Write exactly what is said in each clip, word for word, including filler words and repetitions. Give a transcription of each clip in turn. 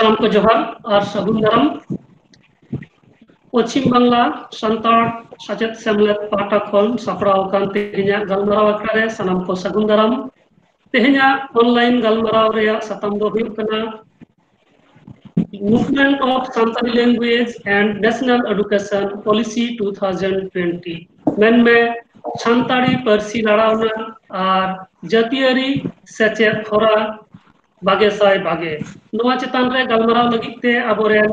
ᱥᱟᱱᱟᱢ ᱠᱚ ᱡᱚᱦᱟᱨ ᱟᱨ ᱥᱟᱹᱜᱩᱱ ᱫᱟᱨᱟᱢ᱾ ᱯᱚᱪᱷᱤᱢ ᱵᱟᱝᱞᱟ ᱥᱟᱱᱛᱟᱲ ᱥᱮᱪᱮᱫ ᱥᱮᱢᱞᱮᱫ ᱯᱟᱦᱴᱟ ᱠᱷᱚᱱ ᱥᱟᱯᱲᱟᱣ ᱟᱠᱟᱱ ᱛᱮᱦᱮᱧᱟᱜ ᱜᱟᱞᱢᱟᱨᱟᱣ ᱟᱠᱷᱲᱟ ᱨᱮ ᱥᱟᱱᱟᱢ ᱠᱚ ᱥᱟᱹᱜᱩᱱ ᱫᱟᱨᱟᱢ᱾ ᱛᱮᱦᱮᱧᱟᱜ online ᱜᱟᱞᱢᱟᱨᱟᱣ ᱨᱮᱭᱟᱜ ᱥᱟᱛᱟᱢ ᱫᱚ ᱦᱩᱭᱩᱜ ᱠᱟᱱᱟ Movement of Santali Language and National Education Policy two thousand twenty, ᱢᱮᱱᱢᱮ ᱥᱟᱱᱛᱟᱲᱤ ᱯᱟᱹᱨᱥᱤ ᱞᱟᱲᱟᱣᱱᱟ ᱟᱨ ᱡᱟᱹᱛᱤᱭᱟᱹᱨᱤ ᱥᱮᱪᱮᱫ ᱦᱚᱨᱟ ᱵᱟᱜᱮ ᱥᱟᱭ ᱵᱟᱜᱮ᱾ ᱱᱚᱣᱟ ᱪᱮᱛᱟᱱ ᱨᱮ ᱜᱟᱞᱢᱟᱨᱟᱣ ᱞᱟᱹᱜᱤᱫ ᱛᱮ ᱟᱵᱚᱨᱮᱱ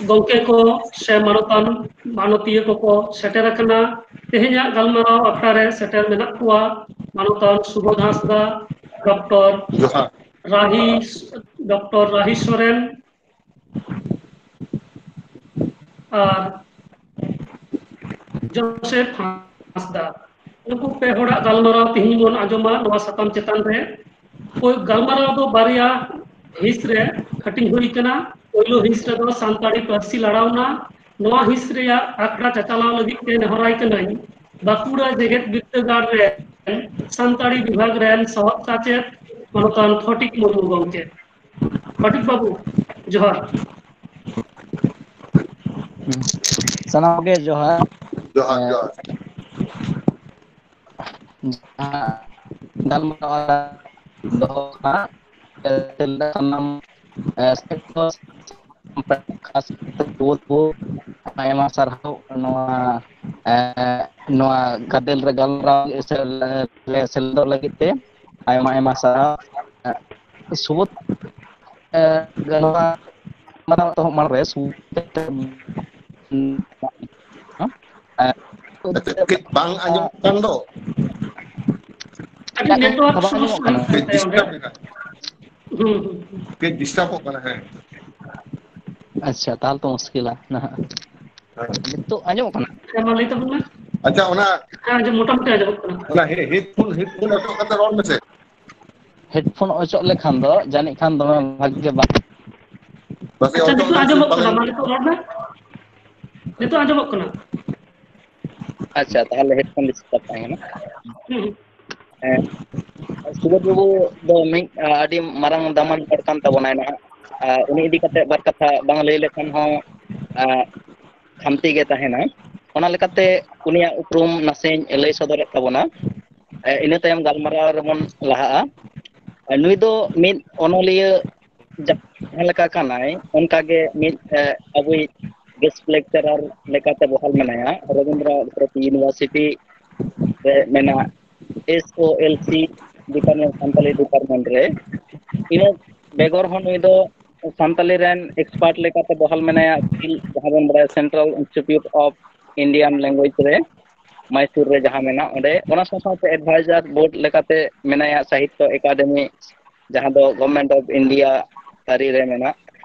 ᱜᱚᱢᱠᱮ ᱠᱚ ᱥᱮ ᱢᱟᱱᱚᱛᱟᱱ ᱢᱟᱱᱚᱛᱤᱭᱟᱹ ᱠᱚᱠᱚ ᱥᱮᱴᱮᱨ ᱟᱠᱟᱱᱟ᱾ ᱛᱮᱦᱮᱧᱟᱜ ᱜᱟᱞᱢᱟᱨᱟᱣ ᱟᱠᱷᱲᱟ ᱨᱮ ᱥᱮᱴᱮᱨ ᱢᱮᱱᱟᱜ ᱠᱚᱣᱟ ᱢᱟᱱᱚᱛᱟᱱ ᱥᱩᱵᱳᱫᱷ ᱦᱟᱸᱥᱫᱟ, ᱰᱚᱠᱴᱚᱨ ᱡᱚᱦᱟᱨ᱾ ᱨᱟᱦᱤ, ᱰᱚᱠᱴᱚᱨ ᱨᱟᱦᱤ ᱥᱚᱨᱮᱱ ᱟᱨ ᱡᱳᱥᱮᱯ ᱦᱟᱸᱥᱫᱟ᱾ ᱱᱩᱠᱩ ᱯᱮ ᱦᱚᱲᱟᱜ ᱜᱟᱞᱢᱟᱨᱟᱣ ᱛᱮᱦᱮᱧ ᱵᱚᱱ ᱟᱸᱡᱚᱢᱟ ᱱᱚᱣᱟ ᱥᱟᱛᱟᱢ ᱪᱮᱛᱟᱱ ᱨᱮ᱾ ᱯᱳᱭ-, ᱜᱟᱞᱢᱟᱨᱟᱣ ᱫᱚ ᱵᱟᱨᱭᱟ ᱦᱤᱸᱥ ᱨᱮ ᱦᱟᱹᱴᱤᱧ ᱦᱩᱭ ᱠᱟᱱᱟ᱾ ᱯᱳᱭᱞᱳ ᱦᱤᱸᱥ ᱨᱮᱫᱚ ᱥᱟᱱᱛᱟᱲᱤ ᱯᱟᱹᱨᱥᱤ ᱞᱟᱲᱟᱣᱱᱟ᱾ ᱱᱚᱣᱟ ᱦᱤᱸᱥ ᱨᱮᱭᱟᱜ ᱟᱠᱷᱲᱟ ᱪᱟᱪᱟᱞᱟᱣ ᱞᱟᱹᱜᱤᱫ ᱛᱮ ᱱᱮᱦᱚᱨᱟᱭ ᱠᱟᱹᱱᱟᱹᱧ ᱵᱟᱸᱠᱩᱲᱟ ᱡᱮᱜᱮᱛ ᱵᱤᱨᱫᱟᱹᱜᱟᱲ ᱨᱮ ᱥᱟᱱᱛᱟᱲᱤ ᱵᱤᱵᱷᱟᱜᱽ ᱨᱮᱱ ᱥᱚᱦᱚᱫ ᱥᱟᱪᱮᱫ ᱢᱟᱱᱚᱛᱟᱱ ᱯᱷᱚᱴᱤᱠ ᱢᱩᱨᱢᱩ ᱜᱚᱢᱠᱮ᱾ ᱯᱷᱚᱴᱤᱠ ᱵᱟᱹᱵᱩ, ᱡᱚᱦᱟᱨ᱾ ᱥᱟᱱᱟᱢ ᱜᱮ ᱡᱚᱦᱟᱨ᱾ ᱡᱚᱦᱟᱨ, ᱡᱚᱦᱟᱨ᱾ ᱡᱟᱦᱟᱸ ᱜᱟᱞᱢᱟᱨᱟᱣ ᱫᱚᱦᱚ ᱠᱟᱱᱟ, ᱥᱟᱱᱟᱢ, ᱮ, ᱥᱮᱫ ᱠᱷᱚᱱ ᱠᱷᱟᱥ ᱠᱟᱛᱮ ᱡᱩᱣᱟᱹᱱ ᱠᱚ ᱟᱭᱢᱟ ᱥᱟᱨᱦᱟᱣ ᱱᱚᱣᱟ, ᱮ, ᱱᱚᱣᱟ ᱜᱟᱫᱮᱞ ᱨᱮ ᱜᱟᱞᱢᱟᱨᱟᱣ ᱥᱮ ᱥᱮᱞᱮᱫᱚᱜ ᱞᱟᱹᱜᱤᱫ ᱛᱮ ᱟᱭᱢᱟ ᱟᱭᱢᱟ ᱥᱟᱨᱦᱟᱣ᱾ ᱥᱩᱵᱳᱫᱷ, ᱮ, ᱱᱚᱣᱟ ᱢᱟᱱᱟᱣ ᱮᱛᱚᱦᱚᱵ ᱢᱟᱲᱟᱝ ᱨᱮ ᱥᱩᱵᱳᱫᱷ, ᱮ, ᱟᱪᱪᱷᱟ, ᱠᱟᱹᱡ ᱵᱟᱝ ᱟᱸᱡᱚᱢᱚᱜ ᱠᱟᱱ ᱫᱚ᱾ ᱟᱹᱰᱤ network ᱵᱟᱝ ᱟᱸᱡᱚᱢᱚᱜ ᱥᱚᱢᱚᱥᱥᱟ ᱠᱟᱱᱟ? ᱦᱩᱭᱩᱜ ᱠᱟᱱ ᱠᱟᱹᱡ ᱛᱟᱭᱟ ᱚᱸᱰᱮ᱾ disturb ᱮᱫᱟ᱾ ᱦᱩᱸ, ᱦᱩᱸ, ᱦᱩᱸ᱾ ᱠᱟᱹᱡ disturbᱚᱜ ᱠᱟᱱᱟ, ᱦᱮᱸ᱾ ᱟᱪᱪᱷᱟ, ᱛᱟᱦᱚᱞᱮ ᱛᱚ ᱢᱩᱥᱠᱤᱞᱟ ᱱᱟᱦᱟᱜ᱾ ᱦᱮᱸ᱾ ᱱᱤᱛᱚᱜ ᱟᱸᱡᱚᱢᱚᱜ ᱠᱟᱱᱟ? ᱦᱮᱸ, ᱢᱟ ᱞᱟᱹᱭ ᱛᱟᱵᱚᱱ ᱢᱮ᱾ ᱟᱪᱪᱷᱟ, ᱚᱱᱟ, ᱦᱮᱸ, ᱟᱸᱡᱚᱢ, ᱢᱚᱴᱟᱢᱩᱴᱤ ᱟᱸᱡᱚᱢᱚᱜ ᱠᱟᱱᱟ᱾ ᱚᱱᱟ ᱦᱮ-, headphone, headphone ᱚᱪᱚᱜ ᱠᱟᱛᱮ ᱨᱚᱲ ᱢᱮᱥᱮ᱾ Headphone ᱚᱪᱚᱜ ᱞᱮᱠᱷᱟᱱ ᱫᱚ ᱡᱟᱹᱱᱤᱡ ᱠᱷᱟᱱ ᱫᱚᱢᱮ ᱵᱷᱟᱜᱮ ᱵᱟᱝ᱾ ᱯᱟᱥᱮᱡ ᱟᱪᱪᱷᱟ, ᱚᱪᱚᱜ ᱱᱤᱛᱚᱜ ᱞᱮᱠᱷᱟᱱ ᱟᱸᱡᱚᱢᱚᱜ ᱵᱟᱝ ᱠᱟᱱᱟ, ᱢᱟ ᱟᱸᱡᱚᱢᱚᱜ ᱱᱤᱛᱚᱜ ᱨᱚᱲ ᱢᱮ᱾ ᱱᱤᱛᱚᱜ ᱟᱸᱡᱚᱢᱚᱜ ᱠᱟᱱᱟ᱾ ᱟᱪᱪᱷᱟ, ᱛᱟᱦᱚᱞᱮ headphone disturb ᱛᱟᱦᱮᱸ ᱠᱟᱱᱟ᱾ ᱦᱩᱸ, ᱦᱩᱸ᱾ ᱦᱮᱸ᱾ ᱥᱩᱵᱳᱫᱷ ᱵᱟᱹᱵᱩ ᱫᱚ ᱢᱤᱫ, ᱟ, ᱟᱹᱰᱤ ᱢᱟᱨᱟᱝ ᱫᱟᱢᱟᱱ ᱦᱚᱲ ᱠᱟᱱ ᱛᱟᱵᱚᱱᱟᱭ ᱱᱟᱦᱟᱜ᱾ ᱟ, ᱩᱱᱤ ᱤᱫᱤ ᱠᱟᱛᱮ ᱵᱟᱨ ᱠᱟᱛᱷᱟ ᱵᱟᱝ ᱞᱟᱹᱭ ᱞᱮᱠᱷᱟᱱ ᱦᱚᱸ, ᱟ, ᱠᱷᱟᱢᱛᱤ ᱜᱮ ᱛᱟᱦᱮᱱᱟ᱾ ᱚᱱᱟ ᱞᱮᱠᱟᱛᱮ ᱩᱱᱤᱭᱟᱜ ᱩᱯᱨᱩᱢ ᱱᱟᱥᱮᱧ ᱞᱟᱹᱭ ᱥᱚᱫᱚᱨᱮᱫ ᱛᱟᱵᱚᱱᱟ᱾ ᱮ, ᱤᱱᱟᱹ ᱛᱟᱭᱚᱢ ᱜᱟᱞᱢᱟᱨᱟᱣ ᱨᱮᱵᱚᱱ ᱞᱟᱦᱟᱜᱼᱟ᱾ ᱮ, ᱱᱩᱭ ᱫᱚ ᱢᱤᱫ ᱚᱱᱚᱞᱤᱭᱟᱹ ᱡᱟᱦᱟᱸ ᱞᱮᱠᱟ ᱠᱟᱱᱟᱭ, ᱚᱱᱠᱟᱜᱮ ᱢᱤᱫ, ᱮ, ᱟᱵᱚᱭᱤᱡ ᱜᱮᱥᱴ ᱞᱮᱠᱪᱟᱨᱟᱨ ᱞᱮᱠᱟᱛᱮ ᱵᱚᱦᱟᱞ ᱢᱮᱱᱟᱭᱟ ᱨᱚᱵᱤᱱᱫᱨᱚ ᱵᱷᱟᱨᱚᱛᱤ ᱤᱭᱩᱱᱤᱵᱷᱟᱨᱥᱤᱴᱤ ᱨᱮ ᱢᱮᱱᱟᱜ S O L C department, Santali department ᱨᱮ᱾ ᱤᱱᱟᱹ ᱵᱮᱜᱚᱨ ᱦᱚᱸ ᱱᱩᱭ ᱫᱚ ᱥᱟᱱᱛᱟᱞᱤ ᱨᱮᱱ ᱮᱠᱥᱯᱟᱨᱴ ᱞᱮᱠᱟᱛᱮ ᱵᱚᱦᱟᱞ ᱢᱮᱱᱟᱭᱟ, ᱥᱤᱞ, ᱡᱟᱦᱟᱸ ᱵᱚᱱ ᱵᱟᱲᱟᱭᱟ central institute of Indian language ᱨᱮ, ᱢᱟᱭᱥᱩᱨ ᱨᱮ ᱡᱟᱦᱟᱸ ᱢᱮᱱᱟᱜ ᱚᱸᱰᱮ᱾ ᱚᱱᱟ ᱥᱟᱶ ᱥᱟᱶᱛᱮ ᱮᱰᱵᱷᱟᱭᱡᱟᱨ ᱵᱳᱨᱰ ᱞᱮᱠᱟᱛᱮ ᱢᱮᱱᱟᱭᱟ ᱥᱟᱦᱤᱛᱛᱚ ᱮᱠᱟᱰᱮᱢᱤ, ᱡᱟᱦᱟᱸ ᱫᱚ ᱜᱚᱵᱷᱢᱮᱱᱴ ᱚᱯᱷ ᱤᱱᱰᱤᱭᱟ ᱛᱟᱹᱨᱤ ᱨᱮ ᱢᱮᱱᱟᱜ᱾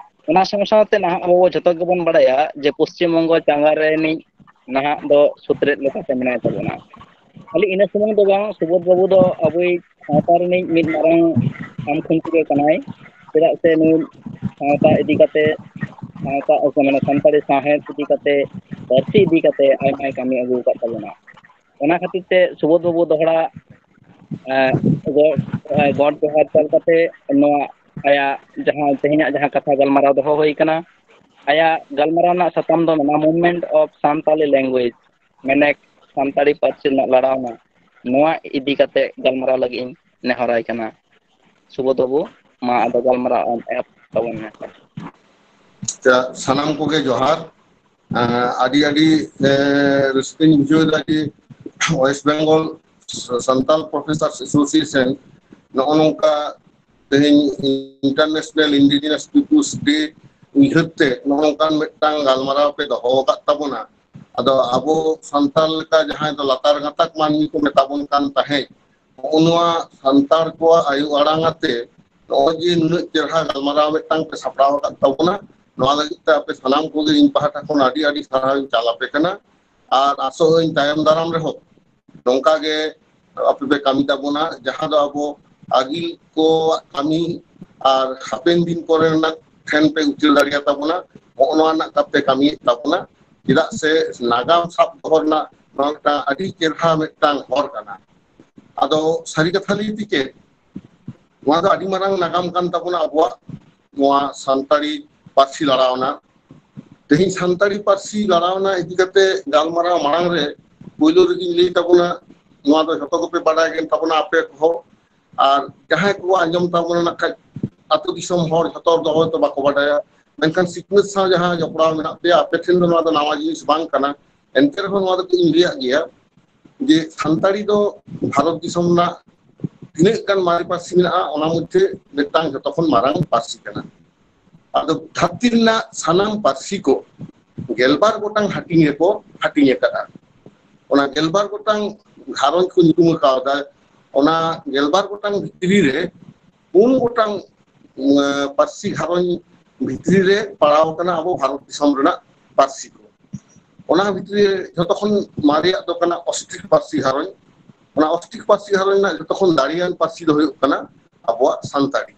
ᱚᱱᱟ ᱥᱟᱶ ᱥᱟᱶᱛᱮ ᱱᱟᱦᱟᱜ ᱟᱵᱚ ᱡᱷᱚᱛᱚ ᱜᱮᱵᱚᱱ ᱵᱟᱲᱟᱭᱟ ᱡᱮ ᱯᱚᱥᱪᱤᱢ ᱵᱚᱝᱜᱚ ᱪᱟᱸᱜᱟ ᱨᱮᱱᱤᱡ ᱱᱟᱦᱟᱜ ᱫᱚ ᱥᱩᱛᱨᱮᱫ ᱞᱮᱠᱟᱛᱮ ᱢᱮᱱᱟᱭ ᱛᱟᱵᱚᱱᱟ᱾ ᱠᱷᱟᱹᱞᱤ ᱤᱱᱟᱹ ᱥᱩᱢᱩᱝ ᱫᱚ ᱵᱟᱝ, ᱥᱩᱵᱳᱫᱷ ᱵᱟᱹᱵᱩ ᱫᱚ ᱟᱵᱚᱭᱤᱡ ᱥᱟᱶᱛᱟ ᱨᱤᱱᱤᱡ ᱢᱤᱫ ᱢᱟᱨᱟᱝ ᱠᱷᱟᱢᱠᱷᱩᱱᱴᱤ ᱜᱮ ᱠᱟᱱᱟᱭ᱾ ᱪᱮᱫᱟᱜ ᱥᱮ ᱱᱩᱭ ᱥᱟᱶᱛᱟ ᱤᱫᱤ ᱠᱟᱛᱮ, ᱥᱟᱶᱛᱟ, ᱢᱟᱱᱮ ᱥᱟᱱᱛᱟᱲᱤ ᱥᱟᱶᱦᱮᱫ ᱤᱫᱤ ᱠᱟᱛᱮ, ᱯᱟᱹᱨᱥᱤ ᱤᱫᱤ ᱠᱟᱛᱮ ᱟᱭᱢᱟᱭ ᱠᱟᱹᱢᱤ ᱟᱹᱜᱩ ᱟᱠᱟᱫ ᱛᱟᱵᱚᱱᱟ᱾ ᱚᱱᱟ ᱠᱷᱟᱹᱛᱤᱨ ᱛᱮ ᱥᱩᱵᱳᱫᱷ ᱵᱟᱹᱵᱩ ᱫᱚᱦᱲᱟ, ᱮ, ᱜᱚ-, ᱮ, ᱜᱚᱰ ᱡᱚᱦᱟᱨ ᱪᱟᱞ ᱠᱟᱛᱮ ᱱᱚᱣᱟ ᱟᱭᱟᱜ ᱡᱟᱦᱟᱸ ᱛᱮᱦᱮᱧᱟᱜ ᱡᱟᱦᱟᱸ ᱠᱟᱛᱷᱟ ᱜᱟᱞᱢᱟᱨᱟᱣ ᱫᱚᱦᱚ ᱦᱩᱭ ᱠᱟᱱᱟ, ᱟᱭᱟᱜ ᱜᱟᱞᱢᱟᱨᱟᱣ ᱨᱮᱱᱟᱜ ᱥᱟᱛᱟᱢ ᱫᱚ ᱢᱮᱱᱟᱜᱼᱟ Movement of Santali Language, ᱢᱮᱱᱮᱠ Santali ᱯᱟᱹᱨᱥᱤ ᱨᱮᱱᱟᱜ ᱞᱟᱲᱟᱣᱱᱟ᱾ ᱱᱚᱣᱟ ᱤᱫᱤ ᱠᱟᱛᱮ ᱜᱟᱞᱢᱟᱨᱟᱣ ᱞᱟᱹᱜᱤᱫ ᱤᱧ ᱱᱮᱦᱚᱨᱟᱭ ᱠᱟᱱᱟ᱾ ᱥᱩᱵᱳᱫᱷ ᱵᱟᱹᱵᱩ, ᱢᱟ ᱟᱫᱚ ᱜᱟᱞᱢᱟᱨᱟᱣ ᱟᱢ ᱮᱦᱚᱵ ᱛᱟᱵᱚᱱ ᱢᱮ᱾ ᱟᱪᱪᱷᱟ, ᱥᱟᱱᱟᱢ ᱠᱚᱜᱮ ᱡᱚᱦᱟᱨ᱾ ᱟᱸ, ᱟᱹᱰᱤ ᱟᱹᱰᱤ, ᱮᱸ, ᱨᱟᱹᱥᱠᱟᱹᱧ ᱵᱩᱡᱷᱟᱹᱣ ᱮᱫᱟ ᱡᱮ West Bengal Santal Professors Association ᱱᱚᱜᱼᱚ ᱱᱚᱝᱠᱟ ᱛᱮᱦᱮᱧ International Indigenous Peoples Day ᱩᱭᱦᱟᱹᱨ ᱛᱮ ᱱᱚᱜᱼᱚ ᱱᱚᱝᱠᱟᱱ ᱢᱤᱫᱴᱟᱝ ᱜᱟᱞᱢᱟᱨᱟᱣ ᱯᱮ ᱫᱚᱦᱚ ᱟᱠᱟᱫ ᱛᱟᱵᱚᱱᱟ᱾ ᱟᱫᱚ ᱟᱵᱚ ᱥᱟᱱᱛᱟᱲ ᱞᱮᱠᱟ ᱡᱟᱦᱟᱸᱭ ᱫᱚ ᱞᱟᱛᱟᱨ ᱜᱟᱛᱟᱠ ᱢᱟᱹᱱᱢᱤ ᱠᱚ ᱢᱮᱛᱟ ᱵᱚᱱ ᱠᱟᱱ ᱛᱟᱦᱮᱸᱫ, ᱱᱚᱜᱼᱚ ᱱᱚᱣᱟ ᱥᱟᱱᱛᱟᱲ ᱠᱚᱣᱟᱜ ᱟᱭᱳ ᱟᱲᱟᱝ ᱟᱛᱮ ᱱᱚᱜᱼᱚᱭ ᱡᱮ ᱱᱩᱱᱟᱹᱜ ᱪᱮᱦᱨᱟ ᱜᱟᱞᱢᱟᱨᱟᱣ ᱢᱤᱫᱴᱟᱝ ᱯᱮ ᱥᱟᱯᱲᱟᱣ ᱟᱠᱟᱫ ᱛᱟᱵᱚᱱᱟ, ᱱᱚᱣᱟ ᱞᱟᱹᱜᱤᱫ ᱛᱮ ᱟᱯᱮ ᱥᱟᱱᱟᱢ ᱠᱚᱜᱮ ᱤᱧ ᱯᱟᱦᱴᱟ ᱠᱷᱚᱱ ᱟᱹᱰᱤ ᱟᱹᱰᱤ ᱥᱟᱨᱦᱟᱣ ᱤᱧ ᱪᱟᱞ ᱟᱯᱮ ᱠᱟᱱᱟ᱾ ᱟᱨ ᱟᱥᱚᱜ ᱟᱹᱧ ᱛᱟᱭᱚᱢ ᱫᱟᱨᱟᱢ ᱨᱮᱦᱚᱸ ᱱᱚᱝᱠᱟ ᱜᱮ ᱟᱯᱮ ᱯᱮ ᱠᱟᱹᱢᱤ ᱛᱟᱵᱚᱱᱟ, ᱡᱟᱦᱟᱸ ᱫᱚ ᱟᱵᱚ ᱟᱹᱜᱤᱞ ᱠᱚᱣᱟᱜ ᱠᱟᱹᱢᱤ ᱟᱨ ᱦᱟᱯᱮᱱ ᱫᱤᱱ ᱠᱚᱨᱮᱱᱟᱜ ᱴᱷᱮᱱ ᱯᱮ ᱩᱪᱟᱹᱲ ᱫᱟᱲᱮᱭᱟᱛᱟ ᱵᱚᱱᱟ᱾ ᱱᱚᱜᱼᱚ ᱱᱚᱣᱟ ᱨᱮᱱᱟᱜ ᱠᱟᱛᱮ ᱠᱟᱹᱢᱤᱭᱮᱫ ᱛᱟᱵᱚᱱᱟ᱾ ᱪᱮᱫᱟᱜ ᱥᱮ ᱱᱟᱜᱟᱢ ᱥᱟᱵ ᱫᱚᱦᱚ ᱨᱮᱱᱟᱜ ᱱᱚᱣᱟ ᱢᱤᱫᱴᱟᱝ ᱟᱹᱰᱤ ᱪᱮᱦᱨᱟ ᱢᱤᱫᱴᱟᱝ ᱦᱚᱨ ᱠᱟᱱᱟ᱾ ᱟᱫᱚ ᱥᱟᱹᱨᱤ ᱠᱟᱛᱷᱟ ᱞᱟᱹᱭ ᱛᱮ ᱪᱮᱫ, ᱱᱚᱣᱟ ᱫᱚ ᱟᱹᱰᱤ ᱢᱟᱨᱟᱝ ᱱᱟᱜᱟᱢ ᱠᱟᱱ ᱛᱟᱵᱚᱱᱟ ᱟᱵᱚᱣᱟᱜ ᱱᱚᱣᱟ ᱥᱟᱱᱛᱟᱲᱤ ᱯᱟᱹᱨᱥᱤ ᱞᱟᱲᱟᱣᱱᱟ᱾ ᱛᱮᱦᱮᱧ ᱥᱟᱱᱛᱟᱲᱤ ᱯᱟᱹᱨᱥᱤ ᱞᱟᱲᱟᱣᱱᱟ ᱤᱫᱤ ᱠᱟᱛᱮ ᱜᱟᱞᱢᱟᱨᱟᱣ ᱢᱟᱲᱟᱝ ᱨᱮ ᱯᱳᱭᱞᱳ ᱨᱮᱜᱮᱧ ᱞᱟᱹᱭ ᱛᱟᱵᱚᱱᱟ, ᱱᱚᱣᱟ ᱫᱚ ᱡᱷᱚᱛᱚ ᱜᱮᱯᱮ ᱵᱟᱰᱟᱭ ᱠᱟᱱ ᱛᱟᱵᱚᱱᱟ ᱟᱯᱮ ᱠᱚᱦᱚᱸ, ᱟᱨ ᱡᱟᱦᱟᱸᱭ ᱠᱚ ᱟᱸᱡᱚᱢ ᱛᱟᱵᱚᱱᱟ ᱱᱟᱜ ᱠᱷᱟᱡ ᱟᱹᱛᱩ ᱫᱤᱥᱚᱢ ᱦᱚᱲ ᱡᱷᱚᱛᱚ ᱦᱚᱲ ᱫᱚ ᱦᱚᱭᱛᱳ ᱵᱟᱠᱚ ᱵᱟᱰᱟᱭᱟ, ᱢᱮᱱᱠᱷᱟᱱ ᱥᱤᱠᱷᱱᱟᱹᱛ ᱥᱟᱶ ᱡᱟᱦᱟᱸ ᱡᱚᱯᱲᱟᱣ ᱢᱮᱱᱟᱜ ᱯᱮᱭᱟ ᱟᱯᱮ ᱴᱷᱮᱱ ᱫᱚ ᱱᱚᱣᱟ ᱫᱚ ᱱᱟᱣᱟ ᱡᱤᱱᱤᱥ ᱵᱟᱝ ᱠᱟᱱᱟ᱾ ᱮᱱᱛᱮ ᱨᱮᱦᱚᱸ ᱱᱚᱣᱟ ᱫᱚ ᱤᱧ ᱞᱟᱹᱭᱟᱜ ᱜᱮᱭᱟ ᱡᱮ ᱥᱟᱱᱛᱟᱲᱤ ᱫᱚ ᱵᱷᱟᱨᱚᱛ ᱫᱤᱥᱚᱢ ᱨᱮᱱᱟᱜ ᱛᱤᱱᱟᱹᱜ ᱜᱟᱱ ᱢᱟᱨᱮ ᱯᱟᱹᱨᱥᱤ ᱢᱮᱱᱟᱜᱼᱟ, ᱚᱱᱟ ᱢᱚᱫᱽᱫᱷᱮ ᱢᱤᱫᱴᱟᱝ ᱡᱚᱛᱚ ᱠᱷᱚᱱ ᱢᱟᱨᱟᱝ ᱯᱟᱹᱨᱥᱤ ᱠᱟᱱᱟ᱾ ᱟᱫᱚ ᱫᱷᱟᱹᱨᱛᱤ ᱨᱮᱱᱟᱜ ᱥᱟᱱᱟᱢ ᱯᱟᱹᱨᱥᱤ ᱠᱚ ᱜᱮᱞᱵᱟᱨ ᱜᱚᱴᱟᱝ ᱦᱟᱹᱴᱤᱧ ᱨᱮᱠᱚ ᱦᱟᱹᱴᱤᱧ ᱟᱠᱟᱫᱼᱟ᱾ ᱚᱱᱟ ᱜᱮᱞᱵᱟᱨ ᱜᱚᱴᱟᱝ ᱜᱷᱟᱨᱚᱸᱡᱽ ᱠᱚ ᱧᱩᱛᱩᱢ ᱟᱠᱟᱣᱫᱟ᱾ ᱚᱱᱟ ᱜᱮᱞᱵᱟᱨ ᱜᱚᱴᱟᱝ ᱵᱷᱤᱛᱨᱤ ᱨᱮ ᱯᱩᱱ ᱜᱚᱴᱟᱝ, ᱩᱸ, ᱯᱟᱹᱨᱥᱤ ᱜᱷᱟᱨᱚᱸᱡᱽ ᱵᱷᱤᱛᱨᱤ ᱨᱮ ᱯᱟᱲᱟᱣ ᱟᱠᱟᱱᱟ ᱟᱵᱚ ᱵᱷᱟᱨᱚᱛ ᱫᱤᱥᱚᱢ ᱨᱮᱱᱟᱜ ᱯᱟᱹᱨᱥᱤ ᱠᱚ᱾ ᱚᱱᱟ ᱵᱷᱤᱛᱨᱤ ᱨᱮ ᱡᱷᱚᱛᱚ ᱠᱷᱚᱱ ᱢᱟᱨᱮᱭᱟᱜ ᱫᱚ ᱠᱟᱱᱟ ᱚᱥᱴᱨᱤᱠ ᱯᱟᱹᱨᱥᱤ ᱜᱷᱟᱨᱚᱸᱡᱽ᱾ ᱚᱱᱟ ᱚᱥᱴᱨᱤᱠ ᱯᱟᱹᱨᱥᱤ ᱜᱷᱟᱨᱚᱸᱡᱽ ᱨᱮᱱᱟᱜ ᱡᱷᱚᱛᱚ ᱠᱷᱚᱱ ᱫᱟᱲᱮᱭᱟᱱ ᱯᱟᱹᱨᱥᱤ ᱫᱚ ᱦᱩᱭᱩᱜ ᱠᱟᱱᱟ ᱟᱵᱚᱣᱟᱜ ᱥᱟᱱᱛᱟᱲᱤ᱾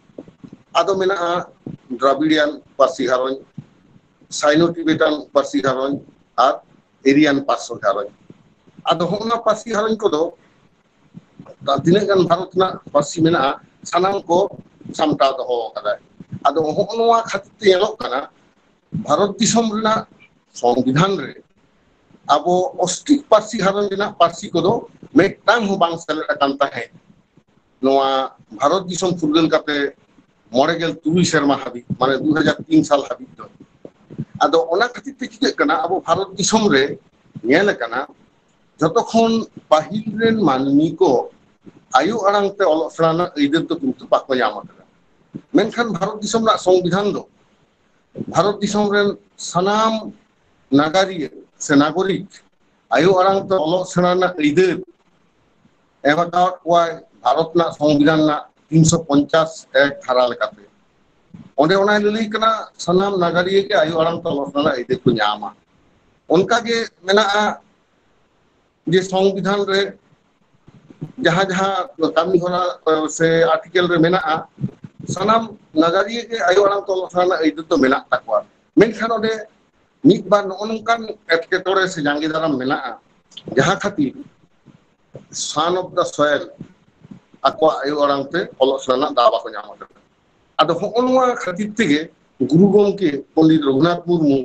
ᱟᱫᱚ ᱢᱮᱱᱟᱜᱼᱟ ᱫᱨᱟᱵᱤᱲᱤᱭᱟᱱ ᱯᱟᱹᱨᱥᱤ ᱜᱷᱟᱨᱚᱸᱡᱽ, ᱥᱟᱭᱱᱳ ᱴᱤᱵᱮᱴᱟᱱ ᱯᱟᱹᱨᱥᱤ ᱜᱷᱟᱨᱚᱸᱡᱽ ᱟᱨ ᱮᱨᱤᱭᱟᱱ ᱯᱟᱹᱨᱥᱤ ᱜᱷᱟᱨᱚᱸᱡᱽ᱾ ᱟᱫᱚ ᱦᱚᱸᱜᱼᱚ ᱱᱟ ᱯᱟᱹᱨᱥᱤ ᱜᱷᱟᱨᱚᱸᱡᱽ ᱠᱚᱫᱚ ᱛᱤᱱᱟᱹᱜ ᱜᱟᱱ ᱵᱷᱟᱨᱚᱛ ᱨᱮᱱᱟᱜ ᱯᱟᱹᱨᱥᱤ ᱢᱮᱱᱟᱜᱼᱟ, ᱥᱟᱱᱟᱢ ᱠᱚ ᱥᱟᱢᱴᱟᱣ ᱫᱚᱦᱚ ᱟᱠᱟᱫᱟᱭ᱾ ᱟᱫᱚ ᱦᱚᱸᱜᱼᱚ ᱱᱚᱣᱟ ᱠᱷᱟᱹᱛᱤᱨ ᱛᱮ ᱧᱮᱞᱚᱜ ᱠᱟᱱᱟ, ᱵᱷᱟᱨᱚᱛ ᱫᱤᱥᱚᱢ ᱨᱮᱱᱟᱜ ᱥᱚᱝᱵᱤᱫᱷᱟᱱ ᱨᱮ ᱟᱵᱚ ᱚᱥᱴᱨᱤᱠ ᱯᱟᱹᱨᱥᱤ ᱜᱷᱟᱨᱚᱸᱡᱽ ᱨᱮᱱᱟᱜ ᱯᱟᱹᱨᱥᱤ ᱠᱚᱫᱚ ᱢᱤᱫᱴᱟᱝ ᱦᱚᱸ ᱵᱟᱝ ᱥᱮᱞᱮᱫ ᱟᱠᱟᱱ ᱛᱟᱦᱮᱸᱫ᱾ ᱱᱚᱣᱟ ᱵᱷᱟᱨᱚᱛ ᱫᱤᱥᱚᱢ ᱯᱷᱩᱨᱜᱟᱹᱞ ᱠᱟᱛᱮ ᱢᱚᱬᱮ ᱜᱮᱞ ᱛᱩᱨᱩᱭ ᱥᱮᱨᱢᱟ ᱦᱟᱹᱵᱤᱡ, ᱢᱟᱱᱮ ᱫᱩ ᱦᱟᱡᱟᱨ ᱛᱤᱱ ᱥᱟᱞ ᱦᱟᱹᱵᱤᱡ ᱫᱚ᱾ ᱟᱫᱚ ᱚᱱᱟ ᱠᱷᱟᱹᱛᱤᱨ ᱛᱮ ᱪᱤᱠᱟᱹᱜ ᱠᱟᱱᱟ, ᱟᱵᱚ ᱵᱷᱟᱨᱚᱛ ᱫᱤᱥᱚᱢ ᱨᱮ ᱧᱮᱞ ᱟᱠᱟᱱᱟ, ᱡᱚᱛᱚ ᱠᱷᱚᱱ ᱯᱟᱹᱦᱤᱞ ᱨᱮᱱ ᱢᱟᱹᱱᱢᱤ ᱠᱚ ᱟᱭᱳ ᱟᱲᱟᱝ ᱛᱮ ᱚᱞᱚᱜ ᱥᱮᱬᱟ ᱨᱮᱱᱟᱜ ᱟᱹᱭᱫᱟᱹᱨ ᱫᱚ ᱠᱤᱱᱛᱩ ᱵᱟᱠᱚ ᱧᱟᱢ ᱟᱠᱟᱫᱟ᱾ ᱢᱮᱱᱠᱷᱟᱱ ᱵᱷᱟᱨᱚᱛ ᱫᱤᱥᱚᱢ ᱨᱮᱱᱟᱜ ᱥᱚᱝᱵᱤᱫᱷᱟᱱ ᱫᱚ ᱵᱷᱟᱨᱚᱛ ᱫᱤᱥᱚᱢ ᱨᱮᱱ ᱥᱟᱱᱟᱢ ᱱᱟᱜᱟᱨᱤᱭᱟᱹ ᱥᱮ ᱱᱟᱜᱚᱨᱤᱠ ᱟᱭᱳ ᱟᱲᱟᱝ ᱛᱮ ᱚᱞᱚᱜ ᱥᱮᱬᱟ ᱨᱮᱱᱟᱜ ᱟᱹᱭᱫᱟᱹᱨ ᱮᱢ ᱟᱠᱟᱣᱟᱫ ᱠᱚᱣᱟᱭ ᱵᱷᱟᱨᱚᱛ ᱨᱮᱱᱟᱜ ᱥᱚᱝᱵᱤᱫᱷᱟᱱ ᱨᱮᱱᱟᱜ ᱛᱤᱱᱥᱚ ᱯᱚᱧᱪᱟᱥ ᱮᱠ ᱫᱷᱟᱨᱟ ᱞᱮᱠᱟᱛᱮ᱾ ᱚᱸᱰᱮ ᱚᱱᱟᱭ ᱞᱟᱹᱞᱟᱹᱭ ᱠᱟᱱᱟ, ᱥᱟᱱᱟᱢ ᱱᱟᱜᱟᱨᱤᱭᱟᱹ ᱜᱮ ᱟᱭᱳ ᱟᱲᱟᱝ ᱛᱮ ᱚᱞᱚᱜ ᱥᱮᱬᱟ ᱨᱮᱱᱟᱜ ᱟᱹᱭᱫᱟᱹᱨ ᱠᱚ ᱧᱟᱢᱟ᱾ ᱚᱱᱠᱟ ᱜᱮ ᱢᱮᱱᱟᱜᱼᱟ ᱡᱮ ᱥᱚᱝᱵᱤᱫᱷᱟᱱ ᱨᱮ ᱡᱟᱦᱟᱸ ᱡᱟᱦᱟᱸ ᱠᱟᱹᱢᱤ ᱦᱚᱨᱟ, ᱮ, ᱥᱮ ᱟᱨᱴᱤᱠᱮᱞ ᱨᱮ ᱢᱮᱱᱟᱜᱼᱟ, ᱥᱟᱱᱟᱢ ᱱᱟᱜᱟᱨᱤᱭᱟᱹ ᱜᱮ ᱟᱭᱳ ᱟᱲᱟᱝ ᱛᱮ ᱚᱞᱚᱜ ᱥᱮᱬᱟ ᱨᱮᱱᱟᱜ ᱟᱹᱭᱫᱟᱹᱨ ᱫᱚ ᱢᱮᱱᱟᱜ ᱛᱟᱠᱚᱣᱟ᱾ ᱢᱮᱱᱠᱷᱟᱱ ᱚᱸᱰᱮ ᱢᱤᱫ ᱵᱟᱨ ᱱᱚᱜᱼᱚ ᱱᱚᱝᱠᱟᱱ ᱮᱴᱠᱮᱴᱚᱬᱮ ᱥᱮ ᱡᱟᱸᱜᱮ ᱫᱟᱨᱟᱢ ᱢᱮᱱᱟᱜᱼᱟ, ᱡᱟᱦᱟᱸ ᱠᱷᱟᱹᱛᱤᱨ son of the soil, ᱟᱠᱚᱣᱟᱜ ᱟᱭᱳ ᱟᱲᱟᱝ ᱛᱮ ᱚᱞᱚᱜ ᱥᱮᱬᱟ ᱨᱮᱱᱟᱜ ᱫᱟᱣ ᱵᱟᱠᱚ ᱧᱟᱢ ᱟᱠᱟᱫᱟ᱾ ᱟᱫᱚ ᱦᱚᱸᱜᱼᱚ ᱱᱚᱣᱟ ᱠᱷᱟᱹᱛᱤᱨ ᱛᱮᱜᱮ ᱜᱩᱨᱩ ᱜᱚᱢᱠᱮ ᱯᱚᱱᱰᱤᱛ ᱨᱚᱜᱷᱩᱱᱟᱛᱷ ᱢᱩᱨᱢᱩ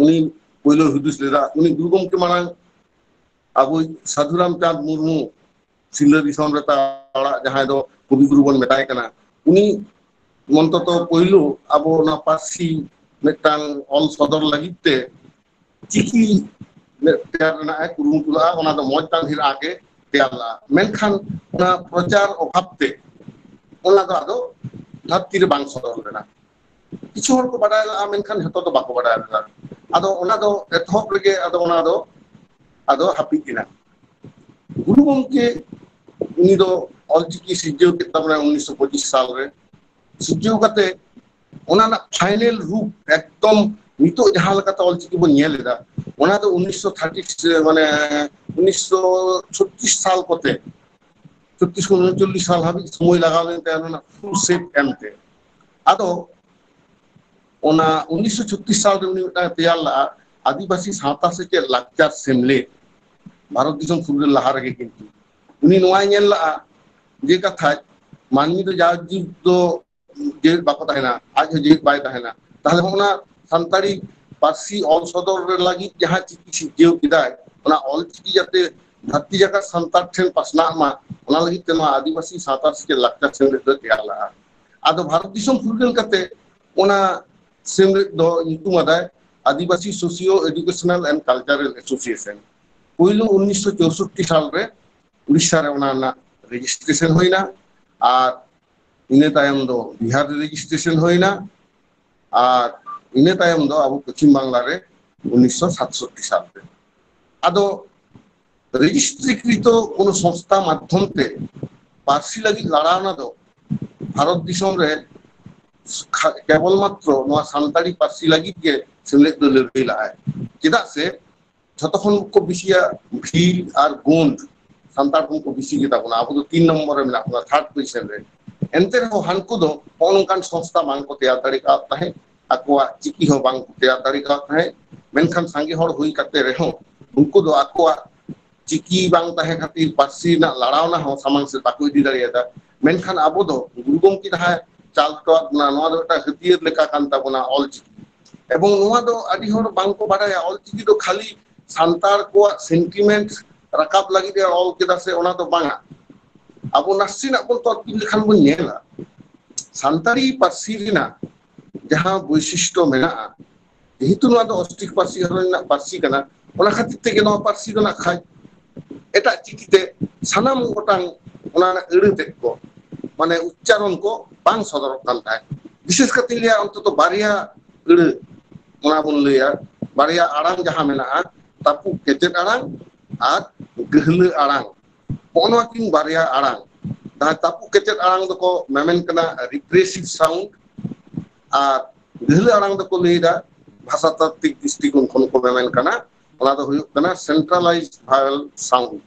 ᱩᱱᱤ ᱯᱳᱭᱞᱳᱭ ᱦᱩᱫᱤᱥ ᱞᱮᱫᱟ᱾ ᱩᱱᱤ ᱜᱩᱨᱩ ᱜᱚᱢᱠᱮ ᱢᱟᱲᱟᱝ ᱟᱵᱚᱭᱤᱡ ᱥᱟᱫᱷᱩ ᱨᱟᱢᱪᱟᱸᱫᱽ ᱢᱩᱨᱢᱩ, ᱥᱤᱞᱟᱹ ᱫᱤᱥᱚᱢ ᱨᱮ ᱛᱟᱲᱟᱜ, ᱡᱟᱦᱟᱸᱭ ᱫᱚ ᱠᱚᱵᱤ ᱜᱩᱨᱩ ᱵᱚᱱ ᱢᱮᱛᱟᱭ ᱠᱟᱱᱟ, ᱩᱱᱤ ᱚᱱᱛᱚᱛᱚ ᱯᱳᱭᱞᱳ ᱟᱵᱚ ᱚᱱᱟ ᱯᱟᱹᱨᱥᱤ ᱢᱤᱫᱴᱟᱝ ᱚᱞ ᱥᱚᱫᱚᱨ ᱞᱟᱹᱜᱤᱫ ᱛᱮ ᱪᱤᱠᱤ ᱛᱮᱭᱟᱨ ᱨᱮᱱᱟᱜ ᱮ ᱠᱩᱨᱩᱢᱩᱴᱩ ᱞᱟᱜᱼᱟ, ᱚᱱᱟ ᱫᱚ ᱢᱚᱸᱡᱽ ᱛᱟᱱ ᱦᱤᱨ ᱟᱜᱮ ᱛᱮᱭᱟᱨ ᱞᱟᱜᱼᱟ᱾ ᱢᱮᱱᱠᱷᱟᱱ ᱚᱱᱟ ᱯᱨᱚᱪᱟᱨ ᱚᱵᱷᱟᱵ ᱛᱮ ᱚᱱᱟ ᱫᱚ ᱟᱫᱚ ᱫᱷᱟᱹᱨᱛᱤ ᱨᱮ ᱵᱟᱝ ᱥᱚᱫᱚᱨ ᱞᱮᱱᱟ᱾ ᱠᱤᱪᱷᱩ ᱦᱚᱲ ᱠᱚ ᱵᱟᱰᱟᱭ ᱞᱟᱜᱼᱟ, ᱢᱮᱱᱠᱷᱟᱱ ᱡᱷᱚᱛᱚ ᱫᱚ ᱵᱟᱠᱚ ᱵᱟᱰᱟᱭ ᱞᱮᱫᱟ᱾ ᱟᱫᱚ ᱚᱱᱟ ᱫᱚ ᱮᱛᱚᱦᱚᱵ ᱨᱮᱜᱮ ᱟᱫᱚ ᱚᱱᱟ ᱫᱚ ᱟᱫᱚ ᱦᱟᱹᱯᱤᱫ ᱮᱱᱟ᱾ ᱜᱩᱨᱩ ᱜᱚᱢᱠᱮ ᱩᱱᱤ ᱫᱚ ᱚᱞᱪᱤᱠᱤ ᱥᱤᱨᱡᱟᱹᱣ ᱠᱮᱫ ᱛᱟᱵᱚᱱᱟᱭ ᱩᱱᱤᱥᱥᱚ ᱯᱚᱸᱪᱤᱥ ᱥᱟᱞ ᱨᱮ᱾ ᱥᱤᱨᱡᱟᱹᱣ ᱠᱟᱛᱮ ᱚᱱᱟ ᱨᱮᱱᱟᱜ ᱯᱷᱟᱭᱱᱮᱞ ᱨᱩᱯ ᱮᱠᱫᱚᱢ ᱱᱤᱛᱚᱜ ᱡᱟᱦᱟᱸ ᱞᱮᱠᱟᱛᱮ ᱚᱞᱪᱤᱠᱤ ᱵᱚᱱ ᱧᱮᱞ ᱮᱫᱟ, ᱚᱱᱟ ᱫᱚ ᱩᱱᱤᱥᱥᱚ ᱛᱷᱟᱨᱴᱤ, ᱢᱟᱱᱮ ᱩᱱᱤᱥᱥᱚ ᱪᱷᱚᱛᱨᱤᱥ ᱥᱟᱞ ᱠᱚᱛᱮ, ᱪᱷᱚᱛᱨᱤᱥ ᱠᱷᱚᱱ ᱩᱱᱪᱚᱞᱞᱤᱥ ᱥᱟᱞ ᱦᱟᱹᱵᱤᱡ ᱥᱚᱢᱚᱭ ᱞᱟᱜᱟᱣ ᱞᱮᱱ ᱛᱟᱭᱟ ᱚᱱᱟ ᱨᱮᱱᱟᱜ ᱯᱷᱩᱞ ᱥᱮᱯ ᱮᱢ ᱛᱮ᱾ ᱟᱫᱚ ᱚᱱᱟ ᱩᱱᱤᱥᱥᱚ ᱪᱷᱚᱛᱨᱤᱥ ᱥᱟᱞ ᱨᱮ ᱩᱱᱤ ᱢᱤᱫᱴᱟᱝ ᱛᱮᱭᱟᱨ ᱞᱟᱜᱼᱟ, ᱟᱹᱫᱤᱵᱟᱹᱥᱤ ᱥᱟᱶᱛᱟ ᱥᱮᱪᱮᱫ ᱞᱟᱠᱪᱟᱨ ᱥᱮᱢᱞᱮᱫ, ᱵᱷᱟᱨᱚᱛ ᱫᱤᱥᱚᱢ ᱯᱷᱩᱨᱜᱟᱹᱞ ᱞᱟᱦᱟ ᱨᱮᱜᱮ᱾ ᱠᱤᱱᱛᱩ ᱩᱱᱤ ᱱᱚᱣᱟᱭ ᱧᱮᱞ ᱞᱟᱜᱼᱟ ᱡᱮ ᱠᱟᱛᱷᱟᱡ ᱢᱟᱹᱱᱢᱤ ᱫᱚ ᱡᱟᱣ ᱡᱩᱜᱽ ᱫᱚ ᱡᱮᱣᱮᱫ ᱵᱟᱠᱚ ᱛᱟᱦᱮᱱᱟ, ᱟᱡ ᱦᱚᱸ ᱡᱮᱣᱮᱫ ᱵᱟᱭ ᱛᱟᱦᱮᱱᱟ᱾ ᱛᱟᱦᱞᱮ ᱚᱱᱟ ᱥᱟᱱᱛᱟᱲᱤ ᱯᱟᱹᱨᱥᱤ ᱚᱞ ᱥᱚᱫᱚᱨ ᱨᱮ ᱞᱟᱹᱜᱤᱫ ᱡᱟᱦᱟᱸ ᱪᱤᱠᱤ ᱥᱤᱨᱡᱟᱹᱣ ᱠᱮᱫᱟᱭ, ᱚᱱᱟ ᱚᱞ ᱪᱤᱠᱤ ᱡᱟᱛᱮ ᱫᱷᱟᱹᱨᱛᱤ ᱡᱟᱠᱟᱛ ᱥᱟᱱᱛᱟᱲ ᱴᱷᱮᱱ ᱯᱟᱥᱱᱟᱜ ᱢᱟ, ᱚᱱᱟ ᱞᱟᱹᱜᱤᱫ ᱛᱮ ᱱᱚᱣᱟ ᱟᱹᱫᱤᱵᱟᱹᱥᱤ ᱥᱟᱶᱛᱟ ᱥᱮᱪᱮᱫ ᱞᱟᱠᱪᱟᱨ ᱥᱮᱢᱞᱮᱫ ᱫᱚᱭ ᱛᱮᱭᱟᱨ ᱞᱟᱜᱼᱟ᱾ ᱟᱫᱚ ᱵᱷᱟᱨᱚᱛ ᱫᱤᱥᱚᱢ ᱯᱷᱩᱨᱜᱟᱹᱞ ᱠᱟᱛᱮ ᱚᱱᱟ ᱥᱮᱢᱞᱮᱫ ᱫᱚ ᱧᱩᱛᱩᱢ ᱟᱫᱟᱭ Adivasi socio educational and cultural association. ᱯᱳᱭᱞᱳ ᱩᱱᱤᱥᱥᱚ ᱪᱳᱥᱳᱴᱴᱤ ᱥᱟᱞ ᱨᱮ ᱩᱲᱤᱥᱥᱟ ᱨᱮ ᱚᱱᱟ ᱨᱮᱱᱟᱜ ᱨᱮᱡᱤᱥᱴᱨᱮᱥᱚᱱ ᱦᱩᱭᱱᱟ, ᱟᱨ ᱤᱱᱟᱹ ᱛᱟᱭᱚᱢ ᱫᱚ ᱵᱤᱦᱟᱨ ᱨᱮ ᱨᱮᱡᱤᱥᱴᱨᱮᱥᱚᱱ ᱦᱩᱭᱱᱟ, ᱟᱨ ᱤᱱᱟᱹ ᱛᱟᱭᱚᱢ ᱫᱚ ᱟᱵᱚ ᱯᱚᱪᱷᱤᱢ ᱵᱟᱝᱞᱟ ᱨᱮ ᱩᱱᱤᱥᱥᱚ ᱥᱟᱛᱥᱚᱴᱴᱤ ᱥᱟᱞ ᱨᱮ᱾ ᱟᱫᱚ ᱨᱮᱡᱤᱥᱴᱨᱤᱠᱨᱤᱛᱚ ᱠᱳᱱᱳ ᱥᱚᱝᱥᱛᱷᱟ ᱢᱟᱫᱽᱫᱷᱚᱢ ᱛᱮ ᱯᱟᱹᱨᱥᱤ ᱞᱟᱹᱜᱤᱫ ᱞᱟᱲᱟᱣᱱᱟ ᱫᱚ ᱵᱷᱟᱨᱚᱛ ᱫᱤᱥᱚᱢ ᱨᱮ ᱠᱷᱟ-, ᱠᱮᱵᱚᱞ ᱢᱟᱛᱨᱚ ᱱᱚᱣᱟ ᱥᱟᱱᱛᱟᱲᱤ ᱯᱟᱹᱨᱥᱤ ᱞᱟᱹᱜᱤᱫ ᱜᱮ ᱥᱮᱢᱞᱮᱫ ᱫᱚ ᱞᱟᱹᱲᱦᱟᱹᱭ ᱞᱟᱜᱼᱟᱭ᱾ ᱪᱮᱫᱟᱜ ᱥᱮ ᱡᱷᱚᱛᱚ ᱠᱷᱚᱱ ᱠᱚ ᱵᱮᱥᱤᱭᱟ ᱵᱷᱤᱞ ᱟᱨ ᱜᱳᱸᱰ ᱥᱟᱱᱛᱟᱲ ᱠᱷᱚᱱ ᱠᱚ ᱵᱮᱥᱤ ᱜᱮᱛᱟ ᱵᱚᱱᱟ᱾ ᱟᱵᱚ ᱫᱚ ᱛᱤᱱ ᱱᱚᱢᱵᱚᱨ ᱨᱮ ᱢᱮᱱᱟᱜ ᱵᱚᱱᱟ, ᱛᱷᱟᱨᱰ ᱯᱚᱡᱤᱥᱚᱱ ᱨᱮ᱾ ᱮᱱᱛᱮ ᱨᱮᱦᱚᱸ ᱦᱟᱱᱠᱩ ᱫᱚ ᱱᱚᱜᱼᱚ ᱱᱚᱝᱠᱟᱱ ᱥᱚᱝᱥᱛᱷᱟ ᱵᱟᱝ ᱠᱚ ᱛᱮᱭᱟᱨ ᱫᱟᱲᱮ ᱠᱟᱣᱫ ᱛᱟᱦᱮᱸᱫ, ᱟᱠᱚᱣᱟᱜ ᱪᱤᱠᱤ ᱦᱚᱸ ᱵᱟᱝ ᱠᱚ ᱛᱮᱭᱟᱨ ᱫᱟᱲᱮ ᱠᱟᱣᱫ ᱛᱟᱦᱮᱸᱫ᱾ ᱢᱮᱱᱠᱷᱟᱱ ᱥᱟᱸᱜᱮ ᱦᱚᱲ ᱦᱩᱭ ᱠᱟᱛᱮ ᱨᱮᱦᱚᱸ ᱩᱱᱠᱩ ᱫᱚ ᱟᱠᱚᱣᱟᱜ ᱪᱤᱠᱤ ᱵᱟᱝ ᱛᱟᱦᱮᱸ ᱠᱷᱟᱹᱛᱤᱨ ᱯᱟᱹᱨᱥᱤ ᱨᱮᱱᱟᱜ ᱞᱟᱲᱟᱣᱱᱟ ᱦᱚᱸ ᱥᱟᱢᱟᱝ ᱥᱮᱫ ᱵᱟᱠᱚ ᱤᱫᱤ ᱫᱟᱲᱮᱭᱟᱫᱟ᱾ ᱢᱮᱱᱠᱷᱟᱱ ᱟᱵᱚ ᱫᱚ ᱜᱩᱨᱩ ᱜᱚᱢᱠᱮ ᱡᱟᱦᱟᱸᱭ ᱪᱟᱞ ᱦᱚᱴᱚᱣᱟᱫ ᱵᱚᱱᱟ, ᱱᱚᱣᱟ ᱫᱚ ᱢᱤᱫᱴᱟᱝ ᱦᱟᱹᱛᱭᱟᱹᱨ ᱞᱮᱠᱟ ᱠᱟᱱ ᱛᱟᱵᱚᱱᱟ ᱚᱞ ᱪᱤᱠᱤ᱾ ᱮᱵᱚᱝ ᱱᱚᱣᱟ ᱫᱚ ᱟᱹᱰᱤ ᱦᱚᱲ ᱵᱟᱝ ᱠᱚ ᱵᱟᱰᱟᱭᱟ, ᱚᱞ ᱪᱤᱠᱤ ᱫᱚ ᱠᱷᱟᱹᱞᱤ ᱥᱟᱱᱛᱟᱲ ᱠᱚᱣᱟᱜ ᱥᱮᱱᱴᱤᱢᱮᱱᱴ ᱨᱟᱠᱟᱵ ᱞᱟᱹᱜᱤᱫ ᱮ ᱚᱞ ᱠᱮᱫᱟ ᱥᱮ, ᱚᱱᱟ ᱫᱚ ᱵᱟᱝᱟ᱾ ᱟᱵᱚ ᱱᱟᱥᱮᱱᱟᱜ ᱵᱚᱱ ᱛᱚᱨᱠᱤᱵ ᱞᱮᱠᱷᱟᱱ ᱵᱚᱱ ᱧᱮᱞᱟ, ᱥᱟᱱᱛᱟᱲᱤ ᱯᱟᱹᱨᱥᱤ ᱨᱮᱱᱟᱜ ᱡᱟᱦᱟᱸ ᱵᱳᱭᱥᱤᱥᱴᱚ ᱢᱮᱱᱟᱜᱼᱟ, ᱡᱮᱦᱮᱛᱩ ᱱᱚᱣᱟ ᱫᱚ ᱚᱥᱴᱨᱤᱠ ᱯᱟᱹᱨᱥᱤ ᱦᱚᱨᱚᱧ ᱨᱮᱱᱟᱜ ᱯᱟᱹᱨᱥᱤ ᱠᱟᱱᱟ, ᱚᱱᱟ ᱠᱷᱟᱹᱛᱤᱨ ᱛᱮᱜᱮ ᱱᱚᱣᱟ ᱯᱟᱹᱨᱥᱤ ᱫᱚ ᱱᱟᱜ ᱠᱷᱟᱡ ᱮᱴᱟᱜ ᱪᱤᱠᱤᱛᱮ ᱥᱟᱱᱟᱢ ᱜᱚᱴᱟᱝ ᱚᱱᱟ ᱨᱮᱱᱟᱜ ᱟᱹᱲᱟᱹ ᱛᱮᱫ ᱠᱚ, ᱢᱟᱱᱮ ᱩᱪᱪᱟᱨᱚᱱ ᱠᱚ ᱵᱟᱝ ᱥᱚᱫᱚᱨᱚᱜ ᱠᱟᱱ ᱛᱟᱦᱮᱸᱫ᱾ ᱵᱤᱥᱮᱥ ᱠᱟᱛᱮᱧ ᱞᱟᱹᱭᱟ, ᱚᱱᱛᱚᱛᱚ ᱵᱟᱨᱭᱟ ᱟᱹᱲᱟᱹ ᱚᱱᱟ ᱵᱚᱱ ᱞᱟᱹᱭᱟ, ᱵᱟᱨᱭᱟ ᱟᱲᱟᱝ ᱡᱟᱦᱟᱸ ᱢᱮᱱᱟᱜᱼᱟ, ᱛᱟᱹᱯᱩᱜ ᱠᱮᱪᱮᱫ ᱟᱲᱟᱝ ᱟᱨ ᱜᱟᱹᱦᱞᱟᱹ ᱟᱲᱟᱝ᱾ ᱦᱚᱸᱜᱼᱚ ᱱᱚᱣᱟ ᱠᱤᱱ ᱵᱟᱨᱭᱟ ᱟᱲᱟᱝ, ᱡᱟᱦᱟᱸ ᱛᱟᱹᱯᱩᱜ ᱠᱮᱪᱮᱫ ᱟᱲᱟᱝ ᱫᱚᱠᱚ ᱢᱮᱢᱮᱱ ᱠᱟᱱᱟ ᱨᱤᱯᱨᱮᱥᱤᱵᱷ ᱥᱟᱣᱩᱱᱰ, ᱟᱨ ᱜᱟᱹᱦᱞᱟᱹ ᱟᱲᱟᱝ ᱫᱚᱠᱚ ᱞᱟᱹᱭ ᱮᱫᱟ, ᱵᱷᱟᱥᱟᱛᱟᱛᱛᱤᱠ ᱫᱨᱤᱥᱴᱤᱠᱳᱱ ᱠᱷᱚᱱ ᱠᱚ ᱢᱮᱢᱮᱱ ᱠᱟᱱᱟ, ᱚᱱᱟ ᱫᱚ ᱦᱩᱭᱩᱜ ᱠᱟᱱᱟ ᱥᱮᱱᱴᱨᱟᱞᱟᱭᱤᱡᱰ ᱵᱷᱟᱣᱮᱞ ᱥᱟᱣᱩᱱᱰ,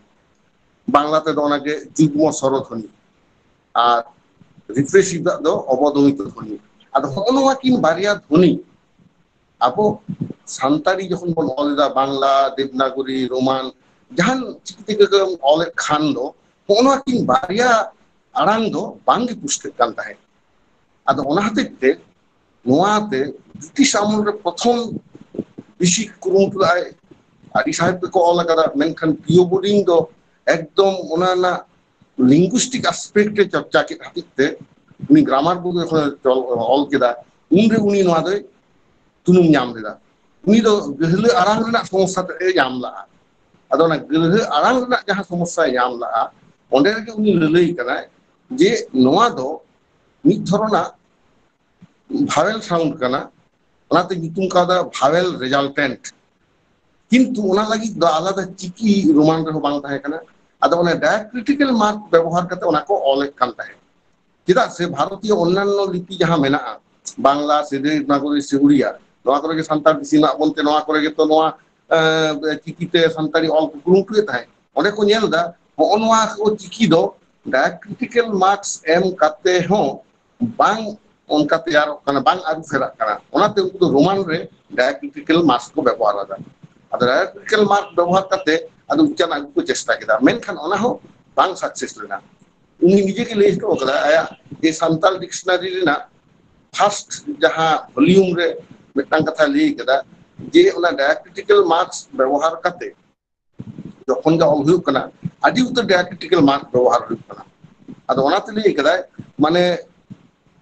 ᱵᱟᱝᱞᱟ ᱛᱮᱫᱚ ᱚᱱᱟᱜᱮ ᱡᱩᱜᱽᱢᱚ ᱥᱚᱨᱚ ᱫᱷᱚᱱᱤ, ᱟᱨ ᱨᱤᱯᱨᱮᱥᱤᱵᱷ ᱫᱟᱜ ᱫᱚ ᱚᱵᱚᱫᱚᱢᱤᱛᱚ ᱫᱷᱚᱱᱤ᱾ ᱟᱫᱚ ᱦᱚᱸᱜᱼᱚ ᱱᱚᱣᱟ ᱠᱤᱱ ᱵᱟᱨᱭᱟ ᱫᱷᱚᱱᱤ ᱟᱵᱚ ᱥᱟᱱᱛᱟᱲᱤ ᱡᱚᱠᱷᱚᱱ ᱵᱚᱱ ᱚᱞ ᱮᱫᱟ, ᱵᱟᱝᱞᱟ, ᱫᱮᱵᱽᱱᱟᱜᱚᱨᱤ, ᱨᱳᱢᱟᱱ, ᱡᱟᱦᱟᱱ ᱪᱤᱠᱤ ᱛᱮᱜᱮ ᱵᱚᱱ ᱚᱞᱮᱫ ᱠᱷᱟᱱ ᱫᱚ, ᱦᱚᱸᱜᱼᱚ ᱱᱚᱣᱟ ᱠᱤᱱ ᱵᱟᱨᱭᱟ ᱟᱲᱟᱝ ᱫᱚ ᱵᱟᱝᱜᱮ ᱯᱩᱥᱴᱟᱹᱜ ᱠᱟᱱ ᱛᱟᱦᱮᱸᱫ᱾ ᱟᱫᱚ ᱚᱱᱟ ᱦᱚᱛᱮᱡ ᱛᱮ ᱱᱚᱣᱟᱛᱮ ᱵᱨᱤᱴᱤᱥ ᱟᱢᱚᱞ ᱨᱮ ᱯᱨᱚᱛᱷᱚᱢ ᱵᱮᱥᱤ ᱠᱩᱨᱩᱢᱩᱴᱩ ᱞᱮᱫᱟᱭ, ᱟᱹᱰᱤ ᱥᱟᱦᱮᱵ ᱜᱮᱠᱚ ᱚᱞ ᱟᱠᱟᱫᱟ, ᱢᱮᱱᱠᱷᱟᱱ ᱯᱤᱭᱳ ᱵᱳᱨᱰᱤᱝ ᱫᱚ ᱮᱠᱫᱚᱢ ᱚᱱᱟ ᱨᱮᱱᱟᱜ ᱞᱤᱝᱜᱩᱥᱴᱤᱠ ᱟᱥᱯᱮᱠᱴ ᱮ ᱪᱚᱨᱪᱟ ᱠᱮᱫ ᱦᱚᱛᱮᱡ ᱛᱮ, ᱩᱱᱤ ᱜᱨᱟᱢᱟᱨ ᱵᱳᱭ ᱡᱚᱠᱷᱚᱱ ᱮ ᱚᱞ ᱠᱮᱫᱟ, ᱩᱱᱨᱮ ᱩᱱᱤ ᱱᱚᱣᱟ ᱫᱚᱭ ᱛᱩᱱᱩᱢ ᱧᱟᱢ ᱞᱮᱫᱟ᱾ ᱩᱱᱤ ᱫᱚ ᱜᱟᱹᱦᱞᱟᱹ ᱟᱲᱟᱝ ᱨᱮᱱᱟᱜ ᱥᱚᱢᱚᱥᱥᱟ ᱛᱮᱫ ᱮ ᱧᱟᱢ ᱞᱟᱜᱼᱟ᱾ ᱟᱫᱚ ᱚᱱᱟ ᱜᱟᱹᱦᱞᱟᱹ ᱟᱲᱟᱝ ᱨᱮᱱᱟᱜ ᱡᱟᱦᱟᱸ ᱥᱚᱢᱚᱥᱥᱟᱭ ᱧᱟᱢ ᱞᱟᱜᱼᱟ, ᱚᱸᱰᱮ ᱨᱮᱜᱮ ᱩᱱᱤ ᱞᱟᱹᱞᱟᱹᱭ ᱠᱟᱱᱟᱭ ᱡᱮ ᱱᱚᱣᱟ ᱫᱚ ᱢᱤᱫ ᱫᱷᱚᱨᱚᱱᱟᱜ ᱵᱷᱟᱣᱮᱞ ᱥᱟᱣᱩᱱᱰ ᱠᱟᱱᱟ, ᱚᱱᱟᱛᱮ ᱧᱩᱛᱩᱢ ᱠᱟᱣᱫᱟ ᱵᱷᱟᱣᱮᱞ ᱨᱮᱡᱟᱞᱴᱮᱱᱴ᱾ ᱠᱤᱱᱛᱩ ᱚᱱᱟ ᱞᱟᱹᱜᱤᱫ ᱫᱚ ᱟᱞᱟᱫᱟ ᱪᱤᱠᱤ ᱨᱳᱢᱟᱱ ᱨᱮᱦᱚᱸ ᱵᱟᱝ ᱛᱟᱦᱮᱸ ᱠᱟᱱᱟ᱾ ᱟᱫᱚ ᱚᱱᱟ ᱰᱟᱭᱟᱠᱨᱤᱴᱤᱠᱟᱞ ᱢᱟᱨᱠ ᱵᱮᱵᱚᱦᱟᱨ ᱠᱟᱛᱮ ᱚᱱᱟ ᱠᱚ ᱚᱞᱮᱫ ᱠᱟᱱ ᱛᱟᱦᱮᱸᱫ᱾ ᱪᱮᱫᱟᱜ ᱥᱮ ᱵᱷᱟᱨᱚᱛᱤᱭᱚ ᱚᱱᱱᱟᱱᱱᱚ ᱞᱤᱯᱤ ᱡᱟᱦᱟᱸ ᱢᱮᱱᱟᱜᱼᱟ, ᱵᱟᱝᱞᱟ, ᱥᱮ ᱫᱮᱵᱽᱱᱟᱜᱚᱨᱤ, ᱥᱮ ᱩᱲᱤᱭᱟ, ᱱᱚᱣᱟ ᱠᱚᱨᱮ ᱜᱮ ᱥᱟᱱᱛᱟᱲ ᱵᱮᱥᱤ ᱢᱮᱱᱟᱜ ᱵᱚᱱᱛᱮ, ᱱᱚᱣᱟ ᱠᱚᱨᱮ ᱜᱮ ᱛᱚ ᱱᱚᱣᱟ, ᱮᱸ, ᱪᱤᱠᱤᱛᱮ ᱥᱟᱱᱛᱟᱲᱤ ᱚᱞ ᱠᱚ ᱠᱩᱨᱩᱢᱩᱴᱩᱭᱮᱫ ᱛᱟᱦᱮᱸᱫ᱾ ᱚᱸᱰᱮ ᱠᱚ ᱧᱮᱞ ᱮᱫᱟ, ᱦᱚᱸᱜᱼᱚ ᱱᱚᱣᱟ ᱠᱚ ᱪᱤᱠᱤ ᱫᱚ ᱰᱟᱭᱟᱠᱨᱤᱴᱤᱠᱟᱞ ᱢᱟᱨᱠᱥ ᱮᱢ ᱠᱟᱛᱮ ᱦᱚᱸ ᱵᱟᱝ ᱚᱱᱠᱟ ᱛᱮᱭᱟᱨᱚᱜ ᱠᱟᱱᱟ, ᱵᱟᱝ ᱟᱹᱨᱩ ᱯᱷᱮᱨᱟᱜ ᱠᱟᱱᱟ᱾ ᱚᱱᱟᱛᱮ ᱩᱱᱠᱩ ᱫᱚ ᱨᱳᱢᱟᱱ ᱨᱮ ᱰᱟᱭᱟᱠᱨᱤᱴᱤᱠᱟᱞ ᱢᱟᱨᱠᱥ ᱠᱚ ᱵᱮᱵᱚᱦᱟᱨ ᱮᱫᱟ᱾ ᱟᱫᱚ ᱰᱟᱭᱟᱠᱨᱤᱴᱤᱠᱟᱞ ᱢᱟᱨᱠ ᱵᱮᱵᱚᱦᱟᱨ ᱠᱟᱛᱮ ᱟᱫᱚ ᱩᱪᱪᱟᱨᱚᱱ ᱟᱹᱜᱩ ᱠᱚ ᱪᱮᱥᱴᱟ ᱠᱮᱫᱟ, ᱢᱮᱱᱠᱷᱟᱱ ᱚᱱᱟ ᱦᱚᱸ ᱵᱟᱝ ᱥᱟᱠᱥᱮᱥ ᱞᱮᱱᱟ᱾ ᱩᱱᱤ ᱱᱤᱡᱮ ᱜᱮ ᱞᱟᱹᱭ ᱦᱚᱴᱚ ᱠᱟᱫᱟ ᱟᱭᱟᱜ ᱡᱮ ᱥᱟᱱᱛᱟᱲ ᱰᱤᱠᱥᱱᱟᱨᱤ ᱨᱮᱱᱟᱜ ᱯᱷᱟᱥᱴ ᱡᱟᱦᱟᱸ ᱵᱷᱚᱞᱤᱭᱩᱢ ᱨᱮ ᱢᱤᱫᱴᱟᱝ ᱠᱟᱛᱷᱟ ᱞᱟᱹᱭ ᱠᱟᱫᱟ ᱡᱮ ᱚᱱᱟ ᱰᱟᱭᱟᱠᱨᱤᱴᱤᱠᱟᱞ ᱢᱟᱨᱠᱥ ᱵᱮᱵᱚᱦᱟᱨ ᱠᱟᱛᱮ ᱡᱚᱠᱷᱚᱱ ᱜᱮ ᱚᱞ ᱦᱩᱭᱩᱜ ᱠᱟᱱᱟ, ᱟᱹᱰᱤ ᱩᱛᱟᱹᱨ ᱰᱟᱭᱟᱠᱨᱤᱴᱤᱠᱟᱞ ᱢᱟᱨᱠ ᱵᱮᱵᱚᱦᱟᱨ ᱦᱩᱭᱩᱜ ᱠᱟᱱᱟ᱾ ᱟᱫᱚ ᱚᱱᱟᱛᱮ ᱞᱟᱹᱭ ᱠᱟᱫᱟᱭ, ᱢᱟᱱᱮ,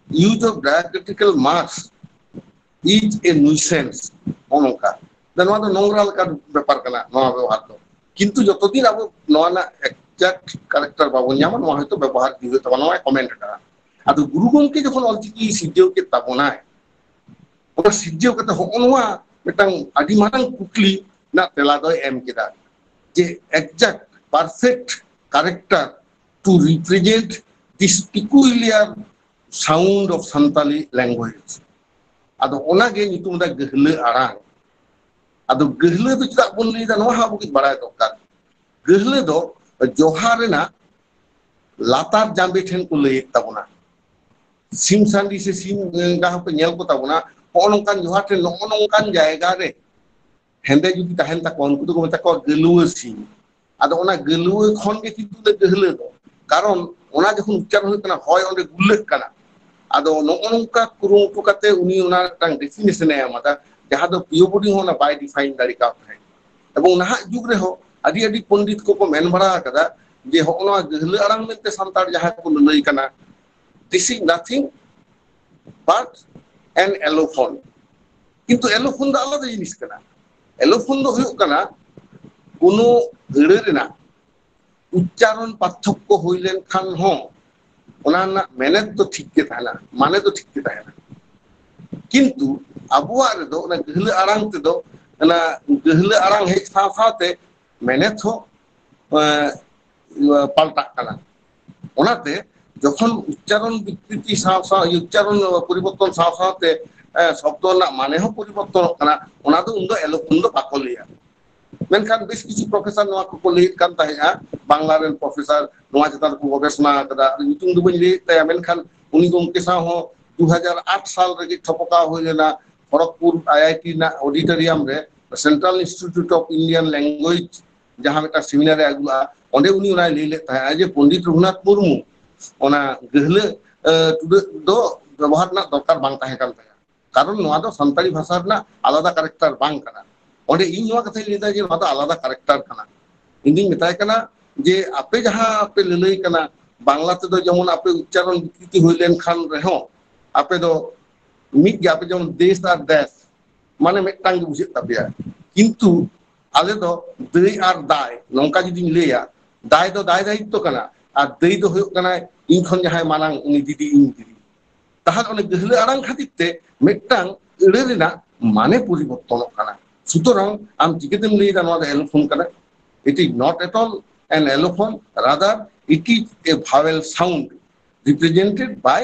use of diacritical marks is a nuisance, ᱱᱚᱜᱼᱚ ᱱᱚᱝᱠᱟ᱾ ᱫᱟ ᱱᱚᱣᱟ ᱫᱚ ᱱᱚᱝᱨᱟ ᱞᱮᱠᱟ ᱵᱮᱯᱟᱨ ᱠᱟᱱᱟ ᱱᱚᱣᱟ ᱵᱮᱵᱚᱦᱟᱨ ᱫᱚ᱾ ᱠᱤᱱᱛᱩ ᱡᱚᱛᱚ ᱫᱤᱱ ᱟᱵᱚ ᱱᱚᱣᱟ ᱨᱮᱱᱟᱜ ᱮᱠᱡᱟᱠᱴ ᱠᱟᱨᱮᱠᱴᱟᱨ ᱵᱟᱵᱚᱱ ᱧᱟᱢᱟ, ᱱᱚᱣᱟ ᱦᱚᱭᱛᱳ ᱵᱮᱵᱚᱦᱟᱨ ᱜᱮ ᱦᱩᱭᱩᱜ ᱛᱟᱵᱚᱱᱟ, ᱱᱚᱣᱟᱭ ᱠᱚᱢᱮᱱᱴ ᱟᱠᱟᱫᱟ᱾ ᱟᱫᱚ ᱜᱩᱨᱩ ᱜᱚᱢᱠᱮ ᱡᱚᱠᱷᱚᱱ ᱚᱞᱪᱤᱠᱤ ᱥᱤᱨᱡᱟᱹᱣ ᱠᱮᱫ ᱛᱟᱵᱚᱱᱟᱭ, ᱚᱱᱟ ᱥᱤᱨᱡᱟᱹᱣ ᱠᱟᱛᱮ ᱦᱚᱸᱜᱼᱚ ᱱᱚᱣᱟ ᱢᱤᱫᱴᱟᱝ ᱟᱹᱰᱤ ᱢᱟᱨᱟᱝ ᱠᱩᱠᱞᱤ ᱨᱮᱱᱟᱜ ᱛᱮᱞᱟ ᱫᱚᱭ ᱮᱢ ᱠᱮᱫᱟ ᱡᱮ exact perfect character to represent this peculiar sound of Santali language. ᱟᱫᱚ ᱚᱱᱟᱜᱮ ᱧᱩᱛᱩᱢ ᱫᱟ ᱜᱟᱹᱦᱞᱟᱹ ᱟᱲᱟᱝ᱾ ᱟᱫᱚ ᱜᱟᱹᱦᱞᱟᱹ ᱫᱚ ᱪᱮᱫᱟᱜ ᱵᱚᱱ ᱞᱟᱹᱭᱫᱟ, ᱱᱚᱣᱟ ᱦᱚᱸ ᱟᱵᱚ ᱠᱟᱹᱡ ᱵᱟᱲᱟᱭ ᱫᱚᱨᱠᱟᱨ᱾ ᱜᱟᱹᱦᱞᱟᱹ ᱫᱚ ᱡᱚᱦᱟ ᱨᱮᱱᱟᱜ ᱞᱟᱛᱟᱨ ᱡᱟᱸᱵᱮ ᱴᱷᱮᱱ ᱠᱚ ᱞᱟᱹᱭᱮᱫ ᱛᱟᱵᱚᱱᱟ᱾ ᱥᱤᱢ ᱥᱟᱺᱰᱤ ᱥᱮ ᱥᱤᱢ ᱮᱸᱜᱟ ᱦᱚᱸᱠᱚ ᱧᱮᱞ ᱠᱚ ᱛᱟᱵᱚᱱᱟ, ᱦᱚᱸᱜᱼᱚ ᱱᱚᱝᱠᱟᱱ ᱡᱚᱦᱟ ᱴᱷᱮᱱ ᱱᱚᱜᱼᱚ ᱱᱚᱝᱠᱟᱱ ᱡᱟᱭᱜᱟ ᱨᱮ ᱦᱮᱸᱫᱮ ᱡᱩᱫᱤ ᱛᱟᱦᱮᱱ ᱛᱟᱠᱚᱣᱟ, ᱩᱱᱠᱩ ᱫᱚᱠᱚ ᱢᱮᱛᱟ ᱠᱚᱣᱟ ᱜᱟᱹᱞᱩᱣᱟᱹ ᱥᱤᱢ᱾ ᱟᱫᱚ ᱚᱱᱟ ᱜᱟᱹᱞᱩᱣᱟᱹ ᱠᱷᱚᱱ ᱜᱮ ᱠᱤᱱᱛᱩ ᱫᱚ ᱜᱟᱹᱦᱞᱟᱹ ᱫᱚ, ᱠᱟᱨᱚᱱ ᱚᱱᱟ ᱡᱚᱠᱷᱚᱱ ᱩᱪᱪᱟᱨᱚᱱ ᱦᱩᱭᱩᱜ ᱠᱟᱱᱟ, ᱦᱚᱭ ᱚᱸᱰᱮ ᱜᱩᱨᱞᱟᱹᱜ ᱠᱟᱱᱟ᱾ ᱟᱫᱚ ᱱᱚᱜᱼᱚ ᱱᱚᱝᱠᱟ ᱠᱩᱨᱩᱢᱩᱴᱩ ᱠᱟᱛᱮ ᱩᱱᱤ ᱚᱱᱟ ᱢᱤᱫᱴᱟᱝ ᱰᱮᱯᱷᱤᱱᱮᱥᱚᱱ ᱮ ᱮᱢ ᱟᱫᱟ, ᱡᱟᱦᱟᱸ ᱫᱚ ᱯᱤᱭᱳ ᱵᱳᱨᱰᱤᱝ ᱦᱚᱸ ᱚᱱᱟ ᱵᱟᱭ ᱰᱤᱯᱷᱟᱭᱤᱱ ᱫᱟᱲᱮ ᱠᱟᱣ ᱛᱟᱦᱮᱸᱫ᱾ ᱮᱵᱚᱝ ᱱᱟᱦᱟᱜ ᱡᱩᱜᱽ ᱨᱮᱦᱚᱸ ᱟᱹᱰᱤ ᱟᱹᱰᱤ ᱯᱚᱱᱰᱤᱛ ᱠᱚᱠᱚ ᱢᱮᱱ ᱵᱟᱲᱟ ᱟᱠᱟᱫᱟ ᱡᱮ ᱦᱚᱸᱜᱼᱚ ᱱᱚᱣᱟ ᱜᱟᱹᱦᱞᱟᱹ ᱟᱲᱟᱝ ᱢᱮᱱᱛᱮ ᱥᱟᱱᱛᱟᱲ ᱡᱟᱦᱟᱸ ᱠᱚ ᱞᱟᱹᱞᱟᱹᱭ ᱠᱟᱱᱟ, this is nothing but an allophone. ᱠᱤᱱᱛᱩ allophone ᱫᱚ ᱟᱞᱟᱫᱟ ᱡᱤᱱᱤᱥ ᱠᱟᱱᱟ᱾ Allophone ᱫᱚ ᱦᱩᱭᱩᱜ ᱠᱟᱱᱟ ᱠᱳᱱᱳ ᱟᱹᱲᱟᱹ ᱨᱮᱱᱟᱜ ᱩᱪᱪᱟᱨᱚᱱ ᱯᱟᱨᱛᱷᱚᱠᱠᱚ ᱦᱩᱭ ᱞᱮᱱᱠᱷᱟᱱ ᱦᱚᱸ ᱚᱱᱟ ᱨᱮᱱᱟᱜ ᱢᱮᱱᱮᱛ ᱫᱚ ᱴᱷᱤᱠ ᱜᱮ ᱛᱟᱦᱮᱱᱟ, ᱢᱟᱱᱮ ᱫᱚ ᱴᱷᱤᱠ ᱜᱮ ᱛᱟᱦᱮᱱᱟ᱾ ᱠᱤᱱᱛᱩ ᱟᱵᱚᱣᱟᱜ ᱨᱮᱫᱚ ᱚᱱᱟ ᱜᱟᱹᱦᱞᱟᱹ ᱟᱲᱟᱝ ᱛᱮᱫᱚ, ᱚᱱᱟ ᱜᱟᱹᱦᱞᱟᱹ ᱟᱲᱟᱝ ᱦᱮᱡ ᱥᱟᱶ ᱥᱟᱶᱛᱮ ᱢᱮᱱᱮᱛ ᱦᱚᱸ, ᱮᱸ, ᱯᱟᱞᱴᱟᱜ ᱠᱟᱱᱟ᱾ ᱚᱱᱟᱛᱮ ᱡᱚᱠᱷᱚᱱ ᱩᱪᱪᱟᱨᱚᱱ ᱵᱤᱠᱨᱤᱛᱤ ᱥᱟᱶ ᱥᱟᱶ, ᱩᱪᱪᱟᱨᱚᱱ ᱯᱚᱨᱤᱵᱚᱨᱛᱚᱱ ᱥᱟᱶ ᱥᱟᱶᱛᱮ, ᱮᱸ, ᱥᱚᱵᱫᱚ ᱨᱮᱱᱟᱜ ᱢᱟᱱᱮ ᱦᱚᱸ ᱯᱚᱨᱤᱵᱚᱨᱛᱚᱱᱚᱜ ᱠᱟᱱᱟ, ᱚᱱᱟ ᱫᱚ ᱩᱱᱫᱚ allophone ᱫᱚ ᱵᱟᱠᱚ ᱞᱟᱹᱭᱟ᱾ ᱢᱮᱱᱠᱷᱟᱱ ᱵᱮᱥ ᱠᱤᱪᱷᱩ ᱯᱨᱚᱯᱷᱮᱥᱚᱨ ᱱᱚᱣᱟ ᱠᱚᱠᱚ ᱞᱟᱹᱭᱮᱫ ᱠᱟᱱ ᱛᱟᱦᱮᱸᱫᱼᱟ, ᱵᱟᱝᱞᱟ ᱨᱮᱱ ᱯᱨᱚᱯᱷᱮᱥᱚᱨ ᱱᱚᱣᱟ ᱪᱮᱛᱟᱱ ᱨᱮᱠᱚ ᱜᱚᱵᱮᱥᱚᱱᱟ ᱟᱠᱟᱫᱟ, ᱧᱩᱛᱩᱢ ᱫᱚ ᱵᱟᱹᱧ ᱞᱟᱹᱭᱮᱫ ᱛᱟᱭᱟ, ᱢᱮᱱᱠᱷᱟᱱ ᱩᱱᱤ ᱜᱚᱢᱠᱮ ᱥᱟᱶ ᱦᱚᱸ ᱫᱩ ᱦᱟᱡᱟᱨ ᱟᱴ ᱥᱟᱞ ᱨᱮᱜᱮ ᱛᱷᱚᱯᱚᱠᱟᱣ ᱦᱩᱭ ᱞᱮᱱᱟ ᱠᱷᱚᱲᱚᱜᱽᱯᱩᱨ ᱟᱭ ᱟᱭ ᱴᱤ ᱨᱮᱱᱟᱜ ᱚᱰᱤᱴᱳᱨᱤᱭᱟᱢ ᱨᱮ, Central Institute of Indian Language ᱡᱟᱦᱟᱸ ᱢᱤᱫᱴᱟᱝ ᱥᱮᱢᱤᱱᱟᱨ ᱮ ᱟᱹᱜᱩ ᱞᱟᱜᱼᱟ, ᱚᱸᱰᱮ ᱩᱱᱤ ᱚᱱᱟᱭ ᱞᱟᱹᱭ ᱞᱮᱫ ᱛᱟᱦᱮᱸᱫ ᱡᱮ ᱯᱚᱱᱰᱤᱛ ᱨᱚᱜᱷᱩᱱᱟᱛᱷ ᱢᱩᱨᱢᱩ ᱚᱱᱟ ᱜᱟᱹᱦᱞᱟᱹ ᱴᱩᱰᱟᱹᱜ ᱫᱚ ᱵᱮᱵᱚᱦᱟᱨ ᱨᱮᱱᱟᱜ ᱫᱚᱨᱠᱟᱨ ᱵᱟᱝ ᱛᱟᱦᱮᱸ ᱠᱟᱱ ᱛᱟᱭᱟ, ᱠᱟᱨᱚᱱ ᱱᱚᱣᱟ ᱫᱚ ᱥᱟᱱᱛᱟᱲᱤ ᱵᱷᱟᱥᱟ ᱨᱮᱱᱟᱜ ᱟᱞᱟᱫᱟ ᱠᱮᱨᱮᱠᱴᱟᱨ ᱵᱟᱝ ᱠᱟᱱᱟ᱾ ᱚᱸᱰᱮ ᱤᱧ ᱱᱚᱣᱟ ᱠᱟᱛᱷᱟᱧ ᱞᱟᱹᱭᱫᱟ ᱡᱮ ᱱᱚᱣᱟ ᱫᱚ ᱟᱞᱟᱫᱟ ᱠᱮᱨᱮᱠᱴᱟᱨ ᱠᱟᱱᱟ᱾ ᱤᱧ ᱫᱩᱧ ᱢᱮᱛᱟᱭ ᱠᱟᱱᱟ ᱡᱮ ᱟᱯᱮ ᱡᱟᱦᱟᱸ ᱯᱮ ᱞᱟᱹᱞᱟᱹᱭ ᱠᱟᱱᱟ, ᱵᱟᱝᱞᱟ ᱛᱮᱫᱚ ᱡᱮᱢᱚᱱ ᱟᱯᱮ ᱩᱪᱪᱟᱨᱚᱱ ᱵᱤᱠᱨᱤᱛᱤ ᱦᱩᱭ ᱞᱮᱱᱠᱷᱟᱱ ᱨᱮᱦᱚᱸ ᱟᱯᱮ ᱫᱚ ᱢᱤᱫ ᱜᱮ, ᱟᱯᱮ ᱡᱮᱢᱚᱱ ᱫᱮᱥ ᱟᱨ ᱫᱮᱥ, ᱢᱟᱱᱮ ᱢᱤᱫᱴᱟᱝ ᱜᱮ ᱵᱩᱡᱷᱟᱹᱜ ᱛᱟᱯᱮᱭᱟ᱾ ᱠᱤᱱᱛᱩ ᱟᱞᱮ ᱫᱚ ᱫᱟᱹᱭ ᱟᱨ ᱫᱟᱭ, ᱱᱚᱝᱠᱟ ᱡᱩᱫᱤᱧ ᱞᱟᱹᱭᱟ, ᱫᱟᱭ ᱫᱚ ᱫᱟᱭ ᱫᱟᱭᱤᱛᱛᱚ ᱠᱟᱱᱟ, ᱟᱨ ᱫᱟᱹᱭ ᱫᱚ ᱦᱩᱭᱩᱜ ᱠᱟᱱᱟᱭ ᱤᱧ ᱠᱷᱚᱱ ᱡᱟᱦᱟᱸᱭ ᱢᱟᱨᱟᱝ, ᱩᱱᱤ ᱫᱤᱫᱤ, ᱤᱧ ᱫᱤᱫᱤ᱾ ᱛᱟᱦᱞᱮ ᱚᱱᱮ ᱜᱟᱹᱦᱞᱟᱹ ᱟᱲᱟᱝ ᱠᱷᱟᱹᱛᱤᱨ ᱛᱮ ᱢᱤᱫᱴᱟᱝ ᱟᱹᱲᱟᱹ ᱨᱮᱱᱟᱜ ᱢᱟᱱᱮ ᱯᱚᱨᱤᱵᱚᱨᱛᱚᱱᱚᱜ ᱠᱟᱱᱟ᱾ ᱥᱩᱛᱚᱨᱟᱝ ᱟᱢ ᱪᱤᱠᱟᱹᱛᱮᱢ ᱞᱟᱹᱭ ᱮᱫᱟ ᱱᱚᱣᱟ ᱫᱚ allophone ᱠᱟᱱᱟ? It is not at all an allophone, rather it is a vowel sound represented by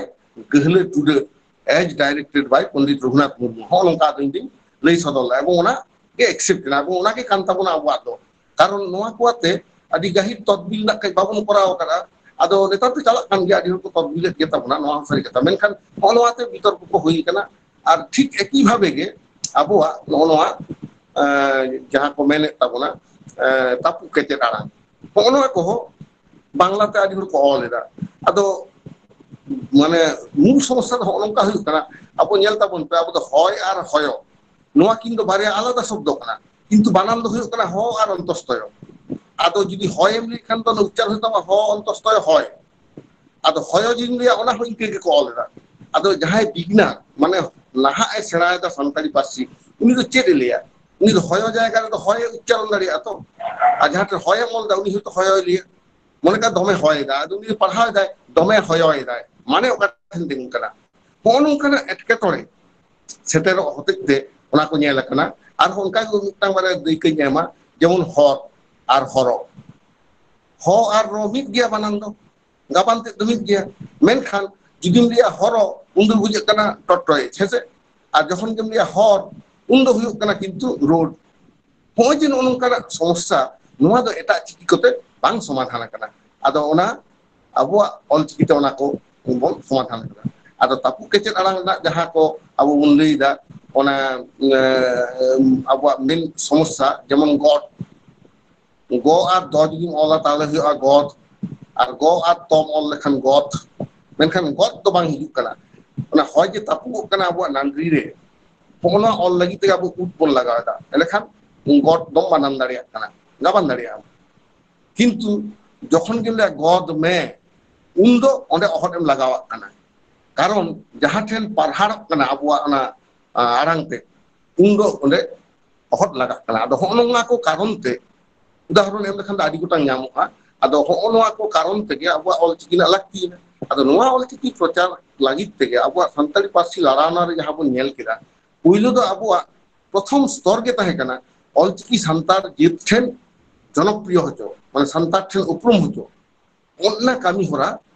ᱜᱟᱹᱦᱞᱟᱹ ᱴᱩᱰᱟᱹᱜ as directed by Pandit Raghunath Murmu. ᱦᱚᱸᱜᱼᱚ ᱱᱚᱝᱠᱟ ᱟᱫᱚ ᱤᱧ ᱫᱩᱧ ᱞᱟᱹᱭ ᱥᱚᱫᱚᱨ ᱞᱮᱫᱟ, ᱮᱵᱚᱝ ᱚᱱᱟ ᱜᱮ accept ᱮᱱᱟ, ᱮᱵᱚᱝ ᱚᱱᱟ ᱜᱮ ᱠᱟᱱ ᱛᱟᱵᱚᱱᱟ ᱟᱵᱚᱣᱟᱜ ᱫᱚ᱾ ᱠᱟᱨᱚᱱ ᱱᱚᱣᱟ ᱠᱚ ᱟᱛᱮ ᱟᱹᱰᱤ ᱜᱟᱹᱦᱤᱨ ᱛᱚᱫᱵᱤᱞ ᱨᱮᱱᱟᱜ ᱠᱟᱹᱡ ᱵᱟᱵᱚᱱ ᱠᱚᱨᱟᱣ ᱟᱠᱟᱫᱟ᱾ ᱟᱫᱚ ᱱᱮᱛᱟᱨ ᱫᱚ ᱪᱟᱞᱟᱜ ᱠᱟᱱ ᱜᱮᱭᱟ, ᱟᱹᱰᱤ ᱦᱚᱲ ᱠᱚ ᱛᱚᱫᱵᱤᱞᱮᱫ ᱜᱮ ᱛᱟᱵᱚᱱᱟ, ᱱᱚᱣᱟ ᱦᱚᱸ ᱥᱟᱹᱨᱤ ᱠᱟᱛᱷᱟ᱾ ᱢᱮᱱᱠᱷᱟᱱ ᱱᱚᱜᱼᱚ ᱱᱚᱣᱟ ᱛᱮ ᱵᱤᱛᱚᱨᱠᱚ ᱠᱚ ᱦᱩᱭ ᱟᱠᱟᱱᱟ᱾ ᱟᱨ ᱴᱷᱤᱠ ᱮᱠᱤ ᱵᱷᱟᱵᱮ ᱜᱮ ᱟᱵᱚᱣᱟᱜ ᱱᱚᱜᱼᱚ ᱱᱚᱣᱟ, ᱮᱸ, ᱡᱟᱦᱟᱸ ᱠᱚ ᱢᱮᱱᱮᱫ ᱛᱟᱵᱚᱱᱟ, ᱮᱸ, ᱛᱟᱹᱯᱩᱜ ᱠᱮᱪᱮᱫ ᱟᱲᱟᱝ, ᱱᱚᱜᱼᱚ ᱱᱚᱣᱟ ᱠᱚᱦᱚᱸ ᱵᱟᱝᱞᱟᱛᱮ ᱟᱹᱰᱤ ᱦᱚᱲ ᱠᱚ ᱚᱞ ᱮᱫᱟ᱾ ᱟᱫᱚ ᱢᱟᱱᱮ ᱢᱩᱞ ᱥᱚᱢᱚᱥᱥᱟ ᱫᱚ ᱦᱚᱸᱜᱼᱚ ᱱᱚᱝᱠᱟ ᱦᱩᱭᱩᱜ ᱠᱟᱱᱟ, ᱟᱵᱚ ᱧᱮᱞ ᱛᱟᱵᱚᱱ ᱯᱮ, ᱟᱵᱚ ᱫᱚ ᱦᱚᱭ ᱟᱨ ᱦᱚᱭᱚ, ᱱᱚᱣᱟ ᱠᱤᱱ ᱫᱚ ᱵᱟᱨᱭᱟ ᱟᱞᱟᱫᱟ ᱥᱚᱵᱫᱚ ᱠᱟᱱᱟ, ᱠᱤᱱᱛᱩ ᱵᱟᱱᱟᱢ ᱫᱚ ᱦᱩᱭᱩᱜ ᱠᱟᱱᱟ ᱦᱚ ᱟᱨ ᱚᱱᱛᱚᱥᱛᱚᱭᱚ᱾ ᱟᱫᱚ ᱡᱩᱫᱤ ᱦᱚᱭᱮᱢ ᱞᱟᱹᱭ ᱠᱷᱟᱱ ᱫᱚ ᱚᱱᱟ ᱩᱪᱪᱟᱨ ᱦᱩᱭᱩᱜ ᱛᱟᱢᱟ ᱦᱚ ᱚᱱᱛᱚᱥᱛᱚᱭᱚ ᱦᱚᱭ᱾ ᱟᱫᱚ ᱦᱚᱭᱚ ᱡᱩᱫᱤᱧ ᱞᱟᱹᱭᱟ, ᱚᱱᱟ ᱦᱚᱸ ᱤᱱᱠᱟᱹ ᱜᱮᱠᱚ ᱚᱞ ᱮᱫᱟ᱾ ᱟᱫᱚ ᱡᱟᱦᱟᱸᱭ beginner, ᱢᱟᱱᱮ ᱱᱟᱦᱟᱜ ᱮ ᱥᱮᱬᱟᱭᱮᱫᱟ ᱥᱟᱱᱛᱟᱲᱤ ᱯᱟᱹᱨᱥᱤ, ᱩᱱᱤ ᱫᱚ ᱪᱮᱫ ᱮ ᱞᱟᱹᱭᱟ? ᱩᱱᱤ ᱫᱚ ᱦᱚᱭᱚ ᱡᱟᱭᱜᱟ ᱨᱮᱫᱚ ᱦᱚᱭ ᱮ ᱩᱪᱪᱟᱨᱚᱱ ᱫᱟᱲᱮᱭᱟᱜᱼᱟ ᱛᱚ᱾ ᱟᱨ ᱡᱟᱦᱟᱸ ᱴᱷᱮᱱ ᱦᱚᱭᱮᱢ ᱚᱞ ᱮᱫᱟ, ᱩᱱᱤ ᱦᱚᱭᱛᱚ ᱦᱚᱭᱚᱭ ᱞᱟᱹᱭᱟ᱾ ᱢᱚᱱᱮ ᱠᱟᱜ ᱫᱚᱢᱮ ᱦᱚᱭᱮᱫᱟ, ᱟᱫᱚ ᱩᱱᱤ ᱫᱚ ᱯᱟᱲᱦᱟᱣ ᱮᱫᱟᱭ, ᱫᱚᱢᱮ ᱦᱚᱭᱚᱭᱮᱫᱟᱭ, ᱢᱟᱱᱮ ᱚᱠᱟ ᱴᱷᱮᱱ ᱛᱤᱸᱜᱩᱱ ᱠᱟᱱᱟ? ᱦᱚᱸᱜᱼᱚ ᱱᱚᱝᱠᱟᱱᱟᱜ ᱮᱴᱠᱮᱴᱚᱬᱮ ᱥᱮᱴᱮᱨᱚᱜ ᱦᱚᱛᱮᱡ ᱛᱮ ᱚᱱᱟ ᱠᱚ ᱧᱮᱞ ᱟᱠᱟᱱᱟ᱾ ᱟᱨᱦᱚᱸ ᱚᱱᱠᱟ ᱜᱮ ᱢᱤᱫᱴᱟᱝ ᱵᱟᱨᱭᱟ ᱫᱟᱹᱭᱠᱟᱹᱧ ᱮᱢᱟ, ᱡᱮᱢᱚᱱ ᱦᱚᱨ ᱟᱨ ᱦᱚᱨᱚ᱾ ᱦᱚ ᱟᱨ ᱨᱚ ᱢᱤᱫ ᱜᱮᱭᱟ ᱵᱟᱱᱟᱢ ᱫᱚ, ᱜᱟᱵᱟᱱ ᱛᱮᱫ ᱫᱚ ᱢᱤᱫ ᱜᱮᱭᱟ᱾ ᱢᱮᱱᱠᱷᱟᱱ ᱡᱩᱫᱤᱢ ᱞᱟᱹᱭᱟ ᱦᱚᱨᱚ, ᱩᱱ ᱫᱚ ᱵᱩᱡᱷᱟᱹᱜ ᱠᱟᱱᱟ ᱴᱚᱴᱚᱭᱮᱡ, ᱦᱮᱸᱥᱮ? ᱟᱨ ᱡᱚᱠᱷᱚᱱ ᱜᱮᱢ ᱞᱟᱹᱭᱟ ᱦᱚᱨ, ᱩᱱ ᱫᱚ ᱦᱩᱭᱩᱜ ᱠᱟᱱᱟ ᱠᱤᱱᱛᱩ ᱨᱳᱰ᱾ ᱦᱚᱸᱜᱼᱚᱭ ᱡᱮ ᱱᱚᱜᱼᱚ ᱱᱚᱝᱠᱟᱱᱟᱜ ᱥᱚᱢᱚᱥᱥᱟ, ᱱᱚᱣᱟ ᱫᱚ ᱮᱴᱟᱜ ᱪᱤᱠᱤ ᱠᱚᱛᱮ ᱵᱟᱝ ᱥᱚᱢᱟᱫᱷᱟᱱ ᱟᱠᱟᱱᱟ᱾ ᱟᱫᱚ ᱚᱱᱟ ᱟᱵᱚᱣᱟᱜ ᱚᱞᱪᱤᱠᱤᱛᱮ ᱚᱱᱟ ᱠᱚ ᱵᱚᱱ ᱥᱚᱢᱟᱫᱷᱟᱱ ᱠᱟᱫᱟ᱾ ᱟᱫᱚ ᱛᱟᱹᱯᱩᱜ ᱠᱮᱪᱮᱫ ᱟᱲᱟᱝ ᱨᱮᱱᱟᱜ ᱡᱟᱦᱟᱸ ᱠᱚ ᱟᱵᱚ ᱵᱚᱱ ᱞᱟᱹᱭᱫᱟ, ᱚᱱᱟ, ᱮᱸ, ᱟᱵᱚᱣᱟᱜ ᱢᱮᱱ ᱥᱚᱢᱚᱥᱥᱟ, ᱡᱮᱢᱚᱱ ᱜᱚᱴ, ᱜᱚ ᱟᱨ ᱫᱚ ᱡᱩᱫᱤᱢ ᱚᱞᱟ, ᱛᱟᱦᱚᱞᱮ ᱦᱩᱭᱩᱜᱼᱟ ᱜᱚᱫ, ᱟᱨ ᱜᱚ ᱟᱨ ᱛᱚᱢ ᱚᱞ ᱞᱮᱠᱷᱟᱱ ᱜᱚᱫ, ᱢᱮᱱᱠᱷᱟᱱ ᱜᱚᱫ ᱫᱚ ᱵᱟᱝ ᱦᱤᱡᱩᱜ ᱠᱟᱱᱟ᱾ ᱚᱱᱟ ᱦᱚᱭ ᱡᱮ ᱛᱟᱹᱯᱩᱜᱚᱜ ᱠᱟᱱᱟ ᱟᱵᱚᱣᱟᱜ ᱱᱟᱹᱰᱨᱤ ᱨᱮ, ᱦᱚᱸᱜᱼᱚ ᱱᱚᱣᱟ ᱚᱞ ᱞᱟᱹᱜᱤᱫ ᱛᱮᱜᱮ ᱟᱵᱚ ᱩᱫ ᱵᱚᱱ ᱞᱟᱜᱟᱣ ᱮᱫᱟ, ᱮᱸᱰᱮᱠᱷᱟᱱ ᱜᱚᱫ ᱫᱚᱢ ᱵᱟᱱᱟᱱ ᱫᱟᱲᱮᱭᱟᱜ ᱠᱟᱱᱟ, ᱜᱟᱵᱟᱱ ᱫᱟᱲᱮᱭᱟᱜᱼᱟ᱾ ᱠᱤᱱᱛᱩ ᱡᱚᱠᱷᱚᱱ ᱜᱮᱢ ᱞᱟᱹᱭᱟ ᱜᱚᱫ ᱢᱮ, ᱩᱱᱫᱚ ᱚᱸᱰᱮ ᱚᱦᱚᱫ ᱮᱢ ᱞᱟᱜᱟᱣᱟᱜ ᱠᱟᱱᱟ᱾ ᱠᱟᱨᱚᱱ ᱡᱟᱦᱟᱸ ᱴᱷᱮᱱ ᱯᱟᱨᱦᱟᱲᱚᱜ ᱠᱟᱱᱟ ᱟᱵᱚᱣᱟᱜ ᱚᱱᱟ, ᱟ, ᱟᱲᱟᱝ ᱛᱮ, ᱩᱱᱫᱚ ᱚᱸᱰᱮ ᱚᱦᱚᱫ ᱞᱟᱜᱟᱜ ᱠᱟᱱᱟ᱾ ᱟᱫᱚ ᱦᱚᱸᱜᱼᱚ ᱱᱚᱣᱟ ᱠᱚ ᱠᱟᱨᱚᱱ ᱛᱮ, ᱩᱫᱟᱦᱚᱨᱚᱱ ᱮᱢ ᱞᱮᱠᱷᱟᱱ ᱫᱚ ᱟᱹᱰᱤ ᱜᱚᱴᱟᱝ ᱧᱟᱢᱚᱜᱼᱟ᱾ ᱟᱫᱚ ᱦᱚᱸᱜᱼᱚ ᱱᱚᱣᱟ ᱠᱚ ᱠᱟᱨᱚᱱ ᱛᱮᱜᱮ ᱟᱵᱚᱣᱟᱜ ᱚᱞᱪᱤᱠᱤ ᱨᱮᱱᱟᱜ ᱞᱟᱹᱠᱛᱤᱭᱮᱱᱟ᱾ ᱟᱫᱚ ᱱᱚᱣᱟ ᱚᱞᱪᱤᱠᱤ ᱯᱨᱚᱪᱟᱨ ᱞᱟᱹᱜᱤᱫ ᱛᱮᱜᱮ ᱟᱵᱚᱣᱟᱜ ᱥᱟᱱᱛᱟᱲᱤ ᱯᱟᱹᱨᱥᱤ ᱞᱟᱲᱟᱣᱱᱟ ᱨᱮ ᱡᱟᱦᱟᱸ ᱵᱚᱱ ᱧᱮᱞ ᱠᱮᱫᱟ, ᱯᱩᱭᱞᱩ ᱫᱚ ᱟᱵᱚᱣᱟᱜ ᱯᱨᱚᱛᱷᱚᱢ ᱥᱛᱚᱨ ᱜᱮ ᱛᱟᱦᱮᱸ ᱠᱟᱱᱟ ᱚᱞᱪᱤᱠᱤ ᱥᱟᱱᱛᱟᱲ ᱡᱟᱹᱛ ᱴᱷᱮᱱ ᱡᱚᱱᱚᱯᱨᱤᱭᱚ ᱦᱚᱪᱚ, ᱢᱟᱱᱮ ᱥᱟᱱᱛᱟᱲ ᱴᱷᱮᱱ ᱩᱯᱨᱩᱢ ᱦᱚᱪᱚ᱾ ᱚᱱᱟ ᱠᱟᱹᱢᱤ ᱦᱚᱨᱟ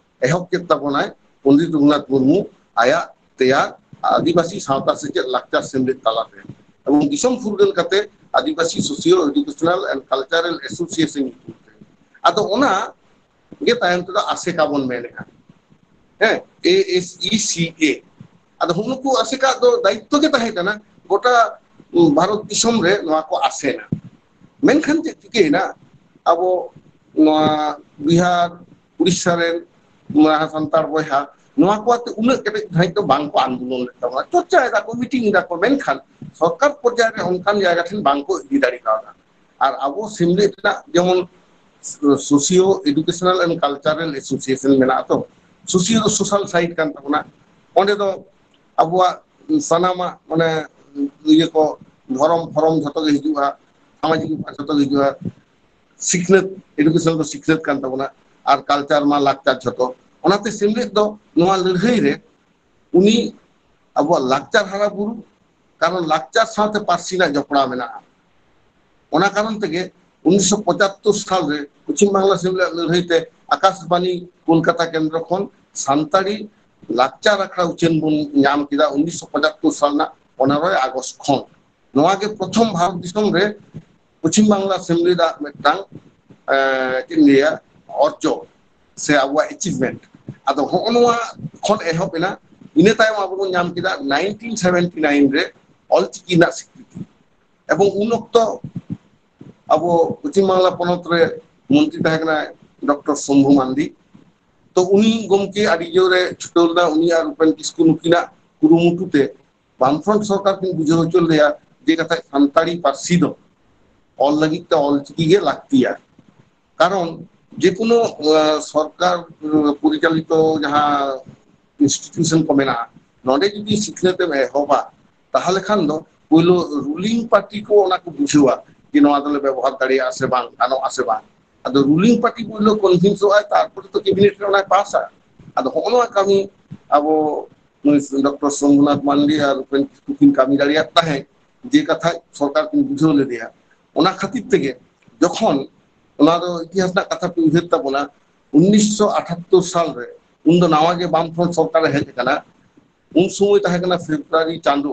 ᱮᱦᱚᱵ ᱠᱮᱫ ᱛᱟᱵᱚᱱᱟᱭ ᱯᱚᱱᱰᱤᱛ ᱨᱚᱜᱷᱩᱱᱟᱛᱷ ᱢᱩᱨᱢᱩ ᱟᱭᱟᱜ ᱛᱮᱭᱟᱨ ᱟᱹᱫᱤᱵᱟᱹᱥᱤ ᱥᱟᱶᱛᱟ ᱥᱮᱪᱮᱫ ᱞᱟᱠᱪᱟᱨ ᱥᱮᱢᱞᱮᱫ ᱛᱟᱞᱟᱛᱮ᱾ ᱮᱵᱚᱝ ᱫᱤᱥᱚᱢ ᱯᱷᱩᱨᱜᱟᱹᱞ ᱠᱟᱛᱮ Adivasi socio educational and cultural association ᱧᱩᱛᱩᱢ ᱛᱮ᱾ ᱟᱫᱚ ᱚᱱᱟ ᱜᱮ ᱛᱟᱭᱚᱢ ᱛᱮᱫᱚ ᱟᱥᱮᱠᱟ ᱵᱚᱱ ᱢᱮᱱᱮᱫᱼᱟ᱾ ᱦᱮᱸ, ᱮ ᱮᱥ ᱤ ᱥᱤ ᱮ᱾ ᱟᱫᱚ ᱦᱩᱜᱼᱱᱩᱠᱩ ᱟᱥᱮᱠᱟ ᱫᱚ ᱫᱟᱭᱤᱛᱛᱚ ᱜᱮ ᱛᱟᱦᱮᱸ ᱠᱟᱱᱟ ᱜᱚᱴᱟ, ᱩᱸ, ᱵᱷᱟᱨᱚᱛ ᱫᱤᱥᱚᱢ ᱨᱮ ᱱᱚᱣᱟ ᱠᱚ ᱟᱥᱮᱱᱟ᱾ ᱢᱮᱱᱠᱷᱟᱱ ᱪᱮᱫ ᱪᱤᱠᱟᱹᱭᱮᱱᱟ? ᱟᱵᱚ ᱱᱚᱣᱟ ᱵᱤᱦᱟᱨ, ᱩᱲᱤᱥᱥᱟ ᱨᱮᱱ ᱱᱚᱣᱟ ᱥᱟᱱᱛᱟᱲ ᱵᱚᱭᱦᱟ ᱱᱚᱣᱟ ᱠᱚ ᱟᱛᱮ ᱩᱱᱟᱹᱜ ᱠᱮᱴᱮᱡ ᱫᱷᱟᱹᱨᱤᱡ ᱫᱚ ᱵᱟᱝ ᱠᱚ ᱟᱱᱫᱳᱞᱚᱱ ᱞᱮᱫ ᱛᱟᱵᱚᱱᱟ᱾ ᱪᱚᱨᱪᱟ ᱮᱫᱟ ᱠᱚ, ᱢᱤᱴᱤᱝ ᱮᱫᱟ ᱠᱚ, ᱢᱮᱱᱠᱷᱟᱱ ᱥᱚᱨᱠᱟᱨ ᱯᱚᱨᱡᱟᱭ ᱨᱮ ᱚᱱᱠᱟᱱ ᱡᱟᱭᱜᱟ ᱴᱷᱮᱱ ᱵᱟᱝ ᱠᱚ ᱤᱫᱤ ᱫᱟᱲᱮ ᱠᱟᱣᱫᱟ᱾ ᱟᱨ ᱟᱵᱚ ᱥᱮᱢᱞᱮᱫ ᱨᱮᱱᱟᱜ ᱡᱮᱢᱚᱱ Socio Educational and Cultural Association ᱢᱮᱱᱟᱜᱼᱟ ᱛᱚ, ᱥᱳᱥᱤᱭᱳ ᱫᱚ ᱥᱳᱥᱟᱞ ᱥᱟᱭᱤᱰ ᱠᱟᱱ ᱛᱟᱵᱚᱱᱟ᱾ ᱚᱸᱰᱮ ᱫᱚ ᱟᱵᱚᱣᱟᱜ ᱥᱟᱱᱟᱢᱟᱜ, ᱢᱟᱱᱮ, ᱤᱭᱟᱹ ᱠᱚ, ᱫᱷᱚᱨᱚᱢ ᱯᱷᱚᱨᱚᱢ ᱡᱷᱚᱛᱚ ᱜᱮ ᱦᱤᱡᱩᱜᱼᱟ, ᱥᱟᱢᱟᱡᱤᱠ ᱵᱮᱯᱟᱨ ᱡᱷᱚᱛᱚ ᱜᱮ ᱦᱤᱡᱩᱜᱼᱟ, ᱥᱤᱠᱷᱱᱟᱹᱛ, ᱮᱰᱩᱠᱮᱥᱚᱱ ᱫᱚ ᱥᱤᱠᱷᱱᱟᱹᱛ ᱠᱟᱱ ᱛᱟᱵᱚᱱᱟ, ᱟᱨ ᱠᱟᱞᱪᱟᱨ ᱢᱟ ᱞᱟᱠᱪᱟᱨ ᱡᱷᱚᱛᱚ᱾ ᱚᱱᱟᱛᱮ ᱥᱮᱢᱞᱮᱫ ᱫᱚ ᱱᱚᱣᱟ ᱞᱟᱹᱲᱦᱟᱹᱭ ᱨᱮ ᱩᱱᱤ ᱟᱵᱚᱣᱟᱜ ᱞᱟᱠᱪᱟᱨ ᱦᱟᱨᱟ ᱵᱩᱨᱩ, ᱠᱟᱨᱚᱱ ᱞᱟᱠᱪᱟᱨ ᱥᱟᱶᱛᱮ ᱯᱟᱹᱨᱥᱤ ᱨᱮᱱᱟᱜ ᱡᱚᱯᱲᱟᱣ ᱢᱮᱱᱟᱜᱼᱟ᱾ ᱚᱱᱟ ᱠᱟᱨᱚᱱ ᱛᱮᱜᱮ ᱩᱱᱤᱥᱥᱚ ᱯᱚᱸᱪᱟᱛᱛᱳᱨ ᱥᱟᱞ ᱨᱮ ᱯᱚᱪᱷᱤᱢ ᱵᱟᱝᱞᱟ ᱥᱮᱢᱞᱮᱫ ᱞᱟᱹᱲᱦᱟᱹᱭ ᱛᱮ ᱟᱠᱟᱥᱵᱟᱱᱤ ᱠᱳᱞᱠᱟᱛᱟ ᱠᱮᱱᱫᱨᱚ ᱠᱷᱚᱱ ᱥᱟᱱᱛᱟᱲᱤ ᱞᱟᱠᱪᱟᱨ ᱟᱠᱷᱲᱟ ᱩᱪᱷᱟᱹᱱ ᱵᱚᱱ ᱧᱟᱢ ᱠᱮᱫᱟ ᱩᱱᱤᱥᱥᱚ ᱯᱚᱸᱪᱟᱛᱛᱳᱨ ᱥᱟᱞ ᱨᱮᱱᱟᱜ ᱯᱚᱱᱮᱨᱚᱭ ᱟᱜᱚᱥᱴ ᱠᱷᱚᱱ᱾ ᱱᱚᱣᱟ ᱜᱮ ᱯᱨᱚᱛᱷᱚᱢ ᱵᱷᱟᱨᱚᱛ ᱫᱤᱥᱚᱢ ᱨᱮ ᱯᱚᱪᱷᱤᱢ ᱵᱟᱝᱞᱟ ᱥᱮᱢᱞᱮᱫᱟᱜ ᱢᱤᱫᱴᱟᱝ, ᱮᱸ, ᱪᱮᱫ ᱤᱧ ᱞᱟᱹᱭᱟ, ᱚᱨᱡᱚ ᱥᱮ ᱟᱵᱚᱣᱟᱜ ᱮᱪᱤᱵᱷᱢᱮᱱᱴ᱾ ᱟᱫᱚ ᱦᱚᱸᱜᱼᱚ ᱱᱚᱣᱟ ᱠᱷᱚᱱ ᱮᱦᱚᱵ ᱮᱱᱟ᱾ ᱤᱱᱟᱹ ᱛᱟᱭᱚᱢ ᱟᱵᱚ ᱵᱚᱱ ᱧᱟᱢ ᱠᱮᱫᱟ ᱱᱟᱭᱤᱱᱴᱤᱱ ᱥᱮᱵᱷᱮᱱᱴᱤ ᱱᱟᱭᱤᱱ ᱨᱮ ᱚᱞᱪᱤᱠᱤ ᱨᱮᱱᱟᱜ ᱥᱤᱠᱨᱤᱛᱤ᱾ ᱮᱵᱚᱝ ᱩᱱ ᱚᱠᱛᱚ ᱟᱵᱚ ᱯᱚᱪᱷᱤᱢ ᱵᱟᱝᱞᱟ ᱯᱚᱱᱚᱛ ᱨᱮ ᱢᱚᱱᱛᱨᱤ ᱛᱟᱦᱮᱸ ᱠᱟᱱᱟᱭ ᱰᱚᱠᱴᱚᱨ ᱥᱚᱢᱵᱷᱩ ᱢᱟᱱᱰᱤ᱾ ᱛᱚ ᱩᱱᱤ ᱜᱚᱢᱠᱮ ᱟᱹᱰᱤ ᱡᱳᱨᱮ ᱪᱷᱩᱴᱟᱹᱣ ᱞᱮᱱᱟ, ᱩᱱᱤ ᱟᱨ ᱩᱯᱮᱱ ᱠᱤᱥᱠᱩ ᱱᱩᱠᱤᱱᱟᱜ ᱠᱩᱨᱩᱢᱩᱴᱩ ᱛᱮ ᱵᱟᱢᱯᱷᱨᱚᱱᱴ ᱥᱚᱨᱠᱟᱨ ᱠᱤᱱ ᱵᱩᱡᱷᱟᱹᱣ ᱦᱚᱪᱚ ᱞᱮᱫᱮᱭᱟ ᱡᱮ ᱠᱟᱛᱷᱟ ᱥᱟᱱᱛᱟᱲᱤ ᱯᱟᱹᱨᱥᱤ ᱫᱚ ᱚᱞ ᱞᱟᱹᱜᱤᱫ ᱛᱮ ᱚᱞᱪᱤᱠᱤ ᱜᱮ ᱞᱟᱹᱠᱛᱤᱭᱟ᱾ ᱠᱟᱨᱚᱱ ᱡᱮᱠᱳᱱᱳ, ᱟᱸ, ᱥᱚᱨᱠᱟᱨ, ᱟᱸ, ᱯᱚᱨᱤᱪᱟᱞᱤᱛᱚ ᱡᱟᱦᱟᱸ institution ᱠᱚ ᱢᱮᱱᱟᱜᱼᱟ, ᱱᱚᱰᱮ ᱡᱩᱫᱤ ᱥᱤᱠᱷᱱᱟᱹᱛ ᱮᱢ ᱮᱦᱚᱵᱟ, ᱛᱟᱦᱚᱞᱮ ᱠᱷᱟᱱ ᱫᱚ ᱯᱳᱭᱞᱳ ᱨᱩᱞᱤᱝ ᱯᱟᱨᱴᱤ ᱠᱚ ᱚᱱᱟ ᱠᱚ ᱵᱩᱡᱷᱟᱹᱣᱟ ᱡᱮ ᱱᱚᱣᱟ ᱫᱚᱞᱮ ᱵᱮᱵᱚᱦᱟᱨ ᱫᱟᱲᱮᱭᱟᱜᱼᱟ ᱥᱮ ᱵᱟᱝ, ᱜᱟᱱᱚᱜᱼᱟ ᱥᱮ ᱵᱟᱝ᱾ ᱟᱫᱚ ᱨᱩᱞᱤᱝ ᱯᱟᱨᱴᱤ ᱯᱳᱭᱞᱳ ᱠᱚᱱᱵᱷᱤᱱᱥᱚᱜᱼᱟᱭ, ᱛᱟᱨᱯᱚᱨᱮ ᱛᱚ ᱠᱮᱵᱤᱱᱮᱴ ᱨᱮ ᱚᱱᱟᱭ ᱯᱟᱥᱟ᱾ ᱟᱫᱚ ᱦᱚᱸᱜᱼᱚ ᱱᱚᱣᱟ ᱠᱟᱹᱢᱤ ᱟᱵᱚ ᱱᱩᱭ ᱰᱚᱠᱴᱚᱨ ᱥᱚᱢᱵᱷᱩᱱᱟᱛᱷ ᱢᱟᱱᱰᱤ ᱟᱨ ᱩᱯᱮᱱ ᱠᱤᱥᱠᱩ ᱠᱤᱱ ᱠᱟᱹᱢᱤ ᱫᱟᱲᱮᱭᱟᱜ ᱛᱟᱦᱮᱸᱫ, ᱡᱮ ᱠᱟᱛᱷᱟ ᱥᱚᱨᱠᱟᱨ ᱠᱤᱱ ᱵᱩᱡᱷᱟᱹᱣ ᱞᱮᱫᱮᱭᱟ᱾ ᱚᱱᱟ ᱠᱷᱟᱹᱛᱤᱨ ᱛᱮᱜᱮ ᱡᱚᱠᱷᱚᱱ, ᱚᱱᱟ ᱫᱚ ᱤᱛᱤᱦᱟᱥ ᱨᱮᱱᱟᱜ ᱠᱟᱛᱷᱟ ᱯᱮ ᱩᱭᱦᱟᱹᱨ ᱛᱟᱵᱚᱱᱟ, ᱩᱱᱤᱥᱥᱚ ᱟᱴᱷᱟᱛᱛᱳᱨ ᱥᱟᱞ ᱨᱮ, ᱩᱱᱫᱚ ᱱᱟᱣᱟ ᱜᱮ ᱵᱟᱢᱯᱷᱨᱚᱱᱴ ᱥᱚᱨᱠᱟᱨ ᱮ ᱦᱮᱡ ᱟᱠᱟᱱᱟ, ᱩᱱ ᱥᱚᱢᱚᱭ ᱛᱟᱦᱮᱸ ᱠᱟᱱᱟ ᱯᱷᱮᱵᱽᱨᱩᱣᱟᱨᱤ ᱪᱟᱸᱫᱳ᱾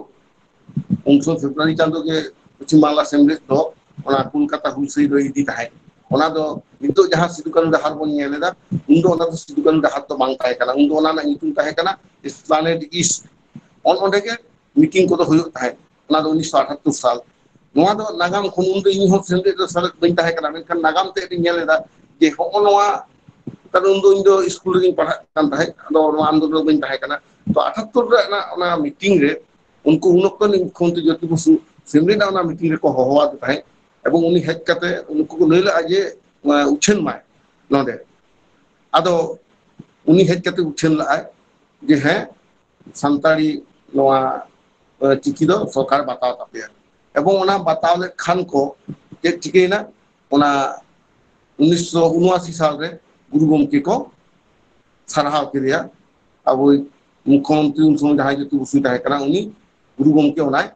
ᱩᱱ ᱥᱚᱢᱚᱭ ᱯᱷᱮᱵᱽᱨᱩᱣᱟᱨᱤ ᱪᱟᱸᱫᱳ ᱜᱮ ᱯᱚᱪᱷᱤᱢ ᱵᱟᱝᱞᱟ ᱥᱮᱢᱞᱮᱫ ᱫᱚ ᱚᱱᱟ ᱠᱳᱞᱠᱟᱛᱟ ᱦᱩᱞᱥᱟᱹᱭ ᱫᱚ ᱤᱫᱤ ᱛᱟᱦᱮᱸᱫ᱾ ᱚᱱᱟ ᱫᱚ ᱱᱤᱛᱚᱜ ᱡᱟᱦᱟᱸ ᱥᱤᱫᱩ ᱠᱟᱹᱱᱩ ᱰᱟᱦᱟᱨ ᱵᱚᱱ ᱧᱮᱞ ᱮᱫᱟ, ᱩᱱ ᱫᱚ ᱚᱱᱟ ᱫᱚ ᱥᱤᱫᱩ ᱠᱟᱹᱱᱩ ᱰᱟᱦᱟᱨ ᱫᱚ ᱵᱟᱝ ᱛᱟᱦᱮᱸ ᱠᱟᱱᱟ, ᱩᱱ ᱫᱚ ᱚᱱᱟ ᱨᱮᱱᱟᱜ ᱧᱩᱛᱩᱢ ᱛᱟᱦᱮᱸ ᱠᱟᱱᱟ ᱮᱥᱯᱞᱟᱱᱮᱰ ᱤᱥᱴ᱾ ᱚᱱ ᱚᱸᱰᱮ ᱜᱮ ᱢᱤᱴᱤᱝ ᱠᱚᱫᱚ ᱦᱩᱭᱩᱜ ᱛᱟᱦᱮᱸᱫ᱾ ᱚᱱᱟ ᱫᱚ ᱩᱱᱤᱥᱥᱚ ᱟᱴᱷᱟᱛᱛᱳᱨ ᱥᱟᱞ᱾ ᱱᱚᱣᱟ ᱫᱚ ᱱᱟᱜᱟᱢ ᱠᱷᱚᱱ, ᱩᱱ ᱫᱚ ᱤᱧ ᱦᱚᱸ ᱥᱮᱢᱞᱮᱫ ᱨᱮ ᱥᱮᱞᱮᱫ ᱵᱟᱹᱧ ᱛᱟᱦᱮᱸ ᱠᱟᱱᱟ, ᱢᱮᱱᱠᱷᱟᱱ ᱱᱟᱜᱟᱢ ᱛᱮᱫ ᱤᱧ ᱧᱮᱞ ᱮᱫᱟ ᱡᱮ ᱦᱚᱸᱜᱼᱚ ᱱᱚᱣᱟ, ᱠᱟᱨᱚᱱ ᱩᱱ ᱫᱚ ᱤᱧ ᱫᱚ ᱥᱠᱩᱞ ᱨᱮᱜᱤᱧ ᱯᱟᱲᱦᱟᱜ ᱠᱟᱱ ᱛᱟᱦᱮᱸᱫ, ᱟᱫᱚ ᱱᱚᱣᱟ ᱟᱱᱫᱳᱞᱚᱱ ᱨᱮ ᱵᱟᱹᱧ ᱛᱟᱦᱮᱸ ᱠᱟᱱᱟ᱾ ᱛᱚ ᱟᱴᱷᱟᱛᱛᱳᱨ ᱨᱮ ᱚᱱᱟ, ᱚᱱᱟ ᱢᱤᱴᱤᱝ ᱨᱮ ᱩᱱᱠᱩ ᱩᱱ ᱚᱠᱛᱚ ᱨᱤᱱ ᱢᱩᱠᱷᱭᱚᱢᱚᱱᱛᱨᱤ ᱡᱳᱛᱤ ᱵᱚᱥᱩ ᱥᱮᱢᱞᱮᱫ ᱨᱮᱱᱟᱜ ᱚᱱᱟ ᱢᱤᱴᱤᱝ ᱨᱮᱠᱚ ᱦᱚᱦᱚᱣᱟᱫᱮ ᱛᱟᱦᱮᱸᱫ, ᱮᱵᱚᱝ ᱩᱱᱤ ᱦᱮᱡ ᱠᱟᱛᱮ ᱩᱱᱠᱩ ᱠᱚ ᱞᱟᱹᱭ ᱞᱮᱫᱼᱟ ᱡᱮ, ᱟᱸ, ᱩᱪᱷᱟᱹᱱ ᱢᱟᱭ ᱱᱚᱰᱮ᱾ ᱟᱫᱚ ᱩᱱᱤ ᱦᱮᱡ ᱠᱟᱛᱮ ᱩᱪᱷᱟᱹᱱ ᱞᱮᱫᱼᱟᱭ ᱡᱮ ᱦᱮᱸ, ᱥᱟᱱᱛᱟᱲᱤ ᱱᱚᱣᱟ, ᱟᱸ, ᱪᱤᱠᱤ ᱫᱚ ᱥᱚᱨᱠᱟᱨ ᱵᱟᱛᱟᱣ ᱛᱟᱯᱮᱭᱟ᱾ ᱮᱵᱚᱝ ᱚᱱᱟ ᱵᱟᱛᱟᱣ ᱞᱮᱫ ᱠᱷᱟᱱ ᱠᱚ ᱪᱮᱫ ᱪᱤᱠᱟᱹᱭᱮᱱᱟ, ᱚᱱᱟ ᱩᱱᱤᱥᱥᱚ ᱩᱱᱚᱟᱥᱤ ᱥᱟᱞ ᱨᱮ ᱜᱩᱨᱩ ᱜᱚᱢᱠᱮ ᱠᱚ ᱥᱟᱨᱦᱟᱣ ᱠᱮᱫᱮᱭᱟ᱾ ᱟᱵᱚᱭᱤᱡ ᱢᱩᱠᱷᱭᱚᱢᱚᱱᱛᱨᱤ ᱩᱱ ᱥᱚᱢᱚᱭ ᱡᱟᱦᱟᱸᱭ ᱡᱳᱛᱤ ᱵᱚᱥᱩᱭ ᱛᱟᱦᱮᱸ ᱠᱟᱱᱟ, ᱩᱱᱤ ᱜᱩᱨᱩ ᱜᱚᱢᱠᱮ ᱚᱱᱟᱭ,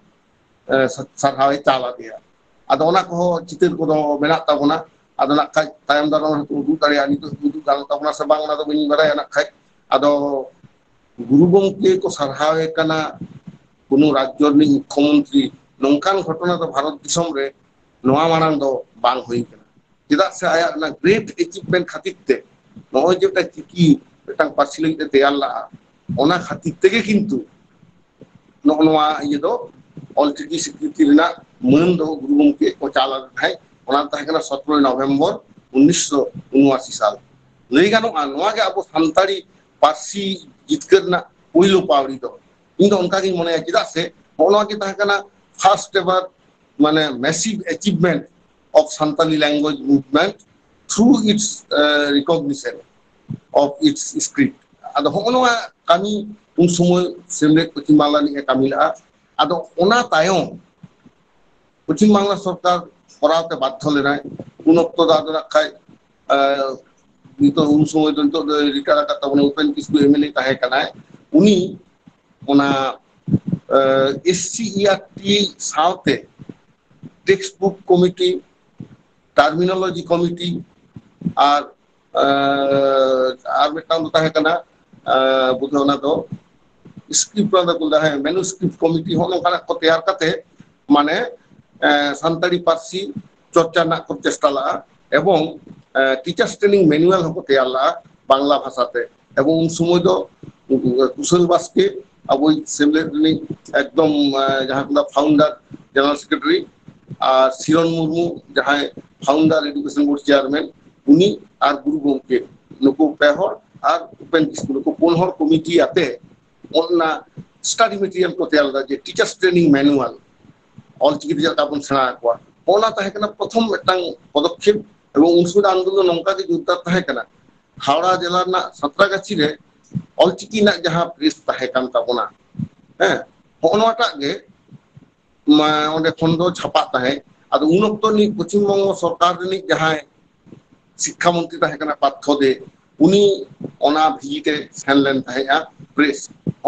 ᱮ, ᱥᱟ-, ᱥᱟᱨᱦᱟᱣ ᱮ ᱪᱟᱞ ᱟᱫᱮᱭᱟ᱾ ᱟᱫᱚ ᱚᱱᱟ ᱠᱚᱦᱚᱸ ᱪᱤᱛᱟᱹᱨ ᱠᱚᱫᱚ ᱢᱮᱱᱟᱜ ᱛᱟᱵᱚᱱᱟ᱾ ᱟᱫᱚ ᱱᱟᱜ ᱠᱷᱟᱡ ᱛᱟᱭᱚᱢ ᱫᱟᱨᱟᱢ ᱦᱚᱸᱠᱚ ᱩᱫᱩᱜ ᱫᱟᱲᱮᱭᱟᱜᱼᱟ, ᱱᱤᱛᱚᱜ ᱩᱫᱩᱜ ᱜᱟᱱᱚᱜ ᱛᱟᱵᱚᱱᱟ ᱥᱮ ᱵᱟᱝ, ᱚᱱᱟ ᱫᱚ ᱵᱟᱹᱧ ᱵᱟᱲᱟᱭᱟ ᱱᱟᱜ ᱠᱷᱟᱡ᱾ ᱟᱫᱚ ᱜᱩᱨᱩ ᱜᱚᱢᱠᱮ ᱠᱚ ᱥᱟᱨᱦᱟᱣᱮ ᱠᱟᱱᱟ, ᱠᱳᱱᱳ ᱨᱟᱡᱽᱡᱚ ᱨᱤᱱᱤᱡ ᱢᱩᱠᱷᱭᱚᱢᱚᱱᱛᱨᱤ, ᱱᱚᱝᱠᱟᱱ ᱜᱷᱚᱴᱚᱱᱟ ᱫᱚ ᱵᱷᱟᱨᱚᱛ ᱫᱤᱥᱚᱢ ᱨᱮ ᱱᱚᱣᱟ ᱢᱟᱲᱟᱝ ᱫᱚ ᱵᱟᱝ ᱦᱩᱭ ᱠᱟᱱᱟ᱾ ᱪᱮᱫᱟᱜ ᱥᱮ ᱟᱭᱟᱜ ᱚᱱᱟ ᱜᱨᱮᱴ ᱮᱪᱤᱵᱷᱢᱮᱱᱴ ᱠᱷᱟᱹᱛᱤᱨ ᱛᱮ ᱱᱚᱜᱼᱚᱭ ᱡᱮ ᱢᱤᱫᱴᱟᱝ ᱪᱤᱠᱤ ᱢᱤᱫᱴᱟᱝ ᱯᱟᱹᱨᱥᱤ ᱞᱟᱹᱜᱤᱫ ᱮ ᱛᱮᱭᱟᱨ ᱞᱟᱜᱼᱟ, ᱚᱱᱟ ᱠᱷᱟᱹᱛᱤᱨ ᱛᱮᱜᱮ ᱠᱤᱱᱛᱩ ᱱᱚᱜᱼᱚ ᱱᱚᱣᱟ ᱤᱭᱟᱹ ᱫᱚ ᱚᱞᱪᱤᱠᱤ ᱥᱤᱠᱨᱤᱛᱤ ᱨᱮᱱᱟᱜ ᱢᱟᱹᱱ ᱫᱚ ᱜᱩᱨᱩ ᱜᱚᱢᱠᱮ ᱠᱚ ᱪᱟᱞ ᱟᱫᱮ ᱛᱟᱦᱮᱸᱫ᱾ ᱚᱱᱟ ᱛᱟᱦᱮᱸ ᱠᱟᱱᱟ ᱥᱚᱛᱨᱚᱭ ᱱᱚᱵᱷᱮᱢᱵᱚᱨ ᱩᱱᱤᱥᱥᱚ ᱩᱱᱚᱟᱥᱤ ᱥᱟᱞ᱾ ᱞᱟᱹᱭ ᱜᱟᱱᱚᱜᱼᱟ, ᱱᱚᱣᱟ ᱜᱮ ᱟᱵᱚ ᱥᱟᱱᱛᱟᱲᱤ ᱯᱟᱹᱨᱥᱤ ᱡᱤᱛᱠᱟᱹᱨ ᱨᱮᱱᱟᱜ ᱯᱩᱭᱞᱩ ᱯᱟᱹᱣᱲᱤ ᱫᱚ᱾ ᱤᱧ ᱫᱚ ᱚᱱᱠᱟ ᱜᱤᱧ ᱢᱚᱱᱮᱭᱟ, ᱪᱮᱫᱟᱜ ᱥᱮ ᱱᱚᱜᱼᱚ ᱱᱚᱣᱟ ᱜᱮ ᱛᱟᱦᱮᱸ ᱠᱟᱱᱟ first ever, ᱢᱟᱱᱮ, massive achievement of Santali language movement through its, uh, recognition of its script. ᱟᱫᱚ ᱦᱚᱸᱜᱼᱚ ᱱᱚᱣᱟ ᱠᱟᱹᱢᱤ ᱩᱱ ᱥᱚᱢᱚᱭ ᱥᱮᱢᱞᱮᱫ ᱯᱚᱪᱷᱤᱢ ᱵᱟᱝᱞᱟ ᱨᱤᱱᱤᱡ ᱮ ᱠᱟᱹᱢᱤ ᱞᱮᱜᱼᱟ᱾ ᱟᱫᱚ ᱚᱱᱟ ᱛᱟᱭᱚᱢ ᱯᱚᱪᱷᱤᱢ ᱵᱟᱝᱞᱟ ᱥᱚᱨᱠᱟᱨ ᱠᱚᱨᱟᱣ ᱛᱮ ᱵᱟᱫᱽᱫᱷᱚ ᱞᱮᱱᱟᱭ᱾ ᱩᱱ ᱚᱠᱛᱚ ᱫᱚ ᱟᱫᱚ ᱱᱟᱜ ᱠᱷᱟᱡ, ᱟᱸ, ᱱᱤᱛᱚᱜ, ᱩᱱ ᱥᱚᱢᱚᱭ ᱫᱚ ᱱᱤᱛᱚᱜ ᱫᱚ retire ᱟᱠᱟᱫ ᱛᱟᱵᱚᱱᱟ, ᱩᱯᱮᱱ ᱠᱤᱥᱠᱩ ᱮᱢ ᱮᱞ ᱮ ᱛᱟᱦᱮᱸ ᱠᱟᱱᱟᱭ᱾ ᱩᱱᱤ ᱚᱱᱟ, ᱟᱸ, ᱮᱥ ᱥᱤ ᱤ ᱟᱨ ᱴᱤ ᱥᱟᱶᱛᱮ text book committee, terminology committee, ᱟᱨ, ᱟᱸ, ᱟᱨ ᱢᱤᱫᱴᱟᱝ ᱫᱚ ᱛᱟᱦᱮᱸ ᱠᱟᱱᱟ, ᱟᱸ, ᱵᱩᱫᱷᱚ ᱚᱱᱟ ᱫᱚ script, ᱚᱱᱟ ᱫᱚ ᱠᱚ ᱞᱟᱹᱭᱟ manuscript committee, ᱦᱚᱸᱜᱼᱚ ᱱᱚᱝᱠᱟᱱᱟᱜ ᱠᱚ ᱛᱮᱭᱟᱨ ᱠᱟᱛᱮ, ᱢᱟᱱᱮ, ᱮᱸ, ᱥᱟᱱᱛᱟᱲᱤ ᱯᱟᱹᱨᱥᱤ ᱪᱚᱨᱪᱟ ᱨᱮᱱᱟᱜ ᱠᱚ ᱪᱮᱥᱴᱟ ᱞᱟᱜᱼᱟ᱾ ᱮᱵᱚᱝ, ᱮᱸ, teachers training manual ᱦᱚᱸᱠᱚ ᱛᱮᱭᱟᱨ ᱞᱟᱜᱼᱟ ᱵᱟᱝᱞᱟ ᱵᱷᱟᱥᱟᱛᱮ᱾ ᱮᱵᱚᱝ ᱩᱱ ᱥᱚᱢᱚᱭ ᱫᱚ ᱠᱩᱥᱟᱞ ᱵᱟᱥᱠᱮ, ᱟᱵᱚᱭᱤᱡ ᱥᱮᱢᱞᱮᱫ ᱨᱤᱱᱤᱡ ᱮᱠᱫᱚᱢ, ᱮᱸ, ᱡᱟᱦᱟᱸ ᱠᱚ ᱢᱮᱛᱟᱜᱼᱟ founder general secretary, ᱟᱨ ᱥᱤᱨᱚᱱ ᱢᱩᱨᱢᱩ, ᱡᱟᱦᱟᱸᱭ founder education board chairman, ᱩᱱᱤ ᱟᱨ ᱜᱩᱨᱩ ᱜᱚᱢᱠᱮ, ᱱᱩᱠᱩ ᱯᱮ ᱦᱚᱲ ᱟᱨ ᱩᱯᱮᱱ ᱠᱤᱥᱠᱩ, ᱱᱩᱠᱩ ᱯᱩᱱ ᱦᱚᱲ committee ᱟᱛᱮ ᱚᱱᱟ study material ᱠᱚ ᱛᱮᱭᱟᱨ ᱞᱮᱫᱟ, ᱡᱮ teachers training manual, ᱚᱞᱪᱤᱠᱤ ᱛᱮ ᱪᱮᱫ ᱞᱮᱠᱟ ᱵᱚᱱ ᱥᱮᱬᱟ ᱟᱠᱚᱣᱟ᱾ ᱚᱱᱟ ᱛᱟᱦᱮᱸ ᱠᱟᱱᱟ ᱯᱨᱚᱛᱷᱚᱢ ᱢᱤᱫᱴᱟᱝ ᱯᱚᱫᱚᱠᱷᱮᱯ᱾ ᱮᱵᱚᱝ ᱩᱱ ᱥᱚᱢᱚᱭ ᱫᱚ ᱟᱱᱫᱳᱞᱚᱱ ᱱᱚᱝᱠᱟ ᱜᱮ ᱡᱳᱨᱫᱟᱨ ᱛᱟᱦᱮᱸ ᱠᱟᱱᱟ᱾ ᱦᱟᱣᱲᱟ ᱡᱮᱞᱟ ᱨᱮᱱᱟᱜ ᱥᱟᱸᱛᱨᱟᱜᱟᱪᱷᱤ ᱨᱮ ᱚᱞᱪᱤᱠᱤ ᱨᱮᱱᱟᱜ ᱡᱟᱦᱟᱸ press ᱛᱟᱦᱮᱸ ᱠᱟᱱ ᱛᱟᱵᱚᱱᱟ, ᱦᱮᱸ, ᱦᱚᱸᱜᱼᱚ ᱱᱚᱣᱟᱴᱟᱜ ᱜᱮ, ᱢᱟ, ᱚᱸᱰᱮ ᱠᱷᱚᱱ ᱫᱚ ᱪᱷᱟᱯᱟᱜ ᱛᱟᱦᱮᱸᱫ᱾ ᱟᱫᱚ ᱩᱱ ᱚᱠᱛᱚ ᱨᱤᱱᱤᱡ ᱯᱚᱪᱷᱤᱢ ᱵᱚᱝᱜᱚ ᱥᱚᱨᱠᱟᱨ ᱨᱤᱱᱤᱡ ᱡᱟᱦᱟᱸᱭ ᱥᱤᱠᱠᱷᱟ ᱢᱚᱱᱛᱨᱤ ᱛᱟᱦᱮᱸ ᱠᱟᱱᱟ ᱯᱟᱨᱛᱷᱚ ᱫᱮ, ᱩᱱᱤ ᱚᱱᱟ visit ᱮ ᱥᱮᱱ ᱞᱮᱱ ᱛᱟᱦᱮᱸᱫᱼᱟ, press᱾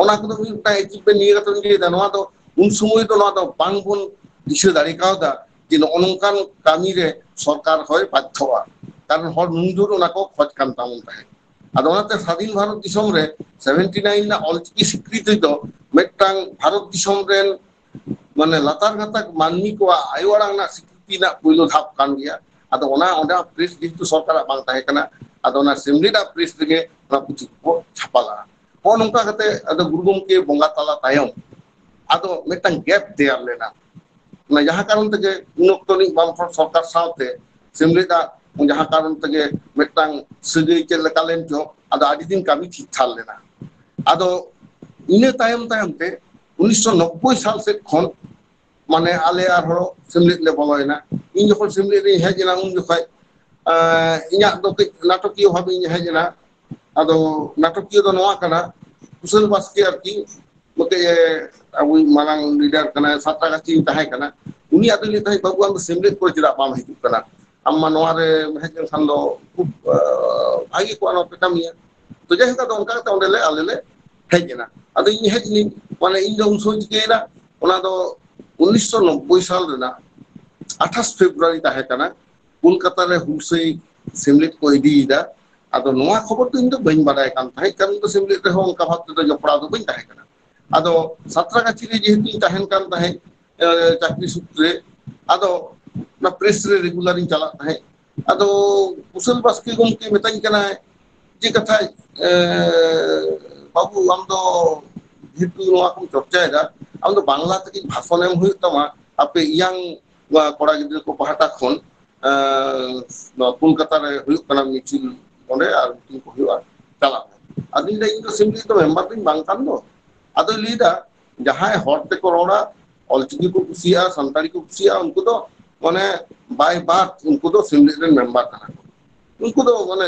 ᱚᱱᱟ ᱠᱚᱫᱚ ᱢᱤᱫᱴᱟᱝ achievement ᱱᱤᱭᱟᱹ ᱠᱟᱛᱮ ᱤᱧ ᱞᱟᱹᱭᱫᱟ, ᱱᱚᱣᱟ ᱫᱚ ᱩᱱ ᱥᱚᱢᱚᱭ ᱫᱚ ᱱᱚᱣᱟ ᱫᱚ ᱵᱟᱝᱵᱚᱱ ᱫᱤᱥᱟᱹ ᱫᱟᱲᱮ ᱠᱟᱣᱫᱟ ᱡᱮ ᱱᱚᱜᱼᱚ ᱱᱚᱝᱠᱟᱱ ᱠᱟᱹᱢᱤ ᱨᱮ ᱥᱚᱨᱠᱟᱨ ᱦᱚᱸᱭ ᱵᱟᱫᱽᱫᱷᱚᱜᱼᱟ, ᱠᱟᱨᱚᱱ ᱦᱚᱲ ᱱᱩᱱ ᱡᱳᱨ ᱚᱱᱟ ᱠᱚ ᱠᱷᱚᱡᱽ ᱠᱟᱱ ᱛᱟᱵᱚᱱ ᱛᱟᱦᱮᱸᱫ᱾ ᱟᱫᱚ ᱚᱱᱟᱛᱮ ᱥᱟᱫᱷᱤᱱ ᱵᱷᱟᱨᱚᱛ ᱫᱤᱥᱚᱢ ᱨᱮ seventy nine ᱨᱮᱱᱟᱜ ᱚᱞᱪᱤᱠᱤ ᱥᱤᱠᱨᱤᱛᱤ ᱫᱚ ᱢᱤᱫᱴᱟᱝ ᱵᱷᱟᱨᱚᱛ ᱫᱤᱥᱚᱢ ᱨᱮᱱ, ᱢᱟᱱᱮ, ᱞᱟᱛᱟᱨ ᱜᱟᱛᱟᱠ ᱢᱟᱹᱱᱢᱤ ᱠᱚᱣᱟᱜ ᱟᱭᱳ ᱟᱲᱟᱝ ᱨᱮᱱᱟᱜ ᱥᱤᱠᱨᱤᱛᱤ ᱨᱮᱱᱟᱜ ᱯᱩᱭᱞᱩ ᱫᱷᱟᱯ ᱠᱟᱱ ᱜᱮᱭᱟ᱾ ᱟᱫᱚ ᱚᱱᱟ, ᱚᱸᱰᱮ press ᱡᱮᱦᱮᱛᱩ ᱥᱚᱨᱠᱟᱨᱟᱜ ᱵᱟᱝ ᱛᱟᱦᱮᱸ ᱠᱟᱱᱟ, ᱟᱫᱚ ᱚᱱᱟ ᱥᱮᱢᱞᱮᱫ ᱟᱜ press ᱨᱮᱜᱮ ᱚᱱᱟ ᱯᱩᱛᱷᱤ ᱠᱚ ᱪᱷᱟᱯᱟ ᱞᱟᱜᱼᱟ᱾ ᱱᱚᱜᱼᱚ ᱱᱚᱝᱠᱟ ᱠᱟᱛᱮ ᱟᱫᱚ ᱜᱩᱨᱩ ᱜᱚᱢᱠᱮ ᱵᱚᱸᱜᱟ ᱛᱟᱞᱟ ᱛᱟᱭᱚᱢ ᱟᱫᱚ ᱢᱤᱫᱴᱟᱝ gap ᱛᱮᱭᱟᱨ ᱞᱮᱱᱟ᱾ ᱚᱱᱟ ᱡᱟᱦᱟᱸ ᱠᱟᱨᱚᱱ ᱛᱮᱜᱮ ᱩᱱ ᱚᱠᱛᱚ ᱨᱤᱱᱤᱡ ᱵᱟᱢᱯᱷᱨᱚᱱᱴ ᱥᱚᱨᱠᱟᱨ ᱥᱟᱶᱛᱮ ᱥᱮᱢᱞᱮᱫᱟᱜ ᱡᱟᱦᱟᱸ ᱠᱟᱨᱚᱱ ᱛᱮᱜᱮ ᱢᱤᱫᱴᱟᱝ ᱥᱟᱹᱜᱟᱹᱭ ᱪᱮᱫ ᱞᱮᱠᱟ ᱞᱮᱱ ᱪᱚ, ᱟᱫᱚ ᱟᱹᱰᱤ ᱫᱤᱱ ᱠᱟᱹᱢᱤ ᱛᱷᱤᱨ ᱛᱷᱟᱨ ᱞᱮᱱᱟ᱾ ᱟᱫᱚ ᱤᱱᱟᱹ ᱛᱟᱭᱚᱢ ᱛᱟᱭᱚᱢ ᱛᱮ ᱩᱱᱤᱥᱥᱚ ᱱᱚᱵᱵᱳᱭ ᱥᱟᱞ ᱥᱮᱫ ᱠᱷᱚᱱ ᱢᱟᱱᱮ ᱟᱞᱮ ᱟᱨᱦᱚᱸ ᱥᱮᱢᱞᱮᱫ ᱞᱮ ᱵᱚᱞᱚᱭᱮᱱᱟ᱾ ᱤᱧ ᱡᱚᱠᱷᱚᱱ ᱥᱮᱢᱞᱮᱫ ᱨᱤᱧ ᱦᱮᱡ ᱮᱱᱟ, ᱩᱱ ᱡᱚᱠᱷᱚᱱ ᱤᱧᱟᱹᱜ ᱫᱚ ᱠᱟᱹᱡ ᱱᱟᱴᱚᱠᱤᱭᱟᱹ ᱵᱷᱟᱵᱮ ᱤᱧ ᱦᱮᱡ ᱮᱱᱟ᱾ ᱟᱫᱚ ᱱᱟᱴᱚᱠᱤᱭᱟᱹ ᱫᱚ ᱱᱚᱣᱟ ᱠᱟᱱᱟ, ᱠᱩᱥᱟᱹᱞ ᱵᱟᱥᱠᱮ ᱟᱨᱠᱤ ᱢᱤᱫᱴᱮᱡ ᱟᱵᱚᱭᱤᱡ ᱢᱟᱨᱟᱝ ᱞᱤᱰᱟᱨ ᱠᱟᱱᱟᱭ, ᱥᱟᱸᱛᱨᱟᱜᱟᱪᱷᱤ ᱨᱤᱧ ᱛᱟᱦᱮᱸ ᱠᱟᱱᱟ᱾ ᱩᱱᱤ ᱟᱫᱚ ᱞᱟᱹᱭ ᱛᱟᱦᱮᱸᱫ, "ᱵᱟᱹᱵᱩ, ᱟᱢ ᱫᱚ ᱥᱮᱢᱞᱮᱫ ᱠᱚᱨᱮ ᱪᱮᱫᱟᱜ ᱵᱟᱢ ᱦᱤᱡᱩᱜ ᱠᱟᱱᱟ? ᱟᱢ ᱢᱟ ᱱᱚᱣᱟ ᱨᱮ ᱦᱮᱡ ᱞᱮᱱᱠᱷᱟᱱ ᱫᱚ ᱠᱷᱩᱵ ᱵᱷᱟᱜᱮ ᱠᱚᱜᱼᱟ, ᱱᱚᱣᱟ ᱯᱮ ᱠᱟᱹᱢᱤᱭᱟ᱾" ᱛᱚ ᱡᱟᱭᱦᱳᱠ, ᱟᱫᱚ ᱚᱱᱠᱟ ᱠᱟᱛᱮ ᱚᱸᱰᱮ ᱞᱮ ᱟᱞᱮ ᱞᱮ ᱦᱮᱡ ᱮᱱᱟ᱾ ᱟᱫᱚ ᱤᱧ ᱦᱮᱡ ᱮᱱᱟᱹᱧ, ᱢᱟᱱᱮ ᱤᱧ ᱫᱚ ᱩᱱ ᱥᱚᱢᱚᱭ ᱪᱤᱠᱟᱹᱭᱮᱱᱟ, ᱚᱱᱟ ᱫᱚ ᱩᱱᱤᱥᱥᱚ ᱱᱚᱵᱵᱳᱭ ᱥᱟᱞ ᱨᱮᱱᱟᱜ ᱟᱴᱷᱟᱥ ᱯᱷᱮᱵᱽᱨᱩᱣᱟᱨᱤ ᱛᱟᱦᱮᱸ ᱠᱟᱱᱟ᱾ ᱠᱳᱞᱠᱟᱛᱟ ᱨᱮ ᱦᱩᱞᱥᱟᱹᱭ ᱥᱮᱢᱞᱮᱫ ᱠᱚ ᱤᱫᱤᱭᱮᱫᱟ᱾ ᱟᱫᱚ ᱱᱚᱣᱟ ᱠᱷᱚᱵᱚᱨ ᱫᱚ ᱤᱧ ᱫᱚ ᱵᱟᱹᱧ ᱵᱟᱰᱟᱭ ᱠᱟᱱ ᱛᱟᱦᱮᱸᱫ, ᱠᱟᱨᱚᱱ ᱫᱚ ᱥᱮᱢᱞᱮᱫ ᱨᱮᱦᱚᱸ ᱚᱱᱠᱟ ᱵᱷᱟᱵ ᱛᱮᱫᱚ ᱡᱚᱯᱲᱟᱣ ᱫᱚ ᱵᱟᱹᱧ ᱛᱟᱦᱮᱸ ᱠᱟᱱᱟ᱾ ᱟᱫᱚ ᱥᱟᱸᱛᱨᱟᱜᱟᱪᱷᱤ ᱨᱮ ᱡᱮᱦᱮᱛᱩᱧ ᱛᱟᱦᱮᱱ ᱠᱟᱱ ᱛᱟᱦᱮᱸᱫ, ᱮ, ᱪᱟᱹᱠᱨᱤ ᱥᱩᱛᱨᱮ, ᱟᱫᱚ ᱚᱱᱟ ᱯᱨᱮᱥ ᱨᱮ ᱨᱮᱜᱩᱞᱟᱨ ᱤᱧ ᱪᱟᱞᱟᱜ ᱛᱟᱦᱮᱸᱫ᱾ ᱟᱫᱚ ᱠᱩᱥᱟᱹᱞ ᱵᱟᱥᱠᱮ ᱜᱚᱢᱠᱮ ᱢᱮᱛᱟᱹᱧ ᱠᱟᱱᱟᱭ ᱡᱮ, ᱠᱟᱛᱷᱟᱡ, ᱮ, "ᱵᱟᱹᱵᱩ, ᱟᱢ ᱫᱚ ᱡᱮᱦᱮᱛᱩ ᱱᱚᱣᱟ ᱠᱚᱢ ᱪᱚᱨᱪᱟᱭᱮᱫᱟ, ᱟᱢ ᱫᱚ ᱵᱟᱝᱞᱟ ᱛᱮᱜᱮ ᱵᱷᱟᱥᱚᱱ ᱮᱢ ᱦᱩᱭᱩᱜ ᱛᱟᱢᱟ, ᱟᱯᱮ ᱤᱭᱟᱝ ᱠᱚᱲᱟ ᱜᱤᱫᱽᱨᱟᱹ ᱠᱚ ᱯᱟᱦᱴᱟ ᱠᱷᱚᱱ, ᱮ, ᱱᱚᱣᱟ ᱠᱳᱞᱠᱟᱛᱟ ᱨᱮ ᱦᱩᱭᱩᱜ ᱠᱟᱱᱟ ᱢᱤᱪᱷᱤᱞ, ᱚᱸᱰᱮ ᱟᱨ ᱢᱤᱴᱤᱝ ᱠᱚ ᱦᱩᱭᱩᱜᱼᱟ, ᱪᱟᱞᱟᱜ ᱢᱮ᱾" ᱟᱫᱚᱧ ᱞᱟᱹᱭᱫᱟ, "ᱤᱧ ᱫᱚ ᱥᱮᱢᱞᱮᱫ ᱫᱚ ᱢᱮᱢᱵᱟᱨ ᱫᱚᱧ ᱵᱟᱝ ᱠᱟᱱ ᱫᱚ?" ᱟᱫᱚᱭ ᱞᱟᱹᱭᱫᱟ, ᱡᱟᱦᱟᱸᱭ ᱦᱚᱲ ᱛᱮᱠᱚ ᱨᱚᱲᱟ, ᱚᱞᱪᱤᱠᱤ ᱠᱚ ᱠᱩᱥᱤᱭᱟᱜᱼᱟ, ᱥᱟᱱᱛᱟᱲᱤ ᱠᱚ ᱠᱩᱥᱤᱭᱟᱜᱼᱟ, ᱩᱱᱠᱩ ᱫᱚ ᱢᱟᱱᱮ by birth ᱩᱱᱠᱩ ᱫᱚ ᱥᱮᱢᱞᱮᱫ ᱨᱮᱱ ᱢᱮᱢᱵᱟᱨ ᱠᱟᱱᱟ ᱠᱚ᱾ ᱩᱱᱠᱩ ᱫᱚ ᱢᱟᱱᱮ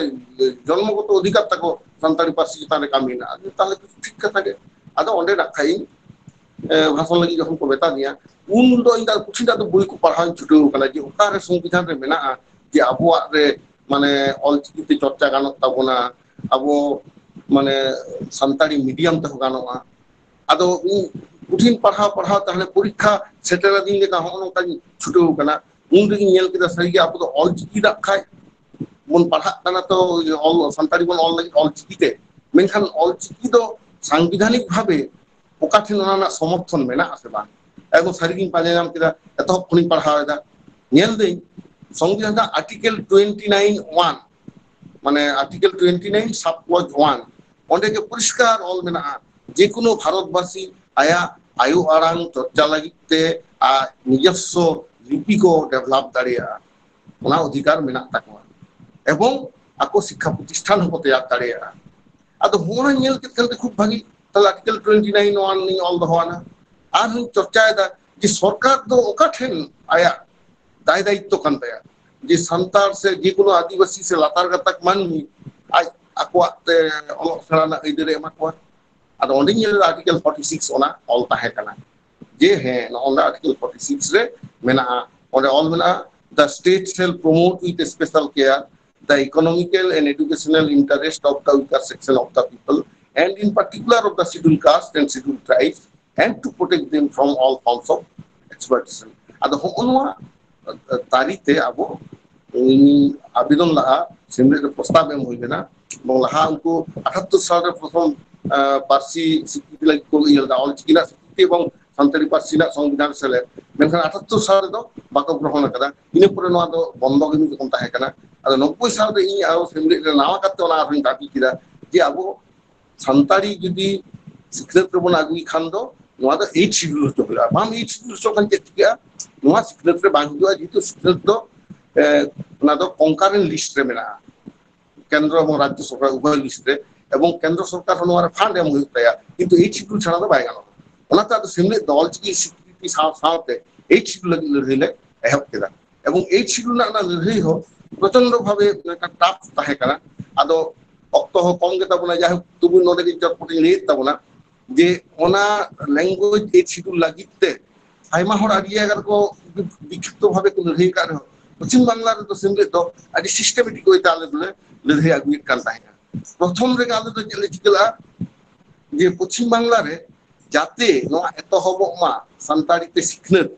ᱡᱚᱱᱢᱚᱜᱚᱛᱚ ᱚᱫᱷᱤᱠᱟᱨ ᱛᱟᱠᱚ ᱥᱟᱱᱛᱟᱲᱤ ᱯᱟᱹᱨᱥᱤ ᱪᱮᱛᱟᱱ ᱨᱮ ᱠᱟᱹᱢᱤ ᱨᱮᱱᱟᱜ᱾ ᱟᱫᱚ ᱛᱟᱦᱞᱮ ᱛᱚ ᱴᱷᱤᱠ ᱠᱟᱛᱷᱟ ᱜᱮ᱾ ᱟᱫᱚ ᱚᱸᱰᱮ ᱱᱟᱜ ᱠᱷᱟᱡ ᱤᱧ, ᱮ, ᱵᱷᱟᱥᱚᱱ ᱞᱟᱹᱜᱤᱫ ᱡᱚᱠᱷᱚᱱ ᱠᱚ ᱢᱮᱛᱟ ᱫᱤᱧᱟ, ᱩᱱ ᱫᱚ ᱤᱧ ᱫᱚ ᱯᱩᱛᱷᱤ ᱨᱮᱱᱟᱜ ᱫᱚ ᱵᱳᱭ ᱠᱚ ᱯᱟᱲᱦᱟᱣ ᱤᱧ ᱪᱷᱩᱴᱟᱹᱣ ᱠᱟᱱᱟ ᱡᱮ ᱚᱠᱟᱨᱮ ᱥᱚᱝᱵᱤᱫᱷᱟᱱ ᱨᱮ ᱢᱮᱱᱟᱜᱼᱟ ᱡᱮ ᱟᱵᱚᱣᱟᱜ ᱨᱮ ᱢᱟᱱᱮ ᱚᱞᱪᱤᱠᱤ ᱛᱮ ᱪᱚᱨᱪᱟ ᱜᱟᱱᱚᱜ ᱛᱟᱵᱚᱱᱟ, ᱟᱵᱚ ᱢᱟᱱᱮ ᱥᱟᱱᱛᱟᱲᱤ ᱢᱤᱰᱤᱭᱟᱢ ᱛᱮᱦᱚᱸ ᱜᱟᱱᱚᱜᱼᱟ᱾ ᱟᱫᱚ ᱤᱧ ᱯᱩᱛᱷᱤᱧ ᱯᱟᱲᱦᱟᱣ ᱯᱟᱲᱦᱟᱣ ᱛᱟᱦᱞᱮ ᱯᱚᱨᱤᱠᱠᱷᱟ ᱥᱮᱴᱮᱨᱟᱫᱤᱧ ᱞᱮᱠᱟ ᱦᱚᱸᱜᱼᱚ ᱱᱚᱝᱠᱟᱧ ᱪᱷᱩᱴᱟᱹᱣ ᱠᱟᱱᱟ᱾ ᱩᱱ ᱨᱮᱜᱤᱧ ᱧᱮᱞ ᱠᱮᱫᱟ ᱥᱟᱹᱨᱤᱜᱮ ᱟᱵᱚ ᱫᱚ ᱚᱞᱪᱤᱠᱤ ᱫᱟᱜ ᱠᱷᱟᱡ ᱵᱚᱱ ᱯᱟᱲᱦᱟᱜ ᱠᱟᱱᱟ ᱛᱚ, ᱚᱞ, ᱥᱟᱱᱛᱟᱲᱤ ᱵᱚᱱ ᱚᱞ ᱞᱟᱹᱜᱤᱫ ᱚᱞᱪᱤᱠᱤ ᱛᱮ, ᱢᱮᱱᱠᱷᱟᱱ ᱚᱞᱪᱤᱠᱤ ᱫᱚ ᱥᱟᱝᱵᱤᱫᱷᱟᱱᱤᱠ ᱵᱷᱟᱵᱮ ᱚᱠᱟ ᱴᱷᱮᱱ ᱚᱱᱟ ᱨᱮᱱᱟᱜ ᱥᱚᱢᱚᱨᱛᱷᱚᱱ ᱢᱮᱱᱟᱜ ᱟᱥᱮ ᱵᱟᱝ? ᱮᱠᱫᱚᱢ ᱥᱟᱹᱨᱤᱜᱤᱧ ᱯᱟᱸᱡᱟ ᱧᱟᱢ ᱠᱮᱫᱟ, ᱮᱛᱚᱦᱚᱵ ᱠᱷᱚᱱᱤᱧ ᱯᱟᱲᱦᱟᱣ ᱮᱫᱟ, ᱧᱮᱞ ᱫᱟᱹᱧ ᱥᱚᱝᱵᱤᱫᱷᱟᱱ ᱨᱮᱱᱟᱜ ᱟᱨᱴᱤᱠᱮᱞ ᱴᱩᱭᱮᱱᱴᱤ ᱱᱟᱭᱤᱱ ᱳᱣᱟᱱ, ᱢᱟᱱᱮ ᱟᱨᱴᱤᱠᱮᱞ ᱴᱩᱭᱮᱱᱴᱤ ᱱᱟᱭᱤᱱ ᱥᱟᱵ ᱠᱞᱚᱡᱽ ᱳᱣᱟᱱ, ᱚᱸᱰᱮ ᱜᱮ ᱯᱚᱨᱤᱥᱠᱟᱨ ᱚᱞ ᱢᱮᱱᱟᱜᱼᱟ, ᱡᱮ ᱠᱳᱱᱳ ᱵᱷᱟᱨᱚᱛᱵᱟᱥᱤ ᱟᱭᱟᱜ ᱟᱭᱳ ᱟᱲᱟᱝ ᱪᱚᱨᱪᱟ ᱞᱟᱹᱜᱤᱫ ᱛᱮ ᱟᱨ ᱱᱤᱡᱚᱥᱥᱚ ᱞᱤᱯᱤ ᱠᱚ ᱰᱮᱵᱷᱞᱚᱯ ᱫᱟᱲᱮᱭᱟᱜᱼᱟ, ᱚᱱᱟ ᱚᱫᱷᱤᱠᱟᱨ ᱢᱮᱱᱟᱜ ᱛᱟᱠᱚᱣᱟ᱾ ᱮᱵᱚᱝ ᱟᱠᱚ ᱥᱤᱠᱠᱷᱟ ᱯᱨᱚᱛᱤᱥᱴᱷᱟᱱ ᱦᱚᱸᱠᱚ ᱛᱮᱭᱟᱨ ᱫᱟᱲᱮᱭᱟᱜᱼᱟ᱾ ᱟᱫᱚ ᱦᱚᱸᱜᱼᱚᱭ ᱧᱮᱞ ᱠᱮᱫ ᱠᱷᱟᱱ ᱫᱚ ᱠᱷᱩᱵ ᱵᱷᱟᱹᱜᱤ, ᱛᱟᱦᱞᱮ ᱟᱨᱴᱤᱠᱮᱞ ᱴᱩᱭᱮᱱᱴᱤ ᱱᱟᱭᱤᱱ ᱱᱚᱣᱟ ᱞᱤᱧ ᱚᱞ ᱫᱚᱦᱚᱣᱟᱱᱟ᱾ ᱟᱨᱦᱚᱸᱧ ᱪᱚᱨᱪᱟᱭᱮᱫᱟ ᱡᱮ ᱥᱚᱨᱠᱟᱨ ᱫᱚ ᱚᱠᱟ ᱴᱷᱮᱱ ᱟᱭᱟᱜ ᱫᱟᱭ ᱫᱟᱭᱤᱛᱛᱚ ᱠᱟᱱ ᱛᱟᱭᱟ ᱡᱮ ᱥᱟᱱᱛᱟᱲ ᱥᱮ ᱡᱮᱠᱳᱱᱳ ᱟᱹᱫᱤᱵᱟᱹᱥᱤ ᱥᱮ ᱞᱟᱛᱟᱨ ᱜᱟᱛᱟᱠ ᱢᱟᱹᱱᱢᱤ ᱟᱡ ᱟᱠᱚᱣᱟᱜ ᱛᱮ ᱚᱞᱚᱜ ᱥᱮᱬᱟ ᱨᱮᱱᱟᱜ ᱟᱹᱭᱫᱟᱹᱨ ᱮ ᱮᱢᱟ ᱠᱚᱣᱟ? ᱟᱫᱚ ᱚᱸᱰᱮᱧ ᱧᱮᱞ ᱮᱫᱟ ᱟᱨᱴᱤᱠᱮᱞ ᱯᱷᱚᱨᱴᱤ ᱥᱤᱠᱥ ᱚᱱᱟ ᱚᱞ ᱛᱟᱦᱮᱸ ᱠᱟᱱᱟ ᱡᱮ ᱦᱮᱸ, ᱱᱚᱜᱼᱚ ᱱᱚᱰᱮ ᱟᱨᱴᱤᱠᱮᱞ ᱯᱷᱚᱨᱴᱤ ᱥᱤᱠᱥ ᱨᱮ ᱢᱮᱱᱟᱜᱼᱟ, ᱚᱸᱰᱮ ᱚᱞ ᱢᱮᱱᱟᱜᱼᱟ, "The state shall promote with special care the economical and educational interest of the weaker section of the people, and in particular of the scheduled caste and scheduled tribes, and to protect them from all forms of exploitation." ᱟᱫᱚ ᱦᱚᱸᱜᱼᱚ ᱱᱚᱣᱟ ᱛᱟᱹᱨᱤ ᱛᱮ ᱟᱵᱚ ᱤᱧ ᱟᱵᱮᱫᱚᱱ ᱞᱟᱦᱟ ᱥᱮᱢᱞᱮᱫ ᱨᱮ ᱯᱨᱚᱥᱛᱟᱵ ᱮᱢ ᱦᱩᱭ ᱞᱮᱱᱟ, ᱮᱵᱚᱝ ᱞᱟᱦᱟ ᱩᱱᱠᱩ ᱟᱴᱷᱟᱛᱛᱚᱨ ᱥᱟᱞ ᱨᱮ ᱯᱨᱚᱛᱷᱚᱢ ᱯᱟᱹᱨᱥᱤ ᱥᱤᱠᱨᱤᱛᱤ ᱞᱟᱹᱜᱤᱫ ᱠᱚ ᱤᱭᱟᱹ ᱞᱮᱫᱟ, ᱚᱞᱪᱤᱠᱤ ᱨᱮᱱᱟᱜ ᱥᱤᱠᱨᱤᱛᱤ ᱮᱵᱚᱝ ᱥᱟᱱᱛᱟᱲᱤ ᱯᱟᱹᱨᱥᱤ ᱨᱮᱱᱟᱜ ᱥᱚᱝᱵᱤᱫᱷᱟᱱ ᱥᱮᱞᱮᱫ, ᱢᱮᱱᱠᱷᱟᱱ ᱟᱴᱷᱟᱛᱛᱚᱨ ᱥᱟᱞ ᱨᱮᱫᱚ ᱵᱟᱠᱚ ᱜᱨᱚᱦᱚᱱ ᱟᱠᱟᱫᱟ᱾ ᱤᱱᱟᱹ ᱯᱚᱨᱮ ᱱᱚᱣᱟ ᱫᱚ ᱵᱚᱱᱫᱚ ᱜᱮ ᱢᱤᱫ ᱨᱚᱠᱚᱢ ᱛᱟᱦᱮᱸ ᱠᱟᱱᱟ᱾ ᱟᱫᱚ ᱱᱚᱵᱵᱳᱭ ᱥᱟᱞ ᱨᱮ ᱤᱧ ᱟᱨᱚ ᱥᱮᱢᱞᱮᱫ ᱨᱮ ᱱᱟᱣᱟ ᱠᱟᱛᱮ ᱚᱱᱟ ᱟᱨᱦᱚᱸᱧ ᱫᱟᱹᱵᱤ ᱠᱮᱫᱟ ᱡᱮ ᱟᱵᱚ ᱥᱟᱱᱛᱟᱲᱤ ᱡᱩᱫᱤ ᱥᱤᱠᱷᱱᱟᱹᱛ ᱨᱮᱵᱚᱱ ᱟᱹᱜᱩᱭ ᱠᱷᱟᱱ ᱫᱚ ᱱᱚᱣᱟ ᱫᱚ ᱮᱭᱤᱴ ᱥᱤᱰᱩᱞ ᱦᱚᱪᱚ ᱦᱩᱭᱩᱜᱼᱟ᱾ ᱵᱟᱢ ᱮᱭᱤᱴ ᱥᱤᱰᱩᱞ ᱦᱚᱪᱚ ᱠᱷᱟᱱ ᱪᱮᱫ ᱪᱤᱠᱟᱹᱜᱼᱟ? ᱱᱚᱣᱟ ᱥᱤᱠᱷᱱᱟᱹᱛ ᱨᱮ ᱵᱟᱝ ᱦᱤᱡᱩᱜᱼᱟ, ᱡᱮᱦᱮᱛᱩ ᱥᱤᱠᱷᱱᱟᱹᱛ ᱫᱚ ᱚᱱᱟ ᱫᱚ ᱠᱚᱱᱠᱟᱨᱮᱱᱴ ᱞᱤᱥᱴ ᱨᱮ ᱢᱮᱱᱟᱜᱼᱟ, ᱠᱮᱱᱫᱨᱚ ᱮᱵᱚᱝ ᱨᱟᱡᱽᱡᱚ ᱥᱚᱨᱠᱟᱨ ᱩᱵᱷᱚᱭ ᱞᱤᱥᱴ ᱨᱮ, ᱮᱵᱚᱝ ᱠᱮᱱᱫᱨᱚ ᱥᱚᱨᱠᱟᱨ ᱦᱚᱸ ᱱᱚᱣᱟ ᱨᱮ ᱯᱷᱟᱱᱰ ᱮᱢ ᱦᱩᱭᱩᱜ ᱛᱟᱭᱟ, ᱠᱤᱱᱛᱩ ᱮᱭᱤᱴ ᱥᱤᱰᱩᱞ ᱪᱷᱟᱲᱟ ᱫᱚ ᱵᱟᱭ ᱜᱟᱱᱚᱜᱼᱟ᱾ ᱚᱱᱟᱛᱮ ᱟᱫᱚ ᱥᱮᱢᱞᱮᱫ ᱫᱚ ᱚᱞᱪᱤᱠᱤ ᱥᱤᱠᱨᱤᱛᱤ ᱥᱟᱶ ᱥᱟᱶᱛᱮ ᱮᱭᱤᱴ ᱥᱤᱰᱩᱞ ᱞᱟᱹᱜᱤᱫ ᱞᱟᱹᱲᱦᱟᱹᱭ ᱞᱮ ᱮᱦᱚᱵ ᱠᱮᱫᱟ᱾ ᱮᱵᱚᱝ ᱮᱭᱤᱴ ᱥᱤᱰᱩᱞ ᱨᱮᱱᱟᱜ ᱚᱱᱟ ᱞᱟᱹᱲᱦᱟᱹᱭ ᱦᱚᱸ ᱯᱨᱚᱪᱚᱱᱰᱚ ᱵᱷᱟᱵᱮ ᱢᱤᱫᱴᱟᱝ ᱴᱟᱯ ᱛᱟᱦᱮᱸ ᱠᱟᱱᱟ᱾ ᱟᱫᱚ ᱚᱠᱛᱚ ᱦᱚᱸ ᱠᱚᱢ ᱜᱮᱛᱟ ᱵᱚᱱᱟ, ᱡᱟᱭᱦᱳᱠ ᱛᱚᱵᱩ ᱱᱚᱰᱮ ᱜᱮ ᱪᱚᱴᱯᱚᱴ ᱤᱧ ᱞᱟᱹᱭᱮᱫ ᱛᱟᱵᱚᱱᱟ ᱡᱮ ᱚᱱᱟ ᱞᱮᱝᱜᱩᱭᱮᱡᱽ ᱮᱭᱤᱴ ᱥᱤᱰᱩᱞ ᱞᱟᱹᱜᱤᱫ ᱛᱮ ᱟᱭᱢᱟ ᱦᱚᱲ ᱟᱹᱰᱤ ᱡᱟᱭᱜᱟ ᱨᱮᱠᱚ ᱵᱤᱠᱷᱤᱯᱛᱚ ᱵᱷᱟᱵᱮ ᱠᱚ ᱞᱟᱹᱲᱦᱟᱹᱭ ᱟᱠᱟᱫ ᱨᱮᱦᱚᱸ ᱯᱚᱪᱷᱤᱢ ᱵᱟᱝᱞᱟ ᱨᱮᱫᱚ ᱥᱮᱢᱞᱮᱫ ᱫᱚ ᱟᱹᱰᱤ ᱥᱤᱥᱴᱮᱢᱮᱴᱤᱠ ᱚᱭᱮᱛᱮ ᱟᱞᱮ ᱫᱚᱞᱮ ᱞᱟᱹᱲᱦᱟᱹᱭ ᱟᱹᱜᱩᱭᱮᱫ ᱠᱟᱱ ᱛᱟᱦᱮᱸᱫ᱾ ᱯᱨᱚᱛᱷᱚᱢ ᱨᱮᱜᱮ ᱟᱞᱮ ᱫᱚ ᱪᱮᱫ ᱞᱮ ᱪᱤᱠᱟᱹ ᱞᱮᱫᱼᱟ ᱡᱮ ᱯᱚᱪᱷᱤᱢ ᱵᱟᱝᱞᱟ ᱨᱮ ᱡᱟᱛᱮ ᱱᱚᱣᱟ ᱮᱛᱚᱦᱚᱵᱚᱜ ᱢᱟ ᱥᱟᱱᱛᱟᱲᱤ ᱛᱮ ᱥᱤᱠᱷᱱᱟᱹᱛ,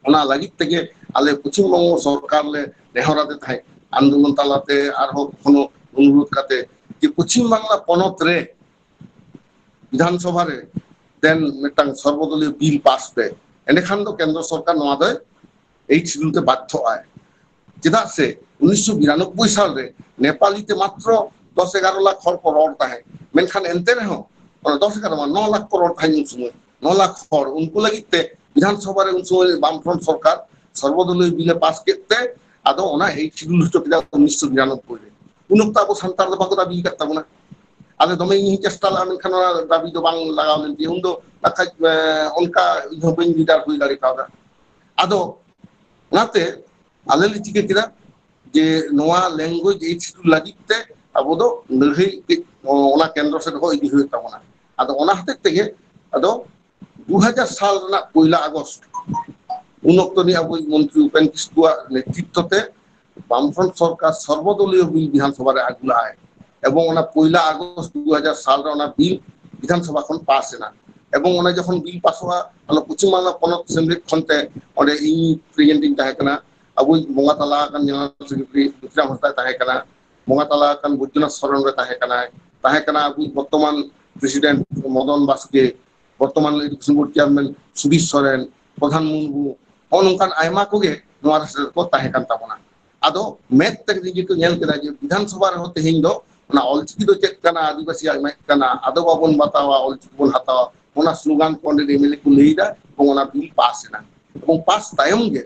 ᱚᱱᱟ ᱞᱟᱹᱜᱤᱫ ᱛᱮᱜᱮ ᱟᱞᱮ ᱯᱚᱪᱷᱤᱢ ᱵᱚᱝᱜᱚ ᱥᱚᱨᱠᱟᱨ ᱞᱮ ᱱᱮᱦᱚᱨ ᱟᱫᱮ ᱛᱟᱦᱮᱸᱫ, ᱟᱱᱫᱳᱞᱚᱱ ᱛᱟᱞᱟᱛᱮ ᱟᱨᱦᱚᱸ ᱠᱚᱠᱷᱚᱱᱳ ᱚᱱᱩᱨᱳᱫᱷ ᱠᱟᱛᱮ ᱡᱮ ᱯᱚᱪᱷᱤᱢ ᱵᱟᱝᱞᱟ ᱯᱚᱱᱚᱛ ᱨᱮ ᱵᱤᱫᱷᱟᱱ ᱥᱚᱵᱷᱟ ᱨᱮ ᱫᱮᱱ ᱢᱤᱫᱴᱟᱝ ᱥᱚᱨᱵᱚᱫᱚᱞᱤᱭᱚ ᱵᱤᱞ ᱯᱟᱥ ᱯᱮ, ᱮᱸᱰᱮᱠᱷᱟᱱ ᱫᱚ ᱠᱮᱱᱫᱨᱚ ᱥᱚᱨᱠᱟᱨ ᱱᱚᱣᱟ ᱫᱚᱭ ᱮᱭᱤᱴ ᱥᱤᱰᱩᱞ ᱛᱮ ᱵᱟᱫᱽᱫᱷᱚᱜᱼᱟᱭ᱾ ᱪᱮᱫᱟᱜ ᱥᱮ ᱩᱱᱤᱥᱥᱚ ᱵᱤᱨᱟᱱᱚᱵᱵᱳᱭ ᱥᱟᱞ ᱨᱮ ᱱᱮᱯᱟᱞᱤ ᱛᱮ ᱢᱟᱛᱨᱚ ᱫᱚᱥ ᱮᱜᱟᱨᱚ ᱞᱟᱠᱷ ᱦᱚᱲ ᱠᱚ ᱨᱚᱲ ᱛᱟᱦᱮᱸᱫ, ᱢᱮᱱᱠᱷᱟᱱ ᱮᱱᱛᱮ ᱨᱮᱦᱚᱸ ᱚᱱᱟ ᱫᱚᱥ ᱮᱜᱟᱨᱚ ᱢᱟ ᱱᱚ ᱞᱟᱠᱷ ᱠᱚ ᱨᱚᱲ ᱛᱟᱦᱮᱸᱫ ᱩᱱ ᱥᱚᱢᱚᱭ᱾ ᱱᱚ ᱞᱟᱠᱷ ᱦᱚᱲ, ᱩᱱᱠᱩ ᱞᱟᱹᱜᱤᱫ ᱛᱮ ᱵᱤᱫᱷᱟᱱ ᱥᱚᱵᱷᱟ ᱨᱮ ᱩᱱ ᱥᱚᱢᱚᱭ ᱵᱟᱢᱯᱷᱨᱚᱱᱴ ᱥᱚᱨᱠᱟᱨ ᱥᱚᱨᱵᱚᱫᱚᱞᱤᱭᱚ ᱵᱤᱞ ᱮ ᱯᱟᱥ ᱠᱮᱫ ᱛᱮ ᱟᱫᱚ ᱚᱱᱟ ᱮᱭᱤᱴ ᱥᱤᱰᱩᱞ ᱦᱚᱪᱚ ᱠᱮᱫᱟ ᱩᱱᱤᱥᱥᱚ ᱱᱤᱨᱟᱱᱚᱵᱵᱳᱭ ᱨᱮ᱾ ᱩᱱ ᱚᱠᱛᱚ ᱟᱵᱚ ᱥᱟᱱᱛᱟᱲ ᱫᱚ ᱵᱟᱠᱚ ᱫᱟᱹᱵᱤ ᱟᱠᱟᱫ ᱛᱟᱵᱚᱱᱟ᱾ ᱟᱞᱮ ᱫᱚᱢᱮ ᱤᱧ ᱦᱚᱸᱧ ᱪᱮᱥᱴᱟ ᱞᱮᱫᱼᱟ, ᱢᱮᱱᱠᱷᱟᱱ ᱚᱱᱟ ᱫᱟᱹᱵᱤ ᱫᱚ ᱵᱟᱝ ᱞᱟᱜᱟᱣ ᱞᱮᱱ ᱛᱤᱧᱟᱹ᱾ ᱩᱱᱫᱚ ᱵᱟᱠᱷᱟᱡ, ᱮ, ᱚᱱᱠᱟ ᱤᱧ ᱦᱚᱸ ᱵᱟᱹᱧ ᱞᱤᱰᱟᱨ ᱦᱩᱭ ᱫᱟᱲᱮ ᱠᱟᱣᱫᱟ᱾ ᱟᱫᱚ ᱚᱱᱟᱛᱮ ᱟᱞᱮ ᱞᱮ ᱪᱤᱠᱟᱹ ᱠᱮᱫᱟ ᱡᱮ ᱱᱚᱣᱟ ᱞᱮᱝᱜᱩᱭᱮᱡᱽ ᱮᱭᱤᱴ ᱥᱤᱰᱩᱞ ᱞᱟᱹᱜᱤᱫ ᱛᱮ ᱟᱵᱚ ᱫᱚ ᱞᱟᱹᱲᱦᱟᱹᱭ ᱠᱟᱹᱡ ᱚᱱᱟ ᱠᱮᱱᱫᱨᱚ ᱥᱮᱫ ᱦᱚᱸ ᱤᱫᱤ ᱦᱩᱭᱩᱜ ᱛᱟᱵᱚᱱᱟ᱾ ᱟᱫᱚ ᱚᱱᱟ ᱦᱚᱛᱮᱡ ᱛᱮᱜᱮ ᱟᱫᱚ ᱫᱩ ᱦᱟᱡᱟᱨ ᱥᱟᱞ ᱨᱮᱱᱟᱜ ᱯᱚᱭᱞᱟ ᱟᱜᱚᱥᱴ, ᱩᱱ ᱚᱠᱛᱚ ᱨᱤᱱᱤᱡ ᱟᱵᱚᱭᱤᱡ ᱢᱚᱱᱛᱨᱤ ᱩᱯᱮᱱ ᱠᱤᱥᱠᱩᱣᱟᱜ ᱱᱮᱛᱨᱤᱛᱛᱚ ᱛᱮ ᱵᱟᱢᱯᱷᱨᱚᱱᱴ ᱥᱚᱨᱠᱟᱨ ᱥᱚᱨᱵᱚᱫᱚᱞᱤᱭᱚ ᱵᱤᱞ ᱵᱤᱫᱷᱟᱱ ᱥᱚᱵᱷᱟ ᱨᱮ ᱟᱹᱜᱩ ᱞᱟᱜᱼᱟᱭ᱾ ᱮᱵᱚᱝ ᱚᱱᱟ ᱯᱚᱭᱞᱟ ᱟᱜᱚᱥᱴ ᱫᱩ ᱦᱟᱡᱟᱨ ᱥᱟᱞ ᱨᱮ ᱚᱱᱟ ᱵᱤᱞ ᱵᱤᱫᱷᱟᱱ ᱥᱚᱵᱷᱟ ᱠᱷᱚᱱ ᱯᱟᱥ ᱮᱱᱟ᱾ ᱮᱵᱚᱝ ᱚᱱᱟ ᱡᱚᱠᱷᱚᱱ ᱵᱤᱞ ᱯᱟᱥᱚᱜᱼᱟ, ᱚᱱᱟ ᱯᱚᱪᱷᱤᱢ ᱵᱟᱝᱞᱟ ᱯᱚᱱᱚᱛ ᱥᱮᱢᱞᱮᱫ ᱠᱷᱚᱱ ᱛᱮ ᱚᱸᱰᱮ ᱤᱧ ᱯᱨᱮᱡᱤᱰᱮᱱᱴ ᱤᱧ ᱛᱟᱦᱮᱸ ᱠᱟᱱᱟ᱾ ᱟᱵᱚᱭᱤᱡ ᱵᱚᱸᱜᱟ ᱛᱟᱞᱟ ᱟᱠᱟᱱ ᱡᱮᱱᱟᱨᱮᱞ ᱥᱮᱠᱨᱮᱴᱟᱨᱤ ᱫᱩᱠᱷᱤᱨᱟᱢ ᱦᱟᱸᱥᱫᱟᱭ ᱛᱟᱦᱮᱸ ᱠᱟᱱᱟ, ᱵᱚᱸᱜᱟ ᱛᱟᱞᱟ ᱟᱠᱟᱱ ᱵᱳᱭᱫᱚᱱᱟᱛᱷ ᱥᱚᱨᱮᱱ ᱨᱮ ᱛᱟᱦᱮᱸ ᱠᱟᱱᱟᱭ, ᱛᱟᱦᱮᱸ ᱠᱟᱱᱟ ᱟᱵᱚᱭᱤᱡ ᱵᱚᱨᱛᱚᱢᱟᱱ president Madan Baske, Bardhaman education board chairman Sudhir Soren, Pradhan Murmu, ᱱᱚᱜᱼᱚ ᱱᱚᱝᱠᱟᱱ ᱟᱭᱢᱟ ᱠᱚᱜᱮ ᱱᱚᱣᱟ ᱨᱮ ᱥᱮᱞᱮᱫ ᱠᱚ ᱛᱟᱦᱮᱸ ᱠᱟᱱ ᱛᱟᱵᱚᱱᱟ᱾ ᱟᱫᱚ ᱢᱮᱫ ᱛᱮ ᱱᱤᱡᱮ ᱠᱚ ᱧᱮᱞ ᱠᱮᱫᱟ ᱡᱮ ᱵᱤᱫᱷᱟᱱ ᱥᱚᱵᱷᱟ ᱨᱮᱦᱚᱸ ᱛᱮᱦᱮᱧ ᱫᱚ ᱚᱱᱟ ᱚᱞᱪᱤᱠᱤ ᱫᱚ ᱪᱮᱫ ᱠᱟᱱᱟ, ᱟᱹᱫᱤᱵᱟᱹᱥᱤᱭᱟᱜ ᱮᱢᱟᱜ ᱠᱟᱱᱟ, ᱟᱫᱚ ᱵᱟᱵᱚᱱ ᱵᱟᱛᱟᱣᱟ, ᱚᱞᱪᱤᱠᱤ ᱵᱚᱱ ᱦᱟᱛᱟᱣᱟ, ᱚᱱᱟ ᱥᱞᱳᱜᱟᱱ ᱠᱚ ᱚᱸᱰᱮ ᱮᱢᱮᱞᱮ ᱠᱚ ᱞᱟᱹᱭ ᱮᱫᱟ ᱮᱵᱚᱝ ᱚᱱᱟ ᱵᱤᱞ ᱯᱟᱥ ᱮᱱᱟ᱾ ᱮᱵᱚᱝ ᱯᱟᱥ ᱛᱟᱭᱚᱢ ᱜᱮ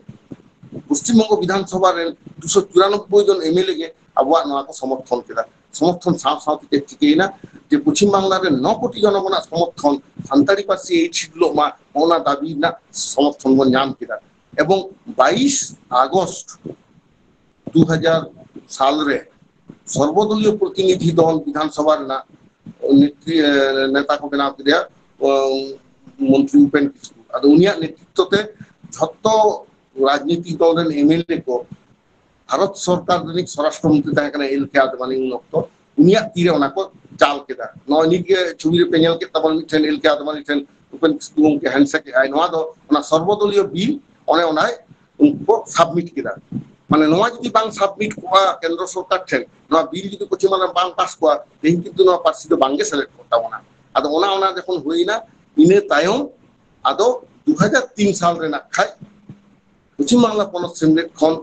ᱯᱚᱥᱪᱤᱢ ᱵᱚᱝᱜᱚ ᱵᱤᱫᱷᱟᱱ ᱥᱚᱵᱷᱟ ᱨᱮᱱ ᱫᱩᱥᱚ ᱪᱩᱨᱟᱱᱚᱵᱵᱳᱭ ᱡᱚᱱ ᱮᱢᱮᱞᱮ ᱜᱮ ᱟᱵᱚᱣᱟᱜ ᱱᱚᱣᱟ ᱠᱚ ᱥᱚᱢᱚᱨᱛᱷᱚᱱ ᱠᱮᱫᱟ᱾ ᱥᱚᱢᱚᱨᱛᱷᱚᱱ ᱥᱟᱶ ᱥᱟᱶᱛᱮ ᱪᱮᱫ ᱪᱤᱠᱟᱹᱭᱮᱱᱟ ᱡᱮ ᱯᱚᱪᱷᱤᱢ ᱵᱟᱝᱞᱟ ᱨᱮ ᱱᱚ ᱠᱳᱴᱤ ᱡᱚᱱᱚᱜᱚᱱᱟᱜ ᱥᱚᱢᱚᱨᱛᱷᱚᱱ ᱥᱟᱱᱛᱟᱲᱤ ᱯᱟᱹᱨᱥᱤ ᱮᱭᱤᱴ ᱥᱤᱰᱩᱞᱚᱜ ᱢᱟ, ᱚᱱᱟ ᱫᱟᱹᱵᱤ ᱨᱮᱱᱟᱜ ᱥᱚᱢᱚᱨᱛᱷᱚᱱ ᱵᱚᱱ ᱧᱟᱢ ᱠᱮᱫᱟ᱾ ᱮᱵᱚᱝ ᱵᱟᱭᱤᱥ ᱟᱜᱚᱥᱴ ᱫᱩ ᱦᱟᱡᱟᱨ ᱥᱟᱞ ᱨᱮ ᱥᱚᱨᱵᱚᱫᱚᱞᱤᱭᱚ ᱯᱨᱚᱛᱤᱱᱤᱫᱷᱤ ᱫᱚᱞ ᱵᱤᱫᱷᱟᱱ ᱥᱚᱵᱷᱟ ᱨᱮᱱᱟᱜ ᱱᱮᱛᱨᱤ-, ᱮ, ᱱᱮᱛᱟ ᱠᱚ ᱵᱮᱱᱟᱣ ᱠᱮᱫᱮᱭᱟ, ᱚ, ᱢᱚᱱᱛᱨᱤ ᱩᱯᱮᱱ ᱠᱤᱥᱠᱩ᱾ ᱟᱫᱚ ᱩᱱᱤᱭᱟᱜ ᱱᱮᱛᱨᱤᱛᱛᱚ ᱛᱮ ᱡᱷᱚᱛᱚ ᱨᱟᱡᱽᱱᱤᱛᱤᱠ ᱫᱚᱞ ᱨᱮᱱ ᱮᱢᱮᱞᱮ ᱠᱚ ᱵᱷᱟᱨᱚᱛ ᱥᱚᱨᱠᱟᱨ ᱨᱤᱱᱤᱡ ᱥᱚᱨᱟᱥᱴᱨᱚ ᱢᱚᱱᱛᱨᱤ ᱛᱟᱦᱮᱸ ᱠᱟᱱᱟ ᱮᱞ ᱠᱮ ᱟᱫᱵᱟᱱᱤ ᱩᱱ ᱚᱠᱛᱚ, ᱩᱱᱤᱭᱟᱜ ᱛᱤᱨᱮ ᱚᱱᱟ ᱠᱚ ᱪᱟᱞ ᱠᱮᱫᱟ᱾ ᱱᱚᱜᱼᱚᱭ ᱱᱤᱛ ᱜᱮ ᱪᱷᱚᱵᱤ ᱨᱮᱯᱮ ᱧᱮᱞ ᱠᱮᱫ ᱛᱟᱵᱚᱱ ᱢᱤᱫᱴᱷᱮᱱ ᱮᱞ ᱠᱮ ᱟᱫᱵᱟᱱᱤ ᱴᱷᱮᱱ ᱩᱯᱮᱱ ᱠᱤᱥᱠᱩ ᱜᱚᱢᱠᱮ ᱦᱮᱱᱰᱥᱮᱠ ᱮᱫᱟᱭ᱾ ᱱᱚᱣᱟ ᱫᱚ ᱚᱱᱟ ᱥᱚᱨᱵᱚᱫᱚᱞᱤᱭᱚ ᱵᱤᱞ ᱚᱱᱮ ᱚᱱᱟᱭ ᱩᱱᱠᱩ ᱠᱚ ᱥᱟᱵᱢᱤᱴ ᱠᱮᱫᱟ᱾ ᱢᱟᱱᱮ ᱱᱚᱣᱟ ᱡᱩᱫᱤ ᱵᱟᱝ ᱥᱟᱵᱢᱤᱴ ᱠᱚᱜᱼᱟ ᱠᱮᱱᱫᱨᱚ ᱥᱚᱨᱠᱟᱨ ᱴᱷᱮᱱ, ᱱᱚᱣᱟ ᱵᱤᱞ ᱡᱩᱫᱤ ᱯᱚᱪᱷᱤᱢ ᱵᱟᱝᱞᱟ ᱨᱮ ᱵᱟᱝ ᱯᱟᱥ ᱠᱚᱜᱼᱟ, ᱛᱮᱦᱮᱧ ᱠᱤᱱᱛᱩ ᱱᱚᱣᱟ ᱯᱟᱹᱨᱥᱤ ᱫᱚ ᱵᱟᱝᱜᱮ ᱥᱮᱞᱮᱫ ᱠᱚᱜ ᱛᱟᱵᱚᱱᱟ᱾ ᱟᱫᱚ ᱚᱱᱟ, ᱚᱱᱟ ᱡᱚᱠᱷᱚᱱ ᱦᱩᱭᱱᱟ, ᱤᱱᱟᱹ ᱛᱟᱭᱚᱢ ᱟᱫᱚ ᱫᱩ ᱦᱟᱡᱟᱨ ᱛᱤᱱ ᱥᱟᱞ ᱨᱮᱱᱟᱜ ᱠᱷᱟᱡ ᱯᱚᱪᱷᱤᱢ ᱵᱟᱝᱞᱟ ᱯᱚᱱᱚᱛ ᱥᱮᱢᱞᱮᱫ ᱠᱷᱚᱱ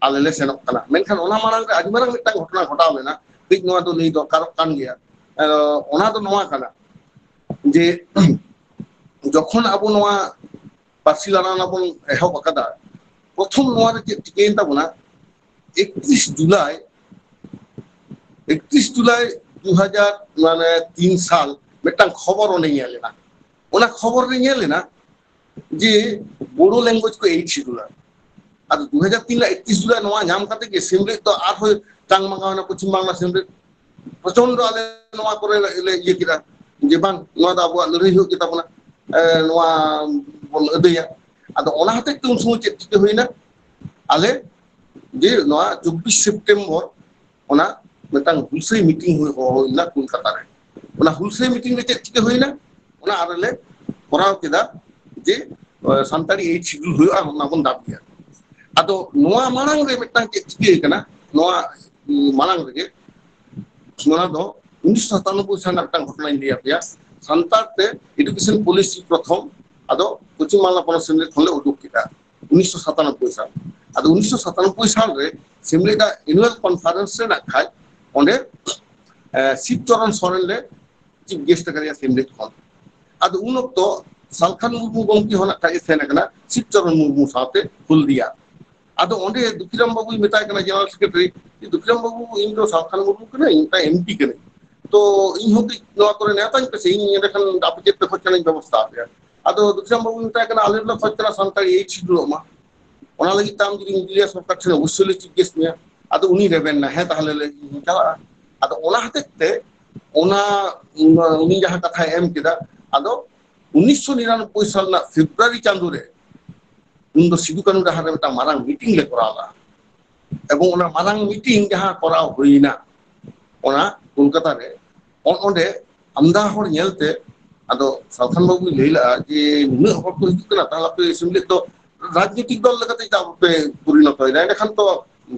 ᱟᱞᱮ ᱞᱮ ᱥᱮᱱᱚᱜ ᱠᱟᱱᱟ᱾ ᱢᱮᱱᱠᱷᱟᱱ ᱚᱱᱟ ᱢᱟᱲᱟᱝ ᱨᱮ ᱟᱹᱰᱤ ᱢᱟᱨᱟᱝ ᱢᱤᱫᱴᱟᱝ ᱜᱷᱚᱴᱚᱱᱟ ᱜᱷᱚᱴᱟᱣ ᱞᱮᱱᱟ, ᱠᱟᱹᱡ ᱱᱚᱣᱟ ᱫᱚ ᱞᱟᱹᱭ ᱫᱚᱨᱠᱟᱨᱚᱜ ᱠᱟᱱ ᱜᱮᱭᱟ᱾ ᱮ, ᱚᱱᱟ ᱫᱚ ᱱᱚᱣᱟ ᱠᱟᱱᱟ ᱡᱮ ᱡᱚᱠᱷᱚᱱ ᱟᱵᱚ ᱱᱚᱣᱟ ᱯᱟᱹᱨᱥᱤ ᱞᱟᱲᱟᱣᱱᱟ ᱵᱚᱱ ᱮᱦᱚᱵ ᱟᱠᱟᱫᱟ, ᱯᱨᱚᱛᱷᱚᱢ ᱱᱚᱣᱟ ᱨᱮ ᱪᱮᱫ ᱪᱤᱠᱟᱹᱭᱮᱱ ᱛᱟᱵᱚᱱᱟ? ᱮᱠᱛᱨᱤᱥ ᱡᱩᱞᱟᱭ, ᱮᱠᱛᱨᱤᱥ ᱡᱩᱞᱟᱭ ᱫᱩ ᱦᱟᱡᱟᱨ ᱢᱟᱱᱮ ᱛᱤᱱ ᱥᱟᱞ ᱢᱤᱫᱴᱟᱝ ᱠᱷᱚᱵᱚᱨ ᱚᱸᱰᱮ ᱧᱮᱞ ᱮᱱᱟ᱾ ᱚᱱᱟ ᱠᱷᱚᱵᱚᱨ ᱨᱮ ᱧᱮᱞ ᱮᱱᱟ ᱡᱮ ᱵᱳᱰᱳ ᱞᱮᱝᱜᱩᱭᱮᱡᱽ ᱠᱚ ᱮᱭᱤᱴ ᱥᱤᱰᱩᱞᱟ᱾ ᱟᱫᱚ ᱫᱩ ᱦᱟᱡᱟᱨ ᱛᱤᱱ ᱨᱮ ᱮᱠᱛᱨᱤᱥ ᱡᱩᱞᱟᱭ ᱱᱚᱣᱟ ᱧᱟᱢ ᱠᱟᱛᱮ ᱜᱮ ᱥᱮᱢᱞᱮᱫ ᱫᱚ ᱟᱨᱦᱚᱸ ᱴᱟᱝ ᱢᱟᱸᱜᱟᱣ ᱮᱱᱟ ᱯᱚᱪᱷᱤᱢ ᱵᱟᱝᱞᱟ ᱥᱮᱢᱞᱮᱫ᱾ ᱯᱨᱚᱪᱚᱱᱰᱚ ᱟᱞᱮ ᱱᱚᱣᱟ ᱠᱚᱨᱮ ᱞᱮ ᱤᱭᱟᱹ ᱠᱮᱫᱟ ᱡᱮ ᱵᱟᱝ, ᱱᱚᱣᱟ ᱫᱚ ᱟᱵᱚᱣᱟᱜ ᱞᱟᱹᱲᱦᱟᱹᱭ ᱦᱩᱭᱩᱜ ᱜᱮ ᱛᱟᱵᱚᱱᱟ, ᱮ, ᱱᱚᱣᱟ ᱵᱚᱱ ᱟᱹᱫᱟᱹᱭᱟ᱾ ᱟᱫᱚ ᱚᱱᱟ ᱦᱚᱛᱮᱡ ᱛᱮ ᱩᱱ ᱥᱚᱢᱚᱭ ᱪᱮᱫ ᱪᱤᱠᱟᱹ ᱦᱩᱭᱱᱟ? ᱟᱞᱮ ᱡᱮ ᱱᱚᱣᱟ ᱪᱚᱵᱵᱤᱥ ᱥᱮᱯᱴᱮᱢᱵᱚᱨ ᱚᱱᱟ ᱢᱤᱫᱴᱟᱝ ᱦᱩᱞᱥᱟᱹᱭ ᱢᱤᱴᱤᱝ ᱦᱩᱭ ᱦᱚᱦᱚ ᱦᱩᱭ ᱞᱮᱱᱟ ᱠᱳᱞᱠᱟᱛᱟ ᱨᱮ᱾ ᱚᱱᱟ ᱦᱩᱞᱥᱟᱹᱭ ᱢᱤᱴᱤᱝ ᱨᱮ ᱪᱮᱫ ᱪᱤᱠᱟᱹ ᱦᱩᱭᱱᱟ? ᱚᱱᱟ ᱟᱞᱮ ᱞᱮ ᱠᱚᱨᱟᱣ ᱠᱮᱫᱟ ᱡᱮ, ᱮ, ᱥᱟᱱᱛᱟᱲᱤ ᱮᱭᱤᱴ ᱥᱤᱰᱩᱞ ᱦᱩᱭᱩᱜᱼᱟ, ᱚᱱᱟ ᱵᱚᱱ ᱫᱟᱵᱤᱭᱟ᱾ ᱟᱫᱚ ᱱᱚᱣᱟ ᱢᱟᱲᱟᱝ ᱨᱮ ᱢᱤᱫᱴᱟᱝ ᱪᱮᱫ ᱪᱤᱠᱟᱹ ᱠᱟᱱᱟ? ᱱᱚᱣᱟ, ᱩ, ᱢᱟᱲᱟᱝ ᱨᱮᱜᱮ ᱱᱚᱣᱟ ᱫᱚ ᱩᱱᱤᱥᱥᱚ ᱥᱟᱛᱟᱱᱚᱵᱵᱳᱭ ᱥᱟᱞ ᱨᱮᱱᱟᱜ ᱢᱤᱫᱴᱟᱝ ᱜᱷᱚᱴᱚᱱᱟᱧ ᱞᱟᱹᱭ ᱟᱯᱮᱭᱟ᱾ ᱥᱟᱱᱛᱟᱲ ᱛᱮ ᱮᱰᱩᱠᱮᱥᱚᱱ ᱯᱚᱞᱤᱥᱤ ᱯᱨᱚᱛᱷᱚᱢ, ᱟᱫᱚ ᱯᱚᱪᱷᱤᱢ ᱵᱟᱝᱞᱟ ᱯᱚᱱᱚᱛ ᱥᱮᱢᱞᱮᱫ ᱠᱷᱚᱱ ᱞᱮ ᱩᱰᱩᱠ ᱠᱮᱫᱟ ᱩᱱᱤᱥᱥᱚ ᱥᱟᱛᱟᱱᱚᱵᱵᱳᱭ ᱥᱟᱞ᱾ ᱟᱫᱚ ᱩᱱᱤᱥᱥᱚ ᱥᱟᱛᱟᱱᱚᱵᱵᱳᱭ ᱥᱟᱞ ᱨᱮ ᱥᱮᱢᱞᱮᱫ ᱟᱜ ᱮᱱᱩᱣᱟᱞ ᱠᱚᱱᱯᱷᱟᱨᱮᱱᱥ ᱨᱮ ᱱᱟᱜ ᱠᱷᱟᱡ ᱚᱸᱰᱮ, ᱮ, ᱥᱤᱵ ᱪᱚᱨᱚᱱ ᱥᱚᱨᱮᱱ ᱞᱮ ᱪᱤᱯ ᱜᱮᱥᱴ ᱟᱠᱟᱫᱮᱭᱟ ᱥᱮᱢᱞᱮᱫ ᱠᱷᱚᱱ᱾ ᱟᱫᱚ ᱩᱱ ᱚᱠᱛᱚ ᱥᱟᱞᱠᱷᱟᱱ ᱢᱩᱨᱢᱩ ᱜᱚᱢᱠᱮ ᱦᱚᱸ ᱱᱟᱜ ᱠᱷᱟᱡ ᱮ ᱥᱮᱱ ᱟᱠᱟᱱᱟ ᱥᱤᱵ ᱪᱚᱨᱚᱱ ᱢᱩᱨᱢᱩ ᱥᱟᱶᱛᱮ ᱦᱚᱞᱫᱤᱭᱟ᱾ ᱟᱫᱚ ᱚᱸᱰᱮ ᱫᱩᱠᱷᱤᱨᱟᱢ ᱵᱟᱹᱵᱩᱭ ᱢᱮᱛᱟᱭ ᱠᱟᱱᱟ, ᱡᱮᱱᱟᱨᱮᱞ ᱥᱮᱠᱨᱮᱴᱟᱨᱤ, ᱡᱮ, "ᱫᱩᱠᱷᱤᱨᱟᱢ ᱵᱟᱹᱵᱩ, ᱤᱧ ᱫᱚ ᱥᱟᱞᱠᱷᱟᱱ ᱢᱩᱨᱢᱩ ᱠᱟᱹᱱᱟᱹᱧ, ᱢᱤᱫᱴᱟᱝ ᱮᱢᱯᱤ ᱠᱟᱹᱱᱟᱹᱧ, ᱛᱚ ᱤᱧ ᱦᱚᱸ ᱠᱟᱹᱡ ᱱᱚᱣᱟ ᱠᱚᱨᱮ ᱱᱮᱣᱛᱟᱧ ᱯᱮᱥᱮ, ᱤᱧ ᱮᱸᱰᱮᱠᱷᱟᱱ ᱟᱯᱮ ᱪᱮᱫ ᱯᱮ ᱠᱷᱚᱡ ᱠᱟᱱᱟᱧ ᱵᱮᱵᱚᱥᱛᱷᱟ ᱟᱯᱮᱭᱟ᱾" ᱟᱫᱚ ᱫᱩᱠᱷᱤᱨᱟᱢ ᱵᱟᱹᱵᱩᱭ ᱢᱮᱛᱟᱭ ᱠᱟᱱᱟ, "ᱟᱞᱮ ᱫᱚᱞᱮ ᱠᱷᱚᱡ ᱠᱟᱱᱟ ᱥᱟᱱᱛᱟᱲᱤ ᱮᱭᱤᱴ ᱥᱤᱰᱩᱞᱚᱜ ᱢᱟ, ᱚᱱᱟ ᱞᱟᱹᱜᱤᱫ ᱛᱮ ᱟᱢ ᱡᱩᱫᱤ ᱤᱧ ᱫᱤᱞᱤᱭᱟ ᱥᱚᱨᱠᱟᱨ ᱴᱷᱮᱱ ᱚᱵᱚᱥᱥᱳᱭ ᱞᱮ ᱪᱤᱯ ᱜᱮᱥᱴ ᱢᱮᱭᱟ᱾" ᱟᱫᱚ ᱩᱱᱤ ᱨᱮᱵᱮᱱ ᱱᱟ, "ᱦᱮᱸ, ᱛᱟᱦᱞᱮ ᱞᱮ ᱪᱟᱞᱟᱜᱼᱟ᱾" ᱟᱫᱚ ᱚᱱᱟ ᱦᱚᱛᱮᱡ ᱛᱮ ᱚᱱᱟ, ᱩᱱᱤ ᱡᱟᱦᱟᱸ ᱠᱟᱛᱷᱟᱭ ᱮᱢ ᱠᱮᱫᱟ, ᱟᱫᱚ ᱩᱱᱤᱥᱥᱚ ᱱᱤᱨᱟᱱᱚᱵᱵᱳᱭ ᱥᱟᱞ ᱨᱮᱱᱟᱜ ᱯᱷᱮᱵᱽᱨᱩᱣᱟᱨᱤ ᱪᱟᱸᱫᱳ ᱨᱮ ᱩᱱ ᱫᱚ ᱥᱤᱫᱩ ᱠᱟᱹᱱᱩ ᱰᱟᱦᱟᱨ ᱨᱮ ᱢᱤᱫᱴᱟᱝ ᱢᱟᱨᱟᱝ ᱢᱤᱴᱤᱝ ᱞᱮ ᱠᱚᱨᱟᱣ ᱞᱮᱫᱟ᱾ ᱮᱵᱚᱝ ᱚᱱᱟ ᱢᱟᱨᱟᱝ ᱢᱤᱴᱤᱝ ᱡᱟᱦᱟᱸ ᱠᱚᱨᱟᱣ ᱦᱩᱭᱱᱟ ᱚᱱᱟ ᱠᱳᱞᱠᱟᱛᱟ ᱨᱮ, ᱚᱱ-, ᱚᱸᱰᱮ ᱟᱢᱫᱟ ᱦᱚᱲ ᱧᱮᱞᱛᱮ ᱟᱫᱚ ᱥᱟᱞᱠᱷᱟᱱ ᱵᱟᱹᱵᱩᱭ ᱞᱟᱹᱭ ᱞᱮᱫᱼᱟ ᱡᱮ, "ᱱᱩᱱᱟᱹᱜ ᱦᱚᱲ ᱠᱚ ᱦᱤᱡᱩᱜ ᱠᱟᱱᱟ, ᱛᱟᱦᱞᱮ ᱟᱯᱮ ᱥᱮᱢᱞᱮᱫ ᱫᱚ ᱨᱟᱡᱽᱱᱤᱛᱤᱠ ᱫᱚᱞ ᱞᱮᱠᱟᱛᱮ ᱪᱮᱫᱟᱜ ᱵᱟᱯᱮ ᱯᱚᱨᱤᱱᱚᱛᱚᱭᱮᱫᱟ? ᱮᱸᱰᱮᱠᱷᱟᱱ ᱛᱚ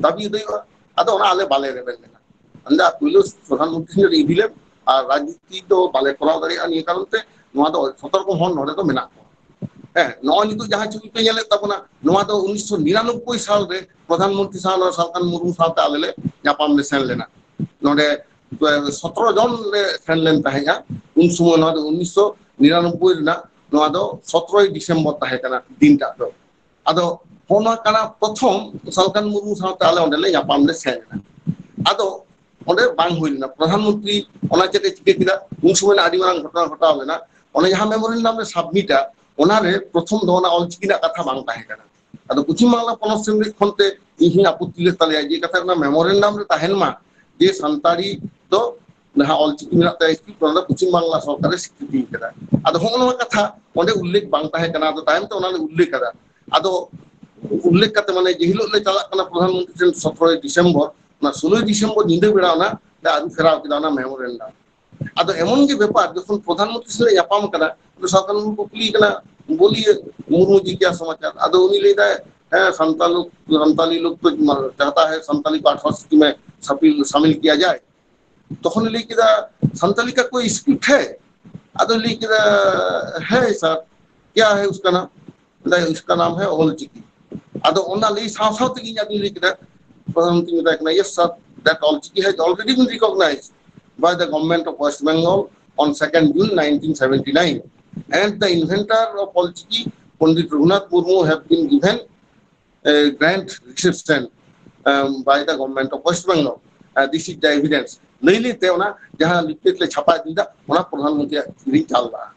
ᱫᱟᱵᱤ ᱟᱹᱫᱟᱹᱭᱚᱜᱼᱟ᱾" ᱟᱫᱚ ᱚᱱᱟ ᱟᱞᱮ ᱵᱟᱞᱮ ᱨᱮᱵᱮᱱ ᱞᱮᱱᱟ᱾ ᱟᱢᱫᱟ ᱯᱩᱭᱞᱩ ᱯᱨᱚᱫᱷᱟᱱ ᱢᱚᱱᱛᱨᱤ ᱴᱷᱮᱱ ᱤᱫᱤ ᱞᱮᱢ, ᱟᱨ ᱨᱟᱡᱽᱱᱤᱛᱤ ᱫᱚ ᱵᱟᱞᱮ ᱠᱚᱨᱟᱣ ᱫᱟᱲᱮᱭᱟᱜᱼᱟ ᱱᱤᱭᱟᱹ ᱠᱟᱨᱚᱱ ᱛᱮ, ᱱᱚᱣᱟ ᱫᱚ ᱡᱷᱚᱛᱚ ᱨᱚᱠᱚᱢ ᱦᱚᱲ ᱱᱚᱰᱮ ᱫᱚ ᱢᱮᱱᱟᱜ ᱠᱚᱣᱟ᱾ ᱦᱮᱸ, ᱱᱚᱜᱼᱚᱭ ᱱᱤᱛᱚᱜ ᱡᱟᱦᱟᱸ ᱪᱷᱚᱵᱤ ᱯᱮ ᱧᱮᱞᱮᱫ ᱛᱟᱵᱚᱱᱟ, ᱱᱚᱣᱟ ᱫᱚ ᱩᱱᱤᱥᱥᱚ ᱱᱤᱨᱟᱱᱚᱵᱵᱳᱭ ᱥᱟᱞ ᱨᱮ ᱯᱨᱚᱫᱷᱟᱱ ᱢᱚᱱᱛᱨᱤ ᱥᱟᱶ ᱱᱚᱣᱟ ᱥᱟᱞᱠᱷᱟᱱ ᱢᱩᱨᱢᱩ ᱥᱟᱶᱛᱮ ᱟᱞᱮ ᱞᱮ ᱧᱟᱯᱟᱢ ᱞᱮ ᱥᱮᱱ ᱞᱮᱱᱟ᱾ ᱱᱚᱰᱮ, ᱮ, ᱥᱚᱛᱨᱚ ᱡᱚᱱ ᱞᱮ ᱥᱮᱱ ᱞᱮᱱ ᱛᱟᱦᱮᱸᱫᱼᱟ᱾ ᱩᱱ ᱥᱚᱢᱚᱭ ᱱᱚᱣᱟ ᱫᱚ ᱩᱱᱤᱥᱥᱚ ᱱᱤᱨᱟᱱᱚᱵᱵᱳᱭ ᱨᱮᱱᱟᱜ ᱱᱚᱣᱟ ᱫᱚ ᱥᱚᱛᱨᱚᱭ ᱰᱤᱥᱮᱢᱵᱚᱨ ᱛᱟᱦᱮᱸ ᱠᱟᱱᱟ ᱫᱤᱱᱴᱟᱜ ᱫᱚ᱾ ᱟᱫᱚ ᱦᱚᱸᱜᱼᱚ ᱱᱚᱣᱟ ᱠᱟᱱᱟ ᱯᱨᱚᱛᱷᱚᱢ ᱥᱟᱞᱠᱷᱟᱱ ᱢᱩᱨᱢᱩ ᱥᱟᱶᱛᱮ ᱟᱞᱮ ᱚᱸᱰᱮ ᱞᱮ ᱧᱟᱯᱟᱢ ᱞᱮ ᱥᱮᱱ ᱮᱱᱟ᱾ ᱟᱫᱚ ᱚᱸᱰᱮ ᱵᱟᱝ ᱦᱩᱭ ᱞᱮᱱᱟ᱾ ᱯᱨᱚᱫᱷᱟᱱ ᱢᱚᱱᱛᱨᱤ ᱚᱱᱟ ᱪᱮᱫ ᱮ ᱪᱤᱠᱟᱹ ᱠᱮᱫᱟ, ᱩᱱ ᱥᱚᱢᱚᱭ ᱨᱮᱱᱟᱜ ᱟᱹᱰᱤ ᱢᱟᱨᱟᱝ ᱜᱷᱚᱴᱚᱱᱟ ᱜᱷᱚᱴᱟᱣ ᱞᱮᱱᱟ᱾ ᱚᱱᱟ ᱡᱟᱦᱟᱸ ᱢᱮᱢᱳᱨᱮᱱᱰᱟᱢ ᱞᱮ ᱥᱟᱵᱢᱤᱴᱟ, ᱚᱱᱟᱨᱮ ᱯᱨᱚᱛᱷᱚᱢ ᱫᱚ ᱚᱱᱟ ᱚᱞᱪᱤᱠᱤ ᱨᱮᱱᱟᱜ ᱠᱟᱛᱷᱟ ᱵᱟᱝ ᱛᱟᱦᱮᱸ ᱠᱟᱱᱟ᱾ ᱟᱫᱚ ᱯᱚᱪᱷᱤᱢ ᱵᱟᱝᱞᱟ ᱯᱚᱱᱚᱛ ᱥᱮᱢᱞᱮᱫ ᱠᱷᱚᱱ ᱛᱮ ᱤᱧ ᱦᱚᱸᱧ ᱟᱯᱚᱛᱛᱤ ᱞᱮᱫ ᱛᱟᱞᱮᱭᱟ ᱡᱮ ᱠᱟᱛᱷᱟ ᱚᱱᱟ ᱢᱮᱢᱳᱨᱮᱱᱰᱟᱢ ᱨᱮ ᱛᱟᱦᱮᱱ ᱢᱟ ᱡᱮ ᱥᱟᱱᱛᱟᱲᱤ ᱫᱚ ᱡᱟᱦᱟᱸ ᱚᱞᱪᱤᱠᱤ ᱢᱮᱱᱟᱜ ᱛᱟᱭᱟ ᱥᱠᱨᱤᱯᱴ, ᱚᱱᱟ ᱫᱚ ᱯᱚᱪᱷᱤᱢ ᱵᱟᱝᱞᱟ ᱥᱚᱨᱠᱟᱨᱮ ᱥᱤᱠᱨᱤᱛᱤ ᱠᱟᱫᱟ᱾ ᱟᱫᱚ ᱦᱚᱸᱜᱼᱚ ᱱᱚᱣᱟ ᱠᱟᱛᱷᱟ ᱚᱸᱰᱮ ᱩᱞᱞᱮᱠᱷ ᱵᱟᱝ ᱛᱟᱦᱮᱸ ᱠᱟᱱᱟ᱾ ᱟᱫᱚ ᱛᱟᱭᱚᱢ ᱛᱮ ᱚᱱᱟ ᱞᱮ ᱩᱞᱞᱮᱠᱷ ᱠᱟᱫᱟ᱾ ᱟᱫᱚ ᱩᱞᱞᱮᱠᱷ ᱠᱟᱛᱮ, ᱢᱟᱱᱮ, ᱡᱮ ᱦᱤᱞᱳᱜ ᱞᱮ ᱪᱟᱞᱟᱜ ᱠᱟᱱᱟ ᱯᱨᱚᱫᱷᱟᱱ ᱢᱚᱱᱛᱨᱤ ᱴᱷᱮᱱ ᱥᱚᱛᱨᱚᱭ ᱰᱤᱥᱮᱢᱵᱚᱨ, ᱚᱱᱟ ᱥᱳᱞᱳᱭ ᱰᱤᱥᱮᱢᱵᱚᱨ ᱧᱤᱫᱟᱹ ᱵᱮᱲᱟ ᱚᱱᱟ ᱞᱮ ᱟᱹᱨᱩ ᱯᱷᱮᱨᱟᱣ ᱠᱮᱫᱟ ᱚᱱᱟ ᱢᱮᱢᱳᱨᱮᱱᱰᱟᱢ᱾ ᱟᱫᱚ ᱮᱢᱚᱱ ᱜᱮ ᱵᱮᱯᱟᱨ, ᱡᱚᱠᱷᱚᱱ ᱯᱨᱚᱫᱷᱟᱱ ᱢᱚᱱᱛᱨᱤ ᱥᱟᱞᱟᱜ ᱧᱟᱯᱟᱢ ᱠᱟᱱᱟ, ᱩᱱᱤ ᱥᱟᱞᱠᱷᱟᱱ ᱢᱩᱨᱢᱩ ᱠᱩᱠᱞᱤ ᱠᱟᱱᱟ, "ᱵᱳᱞᱤᱭᱮ ᱢᱩᱨᱢᱩ ᱡᱤ ᱠᱮᱭᱟ ᱥᱚᱢᱟᱪᱟᱨ?" ᱟᱫᱚ ᱩᱱᱤ ᱞᱟᱹᱭ ᱫᱟᱭ, "ᱦᱮᱸ, ᱥᱟᱱᱛᱟᱞ, ᱥᱟᱱᱛᱟᱞᱤ ᱞᱳᱜ ᱠᱚ ᱪᱟᱦᱛᱟ ᱦᱮ ᱥᱟᱱᱛᱟᱞᱤ ᱠᱚ ᱟᱴᱷᱟᱨᱚ ᱥᱩᱪᱤ ᱢᱮ ᱥᱟᱯᱤᱞ, ᱥᱟᱢᱤᱞ ᱠᱤᱭᱟ ᱡᱟᱭ?" ᱛᱚᱠᱷᱚᱱ ᱞᱟᱹᱭ ᱠᱮᱫᱟ, "ᱥᱟᱱᱛᱟᱞᱤ ᱠᱟ ᱠᱳᱭ ᱥᱠᱨᱤᱯᱴ ᱦᱮ?" ᱟᱫᱚ ᱞᱟᱹᱭ ᱠᱮᱫᱟ, "ᱦᱮᱸ ᱥᱟᱨ, ᱠᱭᱟ ᱦᱮ ᱩᱥᱠᱟ ᱱᱟᱢ?" ᱢᱮᱱᱫᱟᱭ, "ᱩᱥᱠᱟ ᱱᱟᱢ ᱦᱮ ᱚᱞ ᱪᱤᱠᱤ᱾" ᱟᱫᱚ ᱚᱱᱟ ᱞᱟᱹᱭ ᱥᱟᱶ ᱥᱟᱶ ᱛᱮᱜᱮ ᱤᱧ ᱟᱫᱚᱧ ᱞᱟᱹᱭ ᱠᱮᱫᱟ, ᱯᱨᱚᱫᱷᱟᱱ ᱢᱚᱱᱛᱨᱤ ᱢᱮᱛᱟᱭ ᱠᱟᱱᱟ, "Yes sir, that All Chiki has already been recognized by the Government of West Bengal on second June nineteen seventy-nine, and the inventor of All Chiki, Pandit Raghunath Murmu, have been given a grant reception, um, by the Government of West Bengal. Uh, this is the evidence." ᱞᱟᱹᱭ ᱞᱟᱹᱭ ᱛᱮ ᱚᱱᱟ ᱡᱟᱦᱟᱸ leaflet ᱞᱮ ᱪᱷᱟᱯᱟ ᱤᱫᱤᱭᱮᱫᱟ, ᱚᱱᱟ ᱯᱨᱚᱫᱷᱟᱱ ᱢᱚᱱᱛᱨᱤᱭᱟᱜ ᱛᱤᱨᱤᱧ ᱪᱟᱞ ᱞᱟᱜᱼᱟ᱾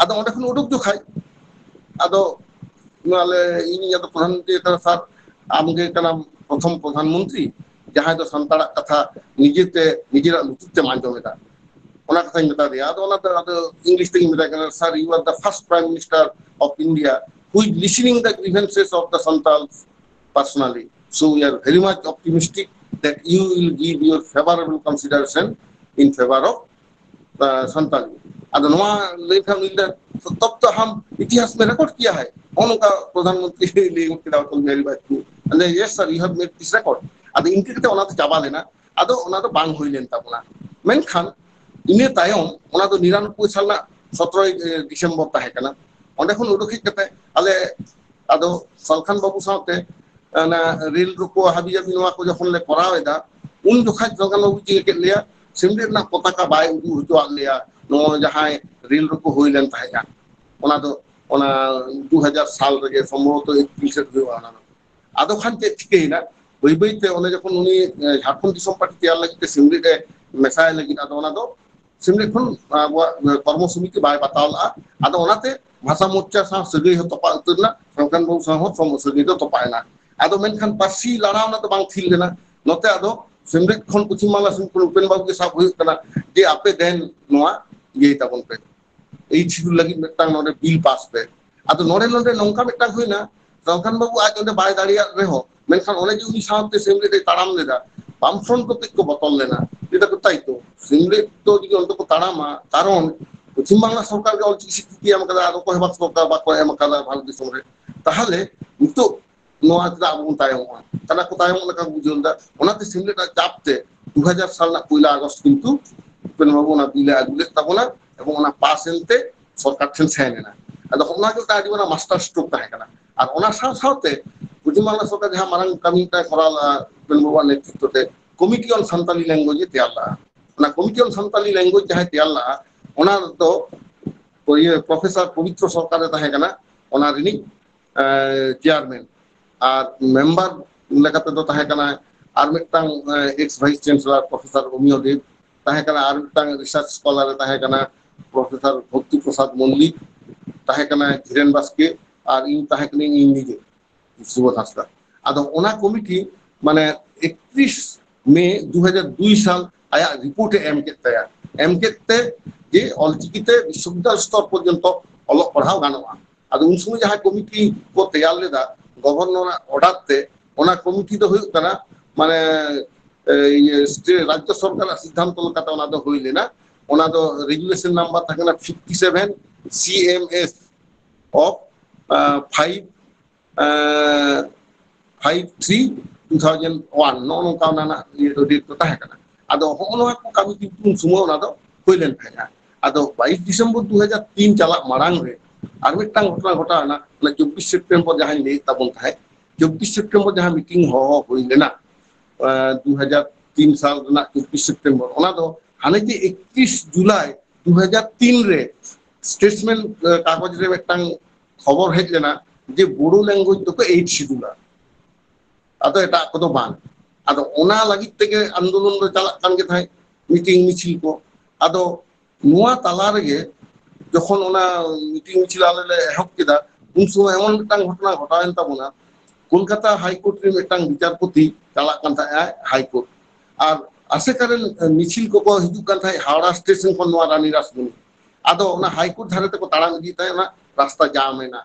ᱟᱫᱚ ᱚᱸᱰᱮ ᱠᱷᱚᱱ ᱩᱰᱩᱠ ᱡᱚᱠᱷᱟᱡ, ᱟᱫᱚ ᱱᱚᱣᱟ ᱞᱮ, ᱤᱧ ᱟᱫᱚ ᱯᱨᱚᱫᱷᱟᱱ ᱢᱚᱱᱛᱨᱤ ᱠᱟᱱᱟ, "ᱥᱟᱨ, ᱟᱢ ᱜᱮ ᱠᱟᱱᱟᱢ ᱯᱨᱚᱛᱷᱚᱢ ᱯᱨᱚᱫᱷᱟᱱ ᱢᱚᱱᱛᱨᱤ ᱡᱟᱦᱟᱸᱭ ᱫᱚ ᱥᱟᱱᱛᱟᱲᱟᱜ ᱠᱟᱛᱷᱟ ᱱᱤᱡᱮᱛᱮ ᱱᱤᱡᱮᱨᱟᱜ ᱞᱩᱛᱩᱨ ᱛᱮᱢ ᱟᱸᱡᱚᱢ ᱮᱫᱟ", ᱚᱱᱟ ᱠᱟᱛᱷᱟᱧ ᱢᱮᱛᱟ ᱫᱮᱭᱟ᱾ ᱟᱫᱚ ᱚᱱᱟ ᱫᱚ ᱟᱫᱚ ᱤᱝᱞᱤᱥ ᱛᱮᱧ ᱢᱮᱛᱟᱭ ᱠᱟᱱᱟ, "Sir, you are the first Prime Minister of India who is listening the grievances of the Santals personally. So we are very much optimistic that you will give your favorable consideration in favor of, uh, Santali." ᱟᱫᱚ ᱱᱚᱣᱟ ᱞᱟᱹᱭ ᱠᱷᱟᱱ ᱩᱱᱤ ᱫᱚ "तब तो हम इतिहास में रिकॉर्ड किया है", ᱱᱚᱜᱼᱚ ᱱᱚᱝᱠᱟ ᱯᱨᱚᱫᱷᱟᱱ ᱢᱚᱱᱛᱨᱤ ᱞᱟᱹᱭ ᱜᱚᱫ ᱠᱮᱫᱟ ᱚᱴᱚᱞ ᱵᱤᱦᱟᱨᱤ ᱵᱟᱡᱽᱯᱮᱭᱤ᱾ ᱟᱫᱚ, "Yes sir, you have made this record." ᱟᱫᱚ ᱤᱱᱠᱟᱹ ᱠᱟᱛᱮ ᱚᱱᱟ ᱫᱚ ᱪᱟᱵᱟ ᱞᱮᱱᱟ᱾ ᱟᱫᱚ ᱚᱱᱟ ᱫᱚ ᱵᱟᱝ ᱦᱩᱭ ᱞᱮᱱ ᱛᱟᱵᱚᱱᱟ᱾ ᱢᱮᱱᱠᱷᱟᱱ ᱤᱱᱟᱹ ᱛᱟᱭᱚᱢ ᱚᱱᱟ ᱫᱚ ᱱᱤᱨᱟᱱᱚᱵᱵᱳᱭ ᱥᱟᱞ ᱨᱮᱱᱟᱜ ᱥᱚᱛᱨᱚᱭ ᱰᱤᱥᱮᱢᱵᱚᱨ ᱛᱟᱦᱮᱸ ᱠᱟᱱᱟ᱾ ᱚᱸᱰᱮ ᱠᱷᱚᱱ ᱩᱰᱩᱠ ᱦᱮᱡ ᱠᱟᱛᱮ ᱟᱞᱮ ᱟᱫᱚ ᱥᱟᱞᱠᱷᱟᱱ ᱵᱟᱹᱵᱩ ᱥᱟᱶᱛᱮ ᱚᱱᱟ ᱨᱮᱞ ᱨᱳᱠᱳ ᱦᱟᱹᱵᱤ ᱡᱟᱹᱵᱤ ᱱᱚᱣᱟ ᱠᱚ ᱡᱚᱠᱷᱚᱱ ᱞᱮ ᱠᱚᱨᱟᱣ ᱮᱫᱟ, ᱩᱱ ᱡᱚᱠᱷᱟᱡ ᱥᱟᱞᱠᱷᱟᱱ ᱵᱟᱹᱵᱩ ᱪᱤᱠᱟᱹ ᱠᱮᱫ ᱞᱮᱭᱟ, ᱥᱤᱢᱰᱤ ᱨᱮᱱᱟᱜ ᱯᱚᱛᱟᱠᱟ ᱵᱟᱭ ᱩᱫᱩᱜ ᱦᱚᱪᱚᱣᱟᱜ ᱞᱮᱭᱟ, ᱱᱚᱣᱟ ᱡᱟᱦᱟᱸᱭ ᱨᱮᱞ ᱨᱳᱠᱳ ᱦᱩᱭ ᱞᱮᱱ ᱛᱟᱦᱮᱸᱫᱼᱟ᱾ ᱚᱱᱟ ᱫᱚ ᱚᱱᱟ ᱫᱩ ᱦᱟᱡᱟᱨ ᱥᱟᱞ ᱨᱮᱜᱮ ᱥᱚᱢᱵᱷᱚᱵᱚᱛᱚ ᱮᱯᱨᱤᱞ ᱥᱮᱫ ᱦᱩᱭᱩᱜᱼᱟ ᱚᱱᱟ ᱫᱚ᱾ ᱟᱫᱚ ᱠᱷᱟᱱ ᱪᱮᱫ ᱪᱤᱠᱟᱹᱭᱮᱱᱟ, ᱵᱟᱹᱭ ᱵᱟᱹᱭ ᱛᱮ ᱚᱱᱮ ᱡᱚᱠᱷᱚᱱ ᱩᱱᱤ ᱮ, ᱡᱷᱟᱲᱠᱷᱚᱸᱰ ᱫᱤᱥᱚᱢ ᱯᱟᱨᱴᱤ ᱛᱮᱭᱟᱨ ᱞᱟᱹᱜᱤᱫ ᱛᱮ ᱥᱤᱢᱞᱤ ᱨᱮ ᱢᱮᱥᱟᱭ ᱞᱟᱹᱜᱤᱫ, ᱟᱫᱚ ᱚᱱᱟ ᱫᱚ ᱥᱤᱢᱞᱤ ᱠᱷᱚᱱ ᱟᱵᱚᱣᱟᱜ ᱠᱚᱨᱢᱚ ᱥᱚᱢᱤᱛᱤ ᱵᱟᱭ ᱵᱟᱛᱟᱣ ᱞᱟᱜᱼᱟ᱾ ᱟᱫᱚ ᱚᱱᱟᱛᱮ ᱵᱷᱟᱥᱟ ᱢᱳᱨᱪᱟ ᱥᱟᱶ ᱥᱟᱹᱜᱟᱹᱭ ᱦᱚᱸ ᱛᱚᱯᱟᱜ ᱩᱛᱟᱹᱨ ᱮᱱᱟ, ᱥᱚᱝᱠᱷᱟᱱ ᱵᱟᱹᱵᱩ ᱥᱟᱶ ᱦᱚᱸ ᱥᱚᱢ- ᱥᱟᱹᱜᱟᱹᱭ ᱫᱚ ᱛᱚᱯᱟᱜ ᱮᱱᱟ᱾ ᱟᱫᱚ ᱢᱮᱱᱠᱷᱟᱱ ᱯᱟᱹᱨᱥᱤ ᱞᱟᱲᱟᱣ ᱚᱱᱟ ᱫᱚ ᱵᱟᱝ ᱛᱷᱤᱨ ᱞᱮᱱᱟ᱾ ᱱᱚᱛᱮ ᱟᱫᱚ ᱥᱤᱢᱞᱤ ᱠᱷᱚᱱ ᱯᱚᱪᱷᱤᱢ ᱵᱟᱝᱞᱟ ᱥᱮᱱ ᱠᱷᱚᱱ ᱩᱯᱮᱱ ᱵᱟᱹᱵᱩ ᱜᱮ ᱥᱟᱵ ᱦᱩᱭᱩᱜ ᱠᱟᱱᱟ ᱡᱮ ᱟᱯᱮ ᱫᱮᱱ ᱱᱚᱣᱟ ᱤᱭᱟᱹᱭ ᱛᱟᱵᱚᱱ ᱯᱮ, ᱮᱭᱤᱴ ᱥᱤᱰᱩᱞ ᱞᱟᱹᱜᱤᱫ ᱢᱤᱫᱴᱟᱝ ᱱᱚᱰᱮ ᱵᱤᱞ ᱯᱟᱥ ᱯᱮ᱾ ᱟᱫᱚ ᱱᱚᱰᱮ ᱱᱚᱰᱮ ᱱᱚᱝᱠᱟ ᱢᱤᱫᱴᱟᱝ ᱦᱩᱭᱱᱟ, ᱥᱚᱝᱠᱷᱟᱱ ᱵᱟᱹᱵᱩ ᱟᱡ ᱚᱸᱰᱮ ᱵᱟᱭ ᱫᱟᱲᱮᱭᱟᱜ ᱨᱮᱦᱚᱸ, ᱢᱮᱱᱠᱷᱟᱱ ᱚᱱᱮ ᱡᱮ ᱩᱱᱤ ᱥᱟᱶᱛᱮ ᱥᱮᱢᱞᱮᱫ ᱮ ᱛᱟᱲᱟᱢ ᱞᱮᱫᱟ, ᱵᱟᱢᱯᱷᱨᱚᱱᱴ ᱠᱚ ᱠᱟᱹᱡ ᱠᱚ ᱵᱚᱛᱚᱨ ᱞᱮᱱᱟ, ᱞᱟᱹᱭ ᱫᱟᱠᱚ ᱛᱟᱭ ᱛᱚ, ᱥᱮᱢᱞᱮᱫ ᱫᱚ ᱡᱩᱫᱤ ᱚᱱᱛᱮ ᱠᱚ ᱛᱟᱲᱟᱢᱟ, ᱠᱟᱨᱚᱱ ᱯᱚᱪᱷᱤᱢ ᱵᱟᱝᱞᱟ ᱥᱚᱨᱠᱟᱨ ᱜᱮ ᱚᱞᱪᱤᱠᱤ ᱥᱤᱠᱨᱤᱛᱤ ᱮᱢ ᱠᱟᱫᱟ, ᱟᱨ ᱚᱠᱚᱭ ᱦᱚᱸ ᱵᱟᱠᱚ ᱥᱚᱨᱠᱟᱨ ᱵᱟᱠᱚ ᱮᱢ ᱠᱟᱫᱟ ᱵᱷᱟᱨᱚᱛ ᱫᱤᱥᱚᱢ ᱨᱮ, ᱛᱟᱦᱚᱞᱮ ᱱᱤᱛᱚᱜ ᱱᱚᱣᱟ ᱪᱮᱫᱟᱜ ᱟᱵᱚ ᱵᱚᱱ ᱛᱟᱭᱚᱢᱚᱜᱼᱟ? ᱠᱟᱱᱟ ᱠᱚ ᱛᱟᱭᱚᱢᱚᱜ ᱞᱮᱠᱟ ᱠᱚ ᱵᱩᱡᱷᱟᱹᱣ ᱞᱮᱫᱟ᱾ ᱚᱱᱟᱛᱮ ᱥᱮᱢᱞᱮᱫ ᱟᱜ ᱪᱟᱯ ᱛᱮ ᱫᱩ ᱦᱟᱡᱟᱨ ᱥᱟᱞ ᱨᱮᱱᱟᱜ ᱯᱩᱭᱞᱟ ᱟᱜᱚᱥᱴ ᱠᱤᱱᱛᱩ ᱩᱯᱮᱱ ᱵᱟᱵᱩ ᱚᱱᱟ ᱵᱤᱞ ᱮ ᱟᱹᱜᱩ ᱞᱮᱫ ᱛᱟᱵᱚᱱᱟ ᱮᱵᱚᱝ ᱚᱱᱟ ᱯᱟᱥ ᱮᱱᱛᱮ ᱥᱚᱨᱠᱟᱨ ᱴᱷᱮᱱ ᱥᱮᱱ ᱮᱱᱟ᱾ ᱟᱫᱚ ᱦᱚᱸᱜᱼᱚ ᱱᱚᱣᱟ ᱜᱮ ᱢᱤᱫᱴᱟᱝ ᱟᱹᱰᱤ ᱢᱟᱨᱟᱝ ᱢᱟᱥᱴᱟᱨ ᱥᱴᱨᱳᱠ ᱛᱟᱦᱮᱸ ᱠᱟᱱᱟ᱾ ᱟᱨ ᱚᱱᱟ ᱥᱟᱶ ᱥᱟᱶᱛᱮ ᱯᱚᱪᱷᱤᱢ ᱵᱟᱝᱞᱟ ᱥᱚᱨᱠᱟᱨ ᱡᱟᱦᱟᱸ ᱢᱟᱨᱟᱝ ᱠᱟᱹᱢᱤ ᱢᱤᱫᱴᱟᱝ ᱠᱚᱨᱟᱣ ᱞᱮᱫᱟ ᱩᱯᱮᱱ ᱵᱟᱵᱩᱣᱟᱜ ᱱᱮᱛᱨᱤᱛᱵ ᱛᱮ, ᱠᱚᱢᱤᱴᱤ ᱚᱱ ᱥᱟᱱᱛᱟᱞᱤ ᱞᱮᱝᱜᱩᱭᱮᱡᱽ ᱮ ᱛᱮᱭᱟᱨ ᱞᱮᱫᱟ᱾ ᱚᱱᱟ ᱠᱚᱢᱤᱴᱤ ᱚᱱ ᱥᱟᱱᱛᱟᱞᱤ ᱞᱮᱝᱜᱩᱭᱮᱡᱽ ᱡᱟᱦᱟᱸᱭ ᱛᱮᱭᱟᱨ ᱞᱮᱫᱟ, ᱚᱱᱟ ᱫᱚ ᱤᱭᱟᱹ ᱯᱨᱚᱯᱷᱮᱥᱚᱨ ᱯᱚᱵᱤᱛᱨᱚ ᱥᱚᱨᱠᱟᱨ ᱮ ᱛᱟᱦᱮᱸ ᱠᱟᱱᱟ ᱚᱱᱟ ᱨᱤᱱᱤᱡ ᱪᱮᱭᱟᱨᱢᱮᱱ᱾ ᱟᱨ ᱢᱮᱢᱵᱟᱨ ᱞᱮᱠᱟ ᱛᱮᱫᱚ ᱛᱟᱦᱮᱸ ᱠᱟᱱᱟ ᱟᱨ ᱢᱤᱫᱴᱟᱝ ᱮᱠᱥ ᱵᱷᱟᱭᱤᱥ ᱪᱟᱱᱥᱮᱞᱚᱨ ᱯᱨᱚᱯᱷᱮᱥᱚᱨ ᱨᱳᱢᱤᱭᱳ ᱫᱮᱵ, ᱛᱟᱦᱮᱸ ᱠᱟᱱᱟ ᱟᱨ ᱢᱤᱫᱴᱟᱝ ᱨᱤᱥᱟᱨᱪ ᱥᱠᱚᱞᱟᱨ ᱮ ᱛᱟᱦᱮᱸ ᱠᱟᱱᱟ ᱯᱨᱚᱯᱷᱮᱥᱚᱨ ᱵᱷᱚᱠᱛᱤ ᱯᱨᱚᱥᱟᱫᱽ ᱢᱚᱞᱞᱤᱠ, ᱛᱟᱦᱮᱸ ᱠᱟᱱᱟ ᱫᱷᱤᱨᱮᱱ ᱵᱟᱥᱠᱮ, ᱟᱨ ᱤᱧ ᱛᱟᱦᱮᱸ ᱠᱟᱹᱱᱟᱹᱧ ᱤᱧ ᱱᱤᱡᱮ, ᱥᱩᱵᱳᱫᱷ ᱦᱟᱸᱥᱫᱟ᱾ ᱟᱫᱚ ᱚᱱᱟ ᱠᱚᱢᱤᱴᱤ ᱢᱟᱱᱮ ᱮᱠᱛᱨᱤᱥ ᱢᱮ ᱫᱩ ᱦᱟᱡᱟᱨ ᱫᱩᱭ ᱥᱟᱞ ᱟᱭᱟᱜ ᱨᱤᱯᱳᱨᱴ ᱮ ᱮᱢ ᱠᱮᱫ ᱛᱟᱭᱟ, ᱮᱢ ᱠᱮᱫ ᱛᱮ ᱡᱮ ᱚᱞᱪᱤᱠᱤᱛᱮ ᱵᱤᱥᱥᱚᱵᱤᱫᱽᱫᱟᱞᱚᱭ ᱥᱛᱚᱨ ᱯᱚᱨᱡᱚᱱᱛᱚ ᱚᱞᱚᱜ ᱯᱟᱲᱦᱟᱣ ᱜᱟᱱᱚᱜᱼᱟ᱾ ᱟᱫᱚ ᱩᱱ ᱥᱚᱢᱚᱭ ᱡᱟᱦᱟᱸ ᱠᱚᱢᱤᱴᱤ ᱠᱚ ᱛᱮᱭᱟᱨ ᱞᱮᱫᱟ ᱜᱚᱵᱷᱚᱨᱱᱚᱨᱟᱜ ᱚᱨᱰᱟᱨ ᱛᱮ, ᱚᱱᱟ ᱠᱚᱢᱤᱴᱤ ᱫᱚ ᱦᱩᱭᱩᱜ ᱠᱟᱱᱟ ᱢᱟᱱᱮ ᱮ, ᱤᱭᱟᱹ, ᱥᱴᱮ-, ᱨᱟᱡᱽᱡᱚ ᱥᱚᱨᱠᱟᱨᱟᱜ ᱥᱤᱫᱽᱫᱷᱟᱱᱛᱚ ᱞᱮᱠᱟᱛᱮ ᱚᱱᱟ ᱫᱚ ᱦᱩᱭ ᱞᱮᱱᱟ᱾ ᱚᱱᱟ ᱫᱚ ᱨᱮᱜᱩᱞᱮᱥᱚᱱ ᱱᱟᱢᱵᱟᱨ ᱛᱟᱦᱮᱸ ᱠᱟᱱᱟ fifty seven C M S of five five three two thousand one, ᱱᱚᱜᱼᱚ ᱱᱚᱝᱠᱟ ᱚᱱᱟ ᱨᱮᱱᱟᱜ ᱤᱭᱟᱹ ᱫᱚ ᱰᱮᱴ ᱫᱚ ᱛᱟᱦᱮᱸ ᱠᱟᱱᱟ᱾ ᱟᱫᱚ ᱦᱚᱸᱜᱼᱚ ᱱᱚᱣᱟ ᱠᱚ ᱠᱟᱹᱢᱤ ᱠᱤᱱᱛᱩ ᱩᱱ ᱥᱚᱢᱚᱭ ᱚᱱᱟ ᱫᱚ ᱦᱩᱭ ᱞᱮᱱ ᱛᱟᱦᱮᱸᱫᱼᱟ᱾ ᱟᱫᱚ ᱵᱟᱭᱤᱥ ᱰᱤᱥᱮᱢᱵᱚᱨ ᱫᱩ ᱦᱟᱡᱟᱨ ᱛᱤᱱ ᱪᱟᱞᱟᱜ ᱢᱟᱲᱟᱝ ᱨᱮ ᱟᱨ ᱢᱤᱫᱴᱟᱝ ᱜᱷᱚᱴᱚᱱᱟ ᱜᱷᱚᱴᱟᱣ ᱮᱱᱟ, ᱚᱱᱟ ᱪᱚᱵᱵᱤᱥ ᱥᱮᱯᱴᱮᱢᱵᱚᱨ ᱡᱟᱦᱟᱸᱧ ᱞᱟᱹᱭᱮᱫ ᱛᱟᱵᱚᱱ ᱛᱟᱦᱮᱸᱫ, ᱪᱚᱵᱵᱤᱥ ᱥᱮᱯᱴᱮᱢᱵᱚᱨ ᱡᱟᱦᱟᱸ ᱢᱤᱴᱤᱝ ᱦᱚᱦᱚ ᱦᱩᱭ ᱞᱮᱱᱟ, ᱫᱩ ᱦᱟᱡᱟᱨ ᱛᱤᱱ ᱥᱟᱞ ᱨᱮᱱᱟᱜ ᱪᱚᱵᱵᱤᱥ ᱥᱮᱯᱴᱮᱢᱵᱚᱨ, ᱚᱱᱟ ᱫᱚ ᱦᱟᱱᱮ ᱡᱮ ᱮᱠᱛᱨᱤᱥ ᱡᱩᱞᱟᱭ ᱫᱩ ᱦᱟᱡᱟᱨ ᱛᱤᱱ ᱨᱮ ᱥᱴᱮᱴᱥᱢᱮᱱ ᱠᱟᱜᱚᱡᱽ ᱨᱮ ᱢᱤᱫᱴᱟᱝ ᱠᱷᱚᱵᱚᱨ ᱦᱮᱡ ᱞᱮᱱᱟ ᱡᱮ ᱵᱳᱰᱳ ᱞᱮᱝᱜᱩᱭᱮᱡᱽ ᱫᱚᱠᱚ ᱮᱭᱤᱴ ᱥᱤᱰᱩᱞᱟ, ᱟᱫᱚ ᱮᱴᱟᱜ ᱠᱚᱫᱚ ᱵᱟᱝ᱾ ᱟᱫᱚ ᱚᱱᱟ ᱞᱟᱹᱜᱤᱫ ᱛᱮᱜᱮ ᱟᱱᱫᱳᱞᱚᱱ ᱫᱚ ᱪᱟᱞᱟᱜ ᱠᱟᱱ ᱜᱮ ᱛᱟᱦᱮᱸᱫ, ᱢᱤᱴᱤᱝ ᱢᱤᱪᱷᱤᱞ ᱠᱚ᱾ ᱟᱫᱚ ᱱᱚᱣᱟ ᱛᱟᱞᱟ ᱨᱮᱜᱮ ᱡᱚᱠᱷᱚᱱ ᱚᱱᱟ ᱢᱤᱴᱤᱝ ᱢᱤᱪᱷᱤᱞ ᱟᱞᱮ ᱞᱮ ᱮᱦᱚᱵ ᱠᱮᱫᱟ, ᱩᱱ ᱥᱚᱢᱚᱭ ᱮᱢᱚᱱ ᱢᱤᱫᱴᱟᱝ ᱜᱷᱚᱴᱚᱱᱟ ᱜᱷᱚᱴᱟᱣᱮᱱ ᱛᱟᱵᱚᱱᱟ᱾ ᱠᱳᱞᱠᱟᱛᱟ ᱦᱟᱭ ᱠᱳᱨᱴ ᱨᱮ ᱢᱤᱫᱴᱟᱝ ᱵᱤᱪᱟᱨᱯᱚᱛᱤ ᱪᱟᱞᱟᱜ ᱠᱟᱱ ᱛᱟᱦᱮᱸᱜᱼᱟ ᱦᱟᱭ ᱠᱳᱨᱴ, ᱟᱨ ᱟᱥᱮᱠᱟ ᱨᱮᱱ ᱢᱤᱪᱷᱤᱞ ᱠᱚᱠᱚ ᱦᱤᱡᱩᱜ ᱠᱟᱱ ᱛᱟᱦᱮᱸᱫ ᱦᱟᱣᱲᱟ ᱥᱴᱮᱥᱚᱱ ᱠᱷᱚᱱ ᱱᱚᱣᱟ ᱨᱟᱱᱤ ᱨᱟᱥᱢᱚᱱᱤ᱾ ᱟᱫᱚ ᱚᱱᱟ ᱦᱟᱭ ᱠᱳᱨᱴ ᱫᱷᱟᱨᱮ ᱛᱮᱠᱚ ᱛᱟᱲᱟᱢ ᱤᱫᱤᱭᱮᱫ ᱛᱟᱦᱮᱸᱫ, ᱚᱱᱟ ᱨᱟᱥᱛᱟ ᱡᱟᱢ ᱮᱱᱟ᱾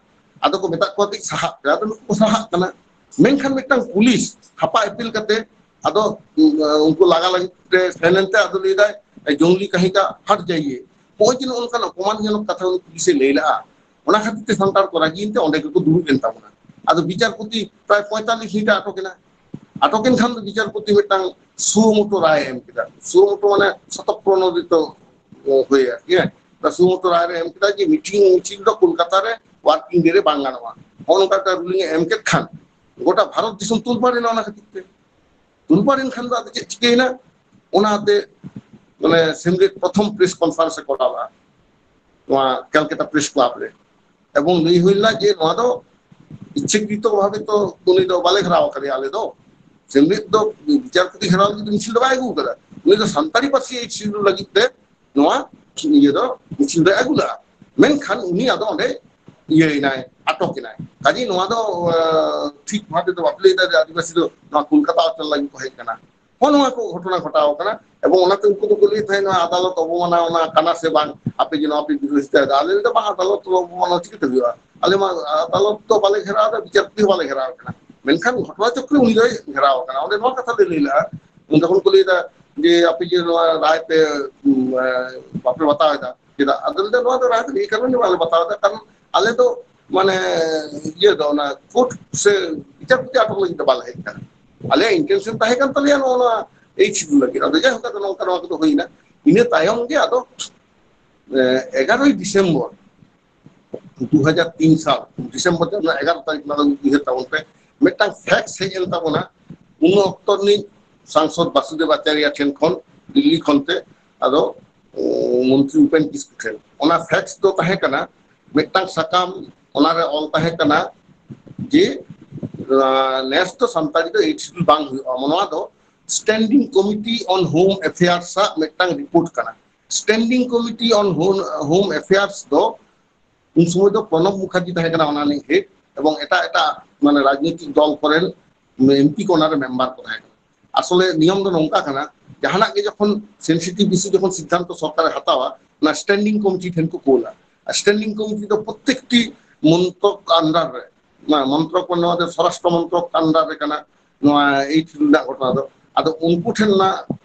ᱟᱫᱚ ᱠᱚ ᱢᱮᱛᱟᱜ ᱠᱚᱣᱟ, "ᱠᱟᱹᱡ ᱥᱟᱦᱟᱜ ᱯᱮ", ᱟᱫᱚ ᱱᱩᱠᱩ ᱠᱚ ᱥᱟᱦᱟᱜ ᱠᱟᱱᱟ᱾ ᱢᱮᱱᱠᱷᱟᱱ ᱢᱤᱫᱴᱟᱝ ᱯᱩᱞᱤᱥ ᱦᱟᱯᱟ ᱮᱯᱮᱞ ᱠᱟᱛᱮ ᱟᱫᱚ, ᱩᱱᱠᱩ ᱞᱟᱜᱟ ᱞᱟᱹᱜᱤᱫ ᱛᱮ ᱥᱮᱱ ᱮᱱᱛᱮ ᱟᱫᱚ ᱞᱟᱹᱭᱫᱟᱭ, "ᱡᱚᱝᱞᱤ ᱠᱟᱹᱦᱤ ᱠᱟ ᱦᱟᱴ ᱡᱟᱭᱮ᱾" ᱱᱚᱜᱼᱚᱭ ᱡᱮ ᱱᱚᱜᱼᱚ ᱱᱚᱝᱠᱟᱱ ᱚᱯᱚᱢᱟᱱᱡᱚᱱᱚᱠ ᱠᱟᱛᱷᱟ ᱩᱱᱤ ᱯᱩᱞᱤᱥᱮ ᱞᱟᱹᱭ ᱞᱟᱜᱼᱟ, ᱚᱱᱟ ᱠᱷᱟᱹᱛᱤᱨ ᱛᱮ ᱥᱟᱱᱛᱟᱲ ᱠᱚ ᱨᱟᱹᱜᱤᱭᱮᱱ ᱛᱮ ᱚᱸᱰᱮ ᱜᱮᱠᱚ ᱫᱩᱲᱩᱵ ᱮᱱ ᱛᱟᱵᱚᱱᱟ᱾ ᱟᱫᱚ ᱵᱤᱪᱟᱨᱯᱚᱛᱤ ᱯᱨᱟᱭ ᱯᱚᱸᱭᱛᱟᱞᱞᱤᱥ ᱢᱤᱱᱤᱴ ᱮ ᱟᱴᱚᱠ ᱮᱱᱟ᱾ ᱟᱴᱚᱠ ᱮᱱ ᱠᱷᱟᱱ ᱫᱚ ᱵᱤᱪᱟᱨᱯᱚᱛᱤ ᱢᱤᱫᱴᱟᱝ ᱥᱩᱢᱚᱛᱚ ᱨᱟᱭ ᱮ ᱮᱢ ᱠᱮᱫᱟ᱾ ᱥᱩᱢᱚᱛᱚ ᱢᱟᱱᱮ ᱥᱚᱛᱚᱠ ᱯᱨᱚᱱᱳᱫᱤᱛᱚ ᱦᱩᱭ ᱟᱨᱠᱤ, ᱦᱮᱸ᱾ ᱥᱩᱢᱚᱛᱚ ᱨᱟᱭ ᱨᱮ ᱮᱢ ᱠᱮᱫᱟ ᱡᱮ ᱢᱤᱴᱤᱝ ᱢᱤᱪᱷᱤᱞ ᱫᱚ ᱠᱳᱞᱠᱟᱛᱟ ᱨᱮ ᱣᱟᱨᱠᱤᱝ ᱰᱮ ᱨᱮ ᱵᱟᱝ ᱜᱟᱱᱚᱜᱼᱟ᱾ ᱱᱚᱜᱼᱚ ᱱᱚᱝᱠᱟ ᱢᱤᱫᱴᱟᱝ ᱨᱩᱞᱤᱝ ᱮ ᱮᱢ ᱠᱮᱫ ᱠᱷᱟᱱ ᱜᱚᱴᱟ ᱵᱷᱟᱨᱚᱛ ᱫᱤᱥᱚᱢ ᱛᱩᱞᱯᱟᱲ ᱮᱱᱟ ᱚᱱᱟ ᱠᱷᱟᱹᱛᱤᱨ ᱛᱮ᱾ ᱛᱩᱞᱯᱟᱲ ᱮᱱ ᱠᱷᱟᱱ ᱫᱚ ᱟᱫᱚ ᱪᱮᱫ ᱪᱤᱠᱟᱹᱭᱮᱱᱟ? ᱚᱱᱟᱛᱮ ᱢᱟᱱᱮ ᱥᱮᱢᱞᱮᱫ ᱯᱨᱚᱛᱷᱚᱢ ᱯᱨᱮᱥ ᱠᱚᱱᱯᱷᱟᱨᱮᱱᱥ ᱮ ᱠᱚᱨᱟᱣ ᱞᱮᱫᱼᱟ ᱱᱚᱣᱟ ᱠᱮᱞᱠᱟᱴᱟ ᱯᱨᱮᱥ ᱠᱞᱟᱵᱽ ᱨᱮ, ᱮᱵᱚᱝ ᱞᱟᱹᱭ ᱦᱩᱭ ᱞᱮᱱᱟ ᱡᱮ ᱱᱚᱣᱟ ᱫᱚ ᱤᱪᱪᱷᱟᱹᱠᱨᱤᱛᱚ ᱵᱷᱟᱵᱮ ᱛᱚ ᱩᱱᱤ ᱫᱚ ᱵᱟᱞᱮ ᱜᱷᱮᱨᱟᱣ ᱟᱠᱟᱫᱮᱭᱟ ᱟᱞᱮ ᱫᱚ᱾ ᱥᱮᱢᱞᱮᱫ ᱫᱚ ᱵᱤᱪᱟᱨᱯᱚᱛᱤ ᱜᱷᱮᱨᱟᱣ ᱞᱟᱹᱜᱤᱫ ᱫᱚ ᱢᱤᱪᱷᱤᱞ ᱫᱚ ᱵᱟᱭ ᱟᱹᱜᱩ ᱟᱠᱟᱫᱟ, ᱩᱱᱤ ᱫᱚ ᱥᱟᱱᱛᱟᱲᱤ ᱯᱟᱹᱨᱥᱤ ᱮᱭᱤᱴ ᱥᱤᱰᱩᱞ ᱞᱟᱹᱜᱤᱫ ᱛᱮ ᱱᱚᱣᱟ ᱤᱭᱟᱹ ᱫᱚ ᱢᱤᱪᱷᱤᱞ ᱫᱚᱭ ᱟᱹᱜᱩ ᱞᱮᱫᱼᱟ᱾ ᱢᱮᱱᱠᱷᱟᱱ ᱩᱱᱤ ᱟᱫᱚ ᱚᱸᱰᱮ ᱤᱭᱟᱹᱭᱮᱱᱟᱭ, ᱟᱴᱚᱠ ᱮᱱᱟᱭ᱾ ᱠᱟᱡᱮ ᱱᱚᱣᱟ ᱫᱚ, ᱟᱸ, ᱴᱷᱤᱠ ᱵᱷᱟᱵᱮ ᱫᱚ ᱵᱟᱯᱮ ᱞᱟᱹᱭ ᱮᱫᱟ ᱡᱮ ᱟᱹᱫᱤᱵᱟᱹᱥᱤ ᱫᱚ ᱱᱚᱣᱟ ᱠᱳᱞᱠᱟᱛᱟ ᱚᱪᱚᱞ ᱞᱟᱹᱜᱤᱫ ᱠᱚ ᱦᱮᱡ ᱟᱠᱟᱱᱟ᱾ ᱦᱚᱸᱜᱼᱚ ᱱᱚᱣᱟ ᱠᱚ ᱜᱷᱚᱴᱚᱱᱟ ᱜᱷᱚᱴᱟᱣ ᱟᱠᱟᱱᱟ᱾ ᱮᱵᱚᱝ ᱚᱱᱟᱛᱮ ᱩᱱᱠᱩ ᱫᱚᱠᱚ ᱞᱟᱹᱭᱮᱫ ᱛᱟᱦᱮᱸᱫ, "ᱱᱚᱣᱟ ᱟᱫᱟᱞᱚᱛ ᱚᱵᱚᱢᱟᱱᱟ ᱚᱱᱟ ᱠᱟᱱᱟ ᱥᱮ ᱵᱟᱝ, ᱟᱯᱮ ᱡᱮ ᱱᱚᱣᱟ ᱯᱮ ᱵᱤᱨᱳᱫᱷᱤᱛᱟ ᱮᱫᱟ?" ᱟᱞᱮ ᱞᱟᱹᱭ ᱮᱫᱟ, "ᱵᱟᱝ, ᱟᱫᱟᱞᱚᱛ ᱚᱵᱚᱢᱟᱱᱟ ᱪᱤᱠᱟᱹᱛᱮ ᱦᱩᱭᱩᱜᱼᱟ? ᱟᱞᱮ ᱢᱟ ᱟᱫᱟᱞᱚᱛ ᱫᱚ ᱵᱟᱞᱮ ᱜᱷᱮᱨᱟᱣ ᱮᱫᱟ, ᱵᱤᱪᱟᱨᱯᱚᱛᱤ ᱦᱚᱸ ᱵᱟᱞᱮ ᱜᱷᱮᱨᱟᱣ ᱠᱟᱱᱟ, ᱢᱮᱱᱠᱷᱟᱱ ᱜᱷᱚᱴᱚᱱᱟ ᱪᱚᱠᱨᱮ ᱩᱱᱤ ᱫᱚᱭ ᱜᱷᱮᱨᱟᱣ ᱟᱠᱟᱱᱟ᱾" ᱚᱸᱰᱮ ᱱᱚᱣᱟ ᱠᱟᱛᱷᱟ ᱞᱮ ᱞᱟᱹᱭ ᱞᱮᱫᱼᱟ, ᱡᱚᱠᱷᱚᱱ ᱠᱚ ᱞᱟᱹᱭ ᱮᱫᱟ ᱡᱮ, "ᱟᱯᱮ ᱡᱮ ᱱᱚᱣᱟ ᱨᱟᱭ ᱯᱮ, ᱩᱢ, ᱮ, ᱵᱟᱯᱮ ᱵᱟᱛᱟᱣ ᱮᱫᱟ, ᱪᱮᱫᱟᱜ?" ᱟᱫᱚ ᱞᱟᱹᱭ ᱮᱫᱟ, "ᱱᱚᱣᱟ ᱫᱚ ᱨᱟᱭ ᱫᱚ ᱱᱤᱭᱟᱹ ᱠᱟᱨᱚᱱ ᱵᱟᱞᱮ ᱵᱟᱛᱟᱣ ᱮᱫᱟ, ᱠᱟᱨᱚᱱ ᱟᱞᱮ ᱫᱚ ᱢᱟᱱᱮ ᱤᱭᱟᱹ ᱫᱚ ᱚᱱᱟ ᱠᱳᱨᱴ ᱥᱮ ᱵᱤᱪᱟᱨᱯᱚᱛᱤ ᱟᱴᱚᱠ ᱞᱟᱹᱜᱤᱫ ᱫᱚ ᱵᱟᱞᱮ ᱦᱮᱡ ᱟᱠᱟᱱᱟ᱾ ᱟᱞᱮᱭᱟᱜ ᱤᱱᱴᱮᱱᱥᱚᱱ ᱛᱟᱦᱮᱸ ᱠᱟᱱ ᱛᱟᱞᱮᱭᱟ ᱱᱚᱜᱼᱚ ᱱᱚᱣᱟ ᱮᱭᱤᱪ ᱥᱤᱰᱩᱞ ᱞᱟᱹᱜᱤᱫ᱾" ᱟᱫᱚ ᱡᱟᱭᱦᱳᱠ, ᱟᱫᱚ ᱱᱚᱝᱠᱟ ᱱᱚᱣᱟ ᱠᱚᱫᱚ ᱦᱩᱭᱱᱟ᱾ ᱤᱱᱟᱹ ᱛᱟᱭᱚᱢ ᱜᱮ ᱟᱫᱚ, ᱮ, ᱮᱜᱟᱨᱚᱭ ᱰᱤᱥᱮᱢᱵᱚᱨ ᱫᱩ ᱦᱟᱡᱟᱨ ᱛᱤᱱ ᱥᱟᱞ, ᱰᱤᱥᱮᱢᱵᱚᱨ ᱪᱟᱸᱫᱳ ᱨᱮᱱᱟᱜ ᱮᱜᱟᱨᱚ ᱛᱟᱹᱨᱤᱠᱷ, ᱚᱱᱟ ᱫᱚ ᱩᱭᱦᱟᱹᱨ ᱛᱟᱵᱚᱱ ᱯᱮ, ᱢᱤᱫᱴᱟᱝ ᱯᱷᱮᱠᱥ ᱦᱮᱡ ᱮᱱ ᱛᱟᱵᱚᱱᱟ᱾ ᱩᱱ ᱚᱠᱛᱚ ᱨᱤᱱᱤᱡ ᱥᱟᱝᱥᱚᱫ ᱵᱟᱥᱩᱫᱮᱵ ᱟᱪᱟᱨᱭᱟ ᱴᱷᱮᱱ ᱠᱷᱚᱱ, ᱫᱤᱞᱞᱤ ᱠᱷᱚᱱ ᱛᱮ, ᱟᱫᱚ ᱢᱚᱱᱛᱨᱤ ᱩᱯᱮᱱ ᱠᱤᱥᱠᱩ ᱴᱷᱮᱱ᱾ ᱚᱱᱟ ᱯᱷᱮᱠᱥ ᱫᱚ ᱛᱟᱦᱮᱸ ᱠᱟᱱᱟ, ᱢᱤᱫᱴᱟᱝ ᱥᱟᱠᱟᱢ, ᱚᱱᱟᱨᱮ ᱚᱞ ᱛᱟᱦᱮᱸ ᱠᱟᱱᱟ ᱡᱮ ᱱᱮᱥ ᱫᱚ ᱥᱟᱱᱛᱟᱲᱤ ᱫᱚ ᱮᱭᱤᱴ ᱥᱤᱰᱩᱞ ᱵᱟᱝ ᱦᱩᱭᱩᱜᱼᱟ᱾ ᱱᱚᱣᱟ ᱫᱚ Standing Committee on Home Affairs ᱟᱜ ᱢᱤᱫᱴᱟᱝ ᱨᱤᱯᱳᱨᱴ ᱠᱟᱱᱟ᱾ Standing Committee on Home Affairs ᱫᱚ ᱩᱱ ᱥᱚᱢᱚᱭ ᱫᱚ ᱯᱨᱚᱱᱚᱵ ᱢᱩᱠᱷᱟᱨᱡᱤ ᱛᱟᱦᱮᱸ ᱠᱟᱱᱟ ᱚᱱᱟ ᱨᱤᱱᱤᱡ ᱦᱮᱰ, ᱮᱵᱚᱝ ᱮᱴᱟᱜ ᱮᱴᱟᱜ ᱢᱟᱱᱮ ᱨᱟᱡᱽᱱᱳᱭᱛᱤᱠ ᱫᱚᱞ ᱠᱚᱨᱮᱱ ᱮᱢᱯᱤ ᱠᱚ ᱚᱱᱟᱨᱮ ᱢᱮᱢᱵᱟᱨ ᱠᱚ ᱛᱟᱦᱮᱸ ᱠᱟᱱᱟ᱾ ᱟᱥᱚᱞᱮ ᱱᱤᱭᱚᱢ ᱫᱚ ᱱᱚᱝᱠᱟ ᱠᱟᱱᱟ, ᱡᱟᱦᱟᱱᱟᱜ ᱜᱮ ᱡᱚᱠᱷᱚᱱ ᱥᱮᱱᱥᱤᱴᱤᱵᱷ ᱤᱥᱩ ᱡᱚᱠᱷᱚᱱ ᱥᱤᱫᱽᱫᱷᱟᱱᱛᱚ ᱥᱚᱨᱠᱟᱨᱮ ᱦᱟᱛᱟᱣᱟ, ᱚᱱᱟ ᱥᱴᱮᱱᱰᱤᱝ ᱠᱚᱢᱤᱴᱤ ᱴᱷᱮᱱ ᱠᱚ ᱠᱳᱞᱟ᱾ ᱟᱨ ᱥᱴᱮᱱᱰᱤᱝ ᱠᱚᱢᱤᱴᱤ ᱫᱚ ᱯᱨᱚᱛᱮᱠᱴᱤ ᱢᱚᱱᱛᱨᱚᱠ ᱟᱱᱰᱟᱨ ᱨᱮ, ᱚᱱᱟ ᱢᱚᱱᱛᱨᱚᱠ ᱢᱟᱱᱮ ᱱᱚᱣᱟ ᱫᱚ ᱥᱚᱨᱟᱥᱴᱨᱚ ᱢᱚᱱᱛᱨᱚᱠ ᱟᱱᱰᱟᱨ ᱨᱮ ᱠᱟᱱᱟ, ᱱᱚᱣᱟ ᱮᱭᱤᱴ ᱨᱮᱱᱟᱜ ᱜᱷᱚᱴᱚᱱᱟ ᱫᱚ᱾ ᱟᱫᱚ ᱩᱱᱠᱩ ᱴᱷᱮᱱ ᱚᱱᱟ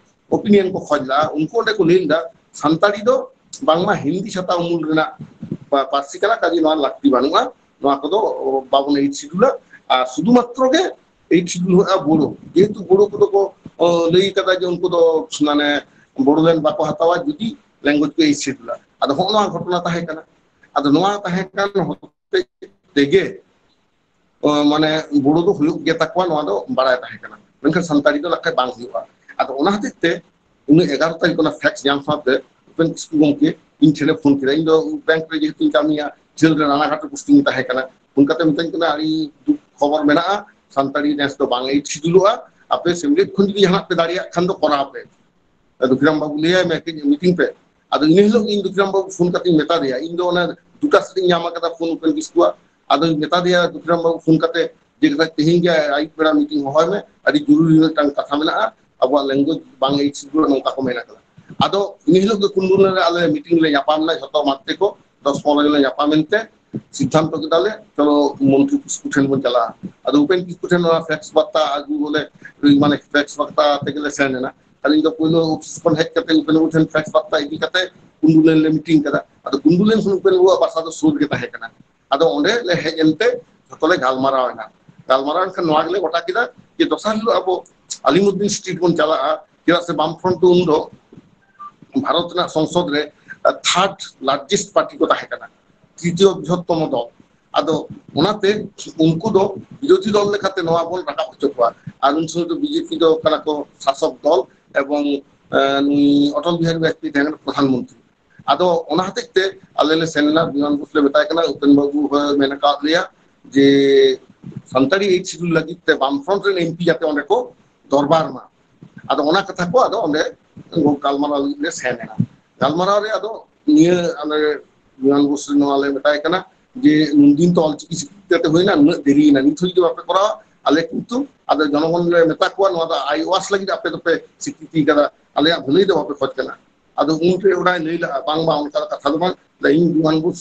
ᱚᱯᱤᱱᱤᱭᱚᱱ ᱠᱚ ᱠᱷᱚᱡᱽ ᱞᱟᱜᱼᱟ᱾ ᱩᱱᱠᱩ ᱚᱸᱰᱮ ᱠᱚ ᱞᱟᱹᱭ ᱞᱮᱫᱟ, ᱥᱟᱱᱛᱟᱲᱤ ᱫᱚ ᱵᱟᱝᱢᱟ ᱦᱤᱱᱫᱤ ᱪᱷᱟᱛᱟ ᱩᱢᱩᱞ ᱨᱮᱱᱟᱜ ᱯᱟ-, ᱯᱟᱹᱨᱥᱤ ᱠᱟᱱᱟ, ᱠᱟᱡᱮ ᱱᱚᱣᱟ ᱞᱟᱹᱠᱛᱤ ᱵᱟᱹᱱᱩᱜᱼᱟ, ᱱᱚᱣᱟ ᱠᱚᱫᱚ ᱵᱟᱵᱚᱱ ᱮᱭᱤᱴ ᱥᱤᱰᱩᱞᱟ᱾ ᱟᱨ ᱥᱩᱫᱷᱩ ᱢᱟᱛᱨᱚ ᱜᱮ ᱮᱭᱤᱴ ᱥᱤᱰᱩᱞ ᱦᱩᱭᱩᱜᱼᱟ ᱵᱳᱰᱳ, ᱡᱮᱦᱮᱛᱩ ᱵᱳᱰᱳ ᱠᱚᱫᱚ ᱠᱚ, ᱚ, ᱞᱟᱹᱭ ᱠᱟᱫᱟ ᱡᱮ ᱩᱱᱠᱩ ᱫᱚ ᱢᱟᱱᱮ ᱵᱳᱰᱳᱞᱮᱱᱰ ᱵᱟᱠᱚ ᱦᱟᱛᱟᱣᱟ ᱡᱩᱫᱤ ᱞᱮᱝᱜᱩᱭᱮᱡᱽ ᱠᱚ ᱮᱭᱤᱴ ᱥᱤᱰᱩᱞᱟ᱾ ᱟᱫᱚ ᱦᱚᱸᱜᱼᱚ ᱱᱚᱣᱟ ᱜᱷᱚᱴᱚᱱᱟ ᱛᱟᱦᱮᱸ ᱠᱟᱱᱟ᱾ ᱟᱫᱚ ᱱᱚᱣᱟ ᱛᱟᱦᱮᱸ ᱠᱟᱱ ᱦᱚᱛᱮᱡ ᱛᱮᱜᱮ ᱚ, ᱢᱟᱱᱮ ᱵᱳᱰᱳ ᱫᱚ ᱦᱩᱭᱩᱜ ᱜᱮ ᱛᱟᱠᱚᱣᱟ, ᱱᱚᱣᱟ ᱫᱚ ᱵᱟᱲᱟᱭ ᱛᱟᱦᱮᱸ ᱠᱟᱱᱟ, ᱢᱮᱱᱠᱷᱟᱱ ᱥᱟᱱᱛᱟᱲᱤ ᱫᱚ ᱱᱟᱜ ᱠᱷᱟᱡ ᱵᱟᱝ ᱦᱩᱭᱩᱜᱼᱟ᱾ ᱟᱫᱚ ᱚᱱᱟ ᱦᱚᱛᱮᱡ ᱛᱮ ᱩᱱᱤ ᱮᱜᱟᱨᱚ ᱛᱟᱹᱨᱤᱠᱷ ᱚᱱᱟ ᱯᱷᱮᱠᱥ ᱧᱟᱢ ᱥᱟᱶᱛᱮ ᱩᱯᱮᱱ ᱠᱤᱥᱠᱩ ᱜᱚᱢᱠᱮ ᱤᱧ ᱴᱷᱮᱱᱮ ᱯᱷᱳᱱ ᱠᱮᱫᱟ᱾ ᱤᱧ ᱫᱚ ᱵᱮᱝᱠ ᱨᱮ ᱡᱮᱦᱮᱛᱩᱧ ᱠᱟᱹᱢᱤᱭᱟ, ᱡᱷᱟᱹᱞ ᱨᱮ ᱨᱟᱱᱟᱜᱷᱟᱴ ᱨᱮ ᱯᱳᱥᱴᱤᱝ ᱤᱧ ᱛᱟᱦᱮᱸ ᱠᱟᱱᱟ᱾ ᱯᱷᱳᱱ ᱠᱟᱛᱮ ᱢᱮᱛᱟᱹᱧ ᱠᱟᱱᱟ, "ᱟᱹᱰᱤ ᱫᱩᱠ ᱠᱷᱚᱵᱚᱨ ᱢᱮᱱᱟᱜᱼᱟ, ᱥᱟᱱᱛᱟᱲᱤ ᱱᱮᱥ ᱫᱚ ᱵᱟᱝ ᱮᱭᱤᱴ ᱥᱤᱰᱩᱞᱚᱜᱼᱟ, ᱟᱯᱮ ᱥᱮᱢᱞᱮᱫ ᱠᱷᱚᱱ ᱡᱩᱫᱤ ᱡᱟᱦᱟᱱᱟᱜ ᱯᱮ ᱫᱟᱲᱮᱭᱟᱜ ᱠᱷᱟᱱ ᱫᱚ ᱠᱚᱨᱟᱣ ᱯᱮ, ᱫᱩᱠᱷᱤᱨᱟᱢ ᱵᱟᱹᱵᱩ ᱞᱟᱹᱭᱟᱭ ᱢᱮ ᱠᱟᱹᱡ ᱢᱤᱴᱤᱝ ᱯᱮ᱾" ᱟᱫᱚ ᱤᱱᱟᱹ ᱦᱤᱞᱳᱜ ᱜᱮ ᱤᱧ ᱫᱩᱠᱷᱤᱨᱟᱢ ᱵᱟᱹᱵᱩ ᱯᱷᱳᱱ ᱠᱟᱛᱮᱧ ᱢᱮᱛᱟ ᱫᱮᱭᱟ, ᱤᱧ ᱫᱚ ᱚᱱᱟ ᱫᱩᱴᱟ ᱥᱮᱫ ᱤᱧ ᱧᱟᱢ ᱟᱠᱟᱫᱟ ᱯᱷᱳᱱ ᱩᱯᱮᱱ ᱠᱤᱥᱠᱩᱣᱟᱜ᱾ ᱟᱫᱚᱧ ᱢᱮᱛᱟ ᱫᱮᱭᱟ ᱫᱩᱠᱷᱤᱨᱟᱢ ᱵᱟᱹᱵᱩ ᱯᱷᱳᱱ ᱠᱟᱛᱮ ᱡᱮ, "ᱛᱮᱦᱮᱧ ᱜᱮ ᱟᱹᱭᱩᱵ ᱵᱮᱲᱟ ᱢᱤᱴᱤᱝ ᱦᱚᱦᱚᱭ ᱢᱮ, ᱟᱹᱰᱤ ᱡᱚᱨᱩᱨᱤ ᱢᱤᱫᱴᱟᱝ ᱠᱟᱛᱷᱟ ᱢᱮᱱᱟᱜᱼᱟ, ᱟᱵᱚᱣᱟᱜ ᱞᱮᱝᱜᱩᱭᱮᱡᱽ ᱵᱟᱝ ᱮᱭᱤᱴ ᱥᱤᱰᱩᱞ ᱱᱚᱝᱠᱟ ᱠᱚ ᱢᱮᱱ ᱟᱠᱟᱫᱟ᱾" ᱟᱫᱚ ᱤᱱᱟᱹ ᱦᱤᱞᱳᱜ ᱜᱮ ᱠᱩᱱᱰᱩᱞᱮᱱ ᱨᱮ ᱟᱞᱮ ᱢᱤᱴᱤᱝ ᱞᱮ ᱧᱟᱯᱟᱢ ᱮᱱᱟ, ᱡᱷᱚᱛᱚ ᱢᱟᱛᱨᱮ ᱠᱚ ᱫᱚᱥ ᱯᱚᱱᱨᱚ ᱡᱚᱱ ᱞᱮ ᱧᱟᱯᱟᱢ ᱮᱱᱛᱮ ᱥᱤᱫᱽᱫᱷᱟᱱᱛᱚ ᱠᱮᱫᱟᱞᱮ, "ᱪᱚᱞᱚ ᱢᱚᱱᱛᱨᱤ ᱠᱤᱥᱠᱩ ᱴᱷᱮᱱ ᱵᱚᱱ ᱪᱟᱞᱟᱜᱼᱟ᱾" ᱟᱫᱚ ᱩᱯᱮᱱ ᱠᱤᱥᱠᱩ ᱴᱷᱮᱱ ᱱᱚᱣᱟ ᱯᱷᱮᱠᱥ ᱵᱟᱨᱛᱟ ᱟᱹᱜᱩ ᱵᱚᱞᱮ, ᱢᱟᱱᱮ ᱯᱷᱮᱠᱥ ᱵᱟᱨᱛᱟ ᱛᱮᱜᱮ ᱞᱮ ᱥᱮᱱ ᱮᱱᱟ᱾ ᱟᱹᱞᱤᱧ ᱫᱚ ᱯᱳᱭᱞᱳ ᱚᱯᱷᱤᱥ ᱠᱷᱚᱱ ᱦᱮᱡ ᱠᱟᱛᱮ ᱩᱯᱮᱱ ᱵᱟᱹᱵᱩ ᱴᱷᱮᱱ ᱯᱷᱮᱠᱥ ᱵᱟᱨᱛᱟ ᱤᱫᱤ ᱠᱟᱛᱮ ᱠᱩᱱᱰᱩᱞᱮᱱ ᱞᱮ ᱢᱤᱴᱤᱝ ᱠᱟᱫᱟ᱾ ᱟᱫᱚ ᱠᱩᱱᱰᱩᱞᱮᱱ ᱠᱷᱚᱱ ᱩᱯᱮᱱ ᱵᱟᱹᱵᱩᱣᱟᱜ ᱵᱟᱥᱟ ᱫᱚ ᱥᱩᱨ ᱜᱮ ᱛᱟᱦᱮᱸ ᱠᱟᱱᱟ᱾ ᱟᱫᱚ ᱚᱸᱰᱮ ᱞᱮ ᱦᱮᱡ ᱮᱱᱛᱮ ᱡᱷᱚᱛᱚ ᱞᱮ ᱜᱟᱞᱢᱟᱨᱟᱣ ᱮᱱᱟ᱾ ᱜᱟᱞᱢᱟᱨᱟᱣ ᱮᱱᱠᱷᱟᱱ ᱱᱚᱣᱟ ᱜᱮᱞᱮ ᱜᱚᱴᱟ ᱠᱮᱫᱟ ᱡᱮ ᱫᱚᱥᱟᱨ ᱦᱤᱞᱳᱜ ᱟᱵᱚ ᱟᱞᱤᱢᱩᱫᱽᱫᱤᱱ ᱥᱴᱨᱤᱴ ᱵᱚᱱ ᱪᱟᱞᱟᱜᱼᱟ, ᱪᱮᱫᱟᱜ ᱥᱮ ᱵᱟᱢ ᱯᱷᱨᱚᱱᱴ ᱫᱚ ᱩᱱᱫᱚ ᱵᱷᱟᱨᱚᱛ ᱨᱮᱱᱟᱜ ᱥᱚᱝᱥᱚᱫ ᱨᱮ ᱛᱷᱟᱨᱰ ᱞᱟᱨᱡᱮᱥᱴ ᱯᱟᱨᱴᱤ ᱠᱚ ᱛᱟᱦᱮᱸ ᱠᱟᱱᱟ, ᱛᱨᱤᱛᱤᱭᱚ ᱵᱨᱤᱦᱚᱛᱛᱚᱢᱚ ᱫᱚᱞ᱾ ᱟᱫᱚ ᱚᱱᱟᱛᱮ ᱩᱱᱠᱩ ᱫᱚ ᱵᱤᱨᱳᱫᱷᱤ ᱫᱚᱞ ᱞᱮᱠᱟᱛᱮ ᱱᱚᱣᱟ ᱵᱚᱱ ᱨᱟᱠᱟᱵ ᱦᱚᱪᱚ ᱠᱚᱣᱟ᱾ ᱟᱨ ᱩᱱ ᱥᱚᱢᱚᱭ ᱫᱚ ᱵᱤᱡᱮᱯᱤ ᱫᱚ ᱠᱟᱱᱟ ᱠᱚ ᱥᱟᱥᱚᱠ ᱫᱚᱞ, ᱮᱵᱚᱝ ᱱᱩᱭ ᱚᱴᱚᱞ ᱵᱤᱦᱟᱨᱤ ᱵᱟᱡᱽᱯᱮᱭᱤ ᱛᱟᱦᱮᱸ ᱠᱟᱱᱟ ᱯᱨᱚᱫᱷᱟᱱ ᱢᱚᱱᱛᱨᱤ᱾ ᱟᱫᱚ ᱚᱱᱟ ᱦᱚᱛᱮᱡ ᱛᱮ ᱟᱞᱮ ᱞᱮ ᱥᱮᱱ ᱞᱮᱱᱟ, ᱵᱤᱢᱟᱱ ᱵᱳᱥ ᱞᱮ ᱢᱮᱛᱟᱭ ᱠᱟᱱᱟ, ᱩᱯᱮᱱ ᱵᱟᱹᱵᱩ ᱦᱚᱸ ᱢᱮᱱ ᱟᱠᱟᱫ ᱞᱮᱭᱟ ᱡᱮ ᱥᱟᱱᱛᱟᱲᱤ ᱮᱭᱤᱴ ᱥᱤᱰᱩᱞ ᱞᱟᱹᱜᱤᱫ ᱛᱮ ᱵᱟᱢᱯᱷᱨᱚᱱᱴ ᱨᱮᱱ ᱮᱢᱯᱤ ᱡᱟᱛᱮ ᱚᱸᱰᱮ ᱠᱚ ᱫᱚᱨᱵᱟᱨ ᱢᱟ᱾ ᱟᱫᱚ ᱚᱱᱟ ᱠᱟᱛᱷᱟ ᱠᱚ ᱟᱫᱚ ᱚᱸᱰᱮ ᱜᱟᱞᱢᱟᱨᱟᱣ ᱞᱟᱹᱜᱤᱫ ᱞᱮ ᱥᱮᱱ ᱮᱱᱟ᱾ ᱜᱟᱞᱢᱟᱨᱟᱣ ᱨᱮ ᱟᱫᱚ ᱱᱤᱭᱟᱹ ᱟᱞᱮ ᱵᱤᱢᱟᱱ ᱵᱳᱥ ᱨᱮ ᱱᱚᱣᱟ ᱞᱮ ᱢᱮᱛᱟᱭ ᱠᱟᱱᱟ ᱡᱮ ᱱᱩᱱᱫᱤᱱ ᱛᱚ ᱚᱞᱪᱤᱠᱤ ᱥᱤᱠᱨᱤᱛᱤ ᱠᱟᱛᱮ ᱦᱩᱭᱱᱟ, ᱱᱩᱱᱟᱹᱜ ᱫᱮᱨᱤᱭᱮᱱᱟ, ᱱᱤᱛ ᱦᱚᱸ ᱡᱩᱫᱤ ᱵᱟᱯᱮ ᱠᱚᱨᱟᱣᱟ, ᱟᱞᱮ ᱠᱤᱱᱛᱩ ᱟᱫᱚ ᱡᱚᱱᱚᱜᱚᱱ ᱞᱮ ᱢᱮᱛᱟ ᱠᱚᱣᱟ, ᱱᱚᱣᱟ ᱫᱚ ᱟᱭ ᱳᱣᱟᱥ ᱞᱟᱹᱜᱤᱫ ᱟᱯᱮ ᱫᱚᱯᱮ ᱥᱤᱠᱨᱤᱛᱤ ᱠᱟᱫᱟ, ᱟᱞᱮᱭᱟᱜ ᱵᱷᱟᱹᱞᱟᱹᱭ ᱫᱚ ᱵᱟᱯᱮ ᱠᱷᱚᱡᱽ ᱠᱟᱱᱟ᱾ ᱟᱫᱚ ᱩᱱᱨᱮ ᱚᱱᱟᱭ ᱞᱟᱹᱭ ᱞᱟᱜᱼᱟ, ᱵᱟᱝ ᱵᱟᱝ, ᱚᱱᱠᱟ ᱫᱚ ᱠᱟᱛᱷᱟ ᱫᱚ ᱵᱟᱝ, ᱤᱧ ᱵᱤᱢᱟᱱ ᱵᱳᱥ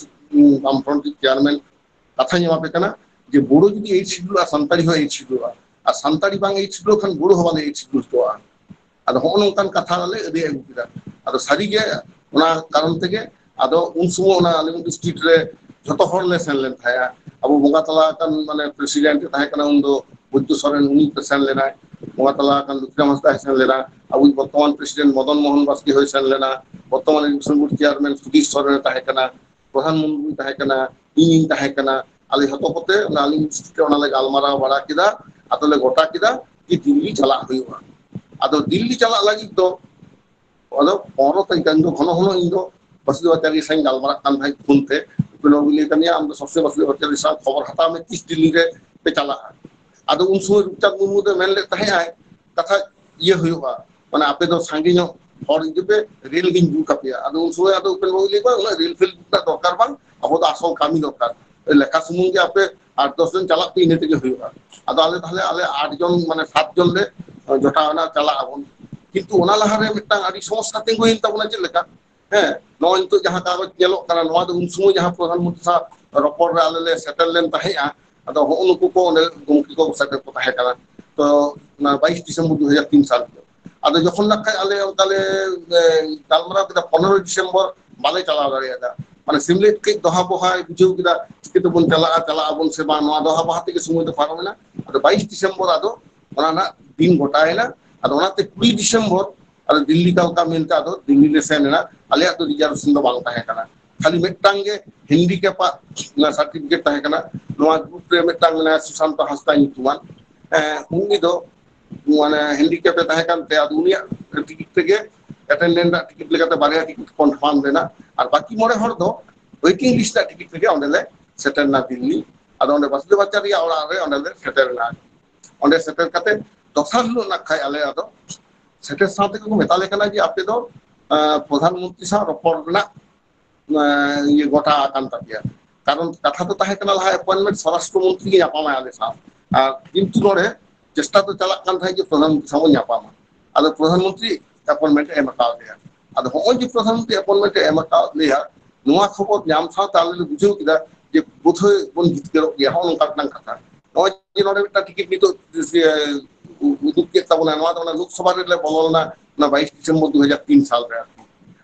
ᱵᱟᱢᱯᱷᱨᱚᱱᱴ ᱪᱮᱭᱟᱨᱢᱮᱱ ᱠᱟᱛᱷᱟᱧ ᱮᱢᱟ ᱯᱮ ᱠᱟᱱᱟ ᱡᱮ ᱵᱳᱰᱳ ᱡᱩᱫᱤ ᱮᱭᱤᱴ ᱥᱤᱰᱩᱞ ᱟᱨ ᱥᱟᱱᱛᱟᱲᱤ ᱦᱚᱸ ᱮᱭᱤᱴ ᱥᱤᱰᱩᱞᱟ, ᱟᱨ ᱥᱟᱱᱛᱟᱲᱤ ᱵᱟᱝ ᱮᱭᱤᱴ ᱥᱤᱰᱩᱞ ᱠᱷᱟᱱ ᱵᱳᱰᱳ ᱦᱚᱸ ᱵᱟᱞᱮ ᱮᱭᱤᱴ ᱥᱤᱰᱩᱞ ᱦᱚᱪᱚᱣᱟᱜᱼᱟ᱾ ᱟᱫᱚ ᱦᱚᱸᱜᱼᱚ ᱱᱚᱝᱠᱟᱱ ᱠᱟᱛᱷᱟ ᱞᱮ ᱟᱹᱫᱟᱹᱭ ᱟᱹᱜᱩ ᱠᱮᱫᱟ᱾ ᱟᱫᱚ ᱥᱟᱹᱨᱤᱜᱮ ᱚᱱᱟ ᱠᱟᱨᱚᱱ ᱛᱮᱜᱮ ᱟᱫᱚ ᱩᱱ ᱥᱚᱢᱚᱭ ᱚᱱᱟ ᱟᱞᱤᱢ ᱰᱤᱥᱴᱨᱤᱠᱴ ᱨᱮ ᱡᱷᱚᱛᱚ ᱦᱚᱲ ᱞᱮ ᱥᱮᱱ ᱞᱮᱱ ᱛᱟᱦᱮᱸᱜᱼᱟ᱾ ᱟᱵᱚ ᱵᱚᱸᱜᱟ ᱛᱟᱞᱟ ᱟᱠᱟᱱ ᱢᱟᱱᱮ ᱯᱨᱮᱥᱤᱰᱮᱱᱴ ᱮ ᱛᱟᱦᱮᱸ ᱠᱟᱱᱟ ᱩᱱᱫᱚ ᱵᱳᱫᱽᱫᱷᱚ ᱥᱚᱨᱮᱱ, ᱩᱱᱤ ᱥᱮᱱ ᱞᱮᱱᱟᱭ᱾ ᱵᱚᱸᱜᱟ ᱛᱟᱞᱟ ᱟᱠᱟᱱ ᱞᱩᱠᱷᱤᱨᱟᱢ ᱦᱟᱸᱥᱫᱟ ᱥᱮᱱ ᱞᱮᱱᱟ᱾ ᱟᱵᱚ ᱵᱚᱨᱛᱚᱢᱟᱱ ᱯᱨᱮᱥᱤᱰᱮᱱᱴ ᱢᱚᱫᱚᱱ ᱢᱳᱦᱚᱱ ᱵᱟᱥᱠᱮ ᱦᱚᱸᱭ ᱥᱮᱱ ᱞᱮᱱᱟ᱾ Bardhaman education board chairman Sudhir Soren ᱮ ᱛᱟᱦᱮᱸ ᱠᱟᱱᱟ᱾ ᱯᱨᱚᱫᱷᱟᱱ ᱢᱚᱱᱛᱨᱤ ᱛᱟᱦᱮᱸ ᱠᱟᱱᱟ, ᱤᱧᱤᱧ ᱛᱟᱦᱮᱸ ᱠᱟᱱᱟ᱾ ᱟᱞᱮ ᱡᱷᱚᱛᱚ ᱠᱚᱛᱮ ᱚᱱᱟ ᱟᱞᱤᱢ ᱰᱤᱥᱴᱨᱤᱠᱴ ᱨᱮ ᱚᱱᱟ ᱞᱮ ᱜᱟᱞᱢᱟᱨᱟᱣ ᱵᱟᱲᱟ ᱠᱮᱫᱟ᱾ ᱟᱫᱚ ᱞᱮ ᱜᱚᱴᱟ ᱠᱮᱫᱟ ᱡᱮ ᱫᱤᱞᱞᱤ ᱪᱟᱞᱟᱜ ᱦᱩᱭᱩᱜᱼᱟ᱾ ᱟᱫᱚ ᱫᱤᱞᱞᱤ ᱪᱟᱞᱟᱜ ᱞᱟᱹᱜᱤᱫ ᱫᱚ ᱟᱫᱚ ᱯᱚᱱᱨᱚ ᱛᱟᱹᱨᱤᱠᱷ ᱤᱧ ᱫᱚ ᱜᱷᱚᱱᱚ ᱜᱷᱚᱱᱚ ᱤᱧ ᱫᱚ ᱵᱟᱥᱩᱫᱮᱵ ᱟᱪᱟᱨᱭᱚ ᱥᱟᱶ ᱤᱧ ᱜᱟᱞᱢᱟᱨᱟᱜ ᱠᱟᱱ ᱛᱟᱦᱮᱸᱫ ᱯᱷᱳᱱ ᱛᱮ᱾ ᱩᱯᱮᱱ ᱵᱟᱵᱩᱭ ᱞᱟᱹᱭ ᱠᱟᱹᱫᱤᱧᱟ, "ᱟᱢ ᱫᱚ ᱥᱚᱵᱽᱥᱮ ᱵᱟᱥᱩᱫᱮᱵ ᱟᱪᱟᱨᱭᱚ ᱥᱟᱶ ᱠᱷᱚᱵᱚᱨ ᱦᱟᱛᱟᱣ ᱢᱮ, ᱛᱤᱥ ᱫᱤᱞᱞᱤ ᱨᱮ ᱯᱮ ᱪᱟᱞᱟᱜᱼᱟ?" ᱟᱫᱚ ᱩᱱ ᱥᱚᱢᱚᱭ ᱨᱩᱯᱪᱟᱸᱫᱽ ᱢᱩᱨᱢᱩ ᱫᱚ ᱢᱮᱱ ᱞᱮᱫ ᱛᱟᱦᱮᱸᱫ ᱟᱭ, ᱠᱟᱛᱷᱟ ᱤᱭᱟᱹ ᱦᱩᱭᱩᱜᱼᱟ, ᱢᱟᱱᱮ ᱟᱯᱮ ᱫᱚ ᱥᱟᱸᱜᱮ ᱧᱚᱜ ᱦᱚᱲ ᱤᱫᱤ ᱯᱮ, ᱨᱮᱞ ᱜᱤᱧ ᱵᱩᱠ ᱟᱯᱮᱭᱟ᱾ ᱟᱫᱚ ᱩᱱ ᱥᱚᱢᱚᱭ ᱟᱫᱚ ᱩᱯᱮᱱ ᱵᱟᱵᱩᱭ ᱞᱟᱹᱭ ᱠᱮᱫᱟ, "ᱩᱱᱟᱹᱜ ᱨᱮᱞ ᱯᱷᱮᱞ ᱨᱮᱱᱟᱜ ᱫᱚᱨᱠᱟᱨ ᱵᱟᱝ, ᱟᱵᱚ ᱫᱚ ᱟᱥᱚᱞ ᱠᱟᱹᱢᱤ ᱫᱚᱨᱠᱟᱨ, ᱞᱮᱠᱷᱟ ᱥᱩᱢᱩᱝ ᱜᱮ ᱟᱯᱮ ᱟᱴ ᱫᱚᱥ ᱡᱚᱱ ᱪᱟᱞᱟᱜ ᱯᱮ, ᱤᱱᱟᱹ ᱛᱮᱜᱮ ᱦᱩᱭᱩᱜᱼᱟ᱾" ᱟᱫᱚ ᱟᱞᱮ ᱛᱟᱦᱞᱮ ᱟᱞᱮ ᱟᱴ ᱡᱚᱱ, ᱢᱟᱱᱮ ᱥᱟᱛ ᱡᱚᱱ ᱞᱮ ᱡᱚᱴᱟᱣ ᱮᱱᱟ, ᱪᱟᱞᱟᱜ ᱟᱵᱚᱱ᱾ ᱠᱤᱱᱛᱩ ᱚᱱᱟ ᱞᱟᱦᱟᱨᱮ ᱢᱤᱫᱴᱟᱝ ᱟᱹᱰᱤ ᱥᱚᱢᱚᱥᱥᱟ ᱛᱤᱸᱜᱩᱭᱮᱱ ᱛᱟᱵᱚᱱᱟ᱾ ᱪᱮᱫ ᱞᱮᱠᱟ? ᱦᱮᱸ, ᱱᱚᱜᱼᱚᱭ ᱱᱤᱛᱚᱜ ᱡᱟᱦᱟᱸ ᱠᱟᱜᱚᱡᱽ ᱧᱮᱞᱚᱜ ᱠᱟᱱᱟ, ᱱᱚᱣᱟ ᱫᱚ ᱩᱱ ᱥᱚᱢᱚᱭ ᱡᱟᱦᱟᱸ ᱯᱨᱚᱫᱷᱟᱱ ᱢᱚᱱᱛᱨᱤ ᱥᱟᱶ ᱨᱚᱯᱚᱲ ᱨᱮ ᱟᱞᱮ ᱞᱮ ᱥᱮᱴᱮᱨ ᱞᱮᱱ ᱛᱟᱦᱮᱸᱜᱼᱟ᱾ ᱟᱫᱚ ᱦᱚᱸᱜᱼᱚ ᱱᱩᱠᱩ ᱠᱚ ᱚᱸᱰᱮ ᱜᱚᱢᱠᱮ ᱠᱚ ᱥᱮᱴᱮᱨ ᱠᱚ ᱛᱟᱦᱮᱸ ᱠᱟᱱᱟ᱾ ᱛᱚ ᱚᱱᱟ ᱵᱟᱭᱤᱥ ᱰᱤᱥᱮᱢᱵᱚᱨ ᱫᱩ ᱦᱟᱡᱟᱨ ᱛᱤᱱ ᱥᱟᱞ ᱨᱮ᱾ ᱟᱫᱚ ᱡᱚᱠᱷᱚᱱ ᱱᱟᱜ ᱠᱷᱟᱡ ᱟᱞᱮ ᱚᱱᱠᱟ ᱞᱮ, ᱮ, ᱜᱟᱞᱢᱟᱨᱟᱣ ᱠᱮᱫᱟ, ᱯᱚᱱᱨᱚ ᱰᱤᱥᱮᱢᱵᱚᱨ ᱵᱟᱞᱮ ᱪᱟᱞᱟᱣ ᱫᱟᱲᱮᱭᱟᱫᱟ᱾ ᱢᱟᱱᱮ ᱥᱮᱢᱞᱮᱫ ᱠᱟᱹᱡ ᱫᱚᱦᱟ ᱵᱚᱦᱟᱭ ᱵᱩᱡᱷᱟᱹᱣ ᱠᱮᱫᱟ, ᱪᱤᱠᱟᱹ ᱛᱮᱵᱚᱱ ᱪᱟᱞᱟᱜᱼᱟ, ᱪᱟᱞᱟᱜ ᱟᱵᱚᱱ ᱥᱮ ᱵᱟᱝ, ᱱᱚᱣᱟ ᱫᱚᱦᱟ ᱵᱚᱦᱟ ᱛᱮᱜᱮ ᱥᱚᱢᱚᱭ ᱫᱚ ᱯᱟᱨᱚᱢᱮᱱᱟ᱾ ᱟᱫᱚ ᱵᱟᱭᱤᱥ ᱰᱤᱥᱮᱢᱵᱚᱨ ᱟᱫᱚ ᱚᱱᱟ ᱨᱮᱱᱟᱜ ᱫᱤᱱ ᱜᱚᱴᱟᱭᱮᱱᱟ᱾ ᱟᱫᱚ ᱚᱱᱟᱛᱮ ᱠᱩᱲᱤ ᱰᱤᱥᱮᱢᱵᱚᱨ ᱟᱫᱚ ᱫᱤᱞᱞᱤ ᱠᱟᱞᱠᱟ ᱢᱮᱱᱛᱮ ᱟᱫᱚ ᱫᱤᱞᱞᱤ ᱞᱮ ᱥᱮᱱ ᱮᱱᱟ᱾ ᱟᱞᱮᱭᱟᱜ ᱫᱚ ᱨᱤᱡᱟᱨᱵᱷᱮᱥᱚᱱ ᱫᱚ ᱵᱟᱝ ᱛᱟᱦᱮᱸ ᱠᱟᱱᱟ, ᱠᱷᱟᱹᱞᱤ ᱢᱤᱫᱴᱟᱝ ᱜᱮ ᱦᱮᱱᱰᱤᱠᱮᱯ ᱟᱜ ᱚᱱᱟ ᱥᱟᱨᱴᱤᱯᱷᱤᱠᱮᱴ ᱛᱟᱦᱮᱸ ᱠᱟᱱᱟ᱾ ᱱᱚᱣᱟ ᱜᱨᱩᱯ ᱨᱮ ᱢᱤᱫᱴᱟᱝ ᱢᱮᱱᱟᱭᱟ ᱥᱩᱥᱟᱱᱛᱚ ᱦᱟᱸᱥᱫᱟ ᱧᱩᱛᱩᱢᱟᱱ, ᱮᱸ, ᱩᱱᱤ ᱫᱚ ᱢᱟᱱᱮ ᱦᱮᱱᱰᱤᱠᱮᱯ ᱮ ᱛᱟᱦᱮᱸ ᱠᱟᱱ ᱛᱮ, ᱟᱫᱚ ᱩᱱᱤᱭᱟᱜ ᱴᱤᱠᱤᱴ ᱛᱮᱜᱮ, ᱮᱴᱮᱱᱰᱮᱱᱴ ᱨᱮᱱᱟᱜ ᱴᱤᱠᱤᱴ ᱞᱮᱠᱟᱛᱮ ᱵᱟᱨᱭᱟ ᱴᱤᱠᱤᱴ ᱠᱚᱱᱯᱷᱟᱨᱢ ᱞᱮᱱᱟ, ᱟᱨ ᱵᱟᱹᱠᱤ ᱢᱚᱬᱮ ᱦᱚᱲ ᱫᱚ ᱣᱮᱴᱤᱝ ᱞᱤᱥᱴ ᱨᱮᱱᱟᱜ ᱴᱤᱠᱤᱴ ᱛᱮᱜᱮ ᱚᱸᱰᱮ ᱞᱮ ᱥᱮᱴᱮᱨ ᱮᱱᱟ ᱫᱤᱞᱞᱤ᱾ ᱟᱫᱚ ᱚᱸᱰᱮ ᱵᱟᱥᱩᱫᱮᱵ ᱟᱪᱟᱨᱭᱟ ᱚᱲᱟᱜ ᱨᱮ ᱚᱸᱰᱮ ᱞᱮ ᱥᱮᱴᱮᱨ ᱮᱱᱟ᱾ ᱚᱸᱰᱮ ᱥᱮᱴᱮᱨ ᱠᱟᱛᱮ ᱫᱚᱥᱟᱨ ᱦᱤᱞᱳᱜ ᱱᱟᱜ ᱠᱷᱟᱡ ᱟᱞᱮ ᱟᱫᱚ ᱥᱮᱴᱮᱨ ᱥᱟᱶ ᱛᱮᱜᱮ ᱠᱚ ᱢᱮᱛᱟ ᱞᱮ ᱠᱟᱱᱟ ᱡᱮ ᱟᱯᱮ ᱫᱚ, ᱟᱸ, ᱯᱨᱚᱫᱷᱟᱱ ᱢᱚᱱᱛᱨᱤ ᱥᱟᱶ ᱨᱚᱯᱚᱲ ᱨᱮᱱᱟᱜ, ᱟᱸ, ᱤᱭᱟᱹ ᱜᱚᱴᱟ ᱟᱠᱟᱱ ᱛᱟᱯᱮᱭᱟ᱾ ᱠᱟᱨᱚᱱ ᱠᱟᱛᱷᱟ ᱫᱚ ᱛᱟᱦᱮᱸ ᱠᱟᱱᱟ ᱞᱟᱦᱟ ᱮᱯᱚᱭᱮᱱᱴᱢᱮᱱᱴ ᱥᱚᱨᱟᱥᱴᱨᱚ ᱢᱚᱱᱛᱨᱤ ᱜᱮ ᱧᱟᱯᱟᱢᱟᱭ ᱟᱞᱮ ᱥᱟᱶ, ᱟᱨ ᱠᱤᱱᱛᱩ ᱱᱚᱰᱮ ᱪᱮᱥᱴᱟ ᱫᱚ ᱪᱟᱞᱟᱜ ᱠᱟᱱ ᱛᱟᱦᱮᱸᱫ ᱡᱮ ᱯᱨᱚᱫᱷᱟᱱ ᱢᱚᱱᱛᱨᱤ ᱥᱟᱶ ᱵᱚᱱ ᱧᱟᱯᱟᱢᱟ᱾ ᱟᱫᱚ ᱯᱨᱚᱫᱷᱟᱱ ᱢᱚᱱᱛᱨᱤ ᱮᱯᱚᱭᱮᱱᱴᱢᱮᱱᱴ ᱮ ᱮᱢ ᱟᱠᱟᱫ ᱞᱮᱭᱟ᱾ ᱟᱫᱚ ᱦᱚᱸᱜᱼᱚᱭ ᱡᱮ ᱯᱨᱚᱫᱷᱟᱱ ᱢᱚᱱᱛᱨᱤ ᱮᱯᱚᱭᱮᱱᱴᱢᱮᱱᱴ ᱮ ᱮᱢ ᱟᱠᱟᱫ ᱞᱮᱭᱟ, ᱱᱚᱣᱟ ᱠᱷᱚᱵᱚᱨ ᱧᱟᱢ ᱥᱟᱶᱛᱮ ᱟᱞᱮ ᱞᱮ ᱵᱩᱡᱷᱟᱹᱣ ᱠᱮᱫᱟ ᱡᱮ ᱵᱳᱫᱷᱚᱭ ᱵᱚᱱ ᱡᱤᱛᱠᱟᱹᱨᱚᱜ ᱜᱮᱭᱟ, ᱦᱚᱸᱜᱼᱚ ᱱᱚᱝᱠᱟ ᱢᱤᱫᱴᱟᱝ ᱠᱟᱛᱷᱟ᱾ ᱱᱚᱜᱼᱚᱭ ᱡᱮ ᱱᱚᱰᱮ ᱢᱤᱫᱴᱟᱝ ᱴᱤᱠᱤᱴ ᱱᱤᱛᱚᱜ, ᱤᱭᱟᱹ, ᱩᱫᱩᱜ ᱠᱮᱫ ᱛᱟᱵᱚᱱᱟ, ᱱᱚᱣᱟ ᱫᱚ ᱚᱱᱟ ᱞᱳᱠᱥᱚᱵᱷᱟ ᱨᱮᱞᱮ ᱵᱚᱞᱚ ᱞᱮᱱᱟ, ᱚᱱᱟ ᱵᱟᱭᱤᱥ ᱰᱤᱥᱮᱢᱵᱚᱨ ᱫᱩ ᱦᱟᱡᱟᱨ ᱛᱤᱱ ᱥᱟᱞ ᱨᱮ ᱟᱨᱠᱤ᱾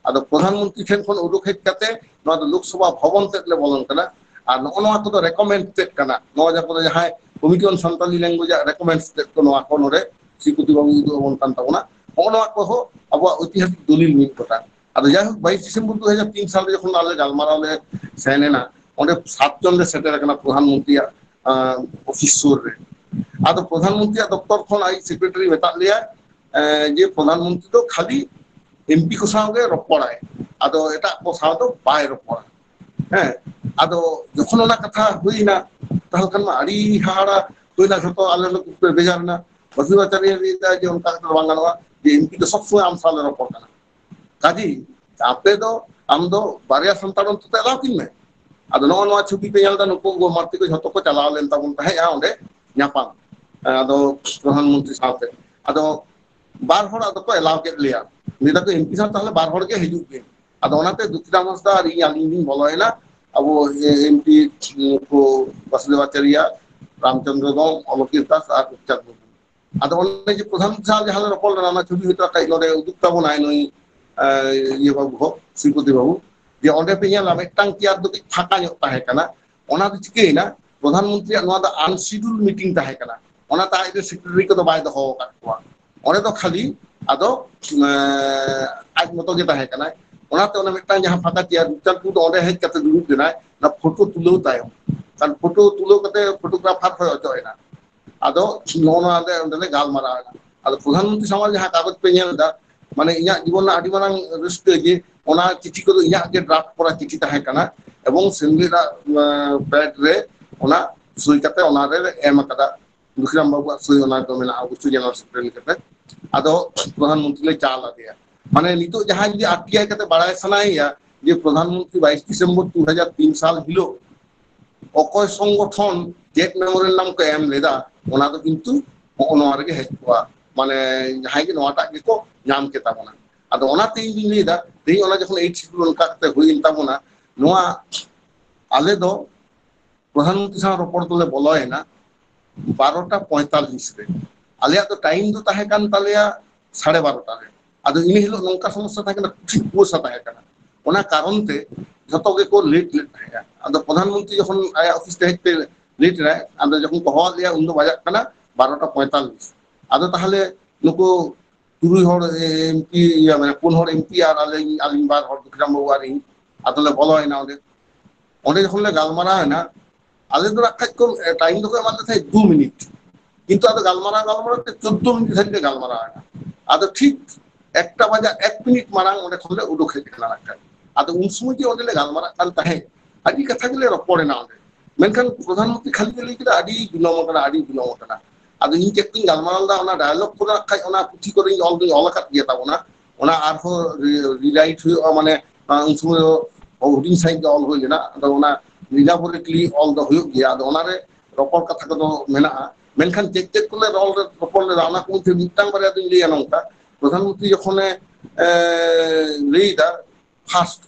ᱟᱫᱚ ᱯᱨᱚᱫᱷᱟᱱ ᱢᱚᱱᱛᱨᱤ ᱴᱷᱮᱱ ᱠᱷᱚᱱ ᱩᱰᱩᱠ ᱦᱮᱡ ᱠᱟᱛᱮ ᱱᱚᱣᱟ ᱫᱚ ᱞᱳᱠᱥᱚᱵᱷᱟ ᱵᱷᱚᱵᱚᱱ ᱛᱮᱫ ᱞᱮ ᱵᱚᱞᱚᱱ ᱠᱟᱱᱟ᱾ ᱟᱨ ᱱᱚᱜᱼᱚ ᱱᱚᱣᱟ ᱠᱚᱫᱚ ᱨᱮᱠᱚᱢᱮᱱᱰ ᱛᱮᱫ ᱠᱟᱱᱟ, ᱱᱚᱣᱟ ᱡᱟᱦᱟᱸ ᱠᱚᱫᱚ ᱡᱟᱦᱟᱸᱭ ᱠᱚᱢᱤᱴᱤ ᱚᱱ ᱥᱟᱱᱛᱟᱞᱤ ᱞᱮᱝᱜᱩᱭᱮᱡᱽ ᱟᱜ ᱨᱮᱠᱚᱢᱮᱱᱰ ᱛᱮᱫ ᱠᱚ ᱱᱚᱣᱟ ᱠᱚ ᱱᱚᱰᱮ ᱥᱨᱤᱯᱚᱛᱤ ᱵᱟᱵᱩ ᱩᱫᱩᱜ ᱟᱵᱚᱱ ᱠᱟᱱ ᱛᱟᱵᱚᱱᱟ᱾ ᱱᱚᱜᱼᱚ ᱱᱚᱣᱟ ᱠᱚᱦᱚᱸ ᱟᱵᱚᱣᱟᱜ ᱳᱭᱛᱤᱦᱟᱥᱤᱠ ᱫᱚᱞᱤᱞ ᱢᱤᱫ ᱜᱚᱴᱟᱝ᱾ ᱟᱫᱚ ᱡᱟᱭᱦᱳᱠ, ᱵᱟᱭᱤᱥ ᱰᱤᱥᱮᱢᱵᱚᱨ ᱫᱩ ᱦᱟᱡᱟᱨ ᱛᱤᱱ ᱥᱟᱞ ᱨᱮ ᱡᱚᱠᱷᱚᱱ ᱟᱞᱮ ᱜᱟᱞᱢᱟᱨᱟᱣ ᱞᱮ ᱥᱮᱱ ᱮᱱᱟ, ᱚᱸᱰᱮ ᱥᱟᱛ ᱡᱚᱱ ᱞᱮ ᱥᱮᱴᱮᱨ ᱟᱠᱟᱱᱟ ᱯᱨᱚᱫᱷᱟᱱ ᱢᱚᱱᱛᱨᱤᱭᱟᱜ, ᱟᱸ, ᱚᱯᱷᱤᱥ ᱥᱩᱨ ᱨᱮ᱾ ᱟᱫᱚ ᱯᱨᱚᱫᱷᱟᱱ ᱢᱚᱱᱛᱨᱤᱭᱟᱜ ᱫᱚᱯᱛᱚᱨ ᱠᱷᱚᱱ ᱟᱡ ᱥᱮᱠᱨᱮᱴᱟᱨᱤ ᱢᱮᱛᱟᱫ ᱞᱮᱭᱟ, ᱮᱸ, ᱡᱮ ᱯᱨᱚᱫᱷᱟᱱ ᱢᱚᱱᱛᱨᱤ ᱫᱚ ᱠᱷᱟᱹᱞᱤ ᱮᱢᱯᱤ ᱠᱚ ᱥᱟᱶ ᱜᱮ ᱨᱚᱯᱚᱲᱟᱭ, ᱟᱫᱚ ᱮᱴᱟᱜ ᱠᱚ ᱥᱟᱶ ᱫᱚ ᱵᱟᱭ ᱨᱚᱯᱚᱲᱟ᱾ ᱦᱮᱸ, ᱟᱫᱚ ᱡᱚᱠᱷᱚᱱ ᱚᱱᱟ ᱠᱟᱛᱷᱟ ᱦᱩᱭᱱᱟ, ᱛᱟᱦᱚᱞᱮ ᱠᱷᱟᱱ ᱢᱟ ᱟᱹᱰᱤ ᱦᱟᱦᱟᱲᱟ ᱦᱩᱭᱱᱟ, ᱡᱷᱚᱛᱚ ᱟᱞᱮ ᱞᱮ ᱵᱮᱡᱟᱨ ᱮᱱᱟ᱾ ᱵᱟᱥᱩᱫᱮᱵ ᱟᱪᱟᱨᱭᱟ ᱞᱟᱹᱭ ᱮᱫᱟ ᱡᱮ ᱚᱱᱠᱟ ᱠᱟᱛᱮ ᱫᱚ ᱵᱟᱝ ᱜᱟᱱᱚᱜᱼᱟ, ᱡᱮ ᱮᱢᱯᱤ ᱫᱚ ᱥᱚᱵ ᱥᱚᱢᱚᱭ ᱟᱢ ᱥᱟᱶ ᱞᱮ ᱨᱚᱯᱚᱲ ᱠᱟᱱᱟ᱾ ᱠᱟᱡᱮ ᱟᱯᱮ ᱫᱚ, ᱟᱢ ᱫᱚ ᱵᱟᱨᱭᱟ ᱥᱟᱱᱛᱟᱲ ᱚᱱᱛᱚᱛᱚ ᱮᱞᱟᱣ ᱠᱤᱱ ᱢᱮ᱾ ᱟᱫᱚ ᱱᱚᱜᱼᱚ ᱱᱚᱣᱟ ᱪᱷᱚᱵᱤ ᱯᱮ ᱧᱮᱞ ᱮᱫᱟ, ᱱᱩᱠᱩ ᱜᱚ ᱢᱟᱨᱛᱤ ᱠᱚ ᱡᱷᱚᱛᱚ ᱠᱚ ᱪᱟᱞᱟᱣ ᱞᱮᱱ ᱛᱟᱵᱚᱱ ᱛᱟᱦᱮᱸᱫᱼᱟ ᱚᱸᱰᱮ ᱧᱟᱯᱟᱢ, ᱟᱫᱚ ᱯᱨᱚᱫᱷᱟᱱ ᱢᱚᱱᱛᱨᱤ ᱥᱟᱶᱛᱮ᱾ ᱟᱫᱚ ᱵᱟᱨ ᱦᱚᱲᱟᱜ ᱫᱚᱠᱚ ᱮᱞᱟᱣ ᱠᱮᱫ ᱞᱮᱭᱟ᱾ ᱞᱟᱹᱭ ᱫᱟᱠᱚ, "ᱮᱢᱯᱤ ᱥᱟᱶ ᱛᱟᱦᱚᱞᱮ ᱵᱟᱨ ᱦᱚᱲ ᱜᱮ ᱦᱤᱡᱩᱜ ᱵᱤᱱ᱾" ᱟᱫᱚ ᱚᱱᱟᱛᱮ ᱫᱩᱠᱷᱤᱨᱟᱢ ᱦᱟᱸᱥᱫᱟ ᱟᱨ ᱤᱧ, ᱟᱹᱞᱤᱧ ᱞᱤᱧ ᱵᱚᱞᱚᱭᱮᱱᱟ᱾ ᱟᱵᱚ ᱮᱢᱯᱤ ᱠᱚ ᱵᱟᱥᱩᱫᱮᱵ ᱟᱪᱟᱨᱭᱟ, ᱨᱟᱢᱪᱚᱸᱫᱽᱨᱚ ᱫᱚᱢ, ᱚᱞᱚᱠᱤᱨ ᱫᱟᱥ ᱟᱨ ᱨᱩᱯᱪᱟᱸᱫᱽ ᱢᱩᱨᱢᱩ᱾ ᱟᱫᱚ ᱚᱱᱮ ᱡᱮ ᱯᱨᱚᱫᱷᱟᱱ ᱢᱚᱱᱛᱨᱤ ᱥᱟᱶ ᱡᱟᱦᱟᱸ ᱞᱮ ᱨᱚᱯᱚᱲ ᱞᱮᱱᱟ, ᱚᱱᱟ ᱪᱷᱚᱵᱤ ᱦᱚᱭᱛᱳ ᱠᱟᱹᱡ ᱱᱚᱰᱮ ᱩᱫᱩᱜ ᱛᱟᱵᱚᱱᱟᱭ ᱱᱩᱭ, ᱮ, ᱤᱭᱟᱹ ᱵᱟᱹᱵᱩ ᱦᱚᱸ, ᱥᱨᱤᱯᱚᱛᱤ ᱵᱟᱹᱵᱩ, ᱡᱮ ᱚᱸᱰᱮ ᱯᱮ ᱧᱮᱞᱟ ᱢᱤᱫᱴᱟᱝ ᱪᱮᱭᱟᱨ ᱫᱚ ᱠᱟᱹᱡ ᱯᱷᱟᱸᱠᱟ ᱧᱚᱜ ᱛᱟᱦᱮᱸ ᱠᱟᱱᱟ᱾ ᱚᱱᱟ ᱫᱚ ᱪᱤᱠᱟᱹᱭᱮᱱᱟ? ᱯᱨᱚᱫᱷᱟᱱ ᱢᱚᱱᱛᱨᱤᱭᱟᱜ ᱱᱚᱣᱟ ᱫᱚ ᱟᱱᱥᱤᱰᱩᱞ ᱢᱤᱴᱤᱝ ᱛᱟᱦᱮᱸ ᱠᱟᱱᱟ, ᱚᱱᱟᱛᱮ ᱟᱡ ᱫᱚ ᱥᱮᱠᱨᱮᱴᱟᱨᱤ ᱠᱚᱫᱚ ᱵᱟᱭ ᱫᱚᱦᱚ ᱟᱠᱟᱫ ᱠᱚᱣᱟ᱾ ᱚᱸᱰᱮ ᱫᱚ ᱠᱷᱟᱹᱞᱤ ᱟᱫᱚ, ᱮ, ᱟᱡ ᱢᱚᱛᱚ ᱜᱮ ᱛᱟᱦᱮᱸ ᱠᱟᱱᱟᱭ᱾ ᱚᱱᱟᱛᱮ ᱚᱱᱟ ᱢᱤᱫᱴᱟᱝ ᱡᱟᱦᱟᱸ ᱯᱷᱟᱸᱠᱟ ᱪᱮᱭᱟᱨ, ᱨᱩᱯᱪᱟᱸᱫᱽ ᱴᱩᱰᱩ ᱚᱸᱰᱮ ᱦᱮᱡ ᱠᱟᱛᱮ ᱫᱩᱲᱩᱵ ᱞᱮᱱᱟᱭ, ᱚᱱᱟ ᱯᱷᱳᱴᱳ ᱛᱩᱞᱟᱹᱣ ᱛᱟᱭᱚᱢ, ᱠᱷᱟᱱ ᱯᱷᱳᱴᱳ ᱛᱩᱞᱟᱹᱣ ᱠᱟᱛᱮ ᱯᱷᱳᱴᱳᱜᱨᱟᱯᱷᱟᱨ ᱦᱚᱸᱭ ᱚᱪᱚᱜ ᱮᱱᱟ᱾ ᱟᱫᱚ ᱱᱚᱜᱼᱚ ᱱᱚᱣᱟ ᱞᱮ ᱚᱸᱰᱮ ᱞᱮ ᱜᱟᱞᱢᱟᱨᱟᱣ ᱮᱱᱟ᱾ ᱟᱫᱚ ᱯᱨᱚᱫᱷᱟᱱ ᱢᱚᱱᱛᱨᱤ ᱥᱟᱢᱟᱝ ᱨᱮ ᱡᱟᱦᱟᱸ ᱠᱟᱜᱚᱡᱽ ᱯᱮ ᱧᱮᱞ ᱮᱫᱟ, ᱢᱟᱱᱮ ᱤᱧᱟᱹᱜ ᱡᱤᱵᱚᱱ ᱨᱮᱱᱟᱜ ᱟᱹᱰᱤ ᱢᱟᱨᱟᱝ ᱨᱟᱹᱥᱠᱟᱹ ᱡᱮ ᱚᱱᱟ ᱪᱤᱴᱷᱤ ᱠᱚᱫᱚ ᱤᱧᱟᱹᱜ ᱜᱮ ᱰᱨᱟᱯᱴ ᱠᱚᱨᱟ ᱪᱤᱴᱷᱤ ᱛᱟᱦᱮᱸ ᱠᱟᱱᱟ, ᱮᱵᱚᱝ ᱥᱮᱢᱞᱮᱫ ᱟᱜ ᱯᱮᱰ ᱨᱮ ᱚᱱᱟ ᱥᱳᱭ ᱠᱟᱛᱮ ᱚᱱᱟ ᱨᱮ ᱮᱢ ᱟᱠᱟᱫᱟ᱾ ᱫᱩᱠᱷᱤᱨᱟᱢ ᱵᱟᱵᱩᱣᱟᱜ ᱥᱳᱭ ᱚᱱᱟ ᱫᱚ ᱢᱮᱱᱟᱜᱼᱟ, ᱚᱵᱚᱥᱥᱳᱭ ᱡᱮᱱᱟᱨᱟᱞ ᱥᱮᱠᱨᱮᱴᱟᱨᱤ ᱞᱮᱠᱟᱛᱮ᱾ ᱟᱫᱚ ᱯᱨᱚᱫᱷᱟᱱ ᱢᱚᱱᱛᱨᱤ ᱞᱮ ᱪᱟᱞ ᱟᱫᱮᱭᱟ᱾ ᱢᱟᱱᱮ ᱱᱤᱛᱚᱜ ᱡᱟᱦᱟᱸᱭ ᱡᱩᱫᱤ ᱟᱨ ᱴᱤ ᱟᱭ ᱠᱟᱛᱮ ᱵᱟᱲᱟᱭ ᱥᱟᱱᱟᱭᱮᱭᱟ ᱡᱮ ᱯᱨᱚᱫᱷᱟᱱ ᱢᱚᱱᱛᱨᱤ ᱵᱟᱭᱤᱥ ᱰᱤᱥᱮᱢᱵᱚᱨ ᱫᱩ ᱦᱟᱡᱟᱨ ᱛᱤᱱ ᱥᱟᱞ ᱦᱤᱞᱳᱜ ᱚᱠᱚᱭ ᱥᱚᱝᱜᱚᱴᱷᱚᱱ ᱪᱮᱫ ᱢᱮᱢᱳᱨᱮᱱᱰᱟᱢ ᱠᱚ ᱮᱢ ᱞᱮᱫᱟ, ᱚᱱᱟ ᱫᱚ ᱠᱤᱱᱛᱩ ᱦᱚᱸᱜᱼᱚ ᱱᱚᱣᱟ ᱨᱮᱜᱮ ᱦᱮᱡ ᱠᱚᱜᱼᱟ, ᱢᱟᱱᱮ ᱡᱟᱦᱟᱸᱭ ᱜᱮ ᱱᱚᱣᱟᱴᱟᱜ ᱜᱮᱠᱚ ᱧᱟᱢ ᱠᱮᱛᱟ ᱵᱚᱱᱟ᱾ ᱟᱫᱚ ᱚᱱᱟᱛᱮ ᱤᱧ ᱫᱩᱧ ᱞᱟᱹᱭᱫᱟ, ᱛᱮᱦᱮᱧ ᱚᱱᱟ ᱡᱚᱠᱷᱚᱱ ᱮᱭᱤᱴ ᱥᱤᱰᱩᱞ ᱚᱱᱠᱟ ᱠᱟᱛᱮ ᱦᱩᱭᱮᱱ ᱛᱟᱵᱚᱱᱟ, ᱱᱚᱣᱟ ᱟᱞᱮ ᱫᱚ ᱯᱨᱚᱫᱷᱟᱱ ᱢᱚᱱᱛᱨᱤ ᱥᱟᱶ ᱨᱚᱯᱚᱲ ᱫᱚᱞᱮ ᱵᱚᱞᱚᱭᱮᱱᱟ ᱵᱟᱨᱚᱴᱟ ᱯᱚᱸᱭᱛᱟᱞᱞᱤᱥ ᱨᱮ᱾ ᱟᱞᱮᱭᱟᱜ ᱫᱚ ᱴᱟᱭᱤᱢ ᱫᱚ ᱛᱟᱦᱮᱸ ᱠᱟᱱ ᱛᱟᱞᱮᱭᱟ ᱥᱟᱲᱮ ᱵᱟᱨᱚᱴᱟ ᱨᱮ᱾ ᱟᱫᱚ ᱤᱱᱟᱹ ᱦᱤᱞᱳᱜ ᱱᱚᱝᱠᱟ ᱥᱚᱢᱚᱥᱥᱟ ᱛᱟᱦᱮᱸ ᱠᱟᱱᱟ, ᱠᱩᱴᱷᱤᱱ ᱠᱩᱣᱟᱥᱟ ᱛᱟᱦᱮᱸ ᱠᱟᱱᱟ, ᱚᱱᱟ ᱠᱟᱨᱚᱱ ᱛᱮ ᱡᱷᱚᱛᱚ ᱜᱮᱠᱚ ᱞᱮᱴ ᱞᱮᱫ ᱛᱟᱦᱮᱸᱜᱼᱟ᱾ ᱟᱫᱚ ᱯᱨᱚᱫᱷᱟᱱ ᱢᱚᱱᱛᱨᱤ ᱡᱚᱠᱷᱚᱱ ᱟᱭᱟᱜ ᱚᱯᱷᱤᱥ ᱛᱮ ᱦᱮᱡ ᱛᱮ ᱞᱮᱴ ᱮᱱᱟᱭ, ᱟᱫᱚ ᱡᱚᱠᱷᱚᱱ ᱠᱚ ᱦᱚᱦᱚᱣᱟᱫ ᱞᱮᱭᱟ ᱩᱱ ᱫᱚ ᱵᱟᱡᱟᱜ ᱠᱟᱱᱟ ᱵᱟᱨᱚᱴᱟ ᱯᱚᱸᱭᱛᱟᱞᱞᱤᱥ᱾ ᱟᱫᱚ ᱛᱟᱦᱚᱞᱮ ᱱᱩᱠᱩ ᱛᱩᱨᱩᱭ ᱦᱚᱲ ᱮᱢ ᱯᱤ, ᱤᱭᱟᱹ ᱢᱟᱱᱮ ᱯᱩᱱ ᱦᱚᱲ ᱮᱢ ᱯᱤ ᱟᱨ ᱟᱞᱮ, ᱟᱹᱞᱤᱧ ᱵᱟᱨ ᱦᱚᱲ, ᱫᱩᱠᱷᱤᱨᱟᱢ ᱵᱟᱵᱩ ᱟᱨ ᱤᱧ, ᱟᱫᱚᱞᱮ ᱵᱚᱞᱚᱭᱮᱱᱟ ᱚᱸᱰᱮ᱾ ᱚᱸᱰᱮ ᱡᱚᱠᱷᱚᱱ ᱞᱮ ᱜᱟᱞᱢᱟᱨᱟᱣ ᱮᱱᱟ, ᱟᱞᱮ ᱫᱚ ᱱᱟᱜ ᱠᱷᱟᱡ ᱠᱚ ᱴᱟᱭᱤᱢ ᱫᱚᱠᱚ ᱮᱢᱟᱫ ᱞᱮ ᱛᱟᱦᱮᱸᱫ ᱫᱩ ᱢᱤᱱᱤᱴ, ᱠᱤᱱᱛᱩ ᱟᱫᱚ ᱜᱟᱞᱢᱟᱨᱟᱣ ᱜᱟᱞᱢᱟᱨᱟᱣ ᱛᱮ ᱪᱳᱫᱽᱫᱳ ᱢᱤᱱᱤᱴ ᱫᱷᱟᱹᱵᱤᱡ ᱞᱮ ᱜᱟᱞᱢᱟᱨᱟᱣ ᱮᱱᱟ᱾ ᱟᱫᱚ ᱴᱷᱤᱠ ᱮᱠᱴᱟ ᱵᱟᱡᱟᱜ ᱮᱠ ᱢᱤᱱᱤᱴ ᱢᱟᱲᱟᱝ ᱚᱸᱰᱮ ᱠᱷᱚᱱ ᱞᱮ ᱩᱰᱩᱠ ᱦᱮᱡ ᱟᱠᱟᱱᱟ ᱱᱟᱜ ᱠᱷᱟᱡ᱾ ᱟᱫᱚ ᱩᱱ ᱥᱚᱢᱚᱭ ᱡᱮ ᱚᱸᱰᱮ ᱞᱮ ᱜᱟᱞᱢᱟᱨᱟᱜ ᱠᱟᱱ ᱛᱟᱦᱮᱸᱫ, ᱟᱹᱰᱤ ᱠᱟᱛᱷᱟ ᱜᱮᱞᱮ ᱨᱚᱯᱚᱲ ᱮᱱᱟ ᱚᱸᱰᱮ, ᱢᱮᱱᱠᱷᱟᱱ ᱯᱨᱚᱫᱷᱟᱱ ᱢᱚᱱᱛᱨᱤ ᱠᱷᱟᱹᱞᱤ ᱜᱮ ᱞᱟᱹᱭ ᱠᱮᱫᱟ, "ᱟᱹᱰᱤ ᱵᱤᱞᱚᱢ ᱟᱠᱟᱱᱟ, ᱟᱹᱰᱤ ᱵᱤᱞᱚᱢ ᱟᱠᱟᱱᱟ᱾" ᱟᱫᱚ ᱤᱧ ᱪᱮᱫ ᱠᱚᱧ ᱜᱟᱞᱢᱟᱨᱟᱣ ᱞᱮᱫᱟ, ᱚᱱᱟ ᱰᱟᱭᱞᱚᱜ ᱠᱚᱫᱚ ᱱᱟᱜ ᱠᱷᱟᱡ ᱚᱱᱟ ᱯᱩᱛᱷᱤ ᱠᱚᱨᱮᱧ ᱚᱞ ᱫᱚᱧ ᱚᱞ ᱟᱠᱟᱫ ᱜᱮᱭᱟ ᱛᱟᱵᱚᱱᱟ, ᱚᱱᱟ ᱟᱨᱦᱚᱸ ᱨᱤ-, ᱨᱤᱨᱟᱭᱤᱴ ᱦᱩᱭᱩᱜᱼᱟ, ᱢᱟᱱᱮ, ᱟᱸ, ᱩᱱ ᱥᱚᱢᱚᱭ ᱫᱚ ᱦᱩᱰᱤᱧ ᱥᱟᱺᱦᱤᱡ ᱜᱮ ᱚᱞ ᱦᱩᱭ ᱞᱮᱱᱟ᱾ ᱟᱫᱚ ᱚᱱᱟ ᱤᱞᱟᱵᱚᱨᱮᱴᱞᱤ ᱚᱞ ᱫᱚ ᱦᱩᱭᱩᱜ ᱜᱮᱭᱟ᱾ ᱟᱫᱚ ᱚᱱᱟᱨᱮ ᱨᱚᱯᱚᱲ ᱠᱟᱛᱷᱟ ᱠᱚᱫᱚ ᱢᱮᱱᱟᱜᱼᱟ, ᱢᱮᱱᱠᱷᱟᱱ ᱪᱮᱫ ᱪᱮᱫ ᱠᱚᱞᱮ ᱨᱚᱲ, ᱨᱚᱯᱚᱲ ᱞᱮᱫᱟ, ᱚᱱᱟ ᱠᱚ ᱢᱚᱫᱽᱫᱷᱮ ᱢᱤᱫᱴᱟᱝ ᱵᱟᱨᱭᱟ ᱫᱚᱧ ᱞᱟᱹᱭᱟ ᱱᱚᱝᱠᱟ, ᱯᱨᱚᱫᱷᱟᱱ ᱢᱚᱱᱛᱨᱤ ᱡᱚᱠᱷᱚᱱᱮ, ᱮ, ᱞᱟᱹᱭᱫᱟ, ᱯᱷᱟᱥᱴ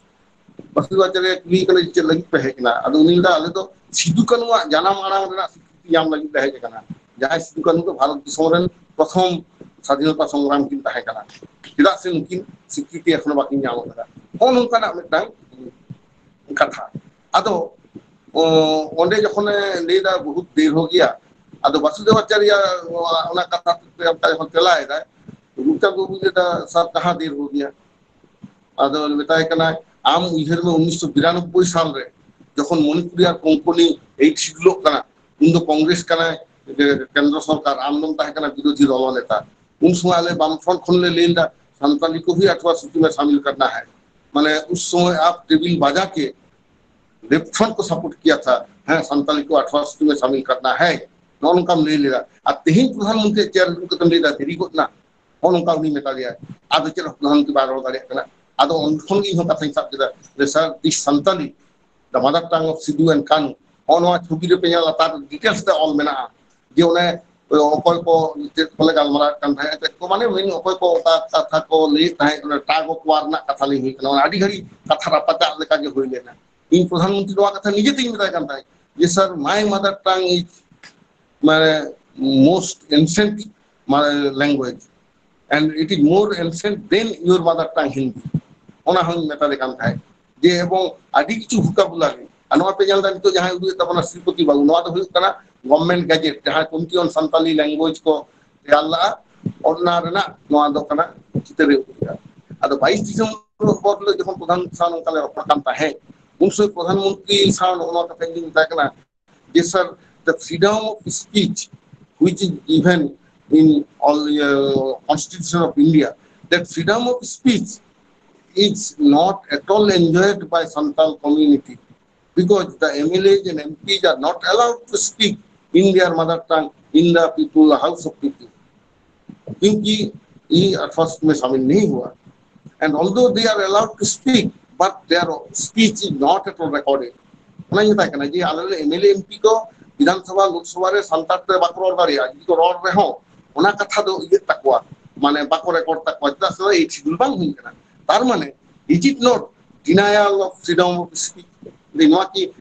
ᱵᱟᱥᱩᱫᱮᱵ ᱟᱪᱟᱨᱭᱟ ᱠᱩᱞᱤᱭᱮ ᱠᱟᱱᱟ, "ᱪᱮᱫ ᱞᱟᱹᱜᱤᱫ ᱯᱮ ᱦᱮᱡ ᱮᱱᱟ?" ᱟᱫᱚ ᱩᱱᱤ ᱞᱟᱹᱭᱫᱟ, "ᱟᱞᱮ ᱫᱚ ᱥᱤᱫᱩ ᱠᱟᱹᱱᱩᱣᱟᱜ ᱡᱟᱱᱟᱢ ᱟᱲᱟᱝ ᱨᱮᱱᱟᱜ ᱥᱤᱠᱨᱤᱛᱤ ᱧᱟᱢ ᱞᱟᱹᱜᱤᱫ ᱞᱮ ᱦᱮᱡ ᱟᱠᱟᱱᱟ, ᱡᱟᱦᱟᱸᱭ ᱥᱤᱫᱩ ᱠᱟᱹᱱᱩ ᱫᱚ ᱵᱷᱟᱨᱚᱛ ᱫᱤᱥᱚᱢ ᱨᱮᱱ ᱯᱨᱚᱛᱷᱚᱢ ᱥᱟᱫᱷᱤᱱᱚᱛᱟ ᱥᱚᱝᱜᱨᱟᱢ ᱠᱤᱱ ᱛᱟᱦᱮᱸ ᱠᱟᱱᱟ, ᱪᱮᱫᱟᱜ ᱥᱮ ᱱᱩᱠᱤᱱ ᱥᱤᱠᱨᱤᱛᱤ ᱮᱠᱷᱚᱱᱳ ᱵᱟᱹᱠᱤᱱ ᱧᱟᱢ ᱟᱠᱟᱫᱟ?" ᱱᱚᱜᱼᱚ ᱱᱚᱝᱠᱟᱱᱟᱜ ᱢᱤᱫᱴᱟᱝ ᱠᱟᱛᱷᱟ᱾ ᱟᱫᱚ, ᱚ, ᱚᱸᱰᱮ ᱡᱚᱠᱷᱚᱱᱮ ᱞᱟᱹᱭᱫᱟ, "ᱵᱚᱦᱩᱛ ᱫᱮᱨ ᱦᱳ ᱜᱮᱭᱟ", ᱟᱫᱚ ᱵᱟᱥᱩᱫᱮᱵ ᱟᱪᱟᱨᱭᱟ ᱚᱱᱟ ᱠᱟᱛᱷᱟ ᱛᱮ ᱚᱱᱠᱟ ᱡᱚᱠᱷᱚᱱ ᱛᱮᱞᱟᱭ ᱫᱟᱭ, ᱨᱩᱯᱪᱟᱸᱫᱽ ᱵᱟᱹᱵᱩᱭ ᱞᱟᱹᱭᱫᱟ, "ᱥᱟᱨ, ᱠᱟᱦᱟᱸ ᱫᱮᱨ ᱦᱳ ᱜᱮᱭᱟ?" ᱟᱫᱚ ᱢᱮᱛᱟᱭ ᱠᱟᱱᱟ, "ᱟᱢ ᱩᱭᱦᱟᱹᱨ ᱢᱮ, ᱩᱱᱤᱥᱥᱚ ᱵᱤᱨᱟᱱᱚᱵᱵᱳᱭ ᱥᱟᱞ ᱨᱮ ᱡᱚᱠᱷᱚᱱ ᱢᱚᱱᱤᱯᱩᱨᱤ ᱟᱨ ᱠᱚᱝᱠᱚᱱᱤ ᱮᱭᱤᱴ ᱥᱤᱰᱩᱞᱚᱜ ᱠᱟᱱᱟ, ᱩᱱ ᱫᱚ ᱠᱚᱝᱜᱨᱮᱥ ᱠᱟᱱᱟᱭ, ᱠᱮᱱᱫᱨᱚ ᱥᱚᱨᱠᱟᱨ, ᱟᱢ ᱫᱚᱢ ᱛᱟᱦᱮᱸ ᱠᱟᱱᱟ ᱵᱤᱨᱳᱫᱷᱤ ᱫᱚᱞ ᱱᱮᱛᱟ, ᱩᱱ ᱥᱚᱢᱚᱭ ᱟᱞᱮ ᱵᱟᱢ ᱯᱷᱨᱚᱱᱴ ᱠᱷᱚᱱ ᱞᱮ ᱞᱟᱹᱭ ᱞᱮᱫᱟ ᱥᱟᱱᱛᱟᱞᱤ ᱠᱚ ᱵᱷᱤ ᱟᱴᱷᱣᱟ ᱥᱩᱪᱤ ᱢᱮ ᱥᱟᱢᱤᱞ ᱠᱟᱨᱱᱟ ᱦᱟᱭ᱾ ᱢᱟᱱᱮ ᱩᱥ ᱥᱚᱢᱚᱭ ᱟᱯ ᱴᱮᱵᱤᱞ ᱵᱟᱡᱟ ᱠᱮ ᱞᱮᱯᱷᱴ ᱯᱷᱨᱚᱱᱴ ᱠᱚ ᱥᱟᱯᱳᱨᱴ ᱠᱤᱭᱟ ᱛᱷᱟ, ᱦᱮᱸ ᱥᱟᱱᱛᱟᱞᱤ ᱠᱚ ᱟᱴᱷᱣᱟ ᱥᱩᱪᱤ ᱢᱮ ᱥᱟᱢᱤᱞ ᱠᱟᱨᱱᱟ ᱦᱟᱭ, ᱱᱚᱜᱼᱚ ᱱᱚᱝᱠᱟᱢ ᱞᱟᱹᱭ ᱞᱮᱫᱟ᱾ ᱟᱨ ᱛᱮᱦᱮᱧ ᱯᱨᱚᱫᱷᱟᱱ ᱢᱚᱱᱛᱨᱤ ᱪᱮᱭᱟᱨ ᱫᱩᱲᱩᱵ ᱠᱟᱛᱮᱢ ᱞᱟᱹᱭ ᱫᱟ ᱫᱮᱨᱤ ᱜᱚᱫ ᱱᱟ, ᱱᱚᱜᱼᱚ ᱱᱚᱝᱠᱟ ᱩᱱᱤ ᱢᱮᱛᱟ ᱫᱮᱭᱟ᱾ ᱟᱫᱚ ᱪᱮᱫ ᱦᱚᱸ ᱯᱨᱚᱫᱷᱟᱱ ᱢᱚᱱᱛᱨᱤ ᱵᱟᱭ ᱨᱚᱲ ᱫᱟᱲᱮᱭᱟᱜ ᱠᱟᱱᱟ᱾ ᱟᱫᱚ ᱚᱸᱰᱮ ᱠᱷᱚᱱ ᱜᱮ ᱤᱧ ᱦᱚᱸ ᱠᱟᱛᱷᱟᱧ ᱥᱟᱵ ᱠᱮᱫᱟ ᱡᱮ ᱥᱟᱨ, ᱫᱤᱥ ᱥᱟᱱᱛᱟᱞᱤ, ᱫᱟ ᱢᱟᱫᱟᱨ ᱴᱟᱝ ᱚᱯᱷ ᱥᱤᱫᱷᱩ ᱮᱱᱰ ᱠᱟᱹᱱᱩ, ᱱᱚᱜᱼᱚ ᱱᱚᱣᱟ ᱪᱷᱚᱵᱤ ᱨᱮ ᱯᱮ ᱧᱮᱞ ᱞᱟᱛᱟᱨ ᱰᱤᱴᱮᱞᱥ ᱛᱮ ᱚᱞ ᱢᱮᱱᱟᱜᱼᱟ ᱡᱮ ᱚᱱᱮ ᱚᱠᱚᱭ ᱠᱚ ᱪᱮᱫ ᱠᱚᱞᱮ ᱜᱟᱞᱢᱟᱨᱟᱣᱮᱫ ᱠᱟᱱ ᱛᱟᱦᱮᱸᱫ, ᱪᱮᱫ ᱠᱚ ᱢᱟᱱᱮ ᱢᱮᱱ ᱚᱠᱚᱭ ᱠᱚ ᱚᱠᱟ ᱠᱟᱛᱷᱟ ᱠᱚ ᱞᱟᱹᱭᱮᱫ ᱛᱟᱦᱮᱸᱫ, ᱚᱱᱟ ᱴᱟᱜ ᱚᱯᱷ ᱣᱟᱨ ᱨᱮᱱᱟᱜ ᱠᱟᱛᱷᱟ ᱞᱤᱧ ᱦᱩᱭ ᱠᱟᱱᱟ, ᱚᱱᱟ ᱟᱹᱰᱤ ᱜᱷᱟᱹᱲᱤᱡ ᱠᱟᱛᱷᱟ ᱨᱟᱯᱟᱪᱟᱜ ᱞᱮᱠᱟ ᱜᱮ ᱦᱩᱭ ᱞᱮᱱᱟ᱾ ᱤᱧ ᱯᱨᱚᱫᱷᱟᱱ ᱢᱚᱱᱛᱨᱤ ᱱᱚᱣᱟ ᱠᱟᱛᱷᱟ ᱱᱤᱡᱮ ᱛᱮᱧ ᱢᱮᱛᱟᱭ ᱠᱟᱱ ᱛᱟᱦᱮᱸᱫ ᱡᱮ, "Sir, my mother tongue is ᱢᱟᱱᱮ most ancient ᱢᱟᱱᱮ language and it is more ancient than your mother tongue Hindi." ᱚᱱᱟ ᱦᱚᱸᱧ ᱢᱮᱛᱟ ᱫᱮ ᱠᱟᱱ ᱛᱟᱦᱮᱸᱫ ᱡᱮ, ᱮᱵᱚᱝ ᱟᱹᱰᱤ ᱠᱤᱪᱷᱩ ᱵᱷᱳᱠᱟᱵᱩᱞᱟᱨᱤ, ᱟᱨ ᱱᱚᱣᱟ ᱯᱮ ᱧᱮᱞ ᱮᱫᱟ ᱱᱤᱛᱚᱜ ᱡᱟᱦᱟᱸᱭ ᱩᱫᱩᱜ ᱮᱫ ᱛᱟᱵᱚᱱᱟ ᱥᱨᱤᱯᱚᱛᱤ ᱵᱟᱵᱩ, ᱱᱚᱣᱟ ᱫᱚ ᱦᱩᱭᱩᱜ ᱠᱟᱱᱟ ᱜᱚᱵᱷᱢᱮᱱᱴ ᱜᱮᱡᱮᱴ, ᱡᱟᱦᱟᱸ ᱠᱚᱢᱤᱴᱤ ᱚᱱ ᱥᱟᱱᱛᱟᱞᱤ ᱞᱮᱝᱜᱩᱭᱮᱡᱽ ᱠᱚ ᱛᱮᱭᱟᱨ ᱞᱟᱜᱼᱟ, ᱚᱱᱟ ᱨᱮᱱᱟᱜ ᱱᱚᱣᱟ ᱫᱚ ᱠᱟᱱᱟ ᱪᱤᱛᱟᱹᱨ ᱮ ᱩᱫᱩᱜ ᱮᱫᱟ᱾ ᱟᱫᱚ ᱵᱟᱭᱤᱥ ᱰᱤᱥᱮᱢᱵᱚᱨ ᱯᱚᱨ ᱦᱤᱞᱳᱜ ᱡᱚᱠᱷᱚᱱ ᱯᱨᱚᱫᱷᱟᱱ ᱥᱟᱶ ᱱᱚᱝᱠᱟ ᱞᱮ ᱨᱚᱯᱚᱲ ᱠᱟᱱ ᱛᱟᱦᱮᱸᱫ, ᱩᱱ ᱥᱚᱢᱚᱭ ᱯᱨᱚᱫᱷᱟᱱ ᱢᱚᱱᱛᱨᱤ ᱥᱟᱶ ᱱᱚᱜᱼᱚ ᱱᱚᱣᱟ ᱠᱟᱛᱷᱟ ᱤᱧ ᱢᱮᱛᱟᱭ ᱠᱟᱱᱟ, Yes, sir, the freedom of speech, which is given in all uh, constitution of India, that freedom of speech is not at all enjoyed by Santal community because the M L As and M Ps are not allowed to speak in their mother tongue in the people, house of people. क्योंकि ये अठारह में शामिल नहीं हुआ। And although they are allowed to speak, but their speech is not at all recorded. ᱚᱱᱟᱧ ᱢᱮᱛᱟᱭ ᱠᱟᱱᱟ ᱡᱮ ᱟᱞᱮ ᱨᱮᱱ M L A M P ᱠᱚ ᱵᱤᱫᱷᱟᱱ ᱥᱚᱵᱷᱟ ᱞᱳᱠ ᱥᱚᱵᱷᱟ ᱨᱮ ᱥᱟᱱᱛᱟᱲ ᱛᱮ ᱵᱟᱠᱚ ᱨᱚᱲ ᱫᱟᱲᱮᱭᱟᱜᱼᱟ, ᱡᱩᱫᱤ ᱠᱚ ᱨᱚᱲ ᱨᱮᱦᱚᱸ ᱚᱱᱟ ᱠᱟᱛᱷᱟ ᱫᱚ ᱤᱭᱟᱹᱜ ᱛᱟᱠᱚᱣᱟ, ᱢᱟᱱᱮ ᱵᱟᱠᱚ ᱨᱮᱠᱚᱨᱰ ᱛᱟᱠᱚᱣᱟ, ᱪᱮᱫᱟᱜ ᱥᱮ ᱮᱭᱤᱴ ᱥᱤᱰᱩᱞ ᱵᱟᱝ ᱦᱩᱭ ᱠᱟᱱᱟ᱾ ᱛᱟᱨ ᱢᱟᱱᱮ, is it not denial of freedom of speech? ᱱᱚᱣᱟ ᱠᱤ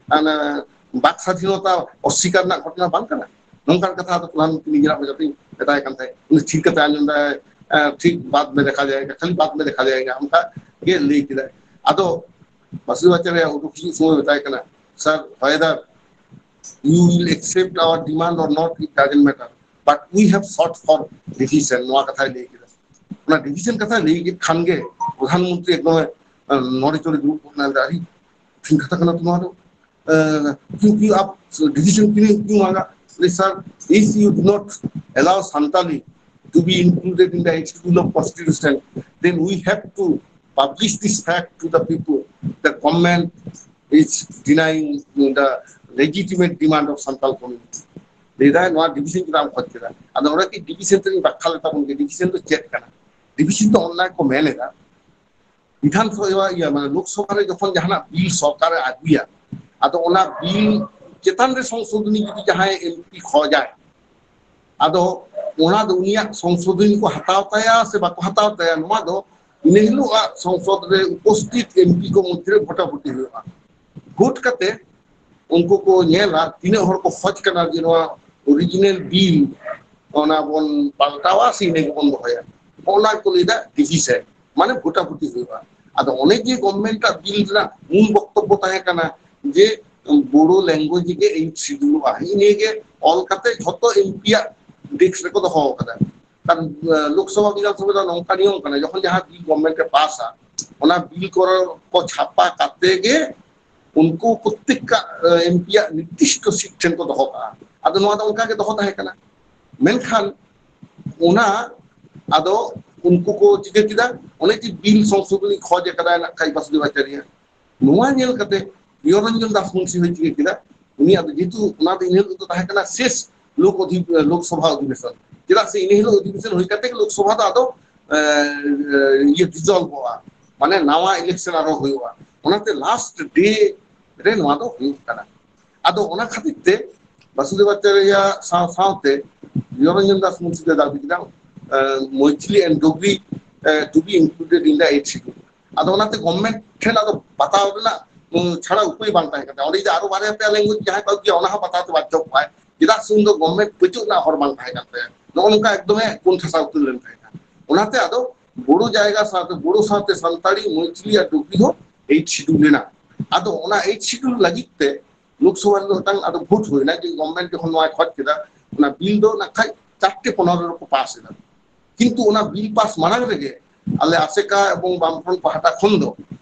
ᱵᱟᱠ ᱥᱟᱫᱷᱤᱱᱚᱛᱟ ᱚᱥᱥᱤᱠᱟᱨ ᱨᱮᱱᱟᱜ ᱜᱷᱚᱴᱚᱱᱟ ᱵᱟᱝ ᱠᱟᱱᱟ? ᱱᱚᱝᱠᱟᱱ ᱠᱟᱛᱷᱟ ᱟᱫᱚ ᱯᱨᱚᱫᱷᱟᱱ ᱢᱚᱱᱛᱨᱤ ᱱᱤᱡᱮᱨᱟᱜ ᱢᱚᱪᱟᱛᱮᱧ ᱢᱮᱛᱟᱭ ᱠᱟᱱ ᱛᱟᱦᱮᱸᱫ᱾ ᱩᱱᱤ ᱛᱷᱤᱨ ᱠᱟᱛᱮ ᱟᱸᱡᱚᱢ ᱫᱟᱭ, ᱮ, ᱴᱷᱤᱠ ᱵᱟᱫ ᱢᱮ ᱫᱮᱠᱷᱟ ᱡᱟᱭᱮᱜᱟ, ᱠᱷᱟᱹᱞᱤ ᱵᱟᱫ ᱢᱮ ᱫᱮᱠᱷᱟ ᱡᱟᱭᱮᱜᱟ, ᱚᱱᱠᱟ ᱜᱮ ᱞᱟᱹᱭ ᱠᱮᱫᱟᱭ᱾ ᱟᱫᱚ ᱵᱟᱥᱩᱫᱮᱵ ᱟᱪᱟᱨᱭᱟ ᱩᱰᱩᱠ ᱦᱤᱡᱩᱜ ᱥᱚᱢᱚᱭ ᱢᱮᱛᱟᱭ ᱠᱟᱱᱟ, "Sir, whether you will accept our demand or not, it doesn't matter, but we have sought for revision." ᱱᱚᱣᱟ ᱠᱟᱛᱷᱟᱭ ᱞᱟᱹᱭ ᱠᱮᱫᱟ᱾ ᱚᱱᱟ ᱨᱤᱵᱷᱤᱡᱚᱱ ᱠᱟᱛᱷᱟ ᱞᱟᱹᱭ ᱠᱮᱫ ᱠᱷᱟᱱ ᱜᱮ ᱯᱨᱚᱫᱷᱟᱱ ᱢᱚᱱᱛᱨᱤ ᱮᱠᱫᱚᱢᱮ, ᱮ, ᱱᱚᱲᱮ ᱪᱚᱲᱮ ᱫᱩᱲᱩᱵ ᱜᱚᱫ ᱮᱱᱟ᱾ ᱟᱹᱰᱤ ᱠᱚᱴᱷᱤᱱ ᱠᱟᱛᱷᱟ ᱠᱟᱱᱟ ᱛᱚ ᱱᱚᱣᱟ ᱫᱚ᱾ ᱮ, ᱠᱤᱭᱩᱸᱠᱤ ᱟᱯ ᱰᱤᱥᱤᱡᱚᱱ ᱠᱤᱭᱩᱸ ᱢᱟᱸᱜᱟ, Sir, if you do not allow Santali to be included in the eighth schedule of constitution, then we have to publish this fact to the people that government is denying the legitimate demand of Santal community. ᱞᱟᱹᱭᱫᱟᱭ ᱱᱚᱣᱟ division ᱪᱮᱫᱟᱜ ᱮᱢ ᱠᱷᱚᱡ ᱠᱮᱫᱟ? ᱟᱫᱚ ᱚᱸᱰᱮ ᱠᱤ division ᱛᱮᱞᱤᱧ ᱵᱟᱠᱷᱟᱞ ᱞᱮ ᱛᱟᱵᱚᱱ ᱜᱮ, ᱰᱤᱵᱷᱤᱡᱚᱱ ᱫᱚ ᱪᱮᱫ ᱠᱟᱱᱟ? ᱰᱤᱵᱷᱤᱡᱚᱱ ᱫᱚ ᱚᱱᱟ ᱠᱚ ᱢᱮᱱ ᱮᱫᱟ, ᱵᱤᱫᱷᱟᱱ ᱥᱚᱵᱷᱟ, ᱤᱭᱟᱹ, ᱢᱟᱱᱮ ᱞᱳᱠᱥᱚᱵᱷᱟ ᱨᱮ ᱡᱚᱠᱷᱚᱱ ᱡᱟᱦᱟᱱᱟᱜ ᱵᱤᱞ ᱥᱚᱨᱠᱟᱨᱮ ᱟᱹᱜᱩᱭᱟ, ᱟᱫᱚ ᱚᱱᱟ ᱵᱤᱞ ᱪᱮᱛᱟᱱ ᱨᱮ ᱥᱚᱝᱥᱳᱫᱷᱚᱱᱤ ᱡᱩᱫᱤ ᱡᱟᱦᱟᱸᱭ ᱮᱢᱯᱤ ᱠᱷᱚᱡᱟᱭ, ᱟᱫᱚ ᱚᱱᱟ ᱫᱚ ᱩᱱᱤᱭᱟᱜ ᱥᱚᱝᱥᱳᱫᱷᱚᱱᱤ ᱠᱚ ᱦᱟᱛᱟᱣ ᱛᱟᱭᱟ ᱥᱮ ᱵᱟᱠᱚ ᱦᱟᱛᱟᱣ ᱛᱟᱭᱟ, ᱱᱚᱣᱟ ᱫᱚ ᱤᱱᱟᱹ ᱦᱤᱞᱳᱜ ᱟᱜ ᱥᱚᱝᱥᱚᱫ ᱨᱮ ᱩᱯᱚᱥᱛᱷᱤᱛ ᱮᱢᱯᱤ ᱠᱚ ᱢᱚᱫᱽᱫᱷᱮ ᱨᱮ ᱵᱷᱳᱴᱟᱵᱷᱩᱴᱤ ᱦᱩᱭᱩᱜᱼᱟ᱾ ᱵᱷᱳᱴ ᱠᱟᱛᱮ ᱩᱱᱠᱩ ᱠᱚ ᱧᱮᱞᱟ ᱛᱤᱱᱟᱹᱜ ᱦᱚᱲ ᱠᱚ ᱠᱷᱚᱡᱽ ᱠᱟᱱᱟ ᱡᱮ ᱱᱚᱣᱟ ᱚᱨᱤᱡᱤᱱᱟᱞ ᱵᱤᱞ ᱚᱱᱟ ᱵᱚᱱ ᱯᱟᱞᱴᱟᱣᱟ ᱥᱮ ᱤᱱᱟᱹ ᱜᱮᱵᱚᱱ ᱫᱚᱦᱚᱭᱟ᱾ ᱚᱱᱟ ᱠᱚ ᱞᱟᱹᱭᱫᱟ ᱰᱤᱵᱷᱤᱡᱚᱱ, ᱢᱟᱱᱮ ᱵᱷᱳᱴᱟᱵᱷᱩᱴᱤ ᱦᱩᱭᱩᱜᱼᱟ᱾ ᱟᱫᱚ ᱚᱱᱮ ᱡᱮ ᱜᱚᱵᱷᱢᱮᱱᱴ ᱟᱜ ᱵᱤᱞ ᱨᱮᱱᱟᱜ ᱢᱩᱞ ᱵᱚᱠᱛᱚᱵᱵᱚ ᱛᱟᱦᱮᱸ ᱠᱟᱱᱟ ᱡᱮ ᱵᱳᱰᱳ ᱞᱮᱝᱜᱩᱭᱮᱡᱽ ᱜᱮ ᱮᱭᱤᱴ ᱥᱤᱰᱩᱞᱚᱜᱼᱟ, ᱤᱱᱟᱹ ᱜᱮ ᱚᱞ ᱠᱟᱛᱮ ᱡᱷᱚᱛᱚ ᱮᱢᱯᱤ ᱟᱜ ᱰᱮᱥᱠ ᱨᱮᱠᱚ ᱫᱚᱦᱚ ᱟᱠᱟᱫᱟ᱾ ᱠᱟᱨᱚᱱ ᱞᱳᱠᱥᱚᱵᱷᱟ ᱵᱤᱫᱷᱟᱱ ᱥᱚᱵᱷᱟ ᱫᱚ ᱱᱚᱝᱠᱟ ᱱᱤᱭᱚᱢ ᱠᱟᱱᱟ, ᱡᱚᱠᱷᱚᱱ ᱡᱟᱦᱟᱸ ᱵᱤᱞ ᱜᱚᱵᱷᱢᱮᱱᱴ ᱮ ᱯᱟᱥᱟ, ᱚᱱᱟ ᱵᱤᱞ ᱠᱚᱨᱮ ᱠᱚ ᱪᱷᱟᱯᱟ ᱠᱟᱛᱮ ᱜᱮ ᱩᱱᱠᱩ ᱯᱨᱚᱛᱛᱮᱠ ᱮᱢᱯᱤ ᱟᱜ ᱱᱤᱨᱫᱤᱥᱴᱚ ᱥᱤᱴ ᱴᱷᱮᱱ ᱠᱚ ᱫᱚᱦᱚ ᱠᱟᱜᱼᱟ᱾ ᱟᱫᱚ ᱱᱚᱣᱟ ᱫᱚ ᱚᱱᱠᱟ ᱜᱮ ᱫᱚᱦᱚ ᱛᱟᱦᱮᱸ ᱠᱟᱱᱟ᱾ ᱢᱮᱱᱠᱷᱟᱱ ᱚᱱᱟ ᱟᱫᱚ ᱩᱱᱠᱩ ᱠᱚ ᱪᱤᱠᱟᱹ ᱠᱮᱫᱟ, ᱚᱱᱮ ᱡᱮ ᱵᱤᱞ ᱥᱚᱝᱥᱳᱫᱷᱚᱱᱤ ᱠᱷᱚᱡ ᱟᱠᱟᱫᱟᱭ ᱱᱟᱜ ᱠᱷᱟᱡ ᱵᱟᱥᱩᱫᱮᱵ ᱟᱪᱟᱨᱭᱟ, ᱱᱚᱣᱟ ᱧᱮᱞ ᱠᱟᱛᱮ ᱯᱨᱤᱭᱚᱨᱚᱧᱡᱚᱱ ᱫᱟᱥ ᱢᱩᱱᱥᱤ ᱦᱚᱸᱭ ᱪᱤᱠᱟᱹ ᱠᱮᱫᱟ, ᱩᱱᱤᱭᱟᱜ ᱫᱚ ᱡᱮᱦᱮᱛᱩ ᱚᱱᱟ ᱫᱚ ᱤᱱᱟᱹ ᱦᱤᱞᱳᱜ ᱫᱚ ᱛᱟᱦᱮᱸ ᱠᱟᱱᱟ ᱥᱮᱥ ᱞᱳᱠ ᱚᱫᱷᱤ-, ᱞᱳᱠᱥᱚᱵᱷᱟ ᱚᱫᱷᱤᱵᱮᱥᱚᱱ, ᱪᱮᱫᱟᱜ ᱥᱮ ᱤᱱᱟᱹ ᱦᱤᱞᱳᱜ ᱚᱫᱷᱤᱵᱮᱥᱚᱱ ᱦᱩᱭ ᱠᱟᱛᱮ ᱜᱮ ᱞᱳᱠᱥᱚᱵᱷᱟ ᱫᱚ ᱟᱫᱚ ᱮ, ᱤᱭᱟᱹ ᱰᱤᱡᱚᱞᱵᱷᱚᱜᱼᱟ, ᱢᱟᱱᱮ ᱱᱟᱣᱟ ᱤᱞᱮᱠᱥᱚᱱ ᱟᱨᱦᱚᱸ ᱦᱩᱭᱩᱜᱼᱟ᱾ ᱚᱱᱟᱛᱮ ᱞᱟᱥᱴ ᱰᱮ ᱨᱮ ᱱᱚᱣᱟ ᱫᱚ ᱦᱩᱭᱩᱜ ᱠᱟᱱᱟ᱾ ᱟᱫᱚ ᱚᱱᱟ ᱠᱷᱟᱹᱛᱤᱨ ᱛᱮ ᱵᱟᱥᱩᱫᱮᱵ ᱟᱪᱟᱨᱭᱟ ᱥᱟᱶ ᱥᱟᱶᱛᱮ ᱱᱤᱨᱚᱧᱡᱚᱱ ᱫᱟᱥ ᱢᱩᱱᱥᱤ ᱫᱚ ᱫᱟᱵᱤ ᱠᱮᱫᱟ, ᱮ, Maithili and Dogri, A, to be included in the eighth schedule᱾ ᱟᱫᱚ ᱚᱱᱟᱛᱮ ᱜᱚᱵᱷᱢᱮᱱᱴ ᱴᱷᱮᱱ ᱟᱫᱚ ᱵᱟᱛᱟᱣ ᱨᱮᱱᱟᱜ, ᱩᱸ, ᱪᱷᱟᱲᱟ ᱩᱯᱟᱹᱭ ᱵᱟᱝ ᱛᱟᱦᱮᱸ ᱠᱟᱱᱟ᱾ ᱚᱸᱰᱮ ᱡᱩᱫᱤ ᱟᱨᱚ ᱵᱟᱨᱭᱟ ᱯᱮᱭᱟ ᱞᱮᱝᱜᱩᱭᱮᱡᱽ ᱡᱟᱦᱟᱸᱭ ᱠᱚ ᱟᱹᱜᱩᱭᱟ, ᱚᱱᱟ ᱦᱚᱸ ᱵᱟᱛᱟᱣ ᱛᱮ ᱵᱟᱫᱽᱫᱷᱚ ᱠᱚᱣᱟᱭ, ᱪᱮᱫᱟᱜ ᱥᱮ ᱩᱱ ᱫᱚ ᱜᱚᱵᱷᱢᱮᱱᱴ ᱯᱟᱹᱪᱟᱹᱜ ᱨᱮᱱᱟᱜ ᱦᱚᱨ ᱵᱟᱝ ᱛᱟᱦᱮᱸ ᱠᱟᱱ ᱛᱟᱭᱟ᱾ ᱱᱚᱜᱼᱚ ᱱᱚᱝᱠᱟ ᱮᱠᱫᱚᱢᱮ ᱠᱚᱱ ᱴᱷᱟᱥᱟᱣ ᱩᱛᱟᱹᱨ ᱞᱮᱱ ᱛᱟᱦᱮᱸ ᱠᱟᱱᱟ᱾ ᱚᱱᱟᱛᱮ ᱟᱫᱚ ᱵᱳᱰᱳ ᱡᱟᱭᱜᱟ ᱥᱟᱶᱛᱮ ᱵᱳᱰᱳ ᱥᱟᱶᱛᱮ ᱥᱟᱱᱛᱟᱲᱤ, ᱢᱚᱭᱛᱷᱤᱞᱤ ᱟᱨ ᱰᱳᱜᱽᱨᱤ ᱦᱚᱸ ᱮᱭᱤᱴ ᱥᱤᱰᱩᱞ ᱞᱮᱱᱟ᱾ ᱟᱫᱚ ᱚᱱᱟ ᱮᱭᱤᱴ ᱥᱤᱰᱩᱞ ᱞᱟᱹᱜᱤᱫ ᱛᱮ ᱞᱳᱠᱥᱚᱵᱷᱟ ᱨᱮᱫᱚ ᱢᱤᱫᱴᱟᱝ ᱟᱫᱚ ᱵᱷᱳᱴ ᱦᱩᱭᱱᱟ ᱡᱮ ᱜᱚᱵᱷᱢᱮᱱᱴ ᱡᱚᱠᱷᱚᱱ ᱱᱚᱣᱟᱭ ᱠᱷᱚᱡ ᱠᱮᱫᱟ, ᱚᱱᱟ ᱵᱤᱞ ᱫᱚ ᱱᱟᱜ ᱠᱷᱟᱡ ᱪᱟᱨᱴᱮ ᱯᱚᱱᱮᱨᱚ ᱨᱮᱠᱚ ᱯᱟᱥ ᱮᱫᱟ᱾ ᱠᱤᱱᱛᱩ ᱚᱱᱟ ᱵᱤᱞ ᱯᱟᱥ ᱢᱟᱲᱟᱝ ᱨᱮᱜᱮ ᱟᱞᱮ ᱟᱥᱮᱠᱟ ᱮᱵᱚᱝ ᱵᱟᱢᱯᱷᱨᱚᱱᱴ ᱯᱟᱦᱴᱟ ᱠᱷᱚᱱ ᱫᱚ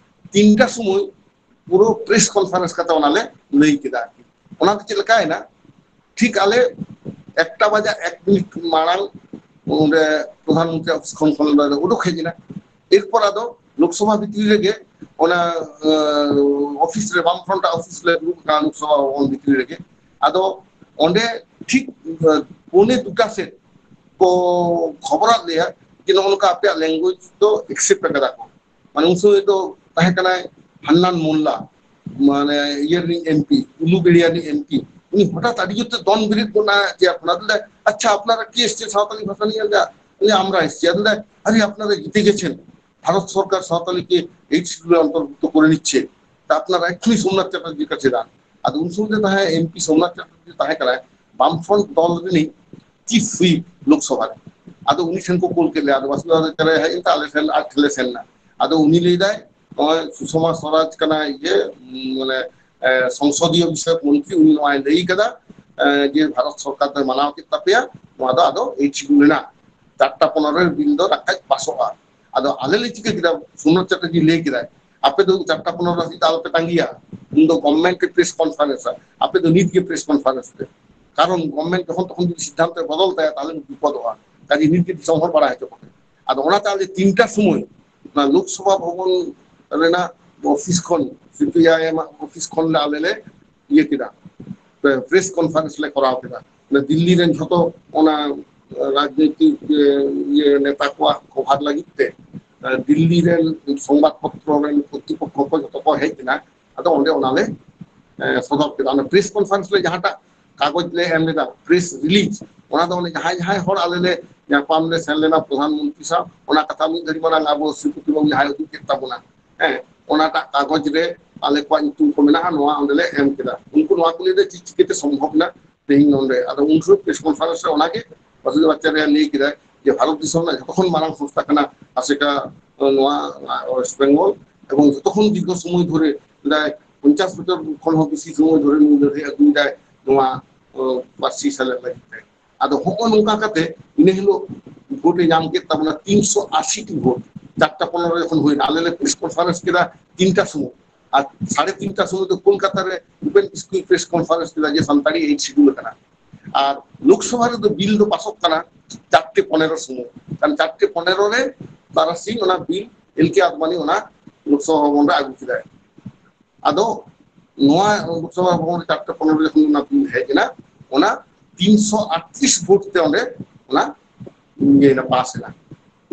ᱛᱤᱱᱴᱟ ᱥᱚᱢᱚᱭ ᱯᱩᱨᱟᱹ ᱯᱨᱮᱥ ᱠᱚᱱᱯᱷᱟᱨᱮᱱᱥ ᱠᱟᱛᱮ ᱚᱱᱟ ᱞᱮ ᱞᱟᱹᱭ ᱠᱮᱫᱟ᱾ ᱟᱨᱠᱤ ᱚᱱᱟ ᱫᱚ ᱪᱮᱫ ᱞᱮᱠᱟᱭᱮᱱᱟ, ᱴᱷᱤᱠ ᱟᱞᱮ ᱮᱠᱴᱟ ᱵᱟᱡᱟ ᱮᱠ ᱢᱤᱱᱤᱴ ᱢᱟᱲᱟᱝ ᱚᱸᱰᱮ ᱯᱨᱚᱫᱷᱟᱱ ᱢᱚᱱᱛᱨᱤ ᱚᱯᱷᱤᱥ ᱠᱷᱚᱱ ᱠᱷᱚᱱ ᱞᱮ ᱩᱰᱩᱠ ᱦᱮᱡ ᱮᱱᱟ᱾ ᱮᱨᱯᱚᱨ ᱟᱫᱚ ᱞᱳᱠᱥᱚᱵᱷᱟ ᱵᱷᱤᱛᱨᱤ ᱨᱮᱜᱮ ᱚᱱᱟ ᱚᱯᱷᱤᱥ ᱨᱮ, ᱵᱟᱢ ᱯᱷᱨᱚᱱᱴ ᱚᱯᱷᱤᱥ ᱞᱮ ᱫᱩᱲᱩᱵ ᱟᱠᱟᱱᱟ ᱞᱳᱠᱥᱚᱵᱷᱟ ᱵᱷᱚᱵᱚᱱ ᱵᱷᱤᱛᱨᱤ ᱨᱮᱜᱮ᱾ ᱟᱫᱚ ᱚᱸᱰᱮ ᱴᱷᱤᱠ ᱯᱚᱱᱮ ᱫᱩᱴᱟ ᱥᱮᱫ ᱠᱚ ᱠᱷᱚᱵᱚᱨᱟᱫ ᱞᱮᱭᱟ ᱡᱮ ᱱᱚᱜᱼᱚ ᱱᱚᱝᱠᱟ ᱟᱯᱮᱭᱟᱜ ᱞᱮᱝᱜᱩᱭᱮᱡᱽ ᱫᱚ ᱮᱠᱥᱮᱯᱴ ᱟᱠᱟᱫᱟ ᱠᱚ᱾ ᱢᱟᱱᱮ ᱩᱱ ᱥᱚᱢᱚᱭ ᱫᱚ ᱛᱟᱦᱮᱸ ᱠᱟᱱᱟᱭ ᱦᱟᱱᱱᱟᱱ ᱢᱳᱞᱞᱟ, ᱢᱟᱱᱮ ᱤᱭᱟᱹ ᱨᱤᱱᱤᱡ ᱮᱢᱯᱤ, ᱩᱞᱩᱵᱮᱲᱤᱭᱟ ᱨᱤᱱᱤᱡ ᱮᱢᱯᱤ᱾ ᱩᱱᱤ ᱦᱚᱴᱟᱛ ᱟᱹᱰᱤ ᱡᱳᱨ ᱛᱮ ᱫᱚᱱ ᱵᱮᱨᱮᱫ ᱜᱚᱫ ᱮᱱᱟ ᱪᱮᱭᱟᱨ ᱠᱷᱚᱱ᱾ ᱟᱫᱚ ᱞᱟᱹᱭᱫᱟᱭ, "ᱟᱪᱪᱷᱟ, ᱟᱯᱱᱟᱨᱟ কে এসছে সাঁওতালি ভাষা নিয়ে?" ᱟᱫᱚ ᱞᱟᱹᱭᱫᱟᱭ, "আমরা এসছি।" ᱟᱫᱚ ᱞᱟᱹᱭᱫᱟᱭ, "আরে, আপনারা জিতে গেছেন, ভারত সরকার সাঁওতালিকে এইট শিডিউলে অন্তর্ভুক্ত করে নিচ্ছে, তা আপনারা এক্ষুনি সোমনাথ চ্যাটার্জির কাছে যান।" ᱟᱫᱚ ᱩᱱ ᱥᱚᱢᱚᱭ ᱫᱚ ᱛᱟᱦᱮᱸ ᱮᱢᱯᱤ ᱥᱳᱢᱱᱟᱛᱷ ᱪᱟᱴᱳᱯᱟᱫᱽᱫᱷᱟᱭ ᱛᱟᱦᱮᱸ ᱠᱟᱱᱟᱭ ᱵᱟᱢᱯᱷᱨᱚᱱᱴ ᱫᱚᱞ ᱨᱤᱱᱤᱡ ᱪᱤᱯ ᱦᱩᱭᱤᱯ ᱞᱳᱠᱥᱚᱵᱷᱟ ᱨᱮ᱾ ᱟᱫᱚ ᱩᱱᱤ ᱴᱷᱮᱱ ᱠᱚ ᱠᱳᱞ ᱠᱮᱫ ᱞᱮᱭᱟ᱾ ᱟᱫᱚ ᱵᱟᱥᱩᱫᱮᱵ ᱟᱫᱤᱛᱛᱚ ᱨᱟᱭ ᱦᱮᱡ ᱮᱱᱛᱮ ᱟᱞᱮ ᱴᱷᱮᱱ, ᱟᱡ ᱴᱷᱮᱱ ᱞᱮ ᱥᱮᱱ ᱮᱱᱟ᱾ ᱟᱫᱚ ᱩᱱᱤ ᱞᱟᱹᱭ ᱫᱟᱭ, ᱱᱚᱜᱼᱚᱭ ᱥᱩᱥᱚᱢᱟ ᱥᱣᱟᱨᱟᱡᱽ ᱠᱟᱱᱟᱭ ᱤᱭᱟᱹ, ᱩᱢ, ᱢᱟᱱᱮ, ᱮ, ᱥᱚᱝᱥᱚᱫᱤᱭᱚ ᱵᱤᱥᱚᱭᱚᱠ ᱢᱚᱱᱛᱨᱤ, ᱩᱱᱤ ᱱᱚᱣᱟᱭ ᱞᱟᱹᱭ ᱠᱟᱫᱟ, ᱮ, ᱡᱮ ᱵᱷᱟᱨᱚᱛ ᱥᱚᱨᱠᱟᱨ ᱫᱚᱭ ᱢᱟᱱᱟᱣ ᱠᱮᱫ ᱛᱟᱯᱮᱭᱟ, ᱱᱚᱣᱟ ᱫᱚ ᱟᱫᱚ ᱮᱭᱤᱴ ᱥᱤᱰᱩᱞ ᱨᱮᱱᱟᱜ ᱪᱟᱨᱴᱟ ᱯᱚᱱᱮᱨᱚ ᱨᱮ ᱵᱤᱞ ᱫᱚ ᱨᱟᱠᱟᱵ ᱯᱟᱥᱚᱜᱼᱟ᱾ ᱟᱫᱚ ᱟᱞᱮ ᱞᱮ ᱪᱤᱠᱟᱹ ᱠᱮᱫᱟ, ᱥᱳᱢᱱᱟᱛᱷ ᱪᱟᱴᱟᱨᱡᱤ ᱞᱟᱹᱭ ᱠᱮᱫᱟᱭ, ᱟᱯᱮ ᱫᱚ ᱪᱟᱨᱴᱟ ᱯᱚᱱᱮᱨᱚ ᱦᱟᱹᱵᱤᱡ ᱫᱚ ᱟᱞᱚᱯᱮ ᱛᱟᱸᱜᱤᱭᱟ, ᱩᱱ ᱫᱚ ᱜᱚᱵᱷᱢᱮᱱᱴ ᱮ ᱯᱨᱮᱥ ᱠᱚᱱᱯᱷᱟᱨᱮᱱᱥᱟ, ᱟᱯᱮ ᱫᱚ ᱱᱤᱛ ᱜᱮ ᱯᱨᱮᱥ ᱠᱚᱱᱯᱷᱟᱨᱮᱱᱥ ᱯᱮ᱾ ᱠᱟᱨᱚᱱ ᱜᱚᱵᱷᱢᱮᱱᱴ ᱡᱚᱠᱷᱚᱱ ᱛᱚᱠᱷᱚᱱ ᱡᱩᱫᱤ ᱥᱤᱫᱽᱫᱷᱟᱱᱛᱚᱭ ᱵᱚᱫᱚᱞ ᱛᱟᱭᱟ, ᱛᱟᱦᱞᱮ ᱵᱤᱯᱚᱫᱚᱜᱼᱟ᱾ ᱠᱟᱡᱮ ᱱᱤᱛ ᱜᱮ ᱫᱤᱥᱚᱢ ᱦᱚᱲ ᱵᱟᱲᱟᱭ ᱦᱚᱪᱚ ᱠᱚᱯᱮ᱾ ᱟᱫᱚ ᱚᱱᱟᱛᱮ ᱟᱞᱮ ᱛᱤᱱᱴᱟ ᱥᱚᱢᱚᱭ ᱚᱱᱟ ᱞᱳᱠᱥᱚᱵᱷᱟ ᱵᱷᱚᱵᱚᱱ ᱨᱮᱱᱟᱜ ᱚᱯᱷᱤᱥ ᱠᱷᱚᱱ, ᱥᱤᱯᱤᱟᱭᱮᱢ ᱟᱜ ᱚᱯᱷᱤᱥ ᱠᱷᱚᱱ ᱞᱮ, ᱟᱞᱮ ᱞᱮ ᱤᱭᱟᱹ ᱠᱮᱫᱟ, ᱯᱨᱮᱥ ᱠᱚᱱᱯᱷᱟᱨᱮᱱᱥ ᱞᱮ ᱠᱚᱨᱟᱣ ᱠᱮᱫᱟ᱾ ᱚᱱᱟ ᱫᱤᱞᱞᱤ ᱨᱮᱱ ᱡᱷᱚᱛᱚ ᱚᱱᱟ ᱨᱟᱡᱽᱱᱳᱭᱛᱤᱠ, ᱮ, ᱤᱭᱟᱹ ᱱᱮᱛᱟ ᱠᱚᱣᱟᱜ ᱠᱚᱵᱷᱟᱨ ᱞᱟᱹᱜᱤᱫ ᱛᱮ, ᱮ, ᱫᱤᱞᱞᱤ ᱨᱮᱱ ᱥᱚᱝᱵᱟᱫ ᱯᱚᱛᱨᱚ ᱨᱮᱱ ᱠᱚᱨᱛᱨᱤᱯᱚᱠᱠᱷᱚ ᱠᱚ ᱡᱷᱚᱛᱚ ᱠᱚ ᱦᱮᱡ ᱮᱱᱟ᱾ ᱟᱫᱚ ᱚᱸᱰᱮ ᱚᱱᱟ ᱞᱮ, ᱮ, ᱥᱚᱫᱚᱨ ᱠᱮᱫᱟ᱾ ᱚᱱᱟ ᱯᱨᱮᱥ ᱠᱚᱱᱯᱷᱟᱨᱮᱱᱥ ᱞᱮ ᱡᱟᱦᱟᱸᱴᱟᱜ ᱠᱟᱜᱚᱡᱽ ᱞᱮ ᱮᱢ ᱞᱮᱫᱟ, ᱯᱨᱮᱥ ᱨᱤᱞᱤᱡᱽ, ᱚᱱᱟ ᱫᱚ ᱚᱱᱮ ᱡᱟᱦᱟᱸᱭ ᱡᱟᱦᱟᱸᱭ ᱦᱚᱲ ᱟᱞᱮ ᱞᱮ ᱧᱟᱯᱟᱢ ᱞᱮ ᱥᱮᱱ ᱞᱮᱱᱟ ᱯᱨᱚᱫᱷᱟᱱ ᱢᱚᱱᱛᱨᱤ ᱥᱟᱶ, ᱚᱱᱟ ᱠᱟᱛᱷᱟ ᱢᱤᱫ ᱜᱷᱟᱹᱲᱤ ᱢᱟᱲᱟᱝ ᱟᱵᱚ ᱥᱨᱤᱯᱚᱛᱤ ᱵᱟᱵᱩ ᱡᱟᱦᱟᱸᱭ ᱩᱫᱩᱜ ᱠᱮᱫ ᱛᱟᱵᱚᱱᱟ, ᱦᱮᱸ, ᱚᱱᱟᱴᱟᱜ ᱠᱟᱜᱚᱡᱽ ᱨᱮ ᱟᱞᱮ ᱠᱚᱣᱟᱜ ᱧᱩᱛᱩᱢ ᱠᱚ ᱢᱮᱱᱟᱜᱼᱟ, ᱱᱚᱣᱟ ᱚᱸᱰᱮ ᱞᱮ ᱮᱢ ᱠᱮᱫᱟ᱾ ᱩᱱᱠᱩ ᱱᱚᱣᱟ ᱠᱚ ᱞᱟᱹᱭ ᱮᱫᱟ, ᱪᱮᱫ ᱪᱤᱠᱟᱹᱛᱮ ᱥᱚᱢᱵᱷᱚᱵ ᱮᱱᱟ ᱛᱮᱦᱮᱧ ᱱᱚᱰᱮ? ᱟᱫᱚ ᱩᱱ ᱥᱚᱢᱚᱭ ᱯᱨᱮᱥ ᱠᱚᱱᱯᱷᱟᱨᱮᱱᱥ ᱨᱮ ᱚᱱᱟᱜᱮ ᱵᱟᱥᱩᱫᱮᱵ ᱟᱪᱟᱨᱭᱟ ᱞᱟᱹᱭ ᱠᱮᱫᱟᱭ ᱡᱮ ᱵᱷᱟᱨᱚᱛ ᱫᱤᱥᱚᱢ ᱨᱮᱱᱟᱜ ᱡᱷᱚᱛᱚ ᱠᱷᱚᱱ ᱢᱟᱨᱟᱝ ᱥᱚᱝᱥᱛᱷᱟ ᱠᱟᱱᱟ ᱟᱥᱮᱠᱟ, ᱱᱚᱣᱟ ᱳᱭᱮᱥᱴ ᱵᱮᱝᱜᱚᱞ, ᱮᱵᱚᱝ ᱡᱷᱚᱛᱚ ᱠᱷᱚᱱ ᱫᱤᱨᱜᱷᱚ ᱥᱚᱢᱚᱭ ᱫᱷᱚᱨᱮ, ᱯᱨᱟᱭ ᱯᱚᱧᱪᱟᱥ ᱵᱚᱪᱷᱚᱨ ᱠᱷᱚᱱ ᱦᱚᱸ ᱵᱮᱥᱤ ᱥᱚᱢᱚᱭ ᱫᱷᱚᱨᱮ ᱱᱩᱭ ᱞᱟᱹᱲᱦᱟᱹᱭ ᱟᱹᱜᱩᱭᱮᱫᱟᱭ ᱱᱚᱣᱟ, ᱚ, ᱯᱟᱹᱨᱥᱤ ᱥᱮᱞᱮᱫ ᱞᱟᱹᱜᱤᱫ ᱛᱮ᱾ ᱟᱫᱚ ᱦᱚᱸᱜᱼᱚ ᱱᱚᱝᱠᱟ ᱠᱟᱛᱮ ᱤᱱᱟᱹ ᱦᱤᱞᱳᱜ ᱵᱷᱳᱴ ᱮ ᱧᱟᱢ ᱠᱮᱫ ᱛᱟᱵᱚᱱᱟ ᱛᱤᱱᱥᱚ ᱟᱥᱤ ᱴᱤ ᱵᱷᱳᱴ᱾ ᱪᱟᱨᱴᱟ ᱯᱚᱱᱮᱨᱚ ᱡᱚᱠᱷᱚᱱ ᱦᱩᱭᱱᱟ, ᱟᱞᱮ ᱞᱮ ᱯᱨᱮᱥ ᱠᱚᱱᱯᱷᱟᱨᱮᱱᱥ ᱠᱮᱫᱟ ᱛᱤᱱᱴᱟ ᱥᱚᱢᱚᱭ, ᱟᱨ ᱥᱟᱲᱮ ᱛᱤᱱᱴᱟ ᱥᱚᱢᱚᱭ ᱫᱚ ᱠᱳᱞᱠᱟᱛᱟ ᱨᱮ ᱵᱷᱩᱯᱮᱱ ᱠᱤᱥᱠᱩᱭ ᱯᱨᱮᱥ ᱠᱚᱱᱯᱷᱟᱨᱮᱱᱥ ᱠᱮᱫᱟ ᱡᱮ ᱥᱟᱱᱛᱟᱲᱤ ᱮᱭᱤᱴ ᱥᱤᱰᱩᱞ ᱟᱠᱟᱱᱟ᱾ ᱟᱨ ᱞᱳᱠᱥᱚᱵᱷᱟ ᱨᱮᱫᱚ ᱵᱤᱞ ᱫᱚ ᱯᱟᱥᱚᱜ ᱠᱟᱱᱟ ᱪᱟᱨᱴᱮ ᱯᱚᱱᱮᱨᱚ ᱥᱚᱢᱚᱭ᱾ ᱠᱟᱨᱚᱱ ᱪᱟᱨᱴᱮ ᱯᱚᱱᱮᱨᱚ ᱨᱮ ᱛᱟᱨᱟᱥᱤᱧ ᱚᱱᱟ ᱵᱤᱞ ᱮᱞ ᱠᱮ ᱟᱫᱵᱟᱱᱤ ᱚᱱᱟ ᱞᱳᱠᱥᱚᱵᱷᱟ ᱵᱷᱚᱵᱚᱱ ᱨᱮ ᱟᱹᱜᱩ ᱠᱮᱫᱟᱭ᱾ ᱟᱫᱚ ᱱᱚᱣᱟ ᱞᱳᱠᱥᱚᱵᱷᱟ ᱵᱷᱚᱵᱚᱱ ᱨᱮ ᱪᱟᱨᱴᱮ ᱯᱚᱱᱮᱨᱚ ᱡᱚᱠᱷᱚᱱ ᱚᱱᱟ ᱵᱤᱞ ᱦᱮᱡ ᱮᱱᱟ, ᱚᱱᱟ ᱛᱤᱱᱥᱚ ᱟᱴᱛᱨᱤᱥ ᱵᱷᱳᱴ ᱛᱮ ᱚᱸᱰᱮ ᱚᱱᱟ ᱤᱭᱟᱹᱭᱮᱱᱟ, ᱯᱟᱥ ᱮᱱᱟ᱾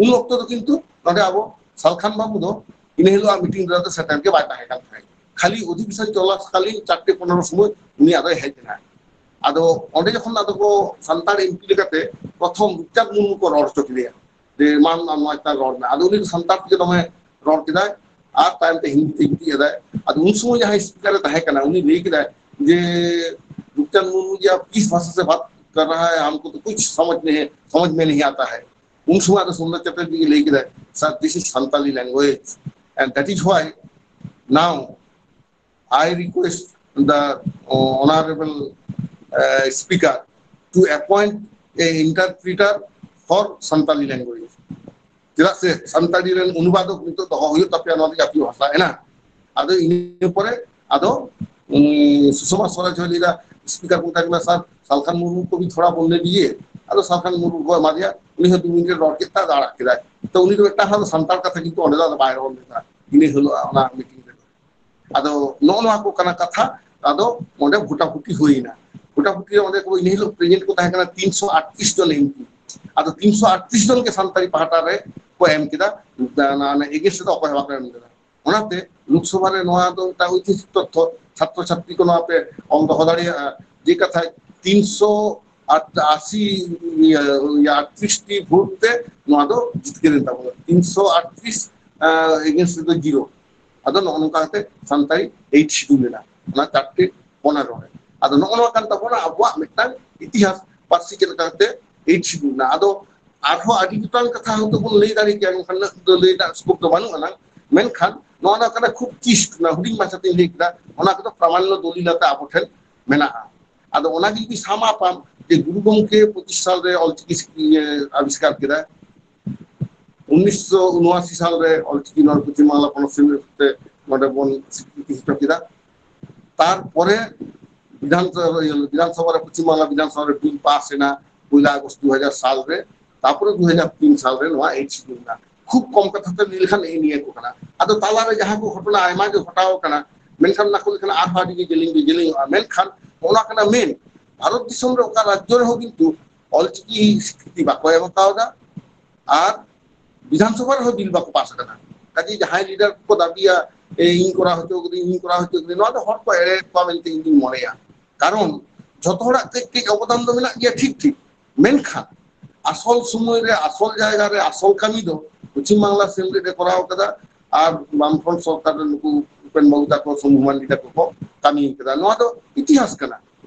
ᱩᱱ ᱚᱠᱛᱚ ᱫᱚ ᱠᱤᱱᱛᱩ ᱱᱚᱰᱮ ᱟᱵᱚ ᱥᱟᱞᱠᱷᱟᱱ ᱵᱟᱹᱵᱩ ᱫᱚ ᱤᱱᱟᱹ ᱦᱤᱞᱳᱜ ᱢᱤᱴᱤᱝ ᱨᱮᱫᱚ ᱥᱮᱴᱮᱨ ᱜᱮ ᱵᱟᱭ ᱛᱟᱦᱮᱸ ᱠᱟᱱ ᱛᱟᱦᱮᱸᱫ᱾ ᱠᱷᱟᱹᱞᱤ ᱚᱫᱷᱤᱵᱮᱥᱚᱱ ᱪᱚᱞᱟᱠᱟᱞᱤᱱ ᱪᱟᱨᱴᱮ ᱯᱚᱱᱮᱨᱚ ᱥᱚᱢᱚᱭ ᱩᱱᱤ ᱟᱫᱚᱭ ᱦᱮᱡ ᱮᱱᱟ᱾ ᱟᱫᱚ ᱚᱸᱰᱮ ᱡᱚᱠᱷᱚᱱ ᱟᱫᱚ ᱠᱚ ᱥᱟᱱᱛᱟᱲ ᱮᱢ ᱯᱤ ᱞᱮᱠᱟᱛᱮ ᱯᱨᱚᱛᱷᱚᱢ ᱨᱩᱯᱪᱟᱸᱫᱽ ᱢᱩᱨᱢᱩ ᱠᱚ ᱨᱚᱲ ᱦᱚᱪᱚ ᱠᱮᱫᱮᱭᱟ, ᱡᱮ ᱢᱟ ᱱᱚᱣᱟ ᱪᱮᱛᱟᱱ ᱨᱚᱲ ᱢᱮ᱾ ᱟᱫᱚ ᱩᱱᱤ ᱫᱚ ᱥᱟᱱᱛᱟᱲ ᱛᱮᱜᱮ ᱫᱚᱢᱮ ᱨᱚᱲ ᱠᱮᱫᱟᱭ ᱟᱨ ᱛᱟᱭᱚᱢ ᱛᱮ ᱦᱤᱱᱫᱤ ᱛᱮ ᱜᱤᱛᱤᱡ ᱟᱫᱟᱭ᱾ ᱟᱫᱚ ᱩᱱ ᱥᱚᱢᱚᱭ ᱡᱟᱦᱟᱸᱭ ᱥᱯᱤᱠᱟᱨ ᱮ ᱛᱟᱦᱮᱸ ᱠᱟᱱᱟ, ᱩᱱᱤ ᱞᱟᱹᱭ ᱠᱮᱫᱟᱭ ᱡᱮ, "ᱨᱩᱯᱪᱟᱸᱫᱽ ᱢᱩᱨᱢᱩ ᱡᱤ ᱟᱯ ᱠᱤᱥ ᱵᱷᱟᱥᱟ ᱥᱮ ᱵᱟᱛ ᱠᱟᱨ ᱨᱟᱦᱟ ᱦᱟᱭ, ᱦᱟᱢᱠᱳ ᱛᱚ ᱠᱩᱪ ᱥᱚᱢᱚᱡᱽ ᱢᱮ, ᱥᱚᱢᱚᱡᱽ ᱢᱮ ᱱᱟᱦᱤ ᱟᱛᱟ ᱦᱟᱭ᱾" ᱩᱱ ᱥᱚᱢᱚᱭ ᱟᱫᱚ ᱥᱳᱢᱱᱟᱛᱷ ᱪᱟᱴᱟᱨᱡᱤ ᱞᱟᱹᱭ ᱠᱮᱫᱟᱭ, "Sir, this is Santali language and that is why now I request the, uh, honorable, uh, speaker to appoint a interpreter for Santali language." ᱪᱮᱫᱟᱜ ᱥᱮ ᱥᱟᱱᱛᱟᱲᱤ ᱨᱮᱱ ᱚᱱᱩᱵᱟᱫᱚᱠ ᱱᱤᱛᱚᱜ ᱫᱚᱦᱚ ᱦᱩᱭᱩᱜ ᱛᱟᱯᱮᱭᱟ, ᱱᱚᱣᱟ ᱫᱚ ᱡᱟᱹᱛᱤᱭᱚ ᱵᱷᱟᱥᱟ ᱠᱟᱱᱟ᱾ ᱟᱫᱚ ᱤᱱᱟᱹ ᱯᱚᱨᱮ ᱟᱫᱚ, ᱩᱸ, ᱥᱩᱥᱚᱢᱟ ᱥᱚᱨᱮᱱ ᱦᱚᱸᱭ ᱞᱟᱹᱭᱫᱟ, ᱥᱯᱤᱠᱟᱨ ᱠᱚ ᱢᱮᱛᱟᱭ ᱠᱟᱱᱟ, "ᱥᱟᱨ, ᱥᱟᱞᱠᱷᱟᱱ ᱢᱩᱨᱢᱩ ᱠᱚ ᱵᱷᱤ ᱛᱷᱚᱲᱟ ᱵᱚᱞᱱᱮ ᱫᱤᱭᱮ᱾" ᱟᱫᱚ ᱥᱟᱞᱠᱷᱟᱱ ᱢᱩᱨᱢᱩ ᱠᱚ ᱮᱢᱟ ᱫᱮᱭᱟ, ᱩᱱᱤ ᱦᱚᱸ ᱫᱩ ᱢᱤᱱᱤᱴ ᱨᱚᱲ ᱠᱮᱫ ᱛᱮ ᱟᱫᱚ ᱟᱲᱟᱜ ᱠᱮᱫᱟᱭ᱾ ᱛᱚ ᱩᱱᱤ ᱫᱚ ᱢᱤᱫᱴᱟᱝ ᱦᱚᱸ ᱥᱟᱱᱛᱟᱲ ᱠᱟᱛᱷᱟ ᱠᱤᱱᱛᱩ ᱚᱸᱰᱮ ᱫᱚ ᱟᱫᱚ ᱵᱟᱭ ᱨᱚᱲ ᱞᱮᱫᱟ ᱤᱱᱟᱹ ᱦᱤᱞᱳᱜ ᱚᱱᱟ ᱢᱤᱴᱤᱝ ᱨᱮᱫᱚ᱾ ᱟᱫᱚ ᱱᱚᱜᱼᱚ ᱱᱚᱣᱟ ᱠᱚ ᱠᱟᱱᱟ ᱠᱟᱛᱷᱟ᱾ ᱟᱫᱚ ᱚᱸᱰᱮ ᱵᱷᱳᱴᱟᱵᱷᱩᱴᱤ ᱦᱩᱭᱮᱱᱟ᱾ ᱵᱷᱳᱴᱟᱵᱷᱩᱴᱤ ᱨᱮ ᱚᱸᱰᱮ ᱠᱚ ᱤᱱᱟᱹ ᱦᱤᱞᱳᱜ ᱯᱨᱮᱡᱮᱱᱴ ᱠᱚ ᱛᱟᱦᱮᱸ ᱠᱟᱱᱟ ᱛᱤᱱᱥᱚ ᱟᱴᱛᱨᱤᱥ ᱡᱚᱱ ᱮᱢ ᱯᱤ᱾ ᱟᱫᱚ ᱛᱤᱱᱥᱚ ᱟᱴᱛᱨᱤᱥ ᱡᱚᱱ ᱜᱮ ᱥᱟᱱᱛᱟᱲᱤ ᱯᱟᱦᱴᱟ ᱨᱮ ᱠᱚ ᱮᱢ ᱠᱮᱫᱟ, ᱚᱱᱟ, ᱚᱱᱟ ᱮᱜᱮᱱᱥᱴ ᱨᱮᱫᱚ ᱚᱠᱚᱭ ᱦᱚᱸ ᱵᱟᱠᱚ ᱮᱢ ᱞᱮᱫᱟ᱾ ᱚᱱᱟᱛᱮ ᱞᱳᱠᱥᱚᱵᱷᱟ ᱨᱮ ᱱᱚᱣᱟ ᱫᱚ ᱢᱤᱫᱴᱟᱝ ᱳᱭᱛᱤᱦᱟᱥᱤᱠ ᱛᱚᱛᱛᱷᱚ, ᱪᱷᱟᱛᱨᱚ ᱪᱷᱟᱛᱨᱤ ᱠᱚ ᱱᱚᱣᱟ ᱯᱮ ᱚᱞ ᱫᱚᱦᱚ ᱫᱟᱲᱮᱭᱟᱜᱼᱟ, ᱡᱮ ᱠᱟᱛᱷᱟ ᱛᱤᱱᱥᱚ ᱟᱴ, ᱟᱥᱤ, ᱤᱭᱟᱹ, ᱤᱭᱟᱹ, ᱟᱴᱛᱨᱤᱥ ᱴᱤ ᱵᱷᱳᱴ ᱛᱮ ᱱᱚᱣᱟ ᱫᱚ ᱡᱤᱛᱠᱟᱹᱨ ᱮᱱ ᱛᱟᱵᱚᱱᱟ᱾ ᱛᱤᱱᱥᱚ ᱟᱴᱛᱨᱤᱥ, ᱟᱸ, ᱮᱜᱮᱱᱥᱴ ᱨᱮᱫᱚ ᱡᱤᱨᱳ᱾ ᱟᱫᱚ ᱱᱚᱜᱼᱚ ᱱᱚᱝᱠᱟ ᱠᱟᱛᱮ ᱥᱟᱱᱛᱟᱲᱤ ᱮᱭᱤᱴ ᱥᱤᱰᱩᱞ ᱮᱱᱟ, ᱚᱱᱟ ᱪᱟᱨᱴᱮ ᱯᱚᱱᱮᱨᱚ ᱨᱮ᱾ ᱟᱫᱚ ᱱᱚᱜᱼᱚ ᱱᱚᱣᱟ ᱠᱟᱱ ᱛᱟᱵᱚᱱᱟ ᱟᱵᱚᱣᱟᱜ ᱢᱤᱫᱴᱟᱝ ᱤᱛᱤᱦᱟᱥ, ᱯᱟᱹᱨᱥᱤ ᱪᱮᱫ ᱞᱮᱠᱟ ᱠᱟᱛᱮ ᱮᱭᱤᱴ ᱥᱤᱰᱩᱞ ᱮᱱᱟ᱾ ᱟᱫᱚ ᱟᱨᱦᱚᱸ ᱟᱹᱰᱤ ᱜᱚᱴᱟᱝ ᱠᱟᱛᱷᱟ ᱦᱚᱭᱛᱳ ᱵᱚᱱ ᱞᱟᱹᱭ ᱫᱟᱲᱮ ᱠᱮᱭᱟ, ᱢᱮᱱᱠᱷᱟᱱ ᱩᱱᱟᱹᱜ ᱫᱚ ᱞᱟᱹᱭ ᱨᱮᱱᱟᱜ ᱥᱠᱳᱯ ᱫᱚ ᱵᱟᱹᱱᱩᱜ ᱟᱱᱟᱝ᱾ ᱢᱮᱱᱠᱷᱟᱱ ᱱᱚᱣᱟ ᱫᱚ ᱠᱟᱱᱟ ᱠᱷᱩᱵ ᱪᱤᱥᱴ, ᱚᱱᱟ ᱦᱩᱰᱤᱧ ᱢᱟᱪᱷᱟᱛᱮᱧ ᱞᱟᱹᱭ ᱠᱮᱫᱟ, ᱚᱱᱟ ᱠᱚᱫᱚ ᱯᱨᱟᱢᱟᱱᱱᱚ ᱫᱚᱞᱤᱞ ᱟᱛᱮ ᱟᱵᱚ ᱴᱷᱮᱱ ᱢᱮᱱᱟᱜᱼᱟ᱾ ᱟᱫᱚ ᱚᱱᱟ ᱜᱮ ᱡᱩᱫᱤ ᱥᱟᱢ ᱟᱯᱟᱢ ᱡᱮ ᱜᱩᱨᱩ ᱜᱚᱢᱠᱮ ᱯᱚᱸᱪᱤᱥ ᱥᱟᱞ ᱨᱮ ᱚᱞᱪᱤᱠᱤ ᱥᱤᱠ-, ᱤᱭᱟᱹ, ᱟᱵᱤᱥᱠᱟᱨ ᱠᱮᱫᱟ, ᱩᱱᱤᱥᱥᱚ ᱩᱱᱚᱟᱥᱤ ᱥᱟᱞ ᱨᱮ ᱚᱞᱪᱤᱠᱤ ᱱᱚᱣᱟ ᱯᱚᱪᱷᱤᱢ ᱵᱟᱝᱞᱟ ᱯᱚᱱᱚᱛ ᱥᱤᱧᱚᱛ ᱛᱮ ᱱᱚᱰᱮ ᱵᱚᱱ ᱥᱤᱠᱨᱤᱛᱤ ᱦᱚᱪᱚ ᱠᱮᱫᱟ᱾ ᱛᱟᱨᱯᱚᱨᱮ ᱵᱤᱫᱷᱟᱱ ᱥᱚᱵᱷᱟ ᱨᱮ ᱯᱚᱪᱷᱤᱢ ᱵᱟᱝᱞᱟ ᱵᱤᱫᱷᱟᱱ ᱥᱚᱵᱷᱟ ᱨᱮ ᱵᱤᱞ ᱯᱟᱥ ᱮᱱᱟ ᱯᱚᱭᱞᱟ ᱟᱜᱚᱥᱴ ᱫᱩ ᱦᱟᱡᱟᱨ ᱥᱟᱞ ᱨᱮ, ᱛᱟᱨᱯᱚᱨᱮ ᱫᱩ ᱦᱟᱡᱟᱨ ᱛᱤᱱ ᱥᱟᱞ ᱨᱮ ᱱᱚᱣᱟ ᱮᱭᱤᱴ ᱥᱤᱰᱩᱞ ᱮᱱᱟ᱾ ᱠᱷᱩᱵ ᱠᱚᱢ ᱠᱟᱛᱷᱟ ᱛᱮ ᱞᱟᱹᱭ ᱞᱮᱠᱷᱟᱱ ᱱᱮᱜᱼᱮ ᱱᱤᱭᱟᱹ ᱠᱚ ᱠᱟᱱᱟ᱾ ᱟᱫᱚ ᱛᱟᱞᱟᱨᱮ ᱡᱟᱦᱟᱸ ᱠᱚ ᱜᱷᱚᱴᱚᱱᱟ ᱟᱭᱢᱟ ᱜᱮ ᱜᱷᱚᱴᱟᱣ ᱟᱠᱟᱱᱟ, ᱢᱮᱱᱠᱷᱟᱱ ᱚᱱᱟ ᱠᱚ ᱞᱟᱹᱭ ᱠᱷᱟᱱ ᱟᱨᱦᱚᱸ ᱟᱹᱰᱤ ᱜᱮ ᱡᱮᱞᱮᱧ ᱜᱮ ᱡᱮᱞᱮᱧᱚᱜᱼᱟ᱾ ᱢᱮᱱᱠᱷᱟᱱ ᱚᱱᱟ ᱠᱟᱱᱟ ᱢᱮᱱ, ᱵᱷᱟᱨᱚᱛ ᱫᱤᱥᱚᱢ ᱨᱮ ᱚᱠᱟ ᱨᱟᱡᱽᱡᱚ ᱨᱮᱦᱚᱸ ᱠᱤᱱᱛᱩ ᱚᱞᱪᱤᱠᱤ ᱥᱤᱠᱨᱤᱛᱤ ᱵᱟᱠᱚ ᱮᱢ ᱠᱟᱣᱫᱟ᱾ ᱟᱨ ᱵᱤᱫᱷᱟᱱ ᱥᱚᱵᱷᱟ ᱨᱮᱦᱚᱸ ᱵᱤᱞ ᱵᱟᱠᱚ ᱯᱟᱥ ᱟᱠᱟᱫᱟ᱾ ᱠᱟᱡᱮ ᱡᱟᱦᱟᱸᱭ ᱞᱤᱰᱟᱨ ᱠᱚ ᱫᱟᱹᱵᱤᱭᱟ, "ᱮ, ᱤᱧ ᱠᱚᱨᱟᱣ ᱦᱚᱪᱚ ᱠᱟᱹᱫᱟᱹᱧ, ᱤᱧ ᱠᱚᱨᱟᱣ ᱦᱚᱪᱚ ᱠᱟᱹᱫᱟᱹᱧ", ᱱᱚᱣᱟ ᱫᱚ ᱦᱚᱲ ᱠᱚ ᱮᱲᱮᱭᱮᱫ ᱠᱚᱣᱟ ᱢᱮᱱᱛᱮ ᱤᱧ ᱫᱩᱧ ᱢᱚᱱᱮᱭᱟ᱾ ᱠᱟᱨᱚᱱ ᱡᱷᱚᱛᱚ ᱦᱚᱲᱟᱜ ᱠᱟᱹᱡ ᱠᱟᱹᱡ ᱚᱵᱚᱫᱟᱱ ᱫᱚ ᱢᱮᱱᱟᱜ ᱜᱮᱭᱟ, ᱴᱷᱤᱠ ᱴᱷᱤᱠ, ᱢᱮᱱᱠᱷᱟᱱ ᱟᱥᱚᱞ ᱥᱚᱢᱚᱭ ᱨᱮ ᱟᱥᱚᱞ ᱡᱟᱭᱜᱟ ᱨᱮ ᱟᱥᱚᱞ ᱠᱟᱹᱢᱤ ᱫᱚ ᱯᱚᱪᱷᱤᱢ ᱵᱟᱝᱞᱟ ᱥᱮᱢᱞᱮᱫ ᱮ ᱠᱚᱨᱟᱣ ᱠᱟᱫᱟ ᱟᱨ ᱵᱟᱢᱯᱷᱨᱚᱱᱴ ᱥᱚᱨᱠᱟᱨ ᱨᱮ ᱱᱩᱠᱩ ᱩᱯᱮᱱ ᱵᱟᱹᱵᱩ ᱛᱟᱠᱚ, ᱥᱚᱢᱵᱷᱩ ᱢᱟᱱᱰᱤ ᱛᱟᱠᱚ ᱠᱚ ᱠᱟᱹᱢᱤ ᱠᱟᱫᱟ᱾ ᱱᱚᱣᱟ ᱫᱚ ᱤᱛᱤᱦᱟᱥ ᱠᱟᱱᱟ᱾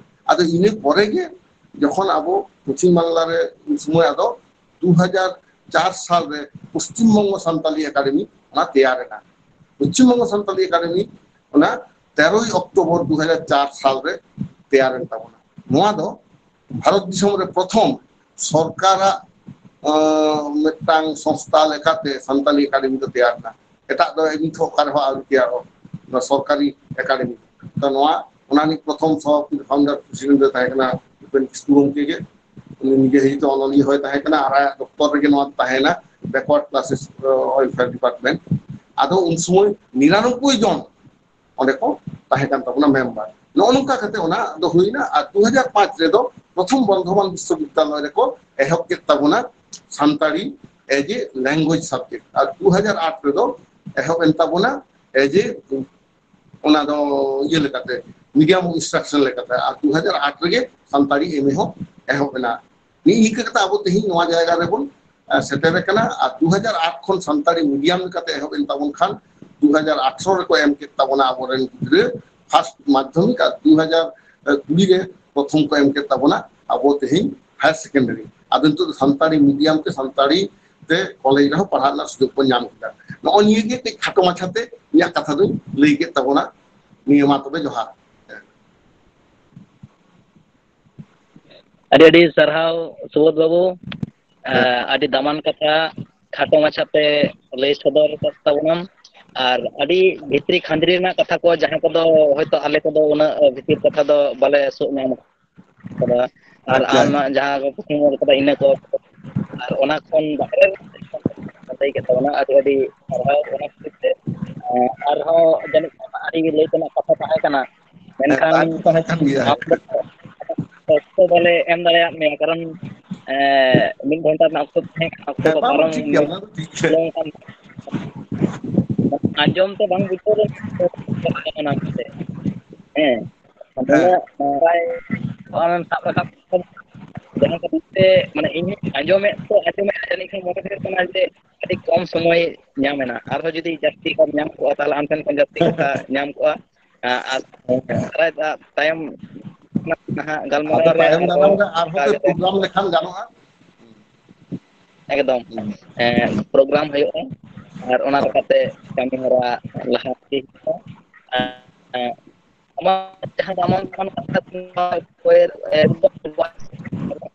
ᱟᱫᱚ ᱤᱱᱟᱹ ᱯᱚᱨᱮ ᱜᱮ ᱡᱚᱠᱷᱚᱱ ᱟᱵᱚ ᱯᱚᱪᱷᱤᱢ ᱵᱟᱝᱞᱟ ᱨᱮ ᱩᱱ ᱥᱚᱢᱚᱭ ᱟᱫᱚ ᱫᱩ ᱦᱟᱡᱟᱨ ᱪᱟᱨ ᱥᱟᱞ ᱨᱮ ᱯᱚᱥᱪᱤᱢ ᱵᱚᱝᱜᱚ ᱥᱟᱱᱛᱟᱞᱤ ᱮᱠᱟᱰᱮᱢᱤ ᱚᱱᱟ ᱛᱮᱭᱟᱨ ᱮᱱᱟ᱾ ᱯᱚᱥᱪᱤᱢ ᱵᱚᱝᱜᱚ ᱥᱟᱱᱛᱟᱞᱤ ᱮᱠᱟᱰᱮᱢᱤ ᱚᱱᱟ ᱛᱮᱨᱚᱭ ᱚᱠᱴᱳᱵᱚᱨ ᱫᱩ ᱦᱟᱡᱟᱨ ᱪᱟᱨ ᱥᱟᱞ ᱨᱮ ᱛᱮᱭᱟᱨ ᱮᱱ ᱛᱟᱵᱚᱱᱟ᱾ ᱱᱚᱣᱟ ᱫᱚ ᱵᱷᱟᱨᱚᱛ ᱫᱤᱥᱚᱢ ᱨᱮ ᱯᱨᱚᱛᱷᱚᱢ ᱥᱚᱨᱠᱟᱨᱟᱜ, ᱟᱸ, ᱢᱤᱫᱴᱟᱝ ᱥᱚᱝᱥᱛᱷᱟ ᱞᱮᱠᱟᱛᱮ ᱥᱟᱱᱛᱟᱞᱤ ᱮᱠᱟᱰᱮᱢᱤ ᱫᱚ ᱛᱮᱭᱟᱨ ᱮᱱᱟ᱾ ᱮᱴᱟᱜ ᱫᱚ ᱱᱤᱛ ᱦᱚᱸ ᱚᱠᱟ ᱨᱮᱦᱚᱸ ᱟᱹᱣᱨᱤ ᱛᱮᱭᱟᱨᱚᱜ, ᱱᱚᱣᱟ ᱥᱚᱨᱠᱟᱨᱤ ᱮᱠᱟᱰᱮᱢᱤ᱾ ᱛᱚ ᱱᱚᱣᱟ, ᱚᱱᱟ ᱨᱤᱱᱤᱡ ᱯᱨᱚᱛᱷᱚᱢ ᱥᱚᱦᱚ-, ᱯᱷᱟᱣᱩᱱᱰᱟᱨ ᱯᱨᱮᱥᱤᱰᱮᱱᱴ ᱫᱚ ᱛᱟᱦᱮᱸ ᱠᱟᱱᱟ ᱩᱯᱮᱱ ᱠᱤᱥᱠᱩ ᱜᱚᱢᱠᱮ ᱜᱮ᱾ ᱩᱱᱤ ᱱᱤᱡᱮ ᱦᱚᱭᱛᱳ ᱚᱱᱚᱞᱤᱭᱟᱹ ᱦᱚᱸᱭ ᱛᱟᱦᱮᱸ ᱠᱟᱱᱟ ᱟᱨ ᱟᱭᱟᱜ ᱫᱚᱯᱛᱚᱨ ᱨᱮᱜᱮ ᱱᱚᱣᱟ ᱛᱟᱦᱮᱸᱭᱮᱱᱟ, ᱵᱮᱠᱣᱟᱨᱰ ᱠᱞᱟᱥᱮᱥ ᱳᱭᱮᱞᱯᱷᱮᱭᱟᱨ ᱰᱤᱯᱟᱨᱴᱢᱮᱱᱴ᱾ ᱟᱫᱚ ᱩᱱ ᱥᱚᱢᱚᱭ ᱱᱤᱨᱟᱱᱚᱵᱵᱳᱭ ᱡᱚᱱ ᱚᱸᱰᱮ ᱠᱚ ᱛᱟᱦᱮᱸ ᱠᱟᱱ ᱛᱟᱵᱚᱱᱟ ᱢᱮᱢᱵᱟᱨ᱾ ᱱᱚᱜᱼᱚ ᱱᱚᱝᱠᱟ ᱠᱟᱛᱮ ᱚᱱᱟ ᱫᱚ ᱦᱩᱭᱱᱟ᱾ ᱟᱨ ᱫᱩ ᱦᱟᱡᱟᱨ ᱯᱟᱸᱪ ᱨᱮᱫᱚ ᱯᱨᱚᱛᱷᱚᱢ ᱵᱚᱨᱫᱷᱚᱢᱟᱱ ᱵᱤᱥᱥᱚᱵᱤᱫᱽᱫᱟᱞᱚᱭ ᱨᱮᱠᱚ ᱮᱦᱚᱵ ᱠᱮᱫ ᱛᱟᱵᱚᱱᱟ Santali as a language subject᱾ ᱟᱨ ᱫᱩ ᱦᱟᱡᱟᱨ ᱟᱴ ᱨᱮᱫᱚ ᱮᱦᱚᱵ ᱮᱱ ᱛᱟᱵᱚᱱᱟ as a, ᱚᱱᱟ ᱫᱚ ᱤᱭᱟᱹ ᱞᱮᱠᱟᱛᱮ, medium of instruction ᱞᱮᱠᱟᱛᱮ᱾ ᱟᱨ ᱫᱩ ᱦᱟᱡᱟᱨ ᱟᱴ ᱨᱮᱜᱮ ᱥᱟᱱᱛᱟᱲᱤ ᱮᱢ ᱮ ᱦᱚᱸ ᱮᱦᱚᱵ ᱮᱱᱟ᱾ ᱱᱤᱭᱟᱹ ᱤᱱᱠᱟᱹ ᱠᱟᱛᱮ ᱟᱵᱚ ᱛᱮᱦᱮᱧ ᱱᱚᱣᱟ ᱡᱟᱭᱜᱟ ᱨᱮᱵᱚᱱ, ᱟᱸ, ᱥᱮᱴᱮᱨ ᱟᱠᱟᱱᱟ᱾ ᱟᱨ ᱫᱩ ᱦᱟᱡᱟᱨ ᱟᱴ ᱠᱷᱚᱱ ᱥᱟᱱᱛᱟᱲᱤ medium ᱞᱮᱠᱟᱛᱮ ᱮᱦᱚᱵ ᱮᱱ ᱛᱟᱵᱚᱱ ᱠᱷᱟᱱ, ᱫᱩ ᱦᱟᱡᱟᱨ ᱟᱴᱷᱨᱚ ᱨᱮᱠᱚ ᱮᱢ ᱠᱮᱫ ᱛᱟᱵᱚᱱᱟ ᱟᱵᱚᱨᱮᱱ ᱜᱤᱫᱽᱨᱟᱹ first ᱢᱟᱫᱽᱫᱷᱚᱢᱤᱠ, ᱟᱨ ᱫᱩ ᱦᱟᱡᱟᱨ ᱠᱩᱲᱤ ᱨᱮ ᱯᱨᱚᱛᱷᱚᱢ ᱠᱚ ᱮᱢ ᱠᱮᱫ ᱛᱟᱵᱚᱱᱟ ᱟᱵᱚ ᱛᱮᱦᱮᱧ higher secondary᱾ ᱟᱫᱚ ᱱᱤᱛᱚᱜ ᱫᱚ ᱥᱟᱱᱛᱟᱲᱤ medium ᱛᱮ ᱥᱟᱱᱛᱟᱲᱤ ᱛᱮ ᱠᱚᱞᱮᱡᱽ ᱨᱮᱦᱚᱸ ᱯᱟᱲᱦᱟᱜ ᱨᱮᱱᱟᱜ ᱥᱩᱡᱳᱜᱽ ᱵᱚᱱ ᱧᱟᱢ ᱠᱮᱫᱟ᱾ ᱱᱚᱜᱼᱚ ᱱᱤᱭᱟᱹ ᱜᱮ ᱠᱟᱹᱡ ᱠᱷᱟᱴᱚ ᱢᱟᱪᱷᱟᱛᱮ ᱤᱧᱟᱹᱜ ᱠᱟᱛᱷᱟ ᱫᱚᱧ ᱞᱟᱹᱭ ᱠᱮᱫ ᱛᱟᱵᱚᱱᱟ᱾ ᱱᱤᱭᱟᱹ ᱢᱟ ᱛᱚᱵᱮ ᱡᱚᱦᱟᱨ᱾ ᱟᱹᱰᱤ ᱟᱹᱰᱤ ᱥᱟᱨᱦᱟᱣ ᱥᱩᱵᱳᱫᱷ ᱵᱟᱹᱵᱩ, ᱟᱹᱰᱤ ᱫᱟᱢᱟᱱ ᱠᱟᱛᱷᱟ ᱠᱷᱟᱴᱚ ᱢᱟᱪᱷᱟᱛᱮ ᱞᱟᱹᱭ ᱥᱚᱫᱚᱨ ᱠᱟᱫ ᱛᱟᱵᱚᱱᱟᱢ᱾ ᱟᱨ ᱟᱹᱰᱤ ᱵᱷᱤᱛᱨᱤ ᱠᱷᱟᱸᱫᱽᱨᱤ ᱨᱮᱱᱟᱜ ᱠᱟᱛᱷᱟ ᱠᱚ, ᱡᱟᱦᱟᱸ ᱠᱚᱫᱚ ᱦᱚᱭᱛᱳ ᱟᱞᱮ ᱠᱚᱫᱚ ᱩᱱᱟᱹᱜ ᱵᱷᱤᱛᱤᱨ ᱠᱟᱛᱷᱟ ᱫᱚ ᱵᱟᱞᱮ ᱥᱳᱜ ᱧᱟᱢ ᱠᱟᱫᱟ᱾ ᱟᱨ ᱟᱪᱪᱷᱟ, ᱟᱢ ᱟᱪᱪᱷᱟ᱾ ᱡᱟᱦᱟᱸ ᱠᱚ ᱠᱩᱠᱢᱩ ᱚᱞ ᱠᱟᱫᱟ, ᱤᱱᱟᱹ ᱠᱚ, ᱟᱨ ᱚᱱᱟ ᱠᱷᱚᱱ ᱵᱟᱦᱨᱮ ᱞᱟᱹᱭ ᱠᱮᱫ ᱛᱟᱵᱚᱱᱟ, ᱟᱹᱰᱤ ᱟᱹᱰᱤ ᱥᱟᱨᱦᱟᱣ᱾ ᱚᱱᱟ ᱠᱷᱟᱹᱛᱤᱨ ᱛᱮ, ᱮᱸ, ᱟᱨᱦᱚᱸ ᱡᱟᱹᱱᱤᱡ ᱟᱹᱰᱤ ᱞᱟᱹᱭ ᱛᱮᱱᱟᱜ ᱠᱟᱛᱷᱟ ᱛᱟᱦᱮᱸ ᱠᱟᱱᱟ, ᱦᱮᱸ, ᱢᱮᱱᱠᱷᱟᱱ ᱛᱟᱦᱮᱸ ᱫᱚ ᱛᱟᱦᱮᱸ ᱠᱟᱱ ᱜᱮᱭᱟ᱾ ᱟᱢ ᱫᱚ ᱚᱠᱛᱚ ᱵᱟᱞᱮ ᱮᱢ ᱫᱟᱲᱮᱭᱟᱫ ᱢᱮᱭᱟ, ᱠᱟᱨᱚᱱ, ᱮᱸ, ᱢᱤᱫ ᱜᱷᱚᱱᱴᱟ ᱨᱮᱱᱟᱜ ᱚᱠᱛᱚ ᱛᱟᱦᱮᱸ ᱠᱟᱱᱟ, ᱚᱠᱛᱚ ᱦᱮᱸ, ᱠᱚ ᱵᱟᱝ, ᱵᱟᱝ, ᱯᱟᱨᱚᱢ ᱴᱷᱤᱠ ᱜᱮᱭᱟ, ᱚᱱᱟ ᱫᱚ ᱴᱷᱤᱠ ᱜᱮᱭᱟ᱾ ᱞᱮᱱᱠᱷᱟᱱ ᱟᱸᱡᱚᱢ ᱛᱮ ᱵᱟᱝ ᱵᱩᱡᱷᱟᱹᱣ ᱞᱮᱱᱠᱷᱟᱱ ᱫᱚ ᱪᱟᱞᱟᱜ ᱠᱟᱱᱟ ᱢᱮᱱᱛᱮ᱾ ᱦᱮᱸ, ᱦᱮᱸ᱾ ᱩᱱᱟᱹᱜ ᱱᱟᱯᱟᱭ ᱟᱢᱮᱢ ᱥᱟᱵ ᱨᱟᱠᱟᱵ ᱠᱟᱫᱟ, ᱡᱟᱦᱟᱸ ᱠᱷᱟᱹᱛᱤᱨ ᱛᱮ, ᱢᱟᱱᱮ, ᱤᱧ ᱟᱸᱡᱚᱢᱮᱫ ᱛᱚ ᱟᱸᱡᱚᱢᱮᱫ, ᱡᱟᱹᱱᱤᱡ ᱠᱷᱟᱱ ᱢᱚᱱᱮ ᱦᱩᱭᱩᱜ ᱠᱟᱱᱟ ᱡᱮ ᱟᱹᱰᱤ ᱠᱚᱢ ᱥᱚᱢᱚᱭ ᱧᱟᱢ ᱮᱱᱟ, ᱟᱨᱦᱚᱸ ᱡᱩᱫᱤ ᱡᱟᱹᱥᱛᱤ ᱠᱚᱢ ᱧᱟᱢ ᱠᱚᱜᱼᱟ, ᱛᱟᱦᱚᱞᱮ ᱟᱢ ᱴᱷᱮᱱ ᱠᱷᱚᱱ ᱡᱟᱹᱥᱛᱤ ᱠᱟᱛᱷᱟ ᱧᱟᱢ ᱠᱚᱜᱼᱟ᱾ ᱟᱨ ᱦᱮᱸ, ᱦᱮᱸ᱾ ᱫᱟᱨᱟᱭ ᱛᱟᱭᱚᱢ ᱱᱟᱦᱟᱜ ᱜᱟᱞᱢᱟᱨᱟᱣ ᱟᱫᱚ ᱨᱮ ᱛᱟᱭᱚᱢ ᱟᱨᱦᱚᱸ ᱫᱟᱨᱟᱢ ᱨᱮ ᱟᱨᱦᱚᱸ ᱚᱱᱠᱟ ᱯᱮ ᱜᱮ ᱛᱟᱦᱮᱸ ᱯᱨᱳᱜᱨᱟᱢ ᱞᱮᱠᱷᱟᱱ ᱜᱟᱱᱚᱜᱼᱟ᱾ ᱮᱠᱫᱚᱢ᱾ ᱦᱩᱸ᱾ ᱮᱸ, ᱯᱨᱳᱜᱨᱟᱢ ᱦᱩᱭᱩᱜᱼᱟ ᱟᱨ ᱚᱱᱟ ᱞᱮᱠᱟᱛᱮ ᱠᱟᱹᱢᱤ ᱦᱚᱨᱟ ᱞᱟᱦᱟ ᱤᱫᱤ ᱦᱩᱭᱩᱜᱼᱟ᱾ ᱮᱸ, ᱟᱢᱟᱜ ᱡᱟᱦᱟᱸ ᱫᱟᱢᱟᱱ ᱫᱟᱢᱟᱱ ᱠᱟᱛᱷᱟ,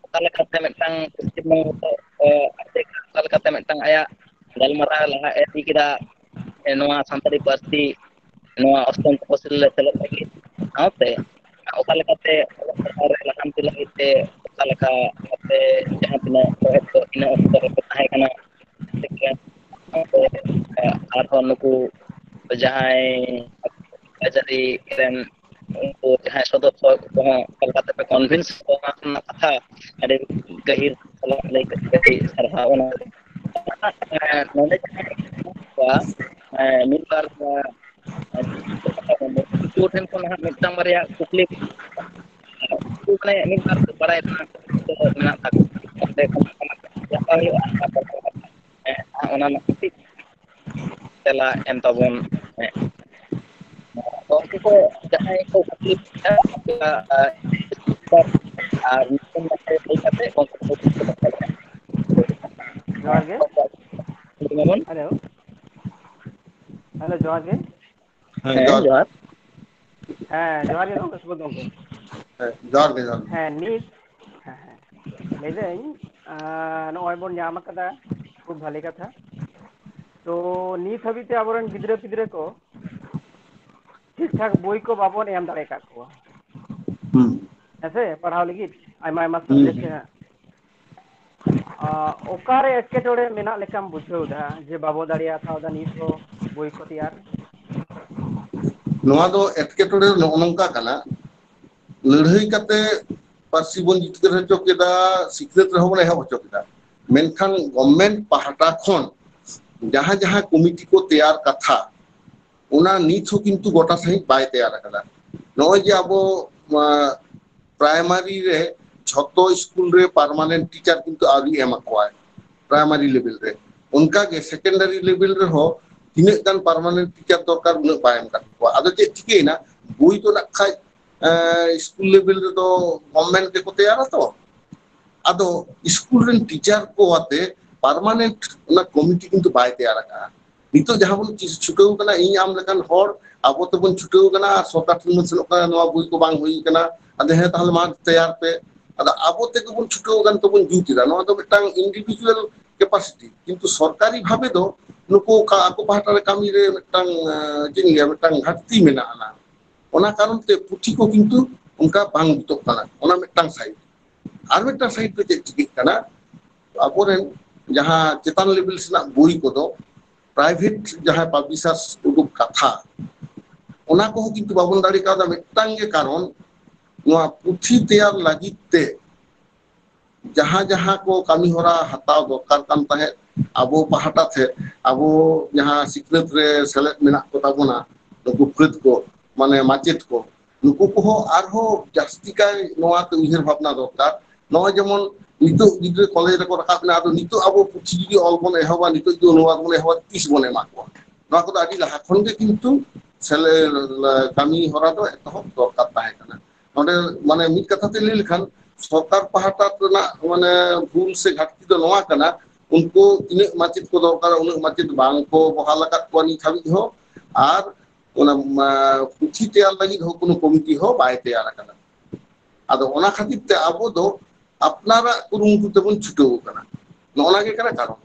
ᱚᱠᱟ ᱞᱮᱠᱟᱛᱮ ᱢᱤᱫᱴᱟᱝ ᱯᱚᱥᱪᱤᱢ ᱵᱚᱝᱜᱚ, ᱮᱸ, ᱚᱠᱟ ᱞᱮᱠᱟᱛᱮ ᱢᱤᱫᱴᱟᱝ ᱟᱭᱟᱜ ᱜᱟᱞᱢᱟᱨᱟᱣ ᱞᱟᱦᱟ ᱤᱫᱤ ᱠᱮᱫᱟ, ᱮᱸ, ᱱᱚᱣᱟ ᱥᱟᱱᱛᱟᱲᱤ ᱯᱟᱹᱨᱥᱤ ᱱᱚᱣᱟ ᱚᱥᱴᱚᱢ ᱛᱚᱯᱚᱥᱤᱞ ᱨᱮ ᱥᱮᱞᱮᱫ ᱞᱟᱹᱜᱤᱫ, ᱥᱟᱶᱛᱮ ᱚᱠᱟ ᱞᱮᱠᱟᱛᱮ ᱚᱞᱚᱜ ᱯᱟᱲᱦᱟᱣ ᱨᱮ ᱞᱟᱦᱟᱱᱛᱤ ᱞᱟᱹᱜᱤᱫ ᱛᱮ ᱚᱠᱟ ᱞᱮᱠᱟ ᱟᱯᱮ ᱡᱟᱦᱟᱸ ᱛᱤᱱᱟᱹᱜ ᱥᱚᱦᱮᱫ ᱠᱚ ᱤᱱᱟᱹ ᱚᱠᱛᱚ ᱨᱮᱯᱮ ᱛᱟᱦᱮᱸ ᱠᱟᱱᱟ, ᱥᱟᱶᱛᱮ ᱟᱨᱦᱚᱸ ᱱᱩᱠᱩ ᱡᱟᱦᱟᱸᱭ ᱨᱟᱡᱽᱟᱹᱨᱤ ᱨᱮᱱ ᱩᱱᱠᱩ ᱡᱟᱦᱟᱸᱭ ᱥᱚᱫᱚᱥᱥᱚ ᱠᱚᱦᱚᱸ ᱚᱠᱟ ᱞᱮᱠᱟᱛᱮ ᱯᱮ convince ᱠᱚᱣᱟ, ᱚᱱᱟ ᱨᱮᱱᱟᱜ ᱠᱟᱛᱷᱟ ᱟᱹᱰᱤ ᱜᱟᱹᱦᱤᱨ ᱥᱟᱞᱟᱜ ᱞᱟᱹᱭ ᱠᱟᱛᱮ ᱟᱹᱰᱤ ᱥᱟᱨᱦᱟᱣ᱾ ᱚᱱᱟ ᱱᱚᱰᱮ ᱡᱟᱦᱟᱸᱭ ᱠᱚᱣᱟ, ᱢᱤᱫ ᱵᱟᱨ ᱩᱱᱠᱩ ᱴᱷᱮᱱ ᱠᱷᱚᱱ ᱦᱟᱸᱜ ᱢᱤᱫᱴᱟᱝ ᱵᱟᱨᱭᱟ ᱠᱩᱠᱞᱤ, ᱩᱱᱠᱩ ᱢᱟᱱᱮ ᱢᱤᱫ ᱵᱟᱨ ᱵᱟᱲᱟᱭ ᱨᱮᱱᱟᱜ ᱤᱪᱪᱷᱟᱹ ᱢᱮᱱᱟᱜ ᱛᱟᱠᱚᱣᱟ, ᱚᱸᱰᱮ ᱠᱷᱚᱱ ᱦᱟᱸᱜ ᱚᱱᱟ ᱨᱮᱱᱟᱜ ᱠᱟᱹᱴᱤᱡ ᱛᱮᱞᱟ ᱮᱢ ᱛᱟᱵᱚᱱ ᱢᱮ᱾ ᱜᱚᱢᱠᱮ ᱠᱚ ᱡᱟᱦᱟᱸᱭ ᱠᱚ ᱠᱩᱠᱞᱤ ᱟᱨ ᱧᱩᱛᱩᱢ ᱞᱟᱹᱭ ᱠᱟᱛᱮ ᱜᱚᱢᱠᱮ ᱠᱚ ᱠᱩᱠᱞᱤ ᱠᱚ ᱫᱟᱲᱮᱭᱟᱜᱼᱟ᱾ ᱡᱚᱦᱟᱨ ᱜᱮ᱾ ᱜᱚᱢᱠᱮ ᱠᱩᱠᱞᱤ ᱢᱟᱵᱚᱱ᱾ ᱦᱮᱞᱳ, ᱦᱮᱞᱳ, ᱡᱚᱦᱟᱨ ᱜᱮ᱾ ᱦᱮᱸ, ᱡᱚᱦᱟᱨ᱾ ᱦᱮᱸ, ᱡᱚᱦᱟᱨ ᱜᱮ ᱜᱚᱢᱠᱮ, ᱥᱩᱵᱳᱫᱷ ᱜᱚᱢᱠᱮ᱾ ᱦᱮᱸ, ᱡᱚᱦᱟᱨ ᱜᱮ, ᱡᱚᱦᱟᱨ ᱜᱮ᱾ ᱦᱮᱸ, ᱱᱤᱛ, ᱦᱮᱸ, ᱦᱮᱸ, ᱞᱟᱹᱭᱫᱟᱹᱧ, ᱟᱸ, ᱱᱚᱜᱼᱚᱭ ᱵᱚᱱ ᱧᱟᱢ ᱟᱠᱟᱫᱟ, ᱠᱷᱩᱵ ᱵᱷᱟᱞᱮ ᱠᱟᱛᱷᱟ᱾ ᱛᱚ ᱱᱤᱛ ᱦᱟᱹᱵᱤᱡ ᱛᱮ ᱟᱵᱚᱨᱮᱱ ᱜᱤᱫᱽᱨᱟᱹ ᱯᱤᱫᱽᱨᱟᱹ ᱠᱚ ᱴᱷᱤᱠ ᱴᱷᱟᱠ ᱵᱳᱭ ᱠᱚ ᱵᱟᱵᱚᱱ ᱮᱢ ᱫᱟᱲᱮ ᱟᱠᱟᱫ ᱠᱚᱣᱟ᱾ ᱦᱩᱸ᱾ ᱦᱮᱸ ᱥᱮ? ᱯᱟᱲᱦᱟᱣ ᱞᱟᱹᱜᱤᱫ ᱟᱭᱢᱟ ᱟᱭᱢᱟ ᱦᱩᱸ, subject ᱦᱩᱸ᱾ ᱨᱮ ᱦᱟᱸᱜ᱾ ᱟᱸ, ᱚᱠᱟᱨᱮ ᱮᱴᱠᱮᱴᱚᱬᱮ ᱢᱮᱱᱟᱜ ᱞᱮᱠᱟᱢ ᱵᱩᱡᱷᱟᱹᱣ ᱮᱫᱟ ᱡᱮ ᱵᱟᱵᱚ ᱫᱟᱲᱮ ᱟᱠᱟᱣᱫᱟ ᱱᱤᱛ ᱦᱚᱸ ᱵᱳᱭ ᱠᱚ ᱛᱮᱭᱟᱨ? ᱱᱚᱣᱟ ᱫᱚ ᱮᱴᱠᱮᱴᱚᱬᱮ ᱱᱚᱜᱼᱚ ᱱᱚᱝᱠᱟ ᱠᱟᱱᱟ, ᱞᱟᱹᱲᱦᱟᱹᱭ ᱠᱟᱛᱮ ᱯᱟᱹᱨᱥᱤ ᱵᱚᱱ ᱡᱤᱛᱠᱟᱹᱨ ᱦᱚᱪᱚ ᱠᱮᱫᱟ, ᱥᱤᱠᱷᱱᱟᱹᱛ ᱨᱮᱦᱚᱸ ᱵᱚᱱ ᱮᱦᱚᱵ ᱦᱚᱪᱚ ᱠᱮᱫᱟ, ᱢᱮᱱᱠᱷᱟᱱ government ᱯᱟᱦᱴᱟ ᱠᱷᱚᱱ ᱡᱟᱦᱟᱸ ᱡᱟᱦᱟᱸ ᱠᱚᱢᱤᱴᱤ ᱠᱚ ᱛᱮᱭᱟᱨ ᱠᱟᱛᱷᱟ, ᱚᱱᱟ ᱱᱤᱛ ᱦᱚᱸ ᱠᱤᱱᱛᱩ ᱜᱚᱴᱟ ᱥᱟᱺᱦᱤᱡ ᱵᱟᱭ ᱛᱮᱭᱟᱨ ᱟᱠᱟᱫᱟ᱾ ᱱᱚᱜᱼᱚᱭ ᱡᱮ ᱟᱵᱚ, ᱟᱸ, primary ᱨᱮ ᱡᱷᱚᱛᱚ ᱥᱠᱩᱞ ᱨᱮ permanent teacher ᱠᱤᱱᱛᱩ ᱟᱹᱣᱨᱤ ᱮᱢ ᱟᱠᱚᱣᱟᱭ, primary level ᱨᱮ᱾ ᱚᱱᱠᱟᱜᱮ secondary level ᱨᱮᱦᱚᱸ ᱛᱤᱱᱟᱹᱜ ᱜᱟᱱ permanent teacher ᱫᱚᱨᱠᱟᱨ, ᱩᱱᱟᱹᱜ ᱵᱟᱭ ᱮᱢ ᱟᱠᱟᱫ ᱠᱚᱣᱟ᱾ ᱟᱫᱚ ᱪᱮᱫ ᱪᱤᱠᱟᱹᱭᱮᱱᱟ, ᱵᱳᱭ ᱫᱚ ᱱᱟᱜ ᱠᱷᱟᱡ, ᱮᱸ, ᱥᱠᱩᱞ level ᱨᱮᱫᱚ government ᱜᱮᱠᱚ ᱛᱮᱭᱟᱨᱟ ᱛᱚ᱾ ᱟᱫᱚ ᱥᱠᱩᱞ ᱨᱮᱱ teacher ᱠᱚ ᱟᱛᱮ permanent ᱚᱱᱟ ᱠᱚᱢᱤᱴᱤ ᱠᱤᱱᱛᱩ ᱵᱟᱭ ᱛᱮᱭᱟᱨ ᱟᱠᱟᱫᱼᱟ᱾ ᱱᱤᱛᱚᱜ ᱡᱟᱦᱟᱸ ᱵᱚᱱ ᱪᱤ-, ᱪᱷᱩᱴᱟᱹᱣ ᱠᱟᱱᱟ, ᱤᱧ ᱟᱢ ᱞᱮᱠᱟᱱ ᱦᱚᱲ ᱟᱵᱚ ᱛᱮᱵᱚᱱ ᱪᱷᱩᱴᱟᱹᱣ ᱠᱟᱱᱟ, ᱟᱨ ᱥᱚᱨᱠᱟᱨ ᱴᱷᱮᱱ ᱵᱚᱱ ᱥᱮᱱᱚᱜ ᱠᱟᱱᱟ, "ᱱᱚᱣᱟ ᱵᱳᱭ ᱠᱚ ᱵᱟᱝ ᱦᱩᱭ ᱠᱟᱱᱟ", ᱟᱫᱚ, "ᱦᱮᱸ, ᱛᱟᱦᱚᱞᱮ ᱢᱟ ᱛᱮᱭᱟᱨ ᱯᱮ", ᱟᱫᱚ ᱟᱵᱚ ᱛᱮᱜᱮ ᱵᱚᱱ ᱪᱷᱩᱴᱟᱹᱣ ᱟᱠᱟᱱ ᱛᱮᱵᱚᱱ ᱡᱩᱛ ᱮᱫᱟ᱾ ᱱᱚᱣᱟ ᱫᱚ ᱢᱤᱫᱴᱟᱝ individual capacity, ᱠᱤᱱᱛᱩ ᱥᱚᱨᱠᱟᱨᱤ ᱵᱷᱟᱵᱮ ᱫᱚ ᱱᱩᱠᱩ ᱚᱠᱟ ᱟᱠᱚ ᱯᱟᱦᱴᱟ ᱨᱮ ᱠᱟᱹᱢᱤ ᱨᱮ ᱢᱤᱫᱴᱟᱝ, ᱟᱸ, ᱪᱮᱫ ᱤᱧ ᱞᱟᱹᱭᱟ, ᱢᱤᱫᱴᱟᱝ ᱜᱷᱟᱴᱛᱤ ᱢᱮᱱᱟᱜᱼᱟ᱾ ᱚᱱᱟ ᱠᱟᱨᱚᱱ ᱛᱮ ᱯᱩᱛᱷᱤ ᱠᱚ ᱠᱤᱱᱛᱩ ᱚᱱᱠᱟ ᱵᱟᱝ ᱡᱩᱛᱚᱜ ᱠᱟᱱᱟ᱾ ᱚᱱᱟ ᱢᱤᱫᱴᱟᱝ side᱾ ᱟᱨ ᱢᱤᱫᱴᱟᱝ side ᱫᱚ ᱪᱮᱫ ᱪᱤᱠᱟᱹᱜ ᱠᱟᱱᱟ, ᱟᱵᱚᱨᱮᱱ ᱡᱟᱦᱟᱸ ᱪᱮᱛᱟᱱ level ᱥᱮᱱᱟᱜ ᱵᱳᱭ ᱠᱚᱫᱚ private ᱡᱟᱦᱟᱸᱭ publishers ᱩᱰᱩᱠ ᱠᱟᱛᱷᱟ, ᱚᱱᱟ ᱠᱚᱦᱚᱸ ᱠᱤᱱᱛᱩ ᱵᱟᱵᱚᱱ ᱫᱟᱲᱮ ᱠᱟᱣᱫᱟ᱾ ᱢᱤᱫᱴᱟᱝ ᱜᱮ ᱠᱟᱨᱚᱱ, ᱱᱚᱣᱟ ᱯᱩᱛᱷᱤ ᱛᱮᱭᱟᱨ ᱞᱟᱹᱜᱤᱫ ᱛᱮ ᱡᱟᱦᱟᱸ ᱡᱟᱦᱟᱸ ᱠᱚ ᱠᱟᱹᱢᱤ ᱦᱚᱨᱟ ᱦᱟᱛᱟᱣ ᱫᱚᱨᱠᱟᱨ ᱠᱟᱱ ᱛᱟᱦᱮᱸᱫ, ᱟᱵᱚ ᱯᱟᱦᱴᱟ ᱛᱮ, ᱟᱵᱚ ᱡᱟᱦᱟᱸ ᱥᱤᱠᱷᱱᱟᱹᱛ ᱨᱮ ᱥᱮᱞᱮᱫ ᱢᱮᱱᱟᱜ ᱠᱚ ᱛᱟᱵᱚᱱᱟ, ᱱᱩᱠᱩ ᱯᱷᱟᱹᱫ ᱠᱚ, ᱢᱟᱱᱮ ᱢᱟᱪᱮᱫ ᱠᱚ, ᱱᱩᱠᱩ ᱠᱚᱦᱚᱸ ᱟᱨᱦᱚᱸ ᱡᱟᱹᱥᱛᱤ ᱠᱟᱭ ᱱᱚᱣᱟ ᱛᱮ ᱩᱭᱦᱟᱹᱨ ᱵᱷᱟᱵᱽᱱᱟ ᱫᱚᱨᱠᱟᱨ᱾ ᱱᱚᱜᱼᱚᱭ ᱡᱮᱢᱚᱱ ᱱᱤᱛᱚᱜ ᱜᱤᱫᱽᱨᱟᱹ ᱠᱚᱞᱮᱡᱽ ᱨᱮᱠᱚ ᱨᱟᱠᱟᱵ ᱮᱱᱟ, ᱟᱫᱚ ᱱᱤᱛᱚᱜ ᱟᱵᱚ ᱯᱩᱛᱷᱤ ᱡᱩᱫᱤ ᱚᱞ ᱵᱚᱱ ᱮᱦᱚᱵᱟ, ᱱᱤᱛᱚᱜ ᱡᱩᱫᱤ ᱚᱱᱩᱵᱟᱫ ᱵᱚᱱ ᱮᱦᱚᱵᱟ, ᱛᱤᱥ ᱵᱚᱱ ᱮᱢᱟ ᱠᱚᱣᱟ? ᱱᱚᱣᱟ ᱠᱚᱫᱚ ᱟᱹᱰᱤ ᱞᱟᱦᱟ ᱠᱷᱚᱱ ᱜᱮ ᱠᱤᱱᱛᱩ ᱥᱮᱞᱮ-, ᱠᱟᱹᱢᱤ ᱦᱚᱨᱟ ᱫᱚ ᱮᱛᱚᱦᱚᱵ ᱫᱚᱨᱠᱟᱨ ᱛᱟᱦᱮᱸ ᱠᱟᱱᱟ᱾ ᱱᱚᱰᱮ ᱢᱟᱱᱮ ᱢᱤᱫ ᱠᱟᱛᱷᱟ ᱛᱮ ᱞᱟᱹᱭ ᱞᱮᱠᱷᱟᱱ, ᱥᱚᱨᱠᱟᱨ ᱯᱟᱦᱴᱟ ᱨᱮᱱᱟᱜ ᱢᱟᱱᱮ ᱵᱷᱩᱞ ᱥᱮ ᱜᱷᱟᱴᱛᱤ ᱫᱚ ᱱᱚᱣᱟ ᱠᱟᱱᱟ, ᱩᱱᱠᱩ ᱛᱤᱱᱟᱹᱜ ᱢᱟᱪᱮᱫ ᱠᱚ ᱫᱚᱨᱠᱟᱨᱟ, ᱩᱱᱟᱹᱜ ᱢᱟᱪᱮᱫ ᱵᱟᱝ ᱠᱚ ᱵᱚᱦᱟᱞ ᱟᱠᱟᱫ ᱠᱚᱣᱟ ᱱᱤᱛ ᱦᱟᱹᱵᱤᱡ ᱦᱚᱸ, ᱟᱨ ᱚᱱᱟ, ᱢᱟ, ᱯᱩᱛᱷᱤ ᱛᱮᱭᱟᱨ ᱞᱟᱹᱜᱤᱫ ᱦᱚᱸ ᱠᱳᱱᱳ ᱠᱚᱢᱤᱴᱤ ᱦᱚᱸ ᱵᱟᱭ ᱛᱮᱭᱟᱨ ᱟᱠᱟᱱᱟ᱾ ᱟᱫᱚ ᱚᱱᱟ ᱠᱷᱟᱹᱛᱤᱨ ᱛᱮ ᱟᱵᱚ ᱫᱚ ᱟᱯᱱᱟᱨᱟᱜ ᱠᱩᱨᱩᱢᱩᱴᱩ ᱛᱮᱵᱚᱱ ᱪᱷᱩᱴᱟᱹᱣ ᱟᱠᱟᱱᱟ᱾ ᱱᱚᱜᱼᱚ ᱱᱟ ᱜᱮ ᱠᱟᱱᱟ ᱠᱟᱨᱚᱱ᱾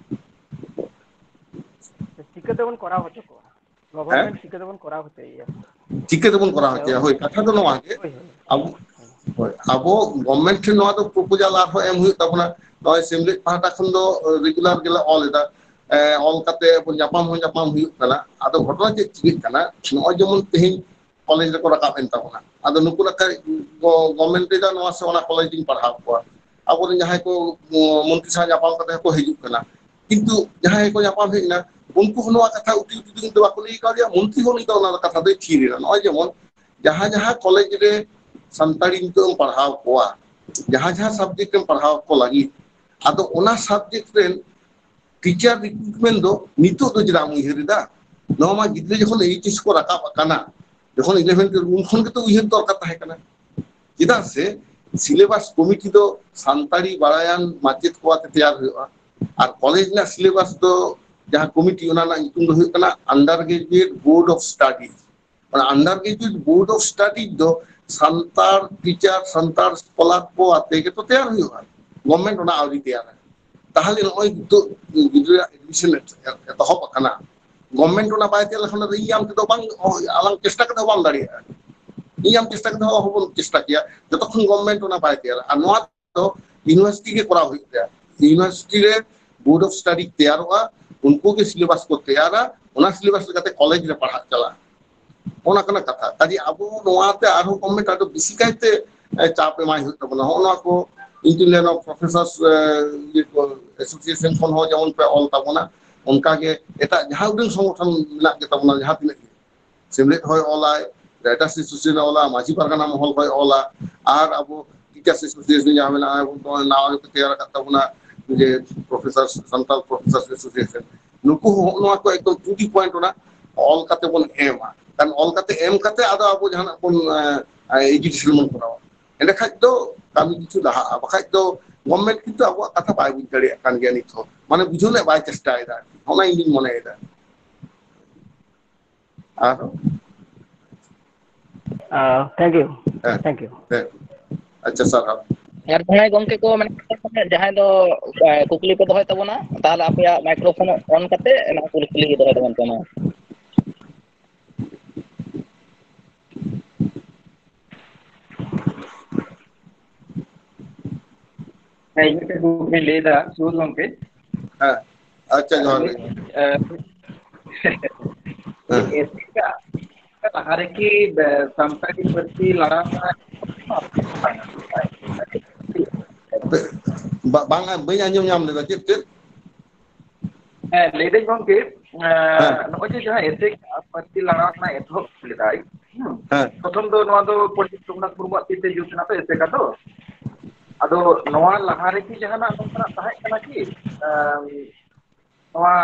ᱪᱤᱠᱟᱹ ᱛᱮᱵᱚᱱ ᱠᱚᱨᱟᱣ ᱦᱚᱪᱚ ᱠᱚᱣᱟ? ᱜᱚᱵᱷᱚᱨᱱᱢᱮᱱᱴ ᱪᱤᱠᱟᱹ ᱛᱮᱵᱚᱱ ᱠᱚᱨᱟᱣ ᱦᱚᱪᱚᱭᱮᱭᱟ? ᱪᱤᱠᱟᱹ ᱛᱮᱵᱚᱱ ᱠᱚᱨᱟᱣ ᱦᱚᱪᱚᱭᱟ? ᱦᱳᱭ, ᱠᱟᱛᱷᱟ ᱫᱚ ᱱᱚᱣᱟ ᱜᱮ᱾ ᱦᱳᱭ, ᱦᱳᱭ᱾ ᱟᱵᱚ, ᱦᱳᱭ, ᱟᱵᱚ ᱜᱚᱵᱷᱚᱨᱱᱢᱮᱱᱴ ᱴᱷᱮᱱ ᱱᱚᱣᱟ ᱫᱚ ᱯᱨᱚᱯᱳᱡᱟᱞ ᱟᱨᱦᱚᱸ ᱮᱢ ᱦᱩᱭᱩᱜ ᱛᱟᱵᱚᱱᱟ᱾ ᱱᱚᱜᱼᱚᱭ ᱥᱮᱢᱞᱮᱫ ᱯᱟᱦᱴᱟ ᱠᱷᱚᱱ ᱫᱚ ᱨᱮᱜᱩᱞᱟᱨ ᱜᱮᱞᱮ ᱚᱞ ᱮᱫᱟ᱾ ᱮ, ᱚᱞ ᱠᱟᱛᱮ ᱵᱚᱱ ᱧᱟᱯᱟᱢ ᱦᱚᱸ ᱧᱟᱯᱟᱢ ᱦᱩᱭᱩᱜ ᱠᱟᱱᱟ᱾ ᱟᱫᱚ ᱜᱷᱚᱴᱚᱱᱟ ᱪᱮᱫ ᱪᱤᱠᱟᱹᱜ ᱠᱟᱱᱟ? ᱱᱚᱜᱼᱚᱭ ᱡᱮᱢᱚᱱ ᱛᱮᱦᱮᱧ ᱠᱚᱞᱮᱡᱽ ᱨᱮᱠᱚ ᱨᱟᱠᱟᱵ ᱮᱱ ᱛᱟᱵᱚᱱᱟ᱾ ᱟᱫᱚ ᱱᱩᱠᱩ ᱱᱟᱠᱷᱟᱡ ᱜᱚ-, ᱜᱚᱵᱷᱚᱨᱱᱢᱮᱱᱴ ᱞᱟᱹᱭᱫᱟ ᱱᱚᱣᱟ ᱥᱮ ᱚᱱᱟ ᱠᱚᱞᱮᱡᱽ ᱨᱤᱧ ᱯᱟᱲᱦᱟᱣ ᱠᱚᱣᱟ᱾ ᱟᱵᱚᱨᱮᱱ ᱡᱟᱦᱟᱸᱭ ᱠᱚ, ᱩ, ᱢᱚᱱᱛᱨᱤ ᱥᱟᱶ ᱧᱟᱯᱟᱢ ᱠᱟᱛᱮ ᱦᱚᱸᱠᱚ ᱦᱤᱡᱩᱜ ᱠᱟᱱᱟ᱾ ᱠᱤᱱᱛᱩ ᱡᱟᱦᱟᱸᱭ ᱠᱚ ᱧᱟᱯᱟᱢ ᱦᱮᱡ ᱮᱱᱟ, ᱩᱱᱠᱩ ᱦᱚᱸ ᱱᱚᱣᱟ ᱠᱟᱛᱷᱟ ᱩᱛᱤ ᱩᱛᱤ ᱫᱚ ᱵᱟᱠᱚ ᱞᱟᱹᱭ ᱠᱟᱣᱫᱮᱭᱟ, ᱢᱚᱱᱛᱨᱤ ᱦᱚᱸ ᱩᱱᱤ ᱫᱚ ᱚᱱᱟ ᱠᱟᱛᱷᱟ ᱫᱚᱭ ᱛᱷᱤᱨ ᱮᱱᱟ᱾ ᱱᱚᱜᱼᱚᱭ ᱡᱮᱢᱚᱱ ᱡᱟᱦᱟᱸ ᱡᱟᱦᱟᱸ ᱠᱚᱞᱮᱡᱽ ᱨᱮ ᱥᱟᱱᱛᱟᱲᱤ ᱱᱤᱛᱚᱜ ᱮᱢ ᱯᱟᱲᱦᱟᱣ ᱠᱚᱣᱟ, ᱡᱟᱦᱟᱸ ᱡᱟᱦᱟᱸ ᱥᱟᱵᱡᱮᱠᱴ ᱮᱢ ᱯᱟᱲᱦᱟᱣ ᱠᱚ ᱞᱟᱹᱜᱤᱫ, ᱟᱫᱚ ᱚᱱᱟ ᱥᱟᱵᱡᱮᱠᱴ ᱨᱮᱱ ᱴᱤᱪᱟᱨ ᱨᱤᱠᱨᱩᱴᱢᱮᱱᱴ ᱫᱚ ᱱᱤᱛᱚᱜ ᱫᱚ ᱪᱮᱫᱟᱜ ᱮᱢ ᱩᱭᱦᱟᱹᱨ ᱮᱫᱟ? ᱱᱚᱣᱟ ᱢᱟ ᱜᱤᱫᱽᱨᱟᱹ ᱡᱚᱠᱷᱚᱱ ᱮᱭᱤᱪ ᱮᱥ ᱠᱚ ᱨᱟᱠᱟᱵ ᱟᱠᱟᱱᱟ, ᱡᱚᱠᱷᱚᱱ ᱤᱞᱮᱵᱷᱮᱱ ᱴᱩᱭᱮᱞᱵᱷ, ᱩᱱ ᱠᱷᱚᱱ ᱜᱮᱛᱚ ᱩᱭᱦᱟᱹᱨ ᱫᱚᱨᱠᱟᱨ ᱛᱟᱦᱮᱸ ᱠᱟᱱᱟ᱾ ᱪᱮᱫᱟᱜ ᱥᱮ ᱥᱤᱞᱮᱵᱟᱥ ᱠᱚᱢᱤᱴᱤ ᱫᱚ ᱥᱟᱱᱛᱟᱲᱤ ᱵᱟᱲᱟᱭᱟᱱ ᱢᱟᱪᱮᱫ ᱠᱚ ᱟᱛᱮ ᱛᱮᱭᱟᱨ ᱦᱩᱭᱩᱜᱼᱟ, ᱟᱨ ᱠᱚᱞᱮᱡᱽ ᱨᱮᱱᱟᱜ ᱥᱤᱞᱮᱵᱟᱥ ᱫᱚ ᱡᱟᱦᱟᱸ ᱠᱚᱢᱤᱴᱤ, ᱚᱱᱟ ᱨᱮᱱᱟᱜ ᱧᱩᱛᱩᱢ ᱫᱚ ᱦᱩᱭᱩᱜ ᱠᱟᱱᱟ undergraduate board of studies. ᱚᱱᱟ undergraduate board of studies ᱫᱚ ᱥᱟᱱᱛᱟᱲ ᱴᱤᱪᱟᱨ, ᱥᱟᱱᱛᱟᱲ ᱥᱠᱚᱞᱟᱨ ᱠᱚ ᱟᱛᱮ ᱜᱮᱛᱚ ᱛᱮᱭᱟᱨ ᱦᱩᱭᱩᱜᱼᱟ᱾ ᱜᱚᱵᱷᱢᱮᱱᱴ ᱚᱱᱟ ᱟᱹᱣᱨᱤ ᱛᱮᱭᱟᱨᱟ᱾ ᱛᱟᱦᱚᱞᱮ ᱱᱚᱜᱼᱚᱭ ᱱᱤᱛᱚᱜ ᱜᱤᱫᱽᱨᱟᱹ ᱮᱰᱢᱤᱥᱚᱱ ᱮᱛᱚᱦᱚᱵ ᱟᱠᱟᱱᱟ, ᱜᱚᱵᱷᱢᱮᱱᱴ ᱚᱱᱟ ᱵᱟᱭ ᱛᱮᱭᱟᱨ ᱞᱮᱠᱷᱟᱱ ᱫᱚ ᱤᱧ ᱟᱢ ᱛᱮᱫᱚ ᱵᱟᱝ, ᱟᱞᱟᱝ ᱪᱮᱥᱴᱟ ᱠᱟᱛᱮ ᱦᱚᱸ ᱵᱟᱢ ᱫᱟᱲᱮᱭᱟᱜᱼᱟ᱾ ᱤᱧ ᱟᱢ ᱪᱮᱥᱴᱟ ᱠᱟᱛᱮ ᱦᱚᱸ ᱚᱦᱚᱵᱚᱱ ᱪᱮᱥᱴᱟ ᱠᱮᱭᱟ, ᱡᱚᱛᱚᱠᱷᱚᱱ ᱜᱚᱵᱷᱢᱮᱱᱴ ᱚᱱᱟ ᱵᱟᱭ ᱛᱮᱭᱟᱨᱟ᱾ ᱟᱨ ᱱᱚᱣᱟ ᱫᱚ ᱤᱭᱩᱱᱤᱵᱷᱟᱨᱥᱤᱴᱤ ᱜᱮ ᱠᱚᱨᱟᱣ ᱦᱩᱭᱩᱜ ᱛᱟᱭᱟ᱾ ᱤᱭᱩᱱᱤᱵᱷᱟᱨᱥᱤᱴᱤ ᱨᱮ ᱵᱳᱨᱰ ᱚᱯᱷ ᱥᱴᱟᱰᱤ ᱛᱮᱭᱟᱨᱚᱜᱼᱟ, ᱩᱱᱠᱩ ᱜᱮ ᱥᱤᱞᱮᱵᱟᱥ ᱠᱚ ᱛᱮᱭᱟᱨᱟ, ᱚᱱᱟ ᱥᱤᱞᱮᱵᱟᱥ ᱞᱮᱠᱟᱛᱮ ᱠᱚᱞᱮᱡᱽ ᱨᱮ ᱯᱟᱲᱦᱟᱜ ᱪᱟᱞᱟᱜᱼᱟ᱾ ᱚᱱᱟ ᱠᱟᱱᱟ ᱠᱟᱛᱷᱟ᱾ ᱠᱟᱡᱮ ᱟᱵᱚ ᱱᱚᱣᱟᱛᱮ ᱟᱨᱦᱚᱸ ᱜᱚᱵᱷᱢᱮᱱᱴ ᱟᱨᱚ ᱵᱮᱥᱤ ᱠᱟᱭᱛᱮ, ᱮ, ᱪᱟᱯ ᱮᱢᱟᱭ ᱦᱩᱭᱩᱜ ᱛᱟᱵᱚᱱᱟ᱾ ᱦᱚᱸᱜᱼᱚ ᱱᱚᱣᱟ ᱠᱚ ᱤᱧ ᱫᱩᱧ ᱞᱟᱹᱭᱟ, ᱱᱚᱣᱟ ᱯᱨᱚᱯᱷᱮᱥᱟᱨᱥ, ᱮ, ᱤᱭᱟᱹ ᱠᱚ, ᱮᱥᱳᱥᱤᱭᱮᱥᱚᱱ ᱠᱷᱚᱱ ᱦᱚᱸ ᱡᱮᱢᱚᱱ ᱯᱮ ᱚᱞ ᱛᱟᱵᱚᱱᱟ, ᱚᱱᱠᱟᱜᱮ ᱮᱴᱟᱜ ᱡᱟᱦᱟᱸ ᱩᱰᱟᱹᱝ ᱥᱚᱝᱜᱚᱴᱷᱚᱱ ᱢᱮᱱᱟᱜ ᱜᱮ ᱛᱟᱵᱚᱱᱟ, ᱡᱟᱦᱟᱸ ᱛᱤᱱᱟᱹᱜ ᱜᱮ, ᱥᱮᱢᱞᱮᱫ ᱦᱚᱸᱭ ᱚᱞᱟᱭ, ᱨᱟᱭᱴᱟᱨᱥ ᱮᱥᱳᱥᱤᱭᱮᱥᱚᱱ ᱮ ᱚᱞᱟ, ᱢᱟᱹᱡᱷᱤ ᱯᱟᱨᱜᱟᱱᱟ ᱢᱚᱦᱚᱞ ᱦᱚᱸᱭ ᱚᱞᱟ, ᱟᱨ ᱟᱵᱚ ᱴᱤᱪᱟᱨᱥ ᱮᱥᱳᱥᱤᱭᱮᱥᱚᱱ ᱡᱟᱦᱟᱸ ᱢᱮᱱᱟᱜᱼᱟ, ᱱᱟᱣᱟ ᱜᱮᱠᱚ ᱛᱮᱭᱟᱨ ᱟᱠᱟᱫ ᱛᱟᱵᱚᱱᱟ, ᱡᱮ ᱯᱨᱚᱯᱷᱮᱥᱟᱨ, ᱥᱟᱱᱛᱟᱲ ᱯᱨᱚᱯᱷᱮᱥᱟᱨ ᱮᱥᱳᱥᱤᱭᱮᱥᱚᱱ, ᱱᱩᱠᱩ ᱦᱚᱸ ᱦᱚᱸᱜᱼᱚ ᱱᱚᱣᱟ ᱠᱚ ᱮᱠᱫᱚᱢ ᱴᱩ ᱫᱤ ᱯᱚᱭᱮᱱᱴ ᱚᱱᱟ ᱚᱞ ᱠᱟᱛᱮ ᱵᱚᱱ ᱮᱢᱟ᱾ ᱠᱟᱨᱚᱱ ᱚᱞ ᱠᱟᱛᱮ ᱮᱢ ᱠᱟᱛᱮ ᱟᱫᱚ ᱟᱵᱚ ᱡᱟᱦᱟᱱᱟᱜ ᱵᱚᱱ, ᱮ, ᱮ, ᱮᱡᱩᱠᱮᱥᱚᱱ ᱵᱚᱱ ᱠᱚᱨᱟᱣᱟ᱾ ᱮᱸᱰᱮᱠᱷᱟᱡ ᱫᱚ ᱠᱟᱹᱢᱤ ᱠᱤᱪᱷᱩ ᱞᱟᱦᱟᱜᱼᱟ, ᱵᱟᱠᱷᱟᱡ ᱫᱚ ᱜᱚᱵᱷᱢᱮᱱᱴ ᱠᱤᱱᱛᱩ ᱟᱵᱚᱣᱟᱜ ᱠᱟᱛᱷᱟ ᱵᱟᱭ ᱵᱩᱡᱽ ᱫᱟᱲᱮᱭᱟᱜ ᱠᱟᱱ ᱜᱮᱭᱟ ᱱᱤᱛ ᱦᱚᱸ, ᱢᱟᱱᱮ ᱵᱩᱡᱷᱟᱹᱣ ᱨᱮᱭᱟᱜ ᱵᱟᱭ ᱪᱮᱥᱴᱟᱭᱮᱫᱟ, ᱚᱱᱟ ᱤᱧ ᱫᱩᱧ ᱢᱚᱱᱮᱭᱮᱫᱟ᱾ ᱟᱨ Uh, thank you. ᱦᱮᱸ, thank you. ᱦᱮᱸ, ᱟᱪᱪᱷᱟ, ᱥᱟᱨᱦᱟᱣ᱾ ᱟᱨ ᱡᱟᱦᱟᱸᱭ ᱜᱚᱢᱠᱮ ᱠᱚ ᱢᱮᱱᱟᱜ ᱠᱚᱣᱟ, ᱡᱟᱦᱟᱸᱭ ᱫᱚ ᱠᱩᱠᱞᱤ ᱯᱮ ᱫᱚᱦᱚᱭ ᱛᱟᱵᱚᱱᱟ, ᱛᱟᱦᱚᱞᱮ ᱟᱯᱮᱭᱟᱜ ᱢᱟᱭᱠᱨᱳᱯᱷᱳᱱ ᱚᱱ ᱠᱟᱛᱮ ᱚᱱᱟ ᱠᱩᱠᱞᱤ ᱫᱚᱦᱚᱭ ᱛᱟᱵᱚᱱ ᱯᱮ ᱢᱟ᱾ ᱦᱮᱸ, ᱤᱧ ᱢᱤᱫᱴᱮᱱ ᱠᱩᱠᱞᱤᱧ ᱞᱟᱹᱭ ᱮᱫᱟ ᱥᱩᱵᱳᱫᱷ ᱜᱚᱢᱠᱮ᱾ ᱦᱮᱸ, ᱟᱪᱪᱷᱟ, ᱡᱚᱦᱟᱨ ᱜᱮ᱾ ᱮ, ᱦᱮᱸ᱾ ᱮᱥᱮᱠᱟ ᱞᱟᱦᱟ ᱨᱮᱠᱤ, ᱮ, ᱥᱟᱱᱛᱟᱲᱤ ᱯᱟᱹᱨᱥᱤ ᱞᱟᱲᱟ ᱨᱮᱱᱟᱜ ᱵᱟ-, ᱵᱟᱝ, ᱵᱟᱹᱧ ᱟᱸᱡᱚᱢ ᱧᱟᱢ ᱞᱮᱫᱟ᱾ ᱪᱮᱫ, ᱪᱮᱫ? ᱦᱮᱸ, ᱞᱟᱹᱭᱫᱟᱹᱧ ᱜᱚᱢᱠᱮ, ᱮ, ᱦᱮᱸ᱾ ᱱᱚᱜᱼᱚᱭ ᱡᱮ ᱡᱟᱦᱟᱸ ᱮᱥᱮᱠᱟ ᱯᱟᱹᱨᱥᱤ ᱞᱟᱲᱟ ᱨᱮᱱᱟᱜ ᱮᱛᱚᱦᱚᱵ ᱞᱮᱫᱟᱭ, ᱦᱩᱸ, ᱦᱮᱸ᱾ ᱯᱨᱚᱛᱷᱚᱢ ᱫᱚ ᱱᱚᱣᱟ ᱫᱚ ᱯᱚᱱᱰᱤᱛ ᱨᱚᱜᱷᱩᱱᱟᱛᱷ ᱢᱩᱨᱢᱩᱣᱟᱜ ᱛᱤ ᱛᱮ ᱡᱩᱛ ᱮᱱᱟ ᱛᱚ ᱮᱥᱮᱠᱟ ᱫᱚ᱾ ᱟᱫᱚ ᱱᱚᱣᱟ ᱞᱟᱦᱟ ᱨᱮᱠᱤ ᱡᱟᱦᱟᱱᱟᱜ ᱱᱚᱝᱠᱟᱱᱟᱜ ᱛᱟᱦᱮᱸ ᱠᱟᱱᱟ ᱠᱤ? ᱮᱢ, ᱱᱚᱣᱟ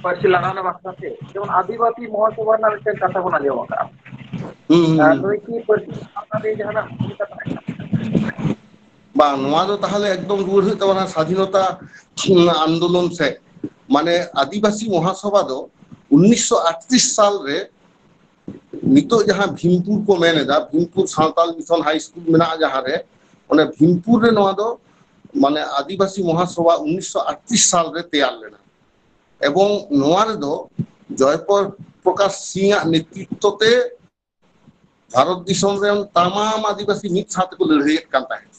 ᱯᱟᱹᱨᱥᱤ ᱞᱟᱲᱟᱣᱱᱟ ᱵᱟᱠᱷᱨᱟ ᱛᱮ, ᱡᱮᱢᱚᱱ ᱟᱹᱫᱤᱵᱟᱹᱥᱤ ᱢᱚᱦᱟᱥᱚᱵᱷᱟ ᱨᱮᱱᱟᱜ ᱢᱤᱫᱴᱮᱱ ᱠᱟᱛᱷᱟ ᱵᱚᱱ ᱟᱸᱡᱚᱢ ᱟᱠᱟᱫᱼᱟ᱾ ᱦᱩᱸ, ᱦᱩᱸ, ᱟᱨ ᱦᱩᱸ᱾ ᱱᱩᱭ ᱠᱤ ᱯᱟᱹᱨᱥᱤ ᱞᱟᱲᱟᱣᱱᱟ ᱨᱮ ᱡᱟᱦᱟᱱᱟᱜ ᱵᱷᱩᱢᱤᱠᱟ ᱛᱟᱦᱮᱸ ᱠᱟᱱᱟ? ᱵᱟᱝ, ᱱᱚᱣᱟ ᱫᱚ ᱛᱟᱦᱚᱞᱮ ᱮᱠᱫᱚᱢ ᱨᱩᱣᱟᱹᱲ ᱦᱩᱭᱩᱜ ᱛᱟᱵᱚᱱᱟ ᱥᱟᱫᱷᱤᱱᱚᱛᱟ, ᱩᱸ, ᱟᱱᱫᱳᱞᱚᱱ ᱥᱮᱫ᱾ ᱢᱟᱱᱮ ᱟᱹᱫᱤᱵᱟᱹᱥᱤ ᱢᱚᱦᱟᱥᱚᱵᱷᱟ ᱫᱚ ᱩᱱᱤᱥᱥᱚ ᱟᱴᱛᱨᱤᱥ ᱥᱟᱞ ᱨᱮ ᱱᱤᱛᱚᱜ ᱡᱟᱦᱟᱸ ᱵᱷᱤᱢᱯᱩᱨ ᱠᱚ ᱢᱮᱱ ᱮᱫᱟ, ᱵᱷᱤᱢᱯᱩᱨ ᱥᱟᱶᱛᱟᱞ ᱢᱤᱥᱚᱱ ᱦᱟᱭ ᱥᱠᱩᱞ ᱢᱮᱱᱟᱜᱼᱟ ᱡᱟᱦᱟᱸ ᱨᱮ, ᱚᱱᱮ ᱵᱷᱤᱢᱯᱩᱨ ᱨᱮ ᱱᱚᱣᱟ ᱫᱚ ᱢᱟᱱᱮ ᱟᱹᱫᱤᱵᱟᱹᱥᱤ ᱢᱚᱦᱟᱥᱚᱵᱷᱟ ᱩᱱᱤᱥᱥᱚ ᱟᱴᱛᱨᱤᱥ ᱥᱟᱞ ᱨᱮ ᱛᱮᱭᱟᱨ ᱞᱮᱱᱟ᱾ ᱮᱵᱚᱝ ᱱᱚᱣᱟ ᱨᱮᱫᱚ ᱡᱚᱭᱯᱨᱚᱠᱟᱥ ᱥᱤᱝ ᱟᱜ ᱱᱮᱛᱨᱤᱛᱛᱚ ᱛᱮ ᱵᱷᱟᱨᱚᱛ ᱫᱤᱥᱚᱢ ᱨᱮᱱ ᱛᱟᱢᱟᱢ ᱟᱹᱫᱤᱵᱟᱹᱥᱤ ᱢᱤᱫ ᱥᱟᱶ ᱛᱮᱠᱚ ᱞᱟᱹᱲᱦᱟᱹᱭᱮᱫ ᱠᱟᱱ ᱛᱟᱦᱮᱸᱫ᱾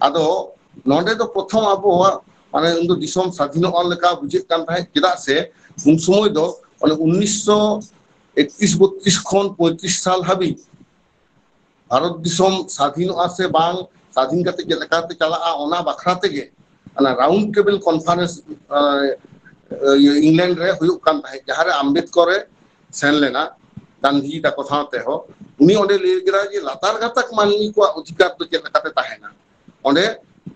ᱟᱫᱚ ᱱᱚᱰᱮ ᱫᱚ ᱯᱨᱚᱛᱷᱚᱢ ᱟᱵᱚᱣᱟᱜ ᱢᱟᱱᱮ ᱩᱱᱫᱚ ᱫᱤᱥᱚᱢ ᱥᱟᱫᱷᱤᱱᱚᱜᱼᱟ ᱞᱮᱠᱟ ᱵᱩᱡᱷᱟᱹᱜ ᱠᱟᱱ ᱛᱟᱦᱮᱸᱫ, ᱪᱮᱫᱟᱜ ᱥᱮ ᱩᱱ ᱥᱚᱢᱚᱭ ᱫᱚ ᱚᱱᱮ ᱩᱱᱤᱥᱥᱚ ᱮᱠᱛᱨᱤᱥ ᱵᱚᱛᱛᱨᱤᱥ ᱠᱷᱚᱱ ᱯᱚᱸᱭᱛᱨᱤᱥ ᱥᱟᱞ ᱦᱟᱹᱵᱤᱡ ᱵᱷᱟᱨᱚᱛ ᱫᱤᱥᱚᱢ ᱥᱟᱫᱷᱤᱱᱚᱜᱼᱟ ᱥᱮ ᱵᱟᱝ, ᱥᱟᱫᱷᱤᱱ ᱠᱟᱛᱮ ᱪᱮᱫ ᱞᱮᱠᱟᱛᱮ ᱪᱟᱞᱟᱜᱼᱟ, ᱚᱱᱟ ᱵᱟᱠᱷᱨᱟ ᱛᱮᱜᱮ ᱚᱱᱟ ᱨᱟᱣᱩᱱᱰ ᱴᱮᱵᱤᱞ ᱠᱚᱱᱯᱷᱟᱨᱮᱱᱥ, ᱟᱸ, ᱤᱭᱟᱹ, ᱤᱝᱞᱮᱱᱰ ᱨᱮ ᱦᱩᱭᱩᱜ ᱠᱟᱱ ᱛᱟᱦᱮᱸᱫ, ᱡᱟᱦᱟᱸᱨᱮ ᱟᱢᱵᱮᱫᱠᱚᱨ ᱮ ᱥᱮᱱ ᱞᱮᱱᱟ, ᱜᱟᱱᱫᱷᱤ ᱛᱟᱠᱚ ᱥᱟᱶ ᱛᱮᱦᱚᱸ᱾ ᱩᱱᱤ ᱚᱸᱰᱮ ᱞᱟᱹᱭ ᱠᱮᱫᱟ ᱡᱮ ᱞᱟᱛᱟᱨ ᱜᱟᱛᱟᱠ ᱢᱟᱹᱱᱢᱤ ᱠᱚᱣᱟᱜ ᱚᱫᱷᱤᱠᱟᱨ ᱫᱚ ᱪᱮᱫ ᱞᱮᱠᱟᱛᱮ ᱛᱟᱦᱮᱱᱟ, ᱚᱸᱰᱮ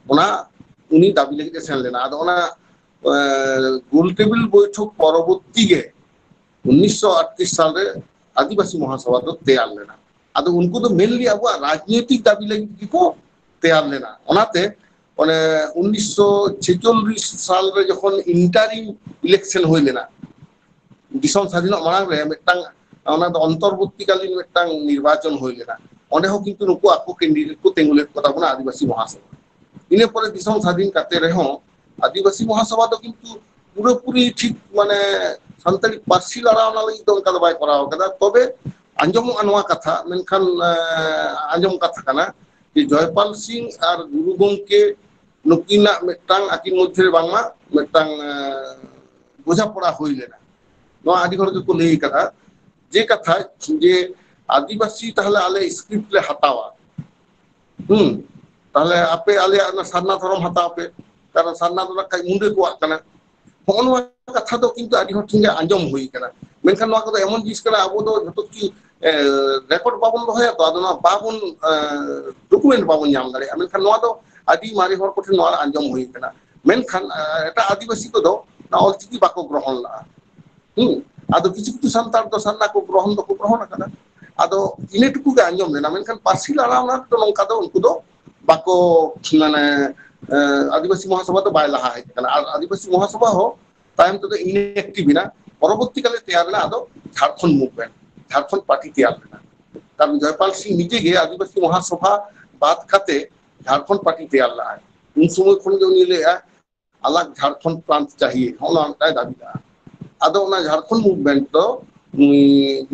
ᱚᱱᱟ ᱩᱱᱤ ᱫᱟᱹᱵᱤ ᱞᱟᱹᱜᱤᱫ ᱮ ᱥᱮᱱ ᱞᱮᱱᱟ᱾ ᱟᱫᱚ ᱚᱱᱟ, ᱮᱸ, ᱜᱳᱞ ᱴᱮᱵᱤᱞ ᱵᱳᱭᱴᱷᱚᱠ ᱯᱚᱨᱚᱵᱚᱨᱛᱤ ᱜᱮ ᱩᱱᱤᱥᱥᱚ ᱟᱴᱛᱨᱤᱥ ᱥᱟᱞ ᱨᱮ ᱟᱹᱫᱤᱵᱟᱹᱥᱤ ᱢᱚᱦᱟᱥᱚᱵᱷᱟ ᱫᱚ ᱛᱮᱭᱟᱨ ᱞᱮᱱᱟ᱾ ᱟᱫᱚ ᱩᱱᱠᱩ ᱫᱚ mainly ᱟᱵᱚᱣᱟᱜ ᱨᱟᱡᱽᱱᱳᱭᱛᱤᱠ ᱫᱟᱹᱵᱤ ᱞᱟᱹᱜᱤᱫ ᱜᱮᱠᱚ ᱛᱮᱭᱟᱨ ᱞᱮᱱᱟ᱾ ᱚᱱᱟᱛᱮ ᱚᱱᱮ ᱩᱱᱤᱥᱥᱚ ᱪᱷᱮᱪᱚᱞᱞᱤᱥ ᱥᱟᱞ ᱨᱮ ᱡᱚᱠᱷᱚᱱ interim election ᱦᱩᱭ ᱞᱮᱱᱟ, ᱫᱤᱥᱚᱢ ᱥᱟᱫᱷᱤᱱᱚᱜ ᱢᱟᱲᱟᱝ ᱨᱮ ᱢᱤᱫᱴᱟᱝ, ᱚᱱᱟ ᱫᱚ ᱚᱱᱛᱚᱨᱵᱚᱨᱛᱤᱠᱟᱞᱤᱱ ᱢᱤᱫᱴᱟᱝ ᱱᱤᱨᱵᱟᱪᱚᱱ ᱦᱩᱭ ᱞᱮᱱᱟ᱾ ᱚᱸᱰᱮ ᱦᱚᱸ ᱠᱤᱱᱛᱩ ᱱᱩᱠᱩ ᱟᱠᱚ ᱠᱮᱱᱰᱤᱰᱮᱴ ᱠᱚ ᱛᱤᱸᱜᱩ ᱞᱮᱫ ᱠᱚ ᱛᱟᱵᱚᱱᱟ ᱟᱹᱫᱤᱵᱟᱹᱥᱤ ᱢᱚᱦᱟᱥᱚᱵᱷᱟ᱾ ᱤᱱᱟᱹ ᱯᱚᱨᱮ ᱫᱤᱥᱚᱢ ᱥᱟᱫᱷᱤᱱ ᱠᱟᱛᱮ ᱨᱮᱦᱚᱸ ᱟᱹᱫᱤᱵᱟᱹᱥᱤ ᱢᱚᱦᱟᱥᱚᱵᱷᱟ ᱫᱚ ᱠᱤᱱᱛᱩ ᱯᱩᱨᱟᱹᱯᱩᱨᱤ ᱴᱷᱤᱠ ᱢᱟᱱᱮ ᱥᱟᱱᱛᱟᱲᱤ ᱯᱟᱹᱨᱥᱤ ᱞᱟᱲᱟᱣ ᱚᱱᱟ ᱞᱟᱹᱜᱤᱫ ᱫᱚ ᱚᱱᱠᱟ ᱫᱚ ᱵᱟᱭ ᱠᱚᱨᱟᱣ ᱠᱟᱫᱟ᱾ ᱛᱚᱵᱮ ᱟᱸᱡᱚᱢᱚᱜᱼᱟ ᱱᱚᱣᱟ ᱠᱟᱛᱷᱟ, ᱢᱮᱱᱠᱷᱟᱱ ᱟᱸᱡᱚᱢ ᱠᱟᱛᱷᱟ ᱠᱟᱱᱟ ᱡᱮ ᱡᱚᱭᱯᱟᱞ ᱥᱤᱝ ᱟᱨ ᱜᱩᱨᱩ ᱜᱚᱢᱠᱮ ᱱᱩᱠᱤᱱᱟᱜ ᱢᱤᱫᱴᱟᱝ ᱟᱹᱠᱤᱱ ᱢᱚᱫᱽᱫᱷᱮ ᱨᱮ ᱵᱟᱝᱢᱟ ᱢᱤᱫᱴᱟᱝ ᱵᱩᱡᱷᱟᱹᱯᱚᱲᱟ ᱦᱩᱭ ᱞᱮᱱᱟ᱾ ᱱᱚᱣᱟ ᱟᱹᱰᱤ ᱦᱚᱲ ᱜᱮᱠᱚ ᱞᱟᱹᱭ ᱠᱟᱫᱟ ᱡᱮ ᱠᱟᱛᱷᱟ ᱡᱮ ᱟᱹᱫᱤᱵᱟᱹᱥᱤ ᱛᱟᱦᱞᱮ ᱟᱞᱮ ᱥᱠᱨᱤᱯᱴ ᱞᱮ ᱦᱟᱛᱟᱣᱟ᱾ ᱦᱩᱸ᱾ ᱛᱟᱦᱞᱮ ᱟᱯᱮ ᱟᱞᱮᱭᱟᱜ ᱚᱱᱟ ᱥᱟᱨᱱᱟ ᱫᱷᱚᱨᱚᱢ ᱦᱟᱛᱟᱣ ᱯᱮ, ᱠᱟᱨᱚᱱ ᱥᱟᱨᱱᱟ ᱫᱚ ᱱᱟᱜ ᱠᱷᱟᱡ ᱢᱩᱸᱰᱟᱹ ᱠᱚᱣᱟᱜ ᱠᱟᱱᱟ᱾ ᱦᱚᱸᱜᱼᱚ ᱱᱚᱣᱟ ᱠᱟᱛᱷᱟ ᱫᱚ ᱠᱤᱱᱛᱩ ᱟᱹᱰᱤ ᱦᱚᱲ ᱴᱷᱮᱱ ᱜᱮ ᱟᱸᱡᱚᱢ ᱦᱩᱭ ᱠᱟᱱᱟ᱾ ᱢᱮᱱᱠᱷᱟᱱ ᱱᱚᱣᱟ ᱠᱚᱫᱚ ᱮᱢᱚᱱ ᱡᱤᱱᱤᱥ ᱠᱟᱱᱟ, ᱟᱵᱚ ᱫᱚ ᱡᱷᱚᱛᱚ ᱠᱤ ᱨᱮᱠᱚᱨᱰ ᱵᱟᱵᱚᱱ ᱫᱚᱦᱚᱭᱟ ᱛᱚ, ᱟᱫᱚ ᱱᱚᱣᱟ ᱵᱟᱵᱚᱱ ᱰᱚᱠᱩᱢᱮᱱᱴ ᱵᱟᱵᱚᱱ ᱧᱟᱢ ᱫᱟᱲᱮᱭᱟᱜᱼᱟ᱾ ᱢᱮᱱᱠᱷᱟᱱ ᱱᱚᱣᱟ ᱫᱚ ᱟᱹᱰᱤ ᱢᱟᱨᱮ ᱦᱚᱲ ᱠᱚᱴᱷᱮᱱ ᱱᱚᱣᱟ ᱟᱸᱡᱚᱢ ᱦᱩᱭ ᱠᱟᱱᱟ᱾ ᱢᱮᱱᱠᱷᱟᱱ ᱮᱴᱟᱜ ᱟᱹᱫᱤᱵᱟᱹᱥᱤ ᱠᱚᱫᱚ ᱚᱱᱟ ᱚᱞᱪᱤᱠᱤ ᱵᱟᱠᱚ ᱜᱨᱚᱦᱚᱱ ᱞᱟᱜᱼᱟ᱾ ᱦᱩᱸ᱾ ᱟᱫᱚ ᱠᱤᱪᱷᱩ ᱠᱤᱪᱷᱩ ᱥᱟᱱᱛᱟᱲ ᱫᱚ ᱥᱟᱨᱱᱟ ᱠᱚ ᱜᱨᱚᱦᱚᱱ ᱫᱚᱠᱚ ᱜᱨᱚᱦᱚᱱ ᱟᱠᱟᱫᱟ᱾ ᱟᱫᱚ ᱤᱱᱟᱹ ᱴᱩᱠᱩ ᱜᱮ ᱟᱸᱡᱚᱢ ᱞᱮᱱᱟ, ᱢᱮᱱᱠᱷᱟᱱ ᱯᱟᱹᱨᱥᱤ ᱞᱟᱲᱟᱣ ᱨᱮᱱᱟᱜ ᱫᱚ ᱱᱚᱝᱠᱟ ᱫᱚ ᱩᱱᱠᱩ ᱫᱚ ᱵᱟᱠᱚ, ᱢᱟᱱᱮ, ᱟᱹᱫᱤᱵᱟᱹᱥᱤ ᱢᱚᱦᱟᱥᱚᱵᱷᱟ ᱫᱚ ᱵᱟᱭ ᱞᱟᱦᱟ ᱦᱮᱡ ᱟᱠᱟᱱᱟ᱾ ᱟᱨ ᱟᱹᱫᱤᱵᱟᱹᱥᱤ ᱢᱚᱦᱟᱥᱚᱵᱷᱟ ᱦᱚᱸ ᱛᱟᱭᱚᱢ ᱛᱮᱫᱚ ᱤᱱᱮᱠᱴᱤᱵᱷ ᱮᱱᱟ᱾ ᱯᱚᱨᱚᱵᱚᱨᱛᱤ ᱠᱟᱞᱮ ᱛᱮᱭᱟᱨ ᱞᱮᱱᱟ ᱟᱫᱚ ᱡᱷᱟᱲᱠᱷᱚᱸᱰ ᱢᱩᱵᱷᱢᱮᱱᱴ, ᱡᱷᱟᱲᱠᱷᱚᱸᱰ ᱯᱟᱨᱴᱤ ᱛᱮᱭᱟᱨ ᱞᱮᱱᱟ᱾ ᱠᱟᱨᱚᱱ ᱡᱚᱭᱯᱟᱞ ᱥᱤᱝ ᱱᱤᱡᱮ ᱜᱮ ᱟᱹᱫᱤᱵᱟᱹᱥᱤ ᱢᱚᱦᱟᱥᱚᱵᱷᱟ ᱵᱟᱫ ᱠᱟᱛᱮ ᱡᱷᱟᱲᱠᱷᱚᱸᱰ ᱯᱟᱨᱴᱤ ᱛᱮᱭᱟᱨ ᱞᱮᱫᱟᱭ᱾ ᱩᱱ ᱥᱚᱢᱚᱭ ᱠᱷᱚᱱ ᱜᱮ ᱩᱱᱤ ᱞᱟᱹᱭᱟ, ᱟᱞᱟᱜᱽ ᱡᱷᱟᱲᱠᱷᱚᱸᱰ ᱯᱨᱟᱱᱛ ᱪᱟᱦᱤᱭᱮ, ᱦᱚᱸᱜᱼᱚ ᱱᱚᱣᱟ ᱢᱤᱫᱴᱟᱝ ᱫᱟᱹᱵᱤ ᱞᱮᱫᱟ᱾ ᱟᱫᱚ ᱚᱱᱟ ᱡᱷᱟᱲᱠᱷᱚᱸᱰ ᱢᱩᱵᱷᱢᱮᱱᱴ ᱫᱚ ᱩᱱᱤ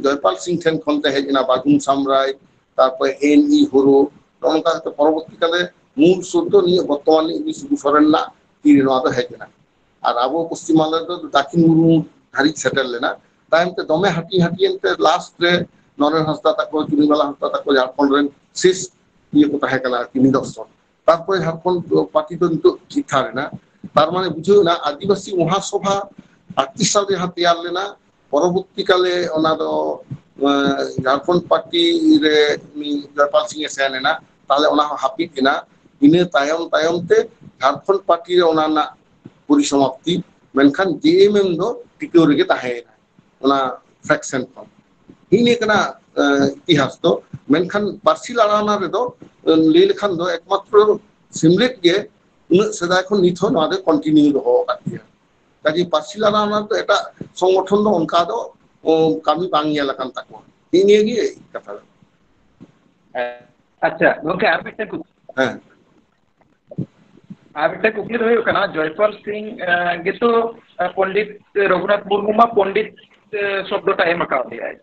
ᱡᱚᱭᱯᱟᱞ ᱥᱤᱝ ᱴᱷᱮᱱ ᱠᱷᱚᱱ ᱛᱮ ᱦᱮᱡ ᱮᱱᱟ, ᱵᱟᱜᱩᱱ ᱥᱟᱢᱨᱟᱭ, ᱛᱟᱨᱯᱚᱨᱮ ᱮᱱ ᱤ ᱦᱳᱨᱳ, ᱱᱚᱜᱼᱚ ᱱᱚᱝᱠᱟ ᱠᱟᱛᱮ ᱯᱚᱨᱚᱵᱚᱨᱛᱤ ᱠᱟᱞᱮ ᱢᱩᱞ ᱥᱨᱳᱛ ᱫᱚ ᱱᱤᱭᱟᱹ ᱵᱚᱨᱛᱚᱢᱟᱱ ᱨᱤᱱᱤᱡ ᱥᱤᱵᱩ ᱥᱚᱨᱮᱱ ᱨᱮᱱᱟᱜ ᱛᱤ ᱨᱮ ᱱᱚᱣᱟ ᱫᱚ ᱦᱮᱡ ᱮᱱᱟ᱾ ᱟᱨ ᱟᱵᱚ ᱯᱚᱥᱪᱤᱢ ᱵᱟᱝᱞᱟ ᱨᱮᱫᱚ ᱫᱟᱠᱷᱤᱱ ᱢᱩᱨᱢᱩ ᱫᱷᱟᱹᱨᱤᱡ ᱥᱮᱴᱮᱨ ᱞᱮᱱᱟ᱾ ᱛᱟᱭᱚᱢ ᱛᱮ ᱫᱚᱢᱮ ᱦᱟᱹᱴᱤᱧ ᱦᱟᱹᱴᱤᱧ ᱮᱱᱛᱮ ᱞᱟᱥᱴ ᱨᱮ ᱱᱚᱨᱮᱱ ᱦᱟᱸᱥᱫᱟ ᱛᱟᱠᱚ, ᱪᱩᱱᱤᱵᱟᱞᱟ ᱦᱟᱸᱥᱫᱟ ᱛᱟᱠᱚ ᱡᱷᱟᱲᱠᱷᱚᱸᱰ ᱨᱮᱱ ᱥᱮᱥ ᱤᱭᱟᱹ ᱠᱚ ᱛᱟᱦᱮᱸ ᱠᱟᱱᱟ ᱟᱨᱠᱤ, ᱱᱤᱫᱚᱨᱥᱚᱱ᱾ ᱛᱟᱨᱯᱚᱨᱮ ᱡᱷᱟᱲᱠᱷᱚᱸᱰ ᱯᱟᱨᱴᱤ ᱫᱚ ᱱᱤᱛᱚᱜ ᱛᱷᱤᱨ ᱛᱷᱟᱨ ᱮᱱᱟ᱾ ᱛᱟᱨ ᱢᱟᱱᱮ ᱵᱩᱡᱷᱟᱹᱣ ᱮᱱᱟ ᱟᱹᱫᱤᱵᱟᱹᱥᱤ ᱢᱚᱦᱟᱥᱚᱵᱷᱟ ᱟᱴᱛᱨᱤᱥ ᱥᱟᱞ ᱨᱮ ᱡᱟᱦᱟᱸ ᱛᱮᱭᱟᱨ ᱞᱮᱱᱟ, ᱯᱚᱨᱚᱵᱚᱨᱛᱤ ᱠᱟᱞᱮ ᱚᱱᱟ ᱫᱚ, ᱮᱸ, ᱡᱷᱟᱲᱠᱷᱚᱸᱰ ᱯᱟᱨᱴᱤ ᱨᱮ ᱩᱱᱤ ᱡᱚᱭᱯᱟᱞ ᱥᱤᱝ ᱮ ᱥᱮᱱ ᱮᱱᱟ, ᱛᱟᱦᱞᱮ ᱚᱱᱟ ᱦᱚᱸ ᱦᱟᱹᱯᱤᱫ ᱮᱱᱟ᱾ ᱤᱱᱟᱹ ᱛᱟᱭᱚᱢ ᱛᱟᱭᱚᱢ ᱛᱮ ᱡᱷᱟᱲᱠᱷᱚᱸᱰ ᱯᱟᱨᱴᱤ ᱨᱮ ᱚᱱᱟ ᱨᱮᱱᱟᱜ ᱯᱚᱨᱤᱥᱚᱢᱟᱯᱛᱤ, ᱢᱮᱱᱠᱷᱟᱱ ᱡᱮ ᱮᱢ ᱮᱢ ᱫᱚ ᱴᱤᱠᱟᱹᱣ ᱨᱮᱜᱮ ᱛᱟᱦᱮᱸᱭᱮᱱᱟ ᱚᱱᱟ ᱯᱷᱨᱮᱠᱥᱮᱱ ᱠᱷᱚᱱ᱾ ᱱᱤᱭᱟᱹ ᱠᱟᱱᱟ, ᱮᱸ, ᱤᱛᱤᱦᱟᱥ ᱫᱚ᱾ ᱢᱮᱱᱠᱷᱟᱱ ᱯᱟᱹᱨᱥᱤ ᱞᱟᱲᱟᱣᱱᱟ ᱨᱮᱫᱚ, ᱮᱸ, ᱞᱟᱹᱭ ᱞᱮᱠᱷᱟᱱ ᱫᱚ ᱮᱠᱢᱟᱛᱨᱚ ᱥᱤᱢᱞᱮᱫ ᱜᱮ ᱩᱱᱟᱹᱜ ᱥᱮᱫᱟᱭ ᱠᱷᱚᱱ ᱱᱤᱛ ᱦᱚᱸ ᱱᱚᱣᱟ ᱫᱚ ᱠᱚᱱᱴᱤᱱᱤᱭᱩ ᱫᱚᱦᱚ ᱟᱠᱟᱫ ᱜᱮᱭᱟ᱾ ᱠᱟᱡᱮ ᱯᱟᱹᱨᱥᱤ ᱞᱟᱲᱟᱣᱱᱟ ᱨᱮᱫᱚ ᱮᱴᱟᱜ ᱥᱚᱝᱜᱚᱴᱷᱚᱱ ᱫᱚ ᱚᱱᱠᱟ ᱫᱚ, ᱚ, ᱠᱟᱹᱢᱤ ᱵᱟᱝ ᱧᱮᱞ ᱟᱠᱟᱱ ᱛᱟᱠᱚᱣᱟ᱾ ᱱᱤᱭᱟᱹ ᱜᱮ ᱠᱟᱛᱷᱟ ᱫᱚ᱾ ᱟᱪᱪᱷᱟ ᱜᱚᱝᱠᱮ, ᱟᱨ ᱢᱤᱫᱴᱮᱱ ᱠᱩᱠᱞᱤ᱾ ᱦᱮᱸ᱾ ᱟᱨ ᱢᱤᱫᱴᱮᱱ ᱠᱩᱠᱞᱤ ᱫᱚ ᱦᱩᱭᱩᱜ ᱠᱟᱱᱟ, ᱡᱚᱭᱯᱟᱞ ᱥᱤᱝ ᱜᱮᱛᱚ ᱯᱚᱱᱰᱤᱛ ᱨᱚᱜᱷᱩᱱᱟᱛᱷ ᱢᱩᱨᱢᱩ ᱢᱟ ᱯᱚᱱᱰᱤᱛ ᱥᱚᱵᱫᱚᱴᱟ ᱮᱢ ᱟᱠᱟᱣᱫᱮᱭᱟᱭ᱾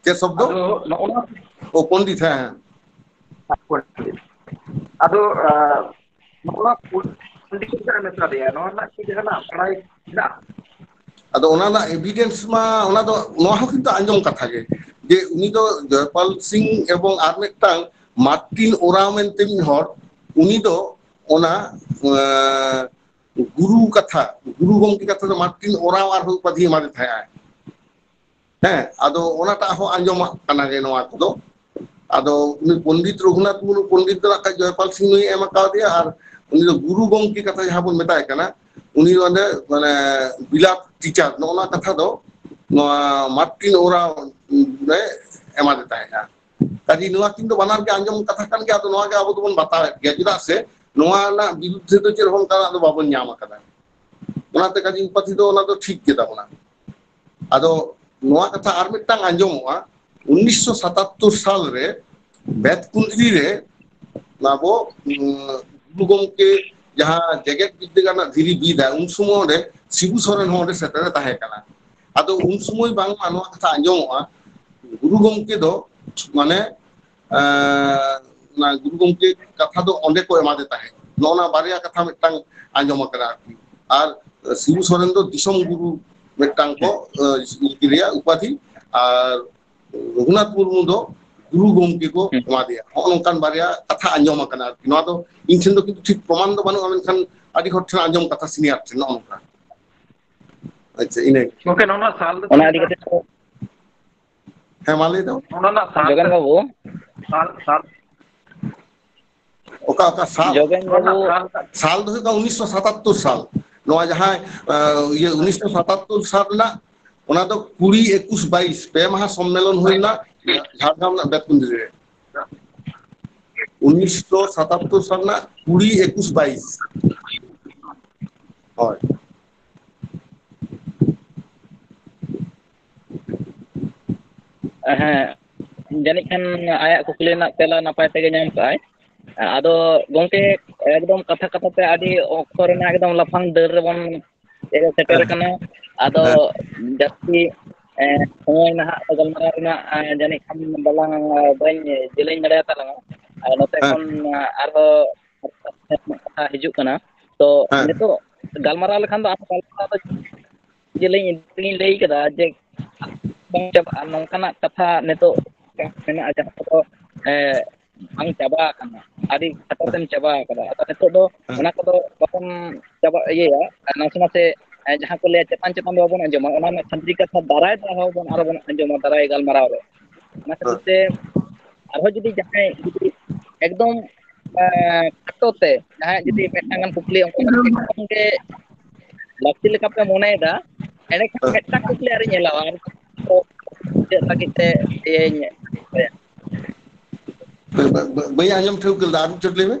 ᱪᱮᱫ ᱥᱚᱵᱫᱚ? ᱟᱫᱚ ᱱᱚᱜᱼᱚ ᱱᱚᱣᱟ ᱚ, ᱯᱚᱱᱰᱤᱛ, ᱦᱮᱸ, ᱦᱮᱸ᱾ ᱯᱚᱱᱰᱤᱛ᱾ ᱟᱫᱚ ᱱᱚᱣᱟ ᱯᱚᱱᱰᱤᱛ ᱢᱮᱥᱟ ᱞᱮᱭᱟ, ᱱᱚᱣᱟ ᱨᱮᱱᱟᱜ ᱠᱤ ᱡᱟᱦᱟᱱᱟᱜ ᱵᱟᱲᱟᱭ ᱢᱮᱱᱟᱜᱼᱟ? ᱟᱫᱚ ᱚᱱᱟ ᱨᱮᱱᱟᱜ ᱮᱵᱷᱤᱰᱮᱱᱥ ᱢᱟ, ᱚᱱᱟ ᱫᱚ, ᱱᱚᱣᱟ ᱦᱚᱸ ᱠᱤᱱᱛᱩ ᱟᱸᱡᱚᱢ ᱠᱟᱛᱷᱟ ᱜᱮ, ᱡᱮ ᱩᱱᱤ ᱫᱚ ᱡᱚᱭᱯᱟᱞ ᱥᱤᱝ ᱮᱵᱚᱝ ᱟᱨ ᱢᱤᱫᱴᱟᱝ ᱢᱟᱨᱴᱤᱱ ᱳᱨᱟᱣ ᱢᱮᱱᱛᱮ ᱢᱤᱫ ᱦᱚᱲ, ᱩᱱᱤ ᱫᱚ ᱚᱱᱟ, ᱮᱸ, ᱜᱩᱨᱩ ᱠᱟᱛᱷᱟ, ᱜᱩᱨᱩ ᱜᱚᱢᱠᱮ ᱠᱟᱛᱷᱟ ᱫᱚ ᱢᱟᱨᱴᱤᱱ ᱳᱨᱟᱣ ᱟᱨᱦᱚᱸ ᱩᱯᱟᱫᱷᱤ ᱮᱢᱟᱫᱮ ᱛᱟᱦᱮᱸᱜᱼᱟᱭ᱾ ᱦᱮᱸ, ᱟᱫᱚ ᱚᱱᱟᱴᱟᱜ ᱦᱚᱸ ᱟᱸᱡᱚᱢᱚᱜ ᱠᱟᱱᱟ ᱡᱮ ᱱᱚᱣᱟ ᱠᱚᱫᱚ᱾ ᱟᱫᱚ ᱩᱱᱤ ᱯᱚᱱᱰᱤᱛ ᱨᱚᱜᱷᱩᱱᱟᱛᱷ ᱢᱩᱨᱢᱩ ᱯᱚᱱᱰᱤᱛ ᱫᱚ ᱱᱟᱜ ᱠᱷᱟᱡ ᱡᱚᱭᱯᱟᱞ ᱥᱤᱝ ᱱᱩᱭᱮ ᱮᱢ ᱟᱠᱟᱣᱫᱮᱭᱟ, ᱟᱨ ᱩᱱᱤ ᱫᱚ ᱜᱩᱨᱩ ᱜᱚᱢᱠᱮ ᱠᱟᱛᱷᱟ ᱡᱟᱦᱟᱸ ᱵᱚᱱ ᱢᱮᱛᱟᱭ ᱠᱟᱱᱟ, ᱩᱱᱤ ᱚᱸᱰᱮ ᱢᱟᱱᱮ ᱵᱤᱞᱟᱯ ᱴᱤᱪᱟᱨ, ᱱᱚᱜᱼᱚ ᱱᱚᱣᱟ ᱠᱟᱛᱷᱟ ᱫᱚ ᱱᱚᱣᱟ ᱢᱟᱨᱴᱤᱱ ᱳᱨᱟᱣ ᱮ ᱮᱢᱟᱫᱮ ᱛᱟᱦᱮᱸᱫᱼᱟ᱾ ᱠᱟᱡᱮ ᱱᱚᱣᱟ ᱠᱤᱱ ᱫᱚ ᱵᱟᱱᱟᱨ ᱜᱮ ᱟᱸᱡᱚᱢ ᱠᱟᱛᱷᱟ ᱠᱟᱱ ᱜᱮᱭᱟ, ᱟᱫᱚ ᱱᱚᱣᱟ ᱜᱮ ᱟᱵᱚ ᱫᱚᱵᱚᱱ ᱵᱟᱛᱟᱣᱮᱫ ᱜᱮᱭᱟ, ᱪᱮᱫᱟᱜ ᱥᱮ ᱱᱚᱣᱟ ᱨᱮᱱᱟᱜ ᱵᱤᱨᱩᱫᱽᱫᱷᱮ ᱫᱚ ᱪᱮᱫ ᱦᱚᱸ ᱚᱱᱠᱟᱱᱟᱜ ᱫᱚ ᱵᱟᱵᱚᱱ ᱧᱟᱢ ᱟᱠᱟᱫᱟ᱾ ᱚᱱᱟᱛᱮ ᱠᱟᱡᱮ ᱩᱯᱟᱫᱷᱤ ᱫᱚ ᱚᱱᱟ ᱫᱚ ᱴᱷᱤᱠ ᱜᱮ ᱛᱟᱵᱚᱱᱟ᱾ ᱟᱫᱚ ᱱᱚᱣᱟ ᱠᱟᱛᱷᱟ ᱟᱨ ᱢᱤᱫᱴᱟᱝ ᱟᱸᱡᱚᱢᱚᱜᱼᱟ, ᱩᱱᱤᱥᱥᱚ ᱥᱟᱛᱟᱛᱛᱳᱨ ᱥᱟᱞ ᱨᱮ ᱵᱮᱛᱠᱩᱸᱫᱽᱨᱤ ᱨᱮ ᱟᱵᱚ, ᱩᱸ, ᱜᱩᱨᱩ ᱜᱚᱢᱠᱮ ᱡᱟᱦᱟᱸ ᱡᱮᱜᱮᱛ ᱵᱤᱫᱽᱫᱟᱹᱜᱟᱲ ᱨᱮᱱᱟᱜ ᱫᱷᱤᱨᱤ ᱵᱤᱫᱟᱭ, ᱩᱱ ᱥᱚᱢᱚᱭ ᱚᱸᱰᱮ ᱥᱤᱵᱩ ᱥᱚᱨᱮᱱ ᱦᱚᱸ ᱚᱸᱰᱮ ᱥᱮᱴᱮᱨ ᱮ ᱛᱟᱦᱮᱸ ᱠᱟᱱᱟ᱾ ᱟᱫᱚ ᱩᱱ ᱥᱚᱢᱚᱭ ᱵᱟᱝᱢᱟ ᱱᱚᱣᱟ ᱠᱟᱛᱷᱟ ᱟᱸᱡᱚᱢᱚᱜᱼᱟ, ᱜᱩᱨᱩ ᱜᱚᱢᱠᱮ ᱫᱚ ᱢᱟᱱᱮ, ᱮᱸ, ᱚᱱᱟ ᱜᱩᱨᱩ ᱜᱚᱢᱠᱮ ᱠᱟᱛᱷᱟ ᱫᱚ ᱚᱸᱰᱮ ᱠᱚ ᱮᱢᱟᱫᱮ ᱛᱟᱦᱮᱸᱫ᱾ ᱱᱚᱜᱼᱚ ᱱᱟ ᱵᱟᱨᱭᱟ ᱠᱟᱛᱷᱟ ᱢᱤᱫᱴᱟᱝ ᱟᱸᱡᱚᱢ ᱟᱠᱟᱱᱟ ᱟᱨᱠᱤ᱾ ᱟᱨ ᱥᱤᱵᱩ ᱥᱚᱨᱮᱱ ᱫᱚ ᱫᱤᱥᱚᱢ ᱜᱩᱨᱩ ᱢᱤᱫᱴᱟᱝ ᱠᱚ, ᱮᱸ, ᱤᱭᱟᱹ ᱨᱮᱭᱟᱜ ᱩᱯᱟᱫᱷᱤ, ᱟᱨ ᱨᱚᱜᱷᱩᱱᱟᱛᱷ ᱢᱩᱨᱢᱩ ᱫᱚ ᱜᱩᱨᱩ ᱜᱚᱢᱠᱮ ᱠᱚ ᱦᱩᱸ᱾ ᱮᱢᱟ ᱫᱮᱭᱟ᱾ ᱱᱚᱜᱼᱚ ᱱᱚᱝᱠᱟᱱ ᱵᱟᱨᱭᱟ ᱠᱟᱛᱷᱟ ᱟᱸᱡᱚᱢ ᱟᱠᱟᱱᱟ ᱟᱨᱠᱤ᱾ ᱱᱚᱣᱟ ᱫᱚ ᱤᱧ ᱴᱷᱮᱱ ᱫᱚ ᱠᱤᱱᱛᱩ ᱴᱷᱤᱠ ᱯᱨᱚᱢᱟᱱ ᱫᱚ ᱵᱟᱹᱱᱩᱜᱼᱟ, ᱢᱮᱱᱠᱷᱟᱱ ᱟᱹᱰᱤ ᱦᱚᱲ ᱴᱷᱮᱱ ᱟᱸᱡᱚᱢ ᱠᱟᱛᱷᱟ, ᱥᱤᱱᱤᱭᱟᱨ ᱴᱷᱮᱱ, ᱱᱚᱜᱼᱚ ᱱᱚᱝᱠᱟ᱾ ᱟᱪᱪᱷᱟ, ᱤᱱᱟᱹ ᱜᱮ᱾ ᱜᱚᱢᱠᱮ, ᱱᱚᱣᱟ ᱨᱮᱱᱟᱜ ᱥᱟᱞ ᱫᱚ ᱚᱱᱟ ᱤᱫᱤ ᱠᱟᱛᱮ ᱦᱮᱸ, ᱢᱟ ᱞᱟᱹᱭ ᱛᱟᱵᱚᱱ᱾ ᱚᱱᱟ ᱨᱮᱱᱟᱜ ᱥᱟᱞ ᱡᱚᱜᱮᱱ ᱵᱟᱹᱵᱩ, ᱥᱟᱞ, ᱥᱟᱞ᱾ ᱚᱠᱟ, ᱚᱠᱟ ᱥᱟᱞ? ᱡᱚᱜᱮᱱ ᱚᱱᱟ ᱵᱟᱹᱵᱩ᱾ ᱨᱮᱱᱟᱜ ᱥᱟᱞ᱾ ᱥᱟᱞ ᱫᱚ ᱦᱩᱭᱩᱜ ᱠᱟᱱᱟ ᱩᱱᱤᱥᱥᱚ ᱥᱟᱛᱟᱛᱛᱳᱨ ᱥᱟᱞ᱾ ᱱᱚᱣᱟ ᱡᱟᱦᱟᱸ, ᱮ, ᱤᱭᱟᱹ, ᱩᱱᱤᱥᱥᱚ ᱥᱟᱛᱟᱛᱛᱳᱨ ᱥᱟᱞ ᱨᱮᱱᱟᱜ, ᱚᱱᱟ ᱫᱚ ᱠᱩᱲᱤ, ᱮᱠᱩᱥ, ᱵᱟᱭᱤᱥ, ᱯᱮ ᱢᱟᱦᱟ ᱥᱚᱢᱢᱮᱞᱚᱱ ᱦᱩᱭ ᱞᱮᱱᱟ ᱡᱷᱟᱲᱜᱨᱟᱢ ᱨᱮᱱᱟᱜ ᱵᱮᱛᱠᱩᱸᱫᱽᱨᱤ ᱨᱮ᱾ ᱩᱱᱤᱥᱥᱚ ᱥᱟᱛᱟᱛᱛᱳᱨ ᱥᱟᱞ ᱨᱮᱱᱟᱜ ᱠᱩᱲᱤ, ᱮᱠᱩᱥ, ᱵᱟᱭᱤᱥ᱾ ᱦᱳᱭ᱾ ᱦᱮᱸ, ᱡᱟᱹᱱᱤᱡ ᱠᱷᱟᱱ ᱟᱭᱟᱜ ᱠᱩᱠᱞᱤ ᱨᱮᱱᱟᱜ ᱛᱮᱞᱟ ᱱᱟᱯᱟᱭ ᱛᱮᱜᱮ ᱧᱟᱢ ᱠᱟᱜᱼᱟᱭ᱾ ᱟᱫᱚ ᱜᱚᱢᱠᱮ, ᱮᱠᱫᱚᱢ ᱠᱟᱛᱷᱟ ᱠᱟᱛᱷᱟ ᱛᱮ ᱟᱹᱰᱤ ᱚᱠᱛᱚ ᱨᱮᱱᱟᱜ ᱮᱠᱫᱚᱢ ᱞᱟᱯᱷᱟᱝ ᱰᱟᱹᱨ ᱨᱮᱵᱚᱱ ᱥᱮᱴᱮᱨ ᱟᱠᱟᱱᱟ᱾ ᱟᱫᱚ ᱡᱟᱹᱥᱛᱤ, ᱮ, ᱥᱚᱢᱚᱭ ᱱᱟᱦᱟᱜ ᱜᱟᱞᱢᱟᱨᱟᱣ ᱨᱮᱱᱟᱜ, ᱮ, ᱡᱟᱹᱱᱤᱡ ᱠᱷᱟᱱ ᱵᱟᱞᱟᱝ, ᱮ, ᱵᱟᱹᱧ ᱡᱮᱞᱮᱧ ᱫᱟᱲᱮᱭᱟᱛᱟ ᱞᱟᱝᱟ᱾ ᱟᱨ ᱱᱚᱛᱮ ᱠᱷᱚᱱ, ᱮ, ᱟᱨᱦᱚᱸ ᱠᱟᱛᱷᱟ ᱦᱤᱡᱩᱜ ᱠᱟᱱᱟ᱾ ᱛᱚ ᱱᱤᱛᱚᱜ ᱜᱟᱞᱢᱟᱨᱟᱣ ᱞᱮᱠᱷᱟᱱ ᱫᱚ ᱟᱨᱦᱚᱸ ᱜᱟᱞᱢᱟᱨᱟᱣ ᱫᱚ ᱡᱮᱞᱮᱧ ᱞᱤᱧ ᱞᱟᱹᱭ ᱠᱟᱫᱟ ᱡᱮ ᱵᱟᱝ ᱪᱟᱵᱟᱜᱼᱟ, ᱱᱚᱝᱠᱟᱱᱟᱜ ᱠᱟᱛᱷᱟ ᱱᱤᱛᱚᱜ ᱢᱮᱱᱟᱜᱼᱟ, ᱡᱟᱦᱟᱸ ᱠᱚᱫᱚ, ᱮ, ᱵᱟᱝ ᱪᱟᱵᱟ ᱟᱠᱟᱱᱟ, ᱟᱹᱰᱤ ᱠᱷᱟᱴᱚ ᱛᱮᱢ ᱪᱟᱵᱟ ᱟᱠᱟᱫᱟ᱾ ᱟᱫᱚ ᱱᱤᱛᱚᱜ ᱫᱚ ᱚᱱᱟ ᱠᱚᱫᱚ ᱵᱟᱵᱚᱱ ᱪᱟᱵᱟ ᱤᱭᱟᱹᱭᱟ, ᱟᱨ ᱱᱟᱥᱮ ᱱᱟᱥᱮ, ᱮ, ᱡᱟᱦᱟᱸ ᱠᱚ ᱞᱟᱹᱭᱟ ᱪᱮᱛᱟᱱ ᱪᱮᱛᱟᱱ ᱫᱚ ᱵᱟᱵᱚᱱ ᱟᱸᱡᱚᱢᱟ, ᱚᱱᱟ ᱨᱮᱱᱟᱜ ᱠᱷᱟᱹᱱᱛᱤ ᱠᱟᱛᱷᱟ ᱫᱟᱨᱟᱭ ᱫᱷᱟᱣ ᱦᱚᱸ ᱵᱚᱱ ᱟᱨᱚ ᱵᱚᱱ ᱟᱸᱡᱚᱢᱟ ᱫᱟᱨᱟᱭ ᱜᱟᱞᱢᱟᱨᱟᱣ ᱨᱮ᱾ ᱚᱱᱟ ᱠᱷᱟᱹᱛᱤᱨ ᱛᱮ ᱟᱨᱦᱚᱸ ᱡᱩᱫᱤ ᱡᱟᱦᱟᱸᱭ ᱡᱩᱫᱤ ᱮᱠᱫᱚᱢ, ᱮ, ᱠᱷᱟᱴᱚ ᱛᱮ ᱡᱟᱦᱟᱸᱭᱟᱜ ᱡᱩᱫᱤ ᱢᱤᱫᱴᱟᱝ ᱜᱟᱱ ᱠᱩᱠᱞᱤ ᱚᱱᱠᱟ ᱮᱠᱫᱚᱢ ᱜᱮ ᱞᱟᱹᱠᱛᱤ ᱞᱮᱠᱟᱯᱮ ᱢᱚᱱᱮᱭᱮᱫᱟ, ᱮᱸᱰᱮᱠᱷᱟᱱ ᱢᱤᱫᱴᱟᱝ ᱠᱩᱠᱞᱤ ᱟᱨᱤᱧ ᱮᱞᱟᱣᱟ, ᱟᱨ ᱪᱮᱫ ᱞᱟᱹᱜᱤᱫ ᱛᱮ ᱤᱭᱟᱹᱧ ᱵᱟᱹ-, ᱵᱟᱹ-, ᱵᱟᱹᱧ ᱟᱸᱡᱚᱢ ᱴᱷᱟᱹᱣᱠᱟᱹ ᱞᱮᱫᱟ, ᱟᱨ ᱢᱤᱫ ᱪᱷᱚᱴ ᱞᱟᱹᱭ ᱢᱮ᱾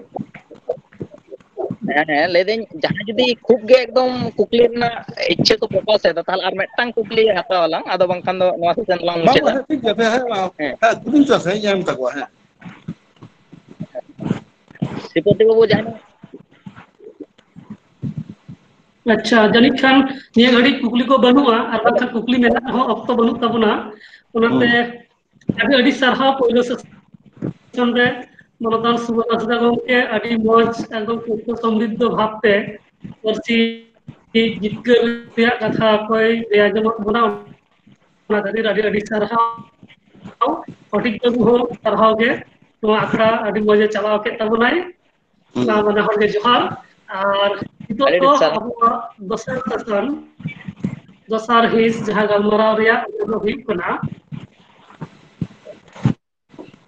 ᱦᱮᱸ, ᱦᱮᱸ, ᱞᱟᱹᱭᱫᱟᱹᱧ, ᱡᱟᱦᱟᱸᱭ ᱡᱩᱫᱤ ᱠᱷᱩᱵ ᱜᱮ ᱮᱠᱫᱚᱢ ᱠᱩᱠᱞᱤ ᱨᱮᱱᱟᱜ ᱤᱪᱪᱷᱟᱹ ᱠᱚ ᱯᱨᱚᱠᱟᱥ ᱮᱫᱟ, ᱛᱟᱦᱚᱞᱮ ᱟᱨ ᱢᱤᱫᱴᱟᱝ ᱠᱩᱠᱞᱤ ᱦᱟᱛᱟᱣ ᱟᱞᱟᱝ, ᱟᱫᱚ ᱵᱟᱝᱠᱷᱟᱱ ᱫᱚ ᱱᱚᱣᱟ ᱥᱮᱥᱚᱱ ᱞᱟᱝ ᱵᱟᱝ, ᱢᱩᱪᱟᱹᱫᱟ᱾ ᱵᱟᱝ, ᱦᱮᱸ, ᱴᱷᱤᱠ ᱜᱮᱭᱟ, ᱦᱮᱸ, ᱦᱮᱸ, ᱦᱮᱸ, ᱦᱮᱸ᱾ ᱦᱮᱸ, ᱠᱩᱞᱤᱧ ᱪᱚ ᱥᱮ, ᱤᱧ ᱮᱢ ᱛᱟᱠᱚᱣᱟ, ᱦᱮᱸ᱾ ᱥᱨᱤᱯᱚᱛᱤ ᱵᱟᱹᱵᱩ, ᱡᱟᱦᱟᱱᱟᱜ? ᱟᱪᱪᱷᱟ, ᱡᱟᱹᱱᱤᱡ ᱠᱷᱟᱱ ᱱᱤᱭᱟᱹ ᱜᱷᱟᱹᱲᱤᱡ ᱠᱩᱠᱞᱤ ᱠᱚ ᱵᱟᱹᱱᱩᱜᱼᱟ, ᱟᱨ ᱵᱟᱝᱠᱷᱟᱱ ᱠᱩᱠᱞᱤ ᱢᱮᱱᱟᱜ ᱨᱮᱦᱚᱸ ᱚᱠᱛᱚ ᱵᱟᱹᱱᱩᱜ ᱛᱟᱵᱚᱱᱟ, ᱚᱱᱟᱛᱮ ᱦᱩᱸ᱾ ᱟᱹᱰᱤ ᱟᱹᱰᱤ ᱥᱟᱨᱦᱟᱣ ᱯᱳᱭᱞᱳ ᱥᱮᱥᱚᱱ ᱨᱮ ᱢᱟᱱᱚᱛᱟᱱ ᱥᱩᱵᱳᱫᱷ ᱦᱟᱸᱥᱫᱟ ᱜᱚᱢᱠᱮ ᱟᱹᱰᱤ ᱢᱚᱡᱽ ᱮᱠᱫᱚᱢ ᱛᱚᱛᱛᱷᱚ ᱥᱚᱢᱨᱤᱫᱽᱫᱷᱚ ᱵᱷᱟᱵᱽᱛᱮ ᱯᱟᱹᱨᱥᱤ ᱡᱤᱛᱠᱟᱹᱨ ᱨᱮᱭᱟᱜ ᱠᱟᱛᱷᱟ ᱠᱚᱭ ᱞᱟᱹᱭ ᱟᱸᱡᱚᱢᱟᱫ ᱵᱚᱱᱟ, ᱚᱱᱟ ᱠᱷᱟᱹᱛᱤᱨ ᱟᱹᱰᱤ ᱟᱹᱰᱤ ᱥᱟᱨᱦᱟᱣ᱾ ᱯᱷᱚᱴᱤᱠ ᱵᱟᱹᱵᱩ ᱦᱚᱸ ᱥᱟᱨᱦᱟᱣ ᱜᱮ, ᱱᱚᱣᱟ ᱟᱠᱷᱲᱟ ᱟᱹᱰᱤ ᱢᱚᱡᱽ ᱮ ᱪᱟᱞᱟᱣ ᱠᱮᱫ ᱛᱟᱵᱚᱱᱟᱭ᱾ ᱦᱩᱸ᱾ ᱚᱱᱟ ᱵᱟᱱᱟ ᱦᱚᱲ ᱜᱮ ᱡᱚᱦᱟᱨ᱾ ᱟᱨ ᱱᱤᱛᱚᱜ ᱟᱹᱰᱤ ᱫᱚ ᱟᱹᱰᱤ ᱥᱟᱨᱦᱟᱣ᱾ ᱟᱵᱚᱣᱟᱜ ᱫᱚᱥᱟᱨ ᱥᱮᱥᱚᱱ, ᱫᱚᱥᱟᱨ ᱦᱤᱸᱥ ᱡᱟᱦᱟᱸ ᱜᱟᱞᱢᱟᱨᱟᱣ ᱨᱮᱭᱟᱜ, ᱚᱱᱟ ᱫᱚ ᱦᱩᱭᱩᱜ ᱠᱟᱱᱟ,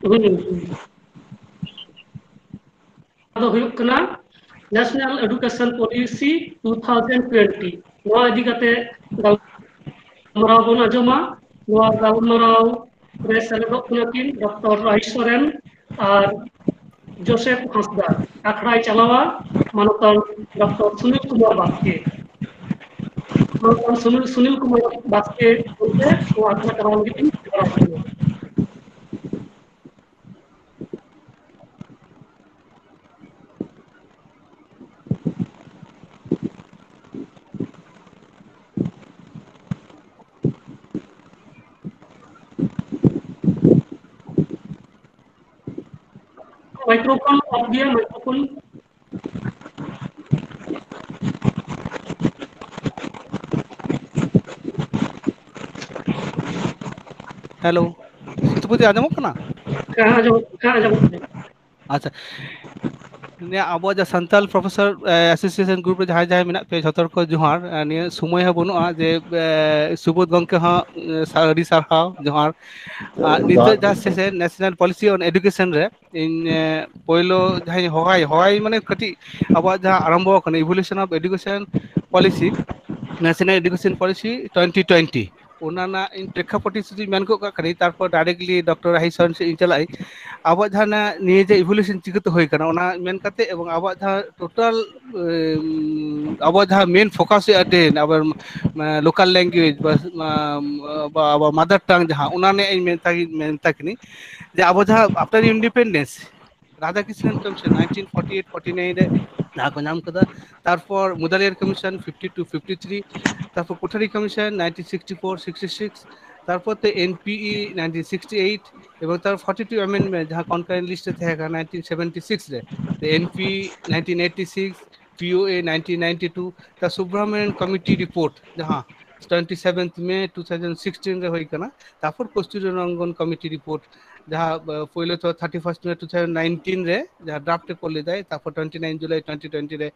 ᱦᱩᱸ, ᱦᱩᱸ᱾ ᱚᱱᱟ ᱫᱚ ᱦᱩᱭᱩᱜ ᱠᱟᱱᱟ National Education Policy two thousand twenty᱾ ᱱᱚᱣᱟ ᱤᱫᱤ ᱠᱟᱛᱮ ᱜᱟᱞᱢᱟᱨᱟᱣ ᱵᱚᱱ ᱟᱸᱡᱚᱢᱟ᱾ ᱱᱚᱣᱟ ᱜᱟᱞᱢᱟᱨᱟᱣ ᱨᱮ ᱥᱮᱞᱮᱫᱚᱜ ᱠᱟᱱᱟ ᱠᱤᱱ ᱰᱚᱠᱴᱚᱨ ᱨᱟᱦᱤ ᱥᱚᱨᱮᱱ ᱟᱨ ᱡᱳᱥᱮᱯ ᱦᱟᱸᱥᱫᱟ᱾ ᱟᱠᱷᱲᱟᱭ ᱪᱟᱞᱟᱣᱟ ᱢᱟᱱᱚᱛᱟᱱ ᱰᱚᱠᱴᱚᱨ ᱥᱩᱱᱤᱞ ᱠᱩᱢᱟᱨ ᱵᱟᱥᱠᱮ᱾ ᱢᱟᱱᱚᱛᱟᱱ ᱥᱩᱱᱤᱞ, ᱥᱩᱱᱤᱞ ᱠᱩᱢᱟᱨ ᱵᱟᱥᱠᱮ ᱜᱚᱢᱠᱮ ᱱᱚᱣᱟ ᱟᱠᱷᱲᱟ ᱪᱟᱞᱟᱣ ᱞᱟᱹᱜᱤᱫ ᱤᱧ ᱱᱮᱦᱚᱨᱚᱜ ᱠᱟᱱᱟ᱾ ᱢᱟᱭᱠᱨᱳᱯᱷᱳᱱ ᱚᱯᱷ ᱜᱮᱭᱟ, ᱢᱟᱭᱠᱨᱳᱯᱷᱳᱱ᱾ ᱦᱮᱞᱳ, ᱥᱤᱛᱩᱯᱚᱛᱤ, ᱟᱸᱡᱚᱢᱚᱜ ᱠᱟᱱᱟ? ᱦᱮᱸ, ᱟᱸᱡᱚᱢᱚᱜ, ᱦᱮᱸ, ᱟᱸᱡᱚᱢᱚᱜ ᱠᱟᱱᱟ᱾ ᱟᱪᱪᱷᱟ, ᱱᱤᱭᱟᱹ ᱟᱵᱚ ᱡᱟ ᱥᱟᱱᱛᱟᱞ ᱯᱨᱚᱯᱷᱮᱥᱚᱨ ᱮᱥᱳᱥᱤᱭᱮᱥᱚᱱ ᱜᱨᱩᱯ ᱨᱮ ᱡᱟᱦᱟᱸᱭ ᱡᱟᱦᱟᱸᱭ ᱢᱮᱱᱟᱜ ᱯᱮᱭᱟ, ᱡᱷᱚᱛᱚ ᱦᱚᱲ ᱠᱚ ᱡᱚᱦᱟᱨ᱾ ᱟᱨ ᱱᱤᱭᱟᱹ ᱥᱚᱢᱚᱭ ᱦᱚᱸ ᱵᱟᱹᱱᱩᱜᱼᱟ ᱡᱮ, ᱮ, ᱥᱩᱵᱳᱫᱷ ᱜᱚᱢᱠᱮ ᱦᱚᱸ, ᱮ, ᱥᱟ-, ᱟᱹᱰᱤ ᱥᱟᱨᱦᱟᱣ, ᱡᱚᱦᱟᱨ᱾ ᱟᱨ ᱱᱤᱛᱚᱜ ᱡᱟᱦᱟᱸ ᱥᱮᱥᱮᱱ ᱱᱮᱥᱱᱟᱞ ᱯᱚᱞᱤᱥᱤ ᱚᱱ ᱮᱰᱩᱠᱮᱥᱚᱱ ᱨᱮ ᱤᱧ, ᱮ, ᱯᱳᱭᱞᱳ ᱡᱟᱦᱟᱸᱧ ᱦᱚᱦᱚᱭ, ᱦᱚᱦᱚᱭ ᱢᱟᱱᱮ ᱠᱟᱹᱴᱤᱡ ᱟᱵᱚᱣᱟᱜ ᱡᱟᱦᱟᱸ ᱟᱨᱟᱢᱵᱚ ᱟᱠᱟᱱᱟ, evolution of education policy, national education policy twenty twenty, ᱚᱱᱟ ᱨᱮᱱᱟᱜ ᱤᱧ ᱯᱨᱮᱠᱠᱷᱟᱯᱚᱴ ᱤᱧ ᱥᱩᱫᱷᱩᱧ ᱢᱮᱱ ᱜᱚᱫ ᱠᱟᱜ ᱠᱟᱹᱱᱟᱹᱧ, ᱛᱟᱨᱯᱚᱨ directly ᱰᱚᱠᱴᱚᱨ ᱨᱟᱦᱤ ᱥᱚᱨᱮᱱ ᱥᱮᱫ ᱤᱧ ᱪᱟᱞᱟᱜ ᱟᱹᱧ᱾ ᱟᱵᱚᱣᱟᱜ ᱡᱟᱦᱟᱸ ᱱᱤᱭᱟᱹ ᱡᱮ evolution ᱪᱤᱠᱟᱹᱛᱮ ᱦᱩᱭ ᱠᱟᱱᱟ, ᱚᱱᱟ ᱢᱮᱱ ᱠᱟᱛᱮ, ᱮᱵᱚᱝ ᱟᱵᱚᱣᱟᱜ ᱡᱟᱦᱟᱸ ᱴᱳᱴᱟᱞ, ᱮᱢ, ᱟᱵᱚᱣᱟᱜ ᱡᱟᱦᱟᱸ ᱢᱮᱱ ᱯᱷᱳᱠᱟᱥ ᱦᱩᱭᱩᱜᱼᱟ, ᱫᱮᱱ ᱟᱵᱚ, ᱢᱟ, ᱞᱳᱠᱟᱞ ᱞᱮᱝᱜᱩᱭᱮᱡᱽ ᱵᱟ, ᱢᱟ, ᱵᱟ, ᱟᱵᱚ ᱢᱟᱫᱟᱨ ᱴᱟᱝ ᱡᱟᱦᱟᱸ, ᱚᱱᱟ ᱱᱤᱭᱮ ᱤᱧ ᱢᱮᱱ ᱛᱟᱠᱤ-, ᱢᱮᱱ ᱛᱟᱹᱠᱤᱱᱤᱧ ᱡᱮ ᱟᱵᱚ ᱡᱟᱦᱟᱸ after independence Radhakrishnan commission nineteen forty eight forty nine ᱨᱮ ᱡᱟᱦᱟᱸ ᱠᱚ ᱧᱟᱢ ᱠᱟᱫᱟ, ᱛᱟᱨᱯᱚᱨ Mudaliar commission fifty two fifty three, ᱛᱟᱨᱯᱚᱨ Kothari commission nineteen sixty four sixty six, ᱛᱟᱨᱯᱚᱨ ᱛᱮ NPE nineteen sixty eight, ᱮᱵᱚᱝ ᱛᱟᱨ forty two amendment ᱡᱟᱦᱟᱸ concurrent list ᱨᱮ ᱛᱟᱦᱮᱸ ᱠᱟᱱᱟ nineteen seventy six ᱨᱮ, ᱛᱮ NPE nineteen eighty six, POA nineteen ninety two, ᱛᱟ ᱥᱩᱵᱨᱟᱢᱚᱱᱤᱭᱚᱱ ᱠᱚᱢᱤᱴᱤ ᱨᱤᱯᱳᱨᱴ ᱡᱟᱦᱟᱸ twenty seventh May two thousand sixteen ᱨᱮ ᱦᱩᱭ ᱠᱟᱱᱟ, ᱛᱟᱨᱯᱚᱨ ᱠᱚᱥᱛᱩᱨᱤ ᱨᱚᱝᱜᱚᱱ ᱠᱚᱢᱤᱴᱤ ᱨᱤᱯᱳᱨᱴ ᱡᱟᱦᱟᱸ, ᱟ, ᱯᱳᱭᱞᱳ ᱛᱚ thirty first May two thousand nineteen ᱨᱮ ᱡᱟᱦᱟᱸ draft ᱨᱮ ᱠᱚ ᱞᱮᱫᱟᱭ, ᱛᱟᱨᱯᱚᱨ twenty nine July twenty twenty ᱨᱮ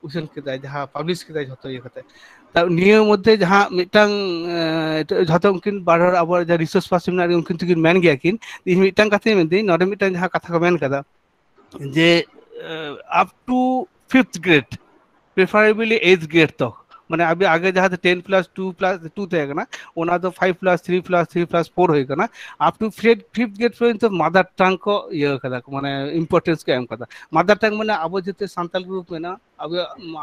ᱩᱪᱷᱟᱹᱱ ᱠᱮᱫᱟᱭ, ᱡᱟᱦᱟᱸ publish ᱠᱮᱫᱟᱭ ᱡᱷᱚᱛᱚ ᱤᱭᱟᱹ ᱠᱟᱛᱮ᱾ ᱛᱟ ᱱᱤᱭᱟᱹ ᱢᱚᱫᱽᱫᱷᱮ ᱡᱟᱦᱟᱸ ᱢᱤᱫᱴᱟᱝ, ᱮ, ᱡᱷᱚᱛᱚ ᱩᱱᱠᱤᱱ ᱵᱟᱨ ᱦᱚᱲ ᱟᱵᱚᱣᱟᱜ ᱡᱟᱦᱟᱸ resource person ᱢᱮᱱᱟᱜ ᱠᱤᱱ, ᱩᱱᱠᱤᱱ ᱛᱤᱠᱤᱱ ᱢᱮᱱ ᱜᱮᱭᱟ ᱠᱤᱱ᱾ ᱤᱧ ᱢᱤᱫᱴᱟᱝ ᱠᱟᱛᱷᱟᱧ ᱢᱮᱱᱫᱟᱹᱧ, ᱱᱚᱰᱮ ᱢᱤᱫᱴᱟᱝ ᱡᱟᱦᱟᱸ ᱠᱟᱛᱷᱟ ᱠᱚ ᱢᱮᱱ ᱠᱟᱫᱟ ᱡᱮ, ᱮ, up to fifth grade, preferably eighth grade ᱛᱚᱠ, ᱢᱟᱱᱮ ᱟᱵᱤ ᱟᱜᱮ ᱡᱟᱦᱟᱸ ᱫᱚ ten plus two plus two ᱛᱟᱦᱮᱸ ᱠᱟᱱᱟ, ᱚᱱᱟ ᱫᱚ five plus three plus three plus four ᱦᱩᱭ ᱠᱟᱱᱟ, up to fifth, fifth grade ᱯᱚᱨᱡᱚᱱᱛᱚ mother tongue ᱠᱚ ᱤᱭᱟᱹ ᱠᱟᱫᱟ ᱠᱚ, ᱢᱟᱱᱮ importance ᱠᱚ ᱮᱢ ᱠᱟᱫᱟ᱾ Mother tongue ᱢᱟᱱᱮ ᱟᱵᱚ ᱡᱟᱛᱮ ᱥᱟᱱᱛᱟᱲ ᱜᱨᱩᱯ ᱢᱮᱱᱟᱜᱼᱟ, ᱟᱵᱚ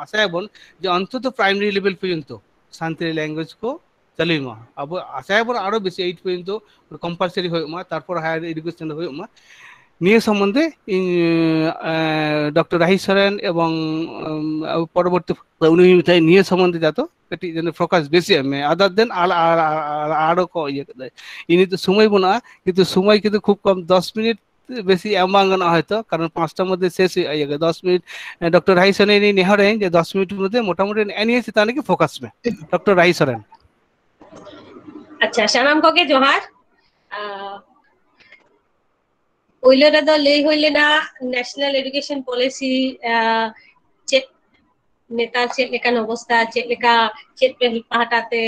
ᱟᱥᱟᱭᱟᱵᱚᱱ ᱡᱮ ᱚᱱᱛᱚᱛᱚ primary level ᱯᱚᱨᱡᱚᱱᱛᱚ ᱥᱟᱱᱛᱟᱲᱤ language ᱠᱚ ᱪᱟᱹᱞᱩᱭ ᱢᱟ᱾ ᱟᱵᱚ ᱟᱥᱟᱭᱟᱵᱚᱱ ᱟᱨᱚ ᱵᱮᱥᱤ eight ᱯᱚᱨᱡᱚᱱᱛᱚ compulsory ᱦᱩᱭᱩᱜ ᱢᱟ, ᱛᱟᱨᱯᱚᱨ higher education ᱦᱩᱭᱩᱜ ᱢᱟ᱾ ᱱᱤᱭᱟᱹ ᱥᱚᱢᱵᱚᱱᱫᱷᱮ ᱤᱧ, ᱮ, ᱰᱚᱠᱴᱚᱨ ᱨᱟᱦᱤ ᱥᱚᱨᱮᱱ ᱮᱵᱚᱝ, ᱮᱢ, ᱯᱚᱨᱚᱵᱚᱨᱛᱤ ᱩᱱᱤ ᱢᱮᱛᱟᱭ ᱱᱤᱭᱟᱹ ᱥᱚᱢᱵᱚᱱᱫᱷᱮ ᱡᱟᱛᱚ ᱠᱟᱹᱴᱤᱡ ᱡᱮᱱᱚ focus ᱵᱮᱥᱤ ᱮᱢ ᱢᱮ, other than ᱟᱞ-, ᱟᱨ, ᱟᱨ, ᱟᱨ, ᱟᱨᱚ ᱠᱚ ᱤᱭᱟᱹ ᱠᱮᱫᱟ᱾ ᱤᱧ ᱱᱤᱛᱚᱜ ᱥᱚᱢᱚᱭ ᱵᱟᱹᱱᱩᱜᱼᱟ, ᱠᱤᱱᱛᱩ ᱥᱚᱢᱚᱭ ᱠᱤᱱᱛᱩ ᱠᱷᱩᱵ ᱠᱚᱢ ᱫᱚᱥ ᱢᱤᱱᱤᱴ ᱵᱮᱥᱤ ᱮᱢ ᱵᱟᱝ ᱜᱟᱱᱚᱜᱼᱟ ᱦᱚᱭᱛᱚ, ᱠᱟᱨᱚᱱ ᱯᱟᱸᱪᱴᱟ ᱢᱚᱫᱽᱫᱷᱮ ᱥᱮᱥ ᱦᱩᱭᱩᱜᱼᱟ ᱤᱭᱟᱹ ᱜᱮ, ᱫᱚᱥ ᱢᱤᱱᱤᱴ᱾ ᱰᱚᱠᱴᱚᱨ ᱨᱟᱦᱤ ᱥᱚᱨᱮᱱ ᱤᱧ ᱱᱮᱦᱚᱨᱟᱹᱧ ᱡᱮ ᱫᱚᱥ ᱢᱤᱱᱤᱴ ᱢᱚᱫᱽᱫᱷᱮ ᱢᱚᱴᱟᱢᱩᱴᱤ ᱱᱮᱜᱼᱮ ᱱᱤᱭᱟᱹ ᱪᱮᱛᱟᱱ ᱨᱮᱜᱮ ᱯᱷᱳᱠᱟᱥ ᱢᱮ, ᱰᱚᱠᱴᱚᱨ ᱨᱟᱦᱤ ᱥᱚᱨᱮᱱ᱾ ᱟᱪᱪᱷᱟ, ᱥᱟᱱᱟᱢ ᱠᱚᱜᱮ ᱡᱚᱦᱟᱨ᱾ ᱟᱸ, ᱯᱳᱭᱞᱳ ᱨᱮᱫᱚ ᱞᱟᱹᱭ ᱦᱩᱭ ᱞᱮᱱᱟ ᱱᱮᱥᱱᱟᱞ ᱮᱰᱩᱠᱮᱥᱚᱱ ᱯᱚᱞᱤᱥᱤ, ᱟᱸ, ᱪᱮᱫ ᱱᱮᱛᱟᱨ ᱪᱮᱫ ᱞᱮᱠᱟᱱ ᱚᱵᱚᱥᱛᱟ, ᱪᱮᱫ ᱞᱮᱠᱟ, ᱪᱮᱫ ᱯᱮ ᱯᱟᱦᱴᱟ ᱛᱮ,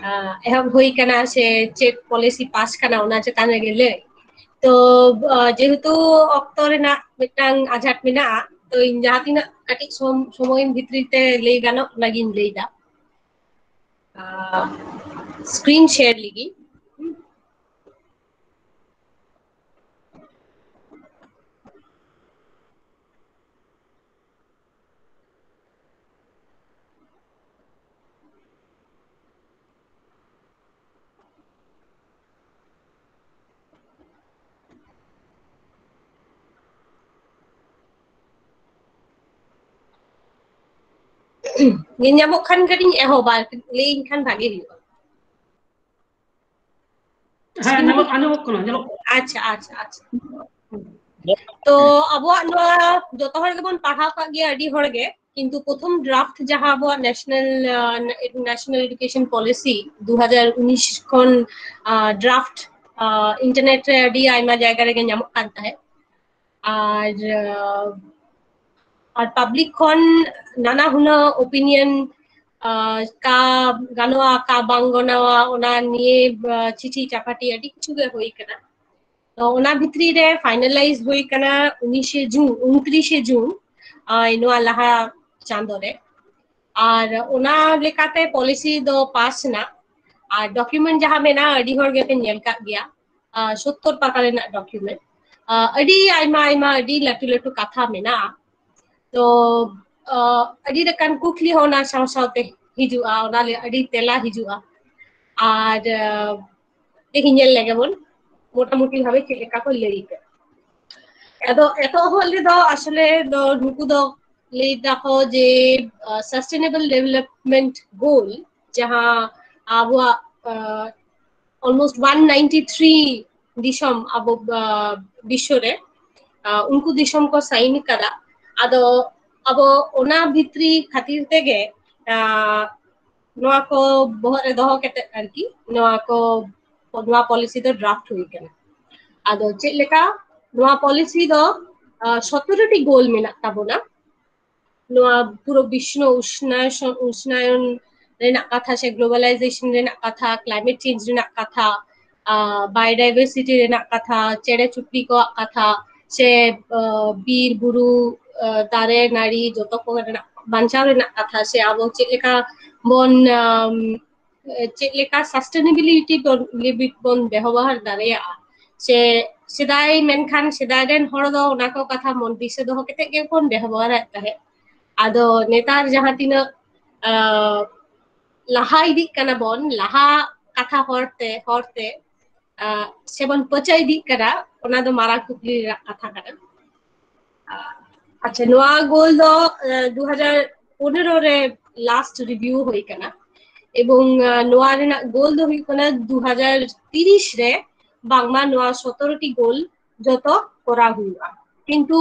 ᱟᱸ, ᱮᱦᱚᱵ ᱦᱩᱭ ᱠᱟᱱᱟ ᱥᱮ ᱪᱮᱫ ᱯᱚᱞᱤᱥᱤ ᱯᱟᱥ ᱠᱟᱱᱟ, ᱚᱱᱟ ᱪᱮᱛᱟᱱ ᱨᱮᱜᱮ ᱞᱟᱹᱭ᱾ ᱛᱚ, ᱟᱸ, ᱡᱮᱦᱮᱛᱩ ᱚᱠᱛᱚ ᱨᱮᱱᱟᱜ ᱢᱤᱫᱴᱟᱝ ᱟᱡᱷᱟᱴ ᱢᱮᱱᱟᱜᱼᱟ, ᱛᱚ ᱤᱧ ᱡᱟᱦᱟᱸ ᱛᱤᱱᱟᱹᱜ ᱠᱟᱹᱴᱤᱡ ᱥᱚᱢ-, ᱥᱚᱢᱚᱭ ᱵᱷᱤᱛᱨᱤ ᱛᱮ ᱞᱟᱹᱭ ᱜᱟᱱᱚᱜ ᱚᱱᱟᱜᱤᱧ ᱞᱟᱹᱭ ᱫᱟ᱾ ᱟᱸ, ᱥᱠᱨᱤᱱ ᱥᱮᱭᱟᱨ ᱞᱟᱹᱜᱤᱫ᱾ ᱧᱮᱞ ᱧᱟᱢᱚᱜ ᱠᱷᱟᱱ ᱠᱟᱹᱴᱤᱡ ᱤᱧ ᱮᱦᱚᱵᱟ, ᱞᱟᱹᱭᱟᱹᱧ ᱠᱷᱟᱱ ᱵᱷᱟᱜᱮ ᱦᱩᱭᱩᱜᱼᱟ᱾ ᱦᱮᱸ, ᱧᱟᱢᱚᱜ, ᱟᱸᱡᱚᱢᱚᱜ ᱠᱟᱱᱟ, ᱧᱟᱢᱚᱜ ᱠᱟᱱᱟ᱾ ᱟᱪᱪᱷᱟ, ᱟᱪᱪᱷᱟ, ᱟᱪᱪᱷᱟ᱾ ᱛᱚ ᱟᱵᱚᱣᱟᱜ ᱱᱚᱣᱟ ᱡᱚᱛᱚ ᱦᱚᱲ ᱜᱮᱵᱚᱱ ᱯᱟᱲᱦᱟᱣ ᱠᱟᱜ ᱜᱮᱭᱟ, ᱟᱹᱰᱤ ᱦᱚᱲ ᱜᱮ, ᱠᱤᱱᱛᱩ ᱯᱨᱚᱛᱷᱚᱢ ᱰᱨᱟᱯᱴ ᱡᱟᱦᱟᱸ ᱟᱵᱚᱣᱟᱜ ᱱᱮᱥᱱᱟᱞ, ᱟᱸ, ᱱᱮ-, ᱱᱮᱥᱱᱟᱞ ᱮᱰᱩᱠᱮᱥᱚᱱ ᱯᱚᱞᱤᱥᱤ ᱫᱩ ᱦᱟᱡᱟᱨ ᱩᱱᱤᱥ ᱠᱷᱚᱱ, ᱟᱸ, ᱰᱨᱟᱯᱴ, ᱟᱸ, ᱤᱱᱴᱟᱨᱱᱮᱴ ᱨᱮ ᱟᱹᱰᱤ ᱟᱭᱢᱟ ᱡᱟᱭᱜᱟ ᱨᱮᱜᱮ ᱧᱟᱢᱚᱜ ᱠᱟᱱ ᱛᱟᱦᱮᱸᱫ᱾ ᱟᱨ, ᱟᱸ, ᱟᱨ ᱯᱟᱵᱽᱞᱤᱠ ᱠᱷᱚᱱ ᱱᱟᱱᱟ ᱦᱩᱱᱟᱹᱨ ᱳᱯᱤᱱᱤᱭᱚᱱ, ᱟᱸ, ᱠᱟ ᱜᱟᱱᱚᱜᱼᱟ, ᱠᱟ ᱵᱟᱝ ᱜᱟᱱᱚᱜᱼᱟ, ᱚᱱᱟ ᱱᱤᱭᱮ, ᱟᱸ, ᱪᱤᱴᱷᱤ ᱪᱟᱯᱟᱴᱤ ᱟᱹᱰᱤ ᱠᱤᱪᱷᱩ ᱜᱮ ᱦᱩᱭ ᱠᱟᱱᱟ᱾ ᱛᱚ ᱚᱱᱟ ᱵᱷᱤᱛᱨᱤ ᱨᱮ ᱯᱷᱟᱭᱱᱟᱞᱟᱭᱤᱡ ᱦᱩᱭ ᱠᱟᱱᱟ ᱩᱱᱤᱥᱮ ᱡᱩᱱ, ᱩᱱᱛᱨᱤᱥᱮ ᱡᱩᱱ, ᱟᱸ, ᱱᱚᱣᱟ ᱞᱟᱦᱟ ᱪᱟᱸᱫᱳ ᱨᱮ᱾ ᱟᱨ ᱚᱱᱟ ᱞᱮᱠᱟᱛᱮ ᱯᱚᱞᱤᱥᱤ ᱫᱚ ᱯᱟᱥ ᱮᱱᱟ᱾ ᱟᱨ ᱰᱚᱠᱩᱢᱮᱱᱴ ᱡᱟᱦᱟᱸ ᱢᱮᱱᱟᱜᱼᱟ, ᱟᱹᱰᱤ ᱦᱚᱲ ᱜᱮᱯᱮ ᱧᱮᱞ ᱠᱟᱜ ᱜᱮᱭᱟ, ᱟᱸ, ᱥᱚᱛᱛᱚᱨ ᱯᱟᱛᱟ ᱨᱮᱱᱟᱜ ᱰᱚᱠᱩᱢᱮᱱᱴ᱾ ᱟᱸ, ᱟᱹᱰᱤ ᱟᱭᱢᱟ ᱟᱭᱢᱟ, ᱟᱹᱰᱤ ᱞᱟᱹᱴᱩ ᱞᱟᱹᱴᱩ ᱠᱟᱛᱷᱟ ᱢᱮᱱᱟᱜᱼᱟ᱾ ᱛᱚ, ᱟᱸ, ᱟᱹᱰᱤ ᱞᱮᱠᱟᱱ ᱠᱩᱠᱞᱤ ᱦᱚᱸ ᱚᱱᱟ ᱥᱟᱶ ᱥᱟᱶᱛᱮ ᱦᱤᱡᱩᱜᱼᱟ, ᱚᱱᱟ ᱞᱮ ᱟᱹᱰᱤ ᱛᱮᱞᱟ ᱦᱤᱡᱩᱜᱼᱟ᱾ ᱟᱨ, ᱟᱸ, ᱛᱮᱦᱮᱧ ᱧᱮᱞ ᱞᱮᱜᱮ ᱵᱚᱱ ᱢᱚᱴᱟᱢᱩᱴᱤ ᱵᱷᱟᱵᱮ ᱪᱮᱫ ᱞᱮᱠᱟ ᱠᱚ ᱞᱟᱹᱭ ᱠᱮᱫ᱾ ᱟᱫᱚ ᱮᱛᱚᱦᱚᱵ ᱞᱮᱫᱟ ᱟᱥᱚᱞᱮ ᱫᱚ ᱱᱩᱠᱩ ᱫᱚ ᱞᱟᱹᱭ ᱫᱟᱠᱚ ᱡᱮ, ᱟᱸ, ᱥᱟᱥᱴᱮᱱᱮᱵᱚᱞ ᱰᱮᱵᱷᱮᱞᱚᱯᱢᱮᱱᱴ ᱜᱳᱞ, ᱡᱟᱦᱟᱸ ᱟᱵᱚᱣᱟᱜ, ᱟᱸ, almost one ninety three ᱫᱤᱥᱚᱢ ᱟᱵᱚ ᱵᱤᱥᱥᱚ ᱨᱮ ᱩᱱᱠᱩ ᱫᱤᱥᱚᱢ ᱠᱚ ᱥᱟᱭᱤᱱ ᱠᱟᱫᱟ᱾ ᱟᱫᱚ ᱟᱵᱚ ᱚᱱᱟ ᱵᱷᱤᱛᱨᱤ ᱠᱷᱟᱹᱛᱤᱨ ᱛᱮᱜᱮ ᱱᱚᱣᱟ ᱠᱚ ᱵᱚᱦᱚᱜ ᱨᱮ ᱫᱚᱦᱚ ᱠᱟᱛᱮ ᱟᱨᱠᱤ ᱱᱚᱣᱟ ᱠᱚ ᱱᱚᱣᱟ ᱯᱚᱞᱤᱥᱤ ᱫᱚ ᱰᱨᱟᱯᱴ ᱦᱩᱭ ᱠᱟᱱᱟ᱾ ᱟᱫᱚ ᱪᱮᱫ ᱞᱮᱠᱟ ᱱᱚᱣᱟ ᱯᱚᱞᱤᱥᱤ ᱫᱚ ᱥᱚᱛᱨᱚ ᱴᱤ ᱜᱳᱞ ᱢᱮᱱᱟᱜ ᱛᱟᱵᱚᱱᱟ᱾ ᱱᱚᱣᱟ ᱯᱩᱨᱟᱹ ᱵᱤᱥᱱᱚ ᱩᱥᱱᱟᱭᱚᱱ ᱩᱥᱱᱟᱭᱚᱱ ᱨᱮᱱᱟᱜ ᱠᱟᱛᱷᱟ ᱥᱮ ᱜᱞᱳᱵᱟᱞᱟᱭᱡᱮᱥᱚᱱ ᱨᱮᱱᱟᱜ ᱠᱟᱛᱷᱟ, ᱠᱞᱟᱭᱢᱮᱴ ᱪᱮᱧᱡᱽ ᱨᱮᱱᱟᱜ ᱠᱟᱛᱷᱟ, ᱵᱟᱭᱳᱰᱟᱭᱵᱷᱟᱨᱥᱤᱴᱤ ᱨᱮᱱᱟᱜ ᱠᱟᱛᱷᱟ, ᱪᱮᱬᱮ ᱪᱩᱯᱲᱤ ᱠᱚᱣᱟᱜ ᱠᱟᱛᱷᱟ, ᱥᱮ ᱵᱤᱨ ᱵᱩᱨᱩ, ᱫᱟᱨᱮ ᱱᱟᱹᱲᱤ ᱡᱚᱛᱚ ᱠᱚ ᱨᱮᱱᱟᱜ ᱵᱟᱧᱪᱟᱣ ᱨᱮᱱᱟᱜ ᱠᱟᱛᱷᱟ, ᱥᱮ ᱟᱵᱚ ᱪᱮᱫ ᱞᱮᱠᱟ ᱵᱚᱱ ᱪᱮᱫ ᱞᱮᱠᱟ ᱥᱟᱥᱴᱮᱱᱮᱵᱤᱞᱤᱴᱤ ᱵᱚᱱ ᱵᱮᱣᱦᱟᱨ ᱫᱟᱲᱮᱭᱟᱜᱼᱟ᱾ ᱥᱮ ᱥᱮᱫᱟᱭ ᱢᱮᱱᱠᱷᱟᱱ ᱥᱮᱫᱟᱭ ᱨᱮᱱ ᱦᱚᱲ ᱫᱚ ᱚᱱᱟ ᱠᱚ ᱠᱟᱛᱷᱟ ᱢᱚᱱ ᱫᱤᱥᱟᱹ ᱫᱚᱦᱚ ᱠᱟᱛᱮᱫ ᱜᱮᱵᱚᱱ ᱵᱮᱣᱦᱟᱨᱮᱫ ᱛᱟᱦᱮᱸᱫ᱾ ᱟᱫᱚ ᱱᱮᱛᱟᱨ ᱡᱟᱦᱟᱸ ᱛᱤᱱᱟᱹᱜ ᱞᱟᱦᱟ ᱤᱫᱤᱜ ᱠᱟᱱᱟ ᱵᱚᱱ, ᱞᱟᱦᱟ ᱠᱟᱛᱷᱟ ᱦᱚᱨᱛᱮ ᱦᱚᱨᱛᱮ ᱥᱮᱵᱚᱱ ᱯᱟᱹᱪᱟᱹ ᱤᱫᱤᱜ ᱠᱟᱱᱟ, ᱚᱱᱟ ᱫᱚ ᱢᱟᱨᱟᱝ ᱠᱩᱠᱞᱤ ᱨᱮᱱᱟᱜ ᱠᱟᱛᱷᱟ ᱠᱟᱱᱟ᱾ ᱟᱪᱪᱷᱟ, ᱱᱚᱣᱟ ᱜᱳᱞ ᱫᱚ ᱫᱩ ᱦᱟᱡᱟᱨ ᱯᱚᱱᱮᱨᱚ ᱨᱮ ᱞᱟᱥᱴ ᱨᱤᱵᱷᱤᱭᱩ ᱦᱩᱭ ᱠᱟᱱᱟ, ᱮᱵᱚᱝ ᱱᱚᱣᱟ ᱨᱮᱱᱟᱜ ᱜᱳᱞ ᱫᱚ ᱦᱩᱭᱩᱜ ᱠᱟᱱᱟ ᱫᱩ ᱦᱟᱡᱟᱨ ᱛᱤᱨᱤᱥ ᱨᱮ ᱵᱟᱝᱢᱟ ᱱᱚᱣᱟ ᱥᱚᱛᱨᱚ ᱴᱤ ᱜᱳᱞ ᱡᱚᱛᱚ ᱠᱚᱨᱟᱣ ᱦᱩᱭᱩᱜᱼᱟ᱾ ᱠᱤᱱᱛᱩ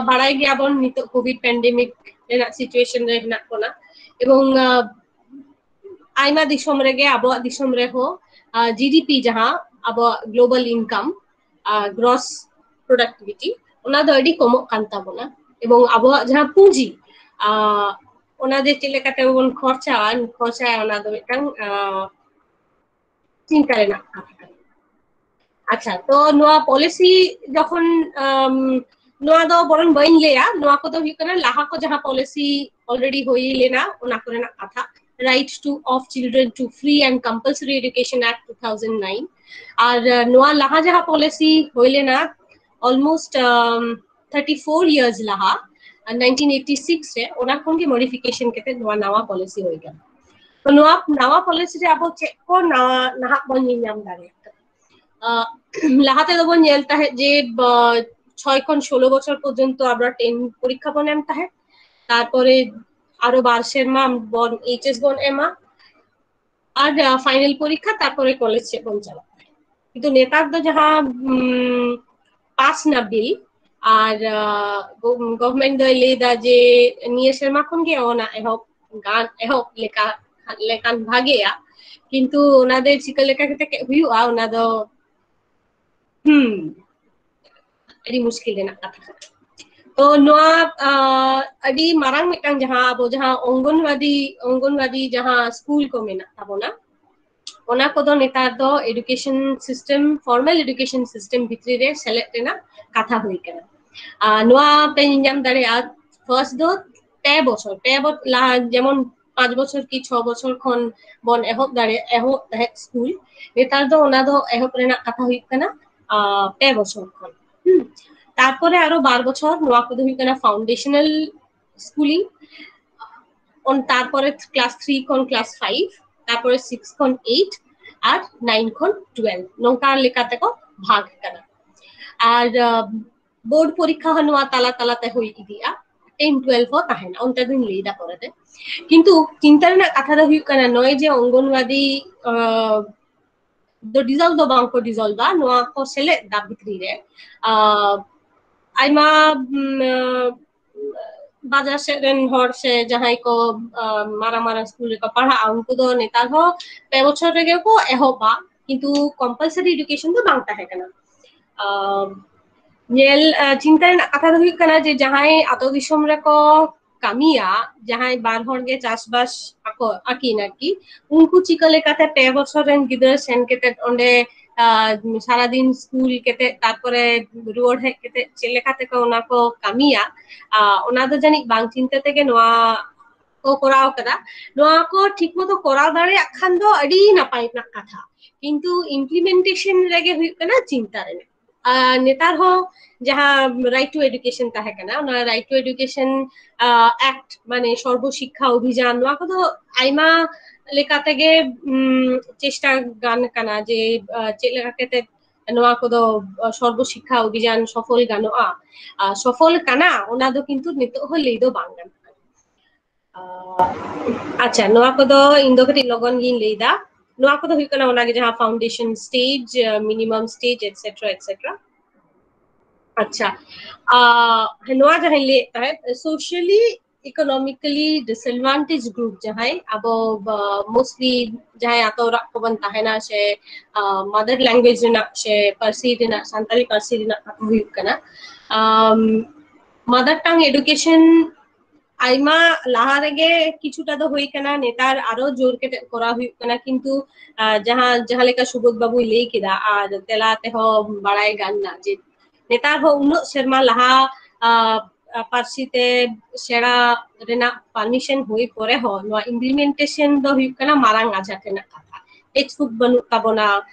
ᱵᱟᱲᱟᱭ ᱜᱮᱭᱟᱵᱚᱱ ᱱᱤᱛᱚᱜ ᱠᱳᱵᱷᱤᱰ ᱯᱮᱱᱰᱮᱢᱤᱠ ᱨᱮᱱᱟᱜ ᱥᱤᱪᱩᱭᱮᱥᱚᱱ ᱨᱮ ᱦᱮᱱᱟᱜ ᱵᱚᱱᱟ, ᱮᱵᱚᱝ ᱟᱭᱢᱟ ᱫᱤᱥᱚᱢ ᱨᱮᱜᱮ, ᱟᱵᱚᱣᱟᱜ ᱫᱤᱥᱚᱢ ᱨᱮᱦᱚᱸ ᱡᱤᱰᱤᱯᱤ ᱡᱟᱦᱟᱸ ᱟᱵᱚᱣᱟᱜ ᱜᱞᱳᱵᱟᱞ ᱤᱱᱠᱟᱢ, ᱜᱨᱚᱥ ᱯᱨᱚᱰᱟᱠᱴᱤᱵᱷᱤᱴᱤ, ᱚᱱᱟ ᱫᱚ ᱟᱹᱰᱤ ᱠᱚᱢᱚᱜ ᱠᱟᱱ ᱛᱟᱵᱚᱱᱟ᱾ ᱮᱵᱚᱝ ᱟᱵᱚᱣᱟᱜ ᱡᱟᱦᱟᱸ ᱯᱩᱸᱡᱤ, ᱚᱱᱟ ᱡᱮ ᱪᱮᱫ ᱞᱮᱠᱟᱛᱮ ᱵᱚᱱ ᱠᱷᱚᱨᱪᱟᱣᱟ, ᱠᱷᱚᱨᱪᱟᱭᱟ, ᱚᱱᱟ ᱫᱚ ᱢᱤᱫᱴᱟᱝ ᱪᱤᱱᱛᱟ ᱨᱮᱱᱟᱜ ᱠᱟᱛᱷᱟ ᱠᱟᱱᱟ᱾ ᱟᱪᱪᱷᱟ, ᱛᱚ ᱱᱚᱣᱟ ᱯᱚᱞᱤᱥᱤ ᱡᱚᱠᱷᱚᱱ ᱱᱚᱣᱟ ᱫᱚ ᱵᱚᱨᱚᱝ ᱵᱟᱹᱧ ᱞᱟᱹᱭᱟ, ᱱᱚᱣᱟ ᱠᱚᱫᱚ ᱦᱩᱭᱩᱜ ᱠᱟᱱᱟ ᱞᱟᱦᱟ ᱠᱚ ᱡᱟᱦᱟᱸ ᱯᱚᱞᱤᱥᱤ ᱚᱞᱨᱮᱰᱤ ᱦᱩᱭ ᱞᱮᱱᱟ ᱚᱱᱟ ᱠᱚᱨᱮᱱᱟᱜ ᱠᱟᱛᱷᱟ, Right to of Children to Free and Compulsory Education Act two thousand nine, ᱟᱨ ᱱᱚᱣᱟ ᱞᱟᱦᱟ ᱡᱟᱦᱟᱸ ᱯᱚᱞᱤᱥᱤ ᱦᱩᱭ ᱞᱮᱱᱟ almost thirty four years ᱞᱟᱦᱟ, nineteen eighty six ᱨᱮ, ᱚᱱᱟ ᱠᱷᱚᱱ ᱜᱮ ᱢᱚᱰᱤᱯᱷᱤᱠᱮᱥᱚᱱ ᱠᱟᱛᱮ ᱱᱚᱣᱟ ᱱᱟᱣᱟ ᱯᱚᱞᱤᱥᱤ ᱦᱩᱭ ᱠᱟᱱᱟ᱾ ᱛᱚ ᱱᱚᱣᱟ ᱱᱟᱣᱟ ᱯᱚᱞᱤᱥᱤ ᱨᱮ ᱟᱵᱚ ᱪᱮᱫ ᱠᱚ ᱱᱟᱣᱟ ᱱᱟᱦᱟᱜ ᱵᱚᱱ ᱧᱮᱞ ᱧᱟᱢ ᱫᱟᱲᱮᱭᱟᱜ ᱠᱟᱱᱟ? ᱞᱟᱦᱟ ᱛᱮᱫᱚ ᱵᱚᱱ ᱧᱮᱞ ᱛᱟᱦᱮᱸᱫ ᱡᱮ ᱪᱷᱚᱭ ᱠᱷᱚᱱ ᱥᱳᱞᱳ ᱵᱚᱪᱷᱚᱨ ᱯᱚᱨᱡᱚᱱᱛᱚ ᱟᱵᱚ ᱴᱮᱱ ᱯᱚᱨᱤᱠᱠᱷᱟ ᱵᱚᱱ ᱮᱢ ᱛᱟᱦᱮᱸᱫ, ᱛᱟᱨᱯᱚᱨᱮ ᱟᱨᱚ ᱵᱟᱨ ᱥᱮᱨᱢᱟ ᱵᱚᱱ ᱮᱭᱤᱪ ᱮᱥ ᱵᱚᱱ ᱮᱢᱟ, ᱟᱨ ᱯᱷᱟᱭᱱᱮᱞ ᱯᱚᱨᱤᱠᱠᱷᱟ, ᱛᱟᱨᱯᱚᱨᱮ ᱠᱚᱞᱮᱡᱽ ᱥᱮᱫ ᱵᱚᱱ ᱪᱟᱞᱟᱜ ᱛᱟᱦᱮᱸᱫ᱾ ᱠᱤᱱᱛᱩ ᱱᱮᱛᱟᱨ ᱫᱚ ᱡᱟᱦᱟᱸ ᱯᱟᱥ ᱱᱟ ᱵᱤᱞ, ᱟᱨ ᱜᱚᱵᱷᱢᱮᱱᱴ ᱫᱚᱭ ᱞᱟᱹᱭ ᱫᱟ ᱡᱮ ᱱᱤᱭᱟᱹ ᱥᱮᱨᱢᱟ ᱠᱷᱚᱱ ᱜᱮ ᱚᱱᱟ ᱮᱦᱚᱵ ᱜᱟᱱ, ᱮᱦᱚᱵ ᱞᱮᱠᱟ ᱞᱮᱠᱷᱟᱱ ᱵᱷᱟᱜᱮᱭᱟ᱾ ᱠᱤᱱᱛᱩ ᱚᱱᱟ ᱫᱚ ᱪᱤᱠᱟᱹ ᱞᱮᱠᱟ ᱠᱟᱛᱮ ᱦᱩᱭᱩᱜᱼᱟ, ᱚᱱᱟ ᱫᱚ ᱦᱩᱸ ᱟᱹᱰᱤ ᱢᱩᱥᱠᱤᱞ ᱨᱮᱱᱟᱜ ᱠᱟᱛᱷᱟ ᱠᱟᱱᱟ᱾ ᱛᱚ ᱱᱚᱣᱟ ᱟᱹᱰᱤ ᱢᱟᱨᱟᱝ ᱢᱤᱫᱴᱟᱝ ᱡᱟᱦᱟᱸ ᱟᱵᱚ ᱡᱟᱦᱟᱸ ᱚᱝᱜᱚᱱᱣᱟᱫᱤ, ᱚᱝᱜᱚᱱᱣᱟᱫᱤ ᱡᱟᱦᱟᱸ ᱥᱠᱩᱞ ᱠᱚ ᱢᱮᱱᱟᱜ ᱛᱟᱵᱚᱱᱟ, ᱚᱱᱟ ᱠᱚᱫᱚ ᱱᱮᱛᱟᱨ ᱫᱚ education system, formal education system ᱵᱷᱤᱛᱨᱤ ᱨᱮ ᱥᱮᱞᱮᱫ ᱨᱮᱱᱟᱜ ᱠᱟᱛᱷᱟ ᱦᱩᱭ ᱠᱟᱱᱟ᱾ ᱟᱨ ᱱᱚᱣᱟ ᱯᱮ ᱧᱮᱞᱧᱟᱢ ᱫᱟᱲᱮᱭᱟᱜᱼᱟ, ᱯᱷᱟᱨᱥᱴ ᱫᱚ ᱯᱮ ᱵᱚᱪᱷᱚᱨ, ᱯᱮ ᱵᱚᱪᱷᱚᱨ ᱞᱟᱦᱟ ᱡᱮᱢᱚᱱ ᱯᱟᱸᱪ ᱵᱚᱪᱷᱚᱨ ᱠᱤ ᱪᱷᱚ ᱵᱚᱪᱷᱚᱨ ᱠᱷᱚᱱ ᱵᱚᱱ ᱮᱦᱚᱵ ᱫᱟᱲᱮᱭᱟᱜ, ᱮᱦᱚᱵ ᱛᱟᱦᱮᱸᱫ ᱥᱠᱩᱞ, ᱱᱮᱛᱟᱨ ᱫᱚ ᱚᱱᱟ ᱫᱚ ᱮᱦᱚᱵ ᱨᱮᱱᱟᱜ ᱠᱟᱛᱷᱟ ᱦᱩᱭᱩᱜ ᱠᱟᱱᱟ ᱯᱮ ᱵᱚᱪᱷᱚᱨ ᱠᱷᱚᱱ᱾ ᱛᱟᱨᱯᱚᱨᱮ ᱟᱨᱚ ᱵᱟᱨ ᱵᱚᱪᱷᱚᱨ, ᱱᱚᱣᱟ ᱠᱚᱫᱚ ᱦᱩᱭᱩᱜ ᱠᱟᱱᱟ foundational schooling, ᱚᱱ ᱛᱟᱨᱯᱚᱨᱮ ᱠᱞᱟᱥ ᱛᱷᱨᱤ ᱠᱷᱚᱱ ᱠᱞᱟᱥ ᱯᱷᱟᱭᱤᱵᱷ, ᱛᱟᱨᱯᱚᱨᱮ ᱥᱤᱠᱥ ᱠᱷᱚᱱ ᱮᱭᱤᱴ, ᱟᱨ ᱱᱟᱭᱤᱱ ᱠᱷᱚᱱ ᱴᱩᱭᱮᱞᱵᱷ, ᱱᱚᱝᱠᱟ ᱞᱮᱠᱟᱛᱮ ᱠᱚ ᱵᱷᱟᱜᱽ ᱠᱟᱱᱟ᱾ ᱟᱨ ᱵᱳᱨᱰ ᱯᱚᱨᱤᱠᱠᱷᱟ ᱦᱚᱸ ᱱᱚᱣᱟ ᱛᱟᱞᱟ ᱛᱟᱞᱟᱛᱮ ᱦᱩᱭ ᱤᱫᱤᱜᱼᱟ, ᱴᱮᱱ ᱴᱩᱭᱮᱞᱵᱷ ᱦᱚᱸ ᱛᱟᱦᱮᱱᱟ, ᱚᱱᱛᱮ ᱫᱚᱧ ᱞᱟᱹᱭ ᱫᱟ ᱯᱚᱨᱮᱛᱮ᱾ ᱠᱤᱱᱛᱩ ᱪᱤᱱᱛᱟ ᱨᱮᱱᱟᱜ ᱠᱟᱛᱷᱟ ᱫᱚ ᱦᱩᱭᱩᱜ ᱠᱟᱱᱟ, ᱱᱚᱜᱼᱚᱭ ᱡᱮ ᱚᱝᱜᱚᱱᱣᱟᱫᱤ ᱫᱚ ᱰᱤᱡᱚᱞᱵᱷ ᱫᱚ ᱵᱟᱝ ᱠᱚ ᱰᱤᱡᱚᱞᱵᱷᱟ, ᱱᱚᱣᱟ ᱠᱚ ᱥᱮᱞᱮᱫ ᱫᱟ ᱵᱷᱤᱛᱨᱤ ᱨᱮ᱾ ᱟᱭᱢᱟ ᱵᱟᱡᱟᱨ ᱥᱮᱫ ᱨᱮᱱ ᱦᱚᱲ ᱥᱮ ᱡᱟᱦᱟᱸᱭ ᱠᱚ ᱢᱟᱨᱟᱝ ᱢᱟᱨᱟᱝ ᱥᱠᱩᱞ ᱨᱮᱠᱚ ᱯᱟᱲᱦᱟᱜᱼᱟ, ᱩᱱᱠᱩ ᱫᱚ ᱱᱮᱛᱟᱨ ᱦᱚᱸ ᱯᱮ ᱵᱚᱪᱷᱚᱨ ᱨᱮᱜᱮ ᱠᱚ ᱮᱦᱚᱵᱟ, ᱠᱤᱱᱛᱩ compulsory education ᱫᱚ ᱵᱟᱝ ᱛᱟᱦᱮᱸ ᱠᱟᱱᱟ᱾ ᱧᱮᱞ ᱪᱤᱱᱛᱟ ᱨᱮᱱᱟᱜ ᱠᱟᱛᱷᱟ ᱫᱚ ᱦᱩᱭᱩᱜ ᱠᱟᱱᱟ ᱡᱮ ᱡᱟᱦᱟᱸᱭ ᱟᱛᱳ ᱫᱤᱥᱚᱢ ᱨᱮᱠᱚ ᱠᱟᱹᱢᱤᱭᱟ, ᱡᱟᱦᱟᱸᱭ ᱵᱟᱨ ᱦᱚᱲ ᱜᱮ ᱪᱟᱥᱵᱟᱥ ᱟᱠᱚ ᱟᱹᱠᱤᱱ ᱟᱨᱠᱤ, ᱩᱱᱠᱩ ᱪᱤᱠᱟᱹ ᱞᱮᱠᱟᱛᱮ ᱯᱮ ᱵᱚᱪᱷᱚᱨ ᱨᱮᱱ ᱜᱤᱫᱽᱨᱟᱹ ᱥᱮᱱ ᱠᱟᱛᱮ ᱚᱸᱰᱮ ᱥᱟᱨᱟᱫᱤᱱ ᱥᱠᱩᱞ ᱠᱟᱛᱮ ᱛᱟᱨᱯᱚᱨᱮ ᱨᱩᱣᱟᱹᱲ ᱦᱮᱡ ᱠᱟᱛᱮ ᱪᱮᱫ ᱞᱮᱠᱟ ᱛᱮᱠᱚ ᱚᱱᱟ ᱠᱚ ᱠᱟᱹᱢᱤᱭᱟ, ᱚᱱᱟ ᱫᱚ ᱡᱟᱹᱱᱤᱡ ᱵᱟᱝ ᱪᱤᱱᱛᱟᱹ ᱛᱮᱜᱮ ᱱᱚᱣᱟ ᱠᱚ ᱠᱚᱨᱟᱣ ᱠᱟᱫᱟ᱾ ᱱᱚᱣᱟ ᱠᱚ ᱴᱷᱤᱠ ᱢᱚᱛᱚ ᱠᱚᱨᱟᱣ ᱫᱟᱲᱮᱭᱟᱜ ᱠᱷᱟᱱ ᱫᱚ ᱟᱹᱰᱤ ᱱᱟᱯᱟᱭ ᱨᱮᱱᱟᱜ ᱠᱟᱛᱷᱟ, ᱠᱤᱱᱛᱩ implementation ᱨᱮᱜᱮ ᱦᱩᱭᱩᱜ ᱠᱟᱱᱟ ᱪᱤᱱᱛᱟ ᱨᱮᱱᱟᱜ᱾ ᱱᱮᱛᱟᱨ ᱦᱚᱸ ᱡᱟᱦᱟᱸ right to education ᱛᱟᱦᱮᱸ ᱠᱟᱱᱟ, ᱚᱱᱟ right to education act, ᱢᱟᱱᱮ ᱥᱚᱨᱵᱚ ᱥᱤᱠᱠᱷᱟ ᱚᱵᱷᱤᱡᱟᱱ, ᱱᱚᱣᱟ ᱠᱚᱫᱚ ᱟᱭᱢᱟ ᱞᱮᱠᱟ ᱛᱮᱜᱮ ᱪᱮᱥᱴᱟ ᱜᱟᱱ ᱠᱟᱱᱟ ᱡᱮ ᱪᱮᱫ ᱞᱮᱠᱟ ᱠᱟᱛᱮ ᱱᱚᱣᱟ ᱠᱚᱫᱚ ᱥᱚᱨᱵᱚ ᱥᱤᱠᱠᱷᱟ ᱚᱵᱷᱤᱡᱟᱱ ᱥᱚᱯᱷᱚᱞ ᱜᱟᱱᱚᱜᱼᱟ᱾ ᱥᱚᱯᱷᱚᱞ ᱠᱟᱱᱟ, ᱚᱱᱟ ᱫᱚ ᱠᱤᱱᱛᱩ ᱱᱤᱛᱚᱜ ᱦᱚᱸ ᱞᱟᱹᱭ ᱫᱚ ᱵᱟᱝ ᱜᱟᱱᱚᱜ ᱠᱟᱱᱟ᱾ ᱟᱪᱪᱷᱟ, ᱱᱚᱣᱟ ᱠᱚᱫᱚ ᱤᱧ ᱫᱚ ᱠᱟᱹᱴᱤᱡ ᱞᱚᱜᱚᱱ ᱜᱤᱧ ᱞᱟᱹᱭ ᱫᱟ᱾ ᱱᱚᱣᱟ ᱠᱚᱫᱚ ᱦᱩᱭᱩᱜ ᱠᱟᱱᱟ ᱚᱱᱟᱜᱮ ᱡᱟᱦᱟᱸ foundation stage, minimum stage, et cetera, et cetera. ᱟᱪᱪᱷᱟ, ᱟᱦ, ᱱᱚᱣᱟ ᱡᱟᱦᱟᱸᱧ ᱞᱟᱹᱭᱮᱫ ᱛᱟᱦᱮᱸᱫ, socially economically disadvantaged group ᱡᱟᱦᱟᱸᱭ ᱟᱵᱚ, ᱟᱦ, mostly ᱡᱟᱦᱟᱸᱭ ᱟᱛᱳ ᱚᱲᱟᱜ ᱠᱚᱵᱚᱱ ᱛᱟᱦᱮᱱᱟ ᱥᱮ, ᱟᱦ, mother language ᱨᱮᱱᱟᱜ ᱥᱮ ᱯᱟᱹᱨᱥᱤ ᱨᱮᱱᱟᱜ, ᱥᱟᱱᱛᱟᱲᱤ ᱯᱟᱹᱨᱥᱤ ᱨᱮᱱᱟᱜ ᱠᱟᱛᱷᱟ ᱦᱩᱭᱩᱜ ᱠᱟᱱᱟ, ᱟᱢ, mother tongue education ᱟᱭᱢᱟ ᱞᱟᱦᱟ ᱨᱮᱜᱮ ᱠᱤᱪᱷᱩᱴᱟ ᱫᱚ ᱦᱩᱭ ᱠᱟᱱᱟ, ᱱᱮᱛᱟᱨ ᱟᱨᱚ ᱡᱳᱨ ᱠᱟᱛᱮ ᱠᱚᱨᱟᱣ ᱦᱩᱭᱩᱜ ᱠᱟᱱᱟ, ᱠᱤᱱᱛᱩ, ᱟᱦ, ᱡᱟᱦᱟᱸ, ᱡᱟᱦᱟᱸ ᱞᱮᱠᱟ ᱥᱩᱵᱳᱫᱷ ᱵᱟᱵᱩᱭ ᱞᱟᱹᱭ ᱠᱮᱫᱟ ᱟᱨ ᱛᱮᱞᱟ ᱛᱮᱦᱚᱸ ᱵᱟᱲᱟᱭ ᱜᱟᱱ ᱱᱟ ᱡᱮ ᱱᱮᱛᱟᱨ ᱦᱚᱸ ᱩᱱᱟᱹᱜ ᱥᱮᱨᱢᱟ ᱞᱟᱦᱟ, ᱟᱦ, ᱯᱟᱹᱨᱥᱤ ᱛᱮ ᱥᱮᱬᱟ ᱨᱮᱱᱟᱜ permission ᱦᱩᱭ ᱯᱚᱨᱮ ᱦᱚᱸ ᱱᱚᱣᱟ implementation ᱫᱚ ᱦᱩᱭᱩᱜ ᱠᱟᱱᱟ ᱢᱟᱨᱟᱝ ᱟᱡᱷᱟᱴ ᱨᱮᱱᱟᱜ ᱠᱟᱛᱷᱟ᱾ Textbook ᱵᱟᱹᱱᱩᱜ ᱛᱟᱵᱚᱱᱟ,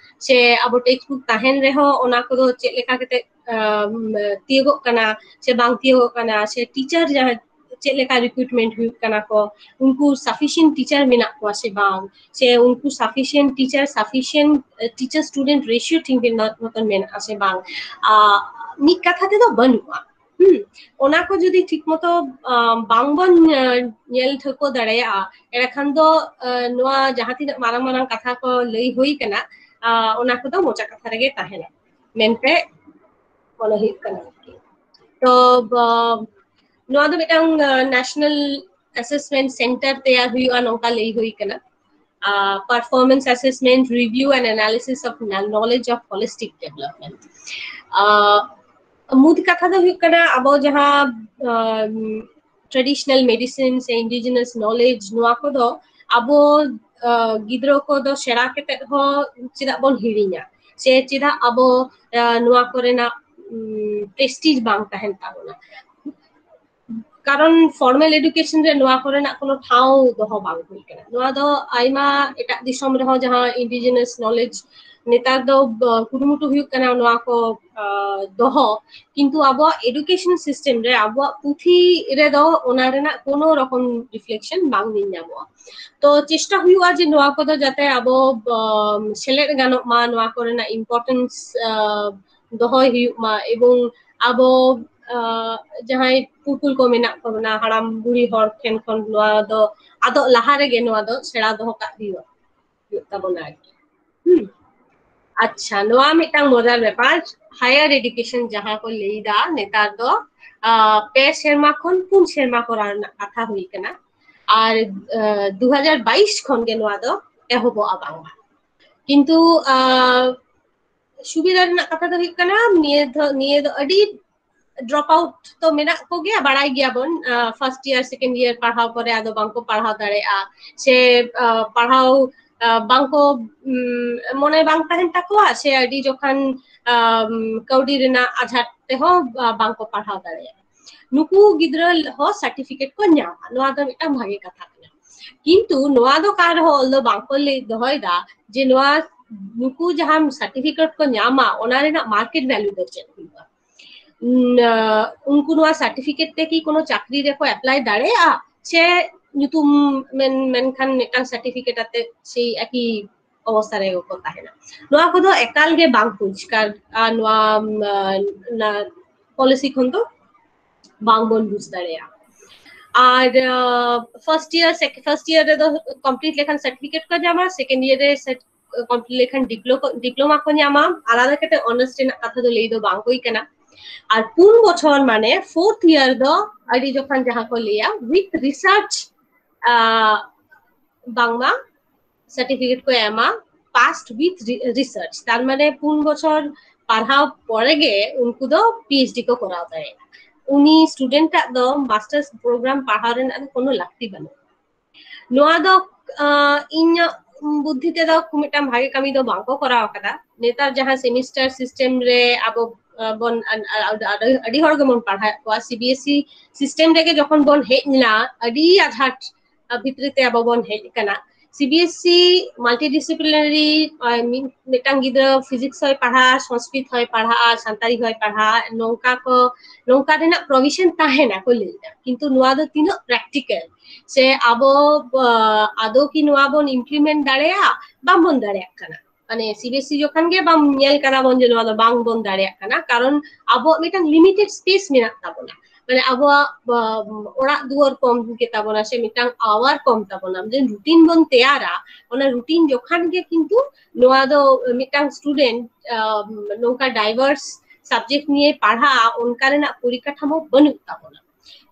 ᱥᱮ ᱟᱵᱚ textbook ᱛᱟᱦᱮᱱ ᱨᱮᱦᱚᱸ ᱚᱱᱟ ᱠᱚᱫᱚ ᱪᱮᱫ ᱞᱮᱠᱟ ᱠᱟᱛᱮ, ᱟᱢ, ᱛᱤᱭᱳᱜᱚᱜ ᱠᱟᱱᱟ ᱥᱮ ᱵᱟᱝ ᱛᱤᱭᱳᱜᱚᱜ ᱠᱟᱱᱟ, ᱥᱮ teacher ᱡᱟᱦᱟᱸ ᱪᱮᱫ ᱞᱮᱠᱟ recruitment ᱦᱩᱭᱩᱜ ᱠᱟᱱᱟ ᱠᱚ, ᱩᱱᱠᱩ sufficient teacher ᱢᱮᱱᱟᱜ ᱠᱚᱣᱟ ᱥᱮ ᱵᱟᱝ, ᱥᱮ ᱩᱱᱠᱩ sufficient teacher, sufficient teacher student ratio ᱴᱷᱤᱠ ᱢᱚᱛᱚᱱ ᱢᱮᱱᱟᱜᱼᱟ ᱥᱮ ᱵᱟᱝ, ᱟᱦ, ᱢᱤᱫ ᱠᱟᱛᱷᱟ ᱛᱮᱫᱚ ᱵᱟᱹᱱᱩᱜᱼᱟ᱾ ᱦᱩᱸ, ᱚᱱᱟ ᱠᱚ ᱡᱩᱫᱤ ᱴᱷᱤᱠ ᱢᱚᱛᱚ, ᱟᱦ, ᱵᱟᱝᱵᱚᱱ, ᱟᱦ, ᱧᱮᱞ ᱴᱷᱟᱹᱣᱠᱟᱹ ᱫᱟᱲᱮᱭᱟᱜᱼᱟ, ᱮᱸᱰᱮᱠᱷᱟᱱ ᱫᱚ, ᱟᱦ, ᱱᱚᱣᱟ ᱡᱟᱦᱟᱸ ᱛᱤᱱᱟᱹᱜ ᱢᱟᱨᱟᱝ ᱢᱟᱨᱟᱝ ᱠᱟᱛᱷᱟ ᱠᱚ ᱞᱟᱹᱭ ᱦᱩᱭ ᱠᱟᱱᱟ, ᱟᱦ, ᱚᱱᱟ ᱠᱚᱫᱚ ᱢᱚᱪᱟ ᱠᱟᱛᱷᱟ ᱨᱮᱜᱮ ᱛᱟᱦᱮᱱᱟ ᱢᱮᱱᱛᱮ ᱢᱚᱱᱮ ᱦᱩᱭᱩᱜ ᱠᱟᱱᱟ ᱟᱨᱠᱤ᱾ ᱛᱚ, ᱟᱦ, ᱱᱚᱣᱟ ᱫᱚ ᱢᱤᱫᱴᱟᱝ, ᱟᱦ, National Assessment Center ᱛᱮᱭᱟᱨ ᱦᱩᱭᱩᱜᱼᱟ, ᱱᱚᱝᱠᱟ ᱞᱟᱹᱭ ᱦᱩᱭ ᱠᱟᱱᱟ᱾ ᱟᱦ, Performance Assessment, Review and Analysis of Knowledge of Holistic Development. ᱟᱦ, ᱢᱩᱫ ᱠᱟᱛᱷᱟ ᱫᱚ ᱦᱩᱭᱩᱜ ᱠᱟᱱᱟ, ᱟᱵᱚ ᱡᱟᱦᱟᱸ, ᱟᱦ, traditional medicine ᱥᱮ indigenous knowledge, ᱱᱚᱣᱟ ᱠᱚᱫᱚ ᱟᱵᱚ, ᱟᱦ, ᱜᱤᱫᱽᱨᱟᱹ ᱠᱚᱫᱚ ᱥᱮᱬᱟ ᱠᱟᱛᱮᱫ ᱦᱚᱸ ᱪᱮᱫᱟᱜ ᱵᱚᱱ ᱦᱤᱲᱤᱧᱟ, ᱥᱮ ᱪᱮᱫᱟᱜ ᱟᱵᱚ, ᱟᱦ, ᱱᱚᱣᱟ ᱠᱚᱨᱮᱱᱟᱜ, ᱩᱢ, prestige ᱵᱟᱝ ᱛᱟᱦᱮᱱ ᱛᱟᱵᱚᱱᱟ? ᱠᱟᱨᱚᱱ formal education ᱨᱮ ᱱᱚᱣᱟ ᱠᱚᱨᱮᱱᱟᱜ ᱠᱳᱱᱳ ᱴᱷᱟᱶ ᱫᱚᱦᱚ ᱵᱟᱝ ᱦᱩᱭ ᱠᱟᱱᱟ᱾ ᱱᱚᱣᱟ ᱫᱚ ᱟᱭᱢᱟ ᱮᱴᱟᱜ ᱫᱤᱥᱚᱢ ᱨᱮᱦᱚᱸ ᱡᱟᱦᱟᱸ indigenous knowledge ᱱᱮᱛᱟᱨ ᱫᱚ, ᱟᱦ, ᱠᱩᱨᱩᱢᱩᱴᱩ ᱦᱩᱭᱩᱜ ᱠᱟᱱᱟ ᱱᱚᱣᱟ ᱠᱚ, ᱟᱦ, ᱫᱚᱦᱚ, ᱠᱤᱱᱛᱩ ᱟᱵᱚᱣᱟᱜ education system ᱨᱮ, ᱟᱵᱚᱣᱟᱜ ᱯᱩᱛᱷᱤ ᱨᱮᱫᱚ ᱚᱱᱟ ᱨᱮᱱᱟᱜ ᱠᱳᱱᱳ ᱨᱚᱠᱚᱢ reflection ᱵᱟᱝ ᱧᱮᱞ ᱧᱟᱢᱚᱜᱼᱟ᱾ ᱛᱚ ᱪᱮᱥᱴᱟ ᱦᱩᱭᱩᱜᱼᱟ ᱡᱮ ᱱᱚᱣᱟ ᱠᱚᱫᱚ ᱡᱟᱛᱮ ᱟᱵᱚ, ᱟᱦ, ᱥᱮᱞᱮᱫ ᱜᱟᱱᱚᱜ ᱢᱟ, ᱱᱚᱣᱟ ᱠᱚᱨᱮᱱᱟᱜ importance, ᱟᱦ, ᱫᱚᱦᱚᱭ ᱦᱩᱭᱩᱜ ᱢᱟ, ᱮᱵᱚᱝ ᱟᱵᱚ, ᱟᱦ, ᱡᱟᱦᱟᱸᱭ ᱯᱩᱨᱩᱫᱷᱩᱞ ᱠᱚ ᱢᱮᱱᱟᱜ ᱠᱚ ᱵᱚᱱᱟ, ᱦᱟᱲᱟᱢ ᱵᱩᱲᱦᱤ ᱦᱚᱲ ᱴᱷᱮᱱ ᱠᱷᱚᱱ ᱱᱚᱣᱟ ᱫᱚ ᱟᱫᱚᱜ ᱞᱟᱦᱟ ᱨᱮᱜᱮ ᱱᱚᱣᱟ ᱫᱚ ᱥᱮᱬᱟ ᱫᱚᱦᱚ ᱠᱟᱜ ᱦᱩᱭᱩᱜᱼᱟ᱾ ᱦᱩᱭᱩᱜ ᱛᱟᱵᱚᱱᱟ ᱟᱨᱠᱤ᱾ ᱦᱩᱸ᱾ ᱟᱪᱪᱷᱟ, ᱱᱚᱣᱟ ᱢᱤᱫᱴᱟᱝ ᱢᱚᱡᱟᱨ ᱵᱮᱯᱟᱨ, higher education ᱡᱟᱦᱟᱸ ᱠᱚ ᱞᱟᱹᱭᱫᱟ ᱱᱮᱛᱟᱨ ᱫᱚ, ᱟᱸ, ᱯᱮ ᱥᱮᱨᱢᱟ ᱠᱷᱚᱱ ᱯᱩᱱ ᱥᱮᱨᱢᱟ ᱠᱚᱨᱟᱣ ᱨᱮᱱᱟᱜ ᱠᱟᱛᱷᱟ ᱦᱩᱭ ᱠᱟᱱᱟ᱾ ᱟᱨ, ᱟᱸ, ᱫᱩ ᱦᱟᱡᱟᱨ ᱵᱟᱭᱤᱥ ᱠᱷᱚᱱ ᱜᱮ ᱱᱚᱣᱟ ᱫᱚ ᱮᱦᱚᱵᱚᱜᱼᱟ ᱵᱟᱝᱢᱟ᱾ ᱠᱤᱱᱛᱩ, ᱟᱸ, ᱥᱩᱵᱤᱫᱷᱟ ᱨᱮᱱᱟᱜ ᱠᱟᱛᱷᱟ ᱫᱚ ᱦᱩᱭᱩᱜ ᱠᱟᱱᱟ, ᱱᱤᱭᱟᱹ ᱫᱚ, ᱱᱤᱭᱟᱹ ᱫᱚ ᱟᱹᱰᱤ drop out ᱛᱚ ᱢᱮᱱᱟᱜ ᱠᱚᱜᱮᱭᱟ, ᱵᱟᱲᱟᱭ ᱜᱮᱭᱟᱵᱚᱱ, ᱟᱸ, first year, second year ᱯᱟᱲᱦᱟᱣ ᱯᱚᱨᱮ ᱟᱫᱚ ᱵᱟᱝᱠᱚ ᱯᱟᱲᱦᱟᱣ ᱫᱟᱲᱮᱭᱟᱜᱼᱟ, ᱥᱮ, ᱟᱸ, ᱯᱟᱲᱦᱟᱣ, ᱟᱸ, ᱵᱟᱝᱠᱚ, ᱩᱢ, ᱢᱚᱱᱮ ᱵᱟᱝ ᱛᱟᱦᱮᱱ ᱛᱟᱠᱚᱣᱟ, ᱥᱮ ᱟᱹᱰᱤ ᱡᱚᱠᱷᱟᱱ, ᱟᱢ, ᱠᱟᱹᱣᱰᱤ ᱨᱮᱱᱟᱜ ᱟᱡᱷᱟᱴ ᱛᱮᱦᱚᱸ, ᱟᱸ, ᱵᱟᱝᱠᱚ ᱯᱟᱲᱦᱟᱣ ᱫᱟᱲᱮᱭᱟᱜᱼᱟ᱾ ᱱᱩᱠᱩ ᱜᱤᱫᱽᱨᱟᱹ ᱦᱚᱸ certificate ᱠᱚ ᱧᱟᱢᱟ, ᱱᱚᱣᱟ ᱫᱚ ᱢᱤᱫᱴᱟᱝ ᱵᱷᱟᱜᱮ ᱠᱟᱛᱷᱟ ᱠᱟᱱᱟ᱾ ᱠᱤᱱᱛᱩ ᱱᱚᱣᱟ ᱫᱚ ᱚᱠᱟ ᱨᱮᱦᱚᱸ ᱚᱞ ᱫᱚ ᱵᱟᱝᱠᱚ ᱞᱟᱹᱭ ᱫᱚᱦᱚᱭᱮᱫᱟ ᱡᱮ ᱱᱚᱣᱟ, ᱱᱩᱠᱩ ᱡᱟᱦᱟᱸ certificate ᱠᱚ ᱧᱟᱢᱟ, ᱚᱱᱟ ᱨᱮᱱᱟᱜ market value ᱫᱚ ᱪᱮᱫ ᱦᱩᱭᱩᱜᱼᱟ᱾ ᱩᱱ, ᱟᱸ, ᱩᱱᱠᱩ ᱱᱚᱣᱟ certificate ᱛᱮ ᱠᱤ ᱠᱳᱱᱳ ᱪᱟᱹᱠᱨᱤ ᱨᱮᱠᱚ apply ᱫᱟᱲᱮᱭᱟᱜᱼᱟ, ᱥᱮ ᱧᱩᱛᱩᱢ ᱢᱮᱱ, ᱢᱮᱱᱠᱷᱟᱱ ᱢᱤᱫᱴᱟᱝ certificate ᱟᱛᱮ ᱥᱮᱭ ᱮᱠᱤ ᱚᱵᱚᱥᱛᱟ ᱨᱮᱜᱮ ᱠᱚ ᱛᱟᱦᱮᱱᱟ? ᱱᱚᱣᱟ ᱠᱚᱫᱚ ᱮᱠᱟᱞ ᱜᱮ ᱵᱟᱝ ᱯᱚᱨᱤᱥᱠᱟᱨ, ᱟᱨ ᱱᱚᱣᱟ, ᱩᱢ, ᱟᱸ, ᱱᱟ-, policy ᱠᱷᱚᱱ ᱫᱚ ᱵᱟᱝ ᱵᱚᱱ ᱵᱩᱡᱽ ᱫᱟᱲᱮᱭᱟᱜᱼᱟ᱾ ᱟᱨ, ᱟᱸ, first year, sec-, first year ᱨᱮᱫᱚ complete ᱞᱮᱠᱷᱟᱱ certificate ᱠᱚ ᱧᱟᱢᱟ, second year ᱨᱮ set-, complete ᱞᱮᱠᱷᱟᱱ ᱰᱤᱯᱞᱳ-, diploma ᱠᱚ ᱧᱟᱢᱟ, ᱟᱞᱟᱫᱟ ᱠᱟᱛᱮ honours ᱨᱮᱱᱟᱜ ᱠᱟᱛᱷᱟ ᱫᱚ ᱞᱟᱹᱭ ᱫᱚ ᱵᱟᱝ ᱦᱩᱭ ᱠᱟᱱᱟ᱾ ᱟᱨ ᱯᱩᱱ ᱵᱚᱪᱷᱚᱨ ᱢᱟᱱᱮ fourth year ᱫᱚ ᱟᱹᱰᱤ ᱡᱚᱠᱷᱚᱱ ᱡᱟᱦᱟᱸ ᱠᱚ ᱞᱟᱹᱭᱟ with research, ᱟᱸ, ᱵᱟᱝᱢᱟ certificate ᱠᱚ ᱮᱢᱟ, passed with re-, research, ᱛᱟᱨ ᱢᱟᱱᱮ ᱯᱩᱱ ᱵᱚᱪᱷᱚᱨ ᱯᱟᱲᱦᱟᱣ ᱯᱚᱨᱮ ᱜᱮ ᱩᱱᱠᱩ ᱫᱚ PhD ᱠᱚ ᱠᱚᱨᱟᱣ ᱫᱟᱲᱮᱭᱟᱜᱼᱟ᱾ ᱩᱱᱤ student ᱟᱜ ᱫᱚ masters program ᱯᱟᱲᱦᱟᱣ ᱨᱮᱱᱟᱜ ᱫᱚ ᱠᱳᱱᱳ ᱞᱟᱹᱠᱛᱤ ᱵᱟᱹᱱᱩᱜᱼᱟ᱾ ᱱᱚᱣᱟ ᱫᱚ, ᱟᱸ, ᱤᱧᱟᱹᱜ ᱵᱩᱫᱽᱫᱷᱤ ᱛᱮᱫᱚ ᱠᱷᱩᱵ ᱢᱤᱫᱴᱟᱝ ᱵᱷᱟᱜᱮ ᱠᱟᱹᱢᱤ ᱫᱚ ᱵᱟᱝᱠᱚ ᱠᱚᱨᱟᱣ ᱟᱠᱟᱫᱟ᱾ ᱱᱮᱛᱟᱨ ᱡᱟᱦᱟᱸ semester system ᱨᱮ ᱟᱵᱚ, ᱟᱸ, ᱵᱚᱱ, ᱟᱹᱰᱤ, ᱟᱹᱰᱤ ᱦᱚᱲ ᱜᱮᱵᱚᱱ ᱯᱟᱲᱦᱟᱣᱮᱫ ᱠᱚᱣᱟ, CBSE system ᱨᱮᱜᱮ ᱡᱚᱠᱷᱚᱱ ᱵᱚᱱ ᱦᱮᱡ ᱮᱱᱟ, ᱟᱹᱰᱤ ᱟᱡᱷᱟᱴ ᱵᱷᱤᱛᱨᱤ ᱛᱮ ᱟᱵᱚ ᱵᱚᱱ ᱦᱮᱡ ᱟᱠᱟᱱᱟ᱾ CBSE multidisciplinary, ᱟᱸ, ᱢᱤᱫ-, ᱢᱤᱫᱴᱟᱝ ᱜᱤᱫᱽᱨᱟᱹ physics ᱦᱚᱸᱭ ᱯᱟᱲᱦᱟᱜᱼᱟ, ᱥᱚᱝᱥᱠᱨᱤᱛ ᱦᱚᱸᱭ ᱯᱟᱲᱦᱟᱜᱼᱟ, ᱥᱟᱱᱛᱟᱲᱤ ᱦᱚᱸᱭ ᱯᱟᱲᱦᱟᱜᱼᱟ, ᱱᱚᱝᱠᱟ ᱠᱚ, ᱱᱚᱝᱠᱟ ᱨᱮᱱᱟᱜ provision ᱛᱟᱦᱮᱱᱟ ᱠᱚ ᱞᱟᱹᱭ ᱮᱫᱟ᱾ ᱠᱤᱱᱛᱩ ᱱᱚᱣᱟ ᱫᱚ ᱛᱤᱱᱟᱹᱜ practical? ᱥᱮ ᱟᱵᱚ, ᱟᱸ, ᱟᱫᱚ ᱠᱤ ᱱᱚᱣᱟ ᱵᱚᱱ implement ᱫᱟᱲᱮᱭᱟᱜᱼᱟ? ᱵᱟᱝᱵᱚᱱ ᱫᱟᱲᱮᱭᱟᱜ ᱠᱟᱱᱟ᱾ ᱢᱟᱱᱮ CBSE ᱡᱚᱠᱷᱚᱱ ᱜᱮ ᱵᱟᱢ ᱧᱮᱞ ᱠᱟᱱᱟ ᱵᱚᱱ ᱡᱮ ᱱᱚᱣᱟ ᱫᱚ ᱵᱟᱝ ᱵᱚᱱ ᱫᱟᱲᱮᱭᱟᱜ ᱠᱟᱱᱟ, ᱠᱟᱨᱚᱱ ᱟᱵᱚᱣᱟᱜ ᱢᱤᱫᱴᱟᱝ limited space ᱢᱮᱱᱟᱜ ᱛᱟᱵᱚᱱᱟ᱾ ᱢᱟᱱᱮ ᱟᱵᱚᱣᱟᱜ ᱚᱲᱟᱜ ᱫᱩᱣᱟᱹᱨ ᱠᱚᱢ ᱜᱮᱛᱟᱵᱚᱱᱟ ᱥᱮ ᱢᱤᱫᱴᱟᱝ ᱟᱣᱟᱨ ᱠᱚᱢ ᱛᱟᱵᱚᱱᱟ, ᱡᱮ ᱨᱩᱴᱤᱱ ᱵᱚᱱ ᱛᱮᱭᱟᱨᱟ, ᱚᱱᱟ ᱨᱩᱴᱤᱱ ᱡᱚᱠᱷᱟᱱ ᱜᱮ ᱠᱤᱱᱛᱩ ᱱᱚᱣᱟ ᱫᱚ ᱢᱤᱫᱴᱟᱝ ᱥᱴᱩᱰᱮᱱᱴ ᱱᱚᱝᱠᱟ ᱰᱟᱭᱵᱷᱟᱨᱥ ᱥᱟᱵᱡᱮᱠᱴ ᱱᱤᱭᱮ ᱯᱟᱲᱦᱟᱜᱼᱟ, ᱚᱱᱠᱟ ᱨᱮᱱᱟᱜ ᱯᱚᱨᱤᱠᱟᱴᱷᱟᱢᱳ ᱵᱟᱹᱱᱩᱜ ᱛᱟᱵᱚᱱᱟ᱾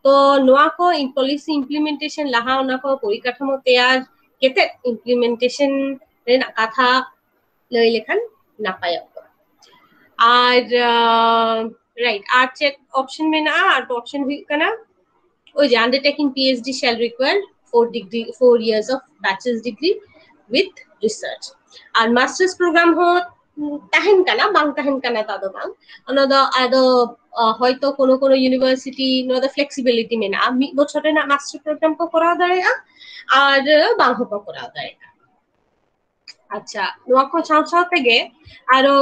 ᱛᱚ ᱱᱚᱣᱟ ᱠᱚ ᱯᱚᱞᱤᱥᱤ ᱤᱢᱯᱞᱤᱢᱮᱱᱴᱮᱥᱚᱱ ᱞᱟᱦᱟ ᱚᱱᱟ ᱠᱚ ᱯᱚᱨᱤᱠᱟᱴᱷᱟᱢᱳ ᱛᱮᱭᱟᱨ ᱠᱟᱛᱮ ᱤᱢᱯᱞᱤᱢᱮᱱᱴᱮᱥᱚᱱ ᱨᱮᱱᱟᱜ ᱠᱟᱛᱷᱟ ᱞᱟᱹᱭ ᱞᱮᱠᱷᱟᱱ ᱱᱟᱯᱟᱭᱚᱜ ᱠᱟᱱᱟ᱾ ᱟᱨ ᱨᱟᱭᱤᱴ, ᱟᱨ ᱪᱮᱫ ᱚᱯᱥᱚᱱ ᱢᱮᱱᱟᱜᱼᱟ? ᱟᱨ ᱚᱯᱥᱚᱱ ᱦᱩᱭᱩᱜ ᱠᱟᱱᱟ ᱳᱭ ᱡᱮ undertaking PhD shall require four degree, four years of bachelor's degree with research. ᱟᱨ ᱢᱟᱥᱴᱟᱨᱥ ᱯᱨᱳᱜᱨᱟᱢ ᱦᱚᱸ ᱛᱟᱦᱮᱱ ᱠᱟᱱᱟ, ᱵᱟᱝ ᱛᱟᱦᱮᱱ ᱠᱟᱱᱟ ᱛᱟ ᱫᱚ ᱵᱟᱝ, ᱚᱱᱟ ᱫᱚ ᱟᱫᱚ ᱦᱚᱭᱛᱚ ᱠᱳᱱᱳ ᱠᱳᱱᱳ ᱤᱭᱩᱱᱤᱵᱷᱟᱨᱥᱤᱴᱤ ᱱᱚᱣᱟ ᱫᱚ ᱯᱷᱞᱮᱠᱥᱤᱵᱤᱞᱤᱴᱤ ᱢᱮᱱᱟᱜᱼᱟ, ᱢᱤᱫ ᱵᱚᱪᱷᱚᱨ ᱨᱮᱱᱟᱜ ᱢᱟᱥᱴᱟᱨ ᱯᱨᱳᱜᱨᱟᱢ ᱠᱚ ᱠᱚᱨᱟᱣ ᱫᱟᱲᱮᱭᱟᱜᱼᱟ ᱟᱨ ᱵᱟᱝ ᱦᱚᱸᱠᱚ ᱠᱚᱨᱟᱣ ᱫᱟᱲᱮᱭᱟᱜᱼᱟ᱾ ᱟᱪᱪᱷᱟ, ᱱᱚᱣᱟ ᱠᱚ ᱥᱟᱶ ᱥᱟᱶ ᱛᱮᱜᱮ ᱟᱨᱚ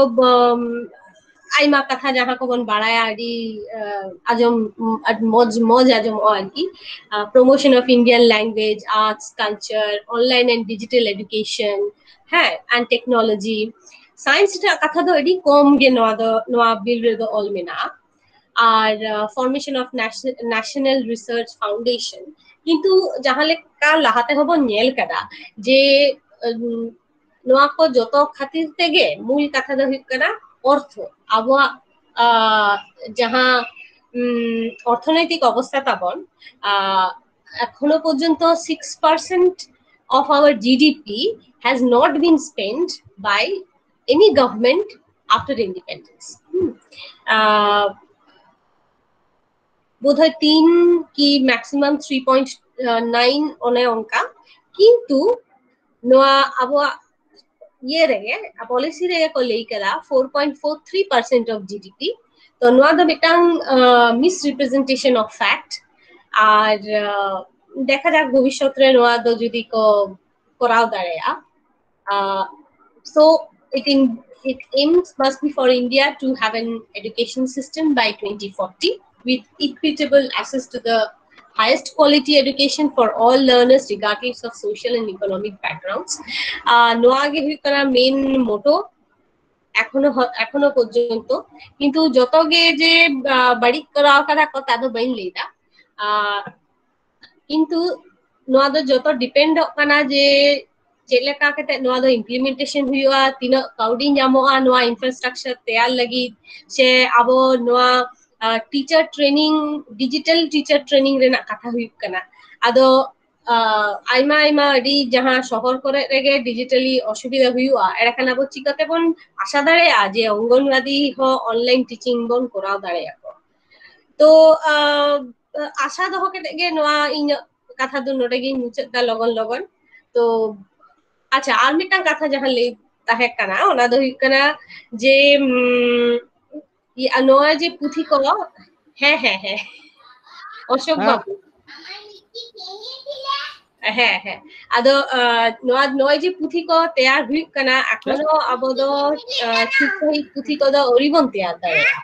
ᱟᱭᱢᱟ ᱠᱟᱛᱷᱟ ᱡᱟᱦᱟᱸ ᱠᱚᱵᱚᱱ ᱵᱟᱲᱟᱭᱟ, ᱟᱹᱰᱤ ᱟᱸᱡᱚᱢ ᱢᱚᱡᱽ ᱢᱚᱡᱽ ᱟᱸᱡᱚᱢᱚᱜᱼᱟ ᱟᱨᱠᱤ, promotion of Indian language, arts, culture, online and digital education, ᱦᱮᱸ, and technology. ᱥᱟᱭᱮᱱᱥ ᱨᱮᱭᱟᱜ ᱠᱟᱛᱷᱟ ᱫᱚ ᱟᱹᱰᱤ ᱠᱚᱢ ᱜᱮ ᱱᱚᱣᱟ ᱫᱚ, ᱱᱚᱣᱟ ᱵᱤᱞ ᱨᱮᱫᱚ ᱚᱞ ᱢᱮᱱᱟᱜᱼᱟ᱾ ᱟᱨ formation of national research foundation, ᱠᱤᱱᱛᱩ ᱡᱟᱦᱟᱸ ᱞᱮᱠᱟ ᱞᱟᱦᱟ ᱛᱮᱦᱚᱸ ᱵᱚᱱ ᱧᱮᱞ ᱠᱟᱫᱟ ᱡᱮ ᱱᱚᱣᱟ ᱠᱚ ᱡᱚᱛᱚ ᱠᱷᱟᱹᱛᱤᱨ ᱛᱮᱜᱮ ᱢᱩᱞ ᱠᱟᱛᱷᱟ ᱫᱚ ᱦᱩᱭᱩᱜ ᱠᱟᱱᱟ ᱚᱨᱛᱷᱚ᱾ ᱟᱵᱚᱣᱟᱜ ᱡᱟᱦᱟᱸ ᱚᱨᱛᱷᱚᱱৈতিক ᱚᱵᱚᱥᱛᱟ ᱛᱟᱵᱚᱱ, ᱮᱠᱷᱚᱱᱳ ᱯᱚᱨᱡᱚᱱᱛᱚ six percent of our GDP has not been spent by any government after independence. বোধহয় তিন কি maximum three point nine, ᱚᱱᱮ ᱚᱱᱠᱟ᱾ ᱠᱤᱱᱛᱩ ᱱᱚᱣᱟ ᱟᱵᱚᱣᱟᱜ ᱤᱭᱟᱹ ᱨᱮᱜᱮ, ᱯᱚᱞᱤᱥᱤ ᱨᱮᱜᱮ ᱠᱚ ᱞᱟᱹᱭ ᱠᱟᱫᱟ four point four three percent of GDP. ᱛᱚ ᱱᱚᱣᱟ ᱫᱚ ᱢᱤᱫᱴᱟᱝ misrepresentation of fact. ᱟᱨ ᱫᱮᱠᱷᱟ ᱡᱟᱠ ᱵᱷᱚᱵᱤᱥᱥᱚᱛ ᱨᱮ ᱱᱚᱣᱟ ᱫᱚ ᱡᱩᱫᱤ ᱠᱚ ᱠᱚᱨᱟᱣ ᱫᱟᱲᱮᱭᱟᱜᱼᱟ᱾ So it, in, it aims must be for India to have an education system by twenty forty with equitable access to the highest quality education for all learners regardless of social and economic backgrounds. ᱱᱚᱣᱟ ᱜᱮ ᱦᱩᱭᱩᱜ ᱠᱟᱱᱟ main motto. ᱮᱠᱷᱚᱱᱳ ᱦᱚ-, ᱮᱠᱷᱚᱱᱳ ᱯᱚᱨᱡᱚᱱᱛᱚ᱾ ᱠᱤᱱᱛᱩ ᱡᱚᱛᱚ ᱜᱮ ᱡᱮ, ᱟ, ᱵᱟᱹᱲᱤᱡ ᱠᱚᱨᱟᱣ ᱠᱟᱫᱟ ᱠᱚ, ᱛᱟ ᱫᱚ ᱵᱟᱹᱧ ᱞᱟᱹᱭᱫᱟ᱾ ᱟ, ᱠᱤᱱᱛᱩ ᱱᱚᱣᱟ ᱫᱚ ᱡᱚᱛᱚ depend ᱚᱜ ᱠᱟᱱᱟ ᱡᱮ ᱪᱮᱫ ᱞᱮᱠᱟ ᱠᱟᱛᱮ ᱱᱚᱣᱟ ᱫᱚ implementation ᱦᱩᱭᱩᱜᱼᱟ, ᱛᱤᱱᱟᱹᱜ ᱠᱟᱹᱣᱰᱤ ᱧᱟᱢᱚᱜᱼᱟ ᱱᱚᱣᱟ infrastructure ᱛᱮᱭᱟᱨ ᱞᱟᱹᱜᱤᱫ, ᱥᱮ ᱟᱵᱚ ᱱᱚᱣᱟ, ᱟ, teacher training, digital teacher training ᱨᱮᱱᱟᱜ ᱠᱟᱛᱷᱟ ᱦᱩᱭᱩᱜ ᱠᱟᱱᱟ᱾ ᱟᱫᱚ, ᱟ, ᱟᱭᱢᱟ ᱟᱭᱢᱟ ᱟᱹᱰᱤ ᱡᱟᱦᱟᱸ ᱥᱚᱦᱚᱨ ᱠᱚᱨᱮ ᱨᱮᱜᱮ digitally ᱚᱥᱩᱵᱤᱫᱷᱟ ᱦᱩᱭᱩᱜᱼᱟ, ᱮᱸᱰᱮᱠᱷᱟᱱ ᱟᱵᱚ ᱪᱤᱠᱟᱹᱛᱮᱵᱚᱱ ᱟᱥᱟ ᱫᱟᱲᱮᱭᱟᱜᱼᱟ ᱡᱮ ᱚᱝᱜᱚᱱᱣᱟᱫᱤ ᱦᱚᱸ online teaching ᱵᱚᱱ ᱠᱚᱨᱟᱣ ᱫᱟᱲᱮᱭᱟᱜᱼᱟ? ᱛᱚ, ᱟ, ᱟᱥᱟ ᱫᱚᱦᱚ ᱠᱟᱛᱮ ᱜᱮ ᱱᱚᱣᱟ ᱤᱧᱟᱹᱜ ᱠᱟᱛᱷᱟ ᱫᱚ ᱱᱚᱰᱮ ᱜᱤᱧ ᱢᱩᱪᱟᱹᱫ ᱫᱟ ᱞᱚᱜᱚᱱ ᱞᱚᱜᱚᱱ᱾ ᱛᱚ, ᱟᱪᱪᱷᱟ, ᱟᱨ ᱢᱤᱫᱴᱟᱝ ᱠᱟᱛᱷᱟ ᱡᱟᱦᱟᱸ ᱞᱟᱹᱭ ᱛᱟᱦᱮᱸ ᱠᱟᱱᱟ, ᱚᱱᱟ ᱫᱚ ᱦᱩᱭᱩᱜ ᱠᱟᱱᱟ ᱡᱮ, ᱩᱢ, ᱤᱭᱟᱹ, ᱱᱚᱣᱟ ᱡᱮ ᱯᱩᱛᱷᱤ ᱠᱚ, ᱦᱮᱸ, ᱦᱮᱸ, ᱦᱮᱸ, ᱚᱥᱳᱠ ᱦᱮᱸ᱾ ᱵᱟᱵᱩ᱾ ᱦᱮᱸ, ᱦᱮᱸ᱾ ᱟᱫᱚ, ᱟ, ᱱᱚᱣᱟ, ᱱᱚᱜᱼᱚᱭ ᱡᱮ ᱯᱩᱛᱷᱤ ᱠᱚ ᱛᱮᱭᱟᱨ ᱦᱩᱭᱩᱜ ᱠᱟᱱᱟ, ᱮᱠᱷᱚᱱᱳ ᱟᱵᱚ ᱫᱚ, ᱟ, ᱴᱷᱤᱠ ᱥᱟᱺᱦᱤᱡ ᱯᱩᱛᱷᱤ ᱠᱚᱫᱚ ᱟᱹᱣᱨᱤ ᱵᱚᱱ ᱛᱮᱭᱟᱨ ᱫᱟᱲᱮᱭᱟᱜᱼᱟ᱾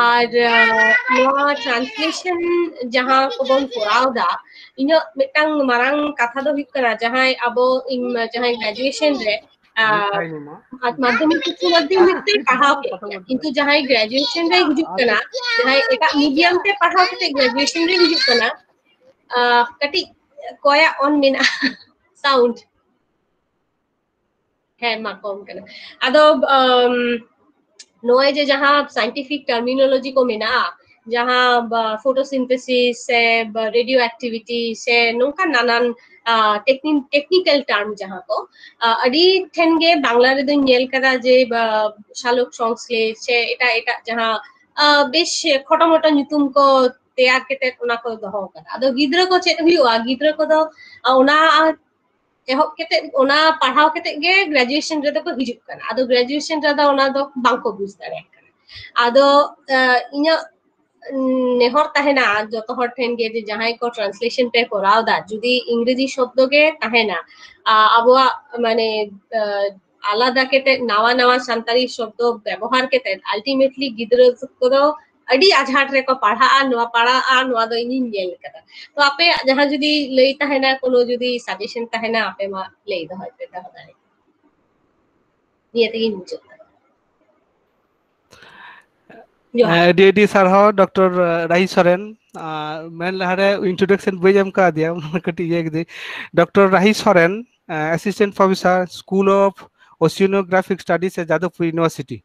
ᱟᱨ, ᱟ, ᱱᱚᱣᱟ translation ᱡᱟᱦᱟᱸ ᱠᱚᱵᱚᱱ ᱠᱚᱨᱟᱣ ᱫᱟ, ᱤᱧᱟᱹᱜ ᱢᱤᱫᱴᱟᱝ ᱢᱟᱨᱟᱝ ᱠᱟᱛᱷᱟ ᱫᱚ ᱦᱩᱭᱩᱜ ᱠᱟᱱᱟ, ᱡᱟᱦᱟᱸᱭ ᱟᱵᱚ, ᱤᱧ, ᱡᱟᱦᱟᱸᱭ graduation ᱨᱮ, ᱟ, ᱟᱨ ᱢᱟᱫᱽᱫᱷᱚᱢᱤᱠ ᱩᱪᱪ ᱢᱟᱫᱽᱫᱷᱚᱢᱤᱠ ᱛᱮ ᱯᱟᱲᱦᱟᱣ ᱠᱮᱫ ᱜᱮᱭᱟ, ᱠᱤᱱᱛᱩ ᱡᱟᱦᱟᱸᱭ graduation ᱨᱮ ᱦᱤᱡᱩᱜ ᱠᱟᱱᱟ, ᱡᱟᱦᱟᱸᱭ ᱮᱴᱟᱜ medium ᱛᱮ ᱯᱟᱲᱦᱟᱣ ᱠᱟᱛᱮ graduation ᱨᱮ ᱦᱤᱡᱩᱜ ᱠᱟᱱᱟ, ᱟ, ᱠᱟᱹᱴᱤᱡ ᱠᱚᱭᱟᱜ on ᱢᱮᱱᱟᱜᱼᱟ, sound᱾ ᱦᱮᱸ, ᱢᱟ ᱠᱚᱢ ᱠᱟᱱᱟ᱾ ᱟᱫᱚ, ᱟᱢ, ᱱᱚᱜᱼᱚᱭ ᱡᱮ ᱡᱟᱦᱟᱸ scientific terminology ᱠᱚ ᱢᱮᱱᱟᱜᱼᱟ, ᱡᱟᱦᱟᱸ ᱵᱟ, photosynthesis ᱥᱮ ᱵᱟ, radioactivity ᱥᱮ ᱱᱚᱝᱠᱟᱱ ᱱᱟᱱᱟᱱ, ᱟ, techni-, technical term ᱡᱟᱦᱟᱸ ᱠᱚ, ᱟ, ᱟᱹᱰᱤ ᱴᱷᱮᱱ ᱜᱮ ᱵᱟᱝᱞᱟ ᱨᱮᱫᱚᱧ ᱧᱮᱞ ᱠᱟᱫᱟ ᱡᱮ ᱵᱟ, ᱥᱟᱞᱳᱠ ᱥᱚᱝᱥᱞᱮᱥ ᱥᱮ ᱮᱴᱟᱜ ᱮᱴᱟᱜ ᱡᱟᱦᱟᱸ, ᱟ, ᱵᱮᱥ ᱠᱷᱚᱴᱚ ᱢᱚᱴᱚ ᱧᱩᱛᱩᱢ ᱠᱚ ᱛᱮᱭᱟᱨ ᱠᱟᱛᱮ ᱚᱱᱟ ᱠᱚ ᱫᱚᱦᱚ ᱠᱟᱫᱟ᱾ ᱟᱫᱚ ᱜᱤᱫᱽᱨᱟᱹ ᱠᱚ ᱪᱮᱫ ᱦᱩᱭᱩᱜᱼᱟ? ᱜᱤᱫᱽᱨᱟᱹ ᱠᱚᱫᱚ, ᱟ, ᱚᱱᱟ ᱮᱦᱚᱵ ᱠᱟᱛᱮ, ᱚᱱᱟ ᱯᱟᱲᱦᱟᱣ ᱠᱟᱛᱮ ᱜᱮ graduation ᱨᱮᱫᱚ ᱠᱚ ᱦᱤᱡᱩᱜ ᱠᱟᱱᱟ᱾ ᱟᱫᱚ graduation ᱨᱮᱫᱚ ᱚᱱᱟ ᱫᱚ ᱵᱟᱝᱠᱚ ᱵᱩᱡᱽ ᱫᱟᱲᱮᱭᱟᱜ ᱠᱟᱱᱟ᱾ ᱟᱫᱚ, ᱟ, ᱤᱧᱟᱹᱜ, ᱩᱸ, ᱱᱮᱦᱚᱨ ᱛᱟᱦᱮᱱᱟ ᱡᱚᱛᱚ ᱦᱚᱲ ᱴᱷᱮᱱ ᱜᱮ ᱡᱮ ᱡᱟᱦᱟᱸᱭ ᱠᱚ translation ᱯᱮ ᱠᱚᱨᱟᱣ ᱫᱟ, ᱡᱩᱫᱤ ᱤᱝᱨᱮᱡᱤ ᱥᱚᱵᱫᱚ ᱜᱮ ᱛᱟᱦᱮᱱᱟ, ᱟ, ᱟᱵᱚᱣᱟᱜ ᱢᱟᱱᱮ, ᱟ, ᱟᱞᱟᱫᱟ ᱠᱟᱛᱮ ᱱᱟᱣᱟ ᱱᱟᱣᱟ ᱥᱟᱱᱛᱟᱲᱤ ᱥᱚᱵᱫᱚ ᱵᱮᱵᱚᱦᱟᱨ ᱠᱟᱛᱮ ultimately ᱜᱤᱫᱽᱨᱟᱹ ᱠᱚᱫᱚ ᱟᱹᱰᱤ ᱟᱡᱷᱟᱴ ᱨᱮᱠᱚ ᱯᱟᱲᱦᱟᱜᱼᱟ, ᱱᱚᱣᱟ ᱯᱟᱲᱦᱟᱜᱼᱟ, ᱱᱚᱣᱟ ᱫᱚ ᱤᱧᱤᱧ ᱧᱮᱞ ᱠᱟᱫᱟ᱾ ᱛᱚ ᱟᱯᱮᱭᱟᱜ ᱡᱟᱦᱟᱸ ᱡᱩᱫᱤ ᱞᱟᱹᱭ ᱛᱟᱦᱮᱱᱟ, ᱠᱳᱱᱳ ᱡᱩᱫᱤ suggestion ᱛᱟᱦᱮᱱᱟ, ᱟᱯᱮ ᱢᱟ ᱞᱟᱹᱭ ᱫᱚᱦᱚᱭ ᱯᱮ, ᱫᱚᱦᱚ ᱫᱟᱲᱮᱭᱟᱜᱼᱟ᱾ ᱱᱤᱭᱟᱹ ᱛᱮᱜᱤᱧ ᱢᱩᱪᱟᱹᱫ ᱫᱟ᱾ ᱡᱚᱦᱟᱨ᱾ ᱟᱹᱰᱤ ᱟᱹᱰᱤ ᱥᱟᱨᱦᱟᱣ ᱰᱚᱠᱴᱚᱨ ᱨᱟᱦᱤ ᱥᱚᱨᱮᱱ᱾ ᱟᱨ ᱢᱮᱱ ᱞᱟᱦᱟᱨᱮ introduction ᱵᱟᱹᱧ ᱮᱢ ᱠᱟᱣᱫᱮᱭᱟ, ᱠᱟᱹᱴᱤᱡ ᱤᱭᱟᱹ ᱠᱮᱫᱟᱹᱧ᱾ Doctor Rahi Soren, assistant professor, School of Oceanographic Studies at Jadavpur University.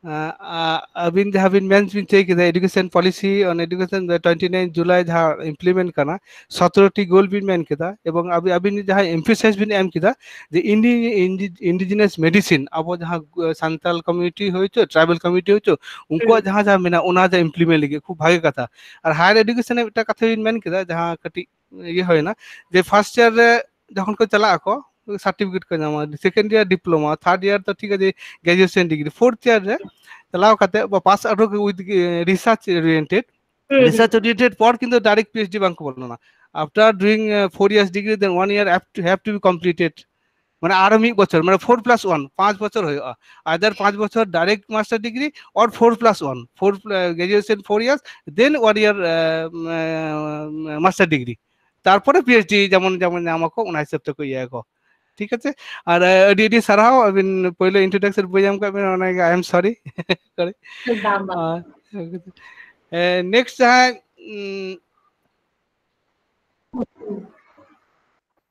ᱟᱹᱵᱤᱱ ᱡᱟᱦᱟᱸ ᱵᱤᱱ ᱢᱮᱱ ᱵᱤᱱ ᱪᱟᱹᱭ ᱠᱮᱫᱟ, education policy on education ᱫᱚ twenty nine July ᱡᱟᱦᱟᱸ implement ᱠᱟᱱᱟ, ᱥᱚᱛᱨᱚ ᱴᱤ goal ᱵᱤᱱ ᱢᱮᱱ ᱠᱮᱫᱟ, ᱮᱵᱚᱝ ᱟᱵᱤ-, ᱟᱵᱤᱱ ᱡᱟᱦᱟᱸ emphasis ᱵᱤᱱ ᱮᱢ ᱠᱮᱫᱟ ᱡᱮ indi-, indi-, indigenous medicine, ᱟᱵᱚ ᱡᱟᱦᱟᱸ ᱜᱩ-, ᱥᱟᱱᱛᱟᱞ community ᱦᱳᱭ ᱪᱚ, tribal community ᱦᱳᱭ ᱪᱚ, ᱩᱱᱠᱩᱣᱟᱜ ᱦᱩᱸ᱾ ᱡᱟᱦᱟᱸ ᱡᱟᱦᱟᱸ ᱢᱮᱱᱟᱜᱼᱟ, ᱚᱱᱟ ᱡᱟᱦᱟᱸ implement ᱞᱟᱹᱜᱤᱫ ᱠᱷᱩᱵ ᱵᱷᱟᱜᱮ ᱠᱟᱛᱷᱟ᱾ ᱟᱨ higher education ᱨᱮ ᱢᱤᱫᱴᱟᱝ ᱠᱟᱛᱷᱟ ᱵᱤᱱ ᱢᱮᱱ ᱠᱮᱫᱟ, ᱡᱟᱦᱟᱸ ᱠᱟᱹᱴᱤᱡ ᱤᱭᱟᱹ ᱦᱩᱭᱱᱟ, ᱡᱮ first year ᱨᱮ ᱡᱚᱠᱷᱚᱱ ᱠᱚ ᱪᱟᱞᱟᱜ ᱟᱠᱚ, certificate ᱠᱚ ᱧᱟᱢᱟ, second year diploma, third year ᱫᱚ ᱴᱷᱤᱠ ᱟᱪᱷᱮ graduation degree, fourth year ᱨᱮ ᱪᱟᱞᱟᱣ ᱠᱟᱛᱮ ᱵᱟ pass out with, eh, research oriented, ᱦᱩᱸ, ᱦᱩᱸ᱾ Research oriented ᱯᱚᱨ ᱠᱤᱱᱛᱩ direct PhD ᱵᱟᱝ ᱠᱚ ᱵᱚᱞᱚᱱᱟ᱾ After doing, eh, four years degree, then one year have to, have to be completed. ᱢᱟᱱᱮ ᱟᱨᱚ ᱢᱤᱫ ᱵᱚᱪᱷᱚᱨ, ᱢᱟᱱᱮ four plus one, ᱯᱟᱸᱪ ᱵᱚᱪᱷᱚᱨ ᱦᱩᱭᱩᱜᱼᱟ᱾ Either ᱯᱟᱸᱪ ᱵᱚᱪᱷᱚᱨ direct master degree or four plus one, four, eh, graduation four years, then one year, eh, mm, eh, master degree. ᱛᱟᱨᱯᱚᱨᱮ PhD ᱡᱮᱢᱚᱱ, ᱡᱮᱢᱚᱱ ᱧᱟᱢ ᱟᱠᱚ, ᱚᱱᱟ ᱦᱤᱥᱟᱹᱵ ᱛᱮᱠᱚ ᱤᱭᱟᱹᱭᱟᱠᱚ᱾ ᱴᱷᱤᱠ ᱟᱪᱷᱮ? ᱟᱨ, ᱮ, ᱟᱹᱰᱤ, ᱟᱹᱰᱤ ᱥᱟᱨᱦᱟᱣ, ᱟᱹᱵᱤᱱ ᱯᱳᱭᱞᱳ introduction ᱵᱟᱹᱧ ᱮᱢ ᱠᱟᱜ ᱵᱤᱱᱟ, ᱚᱱᱟᱜᱮ I am sorry᱾ ᱵᱟᱝ, ᱵᱟᱝ᱾ ᱟᱨ, ᱮ, next ᱡᱟᱦᱟᱸᱭ, ᱩᱸ,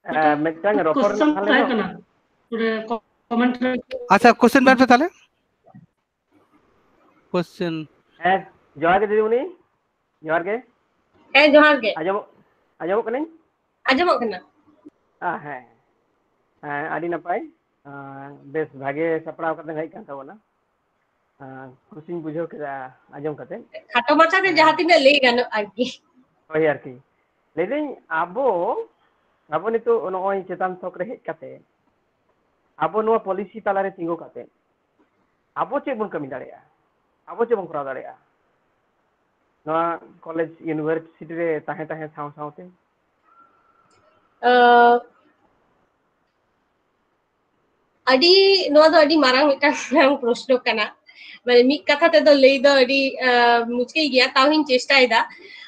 ᱮ, ᱢᱤᱫᱴᱟᱝ ᱨᱚᱯᱚᱲ question ᱛᱟᱦᱮᱸ ᱠᱟᱱᱟ᱾ ᱯᱩᱨᱟᱹ comment ᱨᱮ᱾ ᱟᱪᱪᱷᱟ, question ᱢᱮᱱ ᱯᱮ ᱛᱟᱦᱞᱮ᱾ Question᱾ ᱦᱮᱸ, ᱡᱚᱦᱟᱨ ᱜᱮ ᱫᱤᱫᱤᱢᱩᱱᱤ, ᱡᱚᱦᱟᱨ ᱜᱮ᱾ ᱦᱮᱸ, ᱡᱚᱦᱟᱨ ᱜᱮ᱾ ᱟᱸᱡᱚᱢᱚᱜ, ᱟᱸᱡᱚᱢᱚᱜ ᱠᱟᱹᱱᱟᱹᱧ? ᱟᱸᱡᱚᱢᱚᱜ ᱠᱟᱱᱟ᱾ ᱟ, ᱦᱮᱸ᱾ ᱦᱮᱸ, ᱟᱹᱰᱤ ᱱᱟᱯᱟᱭ᱾ ᱟ, ᱵᱮᱥ ᱵᱷᱟᱜᱮ ᱥᱟᱯᱲᱟᱣ ᱠᱟᱛᱮ ᱦᱮᱡ ᱠᱟᱱ ᱛᱟᱵᱚᱱᱟ᱾ ᱟ, ᱠᱩᱥᱤᱧ ᱵᱩᱡᱷᱟᱹᱣ ᱠᱮᱫᱟ ᱟᱸᱡᱚᱢ ᱠᱟᱛᱮ᱾ ᱠᱷᱟᱴᱚ ᱢᱟᱪᱷᱟ ᱛᱮ ᱦᱮᱸ᱾ ᱡᱟᱦᱟᱸ ᱛᱤᱱᱟᱹᱜ ᱞᱟᱹᱭ ᱜᱟᱱᱚᱜ ᱟᱨᱠᱤ᱾ ᱦᱳᱭ ᱟᱨᱠᱤ᱾ ᱞᱟᱹᱭᱫᱟᱹᱧ ᱟᱵᱚ, ᱟᱵᱚ ᱱᱤᱛᱚᱜ ᱱᱚᱜᱼᱚᱭ ᱪᱮᱛᱟᱱ ᱛᱷᱚᱠ ᱨᱮ ᱦᱮᱡ ᱠᱟᱛᱮ ᱟᱵᱚ ᱱᱚᱣᱟ policy ᱛᱟᱞᱟᱨᱮ ᱛᱤᱸᱜᱩ ᱠᱟᱛᱮ ᱟᱵᱚ ᱪᱮᱫ ᱵᱚᱱ ᱠᱟᱹᱢᱤ ᱫᱟᱲᱮᱭᱟᱜᱼᱟ? ᱟᱵᱚ ᱪᱮᱫ ᱵᱚᱱ ᱠᱚᱨᱟᱣ ᱫᱟᱲᱮᱭᱟᱜᱼᱟ? ᱱᱚᱣᱟ college university ᱨᱮ ᱛᱟᱦᱮᱸ ᱛᱟᱦᱮᱸ ᱥᱟᱶ ᱥᱟᱶᱛᱮ? ᱟᱸ, ᱟᱹᱰᱤ, ᱱᱚᱣᱟ ᱫᱚ ᱟᱹᱰᱤ ᱢᱟᱨᱟᱝ ᱢᱤᱫᱴᱟᱝ ᱯᱨᱚᱥᱱᱚ ᱠᱟᱱᱟ᱾ ᱢᱟᱱᱮ ᱢᱤᱫ ᱠᱟᱛᱷᱟ ᱛᱮᱫᱚ ᱞᱟᱹᱭ ᱫᱚ ᱟᱹᱰᱤ, ᱟᱸ, ᱢᱩᱥᱠᱤᱞ ᱜᱮᱭᱟ, ᱛᱟᱣ ᱦᱚᱸᱧ ᱪᱮᱥᱴᱟᱭᱮᱫᱟ᱾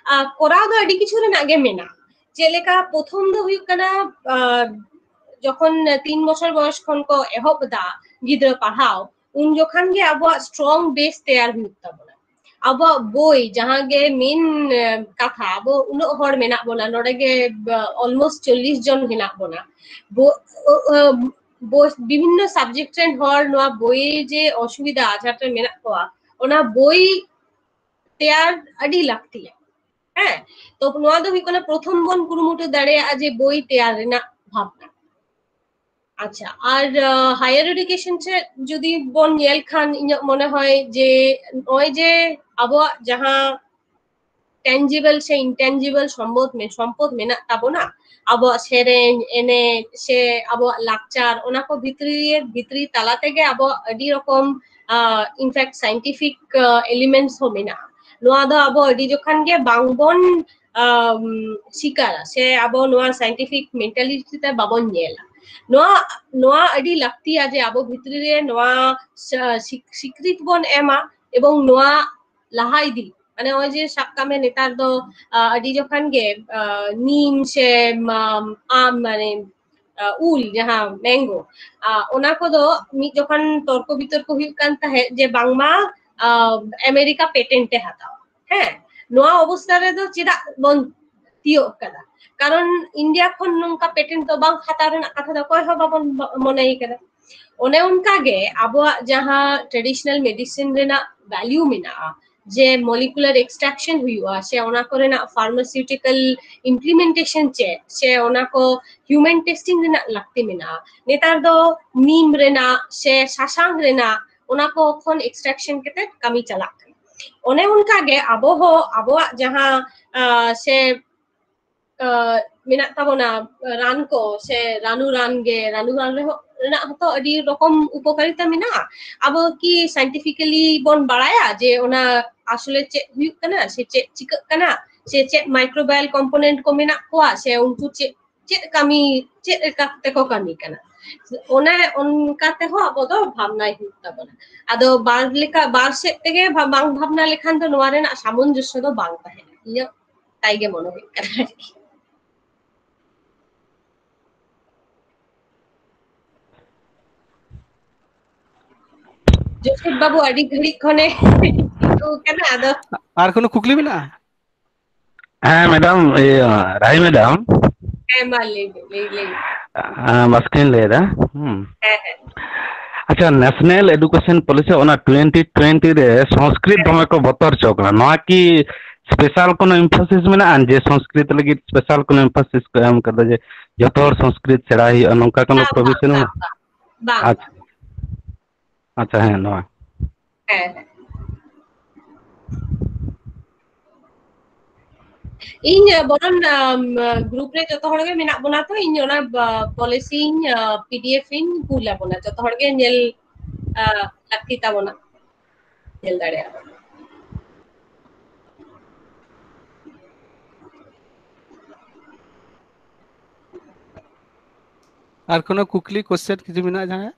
ᱟᱸ, ᱠᱚᱨᱟᱣ ᱫᱚ ᱟᱹᱰᱤ ᱠᱤᱪᱷᱩ ᱨᱮᱱᱟᱜ ᱜᱮ ᱢᱮᱱᱟᱜᱼᱟ᱾ ᱪᱮᱫ ᱞᱮᱠᱟ, ᱯᱨᱚᱛᱷᱚᱢ ᱫᱚ ᱦᱩᱭᱩᱜ ᱠᱟᱱᱟ, ᱟᱸ, ᱡᱚᱠᱷᱚᱱ ᱛᱤᱱ ᱵᱚᱪᱷᱚᱨ ᱵᱚᱭᱚᱥ ᱠᱷᱚᱱ ᱠᱚ ᱮᱦᱚᱵ ᱮᱫᱟ ᱜᱤᱫᱽᱨᱟᱹ ᱯᱟᱲᱦᱟᱣ, ᱩᱱ ᱡᱚᱠᱷᱟᱱ ᱜᱮ ᱟᱵᱚᱣᱟᱜ strong base ᱛᱮᱭᱟᱨ ᱦᱩᱭᱩᱜ ᱛᱟᱵᱚᱱᱟ᱾ ᱟᱵᱚᱣᱟᱜ ᱵᱳᱭ, ᱡᱟᱦᱟᱸ ᱜᱮ main, ᱮ, ᱠᱟᱛᱷᱟ, ᱟᱵᱚ ᱩᱱᱟᱹᱜ ᱦᱚᱲ ᱢᱮᱱᱟᱜ ᱵᱚᱱᱟ, ᱱᱚᱰᱮ ᱜᱮ, ᱵᱟ, almost ᱪᱚᱞᱞᱤᱥ ᱡᱚᱱ ᱦᱮᱱᱟᱜ ᱵᱚᱱᱟ᱾ ᱵᱳ-, ᱚ, ᱚ, ᱵᱳ-, ᱵᱤᱵᱷᱤᱱᱱᱚ subject ᱨᱮᱱ ᱦᱚᱲ ᱱᱚᱣᱟ ᱵᱳᱭ ᱡᱮ ᱚᱥᱩᱵᱤᱫᱷᱟ, ᱟᱡᱷᱟᱴ ᱨᱮ ᱢᱮᱱᱟᱜ ᱠᱚᱣᱟ, ᱚᱱᱟ ᱵᱳᱭ ᱛᱮᱭᱟᱨ ᱟᱹᱰᱤ ᱞᱟᱹᱠᱛᱤᱭᱟ᱾ ᱦᱮᱸ, ᱛᱚ ᱱᱚᱣᱟ ᱫᱚ ᱦᱩᱭᱩᱜ ᱠᱟᱱᱟ ᱯᱨᱚᱛᱷᱚᱢ ᱵᱚᱱ ᱠᱩᱨᱩᱢᱩᱴᱩ ᱫᱟᱲᱮᱭᱟᱜᱼᱟ ᱡᱮ ᱵᱳᱭ ᱛᱮᱭᱟᱨ ᱨᱮᱱᱟᱜ ᱵᱷᱟᱵᱽᱱᱟ᱾ ᱟᱪᱪᱷᱟ, ᱟᱨ, ᱟ, higher education ᱥᱮᱫ ᱡᱩᱫᱤ ᱵᱚᱱ ᱧᱮᱞ ᱠᱷᱟᱱ, ᱤᱧᱟᱹᱜ ᱢᱚᱱᱮ ᱦᱚᱭ ᱡᱮ ᱱᱚᱜᱼᱚᱭ ᱡᱮ ᱟᱵᱚᱣᱟᱜ ᱡᱟᱦᱟᱸ tangible ᱥᱮ intangible ᱥᱚᱢᱯᱚᱫ ᱢᱮ-, ᱥᱚᱢᱯᱚᱫ ᱢᱮᱱᱟᱜ ᱛᱟᱵᱚᱱᱟ, ᱟᱵᱚᱣᱟᱜ ᱥᱮᱨᱮᱧ, ᱮᱱᱮᱡ ᱥᱮ ᱟᱵᱚᱣᱟᱜ ᱞᱟᱠᱪᱟᱨ, ᱚᱱᱟ ᱠᱚ ᱵᱷᱤᱛᱨᱤ, ᱵᱷᱤᱛᱨᱤ ᱛᱟᱞᱟ ᱛᱮᱜᱮ ᱟᱵᱚᱣᱟᱜ ᱟᱹᱰᱤ ᱨᱚᱠᱚᱢ, ᱟ, in fact scientific, ᱟ, elements ᱦᱚᱸ ᱢᱮᱱᱟᱜᱼᱟ᱾ ᱱᱚᱣᱟ ᱫᱚ ᱟᱵᱚ ᱟᱹᱰᱤ ᱡᱚᱠᱷᱟᱱ ᱜᱮ ᱵᱟᱝᱵᱚᱱ, ᱟᱢ, ᱥᱤᱠᱟᱨᱟ ᱥᱮ ᱟᱵᱚ ᱱᱚᱣᱟ scientific mentality ᱛᱮ ᱵᱟᱵᱚᱱ ᱧᱮᱞᱟ᱾ ᱱᱚᱣᱟ, ᱱᱚᱣᱟ ᱟᱹᱰᱤ ᱞᱟᱹᱠᱛᱤᱭᱟ ᱡᱮ ᱟᱵᱚ ᱵᱷᱤᱛᱨᱤ ᱨᱮ ᱱᱚᱣᱟ ᱥᱟ-, ᱥᱤᱠ-, ᱥᱤᱠᱨᱤᱛ ᱵᱚᱱ ᱮᱢᱟ ᱮᱵᱚᱝ ᱱᱚᱣᱟ ᱞᱟᱦᱟ ᱤᱫᱤ᱾ ᱢᱟᱱᱮ ᱱᱚᱜᱼᱚᱭ ᱡᱮ ᱥᱟᱵ ᱠᱟᱜ ᱢᱮ ᱱᱮᱛᱟᱨ ᱫᱚ, ᱟ, ᱟᱹᱰᱤ ᱡᱚᱠᱷᱟᱱ ᱜᱮ, ᱟ, ᱱᱤᱢ ᱥᱮ, ᱢᱟ-, ᱟᱢ ᱢᱟᱱᱮ, ᱟ, ᱩᱞ ᱡᱟᱦᱟᱸ mango, ᱟ, ᱚᱱᱟ ᱠᱚᱫᱚ ᱢᱤᱫ ᱡᱚᱠᱷᱚᱱ ᱛᱚᱨᱠᱚ ᱵᱤᱛᱚᱨᱠᱚ ᱦᱩᱭᱩᱜ ᱠᱟᱱ ᱛᱟᱦᱮᱸᱫ ᱡᱮ ᱵᱟᱝᱢᱟ, ᱟ, ᱟᱢᱮᱨᱤᱠᱟ patent ᱮ ᱦᱟᱛᱟᱣᱟ᱾ ᱦᱮᱸ, ᱱᱚᱣᱟ ᱚᱵᱚᱥᱛᱟ ᱨᱮᱫᱚ ᱪᱮᱫᱟᱜ ᱵᱚᱱ ᱛᱤᱭᱳᱜ ᱠᱟᱫᱟ? ᱠᱟᱨᱚᱱ ᱤᱱᱰᱤᱭᱟ ᱠᱷᱚᱱ ᱱᱚᱝᱠᱟ patent ᱫᱚ ᱵᱟᱝ ᱦᱟᱛᱟᱣ ᱨᱮᱱᱟᱜ ᱠᱟᱛᱷᱟ ᱫᱚ ᱚᱠᱚᱭ ᱦᱚᱸ ᱵᱟᱵᱚᱱ ᱢᱚᱱᱮᱭ ᱠᱟᱫᱟ᱾ ᱚᱱᱮ ᱚᱱᱠᱟ ᱜᱮ ᱟᱵᱚᱣᱟᱜ ᱡᱟᱦᱟᱸ traditional medicine ᱨᱮᱱᱟᱜ value ᱢᱮᱱᱟᱜᱼᱟ, ᱡᱮ molecular extraction ᱦᱩᱭᱩᱜᱼᱟ, ᱥᱮ ᱚᱱᱟ ᱠᱚᱨᱮᱱᱟᱜ pharmaceutical implementation ᱪᱮᱫ, ᱥᱮ ᱚᱱᱟ ᱠᱚ human testing ᱨᱮᱱᱟᱜ ᱞᱟᱹᱠᱛᱤ ᱢᱮᱱᱟᱜᱼᱟ᱾ ᱱᱮᱛᱟᱨ ᱫᱚ ᱱᱤᱢ ᱨᱮᱱᱟᱜ ᱥᱮ ᱥᱟᱥᱟᱝ ᱨᱮᱱᱟᱜ ᱚᱱᱟ ᱠᱚ ᱠᱷᱚᱱ extraction ᱠᱟᱛᱮ ᱠᱟᱹᱢᱤ ᱪᱟᱞᱟᱜ ᱠᱟᱱᱟ᱾ ᱚᱱᱮ ᱚᱱᱠᱟ ᱜᱮ ᱟᱵᱚ ᱦᱚᱸ ᱟᱵᱚᱣᱟᱜ ᱡᱟᱦᱟᱸ, ᱟ, ᱥᱮ, ᱟ, ᱢᱮᱱᱟᱜ ᱛᱟᱵᱚᱱᱟ ᱨᱟᱱ ᱠᱚ, ᱥᱮ ᱨᱟᱱᱩ ᱨᱟᱱ ᱜᱮ, ᱨᱟᱱᱩ ᱨᱟᱱ ᱨᱮᱦᱚᱸ, ᱨᱮᱱᱟᱜ ᱦᱚᱸᱛᱚ ᱟᱹᱰᱤ ᱨᱚᱠᱚᱢ ᱩᱯᱚᱠᱟᱨᱤᱛᱟ ᱢᱮᱱᱟᱜᱼᱟ᱾ ᱟᱵᱚ ᱠᱤ scientifically ᱵᱚᱱ ᱵᱟᱲᱟᱭᱟ ᱡᱮ ᱚᱱᱟ ᱟᱥᱚᱞᱮ ᱪᱮᱫ ᱦᱩᱭᱩᱜ ᱠᱟᱱᱟ, ᱥᱮ ᱪᱮᱫ ᱪᱤᱠᱟᱹᱜ ᱠᱟᱱᱟ, ᱥᱮ ᱪᱮᱫ microbial component ᱠᱚ ᱢᱮᱱᱟᱜ ᱠᱚᱣᱟ, ᱥᱮ ᱩᱱᱠᱩ ᱪᱮᱫ, ᱪᱮᱫ ᱠᱟᱹᱢᱤ, ᱪᱮᱫ ᱞᱮᱠᱟ ᱛᱮᱠᱚ ᱠᱟᱹᱢᱤ ᱠᱟᱱᱟ? ᱚᱱᱮ ᱚᱱᱠᱟ ᱛᱮᱦᱚᱸ ᱟᱵᱚ ᱫᱚ ᱵᱷᱟᱵᱽᱱᱟᱭ ᱦᱩᱭᱩᱜ ᱛᱟᱵᱚᱱᱟ᱾ ᱟᱫᱚ ᱵᱟᱨ ᱞᱮᱠᱟ, ᱵᱟᱨ ᱥᱮᱫ ᱛᱮᱜᱮ ᱵᱷᱟ-, ᱵᱟᱝ ᱵᱷᱟᱵᱽᱱᱟ ᱞᱮᱠᱷᱟᱱ ᱫᱚ ᱱᱚᱣᱟ ᱨᱮᱱᱟᱜ ᱥᱟᱢᱚᱧᱡᱚᱥᱥᱚ ᱫᱚ ᱵᱟᱝ ᱛᱟᱦᱮᱱᱟ, ᱤᱧᱟᱹᱜ ᱛᱟᱭ ᱜᱮ ᱢᱚᱱᱮ ᱦᱩᱭᱩᱜ ᱠᱟᱱᱟ ᱟᱨᱠᱤ᱾ ᱡᱳᱥᱮᱯ ᱵᱟᱹᱵᱩ ᱟᱹᱰᱤ ᱜᱷᱟᱹᱲᱤᱡ ᱠᱷᱚᱱᱮ ᱠᱟᱱᱟ, ᱟᱫᱚ ᱟᱨ ᱠᱳᱱᱳ ᱠᱩᱠᱞᱤ ᱢᱮᱱᱟᱜᱼᱟ? ᱦᱮᱸ ᱢᱮᱰᱟᱢ, ᱤᱭᱟᱹ, ᱨᱟᱦᱤ ᱢᱮᱰᱟᱢ᱾ ᱦᱮᱸ, ᱢᱟ ᱞᱟᱹᱭ ᱵᱤᱱ, ᱞᱟᱹᱭ, ᱞᱟᱹᱭ ᱵᱤᱱ᱾ ᱦᱮᱸ, ᱵᱟᱥᱠᱮᱧ ᱞᱟᱹᱭ ᱮᱫᱟ᱾ ᱦᱩᱸ᱾ ᱦᱮᱸ, ᱦᱮᱸ᱾ ᱟᱪᱪᱷᱟ, ᱱᱮᱥᱱᱟᱞ ᱮᱰᱩᱠᱮᱥᱚᱱ ᱯᱚᱞᱤᱥᱤ ᱚᱱᱟ ᱴᱩᱭᱮᱱᱴᱤ ᱴᱩᱭᱮᱱᱴᱤ ᱨᱮ ᱥᱚᱝᱥᱠᱨᱤᱛ ᱫᱚᱢᱮ ᱠᱚ ᱵᱚᱛᱚᱨ ᱦᱚᱪᱚ ᱠᱟᱱᱟ, ᱱᱚᱣᱟ ᱠᱤ ᱥᱯᱮᱥᱟᱞ ᱠᱳᱱᱳ ᱮᱢᱯᱷᱟᱥᱤᱥ ᱢᱮᱱᱟᱜᱼᱟ ᱡᱮ ᱥᱚᱝᱥᱠᱨᱤᱛ ᱞᱟᱹᱜᱤᱫ ᱥᱯᱮᱥᱟᱞ ᱠᱳᱱᱳ ᱮᱢᱯᱷᱟᱥᱤᱥ ᱠᱚ ᱮᱢ ᱠᱟᱫᱟ ᱡᱮ ᱡᱚᱛᱚ ᱦᱚᱲ ᱥᱚᱝᱥᱠᱨᱤᱛ ᱥᱮᱬᱟᱭ ᱦᱩᱭᱩᱜᱼᱟ, ᱱᱚᱝᱠᱟ ᱠᱳᱱᱳ ᱵᱟᱝ, ᱯᱨᱚᱵᱷᱤᱥᱚᱱ ᱵᱟᱝ, ᱢᱮᱱᱟᱜᱼᱟ? ᱵᱟᱝ, ᱵᱟᱝ, ᱟᱪᱪᱷᱟ, ᱟᱪᱪᱷᱟ, ᱦᱮᱸ, ᱱᱚᱣᱟ ᱦᱮᱸ, ᱦᱮᱸ᱾ ᱤᱧ ᱵᱚᱨᱚᱱ ᱜᱨᱩᱯ ᱨᱮ ᱡᱚᱛᱚ ᱦᱚᱲ ᱜᱮ ᱢᱮᱱᱟᱜ ᱵᱚᱱᱟ, ᱛᱚ ᱤᱧ ᱚᱱᱟ ᱯᱚᱞᱤᱥᱤᱧ ᱯᱤᱰᱤᱮᱯᱷ ᱤᱧ ᱠᱩᱞ ᱟᱵᱚᱱᱟ, ᱡᱚᱛᱚ ᱦᱚᱲ ᱜᱮ ᱧᱮᱞ ᱞᱟᱹᱠᱛᱤ ᱛᱟᱵᱚᱱᱟ, ᱧᱮᱞ ᱫᱟᱲᱮᱭᱟᱜᱼᱟ᱾ ᱟᱨ ᱠᱳᱱᱳ ᱠᱩᱠᱞᱤ, ᱠᱚᱥᱪᱮᱱ ᱠᱤᱪᱷᱩ ᱢᱮᱱᱟᱜᱼᱟ ᱡᱟᱦᱟᱸᱭᱟᱜ?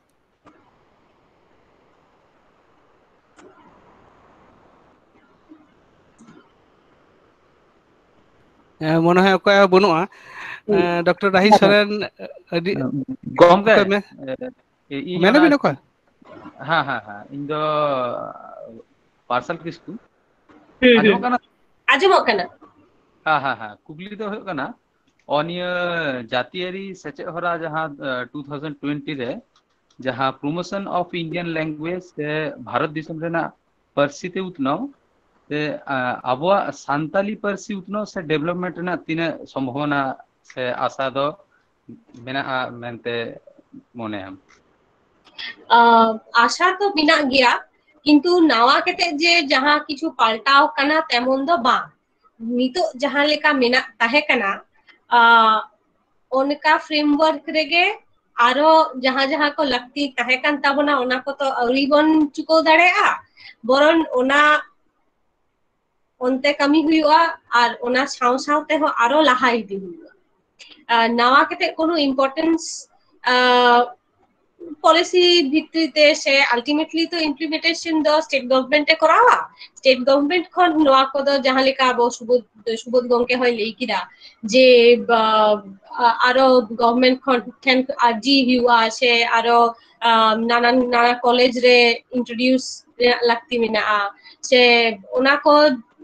ᱦᱮᱸ, ᱢᱚᱱᱮ ᱦᱚᱭ ᱚᱠᱚᱭᱟᱜ ᱦᱚᱸ ᱵᱟᱹᱱᱩᱜᱼᱟ᱾ ᱰᱚᱠᱴᱚᱨ ᱨᱟᱦᱤ ᱥᱚᱨᱮᱱ, ᱟᱹᱰᱤ ᱜᱚᱢᱠᱮ, ᱚᱠᱚᱭ ᱢᱮ? ᱤᱧ ᱢᱮᱱ ᱚᱱᱟ ᱟᱹᱵᱤᱱ ᱚᱠᱚᱭ? ᱦᱮᱸ, ᱦᱮᱸ, ᱦᱮᱸ, ᱤᱧ ᱫᱚ ᱯᱟᱨᱥᱟᱞ ᱠᱤᱥᱠᱩ᱾ ᱦᱩᱸ, ᱟᱸᱡᱚᱢᱚᱜ ᱦᱩᱸ᱾ ᱠᱟᱱᱟ? ᱟᱸᱡᱚᱢᱚᱜ ᱠᱟᱱᱟ᱾ ᱦᱮᱸ, ᱦᱮᱸ, ᱦᱮᱸ, ᱠᱩᱠᱞᱤ ᱫᱚ ᱦᱩᱭᱩᱜ ᱠᱟᱱᱟ, ᱚ, ᱱᱤᱭᱟᱹ ᱡᱟᱹᱛᱤᱭᱟᱹᱨᱤ ᱥᱮᱪᱮᱫ ᱦᱚᱨᱟ ᱡᱟᱦᱟᱸ ᱴᱩ ᱛᱷᱟᱣᱡᱮᱱᱰ ᱴᱩᱭᱮᱱᱴᱤ ᱨᱮ ᱡᱟᱦᱟᱸ ᱯᱨᱚᱢᱳᱥᱚᱱ ᱚᱯᱷ ᱤᱱᱰᱤᱭᱟᱱ ᱞᱮᱝᱜᱩᱭᱮᱡᱽ ᱥᱮ ᱵᱷᱟᱨᱚᱛ ᱫᱤᱥᱚᱢ ᱨᱮᱱᱟᱜ ᱯᱟᱹᱨᱥᱤ ᱛᱮ ᱩᱛᱱᱟᱹᱣ, ᱥᱮ ᱟᱵᱚᱣᱟᱜ ᱥᱟᱱᱛᱟᱞᱤ ᱯᱟᱹᱨᱥᱤ ᱩᱛᱱᱟᱹᱣ ᱥᱮ ᱰᱮᱵᱷᱞᱚᱯᱢᱮᱱᱴ ᱨᱮᱱᱟᱜ ᱛᱤᱱᱟᱹᱜ ᱥᱚᱢᱵᱷᱚᱵᱚᱱᱟ ᱥᱮ ᱟᱥᱟ ᱫᱚ ᱢᱮᱱᱟᱜᱼᱟ ᱢᱮᱱᱛᱮ ᱢᱚᱱᱮᱭᱟᱢ? ᱟᱸ, ᱟᱥᱟ ᱫᱚ ᱢᱮᱱᱟᱜ ᱜᱮᱭᱟ, ᱠᱤᱱᱛᱩ ᱱᱟᱣᱟ ᱠᱟᱛᱮ ᱡᱮ ᱡᱟᱦᱟᱸ ᱠᱤᱪᱷᱩ ᱯᱟᱞᱴᱟᱣ ᱠᱟᱱᱟ, ᱛᱮᱢᱚᱱ ᱫᱚ ᱵᱟᱝ᱾ ᱱᱤᱛᱚᱜ ᱡᱟᱦᱟᱸ ᱞᱮᱠᱟ ᱢᱮᱱᱟᱜ ᱛᱟᱦᱮᱸ ᱠᱟᱱᱟ, ᱟᱸ, ᱚᱱᱠᱟ ᱯᱷᱨᱮᱢᱣᱟᱨᱠ ᱨᱮᱜᱮ ᱟᱨᱚ ᱡᱟᱦᱟᱸ ᱡᱟᱦᱟᱸ ᱠᱚ ᱞᱟᱹᱠᱛᱤ ᱛᱟᱦᱮᱸ ᱠᱟᱱ ᱛᱟᱵᱚᱱᱟ, ᱚᱱᱟ ᱠᱚᱫᱚ ᱟᱹᱣᱨᱤ ᱵᱚᱱ ᱪᱩᱠᱟᱹᱣ ᱫᱟᱲᱮᱭᱟᱜᱼᱟ, ᱵᱚᱨᱚᱱ ᱚᱱᱟ ᱚᱱᱛᱮ ᱠᱟᱹᱢᱤ ᱦᱩᱭᱩᱜᱼᱟ ᱟᱨ ᱚᱱᱟ ᱥᱟᱶ ᱥᱟᱶ ᱛᱮᱦᱚᱸ ᱟᱨᱚ ᱞᱟᱦᱟ ᱤᱫᱤ ᱦᱩᱭᱩᱜᱼᱟ᱾ ᱟᱨ ᱱᱟᱣᱟ ᱠᱟᱛᱮ ᱠᱳᱱᱳ importance, ᱟᱸ, ᱯᱚᱞᱤᱥᱤ ᱵᱷᱤᱛᱨᱤ ᱛᱮ ᱥᱮ ultimately ᱛᱚ implementation ᱫᱚ ᱥᱴᱮᱴ ᱜᱚᱵᱷᱢᱮᱱᱴ ᱮ ᱠᱚᱨᱟᱣᱟ᱾ ᱥᱴᱮᱴ ᱜᱚᱵᱷᱢᱮᱱᱴ ᱠᱷᱚᱱ ᱱᱚᱣᱟ ᱠᱚᱫᱚ ᱡᱟᱦᱟᱸ ᱞᱮᱠᱟ ᱟᱵᱚ ᱥᱩᱵᱳᱫ, ᱥᱩᱵᱳᱫ ᱜᱚᱢᱠᱮ ᱦᱚᱸᱭ ᱞᱟᱹᱭ ᱠᱮᱫᱟ ᱡᱮ, ᱵᱟ, ᱟ-, ᱟᱨᱚ ᱜᱚᱵᱷᱢᱮᱱᱴ ᱠᱷᱚᱱ ᱴᱷᱮᱱ ᱟᱨᱡᱤ ᱦᱩᱭᱩᱜᱼᱟ ᱥᱮ ᱟᱨᱚ, ᱟᱢ, ᱱᱟᱱᱟ ᱱᱟᱱᱟ ᱠᱚᱞᱮᱡᱽ ᱨᱮ ᱤᱱᱴᱨᱳᱰᱤᱭᱩᱥ ᱨᱮᱱᱟᱜ ᱞᱟᱹᱠᱛᱤ ᱢᱮᱱᱟᱜᱼᱟ᱾ ᱥᱮ ᱚᱱᱟ ᱠᱚ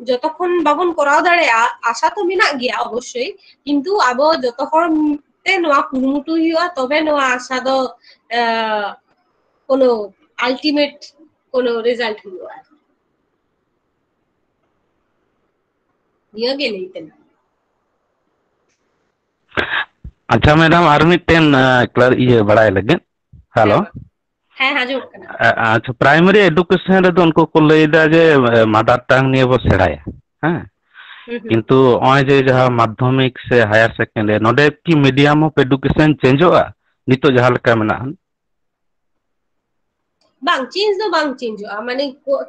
ᱡᱚᱛᱚ ᱠᱷᱚᱱ ᱵᱟᱵᱚᱱ ᱠᱚᱨᱟᱣ ᱫᱟᱲᱮᱭᱟᱜᱼᱟ, ᱟᱥᱟ ᱛᱚ ᱢᱮᱱᱟᱜ ᱜᱮᱭᱟ ᱚᱵᱚᱥᱥᱳᱭ, ᱠᱤᱱᱛᱩ ᱟᱵᱚ ᱡᱚᱛᱚ ᱦᱚᱲ ᱛᱮ ᱱᱚᱣᱟ ᱠᱩᱨᱩᱢᱩᱴᱩ ᱦᱩᱭᱩᱜᱼᱟ, ᱛᱚᱵᱮ ᱱᱚᱣᱟ ᱟᱥᱟ ᱫᱚ, ᱟᱸ, ᱠᱳᱱᱳ ᱟᱞᱴᱤᱢᱮᱴ ᱠᱳᱱᱳ ᱨᱮᱡᱟᱞᱴ ᱦᱩᱭᱩᱜᱼᱟ᱾ ᱱᱤᱭᱟᱹ ᱜᱮ ᱞᱟᱹᱭ ᱛᱮᱱᱟᱜ᱾ ᱟᱪᱪᱷᱟ ᱢᱮᱰᱟᱢ, ᱟᱨ ᱢᱤᱫᱴᱮᱱ, ᱟᱸ, ᱠᱞᱟᱨ-, ᱤᱭᱟᱹ ᱵᱟᱲᱟᱭ ᱞᱟᱹᱜᱤᱫ᱾ ᱦᱮᱞᱳ᱾ ᱦᱮᱸ, ᱦᱮᱸ, ᱟᱸᱡᱚᱢᱚᱜ ᱠᱟᱱᱟ᱾ ᱟ-, ᱟᱪᱪᱷᱟ, ᱯᱨᱟᱭᱢᱟᱨᱤ ᱮᱰᱩᱠᱮᱥᱚᱱ ᱨᱮᱫᱚ ᱩᱱᱠᱩ ᱠᱚ ᱞᱟᱹᱭ ᱮᱫᱟ ᱡᱮ, ᱮ, ᱢᱟᱫᱟᱨ ᱴᱟᱝ ᱱᱤᱭᱮ ᱵᱚ ᱥᱮᱬᱟᱭᱟ, ᱦᱮᱸ? ᱦᱩᱸ, ᱦᱩᱸ᱾ ᱠᱤᱱᱛᱩ ᱱᱚᱜᱼᱚᱭ ᱡᱮ ᱡᱟᱦᱟᱸ ᱢᱟᱫᱽᱫᱷᱚᱢᱤᱠ ᱥᱮ ᱦᱟᱭᱟᱨ ᱥᱮᱠᱮᱱᱰᱟᱨᱤ, ᱱᱚᱰᱮ ᱠᱤ ᱢᱤᱰᱤᱭᱟᱢ ᱚᱯᱷ ᱮᱰᱩᱠᱮᱥᱚᱱ ᱪᱮᱧᱡᱚᱜᱼᱟ ᱱᱤᱛᱚᱜ ᱡᱟᱦᱟᱸ ᱞᱮᱠᱟ ᱢᱮᱱᱟᱜᱼᱟ? ᱵᱟᱝ, ᱪᱮᱧᱡᱽ ᱫᱚ ᱵᱟᱝ ᱪᱮᱧᱡᱚᱜᱼᱟ᱾ ᱢᱟᱱᱮ ᱠᱚ-,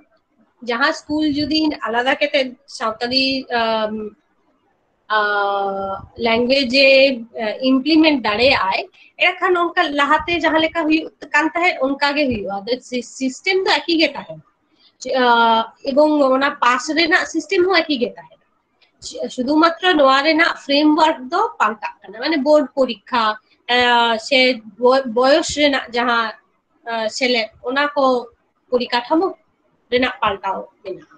ᱡᱟᱦᱟᱸ ᱥᱠᱩᱞ ᱡᱩᱫᱤ ᱟᱞᱟᱫᱟ ᱠᱟᱛᱮ ᱥᱟᱶᱛᱟᱞᱤ, ᱟᱢ, ᱟ, ᱞᱮᱝᱜᱩᱭᱮᱡᱽ ᱮ, ᱟ, ᱤᱢᱯᱞᱤᱢᱮᱱᱴ ᱫᱟᱲᱮᱭᱟᱜᱼᱟᱭ, ᱮᱱᱠᱷᱟᱱ ᱚᱱᱠᱟ ᱞᱟᱦᱟᱛᱮ ᱡᱟᱦᱟᱸ ᱞᱮᱠᱟ ᱦᱩᱭᱩᱜ ᱠᱟᱱ ᱛᱟᱦᱮᱸᱫ, ᱚᱱᱠᱟ ᱜᱮ ᱦᱩᱭᱩᱜᱼᱟ᱾ ᱟᱫᱚ ᱥᱤ-, ᱥᱤᱥᱴᱮᱢ ᱫᱚ ᱮᱠᱤ ᱜᱮ ᱛᱟᱦᱮᱸᱱᱟ᱾ ᱪᱮ-, ᱟ, ᱮᱵᱚᱝ ᱚᱱᱟ ᱯᱟᱥ ᱨᱮᱱᱟᱜ ᱥᱤᱥᱴᱮᱢ ᱦᱚᱸ ᱮᱠᱤ ᱜᱮ ᱛᱟᱦᱮᱸᱱᱟ᱾ ᱪᱮ-, ᱥᱩᱫᱷᱩᱢᱟᱛᱨᱚ ᱱᱚᱣᱟ ᱨᱮᱱᱟᱜ ᱯᱷᱨᱮᱢᱣᱟᱨᱠ ᱫᱚ ᱯᱟᱞᱴᱟᱜ ᱠᱟᱱᱟ, ᱢᱟᱱᱮ ᱵᱳᱨᱰ ᱯᱚᱨᱤᱠᱠᱷᱟ, ᱟ, ᱥᱮ ᱵᱚ-, ᱵᱚᱭᱚᱥ ᱨᱮᱱᱟᱜ ᱡᱟᱦᱟᱸ, ᱟ, ᱥᱮᱞᱮᱫ, ᱚᱱᱟ ᱠᱚ ᱯᱚᱨᱤᱠᱟᱴᱷᱟᱢᱳ ᱨᱮᱱᱟᱜ ᱯᱟᱞᱴᱟᱣ ᱢᱮᱱᱟᱜᱼᱟ᱾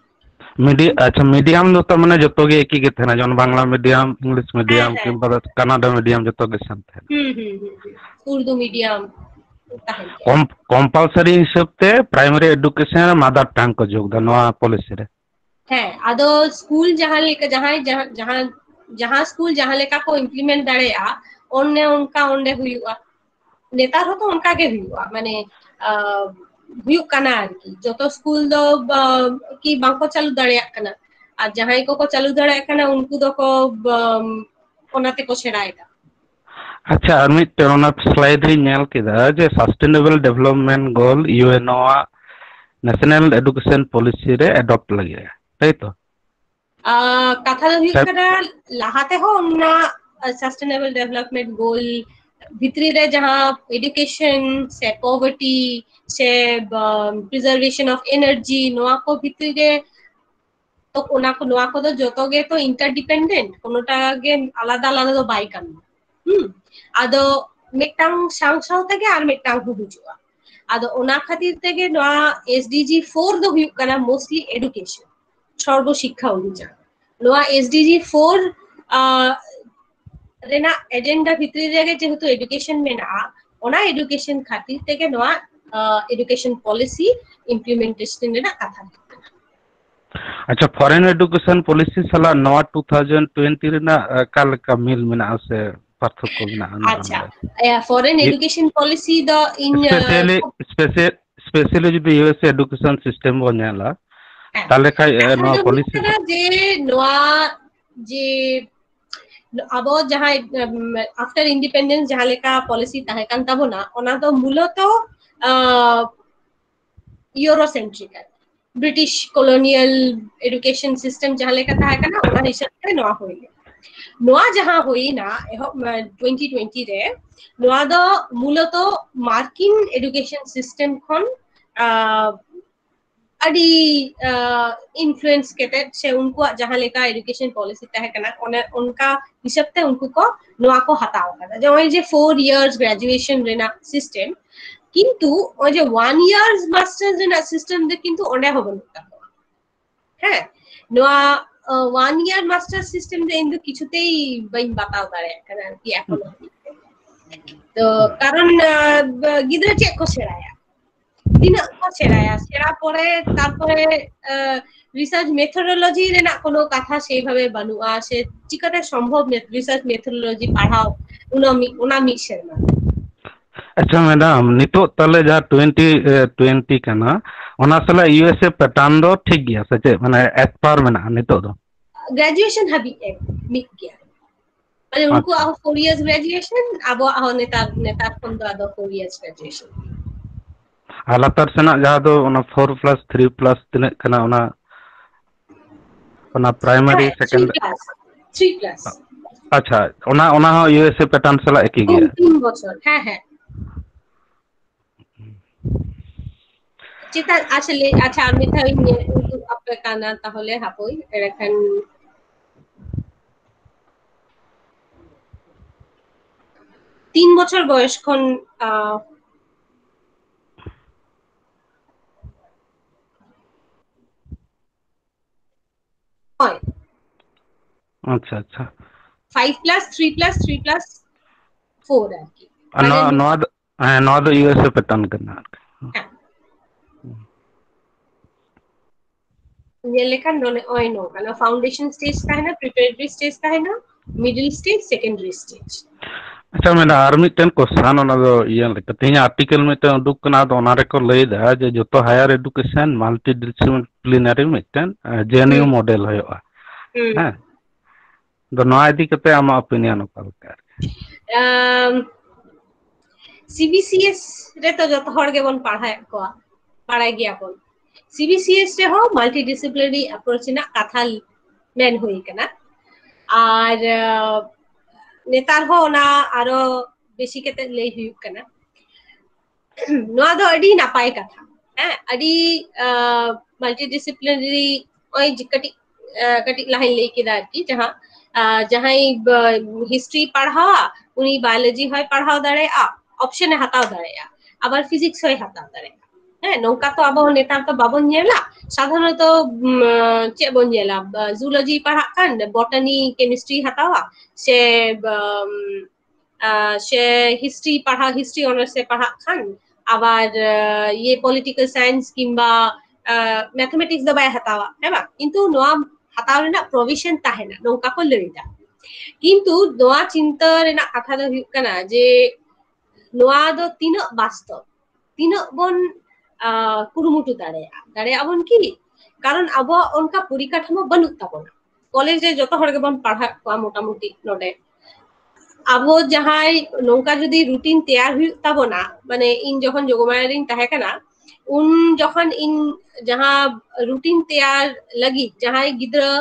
ᱢᱤᱰᱤ-, ᱟᱪᱪᱷᱟ, ᱢᱤᱰᱤᱭᱟᱢ ᱫᱚ ᱛᱟᱨ ᱢᱟᱱᱮ ᱡᱚᱛᱚ ᱜᱮ ᱮᱠᱤ ᱜᱮ ᱛᱟᱦᱮᱱᱟ, ᱡᱮᱢᱚᱱ ᱵᱟᱝᱞᱟ ᱢᱤᱰᱤᱭᱟᱢ, ᱤᱝᱞᱤᱥ ᱢᱤᱰᱤᱭᱟᱢ, ᱦᱮᱸ, ᱦᱮᱸ᱾ ᱠᱤᱝᱵᱟ ᱠᱟᱱᱟᱰᱟ ᱢᱤᱰᱤᱭᱟᱢ, ᱡᱚᱛᱚ ᱜᱮ ᱥᱮᱢ ᱛᱟᱦᱮᱱᱟ᱾ ᱦᱩᱸ, ᱦᱩᱸ, ᱦᱩᱸ, ᱦᱩᱸ᱾ ᱩᱨᱫᱩ ᱢᱤᱰᱤᱭᱟᱢ ᱛᱟᱦᱮᱱ ᱜᱮᱭᱟ᱾ ᱠᱚᱢ-, ᱠᱚᱢᱯᱟᱞᱥᱟᱨᱤ ᱦᱤᱥᱟᱹᱵ ᱛᱮ ᱯᱨᱟᱭᱢᱟᱨᱤ ᱮᱰᱩᱠᱮᱥᱚᱱ ᱨᱮ ᱢᱟᱫᱟᱨ ᱴᱟᱝ ᱠᱚ ᱡᱳᱜᱽ ᱮᱫᱟ ᱱᱚᱣᱟ ᱯᱚᱞᱤᱥᱤ ᱨᱮ᱾ ᱦᱮᱸ, ᱟᱫᱚ ᱥᱠᱩᱞ ᱡᱟᱦᱟᱸ ᱞᱮᱠᱟ, ᱡᱟᱦᱟᱸᱭ, ᱡᱟᱦᱟᱸ, ᱡᱟᱦᱟᱸ, ᱡᱟᱦᱟᱸ ᱥᱠᱩᱞ ᱡᱟᱦᱟᱸ ᱞᱮᱠᱟ ᱠᱚ ᱤᱢᱯᱞᱤᱢᱮᱱᱴ ᱫᱟᱲᱮᱭᱟᱜᱼᱟ, ᱚᱱᱮ ᱚᱱᱠᱟ ᱚᱸᱰᱮ ᱦᱩᱭᱩᱜᱼᱟ᱾ ᱱᱮᱛᱟᱨ ᱦᱚᱸᱛᱚ ᱚᱱᱠᱟ ᱜᱮ ᱦᱩᱭᱩᱜᱼᱟ, ᱢᱟᱱᱮ, ᱟ, ᱦᱩᱭᱩᱜ ᱠᱟᱱᱟ ᱟᱨᱠᱤ᱾ ᱡᱚᱛᱚ ᱥᱠᱩᱞ ᱫᱚ, ᱵᱟ-, ᱠᱤ ᱵᱟᱝᱠᱚ ᱪᱟᱹᱞᱩ ᱫᱟᱲᱮᱭᱟᱜ ᱠᱟᱱᱟ, ᱟᱨ ᱡᱟᱦᱟᱸᱭ ᱠᱚᱠᱚ ᱪᱟᱹᱞᱩ ᱫᱟᱲᱮᱭᱟᱜ ᱠᱟᱱᱟ, ᱩᱱᱠᱩ ᱫᱚᱠᱚ, ᱵᱟ-, ᱚᱱᱟ ᱛᱮᱠᱚ ᱥᱮᱬᱟᱭᱮᱫᱟ᱾ ᱟᱪᱪᱷᱟ, ᱟᱨ ᱢᱤᱫᱴᱮᱱ ᱚᱱᱟ ᱥᱞᱟᱭᱤᱰ ᱨᱤᱧ ᱧᱮᱞ ᱠᱮᱫᱟ ᱡᱮ Sustainable Development Goal, U N ᱳ ᱟᱜ National Education Policy ᱨᱮ adopt ᱞᱟᱹᱜᱤᱫ, ᱛᱟᱭ ᱛᱚ? ᱟ, ᱠᱟᱛᱷᱟ ᱫᱚ ᱦᱩᱭᱩᱜ ᱥᱮ- ᱠᱟᱱᱟ, ᱞᱟᱦᱟ ᱛᱮᱦᱚᱸ ᱚᱱᱟ, ᱟ, Sustainable Development Goal ᱵᱷᱤᱛᱨᱤ ᱨᱮ ᱡᱟᱦᱟᱸ education ᱥᱮ poverty ᱥᱮ, ᱵᱟ, preservation of energy, ᱱᱚᱣᱟ ᱠᱚ ᱵᱷᱤᱛᱨᱤ ᱨᱮ ᱛᱚ ᱚᱱᱟ ᱠᱚ, ᱱᱚᱣᱟ ᱠᱚᱫᱚ ᱡᱚᱛᱚ ᱜᱮᱛᱚ interdependent, ᱠᱳᱱᱳᱴᱟ ᱜᱮ ᱟᱞᱟᱫᱟ ᱟᱞᱟᱫᱟ ᱫᱚ ᱵᱟᱭ ᱠᱟᱹᱢᱤᱭᱟ᱾ ᱦᱩᱸ, ᱟᱫᱚ ᱢᱤᱫᱴᱟᱝ ᱥᱟᱶ ᱥᱟᱶ ᱛᱮᱜᱮ ᱟᱨ ᱢᱤᱫᱴᱟᱝ ᱦᱚᱸ ᱦᱤᱡᱩᱜᱼᱟ᱾ ᱟᱫᱚ ᱚᱱᱟ ᱠᱷᱟᱹᱛᱤᱨ ᱛᱮᱜᱮ ᱱᱚᱣᱟ S D G four ᱫᱚ ᱦᱩᱭᱩᱜ ᱠᱟᱱᱟ mostly education, ᱥᱚᱨᱵᱚ ᱥᱤᱠᱠᱷᱟ ᱚᱵᱷᱤᱡᱟᱱ᱾ ᱱᱚᱣᱟ S D G four ᱨᱮᱱᱟᱜ ᱮᱡᱮᱱᱰᱟ ᱵᱷᱤᱛᱨᱤ ᱨᱮᱜᱮ ᱡᱮᱦᱮᱛᱩ ᱮᱰᱩᱠᱮᱥᱚᱱ ᱢᱮᱱᱟᱜᱼᱟ, ᱚᱱᱟ ᱮᱰᱩᱠᱮᱥᱚᱱ ᱠᱷᱟᱹᱛᱤᱨ ᱛᱮᱜᱮ ᱱᱚᱣᱟ ᱮᱰᱩᱠᱮᱥᱚᱱ ᱯᱚᱞᱤᱥᱤ ᱤᱢᱯᱞᱤᱢᱮᱱᱴᱮᱥᱚᱱ ᱨᱮᱱᱟᱜ ᱠᱟᱛᱷᱟ ᱦᱩᱭᱩᱜ ᱠᱟᱱᱟ᱾ ᱟᱪᱪᱷᱟ, foreign education policy ᱥᱟᱞᱟᱜ ᱱᱚᱣᱟ two thousand twenty ᱨᱮᱱᱟᱜ ᱚᱠᱟ ᱞᱮᱠᱟ ᱢᱤᱞ ᱢᱮᱱᱟᱜᱼᱟ ᱥᱮ ᱯᱟᱨᱛᱷᱚᱠᱠᱚ ᱢᱮᱱᱟᱜᱼᱟ? ᱟᱪᱪᱷᱟ, foreign education policy ᱫᱚ ᱤᱧ specially specially ᱡᱩᱫᱤ U S A education system ᱵᱚᱱ ᱧᱮᱞᱟ, ᱛᱟᱦᱞᱮ ᱠᱷᱟᱱ ᱱᱚᱣᱟ ᱯᱚᱞᱤᱥᱤ ᱡᱮ ᱱᱚᱣᱟ ᱡᱮ ᱟᱵᱚ ᱡᱟᱦᱟᱸᱭ ᱟᱯᱷᱴᱟᱨ ᱤᱱᱰᱤᱯᱮᱱᱰᱮᱱᱥ ᱡᱟᱦᱟᱸ ᱞᱮᱠᱟ ᱯᱚᱞᱤᱥᱤ ᱛᱟᱦᱮᱸ ᱠᱟᱱ ᱛᱟᱵᱚᱱᱟ, ᱚᱱᱟ ᱫᱚ ᱢᱩᱞᱚᱛᱚ ᱤᱭᱩᱨᱳ ᱥᱮᱱᱴᱨᱤᱠ, ᱵᱨᱤᱴᱤᱥ ᱠᱚᱞᱳᱱᱤᱭᱟᱞ ᱮᱰᱩᱠᱮᱥᱚᱱ ᱥᱤᱥᱴᱮᱢ ᱡᱟᱦᱟᱸ ᱞᱮᱠᱟ ᱛᱟᱦᱮᱸ ᱠᱟᱱᱟ, ᱚᱱᱟ ᱦᱤᱥᱟᱹᱵ ᱛᱮ ᱱᱚᱣᱟ ᱦᱩᱭ ᱞᱮᱱᱟ᱾ ᱱᱚᱣᱟ ᱡᱟᱦᱟᱸ ᱦᱩᱭᱱᱟ ᱮᱦᱚᱵ ᱴᱩᱭᱮᱱᱴᱤ ᱴᱩᱭᱮᱱᱴᱤ ᱨᱮ, ᱱᱚᱣᱟ ᱫᱚ ᱢᱩᱞᱚᱛᱚ ᱢᱟᱨᱠᱤᱱ ᱮᱰᱩᱠᱮᱥᱚᱱ ᱥᱤᱥᱴᱮᱢ ᱠᱷᱚᱱ ᱟᱹᱰᱤ ᱤᱱᱯᱷᱞᱩᱭᱮᱱᱥ ᱠᱟᱛᱮ ᱥᱮ ᱩᱱᱠᱩᱣᱟᱜ ᱡᱟᱦᱟᱸ ᱞᱮᱠᱟ ᱮᱰᱩᱠᱮᱥᱚᱱ ᱯᱚᱞᱤᱥᱤ ᱛᱟᱦᱮᱸ ᱠᱟᱱᱟ, ᱚᱱᱮ ᱚᱱᱠᱟ ᱦᱤᱥᱟᱹᱵ ᱛᱮ ᱩᱱᱠᱩ ᱠᱚ ᱱᱚᱣᱟ ᱠᱚ ᱦᱟᱛᱟᱣ ᱟᱠᱟᱫᱟ᱾ ᱡᱮ ᱱᱚᱜᱼᱚᱭ ᱡᱮ four years graduation ᱨᱮᱱᱟᱜ ᱥᱤᱥᱴᱮᱢ, ᱠᱤᱱᱛᱩ ᱱᱚᱜᱼᱚᱭ ᱡᱮ one year masters ᱨᱮᱱᱟᱜ ᱥᱤᱥᱴᱮᱢ ᱫᱚ ᱠᱤᱱᱛᱩ ᱚᱸᱰᱮ ᱦᱚᱸ ᱵᱟᱹᱱᱩᱜ ᱛᱟᱠᱚᱣᱟ᱾ ᱦᱮᱸ, ᱱᱚᱣᱟ one year masters system ᱫᱚ ᱤᱧ ᱫᱚ ᱠᱤᱪᱷᱩᱛᱮᱭ ᱵᱟᱹᱧ ᱵᱟᱛᱟᱣ ᱫᱟᱲᱮᱭᱟᱜ ᱠᱟᱱᱟ ᱟᱨᱠᱤ ᱮᱠᱷᱚᱱ ᱦᱟᱹᱵᱤᱡ ᱛᱮ᱾ ᱛᱚ ᱠᱟᱨᱚᱱ ᱜᱤᱫᱽᱨᱟᱹ ᱪᱮᱫ ᱠᱚ ᱥᱮᱬᱟᱭᱟ, ᱛᱤᱱᱟᱹᱜ ᱠᱚ ᱥᱮᱬᱟᱭᱟ, ᱥᱮᱬᱟ ᱯᱚᱨᱮ ᱛᱟᱨᱯᱚᱨᱮ ᱨᱤᱥᱟᱨᱪ ᱢᱮᱛᱷᱳᱰᱳᱞᱚᱡᱤ ᱨᱮᱱᱟᱜ ᱠᱳᱱᱳ ᱠᱟᱛᱷᱟ ᱥᱮᱭᱵᱷᱟᱵᱮ ᱵᱟᱹᱱᱩᱜᱼᱟ, ᱥᱮ ᱪᱤᱠᱟᱹᱛᱮ ᱥᱚᱢᱵᱷᱚᱵ ᱨᱤᱥᱟᱨᱪ ᱢᱮᱛᱷᱳᱰᱳᱞᱚᱡᱤ ᱯᱟᱲᱦᱟᱣ ᱚᱱᱟ ᱢᱤᱫ ᱥᱮᱨᱢᱟ᱾ ᱟᱪᱪᱷᱟ ᱢᱮᱰᱟᱢ, ᱱᱤᱛᱚᱜ ᱛᱟᱦᱞᱮ ᱡᱟᱦᱟᱸ ᱴᱩᱭᱮᱱᱴᱤ ᱴᱩᱭᱮᱱᱴᱤ ᱠᱟᱱᱟ, ᱚᱱᱟ ᱥᱟᱞᱟᱜ U S A pattern ᱫᱚ ᱴᱷᱤᱠ ᱜᱮᱭᱟ ᱥᱮ ᱪᱮᱫ? ᱢᱟᱱᱮ as per ᱢᱮᱱᱟᱜᱼᱟ ᱱᱤᱛᱚᱜ ᱫᱚ? ᱜᱨᱮᱡᱩᱭᱮᱥᱚᱱ ᱦᱟᱹᱵᱤᱡ ᱢᱤᱫ ᱜᱮᱭᱟ᱾ ᱢᱟᱱᱮ ᱩᱱᱠᱩᱣᱟᱜ ᱦᱚᱸ four years graduation, ᱟᱵᱚᱣᱟᱜ ᱦᱚᱸ ᱱᱮᱛᱟᱨ ᱱᱮᱛᱟᱨ ᱠᱷᱚᱱ ᱫᱚ ᱟᱫᱚ four years graduation᱾ ᱟᱨ ᱞᱟᱛᱟᱨ ᱥᱮᱱᱟᱜ ᱡᱟᱦᱟᱸ ᱫᱚ ᱚᱱᱟ four plus three plus ᱛᱤᱱᱟᱹᱜ ᱠᱟᱱᱟ, ᱚᱱᱟ ᱚᱱᱟ ᱯᱨᱟᱭᱢᱟᱨᱤ ᱥᱮᱠᱮᱱᱰ ᱛᱷᱨᱤ ᱯᱞᱟᱥ᱾ ᱟᱪᱪᱷᱟ, ᱚᱱᱟ ᱚᱱᱟ ᱦᱚᱸ U S A pattern ᱥᱟᱞᱟᱜ ᱮᱠᱤ ᱜᱮᱭᱟ? ᱛᱤᱱ ᱵᱚᱪᱷᱚᱨ, ᱦᱮᱸ ᱦᱮᱸ᱾ ᱪᱮᱛᱟᱱ ᱟᱪᱪᱷᱟ ᱞᱟᱹᱭ ᱟᱪᱪᱷᱟ ᱟᱨ ᱢᱤᱫ ᱫᱷᱟᱣ ᱤᱧ ᱩᱫᱩᱜ ᱟᱯᱮ ᱠᱟᱱᱟ ᱛᱟᱦᱚᱞᱮ, ᱦᱟᱯᱳᱭ ᱮᱸᱰᱮᱠᱷᱟᱱ ᱛᱤᱱ ᱵᱚᱪᱷᱚᱨ ᱵᱚᱭᱚᱥ ᱠᱷᱚᱱ, ᱟᱸ, ᱦᱳᱭ᱾ ᱟᱪᱪᱷᱟ, ᱟᱪᱪᱷᱟ᱾ Five plus three plus three plus four ᱟᱨᱠᱤ᱾ ᱟᱨ ᱱᱚᱣᱟ, ᱢᱟᱱᱮ ᱱᱚᱣᱟ ᱫᱚ, ᱦᱮᱸ, ᱱᱚᱣᱟ ᱫᱚ USA pattern ᱠᱟᱱᱟ ᱟᱨᱠᱤ᱾ ᱦᱮᱸ᱾ ᱧᱮᱞ ᱞᱮᱠᱷᱟᱱ ᱱᱚᱜᱼᱚᱭ ᱱᱚᱝᱠᱟ, foundation stage ᱛᱟᱦᱮᱱᱟ, preparatory stage ᱛᱟᱦᱮᱱᱟ, middle stage, secondary stage᱾ ᱟᱪᱪᱷᱟ, ᱢᱮᱱᱟ ᱟᱨ ᱢᱤᱫᱴᱮᱱ question, ᱚᱱᱟ ᱫᱚ ᱤᱭᱟᱹ ᱞᱮᱠᱟ, ᱛᱮᱦᱮᱧ article ᱢᱤᱫᱴᱮᱱ ᱩᱰᱩᱠ ᱠᱟᱱᱟ, ᱟᱫᱚ ᱚᱱᱟ ᱨᱮᱠᱚ ᱞᱟᱹᱭ ᱮᱫᱟ ᱡᱮ ᱡᱚᱛᱚ higher education multidisciplinary ᱢᱤᱫᱴᱮᱱ, ᱟᱸ, JNU ᱦᱩᱸ᱾ model ᱦᱩᱭᱩᱜᱼᱟ᱾ ᱦᱩᱸ᱾ ᱦᱮᱸ? ᱟᱫᱚ ᱱᱚᱣᱟ ᱤᱫᱤ ᱠᱟᱛᱮ ᱟᱢᱟᱜ opinion ᱚᱠᱟ ᱞᱮᱠᱟ? ᱟᱢ, CBCS ᱨᱮᱛᱚ ᱡᱚᱛᱚ ᱦᱚᱲ ᱜᱮᱵᱚᱱ ᱯᱟᱲᱦᱟᱣᱮᱫ ᱠᱚᱣᱟ, ᱵᱟᱲᱟᱭ ᱜᱮᱭᱟ ᱵᱚᱱ᱾ CBCS ᱨᱮᱦᱚᱸ multidisciplinary approach ᱨᱮᱱᱟᱜ ᱠᱟᱛᱷᱟ ᱢᱮᱱ ᱦᱩᱭ ᱠᱟᱱᱟ᱾ ᱟᱨ, ᱟᱸ, ᱱᱮᱛᱟᱨ ᱦᱚᱸ ᱚᱱᱟ ᱟᱨᱚ ᱵᱮᱥᱤ ᱠᱟᱛᱮ ᱞᱟᱹᱭ ᱦᱩᱭᱩᱜ ᱠᱟᱱᱟ᱾ ᱱᱚᱣᱟ ᱫᱚ ᱟᱹᱰᱤ ᱱᱟᱯᱟᱭ ᱠᱟᱛᱷᱟ, ᱦᱮᱸ, ᱟᱹᱰᱤ, ᱟᱸ, multidisciplinary, ᱱᱚᱜᱼᱚᱭ ᱡᱮ ᱠᱟᱹᱴᱤᱡ, ᱟᱸ, ᱠᱟᱹᱴᱤᱡ ᱞᱟᱦᱟᱧ ᱞᱟᱹᱭ ᱠᱮᱫᱟ ᱟᱨᱠᱤ, ᱡᱟᱦᱟᱸ, ᱟᱸ, ᱡᱟᱦᱟᱸᱭ ᱵᱟ-, history ᱯᱟᱲᱦᱟᱣᱟ, ᱩᱱᱤ biology ᱦᱚᱸᱭ ᱯᱟᱲᱦᱟᱣ ᱫᱟᱲᱮᱭᱟᱜᱼᱟ, option ᱮ ᱦᱟᱛᱟᱣ ᱫᱟᱲᱮᱭᱟᱜᱼᱟ, ᱟᱵᱟᱨ physics ᱦᱚᱸᱭ ᱦᱟᱛᱟᱣ ᱫᱟᱲᱮᱭᱟᱜᱼᱟ᱾ ᱦᱮᱸ, ᱱᱚᱝᱠᱟ ᱛᱚ ᱟᱵᱚ ᱱᱮᱛᱟᱨ ᱫᱚ ᱵᱟᱵᱚᱱ ᱧᱮᱞᱟ᱾ ᱥᱟᱫᱷᱟᱨᱚᱱᱚᱛᱚ, ᱩᱢ, ᱪᱮᱫ ᱵᱚᱱ ᱧᱮᱞᱟ? ᱵᱟ-, zoology ᱯᱟᱲᱦᱟᱜ ᱠᱷᱟᱱ botany, chemistry ᱦᱟᱛᱟᱣᱟ, ᱥᱮ, ᱵᱟ-, ᱩᱢ, ᱟᱸ, ᱥᱮ history ᱯᱟᱲᱦᱟᱣ, history honours ᱮ ᱯᱟᱲᱦᱟᱜ ᱠᱷᱟᱱ, ᱟᱵᱟᱨ, ᱟᱸ, ᱤᱭᱟᱹ political science ᱠᱤᱝᱵᱟ, ᱟᱸ, mathematics ᱫᱚ ᱵᱟᱭ ᱦᱟᱛᱟᱣᱟ, ᱦᱮᱸ ᱵᱟᱝ? ᱠᱤᱱᱛᱩ ᱱᱚᱣᱟ ᱦᱟᱛᱟᱣ ᱨᱮᱱᱟᱜ provision ᱛᱟᱦᱮᱱᱟ, ᱱᱚᱝᱠᱟ ᱠᱚ ᱞᱟᱹᱭ ᱮᱫᱟ᱾ ᱠᱤᱱᱛᱩ ᱱᱚᱣᱟ ᱪᱤᱱᱛᱟᱹ ᱨᱮᱱᱟᱜ ᱠᱟᱛᱷᱟ ᱫᱚ ᱦᱩᱭᱩᱜ ᱠᱟᱱᱟ ᱡᱮ ᱱᱚᱣᱟ ᱫᱚ ᱛᱤᱱᱟᱹᱜ ᱵᱟᱥᱛᱚᱵ, ᱛᱤᱱᱟᱹᱜ ᱵᱚᱱ, ᱟᱸ, ᱠᱩᱨᱩᱢᱩᱴᱩ ᱫᱟᱲᱮᱭᱟᱜᱼᱟ, ᱫᱟᱲᱮᱭᱟᱜᱼᱟ ᱵᱚᱱ ᱠᱤ? ᱠᱟᱨᱚᱱ ᱟᱵᱚᱣᱟᱜ ᱚᱱᱠᱟ ᱯᱚᱨᱤᱠᱟᱴᱷᱟᱢᱳ ᱵᱟᱹᱱᱩᱜ ᱛᱟᱵᱚᱱᱟ᱾ ᱠᱚᱞᱮᱡᱽ ᱨᱮ ᱡᱚᱛᱚ ᱦᱚᱲ ᱜᱮᱵᱚᱱ ᱯᱟᱲᱦᱟᱜ ᱠᱚᱣᱟ ᱢᱚᱴᱟᱢᱩᱴᱤ ᱱᱚᱰᱮ᱾ ᱟᱵᱚ ᱡᱟᱦᱟᱸᱭ ᱱᱚᱝᱠᱟ ᱡᱩᱫᱤ routine ᱛᱮᱭᱟᱨ ᱦᱩᱭᱩᱜ ᱛᱟᱵᱚᱱᱟ, ᱢᱟᱱᱮ ᱤᱧ ᱡᱚᱠᱷᱚᱱ ᱡᱳᱜᱚᱢᱟᱭᱟ ᱨᱤᱧ ᱛᱟᱦᱮᱸ ᱠᱟᱱᱟ, ᱩᱱ ᱡᱚᱠᱷᱚᱱ ᱤᱧ ᱡᱟᱦᱟᱸ routine ᱛᱮᱭᱟᱨ ᱞᱟᱹᱜᱤᱫ ᱡᱟᱦᱟᱸᱭ ᱜᱤᱫᱽᱨᱟᱹ,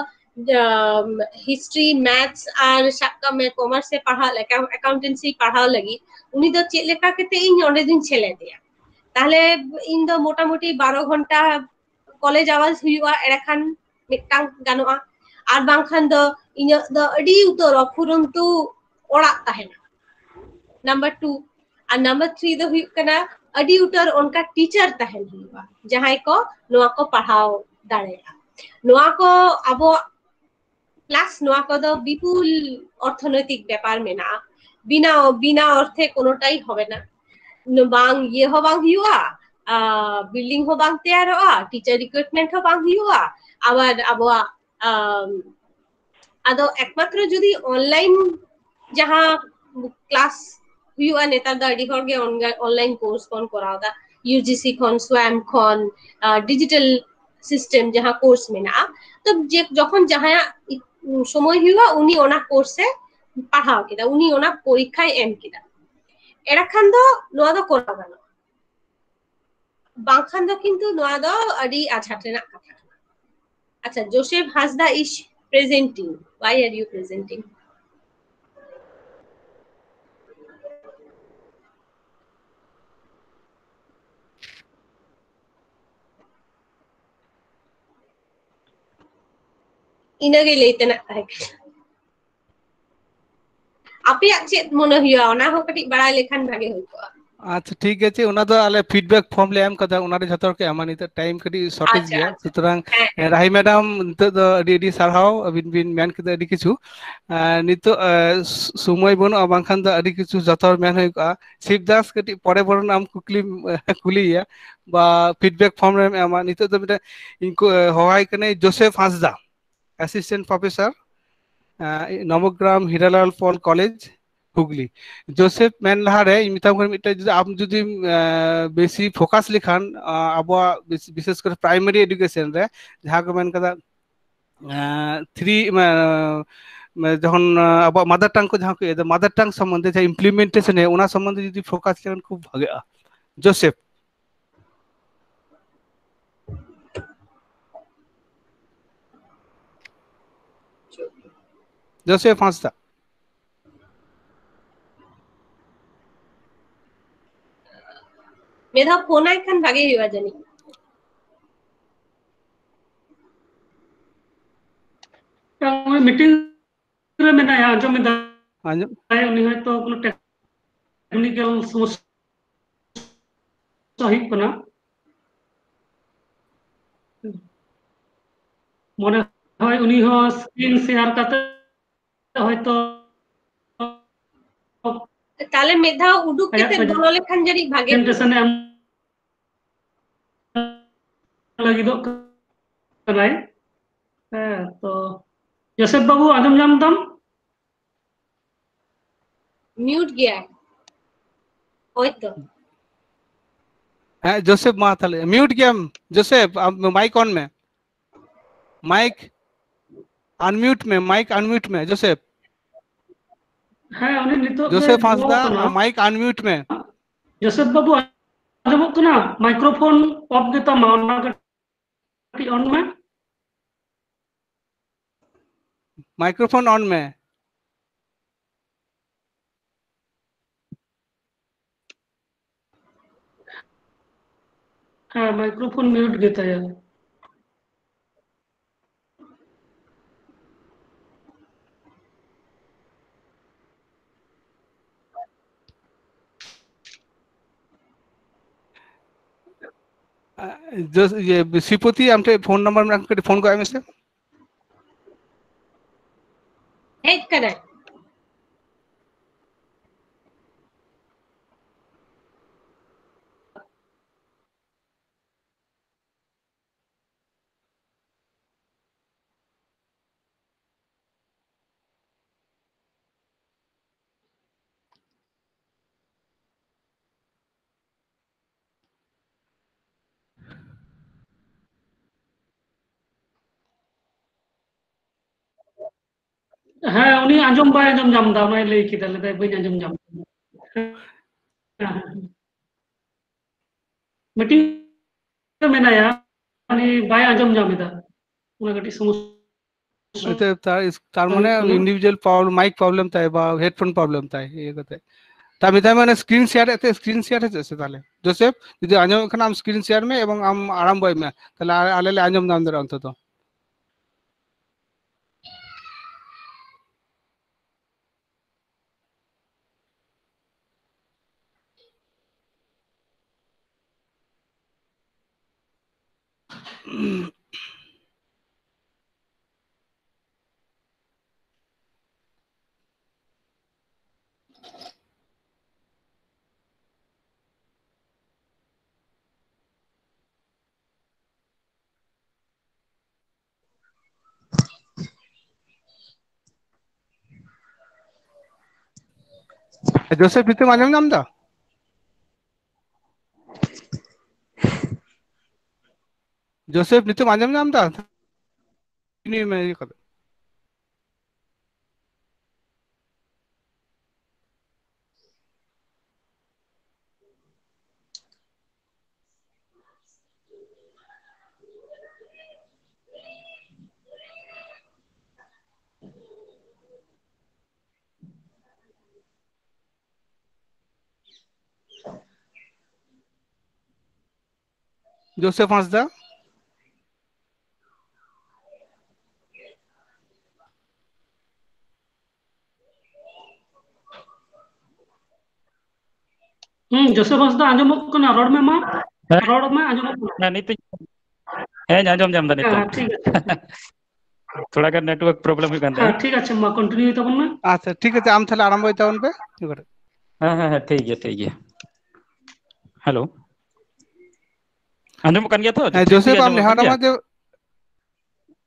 ᱟᱢ, history, maths ᱟᱨ ᱥᱟᱵ ᱠᱟᱜ ᱢᱮ commerce ᱮ ᱯᱟᱲᱦᱟᱜ ᱞᱮᱠᱟ, accountancy ᱯᱟᱲᱦᱟᱣ ᱞᱟᱹᱜᱤᱫ, ᱩᱱᱤ ᱫᱚ ᱪᱮᱫ ᱞᱮᱠᱟ ᱠᱟᱛᱮ ᱤᱧ ᱚᱸᱰᱮ ᱫᱩᱧ ᱥᱮᱞᱮᱫᱮᱭᱟ? ᱛᱟᱦᱞᱮ ᱤᱧ ᱫᱚ ᱢᱚᱴᱟᱢᱩᱴᱤ ᱵᱟᱨᱚ ᱜᱷᱚᱱᱴᱟ college hours ᱦᱩᱭᱩᱜᱼᱟ, ᱮᱸᱰᱮᱠᱷᱟᱱ ᱢᱤᱫᱴᱟᱝ ᱜᱟᱱᱚᱜᱼᱟ᱾ ᱟᱨ ᱵᱟᱝᱠᱷᱟᱱ ᱫᱚ ᱤᱧᱟᱹᱜ ᱫᱚ ᱟᱹᱰᱤ ᱩᱛᱟᱹᱨ ᱚᱯᱷᱩᱨᱚᱱᱛᱩ ᱚᱲᱟᱜ ᱛᱟᱦᱮᱱᱟ᱾ Number two. ᱟᱨ ᱱᱟᱢᱵᱟᱨ ᱛᱷᱨᱤ ᱫᱚ ᱦᱩᱭᱩᱜ ᱠᱟᱱᱟ, ᱟᱹᱰᱤ ᱩᱛᱟᱹᱨ ᱚᱱᱠᱟ ᱴᱤᱪᱟᱨ ᱛᱟᱦᱮᱱ ᱦᱩᱭᱩᱜᱼᱟ, ᱡᱟᱦᱟᱸᱭ ᱠᱚ ᱱᱚᱣᱟ ᱠᱚ ᱯᱟᱲᱦᱟᱣ ᱫᱟᱲᱮᱭᱟᱜᱼᱟ᱾ ᱱᱚᱣᱟ ᱠᱚ ᱟᱵᱚᱣᱟᱜ ᱯᱞᱟᱥ ᱱᱚᱣᱟ ᱠᱚᱫᱚ ᱵᱤᱯᱩᱞ ᱚᱨᱛᱷᱚᱱᱳᱭᱛᱤᱠ ᱵᱮᱯᱟᱨ ᱢᱮᱱᱟᱜᱼᱟ᱾ ᱵᱤᱱᱟ ᱵᱤᱱᱟ ᱚᱨᱛᱷᱮ ᱠᱳᱱᱳᱴᱟᱭ ᱦᱚᱵᱮ ᱱᱟ, ᱵᱟᱝ ᱤᱭᱟᱹ ᱦᱚᱸ ᱵᱟᱝ ᱦᱩᱭᱩᱜᱼᱟ, ᱵᱤᱞᱰᱤᱝ ᱦᱚᱸ ᱵᱟᱝ ᱛᱮᱭᱟᱨᱚᱜᱼᱟ, ᱴᱤᱪᱟᱨ ᱨᱤᱠᱨᱩᱴᱢᱮᱱᱴ ᱦᱚᱸ ᱵᱟᱝ ᱦᱩᱭᱩᱜᱼᱟ᱾ ᱟᱵᱟᱨ ᱟᱵᱚᱣᱟᱜ ᱟᱫᱚ ᱮᱠᱢᱟᱛᱨᱚ ᱡᱩᱫᱤ ᱚᱱᱞᱟᱭᱤᱱ ᱡᱟᱦᱟᱸ ᱠᱞᱟᱥ ᱦᱩᱭᱩᱜᱼᱟ, ᱱᱮᱛᱟᱨ ᱫᱚ ᱟᱹᱰᱤ ᱦᱚᱲ ᱜᱮ ᱚᱱᱞᱟᱭᱤᱱ ᱠᱳᱨᱥ ᱵᱚᱱ ᱠᱚᱨᱟᱣ ᱮᱫᱟ, ᱤᱭᱩᱡᱤᱥᱤ ᱠᱷᱚᱱ, ᱥᱣᱟᱢ ᱠᱷᱚᱱ, ᱰᱤᱡᱤᱴᱟᱞ ᱥᱤᱥᱴᱮᱢ ᱡᱟᱦᱟᱸ ᱠᱳᱨᱥ ᱢᱮᱱᱟᱜᱼᱟ᱾ ᱛᱚ ᱡᱮ ᱡᱚᱠᱷᱚᱱ ᱡᱟᱦᱟᱸᱭᱟᱜ ᱥᱚᱢᱚᱭ ᱦᱩᱭᱩᱜᱼᱟ, ᱩᱱᱤ ᱚᱱᱟ ᱠᱳᱨᱥ ᱮ ᱯᱟᱲᱦᱟᱣ ᱠᱮᱫᱟ, ᱩᱱᱤ ᱚᱱᱟ ᱯᱚᱨᱤᱠᱠᱷᱟᱭ ᱮᱢ ᱠᱮᱫᱟ, ᱮᱸᱰᱮᱠᱷᱟᱱ ᱫᱚ ᱱᱚᱣᱟ ᱫᱚ ᱠᱚᱨᱟᱣ ᱜᱟᱱᱚᱜᱼᱟ᱾ ᱵᱟᱝᱠᱷᱟᱱ ᱫᱚ ᱠᱤᱱᱛᱩ ᱱᱚᱣᱟ ᱫᱚ ᱟᱹᱰᱤ ᱟᱡᱷᱟᱴ ᱨᱮᱱᱟᱜ ᱠᱟᱛᱷᱟ ᱠᱟᱱᱟ᱾ ᱟᱪᱪᱷᱟ, Joseph Hasda is presenting. Why are you presenting? ᱤᱱᱟᱹᱜᱮ ᱞᱟᱹᱭ ᱛᱮᱱᱟᱜ ᱛᱟᱦᱮᱸ ᱠᱟᱱᱟ᱾ ᱟᱯᱮᱭᱟᱜ ᱪᱮᱫ ᱢᱚᱱᱮ ᱦᱩᱭᱩᱜᱼᱟ, ᱚᱱᱟ ᱦᱚᱸ ᱠᱟᱹᱴᱤᱡ ᱵᱟᱲᱟᱭ ᱞᱮᱠᱷᱟᱱ ᱵᱷᱟᱜᱮ ᱦᱩᱭ ᱠᱚᱜᱼᱟ᱾ ᱟᱪᱪᱷᱟ, ᱴᱷᱤᱠ ᱟᱪᱷᱮ, ᱚᱱᱟ ᱫᱚ ᱟᱞᱮ ᱯᱷᱤᱰᱵᱮᱠ ᱯᱷᱚᱨᱢ ᱞᱮ ᱮᱢ ᱠᱟᱫᱟ, ᱚᱱᱟᱨᱮ ᱡᱷᱚᱛᱚ ᱦᱚᱲ ᱠᱚ ᱮᱢᱟ᱾ ᱱᱤᱛᱚᱜ ᱴᱟᱭᱤᱢ ᱠᱟᱹᱴᱤᱡ ᱥᱚᱨᱴᱮᱡᱽ ᱟᱪᱪᱷᱟ, ᱜᱮᱭᱟ, ᱟᱪᱪᱷᱟ᱾ ᱥᱩᱛᱚᱨᱟᱝ ᱦᱮᱸ, ᱦᱮᱸ᱾ ᱨᱟᱦᱤ ᱢᱮᱰᱟᱢ, ᱱᱤᱛᱚᱜ ᱫᱚ ᱟᱹᱰᱤ ᱟᱹᱰᱤ ᱥᱟᱨᱦᱟᱣ, ᱟᱹᱵᱤᱱ ᱵᱤᱱ ᱢᱮᱱ ᱠᱮᱫᱟ ᱟᱹᱰᱤ ᱠᱤᱪᱷᱩ᱾ ᱟᱨ ᱱᱤᱛᱚᱜ, ᱟᱨ, ᱥ-, ᱥᱚᱢᱚᱭ ᱵᱟᱹᱱᱩᱜᱼᱟ, ᱵᱟᱝᱠᱷᱟᱱ ᱫᱚ ᱟᱹᱰᱤ ᱠᱤᱪᱷᱩ ᱡᱷᱚᱛᱚ ᱦᱚᱲ ᱢᱮᱱ ᱦᱩᱭ ᱠᱚᱜᱼᱟ᱾ ᱥᱤᱵᱫᱟᱥ, ᱠᱟᱹᱴᱤᱡ ᱯᱚᱨᱮ ᱵᱚᱨᱚᱱ ᱟᱢ ᱠᱩᱠᱞᱤᱢ ᱠᱩᱞᱤᱭᱮᱭᱟ ᱵᱟ ᱯᱷᱤᱰᱵᱮᱠ ᱯᱷᱚᱨᱢ ᱨᱮᱢ ᱮᱢᱟ᱾ ᱱᱤᱛᱚᱜ ᱫᱚ ᱢᱤᱫᱴᱮᱱ ᱤᱧ ᱠᱚ ᱦᱚᱦᱚᱣᱟᱭ ᱠᱟᱹᱱᱟᱹᱧ, Joseph Hansda, assistant professor, Nabagram Hiralal Pal college, Hooghly. Joseph, ᱢᱮᱱ ᱞᱟᱦᱟᱨᱮ ᱤᱧ ᱢᱮᱛᱟᱢ ᱠᱟᱱᱟ, ᱢᱤᱫᱴᱮᱱ ᱡᱩᱫᱤ ᱟᱢ ᱡᱩᱫᱤᱢ, ᱮ, ᱵᱮᱥᱤ ᱯᱷᱳᱠᱟᱥ ᱞᱮᱠᱷᱟᱱ, ᱟ, ᱟᱵᱚᱣᱟᱜ ᱵᱤᱥ-, ᱵᱤᱥᱮᱥ ᱠᱚᱨᱮ ᱯᱨᱟᱭᱢᱟᱨᱤ ᱮᱰᱩᱠᱮᱥᱚᱱ ᱨᱮ ᱡᱟᱦᱟᱸ ᱠᱚ ᱢᱮᱱ ᱠᱟᱫᱟ, ᱮ, ᱛᱷᱨᱤ, ᱢᱟ-, ᱢᱟ-, ᱡᱚᱠᱷᱚᱱ, ᱟ, ᱟᱵᱚᱣᱟᱜ ᱢᱟᱫᱟᱨ ᱴᱟᱝ ᱠᱚ ᱡᱟᱦᱟᱸ ᱠᱚ ᱤᱭᱟᱹᱭ ᱫᱟ, ᱢᱟᱫᱟᱨ ᱴᱟᱝ ᱥᱚᱢᱵᱚᱱᱫᱷᱮ ᱡᱟᱦᱟᱸ ᱤᱢᱯᱞᱤᱢᱮᱱᱴᱮᱥᱚᱱ ᱦᱩᱭᱩᱜᱼᱟ, ᱚᱱᱟ ᱥᱚᱢᱵᱚᱱᱫᱷᱮ ᱡᱩᱫᱤ ᱯᱷᱳᱠᱟᱥ ᱞᱮᱠᱷᱟᱱ ᱠᱷᱩᱵ ᱵᱷᱟᱜᱮᱜᱼᱟ᱾ ᱡᱳᱥᱮᱯᱷ᱾ ᱡᱳᱥᱮᱯᱷ ᱦᱟᱸᱥᱫᱟ᱾ ᱢᱤᱫ ᱫᱷᱟᱣ ᱯᱷᱳᱱ ᱟᱭ ᱠᱷᱟᱱ ᱵᱷᱟᱜᱮ ᱦᱩᱭᱩᱜᱼᱟ ᱡᱟᱹᱱᱤᱡ᱾ ᱢᱤᱴᱤᱝ ᱨᱮ ᱢᱮᱱᱟᱭᱟ, ᱟᱸᱡᱚᱢ ᱮᱫᱟ᱾ ᱟᱸᱡᱚᱢ᱾ ᱩᱱᱤ ᱦᱚᱭᱛᱳ ᱠᱳᱱᱳ ᱴᱮᱠ- ᱴᱮᱠᱱᱤᱠᱮᱞ ᱥᱚᱢᱚᱥᱥᱟ ᱦᱩᱭᱩᱜ ᱠᱟᱱᱟ᱾ ᱢᱚᱱᱮ ᱦᱚᱭ ᱩᱱᱤ ᱦᱚᱸ ᱥᱠᱨᱤᱱ ᱥᱮᱭᱟᱨ ᱠᱟᱛᱮ ᱦᱚᱭᱛᱚ ᱛᱟᱦᱞᱮ ᱢᱤᱫ ᱫᱷᱟᱣ ᱩᱰᱩᱠ ᱟᱭᱟᱜ ᱠᱟᱛᱮ ᱵᱚᱞᱚ ᱞᱮᱠᱷᱟᱱ ᱡᱟᱹᱱᱤᱡ ᱵᱷᱟᱜᱮ ᱠᱚᱜᱼᱟ᱾ ᱯᱨᱮᱡᱮᱱᱴᱮᱥᱚᱱ ᱮ ᱮᱢ ᱞᱟᱹᱜᱤᱫᱚᱜ ᱠᱟᱱᱟᱭ᱾ ᱦᱮᱸ, ᱛᱚ ᱡᱳᱥᱮᱯ ᱵᱟᱹᱵᱩ, ᱟᱸᱡᱚᱢ ᱧᱟᱢ ᱫᱟᱢ? ᱢᱤᱭᱩᱴ ᱜᱮᱭᱟ᱾ ᱦᱳᱭ ᱛᱚ᱾ ᱦᱮᱸ ᱡᱳᱥᱮᱯ, ᱢᱟ ᱛᱟᱦᱞᱮ ᱢᱤᱭᱩᱴ ᱜᱮᱭᱟᱢ ᱡᱳᱥᱮᱯ, ᱟᱢ ᱢᱟᱭᱤᱠ ᱚᱱ ᱢᱮ, ᱢᱟᱭᱤᱠ ᱟᱱᱢᱤᱭᱩᱴ ᱢᱮ, ᱢᱟᱭᱤᱠ ᱟᱱᱢᱤᱭᱩᱴ ᱢᱮ ᱡᱳᱥᱮᱯ᱾ ᱦᱮᱸ, ᱩᱱᱤ ᱱᱤᱛᱚᱜ ᱜᱮ ᱡᱳᱥᱮᱯ ᱵᱚᱞᱚ ᱦᱟᱸᱥᱫᱟ, ᱠᱟᱱᱟ᱾ ᱢᱟᱭᱤᱠ ᱟᱱᱢᱤᱭᱩᱴ ᱢᱮ᱾ ᱡᱳᱥᱮᱯ ᱵᱟᱹᱵᱩ, ᱟᱸᱡᱚᱢᱚᱜ ᱠᱟᱱᱟ? ᱢᱟᱭᱠᱨᱳᱯᱷᱳᱱ ᱚᱯᱷ ᱜᱮᱛᱟᱢᱟ, ᱚᱱᱟ ᱠᱟᱹᱴᱤᱡ ᱚᱱ ᱢᱮ᱾ ᱢᱟᱭᱠᱨᱳᱯᱷᱳᱱ ᱚᱱ ᱢᱮ᱾ ᱦᱮᱸ, ᱢᱟᱭᱠᱨᱳᱯᱷᱳᱱ ᱢᱤᱭᱩᱴ ᱜᱮᱛᱟᱭᱟ᱾ ᱡᱚᱥ-, ᱤᱭᱟᱹ, ᱥᱨᱤᱯᱚᱛᱤ, ᱟᱢ ᱴᱷᱮᱱ ᱯᱷᱳᱱ ᱱᱟᱢᱵᱟᱨ ᱢᱮᱱᱟᱜ ᱠᱷᱟᱱ ᱠᱟᱹᱴᱤᱡ ᱯᱷᱳᱱ ᱜᱚᱫ ᱟᱭ ᱢᱮᱥᱮ᱾ ᱦᱮᱡ ᱠᱟᱱᱟᱭ᱾ ᱦᱮᱸ, ᱩᱱᱤ ᱟᱸᱡᱚᱢ ᱵᱟᱭ ᱟᱸᱡᱚᱢ ᱧᱟᱢ ᱮᱫᱟ, ᱚᱱᱟᱭ ᱞᱟᱹᱭ ᱠᱮᱫᱟ, ᱞᱟᱹᱭᱫᱟᱭ ᱵᱟᱹᱧ ᱟᱸᱡᱚᱢ ᱧᱟᱢ ᱮᱫᱟ᱾ ᱦᱮᱸ, ᱦᱮᱸ, ᱦᱮᱸ᱾ ᱢᱤᱫᱴᱤᱡ ᱢᱮᱱᱟᱭᱟ, ᱩᱱᱤ ᱵᱟᱭ ᱟᱸᱡᱚᱢ ᱧᱟᱢ ᱮᱫᱟ, ᱚᱱᱟ ᱠᱟᱹᱴᱤᱡ ᱥᱚᱢᱚᱥᱥᱟ᱾ ᱮᱛᱮ ᱛᱟᱨ, ᱛᱟᱨ ᱢᱟᱱᱮ ᱦᱩᱭᱩᱜ ᱠᱟᱱᱟ᱾ Individual problem, mic problem ᱛᱟᱭ ᱵᱟ headphone problem ᱛᱟᱭ, ᱤᱭᱟᱹ ᱠᱟᱛᱮ᱾ ᱛᱟ ᱢᱮᱛᱟᱭ ᱢᱮ ᱚᱱᱟ screen share ᱮ ᱛᱮ, screen share ᱦᱚᱪᱚ ᱥᱮ ᱛᱟᱦᱞᱮ᱾ ᱡᱳᱥᱮᱯ, ᱡᱩᱫᱤ ᱟᱸᱡᱚᱢᱚᱜ ᱠᱷᱟᱱ ᱟᱢ screen share ᱢᱮ ᱮᱵᱚᱝ ᱟᱢ ᱟᱨᱟᱢᱵᱚᱭ ᱢᱮ, ᱛᱟᱦᱞᱮ ᱟᱞᱮ, ᱟᱞᱮ ᱞᱮ ᱟᱸᱡᱚᱢ ᱧᱟᱢ ᱫᱟᱲᱮᱭᱟᱜᱼᱟ ᱚᱱᱛᱚᱛᱚ᱾ ᱡᱳᱥᱮᱯ, ᱱᱤᱛᱚᱜ ᱟᱸᱡᱚᱢ ᱧᱟᱢ ᱮᱫᱟ? ᱡᱳᱥᱮᱯ, ᱱᱤᱛᱚᱜ ᱟᱸᱡᱚᱢ ᱧᱟᱢ ᱮᱫᱟ? ᱤᱱᱟᱹ ᱢᱮ ᱤᱭᱟᱹ ᱠᱟᱛᱮ᱾ ᱡᱳᱥᱮᱯ ᱦᱟᱸᱥᱫᱟ᱾ ᱦᱩᱸ, ᱡᱳᱥᱮᱯ ᱦᱟᱸᱥᱫᱟ ᱟᱸᱡᱚᱢᱚᱜ ᱠᱟᱱᱟ, ᱨᱚᱲ ᱢᱮ ᱢᱟ᱾ ᱦᱮᱸ᱾ ᱨᱚᱲ ᱢᱮ, ᱟᱸᱡᱚᱢᱚᱜ ᱠᱟᱱᱟ᱾ ᱦᱮᱸ, ᱱᱤᱛᱚᱜ, ᱦᱮᱸ, ᱟᱸᱡᱚᱢ ᱧᱟᱢ ᱫᱟ ᱦᱮᱸ, ᱱᱤᱛᱚᱜ᱾ ᱦᱮᱸ, ᱴᱷᱤᱠ ᱟᱪᱷᱮ᱾ ᱛᱷᱚᱲᱟ ᱜᱟᱱ network problem ᱦᱩᱭᱩᱜ ᱠᱟᱱ ᱦᱮᱸ, ᱛᱟᱦᱮᱸᱫ᱾ ᱴᱷᱤᱠ ᱟᱪᱷᱮ, ᱢᱟ continue ᱛᱟᱵᱚᱱ ᱢᱮ᱾ ᱟᱪᱪᱷᱟ, ᱴᱷᱤᱠ ᱟᱪᱷᱮ, ᱟᱢ ᱛᱟᱦᱞᱮ ᱟᱨᱟᱢᱵᱚᱭ ᱛᱟᱵᱚᱱ ᱯᱮ᱾ ᱦᱮᱸ, ᱦᱮᱸ, ᱦᱮᱸ, ᱴᱷᱤᱠ ᱜᱮᱭᱟ, ᱴᱷᱤᱠ ᱜᱮᱭᱟ᱾ Hello, ᱟᱸᱡᱚᱢᱚᱜ ᱠᱟᱱ ᱜᱮᱭᱟ ᱛᱚ? ᱦᱮᱸ, ᱴᱷᱤᱠ, ᱴᱷᱤᱠ ᱡᱳᱥᱮᱯ, ᱟᱢ ᱟᱸᱡᱚᱢᱚᱜ ᱱᱮᱦᱚᱨ ᱠᱟᱱ ᱟᱢᱟᱜ ᱜᱮᱭᱟ? ᱡᱮ,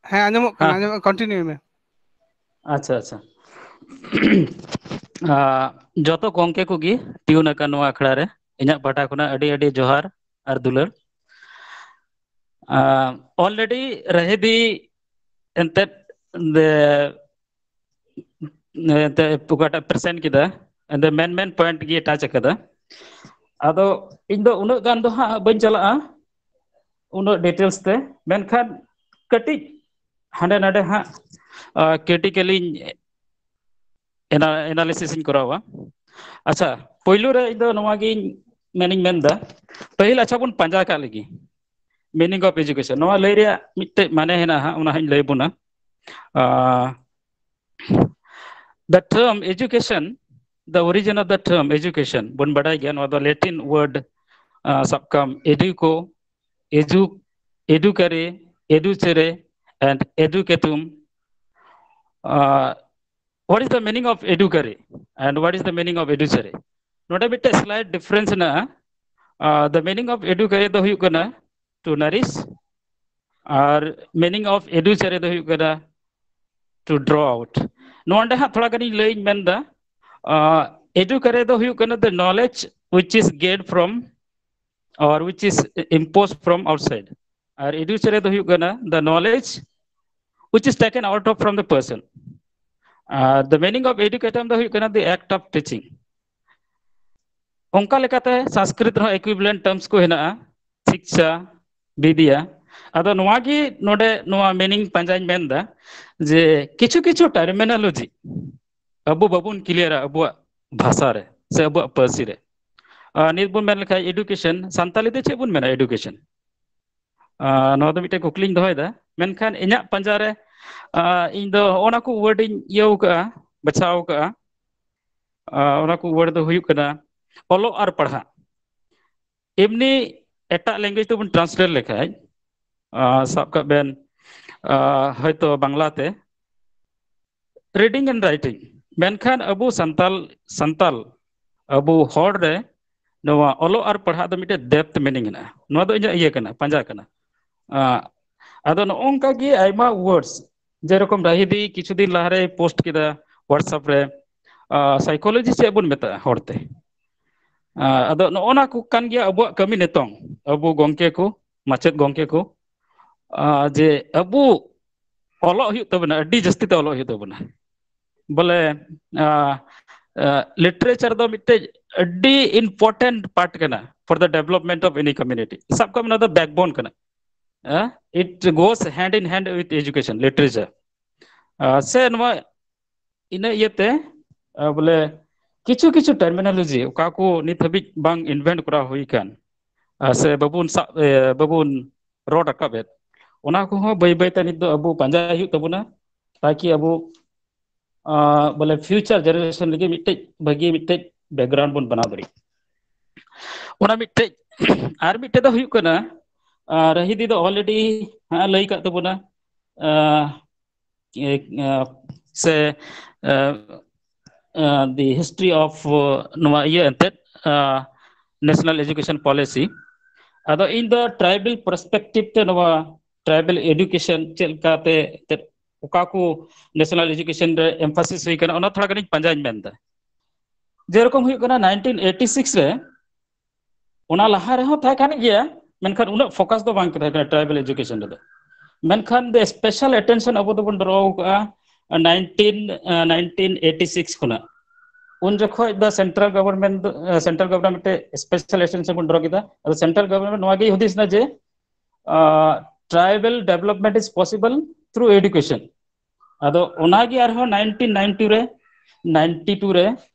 ᱦᱮᱸ, ᱟᱸᱡᱚᱢᱚᱜ ᱠᱟᱱᱟ, ᱦᱮᱸ᱾ ᱟᱸᱡᱚᱢᱚᱜ, continue ᱢᱮ᱾ ᱟᱪᱪᱷᱟ, ᱟᱪᱪᱷᱟ᱾ ᱟᱸ, ᱡᱚᱛᱚ ᱜᱚᱝᱠᱮ ᱠᱚᱜᱮ ᱛᱤᱸᱜᱩᱱ ᱟᱠᱟᱱ ᱱᱚᱣᱟ ᱟᱠᱷᱲᱟ ᱨᱮ ᱤᱧᱟᱹᱜ ᱯᱟᱦᱴᱟ ᱠᱷᱚᱱᱟᱜ ᱟᱹᱰᱤ ᱟᱹᱰᱤ ᱡᱚᱦᱟᱨ ᱟᱨ ᱫᱩᱞᱟᱹᱲ᱾ ᱟᱸ, already ᱨᱟᱦᱤᱫᱤ ᱮᱱᱛᱮᱫ, ᱫᱮ-, ᱮᱱᱛᱮᱫ ᱚᱠᱟᱴᱟᱜ present ᱠᱮᱫᱟ, ᱮᱱᱛᱮ main main point ᱜᱮ touch ᱟᱠᱟᱫᱟ᱾ ᱟᱫᱚ ᱤᱧ ᱫᱚ ᱩᱱᱟᱹᱜ ᱜᱟᱱ ᱫᱚ ᱦᱟᱸᱜ ᱵᱟᱹᱧ ᱪᱟᱞᱟᱜᱼᱟ, ᱩᱱᱟᱹᱜ details ᱛᱮ, ᱢᱮᱱᱠᱷᱟᱱ ᱠᱟᱹᱴᱤᱡ ᱦᱟᱸᱰᱮ ᱱᱟᱰᱮ ᱦᱟᱸᱜ, ᱟ, critically ᱤᱧ ᱮᱱᱟ-, analysis ᱤᱧ ᱠᱚᱨᱟᱣᱟ᱾ ᱟᱪᱪᱷᱟ, ᱯᱳᱭᱞᱳ ᱨᱮ ᱤᱧ ᱫᱚ ᱱᱚᱣᱟ ᱜᱤᱧ ᱢᱮᱱᱤᱧ ᱢᱮᱱᱫᱟ, ᱯᱟᱹᱦᱤᱞ ᱟᱪᱪᱷᱟ ᱵᱚᱱ ᱯᱟᱸᱡᱟ ᱠᱟᱜ ᱞᱮᱜᱮ, meaning of education᱾ ᱱᱚᱣᱟ ᱞᱟᱹᱭ ᱨᱮᱭᱟᱜ ᱢᱤᱫᱴᱮᱡ ᱢᱟᱱᱮ ᱦᱮᱱᱟᱜᱼᱟ, ᱚᱱᱟ ᱦᱚᱸᱧ ᱞᱟᱹᱭ ᱵᱚᱱᱟ᱾ ᱟ, the term education, the origin of the term education ᱵᱚᱱ ᱵᱟᱰᱟᱭ ᱜᱮᱭᱟ, ᱱᱚᱣᱟ ᱫᱚ Latin word, ᱟ, ᱥᱟᱵ ᱠᱟᱜ ᱢᱮ educo, edu, educare, educere, and educatum. Uh, what is the meaning of educare and what is the meaning of educere? ᱱᱚᱰᱮ ᱢᱤᱫᱴᱮᱡ slight difference ᱦᱮᱱᱟᱜᱼᱟ. Uh, the meaning of educare ᱫᱚ ᱦᱩᱭᱩᱜ ᱠᱟᱱᱟ to nourish, R meaning of educere ᱫᱚ ᱦᱩᱭᱩᱜ ᱠᱟᱱᱟ to draw out. ᱱᱚᱰᱮ ᱦᱟᱸᱜ ᱛᱷᱚᱲᱟ ᱜᱟᱱᱤᱧ ᱞᱟᱹᱭᱤᱧ ᱢᱮᱱᱫᱟ. Uh, educare ᱫᱚ ᱦᱩᱭᱩᱜ ᱠᱟᱱᱟ the knowledge which is gained from or which is imposed from outside. R educere ᱫᱚ ᱦᱩᱭᱩᱜ ᱠᱟᱱᱟ the knowledge which is taken out of from the person. R the meaning of educatum ᱫᱚ ᱦᱩᱭᱩᱜ ᱠᱟᱱᱟ the act of teaching. ᱚᱱᱠᱟ ᱞᱮᱠᱟᱛᱮ ᱥᱟᱱᱥᱠᱨᱤᱛ ᱨᱮᱦᱚᱸ equivalent terms ᱠᱚ ᱦᱮᱱᱟᱜᱼᱟ, ᱥᱤᱠᱪᱷᱟ, ᱵᱤᱫᱽᱭᱟ. ᱟᱫᱚ ᱱᱚᱣᱟ ᱜᱮ ᱱᱚᱰᱮ ᱱᱚᱣᱟ meaning ᱯᱟᱸᱡᱟᱧ ᱢᱮᱱᱫᱟ ᱡᱮ ᱠᱤᱪᱷᱩ ᱠᱤᱪᱷᱩ terminology ᱟᱵᱚ ᱵᱟᱵᱚᱱ clearᱟ ᱟᱵᱚᱣᱟᱜ ᱵᱷᱟᱥᱟ ᱨᱮ ᱥᱮ ᱟᱵᱚᱣᱟᱜ ᱯᱟᱹᱨᱥᱤ ᱨᱮ. ᱟᱨ ᱱᱤᱛ ᱵᱚᱱ ᱢᱮᱱ ᱞᱮᱠᱷᱟᱱ education, ᱥᱟᱱᱛᱟᱞᱤ ᱛᱮ ᱪᱮᱫ ᱵᱚᱱ ᱢᱮᱱᱟ education? ᱟᱨ ᱱᱚᱣᱟ ᱫᱚ ᱢᱤᱫᱴᱮᱱ ᱠᱩᱠᱞᱤᱧ ᱫᱚᱦᱚᱭᱮᱫᱟ, ᱢᱮᱱᱠᱷᱟᱱ ᱤᱧᱟᱹᱜ ᱯᱟᱸᱡᱟ ᱨᱮ, ᱟᱨ ᱤᱧ ᱫᱚ ᱦᱚᱸᱜᱼᱚ ᱱᱟ ᱠᱚ word ᱤᱧ ᱤᱭᱟᱹᱣ ᱠᱟᱜᱼᱟ, ᱵᱟᱪᱷᱟᱣ ᱠᱟᱜᱼᱟ. ᱟᱨ ᱚᱱᱟ ᱠᱚ word ᱫᱚ ᱦᱩᱭᱩᱜ ᱠᱟᱱᱟ ᱚᱞᱚᱜ ᱟᱨ ᱯᱟᱲᱦᱟᱜ. ᱮᱢᱱᱤ ᱮᱴᱟᱜ language ᱛᱮᱵᱚᱱ translate ᱞᱮᱠᱷᱟᱡ, ᱟᱨ ᱥᱟᱵ ᱠᱟᱜ ᱵᱮᱱ, ᱟᱨ ᱦᱚᱭᱛᱳ ᱵᱟᱝᱞᱟ ᱛᱮ reading and writing, ᱢᱮᱱᱠᱷᱟᱱ ᱟᱵᱚ ᱥᱟᱱᱛᱟᱞ ᱥᱟᱱᱛᱟᱞ ᱟᱵᱚ ᱦᱚᱲ ᱨᱮ ᱱᱚᱣᱟ ᱚᱞᱚᱜ ᱟᱨ ᱯᱟᱲᱦᱟᱜ ᱫᱚ ᱢᱤᱫᱴᱮᱡ depth meaning ᱦᱮᱱᱟᱜᱼᱟ. ᱱᱚᱣᱟ ᱫᱚ ᱤᱧᱟᱹᱜ ᱤᱭᱟᱹ ᱠᱟᱱᱟ, ᱯᱟᱸᱡᱟ ᱠᱟᱱᱟ. ᱟᱸ, ᱟᱫᱚ ᱱᱚᱜᱼᱚ ᱱᱚᱝᱠᱟ ᱜᱮ ᱟᱭᱢᱟ words, ᱡᱮᱨᱚᱠᱚᱢ ᱨᱟᱦᱤᱫᱤ ᱠᱤᱪᱷᱩ ᱫᱤᱱ ᱞᱟᱦᱟᱨᱮᱭ post ᱠᱮᱫᱟ WhatsApp ᱨᱮ, psychology ᱪᱮᱫ ᱵᱚᱱ ᱢᱮᱛᱟᱜᱼᱟ ᱦᱚᱲᱛᱮ? ᱟᱸ, ᱟᱫᱚ ᱱᱚᱜᱼᱚ ᱱᱟ ᱠᱚ ᱠᱟᱱ ᱜᱮᱭᱟ ᱟᱵᱚᱣᱟᱜ ᱠᱟᱹᱢᱤ ᱱᱤᱛᱚᱝ, ᱟᱵᱚ ᱜᱚᱢᱠᱮ ᱠᱚ, ᱢᱟᱪᱮᱫ ᱜᱚᱢᱠᱮ ᱠᱚ, ᱟᱸ, ᱡᱮ ᱟᱵᱚ ᱚᱞᱚᱜ ᱦᱩᱭᱩᱜ ᱛᱟᱵᱚᱱᱟ, ᱟᱹᱰᱤ ᱡᱟᱹᱥᱛᱤ ᱛᱮ ᱚᱞᱚᱜ ᱦᱩᱭᱩᱜ ᱛᱟᱵᱚᱱᱟ. ᱵᱚᱞᱮ, ᱟᱸ, ᱟᱸ, literature ᱫᱚ ᱢᱤᱫᱴᱮᱡ ᱟᱹᱰᱤ important part ᱠᱟᱱᱟ for the development of any community. ᱥᱟᱵ ᱠᱟᱜ ᱢᱮ, ᱱᱚᱣᱟ ᱫᱚ backbone ᱠᱟᱱᱟ. ᱟᱸ, it goes hand in hand with education, literature. ᱟᱸ, ᱥᱮ ᱱᱚᱣᱟ ᱤᱱᱟᱹ ᱤᱭᱟᱹᱛᱮ, ᱟᱸ, ᱵᱚᱞᱮ ᱠᱤᱪᱷᱩ ᱠᱤᱪᱷᱩ terminology ᱚᱠᱟ ᱠᱚ ᱱᱤᱛ ᱦᱟᱹᱵᱤᱡ ᱵᱟᱝ invent ᱠᱚᱨᱟᱣ ᱦᱩᱭ ᱟᱠᱟᱱ, ᱟᱸ, ᱥᱮ ᱵᱟᱵᱚᱱ ᱥᱟᱵ, ᱮ, ᱵᱟᱵᱚᱱ ᱨᱚᱲ ᱨᱟᱠᱟᱵ ᱮᱫ, ᱚᱱᱟ ᱠᱚᱦᱚᱸ ᱵᱟᱹᱭ ᱵᱟᱹᱭ ᱛᱮ ᱱᱤᱛ ᱫᱚ ᱟᱵᱚ ᱯᱟᱸᱡᱟᱭ ᱦᱩᱭᱩᱜ ᱛᱟᱵᱚᱱᱟ, ᱛᱟᱠᱤ ᱟᱵᱚ, ᱟᱸ, ᱵᱚᱞᱮ future generation ᱞᱟᱹᱜᱤᱫ ᱢᱤᱫᱴᱮᱡ ᱵᱷᱟᱹᱜᱤ ᱢᱤᱫᱴᱮᱡ background ᱵᱚᱱ ᱵᱮᱱᱟᱣ ᱫᱟᱲᱮᱭᱟᱜ. ᱚᱱᱟ ᱢᱤᱫᱴᱮᱡ, ᱟᱨ ᱢᱤᱫᱴᱮᱡ ᱫᱚ ᱦᱩᱭᱩᱜ ᱠᱟᱱᱟ, ᱨᱟᱹᱦᱤ ᱫᱤ ᱫᱚ already ᱦᱟᱸᱜ ᱞᱟᱹᱭ ᱠᱟᱜ ᱛᱟᱵᱚᱱᱟ, ᱟᱸ, ᱮ, ᱟᱸ, ᱥᱮ ᱟᱸ, ᱟᱸ, the history of, ᱟᱸ, ᱱᱚᱣᱟ ᱤᱭᱟᱹ ᱮᱱᱛᱮᱫ, ᱟᱸ, National Education Policy᱾ ᱟᱫᱚ ᱤᱧ ᱫᱚ tribal perspective ᱛᱮ ᱱᱚᱣᱟ tribal education ᱪᱮᱫ ᱞᱮᱠᱟᱛᱮ ᱮᱱᱛᱮᱫ ᱚᱠᱟ ᱠᱚ National Education ᱨᱮ emphasis ᱦᱩᱭ ᱠᱟᱱᱟ, ᱚᱱᱟ ᱛᱷᱚᱲᱟ ᱜᱟᱱᱤᱧ ᱯᱟᱸᱡᱟᱧ ᱢᱮᱱᱫᱟ᱾ ᱡᱮᱨᱚᱠᱚᱢ ᱦᱩᱭᱩᱜ ᱠᱟᱱᱟ, nineteen eighty six ᱨᱮ, ᱚᱱᱟ ᱞᱟᱦᱟ ᱨᱮᱦᱚᱸ ᱛᱟᱦᱮᱸ ᱠᱟᱱ ᱜᱮᱭᱟ, ᱢᱮᱱᱠᱷᱟᱱ ᱩᱱᱟᱹᱜ focus ᱫᱚ ᱵᱟᱝ ᱛᱟᱦᱮᱸ ᱠᱟᱱᱟ tribal education ᱨᱮᱫᱚ᱾ ᱢᱮᱱᱠᱷᱟᱱ the special attention ᱟᱵᱚ ᱫᱚᱵᱚᱱ draw ᱠᱟᱜᱼᱟ nineteen, ᱟᱸ, nineteen eighty six ᱠᱷᱚᱱᱟᱜ᱾ ᱩᱱ ᱡᱚᱠᱷᱚᱡ ᱫᱚ central government ᱫᱚ, ᱟᱸ, central government ᱢᱤᱫᱴᱮᱡ special attention ᱵᱚᱱ draw ᱠᱮᱫᱟ᱾ ᱟᱫᱚ central government ᱱᱚᱣᱟ ᱜᱮᱭ ᱦᱩᱫᱤᱥ ᱮᱱᱟ ᱡᱮ, ᱟᱸ, tribal development is possible through education᱾ ᱟᱫᱚ ᱚᱱᱟᱜᱮ ᱟᱨᱦᱚᱸ nineteen ninety ᱨᱮ, ninety two ᱨᱮ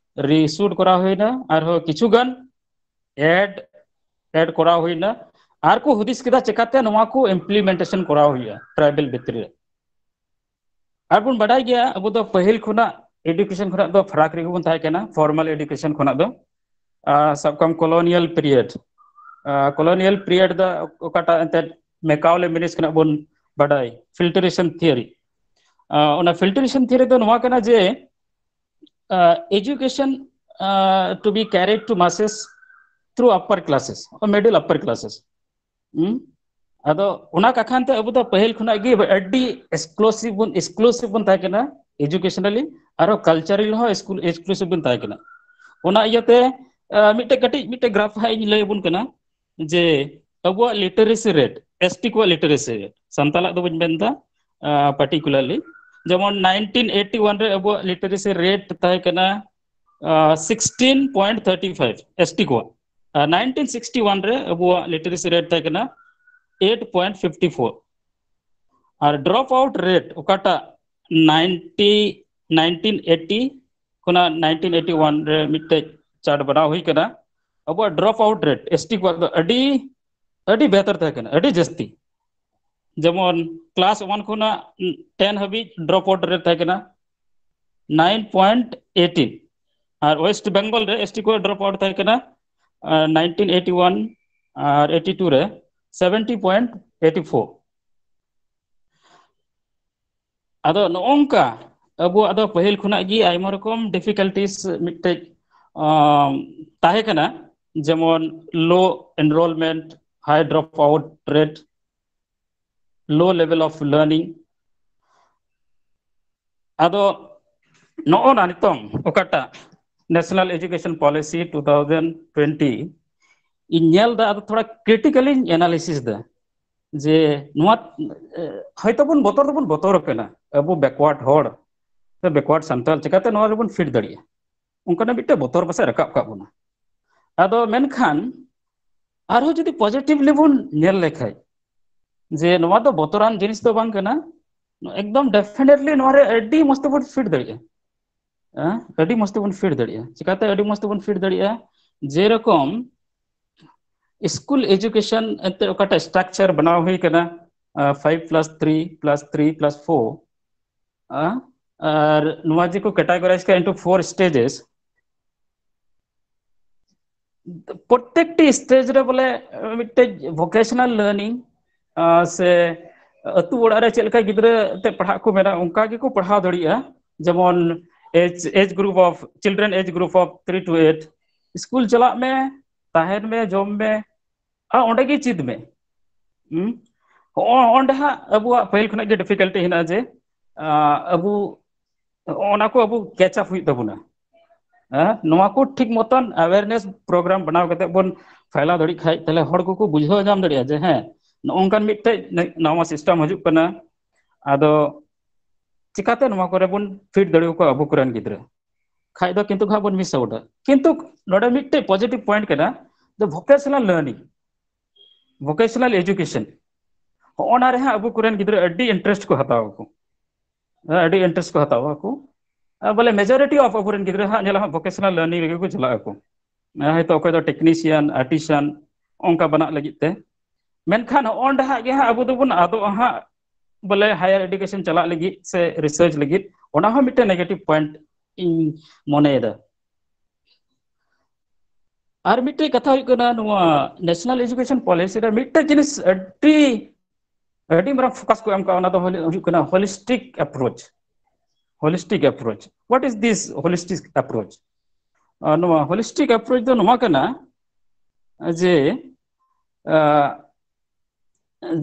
reshoot ᱠᱚᱨᱟᱣ ᱦᱩᱭᱱᱟ, ᱟᱨᱦᱚᱸ ᱠᱤᱪᱷᱩ ᱜᱟᱱ add, add ᱠᱚᱨᱟᱣ ᱦᱩᱭᱱᱟ᱾ ᱟᱨ ᱠᱚ ᱦᱩᱫᱤᱥ ᱠᱮᱫᱟ ᱪᱮᱠᱟᱛᱮ ᱱᱚᱣᱟ ᱠᱚ implementation ᱠᱚᱨᱟᱣ ᱦᱩᱭᱩᱜᱼᱟ tribal ᱵᱷᱤᱛᱨᱤ ᱨᱮ᱾ ᱟᱨ ᱵᱚᱱ ᱵᱟᱰᱟᱭ ᱜᱮᱭᱟ, ᱟᱵᱚ ᱫᱚ ᱯᱟᱹᱦᱤᱞ ᱠᱷᱚᱱᱟᱜ education ᱠᱷᱚᱱᱟᱜ ᱫᱚ ᱯᱷᱟᱨᱟᱠ ᱨᱮᱜᱮ ᱵᱚᱱ ᱛᱟᱦᱮᱸ ᱠᱟᱱᱟ, formal education ᱠᱷᱚᱱᱟᱜ ᱫᱚ᱾ ᱟᱨ ᱥᱟᱵ ᱠᱟᱜ ᱢᱮ colonial period, ᱟᱨ colonial period ᱫᱚ ᱚᱠᱟᱴᱟᱜ ᱮᱱᱛᱮᱫ ᱢᱮᱠᱟᱣᱞᱮ ᱢᱤᱱᱤᱥ ᱠᱷᱚᱱᱟᱜ ᱵᱚᱱ ᱵᱟᱰᱟᱭ, filtration theory᱾ ᱟᱨ ᱚᱱᱟ filtration theory ᱫᱚ ᱱᱚᱣᱟ ᱠᱟᱱᱟ ᱡᱮ, uh, education, uh, to be carried to masses through upper classes or middle upper classes. ᱦᱩᱸ? ᱟᱫᱚ ᱚᱱᱟ ᱠᱟᱠᱷᱟᱱ ᱛᱮ ᱟᱵᱚ ᱫᱚ ᱯᱟᱹᱦᱤᱞ ᱠᱷᱚᱱᱟᱜ ᱜᱮ ᱟᱹᱰᱤ exclusive ᱵᱚᱱ, exclusive ᱵᱚᱱ ᱛᱟᱦᱮᱸ ᱠᱟᱱᱟ, educationally ᱟᱨᱦᱚᱸ culturally ᱦᱚᱸ school exclusive ᱵᱚᱱ ᱛᱟᱦᱮᱸ ᱠᱟᱱᱟ᱾ ᱚᱱᱟ ᱤᱭᱟᱹᱛᱮ, ᱟᱸ, ᱢᱤᱫᱴᱮᱡ ᱠᱟᱹᱴᱤᱡ ᱢᱤᱫᱴᱮᱡ graph ᱦᱟᱸᱜ ᱤᱧ ᱞᱟᱹᱭ ᱟᱵᱚᱱ ᱠᱟᱱᱟ ᱡᱮ ᱟᱵᱚᱣᱟᱜ literacy rate, S T ᱠᱚᱣᱟᱜ literacy rate, ᱥᱟᱱᱛᱟᱲᱟᱜ ᱫᱚ ᱵᱟᱹᱧ ᱢᱮᱱᱫᱟ, ᱟᱸ, particularly, ᱡᱮᱢᱚᱱ nineteen eighty one ᱨᱮ ᱟᱵᱚᱣᱟᱜ literacy rate ᱛᱟᱦᱮᱸ ᱠᱟᱱᱟ, ᱟᱸ, sixteen point thirty five S T ᱠᱚᱣᱟᱜ᱾ ᱟᱨ nineteen sixty one ᱨᱮ ᱟᱵᱚᱣᱟᱜ literacy rate ᱛᱟᱦᱮᱸ ᱠᱟᱱᱟ eight point fifty four᱾ ᱟᱨ drop out rate ᱚᱠᱟᱴᱟᱜ ninety, nineteen eighty ᱠᱷᱚᱱᱟᱜ nineteen eighty one ᱨᱮ ᱢᱤᱫᱴᱮᱡ chart ᱵᱮᱱᱟᱣ ᱦᱩᱭ ᱠᱟᱱᱟ, ᱟᱵᱚᱣᱟᱜ drop out rate S T ᱠᱚᱣᱟᱜ ᱫᱚ ᱟᱹᱰᱤ, ᱟᱹᱰᱤ ᱵᱮᱦᱛᱟᱨ ᱛᱟᱦᱮᱸ ᱠᱟᱱᱟ, ᱟᱹᱰᱤ ᱡᱟᱹᱥᱛᱤ᱾ ᱡᱮᱢᱚᱱ class one ᱠᱷᱚᱱᱟᱜ ten ᱦᱟᱹᱵᱤᱡ drop out rate ᱛᱟᱦᱮᱸ ᱠᱟᱱᱟ nine point eighteen᱾ ᱟᱨ West Bengal ᱨᱮ S T ᱠᱚᱣᱟᱜ drop out ᱛᱟᱦᱮᱸ ᱠᱟᱱᱟ, ᱟᱨ nineteen eighty one ᱟᱨ eighty two ᱨᱮ seventy point eighty four. ᱟᱫᱚ ᱱᱚᱜᱼᱚᱝᱠᱟ ᱟᱵᱚᱣᱟᱜ ᱫᱚ ᱯᱟᱹᱦᱤᱞ ᱠᱷᱚᱱᱟᱜ ᱜᱮ ᱟᱭᱢᱟ ᱨᱚᱠᱚᱢ difficulties ᱢᱤᱫᱴᱮᱡ ᱛᱟᱦᱮᱸ ᱠᱟᱱᱟ, ᱡᱮᱢᱚᱱ low enrollment, high dropout rate, low level of learning. ᱟᱫᱚ ᱱᱚᱜᱼᱚ ᱱᱟ ᱱᱤᱛᱚᱝ ᱚᱠᱟᱴᱟᱜ National Education Policy two thousand twenty ᱤᱧ ᱧᱮᱞ ᱮᱫᱟ, ᱟᱫᱚ ᱛᱷᱚᱲᱟ critically ᱤᱧ analysis ᱮᱫᱟ ᱡᱮ ᱱᱚᱣᱟ ᱦᱚᱭᱛᱳ ᱵᱚᱱ ᱵᱚᱛᱚᱨ ᱫᱚᱵᱚᱱ ᱵᱚᱛᱚᱨ ᱟᱠᱟᱱᱟ ᱟᱵᱚ backward ᱦᱚᱲ ᱥᱮ backward ᱥᱟᱱᱛᱟᱲ, ᱪᱤᱠᱟᱛᱮ ᱱᱚᱣᱟ ᱨᱮᱵᱚᱱ fit ᱫᱟᱲᱮᱭᱟᱜᱼᱟ? ᱚᱱᱠᱟᱱᱟᱜ ᱢᱤᱫᱴᱮᱱ ᱵᱚᱛᱚᱨ ᱯᱟᱥᱮ ᱨᱟᱠᱟᱵ ᱠᱟᱜ ᱵᱚᱱᱟ᱾ ᱟᱫᱚ ᱢᱮᱱᱠᱷᱟᱱ ᱟᱨᱦᱚᱸ ᱡᱩᱫᱤ positively ᱵᱚᱱ ᱧᱮᱞ ᱞᱮᱠᱷᱟᱡ ᱡᱮ ᱱᱚᱣᱟ ᱫᱚ ᱵᱚᱛᱚᱨᱟᱱ ᱡᱤᱱᱤᱥ ᱫᱚ ᱵᱟᱝ ᱠᱟᱱᱟ, ᱮᱠᱫᱚᱢ definitely ᱱᱚᱣᱟ ᱨᱮ ᱟᱹᱰᱤ ᱢᱚᱡᱽ ᱛᱮᱵᱚᱱ fit ᱫᱟᱲᱮᱭᱟᱜᱼᱟ᱾ ᱦᱮᱸ, ᱟᱹᱰᱤ ᱢᱚᱡᱽ ᱛᱮᱵᱚᱱ fit ᱫᱟᱲᱮᱭᱟᱜᱼᱟ᱾ ᱪᱤᱠᱟᱛᱮ ᱟᱹᱰᱤ ᱢᱚᱡᱽ ᱛᱮᱵᱚᱱ fit ᱫᱟᱲᱮᱭᱟᱜᱼᱟ? ᱡᱮᱨᱚᱠᱚᱢ school education ᱮᱱᱛᱮ ᱚᱠᱟᱴᱟᱜ structure ᱵᱮᱱᱟᱣ ᱦᱩᱭ ᱠᱟᱱᱟ, five plus three plus three plus four, ᱟᱨ ᱱᱚᱣᱟ ᱡᱮᱠᱚ categorize ᱠᱟᱜᱼᱟ into four stages, ᱯᱨᱚᱛᱮᱠᱴᱤ stage ᱨᱮ ᱵᱚᱞᱮ ᱢᱤᱫᱴᱮᱡ vocational learning ᱥᱮ ᱟᱹᱛᱩ ᱚᱲᱟᱜ ᱨᱮ ᱪᱮᱫ ᱞᱮᱠᱟ ᱜᱤᱫᱽᱨᱟᱹ ᱛᱮ ᱯᱟᱲᱦᱟᱜ ᱠᱚ ᱢᱮᱱᱟ, ᱚᱱᱠᱟ ᱜᱮᱠᱚ ᱯᱟᱲᱦᱟᱣ ᱫᱟᱲᱮᱭᱟᱜᱼᱟ᱾ ᱡᱮᱢᱚᱱ age, age group of children, age group of three to eight, school ᱪᱟᱞᱟᱜ ᱢᱮ, ᱛᱟᱦᱮᱱ ᱢᱮ, ᱡᱚᱢ ᱢᱮ, ᱟᱨ ᱚᱸᱰᱮ ᱜᱮ ᱪᱮᱫ ᱢᱮ᱾ ᱦᱩᱸ? ᱦᱚᱸᱜᱼᱚ ᱚᱸᱰᱮ ᱦᱟᱸᱜ ᱟᱵᱚᱣᱟᱜ ᱯᱟᱹᱦᱤᱞ ᱠᱷᱚᱱᱟᱜ ᱜᱮ difficulty ᱦᱮᱱᱟᱜᱼᱟ ᱡᱮ, ᱟᱸ, ᱟᱵᱚ ᱚᱱᱟ ᱠᱚ ᱟᱵᱚ catch up ᱦᱩᱭᱩᱜ ᱛᱟᱵᱚᱱᱟ᱾ ᱦᱮᱸ, ᱱᱚᱣᱟ ᱠᱚ ᱴᱷᱤᱠ ᱢᱚᱛᱚᱱ awareness program ᱵᱮᱱᱟᱣ ᱠᱟᱛᱮ ᱵᱚᱱ ᱯᱷᱟᱭᱞᱟᱣ ᱫᱟᱲᱮᱭᱟᱜ ᱠᱷᱟᱡ, ᱛᱟᱦᱞᱮ ᱦᱚᱲ ᱠᱚᱠᱚ ᱵᱩᱡᱷᱟᱹᱣ ᱧᱟᱢ ᱫᱟᱲᱮᱭᱟᱜᱼᱟ ᱡᱮ ᱦᱮᱸ, ᱱᱚᱜᱼᱚ ᱱᱚᱝᱠᱟᱱ ᱢᱤᱫᱴᱮᱡ ᱱᱟᱣᱟ system ᱦᱤᱡᱩᱜ ᱠᱟᱱᱟ᱾ ᱟᱫᱚ ᱪᱤᱠᱟᱛᱮ ᱱᱚᱣᱟ ᱠᱚᱨᱮ ᱵᱚᱱ fit ᱫᱟᱲᱮ ᱟᱠᱚᱣᱟ ᱟᱵᱚ ᱠᱚᱨᱮᱱ ᱜᱤᱫᱽᱨᱟᱹ? ᱠᱷᱟᱡ ᱫᱚ ᱠᱤᱱᱛᱩ ᱦᱟᱸᱜ ᱵᱚᱱ miss out ᱟ᱾ ᱠᱤᱱᱛᱩ ᱱᱚᱰᱮ ᱢᱤᱫᱴᱮᱡ positive point ᱠᱟᱱᱟ, the vocational learning, vocational education, ᱦᱚᱸᱜᱼᱚ ᱱᱟ ᱨᱮ ᱦᱟᱸᱜ ᱟᱵᱚ ᱠᱚᱨᱮᱱ ᱜᱤᱫᱽᱨᱟᱹ ᱟᱹᱰᱤ interest ᱠᱚ ᱦᱟᱛᱟᱣ ᱟᱠᱚ, ᱟᱹᱰᱤ interest ᱠᱚ ᱦᱟᱛᱟᱣ ᱟᱠᱚ᱾ ᱟᱨ ᱵᱚᱞᱮ majority of ᱟᱵᱚᱨᱮᱱ ᱜᱤᱫᱽᱨᱟᱹ ᱦᱟᱸᱜ ᱧᱮᱞᱟ ᱦᱟᱸᱜ vocational learning ᱨᱮᱜᱮ ᱠᱚ ᱪᱟᱞᱟᱜ ᱟᱠᱚ᱾ ᱦᱚᱭᱛᱳ ᱚᱠᱚᱭ ᱫᱚ technician, artisan, ᱚᱱᱠᱟ ᱵᱮᱱᱟᱜ ᱞᱟᱹᱜᱤᱫ ᱛᱮ᱾ ᱢᱮᱱᱠᱷᱟᱱ ᱦᱚᱸᱜᱼᱚ ᱱᱚᱰᱮ ᱦᱟᱸᱜ ᱜᱮ ᱦᱟᱸᱜ ᱟᱵᱚ ᱫᱚᱵᱚᱱ ᱟᱫᱚᱜᱼᱟ ᱦᱟᱸᱜ, ᱵᱚᱞᱮ higher education ᱪᱟᱞᱟᱜ ᱞᱟᱹᱜᱤᱫ ᱥᱮ research ᱞᱟᱹᱜᱤᱫ, ᱚᱱᱟ ᱦᱚᱸ ᱢᱤᱫᱴᱮᱱ negative point ᱤᱧ ᱢᱚᱱᱮᱭᱮᱫᱟ᱾ ᱟᱨ ᱢᱤᱫᱴᱮᱡ ᱠᱟᱛᱷᱟ ᱦᱩᱭᱩᱜ ᱠᱟᱱᱟ, ᱱᱚᱣᱟ ᱱᱮᱥᱱᱟᱞ ᱮᱡᱩᱠᱮᱥᱚᱱ ᱯᱚᱞᱤᱥᱤ ᱨᱮ ᱢᱤᱫᱴᱮᱡ ᱡᱤᱱᱤᱥ ᱟᱹᱰᱤ ᱟᱹᱰᱤ ᱢᱟᱨᱟᱝ ᱯᱷᱳᱠᱟᱥ ᱠᱚ ᱮᱢ ᱠᱟᱜᱼᱟ, ᱚᱱᱟ ᱫᱚ ᱦᱩᱭᱩᱜ ᱠᱟᱱᱟ ᱦᱳᱞᱤᱥᱴᱤᱠ ᱮᱯᱨᱳᱪ᱾ Holistic approach, what is this holistic approach? ᱱᱚᱣᱟ ᱦᱳᱞᱤᱥᱴᱤᱠ ᱮᱯᱨᱳᱪ ᱫᱚ ᱱᱚᱣᱟ ᱠᱟᱱᱟ ᱡᱮ,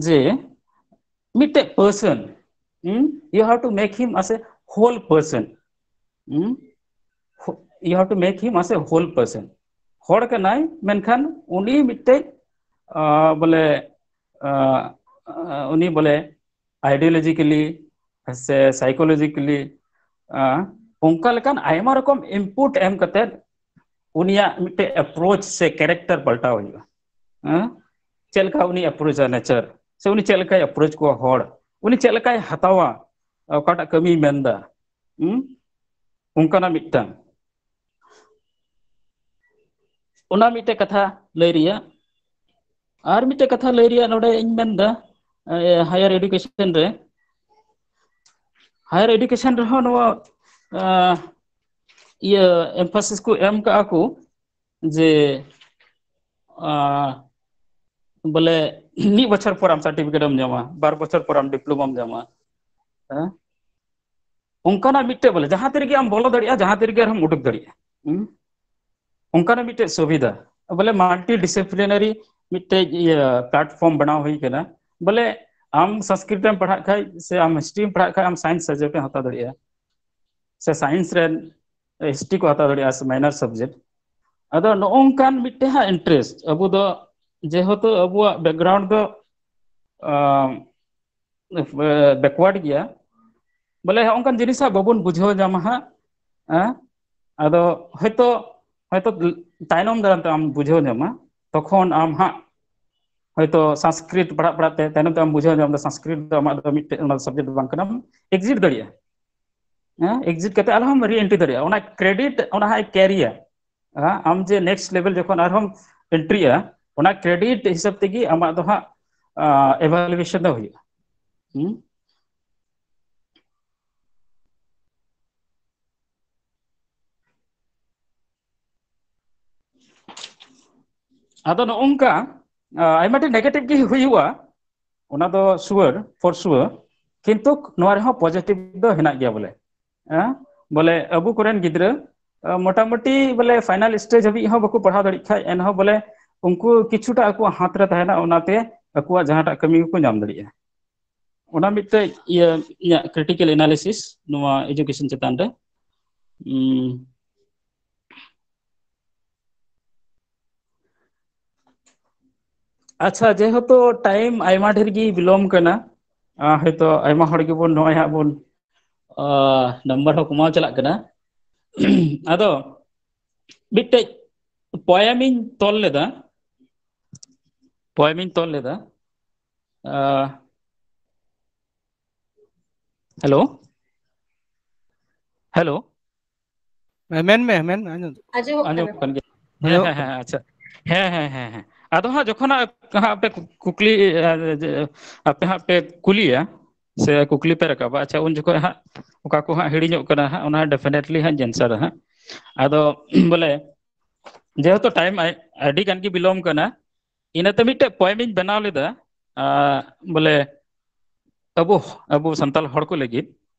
ᱡᱮ ᱢᱤᱫᱴᱮᱡ person, you have to make him as a whole person. You have to make him as a whole person. ᱦᱚᱲ ᱠᱟᱱᱟᱭ, ᱢᱮᱱᱠᱷᱟᱱ ᱩᱱᱤ ᱢᱤᱫᱴᱮᱡ ᱵᱚᱞᱮ ᱩᱱᱤ ᱵᱚᱞᱮ ideologically ᱥᱮ psychologically ᱚᱱᱠᱟ ᱞᱮᱠᱟᱱ ᱟᱭᱢᱟ ᱨᱚᱠᱚᱢ ᱤᱱᱯᱩᱴ ᱮᱢ ᱠᱟᱛᱮ ᱩᱱᱤᱭᱟᱜ ᱢᱤᱫᱴᱮᱡ ᱮᱯᱨᱳᱪ ᱥᱮ ᱠᱮᱨᱮᱠᱴᱟᱨ ᱯᱟᱞᱴᱟᱣ ᱦᱩᱭᱩᱜᱼᱟ᱾ ᱪᱮᱫ ᱞᱮᱠᱟ ᱩᱱᱤ ᱮᱯᱨᱳᱪᱟ ᱱᱮᱪᱟᱨ, ᱥᱮ ᱩᱱᱤ ᱪᱮᱫ ᱞᱮᱠᱟᱭ ᱮᱯᱨᱳᱪ ᱠᱚᱣᱟ ᱦᱚᱲ, ᱩᱱᱤ ᱪᱮᱫ ᱞᱮᱠᱟᱭ ᱦᱟᱛᱟᱣᱟ ᱚᱠᱟᱴᱟᱜ ᱠᱟᱹᱢᱤᱭ ᱢᱮᱱᱫᱟ, ᱚᱱᱠᱟᱱᱟᱜ ᱢᱤᱫᱴᱟᱝ ᱚᱱᱟ ᱢᱤᱫᱴᱮᱡ ᱠᱟᱛᱷᱟ ᱞᱟᱹᱭ ᱨᱮᱭᱟᱜ᱾ ᱟᱨ ᱢᱤᱫᱴᱮᱡ ᱠᱟᱛᱷᱟ ᱞᱟᱹᱭ ᱨᱮᱭᱟᱜ ᱱᱚᱰᱮ ᱤᱧ ᱢᱮᱱᱫᱟ, ᱦᱟᱭᱟᱨ ᱮᱰᱩᱠᱮᱥᱚᱱ ᱨᱮ, ᱦᱟᱭᱟᱨ ᱮᱰᱩᱠᱮᱥᱚᱱ ᱨᱮᱦᱚᱸ ᱱᱚᱣᱟ ᱤᱭᱟᱹ ᱮᱢᱯᱷᱟᱥᱤᱥ ᱠᱚ ᱮᱢ ᱠᱟᱜᱼᱟ ᱠᱚ ᱡᱮ ᱵᱚᱞᱮ ᱢᱤᱫ ᱵᱚᱪᱷᱚᱨ ᱯᱚᱨ ᱟᱢ ᱥᱟᱨᱴᱤᱯᱷᱤᱠᱮᱴ ᱮᱢ ᱧᱟᱢᱟ, ᱵᱟᱨ ᱵᱚᱪᱷᱚᱨ ᱯᱚᱨ ᱟᱢ ᱰᱤᱯᱞᱳᱢᱟᱢ ᱧᱟᱢᱟ᱾ ᱦᱮᱸ, ᱚᱱᱠᱟᱱᱟᱜ ᱢᱤᱫᱴᱮᱡ ᱵᱚᱞᱮ ᱡᱟᱦᱟᱸ ᱛᱤ ᱨᱮᱜᱮ ᱟᱢ ᱵᱚᱞᱚ ᱫᱟᱲᱮᱭᱟᱜᱼᱟ, ᱡᱟᱦᱟᱸ ᱛᱤ ᱨᱮᱜᱮ ᱟᱨᱦᱚᱸ ᱩᱰᱩᱠ ᱫᱟᱲᱮᱭᱟᱜᱼᱟ᱾ ᱦᱩᱸ? ᱚᱱᱠᱟᱱᱟᱜ ᱢᱤᱫᱴᱮᱡ ᱥᱩᱵᱤᱫᱷᱟ, ᱵᱚᱞᱮ ᱢᱟᱞᱴᱤ ᱰᱤᱥᱤᱯᱞᱤᱱᱟᱨᱤ ᱢᱤᱫᱴᱮᱡ ᱤᱭᱟᱹ ᱯᱞᱟᱴᱯᱷᱚᱨᱢ ᱵᱮᱱᱟᱣ ᱦᱩᱭ ᱠᱟᱱᱟ᱾ ᱵᱚᱞᱮ ᱟᱢ ᱥᱚᱝᱥᱠᱨᱤᱛ ᱮᱢ ᱯᱟᱲᱦᱟᱜ ᱠᱷᱟᱡ ᱥᱮ ᱟᱢ ᱦᱤᱥᱴᱨᱤᱢ ᱯᱟᱲᱦᱟᱜ ᱠᱷᱟᱡ, ᱟᱢ ᱥᱟᱭᱮᱱᱥ ᱥᱟᱵᱡᱮᱠᱴ ᱮᱢ ᱦᱟᱛᱟᱣ ᱫᱟᱲᱮᱭᱟᱜᱼᱟ, ᱥᱮ ᱥᱟᱭᱮᱱᱥ ᱨᱮ ᱦᱤᱥᱴᱨᱤ ᱠᱚ ᱦᱟᱛᱟᱣ ᱫᱟᱲᱮᱭᱟᱜᱼᱟ, ᱥᱮ ᱢᱟᱭᱱᱟᱨ ᱥᱟᱵᱡᱮᱠᱴ᱾ ᱟᱫᱚ ᱱᱚᱜᱼᱚ ᱱᱚᱝᱠᱟᱱ ᱢᱤᱫᱴᱮᱡ ᱦᱟᱸᱜ ᱤᱱᱴᱟᱨᱮᱥᱴ, ᱟᱵᱚ ᱫᱚ ᱡᱮᱦᱮᱛᱩ ᱟᱵᱚᱣᱟᱜ ᱵᱮᱠᱜᱨᱟᱣᱩᱱᱰ ᱫᱚ ᱵᱮᱠᱣᱟᱨᱰ ᱜᱮᱭᱟ, ᱵᱚᱞᱮ ᱦᱚᱸᱜ ᱚᱱᱠᱟᱱ ᱡᱤᱱᱤᱥ ᱦᱟᱸᱜ ᱵᱟᱵᱚᱱ ᱵᱩᱡᱷᱟᱹᱣ ᱧᱟᱢᱟ ᱦᱟᱸᱜ᱾ ᱦᱮᱸ, ᱟᱫᱚ ᱦᱚᱭᱛᱳ ᱦᱚᱭᱛᱳ ᱛᱟᱭᱱᱚᱢ ᱫᱟᱨᱟᱢ ᱛᱮ ᱟᱢ ᱵᱩᱡᱷᱟᱹᱣ ᱧᱟᱢᱟ, ᱛᱚᱠᱷᱚᱱ ᱟᱢ ᱦᱟᱸᱜ ᱦᱚᱭᱛᱳ ᱥᱚᱝᱥᱠᱨᱤᱛ ᱯᱟᱲᱦᱟᱜ ᱯᱟᱲᱦᱟᱜ ᱛᱮ ᱛᱟᱭᱱᱚᱢ ᱛᱮ ᱟᱢ ᱵᱩᱡᱷᱟᱹᱣ ᱧᱟᱢ ᱮᱫᱟ ᱥᱚᱝᱥᱠᱨᱤᱛ ᱫᱚ ᱟᱢᱟᱜ ᱫᱚ ᱢᱤᱫᱴᱮᱡ ᱚᱱᱟ ᱥᱟᱵᱡᱮᱠᱴ ᱫᱚ ᱵᱟᱝ ᱠᱟᱱᱟ, ᱮᱠᱡᱤᱴ ᱫᱟᱲᱮᱭᱟᱜᱼᱟ᱾ ᱦᱮᱸ, ᱮᱠᱡᱤᱴ ᱠᱟᱛᱮ ᱟᱨᱦᱚᱸ ᱨᱤ ᱮᱱᱴᱨᱤ ᱫᱟᱲᱮᱭᱟᱜᱼᱟ, ᱚᱱᱟ ᱠᱨᱮᱰᱤᱴ ᱚᱱᱟ ᱦᱟᱸᱜ ᱠᱮᱨᱤᱭᱟ᱾ ᱦᱮᱸ, ᱟᱢ ᱡᱮ ᱱᱮᱠᱥᱴ ᱞᱮᱵᱮᱞ ᱡᱚᱠᱷᱚᱱ ᱟᱨᱦᱚᱸ ᱮᱱᱴᱨᱤᱜᱼᱟ, ᱚᱱᱟ ᱠᱨᱮᱰᱤᱴ ᱦᱤᱥᱟᱹᱵ ᱛᱮᱜᱮ ᱟᱢᱟᱜ ᱫᱚ ᱦᱟᱸᱜ ᱮᱵᱷᱟᱞᱩᱭᱮᱥᱚᱱ ᱫᱚ ᱦᱩᱭᱩᱜᱼᱟ᱾ ᱦᱩᱸ? ᱟᱫᱚ ᱱᱚᱜᱼᱚ ᱱᱚᱝᱠᱟ, ᱟᱭᱢᱟ ᱴᱷᱮᱱ ᱱᱮᱜᱮᱴᱤᱵᱷ ᱜᱮ ᱦᱩᱭᱩᱜᱼᱟ, ᱚᱱᱟ ᱫᱚ ᱥᱩᱣᱟᱨ ᱯᱷᱚᱨ ᱥᱩᱣᱟᱨ, ᱠᱤᱱᱛᱩ ᱱᱚᱣᱟ ᱨᱮᱦᱚᱸ ᱯᱚᱡᱤᱴᱤᱵᱷ ᱫᱚ ᱦᱮᱱᱟᱜ ᱜᱮᱭᱟ ᱵᱚᱞᱮ᱾ ᱦᱮᱸ, ᱵᱚᱞᱮ ᱟᱵᱚ ᱠᱚᱨᱮᱱ ᱜᱤᱫᱽᱨᱟᱹ ᱢᱚᱴᱟᱢᱩᱴᱤ ᱵᱚᱞᱮ ᱯᱷᱟᱭᱱᱟᱞ ᱥᱴᱮᱡ ᱦᱟᱹᱵᱤᱡ ᱦᱚᱸ ᱵᱟᱠᱚ ᱯᱟᱲᱦᱟᱣ ᱫᱟᱲᱮᱭᱟᱜ ᱠᱷᱟᱡ, ᱮᱱᱦᱚᱸ ᱵᱚᱞᱮ ᱩᱱᱠᱩ ᱠᱤᱪᱷᱩᱴᱟ ᱟᱠᱚᱣᱟᱜ ᱦᱟᱛ ᱨᱮ ᱛᱟᱦᱮᱱᱟ, ᱚᱱᱟᱛᱮ ᱟᱠᱚᱣᱟᱜ ᱡᱟᱦᱟᱸᱴᱟᱜ ᱠᱟᱹᱢᱤ ᱜᱮᱠᱚ ᱧᱟᱢ ᱫᱟᱲᱮᱭᱟᱜᱼᱟ᱾ ᱚᱱᱟ ᱢᱤᱫᱴᱮᱡ ᱤᱭᱟᱹ ᱤᱧᱟᱹᱜ ᱠᱨᱤᱴᱤᱠᱮᱞ ᱮᱱᱟᱞᱤᱥᱤᱥ ᱱᱚᱣᱟ ᱮᱡᱩᱠᱮᱥᱚᱱ ᱪᱮᱛᱟᱱ ᱨᱮ᱾ ᱩᱸ, ᱟᱪᱪᱷᱟ, ᱡᱮᱦᱮᱛᱩ ᱴᱟᱭᱤᱢ ᱟᱭᱢᱟ ᱰᱷᱮᱨ ᱜᱮ ᱵᱤᱞᱚᱢ ᱠᱟᱱᱟ, ᱟᱸ, ᱦᱚᱭᱛᱚ ᱟᱭᱢᱟ ᱦᱚᱲ ᱜᱮᱵᱚᱱ ᱱᱚᱜᱼᱚᱭ ᱦᱟᱸᱜ ᱵᱚᱱ, ᱟᱸ, ᱱᱟᱢᱵᱟᱨ ᱦᱚᱸ ᱠᱚᱢᱟᱣ ᱪᱟᱞᱟᱜ ᱠᱟᱱᱟ᱾ ᱟᱫᱚ ᱢᱤᱫᱴᱮᱡ ᱯᱚᱭᱮᱢ ᱤᱧ ᱛᱚᱞ ᱞᱮᱫᱟ, ᱯᱚᱭᱮᱢ ᱤᱧ ᱛᱚᱞ ᱞᱮᱫᱟ᱾ ᱟᱸ, ᱦᱮᱞᱳ, ᱦᱮᱞᱳ᱾ ᱦᱮᱸ, ᱢᱮᱱ ᱢᱮ, ᱢᱮᱱ ᱢᱮ, ᱟᱸᱡᱚᱢ ᱫᱟᱹᱧ᱾ ᱟᱸᱡᱚᱢᱚᱜ ᱟᱸᱡᱚᱢᱚᱜ ᱠᱟᱱᱟ᱾ ᱠᱟᱱ ᱜᱮᱭᱟ᱾ ᱦᱮᱸ, ᱟᱸᱡᱚᱢᱚᱜ ᱦᱮᱸ, ᱦᱮᱸ, ᱠᱟᱱᱟ᱾ ᱟᱪᱪᱷᱟ᱾ ᱦᱮᱸ, ᱦᱮᱸ, ᱦᱮᱸ, ᱦᱮᱸ᱾ ᱟᱫᱚ ᱦᱟᱸᱜ ᱡᱚᱠᱷᱚᱱ ᱦᱟᱸᱜ, ᱦᱟᱸᱜ ᱯᱮ ᱠᱩᱠᱞᱤ, ᱮ, ᱡᱮ, ᱟᱯᱮ ᱦᱟᱸᱜ ᱯᱮ ᱠᱩᱞᱤᱭᱟ ᱥᱮ ᱠᱩᱠᱞᱤ ᱯᱮ ᱨᱟᱠᱟᱵᱟ, ᱟᱪᱪᱷᱟ, ᱩᱱ ᱡᱚᱠᱷᱚᱱ ᱦᱟᱸᱜ ᱚᱠᱟ ᱠᱚ ᱦᱟᱸᱜ ᱦᱤᱲᱤᱧᱚᱜ ᱠᱟᱱᱟ ᱦᱟᱸᱜ, ᱚᱱᱟ definitely ᱦᱟᱸᱜ answer ᱟ ᱦᱟᱸᱜ᱾ ᱟᱫᱚ ᱵᱚᱞᱮ, ᱡᱮᱦᱮᱛᱩ ᱴᱟᱭᱤᱢ ᱟᱭ-, ᱟᱹᱰᱤ ᱜᱟᱱ ᱜᱮ ᱵᱤᱞᱚᱢ ᱠᱟᱱᱟ, ᱤᱱᱟᱹᱛᱮ ᱢᱤᱫᱴᱮᱡ ᱯᱚᱭᱮᱢ ᱤᱧ ᱵᱮᱱᱟᱣ ᱞᱮᱫᱟ, ᱟ, ᱵᱚᱞᱮ, ᱟᱵᱚ, ᱟᱵᱚ ᱥᱟᱱᱛᱟᱲ ᱦᱚᱲ ᱠᱚ ᱞᱟᱹᱜᱤᱫ,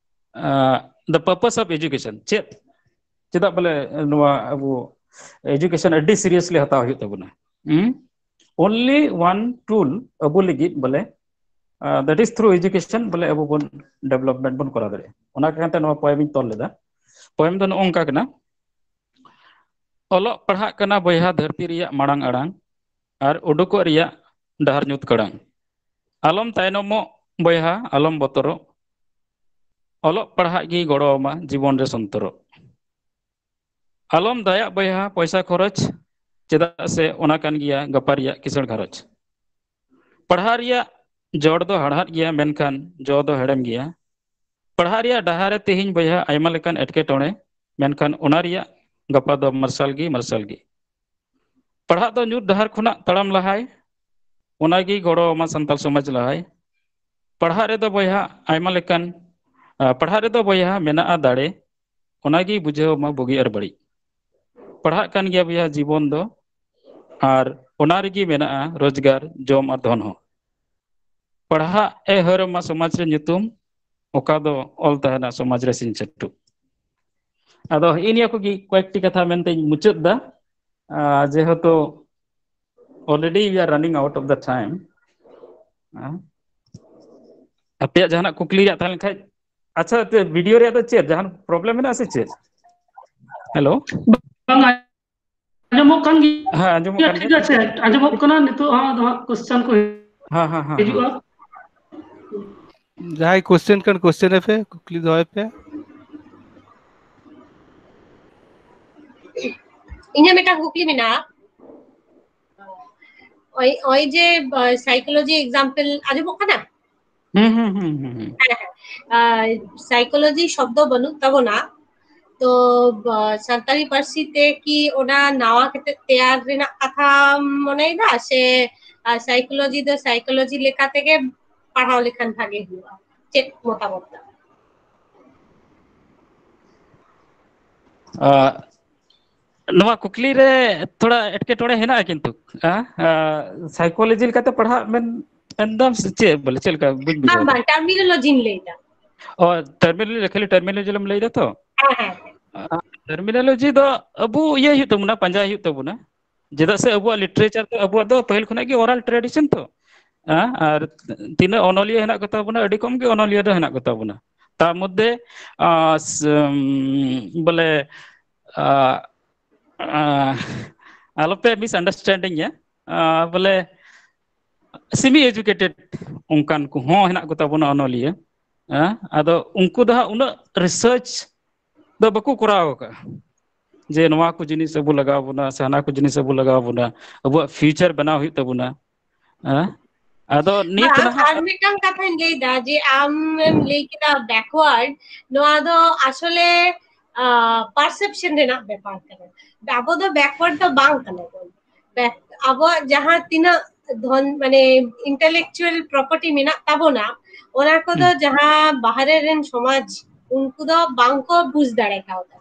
ᱟ, the purpose of education, ᱪᱮᱫ, ᱪᱮᱫᱟᱜ ᱵᱚᱞᱮ ᱱᱚᱣᱟ ᱟᱵᱚ education ᱟᱹᱰᱤ seriously ᱦᱟᱛᱟᱣ ᱦᱩᱭᱩᱜ ᱛᱟᱵᱚᱱᱟ? ᱦᱩᱸ? Only one tool ᱟᱵᱚ ᱞᱟᱹᱜᱤᱫ ᱵᱚᱞᱮ, ᱟ, that is through education ᱵᱚᱞᱮ ᱟᱵᱚ ᱵᱚᱱ development ᱵᱚᱱ ᱠᱚᱨᱟᱣ ᱫᱟᱲᱮᱭᱟᱜᱼᱟ᱾ ᱚᱱᱟ ᱠᱟᱨᱚᱱ ᱛᱮ ᱱᱚᱣᱟ ᱯᱚᱭᱮᱢ ᱤᱧ ᱛᱚᱞ ᱞᱮᱫᱟ᱾ ᱯᱚᱭᱮᱢ ᱫᱚ ᱱᱚᱜᱼᱚ ᱱᱚᱝᱠᱟ ᱠᱟᱱᱟ: ᱚᱞᱚᱜ ᱯᱟᱲᱦᱟᱜ ᱠᱟᱱᱟ ᱵᱚᱭᱦᱟ ᱫᱷᱟᱹᱨᱛᱤ ᱨᱮᱭᱟᱜ ᱢᱟᱲᱟᱝ ᱟᱲᱟᱝ, ᱟᱨ ᱩᱰᱩᱠᱚᱜ ᱨᱮᱭᱟᱜ ᱰᱟᱦᱟᱨ ᱧᱩᱛ ᱠᱟᱲᱟᱝ᱾ ᱟᱞᱚᱢ ᱛᱟᱭᱱᱚᱢᱚᱜ ᱵᱚᱭᱦᱟ, ᱟᱞᱚᱢ ᱵᱚᱛᱚᱨᱚᱜ, ᱚᱞᱚᱜ ᱯᱟᱲᱦᱟᱜ ᱜᱮ ᱜᱚᱲᱚ ᱟᱢᱟ ᱡᱤᱵᱚᱱ ᱨᱮ ᱥᱚᱱᱛᱚᱨᱚᱜ᱾ ᱟᱞᱚᱢ ᱫᱟᱭᱟᱜ ᱵᱚᱭᱦᱟ ᱯᱚᱭᱥᱟ ᱠᱷᱚᱨᱚᱪ, ᱪᱮᱫᱟᱜ ᱥᱮ ᱚᱱᱟ ᱠᱟᱱ ᱜᱮᱭᱟ ᱜᱟᱯᱟ ᱨᱮᱭᱟᱜ ᱠᱤᱥᱟᱹᱬ ᱜᱷᱟᱨᱚᱸᱡᱽ᱾ ᱯᱟᱲᱦᱟᱜ ᱨᱮᱭᱟᱜ ᱡᱚᱲ ᱫᱚ ᱦᱟᱲᱦᱟᱫ ᱜᱮᱭᱟ, ᱢᱮᱱᱠᱷᱟᱱ ᱡᱚ ᱫᱚ ᱦᱮᱲᱮᱢ ᱜᱮᱭᱟ᱾ ᱯᱟᱲᱦᱟᱜ ᱨᱮᱭᱟᱜ ᱰᱟᱦᱟᱨ ᱨᱮ ᱛᱮᱦᱮᱧ ᱵᱚᱭᱦᱟ ᱟᱭᱢᱟ ᱞᱮᱠᱟᱱ ᱮᱴᱠᱮᱴᱚᱬᱮ, ᱢᱮᱱᱠᱷᱟᱱ ᱚᱱᱟ ᱨᱮᱭᱟᱜ ᱜᱟᱯᱟ ᱫᱚ ᱢᱟᱨᱥᱟᱞ ᱜᱮ ᱢᱟᱨᱥᱟᱞ ᱜᱮ᱾ ᱯᱟᱲᱦᱟᱜ ᱫᱚ ᱧᱩᱛ ᱰᱟᱦᱟᱨ ᱠᱷᱚᱱᱟᱜ ᱛᱟᱲᱟᱢ ᱞᱟᱦᱟᱭ, ᱚᱱᱟ ᱜᱮ ᱜᱚᱲᱚ ᱟᱢᱟ ᱥᱟᱱᱛᱟᱲ ᱥᱚᱢᱟᱡᱽ ᱞᱟᱦᱟᱭ᱾ ᱯᱟᱲᱦᱟᱜ ᱨᱮᱫᱚ ᱵᱚᱭᱦᱟ ᱟᱭᱢᱟ ᱞᱮᱠᱟᱱ, ᱟ, ᱯᱟᱲᱦᱟᱜ ᱨᱮᱫᱚ ᱵᱚᱭᱦᱟ ᱢᱮᱱᱟᱜᱼᱟ ᱫᱟᱲᱮ, ᱚᱱᱟ ᱜᱮ ᱵᱩᱡᱷᱟᱹᱣ ᱟᱢᱟ ᱵᱩᱜᱤ ᱟᱨ ᱵᱟᱹᱲᱤᱡ᱾ ᱯᱟᱲᱦᱟᱜ ᱠᱟᱱ ᱜᱮᱭᱟ ᱵᱚᱭᱦᱟ ᱡᱤᱵᱚᱱ ᱫᱚ, ᱟᱨ ᱚᱱᱟ ᱨᱮᱜᱮ ᱢᱮᱱᱟᱜᱼᱟ ᱨᱳᱡᱽᱜᱟᱨ, ᱡᱚᱢ ᱟᱨ ᱫᱷᱚᱱ ᱦᱚᱸ᱾ ᱯᱟᱲᱦᱟᱜ ᱮ ᱦᱟᱹᱨ ᱢᱟ ᱥᱚᱢᱟᱡᱽ ᱨᱮ ᱧᱩᱛᱩᱢ, ᱚᱠᱟ ᱫᱚ ᱚᱞ ᱛᱟᱦᱮᱱᱟ ᱥᱚᱢᱟᱡᱽ ᱨᱮ ᱥᱤᱧ ᱪᱟᱹᱴᱩᱵ᱾ ᱟᱫᱚ ᱦᱤᱜᱼᱤ ᱱᱤᱭᱟᱹ ᱠᱚᱜᱮ ᱠᱚᱭᱮᱠᱴᱤ ᱠᱟᱛᱷᱟ ᱢᱮᱱᱛᱮᱧ ᱢᱩᱪᱟᱹᱫ ᱫᱟ᱾ ᱟᱨ ᱡᱮᱦᱮᱛᱩ already we are running out of the time, ᱦᱮᱸ? ᱟᱯᱮᱭᱟᱜ ᱡᱟᱦᱟᱱᱟᱜ ᱠᱩᱠᱞᱤ ᱨᱮᱭᱟᱜ ᱛᱟᱦᱮᱸ ᱞᱮᱱ ᱠᱷᱟᱡ? ᱟᱪᱪᱷᱟ, ᱮᱱᱛᱮ video ᱨᱮᱭᱟᱜ ᱫᱚ ᱪᱮᱫ ᱡᱟᱦᱟᱱ problem ᱢᱮᱱᱟᱜᱼᱟ ᱥᱮ ᱪᱮᱫ? Hello? ᱵᱟᱝ, ᱟᱸᱡᱚᱢᱚᱜ ᱠᱟᱱ ᱜᱮᱭᱟ᱾ ᱦᱮᱸ, ᱟᱸᱡᱚᱢᱚᱜ ᱠᱟᱱ ᱴᱷᱤᱠ ᱜᱮᱭᱟ᱾ ᱟᱪᱷᱮ, ᱟᱸᱡᱚᱢᱚᱜ ᱠᱟᱱᱟ᱾ ᱱᱤᱛᱚᱜ ᱦᱚᱸ ᱟᱫᱚ ᱦᱟᱸᱜ question ᱠᱚ ᱦᱮᱸ, ᱦᱮᱸ, ᱦᱮᱸ, ᱦᱮᱸ᱾ ᱦᱤᱡᱩᱜᱼᱟ᱾ ᱡᱟᱦᱟᱸᱭ question ᱠᱷᱟᱱ question ᱮ ᱯᱮ, ᱠᱩᱠᱞᱤ ᱫᱚᱦᱚᱭ ᱯᱮ᱾ ᱤᱧᱟᱹᱜ ᱢᱤᱫᱴᱟᱝ ᱠᱩᱠᱞᱤ ᱢᱮᱱᱟᱜᱼᱟ᱾ ᱳᱭ, ᱳᱭ ᱡᱮ, ᱟᱸ, psychology example ᱟᱸᱡᱚᱢᱚᱜ ᱠᱟᱱᱟ? ᱦᱩᱸ, ᱦᱩᱸ, ᱦᱩᱸ, ᱦᱩᱸ, ᱦᱩᱸ᱾ ᱦᱮᱸ, ᱦᱮᱸ᱾ ᱟᱸ, psychology ᱥᱚᱵᱫᱚ ᱵᱟᱹᱱᱩᱜ ᱛᱟᱵᱚᱱᱟ, ᱛᱚ, ᱵᱟ-, ᱥᱟᱱᱛᱟᱲᱤ ᱯᱟᱹᱨᱥᱤ ᱛᱮ ᱠᱤ ᱚᱱᱟ ᱱᱟᱣᱟ ᱠᱟᱛᱮ ᱛᱮᱭᱟᱨ ᱨᱮᱱᱟᱜ ᱠᱟᱛᱷᱟᱢ ᱢᱚᱱᱮᱭᱮᱫᱟ, ᱥᱮ, ᱟᱸ, psychology ᱫᱚ psychology ᱞᱮᱠᱟ ᱛᱮᱜᱮ ᱯᱟᱲᱦᱟᱣ ᱞᱮᱠᱷᱟᱱ ᱵᱷᱟᱜᱮ ᱦᱩᱭᱩᱜᱼᱟ? ᱪᱮᱫ ᱢᱚᱛᱟᱢᱚᱛ ᱛᱟᱢ? ᱟᱸ, ᱱᱚᱣᱟ ᱠᱩᱠᱞᱤ ᱨᱮ ᱛᱷᱚᱲᱟ ᱮᱴᱠᱮᱴᱚᱬᱮ ᱦᱮᱱᱟᱜᱼᱟ ᱠᱤᱱᱛᱩ᱾ ᱟᱸ, ᱟᱸ, psychology ᱞᱮᱠᱟᱛᱮ ᱯᱟᱲᱦᱟᱜ ᱢᱮᱱ, ᱢᱮᱱᱫᱟᱢ ᱥᱮ ᱪᱮᱫ? ᱵᱚᱞᱮ, ᱪᱮᱫ ᱞᱮᱠᱟ? ᱵᱟᱹᱧ ᱵᱩᱡᱷᱟᱹᱣ ᱵᱟᱝ, ᱫᱟ᱾ ᱵᱟᱝ, terminology ᱧ ᱞᱟᱹᱭ ᱫᱟ᱾ ᱚ, terminology, ᱠᱷᱟᱹᱞᱤ terminology ᱮᱢ ᱞᱟᱹᱭ ᱫᱟ ᱛᱚ? ᱦᱮᱸ, ᱦᱮᱸ, ᱦᱮᱸ᱾ ᱟᱸ, terminology ᱫᱚ ᱟᱵᱚ ᱤᱭᱟᱹ ᱦᱩᱭᱩᱜ ᱛᱟᱵᱚᱱᱟ, ᱯᱟᱸᱡᱟ ᱦᱩᱭᱩᱜ ᱛᱟᱵᱚᱱᱟ᱾ ᱪᱮᱫᱟᱜ ᱥᱮ ᱟᱵᱚᱣᱟᱜ literature ᱫᱚ, ᱟᱵᱚᱣᱟᱜ ᱫᱚ ᱯᱟᱹᱦᱤᱞ ᱠᱷᱚᱱᱟᱜ ᱜᱮ oral tradition ᱛᱚ᱾ ᱦᱮᱸ, ᱟᱨ ᱛᱤᱱᱟᱹᱜ ᱚᱱᱚᱞᱤᱭᱟᱹ ᱦᱮᱱᱟᱜ ᱠᱚᱛᱟ ᱵᱚᱱᱟ, ᱟᱹᱰᱤ ᱠᱚᱢ ᱜᱮ ᱚᱱᱚᱞᱤᱭᱟᱹ ᱫᱚ ᱦᱮᱱᱟᱜ ᱠᱚᱛᱟ ᱵᱚᱱᱟ᱾ ᱛᱟᱨ ᱢᱚᱫᱽᱫᱷᱮ, ᱟᱸ, ᱥ-, ᱩᱢ, ᱵᱚᱞᱮ, ᱟᱸ, ᱟᱸ, ᱟᱞᱚᱯᱮ misunderstandᱤᱧᱟ, ᱟᱸ, ᱵᱚᱞᱮ, semi educated ᱚᱱᱠᱟᱱ ᱠᱚᱦᱚᱸ ᱦᱮᱱᱟᱜ ᱠᱚᱛᱟ ᱵᱚᱱᱟ ᱚᱱᱚᱞᱤᱭᱟᱹ᱾ ᱦᱮᱸ, ᱟᱫᱚ ᱩᱱᱠᱩ ᱫᱚ ᱦᱟᱸᱜ ᱩᱱᱟᱹᱜ research ᱫᱚ ᱵᱟᱠᱚ ᱠᱚᱨᱟᱣ ᱟᱠᱟᱫᱼᱟ, ᱡᱮ ᱱᱚᱣᱟ ᱠᱚ ᱡᱤᱱᱤᱥ ᱟᱵᱚ ᱞᱟᱜᱟᱣ ᱵᱚᱱᱟ ᱥᱮ ᱦᱟᱱᱟ ᱠᱚ ᱡᱤᱱᱤᱥ ᱟᱵᱚ ᱞᱟᱜᱟᱣ ᱵᱚᱱᱟ, ᱟᱵᱚᱣᱟᱜ future ᱵᱮᱱᱟᱣ ᱦᱩᱭᱩᱜ ᱛᱟᱵᱚᱱᱟ᱾ ᱦᱮᱸ? ᱟᱫᱚ ᱱᱤᱛ ᱵᱟᱝ, ᱱᱟᱦᱟᱜ ᱟᱨ ᱢᱤᱫᱴᱟᱝ ᱠᱟᱛᱷᱟᱧ ᱞᱟᱹᱭᱫᱟ, ᱡᱮ ᱟᱢᱮᱢ ᱞᱟᱹᱭ ᱠᱮᱫᱟ backward, ᱱᱚᱣᱟ ᱫᱚ ᱟᱥᱚᱞᱮ, ᱟᱸ, perception ᱨᱮᱱᱟᱜ ᱵᱮᱯᱟᱨ ᱠᱟᱱᱟ᱾ ᱟᱵᱚ ᱫᱚ backward ᱫᱚ ᱵᱟᱝ ᱠᱟᱱᱟ ᱵᱚᱱ᱾ ᱵᱮ-, ᱟᱵᱚᱣᱟᱜ ᱡᱟᱦᱟᱸ ᱛᱤᱱᱟᱹᱜ ᱫᱷᱚᱱ, ᱢᱟᱱᱮ, intellectual property ᱢᱮᱱᱟᱜ ᱛᱟᱵᱚᱱᱟ, ᱚᱱᱟ ᱠᱚᱫᱚ ᱦᱩᱸ᱾ ᱡᱟᱦᱟᱸ ᱵᱟᱦᱨᱮ ᱨᱮᱱ ᱥᱚᱢᱟᱡᱽ, ᱩᱱᱠᱩ ᱫᱚ ᱵᱟᱝ ᱠᱚ ᱵᱩᱡᱽ ᱫᱟᱲᱮ ᱠᱟᱣᱫᱟ᱾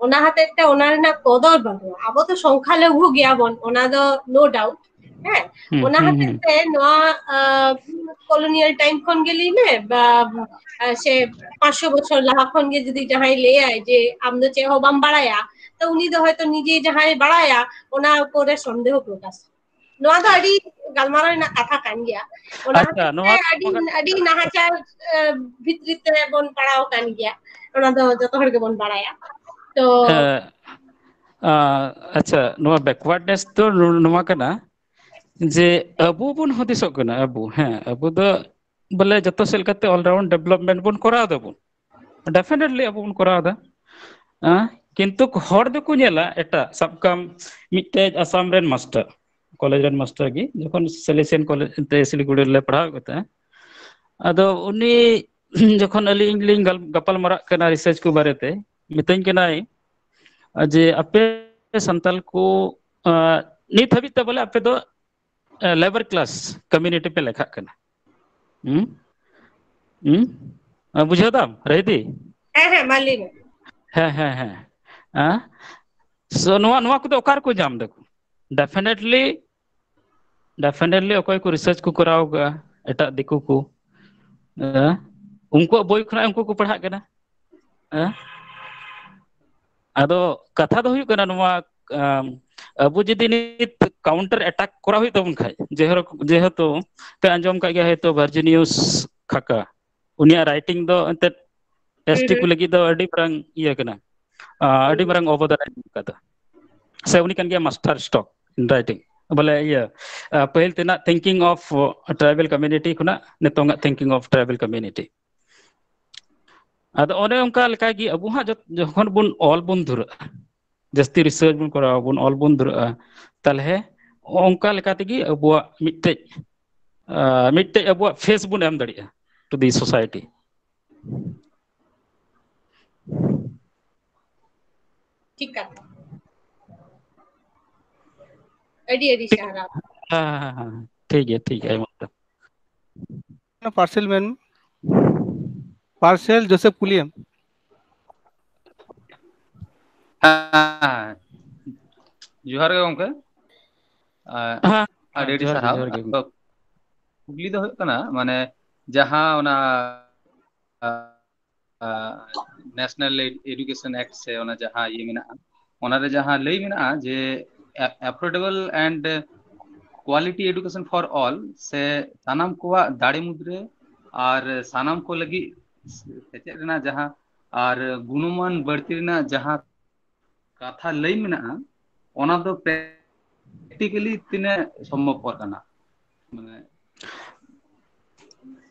ᱚᱱᱟ ᱦᱚᱛᱮᱡ ᱛᱮ ᱚᱱᱟ ᱨᱮᱱᱟᱜ ᱠᱚᱫᱚᱨ ᱵᱟᱹᱱᱩᱜᱼᱟ᱾ ᱟᱵᱚ ᱫᱚ ᱥᱚᱝᱠᱷᱟ ᱞᱚᱜᱷᱩ ᱜᱮᱭᱟᱵᱚᱱ, ᱚᱱᱟ ᱫᱚ no doubt᱾ ᱦᱮᱸ, ᱦᱩᱸ, ᱚᱱᱟ ᱦᱩᱸ, ᱦᱚᱛᱮᱡ ᱦᱩᱸ᱾ ᱛᱮ ᱱᱚᱣᱟ ᱠᱚᱞᱳᱱᱤᱭᱟᱞ ᱴᱟᱭᱤᱢ ᱠᱷᱚᱱ ᱜᱮ ᱞᱟᱹᱭ ᱢᱮ, ᱵᱟ, ᱟ, ᱥᱮ ᱯᱟᱸᱪᱥᱚ ᱵᱚᱪᱷᱚᱨ ᱞᱟᱦᱟ ᱠᱷᱚᱱ ᱜᱮ ᱡᱩᱫᱤ ᱡᱟᱦᱟᱸᱭ ᱞᱟᱹᱭᱟᱭ ᱡᱮ ᱟᱢ ᱫᱚ ᱪᱮᱫ ᱦᱚᱸ ᱵᱟᱢ ᱵᱟᱲᱟᱭᱟ, ᱛᱚ ᱩᱱᱤ ᱫᱚ ᱦᱚᱭᱛᱚ ᱱᱤᱡᱮ ᱡᱟᱦᱟᱸᱭ ᱵᱟᱲᱟᱭᱟ ᱚᱱᱟ ᱩᱯᱚᱨᱮ ᱥᱚᱱᱫᱮᱦᱚ ᱯᱨᱚᱠᱟᱥ᱾ ᱱᱚᱣᱟ ᱫᱚ ᱟᱹᱰᱤ ᱜᱟᱞᱢᱟᱨᱟᱣ ᱨᱮᱱᱟᱜ ᱠᱟᱛᱷᱟ ᱠᱟᱱ ᱜᱮᱭᱟ᱾ ᱚᱱᱟ ᱟᱪᱪᱷᱟ, ᱦᱚᱛᱮᱡ ᱛᱮ ᱱᱚᱣᱟ ᱟᱹᱰᱤ, ᱟᱹᱰᱤ ᱱᱟᱦᱟᱪᱟᱨ, ᱮ, ᱵᱷᱤᱛᱨᱤ ᱛᱮ ᱵᱚᱱ ᱯᱟᱲᱟᱣ ᱟᱠᱟᱱ ᱜᱮᱭᱟ, ᱚᱱᱟ ᱫᱚ ᱡᱚᱛᱚ ᱦᱚᱲ ᱜᱮᱵᱚᱱ ᱵᱟᱲᱟᱭᱟ᱾ ᱛᱚ ᱮ, ᱟ, ᱟᱪᱪᱷᱟ, ᱱᱚᱣᱟ ᱵᱮᱠᱣᱟᱨᱰᱱᱮᱥ ᱫᱚ ᱱᱚ-, ᱱᱚᱣᱟ ᱠᱟᱱᱟ ᱡᱮ ᱟᱵᱚ ᱵᱚᱱ ᱦᱩᱫᱤᱥᱚᱜ ᱠᱟᱱᱟ, ᱟᱵᱚ, ᱦᱮᱸ, ᱟᱵᱚ ᱫᱚ ᱵᱚᱞᱮ ᱡᱚᱛᱚ ᱥᱮᱫ ᱞᱮᱠᱟᱛᱮ ᱚᱞᱨᱟᱣᱩᱱᱰ ᱰᱮᱵᱷᱞᱚᱯᱢᱮᱱᱴ ᱵᱚᱱ ᱠᱚᱨᱟᱣ ᱫᱟᱵᱚᱱ, ᱰᱮᱯᱷᱤᱱᱮᱴᱞᱤ ᱟᱵᱚ ᱵᱚᱱ ᱠᱚᱨᱟᱣ ᱮᱫᱟ᱾ ᱦᱮᱸ? ᱠᱤᱱᱛᱩ ᱦᱚᱲ ᱫᱚᱠᱚ ᱧᱮᱞᱟ ᱮᱴᱟᱜ, ᱥᱟᱵ ᱠᱟᱢ ᱢᱤᱫᱴᱮᱡ ᱟᱥᱟᱢ ᱨᱮᱱ ᱢᱟᱥᱴᱟᱨ, ᱠᱚᱞᱮᱡᱽ ᱨᱮᱱ ᱢᱟᱥᱴᱟᱨ ᱜᱮ, ᱡᱚᱠᱷᱚᱱ ᱥᱮᱞᱮᱥᱤᱭᱟᱱ ᱠᱚᱞᱮᱡᱽ ᱛᱮ ᱥᱤᱞᱤᱜᱩᱲᱤ ᱨᱮᱞᱮ ᱯᱟᱲᱦᱟᱣ ᱠᱟᱛᱮ, ᱟᱫᱚ ᱩᱱᱤ ᱡᱚᱠᱷᱚᱱ ᱟᱹᱞᱤᱧ ᱞᱤᱧ ᱜᱟᱞ-, ᱜᱟᱯᱟᱞ ᱢᱟᱨᱟᱜ ᱠᱟᱱᱟ ᱨᱤᱥᱟᱨᱪ ᱠᱚ ᱵᱟᱨᱮᱛᱮ, ᱢᱤᱛᱟᱹᱧ ᱠᱟᱱᱟᱭ ᱡᱮ ᱟᱯᱮ ᱥᱟᱱᱛᱟᱞ ᱠᱚ, ᱟ, ᱱᱤᱛ ᱦᱟᱹᱵᱤᱡ ᱛᱮ ᱵᱚᱞᱮ ᱟᱯᱮ ᱫᱚ ᱞᱮᱵᱟᱨ ᱠᱞᱟᱥ ᱠᱚᱢᱤᱭᱩᱱᱤᱴᱤ ᱯᱮ ᱞᱮᱠᱷᱟᱜ ᱠᱟᱱᱟ᱾ ᱦᱩᱸ? ᱦᱩᱸ? ᱟ, ᱵᱩᱡᱷᱟᱹᱣ ᱫᱟᱢ, ᱨᱟᱦᱤᱫᱤ? ᱦᱮᱸ, ᱦᱮᱸ, ᱢᱟ ᱞᱟᱹᱭ ᱢᱮ᱾ ᱦᱮᱸ, ᱦᱮᱸ, ᱦᱮᱸ᱾ ᱟ? So, ᱱᱚᱣᱟ, ᱱᱚᱣᱟ ᱠᱚᱫᱚ ᱚᱠᱟ ᱨᱮᱠᱚ ᱧᱟᱢ ᱫᱟᱠᱚ? Definitely, definitely ᱚᱠᱚᱭ ᱠᱚ ᱨᱤᱥᱟᱨᱪ ᱠᱚ ᱠᱚᱨᱟᱣ ᱠᱟᱜᱼᱟ, ᱮᱴᱟᱜ ᱫᱤᱠᱩ ᱠᱚ, ᱟ? ᱩᱱᱠᱩᱣᱟᱜ ᱵᱳᱭ ᱠᱷᱚᱱᱟᱜ ᱩᱱᱠᱩ ᱠᱚ ᱯᱟᱲᱦᱟᱜ ᱠᱟᱱᱟ᱾ ᱦᱮᱸ? ᱟᱫᱚ ᱠᱟᱛᱷᱟ ᱫᱚ ᱦᱩᱭᱩᱜ ᱠᱟᱱᱟ ᱱᱚᱣᱟ, ᱟᱢ, ᱟᱵᱚ ᱡᱩᱫᱤ ᱱᱤᱛ ᱠᱟᱣᱩᱱᱴᱟᱨ ᱮᱴᱟᱠ ᱠᱚᱨᱟᱣ ᱦᱩᱭᱩᱜ ᱛᱟᱵᱚᱱ ᱠᱷᱟᱡ, ᱡᱮᱦᱮᱛᱩ, ᱡᱮᱦᱮᱛᱩ ᱯᱮ ᱟᱸᱡᱚᱢ ᱠᱟᱜ ᱜᱮᱭᱟ ᱦᱚᱭᱛᱳ ᱵᱷᱟᱨᱡᱤᱱᱤᱭᱩᱥ ᱠᱷᱟᱠᱟ, ᱩᱱᱤᱭᱟᱜ ᱨᱟᱭᱴᱤᱝ ᱫᱚ ᱮᱱᱛᱮᱫ ᱮᱥ ᱴᱤ ᱠᱚ ᱦᱩᱸ᱾ ᱞᱟᱹᱜᱤᱫ ᱫᱚ ᱟᱹᱰᱤ ᱢᱟᱨᱟᱝ ᱤᱭᱟᱹ ᱠᱟᱱᱟ, ᱟ, ᱟᱹᱰᱤ ᱦᱩᱸ᱾ ᱢᱟᱨᱟᱝ ᱚᱵᱚᱫᱟᱱ ᱮ ᱮᱢ ᱠᱟᱫᱟ᱾ ᱥᱮ ᱩᱱᱤ ᱠᱟᱱ ᱜᱮᱭᱟ master stroke in writing, ᱵᱚᱞᱮ ᱤᱭᱟᱹ, ᱟ, ᱯᱟᱹᱦᱤᱞ ᱛᱮᱱᱟᱜ thinking of tribal community ᱠᱷᱚᱱᱟᱜ ᱱᱤᱛᱚᱝᱟᱜ thinking of tribal community᱾ ᱟᱫᱚ ᱚᱱᱮ ᱚᱱᱠᱟ ᱞᱮᱠᱟᱜᱮ ᱟᱵᱚ ᱦᱟᱸᱜ ᱡᱚᱛ-, ᱡᱚᱠᱷᱚᱱ ᱵᱚᱱ ᱚᱞ ᱵᱚᱱ ᱫᱷᱩᱨᱟᱹᱜᱼᱟ, ᱡᱟᱹᱥᱛᱤ ᱨᱤᱥᱟᱨᱪ ᱵᱚᱱ ᱠᱚᱨᱟᱣᱟ, ᱵᱚᱱ ᱚᱞ ᱵᱚᱱ ᱫᱷᱩᱨᱟᱹᱜᱼᱟ, ᱛᱟᱦᱚᱞᱮ ᱚᱱᱠᱟ ᱞᱮᱠᱟ ᱛᱮᱜᱮ ᱟᱵᱚᱣᱟᱜ ᱢᱤᱫᱴᱮᱡ, ᱟ, ᱢᱤᱫᱴᱮᱡ ᱟᱵᱚᱣᱟᱜ ᱯᱷᱮᱥ ᱵᱚᱱ ᱮᱢ ᱫᱟᱲᱮᱭᱟᱜᱼᱟ to the society᱾ ᱴᱷᱤᱠ ᱠᱟᱛᱷᱟ᱾ ᱟᱹᱰᱤ ᱟᱹᱰᱤ ᱴᱷᱤᱠ᱾ ᱥᱟᱨᱦᱟᱣ᱾ ᱦᱮᱸ, ᱦᱮᱸ, ᱦᱮᱸ, ᱦᱮᱸ᱾ ᱴᱷᱤᱠ ᱜᱮᱭᱟ, ᱴᱷᱤᱠ ᱜᱮᱭᱟ, ᱟᱭᱢᱟ ᱥᱟᱨᱦᱟᱣ᱾ ᱯᱟᱨᱥᱮᱞ ᱢᱮᱱ, ᱯᱟᱨᱥᱮᱞ ᱡᱳᱥᱮᱯ ᱠᱩᱞᱤᱭᱮᱢ᱾ ᱦᱮᱸ, ᱡᱚᱦᱟᱨ ᱜᱮ ᱜᱚᱝᱠᱮ᱾ ᱟᱨ ᱦᱮᱸ, ᱟᱹᱰᱤ ᱟᱹᱰᱤ ᱡᱚᱦᱟᱨ ᱜᱮ, ᱥᱟᱨᱦᱟᱣ᱾ ᱡᱚᱦᱟᱨ ᱜᱮ᱾ ᱟᱫᱚ ᱠᱩᱠᱞᱤ ᱫᱚ ᱦᱩᱭᱩᱜ ᱠᱟᱱᱟ, ᱢᱟᱱᱮ, ᱡᱟᱦᱟᱸ ᱚᱱᱟ, ᱟ, ᱟ, National Education Act ᱥᱮ ᱚᱱᱟ ᱡᱟᱦᱟᱸ ᱤᱭᱟᱹ ᱢᱮᱱᱟᱜᱼᱟ, ᱚᱱᱟᱨᱮ ᱡᱟᱦᱟᱸ ᱞᱟᱹᱭ ᱢᱮᱱᱟᱜᱼᱟ ᱡᱮ a-, affordable and quality education for all, ᱥᱮ ᱥᱟᱱᱟᱢ ᱠᱚᱣᱟᱜ ᱫᱟᱲᱮ ᱢᱩᱫᱽᱨᱮ ᱟᱨ ᱥᱟᱱᱟᱢ ᱠᱚ ᱞᱟᱹᱜᱤᱫ ᱥᱮᱪᱮᱫ ᱨᱮᱱᱟᱜ ᱡᱟᱦᱟᱸ ᱟᱨ ᱜᱩᱱᱚᱢᱟᱱ ᱵᱟᱹᱲᱛᱤ ᱨᱮᱱᱟᱜ ᱡᱟᱦᱟᱸ ᱠᱟᱛᱷᱟ ᱞᱟᱹᱭ ᱢᱮᱱᱟᱜᱼᱟ, ᱚᱱᱟ ᱫᱚ practically ᱛᱤᱱᱟᱹᱜ ᱥᱚᱢᱵᱷᱚᱵ ᱠᱟᱱᱟ? ᱢᱟᱱᱮ,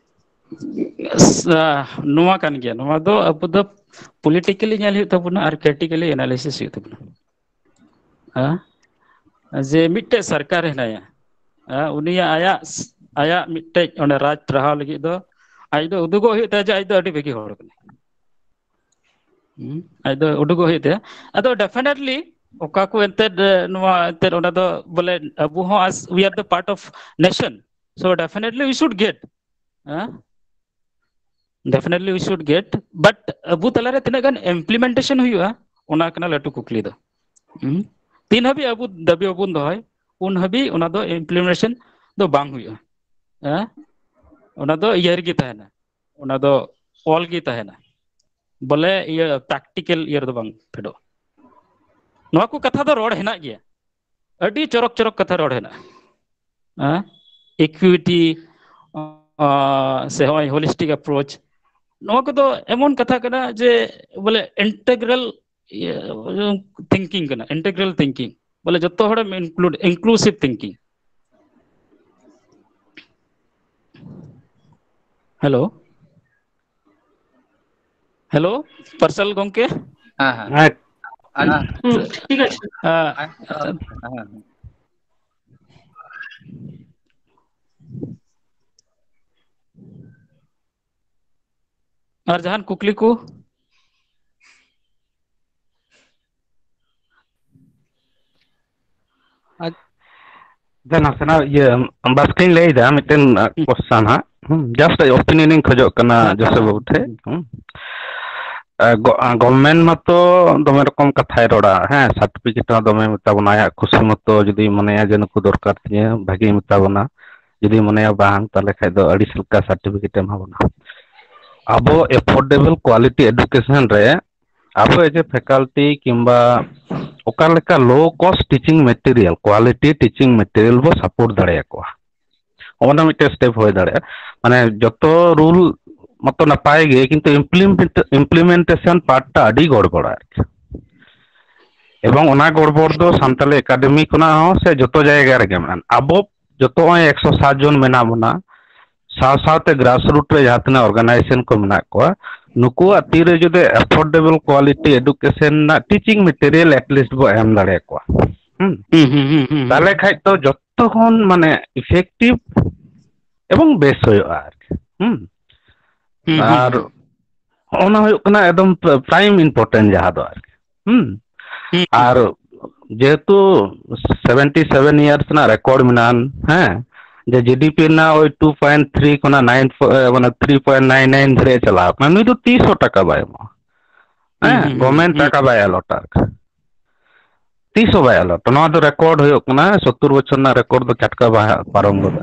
ᱱᱚᱣᱟ ᱠᱟᱱ ᱜᱮᱭᱟ᱾ ᱱᱚᱣᱟ ᱫᱚ ᱟᱵᱚ ᱫᱚ ᱯᱚᱞᱤᱴᱤᱠᱟᱞᱤ ᱧᱮᱞ ᱦᱩᱭᱩᱜ ᱛᱟᱵᱚᱱᱟ ᱟᱨ ᱠᱨᱤᱴᱤᱠᱟᱞᱤ ᱮᱱᱟᱞᱤᱥᱤᱥ ᱦᱩᱭᱩᱜ ᱛᱟᱵᱚᱱᱟ᱾ ᱦᱮᱸ? ᱡᱮ ᱢᱤᱫᱴᱮᱡ ᱥᱚᱨᱠᱟᱨ ᱦᱮᱱᱟᱭᱟ, ᱦᱮᱸ, ᱩᱱᱤᱭᱟᱜ ᱟᱭᱟᱜ, ᱟᱭᱟᱜ ᱢᱤᱫᱴᱮᱡ ᱚᱸᱰᱮ ᱨᱟᱡᱽ ᱴᱟᱨᱦᱟᱣ ᱞᱟᱹᱜᱤᱫ ᱫᱚ ᱟᱡ ᱫᱚ ᱩᱫᱩᱜᱚᱜ ᱦᱩᱭᱩᱜ ᱛᱟᱭᱟ ᱡᱮ ᱟᱡ ᱫᱚ ᱟᱹᱰᱤ ᱵᱷᱟᱹᱜᱤ ᱦᱚᱲ ᱠᱟᱱᱟᱭ᱾ ᱦᱩᱸ? ᱟᱡ ᱫᱚ ᱩᱰᱩᱠᱚᱜ ᱦᱩᱭᱩᱜ ᱛᱟᱭᱟ᱾ ᱟᱫᱚ definitely ᱚᱠᱟ ᱠᱚ ᱮᱱᱛᱮᱫ, ᱮ, ᱱᱚᱣᱟ ᱮᱱᱛᱮᱫ ᱚᱸᱰᱮ ᱫᱚ ᱵᱚᱞᱮ ᱟᱵᱚ ᱦᱚᱸ as we are the part of nation, so definitely we should get, ᱦᱮᱸ, definitely we should get, but ᱟᱵᱚ ᱛᱟᱞᱟᱨᱮ ᱛᱤᱱᱟᱹᱜ ᱜᱟᱱ implementation ᱦᱩᱭᱩᱜᱼᱟ, ᱚᱱᱟ ᱠᱟᱱᱟ ᱞᱟᱹᱴᱩ ᱠᱩᱠᱞᱤ ᱫᱚ᱾ ᱦᱩᱸ? ᱛᱤᱱ ᱦᱟᱹᱵᱤᱡ ᱟᱵᱚ ᱫᱟᱹᱵᱤ ᱵᱟᱵᱚᱱ ᱫᱚᱦᱚᱭ, ᱩᱱ ᱦᱟᱹᱵᱤᱡ ᱚᱱᱟ ᱫᱚ implementation ᱫᱚ ᱵᱟᱝ ᱦᱩᱭᱩᱜᱼᱟ᱾ ᱦᱮᱸ? ᱚᱱᱟ ᱫᱚ ᱤᱭᱟᱹ ᱨᱮᱜᱮ ᱛᱟᱦᱮᱱᱟ, ᱚᱱᱟ ᱫᱚ ᱚᱞ ᱜᱮ ᱛᱟᱦᱮᱱᱟ, ᱵᱚᱞᱮ ᱤᱭᱟᱹ practical ᱤᱭᱟᱹ ᱨᱮᱫᱚ ᱵᱟᱝ ᱯᱷᱮᱰᱚᱜᱼᱟ᱾ ᱱᱚᱣᱟ ᱠᱚ ᱠᱟᱛᱷᱟ ᱫᱚ ᱨᱚᱲ ᱦᱮᱱᱟᱜ ᱜᱮᱭᱟ, ᱟᱹᱰᱤ ᱪᱚᱨᱚᱠ ᱪᱚᱨᱚᱠ ᱠᱟᱛᱷᱟ ᱨᱚᱲ ᱦᱮᱱᱟᱜᱼᱟ᱾ ᱦᱮᱸ? Equity, ᱟᱸ, ᱥᱮ ᱦᱚᱸᱜᱼᱚᱭ holistic approach, ᱱᱚᱣᱟ ᱠᱚᱫᱚ ᱮᱢᱚᱱ ᱠᱟᱛᱷᱟ ᱠᱟᱱᱟ ᱡᱮ ᱵᱚᱞᱮ integral, ᱤᱭᱟᱹ, thinking ᱠᱟᱱᱟ, integral thinking, ᱵᱚᱞᱮ ᱡᱚᱛᱚ ᱦᱚᱲᱮᱢ include, inclusive thinking᱾ Hello, hello, ᱯᱟᱨᱥᱟᱞ ᱜᱚᱝᱠᱮ᱾ ᱦᱮᱸ, ᱦᱮᱸ᱾ ᱦᱮᱸ, ᱟᱨ ᱦᱩᱸ, ᱴᱷᱤᱠ ᱟᱪᱷᱮ᱾ ᱟᱸ, ᱦᱮᱸ, ᱦᱮᱸ᱾ ᱟᱨ ᱡᱟᱦᱟᱱ ᱠᱩᱠᱞᱤ ᱠᱚ? ᱟᱪᱪᱷᱟ, ᱱᱟᱥᱮᱱᱟᱜ ᱤᱭᱟᱹ ᱵᱟᱥᱠᱮᱧ ᱞᱟᱹᱭᱫᱟ, ᱢᱤᱫᱴᱮᱱ ᱠᱚᱥᱪᱟᱱ ᱦᱟᱸᱜ, ᱦᱩᱸ, just opinion ᱤᱧ ᱠᱷᱚᱡᱚᱜ ᱠᱟᱱᱟ ᱦᱮᱸ᱾ ᱡᱳᱥᱮᱯ ᱵᱟᱹᱵᱩ ᱴᱷᱮᱡ᱾ ᱦᱩᱸ᱾ ᱜᱚᱵᱷᱚᱨᱱᱢᱮᱱᱴ ᱢᱟᱛᱚ ᱫᱚᱢᱮ ᱨᱚᱠᱚᱢ ᱠᱟᱛᱷᱟᱭ ᱨᱚᱲᱟ, ᱦᱮᱸ, ᱥᱟᱨᱴᱤᱯᱷᱤᱠᱮᱴ ᱦᱚᱸ ᱫᱚᱢᱮ ᱢᱮᱛᱟ ᱵᱚᱱᱟ, ᱟᱭᱟᱜ ᱠᱷᱩᱥᱤ ᱢᱚᱛᱚ ᱡᱩᱫᱤ ᱢᱚᱱᱮᱭᱟ ᱡᱮ ᱱᱩᱠᱩ ᱫᱚᱨᱠᱟᱨ ᱛᱤᱧᱟᱹ, ᱵᱷᱟᱜᱮᱭ ᱢᱮᱛᱟ ᱵᱚᱱᱟ᱾ ᱡᱩᱫᱤ ᱢᱚᱱᱮᱭᱟ ᱵᱟᱝ, ᱛᱟᱦᱚᱞᱮ ᱠᱷᱟᱡ ᱫᱚ ᱟᱹᱲᱤᱥ ᱞᱮᱠᱟ ᱥᱟᱨᱴᱤᱯᱷᱤᱠᱮᱴ ᱮ ᱮᱢᱟ ᱵᱚᱱᱟ᱾ ᱟᱵᱚ ᱮᱯᱷᱳᱨᱰᱮᱵᱚᱞ ᱠᱳᱣᱟᱞᱤᱴᱤ ᱮᱰᱩᱠᱮᱥᱚᱱ ᱨᱮ ᱟᱵᱚ ᱮᱡᱮ ᱯᱷᱮᱠᱟᱞᱴᱤ ᱠᱤᱝᱵᱟ ᱚᱠᱟ ᱞᱮᱠᱟ low cost teaching material, quality teaching material ᱵᱚ ᱥᱟᱯᱳᱨᱴ ᱫᱟᱲᱮᱭᱟᱠᱚᱣᱟ, ᱚᱱᱟ ᱢᱤᱫᱴᱮᱱ ᱥᱴᱮᱯ ᱦᱩᱭ ᱫᱟᱲᱮᱭᱟᱜᱼᱟ᱾ ᱢᱟᱱᱮ ᱡᱚᱛᱚ ᱨᱩᱞ ᱢᱟᱛᱚ ᱱᱟᱯᱟᱭ ᱜᱮ, ᱠᱤᱱᱛᱩ ᱤᱢᱯᱞᱤᱢᱮᱱᱴᱮᱥᱚᱱ ᱯᱟᱨᱴ ᱴᱟ ᱟᱹᱰᱤ ᱜᱚᱲᱵᱚᱲᱟ ᱟᱨᱠᱤ᱾ ᱮᱵᱚᱝ ᱚᱱᱟ ᱜᱚᱲᱵᱚᱲ ᱫᱚ ᱥᱟᱱᱛᱟᱞᱤ ᱮᱠᱟᱰᱮᱢᱤ ᱠᱷᱚᱱᱟᱜ ᱦᱚᱸ ᱥᱮ ᱡᱚᱛᱚ ᱡᱟᱭᱜᱟ ᱨᱮᱜᱮ ᱢᱮᱱᱟᱜᱼᱟ᱾ ᱟᱵᱚ ᱡᱚᱛᱚ ᱱᱚᱜᱼᱚᱭ ᱮᱠᱥᱚ ᱥᱟᱛ ᱡᱚᱱ ᱢᱮᱱᱟᱜ ᱵᱚᱱᱟ, ᱥᱟᱶ ᱥᱟᱶᱛᱮ ᱜᱨᱟᱥ ᱨᱩᱴ ᱨᱮ ᱡᱟᱦᱟᱸ ᱛᱤᱱᱟᱹᱜ ᱚᱨᱜᱟᱱᱟᱭᱡᱮᱥᱚᱱ ᱠᱚ ᱢᱮᱱᱟᱜ ᱠᱚᱣᱟ, ᱱᱩᱠᱩᱣᱟᱜ ᱛᱤᱨᱮ ᱡᱩᱫᱤ ᱮᱯᱷᱳᱨᱰᱮᱵᱚᱞ ᱠᱳᱣᱟᱞᱤᱴᱤ ᱮᱰᱩᱠᱮᱥᱚᱱ ᱨᱮᱱᱟᱜ ᱴᱤᱪᱤᱝ ᱢᱮᱴᱮᱨᱤᱭᱟᱞ ᱮᱴᱞᱤᱥᱴ ᱵᱚ ᱮᱢ ᱫᱟᱲᱮᱭᱟᱠᱚᱣᱟ, ᱦᱩᱸ, ᱦᱩᱸ ᱦᱩᱸ ᱦᱩᱸ ᱦᱩᱸ ᱦᱩᱸ ᱛᱟᱦᱞᱮ ᱠᱷᱟᱡ ᱛᱚ ᱡᱚᱛᱚ ᱠᱷᱚᱱ ᱢᱟᱱᱮ ᱤᱯᱷᱮᱠᱴᱤᱵᱷ ᱮᱵᱚᱝ ᱵᱮᱥ ᱦᱩᱭᱩᱜᱼᱟ ᱟᱨᱠᱤ᱾ ᱦᱩᱸ, ᱦᱩᱸ ᱦᱩᱸ ᱟᱨ ᱦᱩᱸ ᱚᱱᱟ ᱦᱩᱭᱩᱜ ᱠᱟᱱᱟ ᱮᱠᱫᱚᱢ ᱯᱨᱟᱭᱤᱢ ᱤᱢᱯᱚᱨᱴᱮᱱᱴ ᱡᱟᱦᱟᱸ ᱫᱚ ᱟᱨᱠᱤ᱾ ᱦᱩᱸ, ᱦᱩᱸ ᱟᱨ ᱡᱮᱦᱮᱛᱩ ᱥᱮᱵᱷᱮᱱᱴᱤ ᱥᱮᱵᱷᱮᱱ ᱤᱭᱟᱨᱥ ᱨᱮᱱᱟᱜ ᱨᱮᱠᱚᱨᱰ ᱢᱮᱱᱟᱜᱼᱟ, ᱦᱮᱸ, ᱡᱮ ᱡᱤᱰᱤᱯᱤ ᱨᱮᱱᱟᱜ ᱳᱭ ᱴᱩ ᱯᱚᱭᱮᱱᱴ ᱛᱷᱨᱤ ᱠᱷᱚᱱᱟᱜ ᱱᱟᱭᱤᱱ, ᱢᱟᱱᱮ ᱛᱷᱨᱤ ᱯᱚᱭᱮᱱᱴ ᱱᱟᱭᱤᱱ ᱱᱟᱭᱤᱱ ᱫᱷᱟᱹᱨᱤᱡ ᱮ ᱪᱟᱞᱟᱣ ᱠᱟᱱᱟ, ᱱᱩᱭ ᱫᱚ ᱛᱤᱥ ᱦᱚᱸ ᱴᱟᱠᱟ ᱵᱟᱭ ᱮᱢᱚᱜᱼᱟ᱾ ᱦᱩᱸ ᱦᱮᱸ, ᱦᱩᱸ ᱦᱩᱸ ᱜᱚᱵᱷᱚᱨᱱᱢᱮᱱᱴ ᱦᱩᱸ ᱴᱟᱠᱟ ᱵᱟᱭ ᱟᱞᱚᱴᱟ ᱟᱨᱠᱤ, ᱛᱤᱥ ᱦᱚᱸ ᱵᱟᱭ ᱟᱞᱚᱴᱟ᱾ ᱱᱚᱣᱟ ᱫᱚ ᱨᱮᱠᱚᱨᱰ ᱦᱩᱭᱩᱜ ᱠᱟᱱᱟ, ᱥᱚᱛᱛᱚᱨ ᱵᱚᱪᱷᱚᱨ ᱨᱮᱱᱟᱜ ᱨᱮᱠᱚᱨᱰ ᱫᱚ ᱪᱟᱴᱠᱟ ᱵᱟᱭ ᱯᱟᱨᱚᱢ ᱜᱚᱫᱟ᱾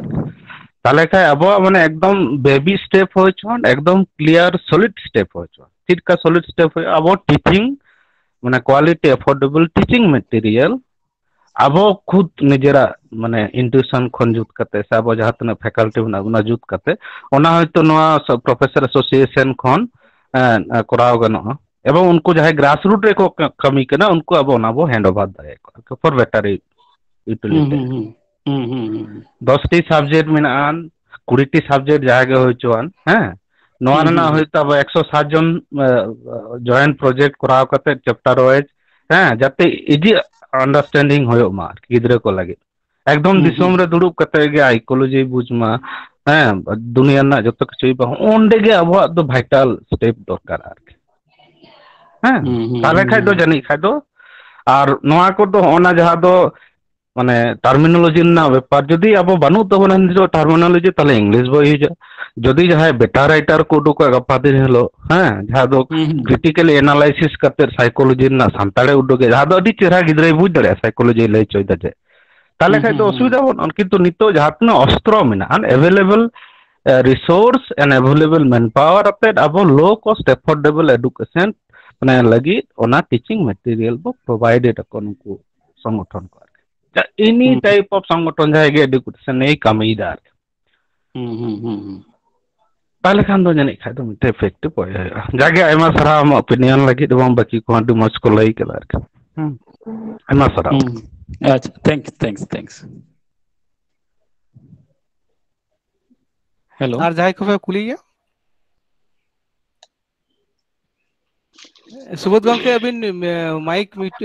ᱛᱟᱦᱞᱮ ᱠᱷᱟᱡ ᱟᱵᱚᱣᱟᱜ ᱢᱟᱱᱮ ᱮᱠᱫᱚᱢ ᱵᱮᱵᱤ ᱥᱴᱮᱯ ᱦᱩᱭ ᱦᱚᱪᱚᱣᱟᱱ, ᱮᱠᱫᱚᱢ ᱠᱞᱤᱭᱟᱨ ᱥᱚᱞᱤᱰ ᱥᱴᱮᱯ ᱦᱩᱭ ᱦᱚᱪᱚᱣᱟᱱ᱾ ᱪᱮᱫ ᱞᱮᱠᱟ ᱥᱚᱞᱤᱰ ᱥᱴᱮᱯ ᱦᱩᱭᱩᱜᱼᱟ? ᱟᱵᱚ ᱴᱤᱪᱤᱝ, ᱢᱟᱱᱮ ᱠᱳᱣᱟᱞᱤᱴᱤ ᱮᱯᱷᱳᱨᱰᱮᱵᱚᱞ ᱴᱤᱪᱤᱝ ᱢᱮᱴᱮᱨᱤᱭᱟᱞ ᱟᱵᱚ ᱠᱷᱩᱫ ᱱᱤᱡᱮᱨᱟᱜ ᱢᱟᱱᱮ ᱤᱱᱴᱩᱭᱥᱚᱱ ᱠᱷᱚᱱ ᱡᱩᱛ ᱠᱟᱛᱮ ᱥᱮ ᱟᱵᱚ ᱡᱟᱦᱟᱸ ᱛᱤᱱᱟᱹᱜ ᱯᱷᱮᱠᱟᱞᱴᱤ ᱢᱮᱱᱟᱜ ᱵᱚᱱᱟ ᱡᱩᱛ ᱠᱟᱛᱮ, ᱚᱱᱟ ᱦᱚᱭᱛᱳ ᱱᱚᱣᱟ ᱯᱨᱚᱯᱷᱮᱥᱚᱨ ᱮᱥᱳᱥᱤᱭᱮᱥᱚᱱ ᱠᱷᱚᱱ ᱮᱸ, ᱠᱚᱨᱟᱣ ᱜᱟᱱᱚᱜᱼᱟ᱾ ᱮᱵᱚᱝ ᱩᱱᱠᱩ ᱡᱟᱦᱟᱸᱭ ᱜᱨᱟᱥ ᱨᱩᱴ ᱨᱮᱠᱚ ᱠᱟ-, ᱠᱟᱹᱢᱤ ᱠᱟᱱᱟ, ᱩᱱᱠᱩ ᱟᱵᱚ ᱚᱱᱟ ᱵᱚ ᱦᱮᱱᱰ ᱳᱵᱷᱟᱨ ᱫᱟᱲᱮᱭᱟᱠᱚᱣᱟ ᱯᱷᱚᱨ ᱵᱮᱴᱟᱨ ᱦᱩᱸ ᱤᱭᱩᱴᱤᱞᱤᱴᱤ᱾ ᱦᱩᱸ ᱦᱩᱸ ᱦᱩᱸ ᱦᱩᱸ ᱦᱩᱸ ᱦᱩᱸ ᱫᱚᱥᱴᱤ ᱥᱟᱵᱡᱮᱠᱴ ᱢᱮᱱᱟᱜᱼᱟ, ᱠᱩᱲᱤᱴᱤ ᱥᱟᱵᱡᱮᱠᱴ ᱡᱟᱦᱟᱸ ᱜᱮ ᱦᱩᱭ ᱦᱚᱪᱚᱣᱟᱱ, ᱦᱮᱸ, ᱱᱚᱣᱟ ᱦᱩᱸ ᱦᱩᱸ ᱨᱮᱱᱟᱜ ᱦᱩᱸ ᱦᱚᱭᱛᱳ ᱟᱵᱚ ᱮᱠᱥᱚ ᱥᱟᱛ ᱡᱚᱱ ᱡᱚᱭᱮᱱᱴ ᱯᱨᱚᱡᱮᱠᱴ ᱠᱚᱨᱟᱣ ᱠᱟᱛᱮ ᱪᱮᱯᱴᱟᱨ ᱣᱟᱭᱤᱡ, ᱦᱮᱸ, ᱡᱟᱛᱮ ᱤᱡᱤ ᱟᱱᱰᱟᱨᱥᱴᱮᱱᱰᱤᱝ ᱦᱩᱭᱩᱜ ᱢᱟ ᱟᱨᱠᱤ ᱜᱤᱫᱽᱨᱟᱹ ᱠᱚ ᱞᱟᱹᱜᱤᱫ᱾ ᱮᱠᱫᱚᱢ ᱦᱩᱸ ᱫᱤᱥᱚᱢ ᱦᱩᱸ ᱨᱮ ᱫᱩᱲᱩᱵ ᱠᱟᱛᱮ ᱜᱮ ᱟᱭ ᱤᱠᱳᱞᱚᱡᱤ ᱵᱩᱡᱽ ᱢᱟ, ᱦᱮᱸ, ᱫᱩᱱᱤᱭᱟᱹ ᱨᱮᱱᱟᱜ ᱡᱚᱛᱚ ᱠᱤᱪᱷᱩ ᱦᱩᱭᱩᱜᱼᱟ᱾ ᱚᱸᱰᱮ ᱜᱮ ᱟᱵᱚᱣᱟᱜ ᱫᱚ ᱵᱷᱟᱭᱴᱟᱞ ᱥᱴᱮᱯ ᱫᱚᱨᱠᱟᱨ ᱟᱨᱠᱤ᱾ ᱦᱮᱸ, ᱦᱩᱸ ᱦᱩᱸ ᱛᱟᱦᱞᱮ ᱦᱩᱸ ᱠᱷᱟᱡ ᱫᱚ ᱦᱩᱸ ᱡᱟᱹᱱᱤᱡ ᱠᱷᱟᱡ ᱫᱚ, ᱟᱨ ᱱᱚᱣᱟ ᱠᱚᱫᱚ ᱦᱚᱸᱜᱼᱚ ᱱᱟ ᱡᱟᱦᱟᱸ ᱫᱚ ᱢᱟᱱᱮ ᱴᱟᱨᱢᱤᱱᱳᱞᱚᱡᱤ ᱨᱮᱱᱟᱜ ᱵᱮᱯᱟᱨ, ᱡᱩᱫᱤ ᱟᱵᱚ ᱵᱟᱹᱱᱩᱜ ᱛᱟᱵᱚᱱᱟ ᱱᱤᱛᱚᱜ ᱴᱟᱨᱢᱤᱱᱳᱞᱚᱡᱤ, ᱛᱟᱦᱞᱮ ᱤᱝᱞᱤᱥ ᱵᱳᱭ ᱦᱤᱡᱩᱜᱼᱟ᱾ ᱡᱩᱫᱤ ᱡᱟᱦᱟᱸᱭ ᱵᱮᱴᱟ ᱨᱟᱭᱴᱟᱨ ᱠᱚ ᱩᱰᱩᱠᱚᱜᱼᱟ ᱜᱟᱯᱟ ᱫᱤᱱ ᱦᱤᱞᱳᱜ, ᱦᱮᱸ, ᱡᱟᱦᱟᱸ ᱫᱚ ᱦᱩᱸ, ᱦᱩᱸ᱾ ᱠᱨᱤᱴᱤᱠᱟᱞ ᱮᱱᱟᱞᱟᱭᱥᱤᱥ ᱠᱟᱛᱮ ᱥᱟᱭᱠᱳᱞᱚᱡᱤ ᱨᱮᱱᱟᱜ ᱥᱟᱱᱛᱟᱲᱮ ᱩᱰᱩᱠᱮ, ᱡᱟᱦᱟᱸ ᱫᱚ ᱟᱹᱰᱤ ᱪᱮᱦᱨᱟ ᱜᱤᱫᱽᱨᱟᱹᱭ ᱵᱩᱡᱽ ᱫᱟᱲᱮᱭᱟᱜᱼᱟ ᱥᱟᱭᱠᱳᱞᱚᱡᱤ ᱞᱟᱹᱭ ᱦᱚᱪᱚᱭᱮᱫᱟ ᱡᱮ, ᱛᱟᱦᱞᱮ ᱦᱩᱸ, ᱠᱷᱟᱡ ᱦᱩᱸ, ᱫᱚ ᱦᱩᱸ᱾ ᱚᱥᱩᱵᱤᱫᱷᱟ ᱵᱟᱹᱱᱩᱜᱼᱟ᱾ ᱠᱤᱱᱛᱩ ᱱᱤᱛᱚᱜ ᱡᱟᱦᱟᱸ ᱛᱤᱱᱟᱹᱜ ᱚᱥᱛᱨᱚ ᱢᱮᱱᱟᱜᱼᱟ, available resource and available manpower ᱟᱛᱮᱫ ᱟᱵᱚ ᱞᱳ ᱠᱚᱥᱴ ᱮᱯᱷᱳᱨᱰᱮᱵᱚᱞ ᱮᱰᱩᱠᱮᱥᱚᱱ ᱢᱟᱱᱮ ᱞᱟᱹᱜᱤᱫ ᱚᱱᱟ ᱴᱤᱪᱤᱝ ᱢᱮᱴᱮᱨᱤᱭᱟᱞ ᱵᱚ ᱯᱨᱳᱵᱷᱟᱭᱰᱮᱰ ᱟᱠᱚ ᱱᱩᱠᱩ ᱥᱚᱝᱜᱚᱴᱷᱚᱱ ᱠᱚ ᱟᱨᱠᱤ᱾ ᱮᱱᱤ ᱦᱩᱸ᱾ ᱴᱟᱭᱤᱯ ᱚᱯ ᱥᱚᱝᱜᱚᱴᱷᱚᱱ ᱡᱟᱦᱟᱸᱭ ᱜᱮ ᱮᱰᱩᱠᱮᱥᱚᱱ ᱮ ᱠᱟᱹᱢᱤᱭᱮᱫᱟ ᱟᱨᱠᱤ᱾ ᱦᱩᱸ, ᱦᱩᱸ, ᱦᱩᱸ, ᱦᱩᱸ᱾ ᱛᱟᱦᱞᱮ ᱠᱷᱟᱱ ᱫᱚ ᱡᱟᱹᱱᱤᱡ ᱠᱷᱟᱡ ᱫᱚ ᱢᱤᱫᱴᱮᱡ ᱤᱯᱷᱮᱠᱴᱤᱵᱷ ᱦᱩᱭ ᱦᱩᱭᱩᱜᱼᱟ᱾ ᱡᱟᱜᱮ ᱟᱭᱢᱟ ᱥᱟᱨᱦᱟᱣ ᱟᱢᱟᱜ ᱚᱯᱤᱱᱤᱭᱚᱱ ᱞᱟᱹᱜᱤᱫ, ᱮᱵᱚᱝ ᱵᱟᱹᱠᱤ ᱠᱚᱦᱚᱸ ᱟᱹᱰᱤ ᱢᱚᱡᱽ ᱠᱚ ᱞᱟᱹᱭ ᱠᱮᱫᱟ ᱟᱨᱠᱤ᱾ ᱦᱩᱸ᱾ ᱟᱭᱢᱟ ᱥᱟᱨᱦᱟᱣ᱾ ᱦᱩᱸ᱾ ᱟᱪᱪᱷᱟ, thanks, thanks, thanks. ᱦᱮᱞᱳ᱾ ᱟᱨ ᱡᱟᱦᱟᱸᱭ ᱠᱚᱯᱮ ᱠᱩᱞᱤᱭᱮᱭᱟ? ᱥᱩᱵᱳᱫᱷ ᱜᱚᱢᱠᱮ, ᱟᱹᱵᱤᱱ, ᱮ, ᱢᱟᱭᱤᱠ ᱢᱤᱭᱩᱴ,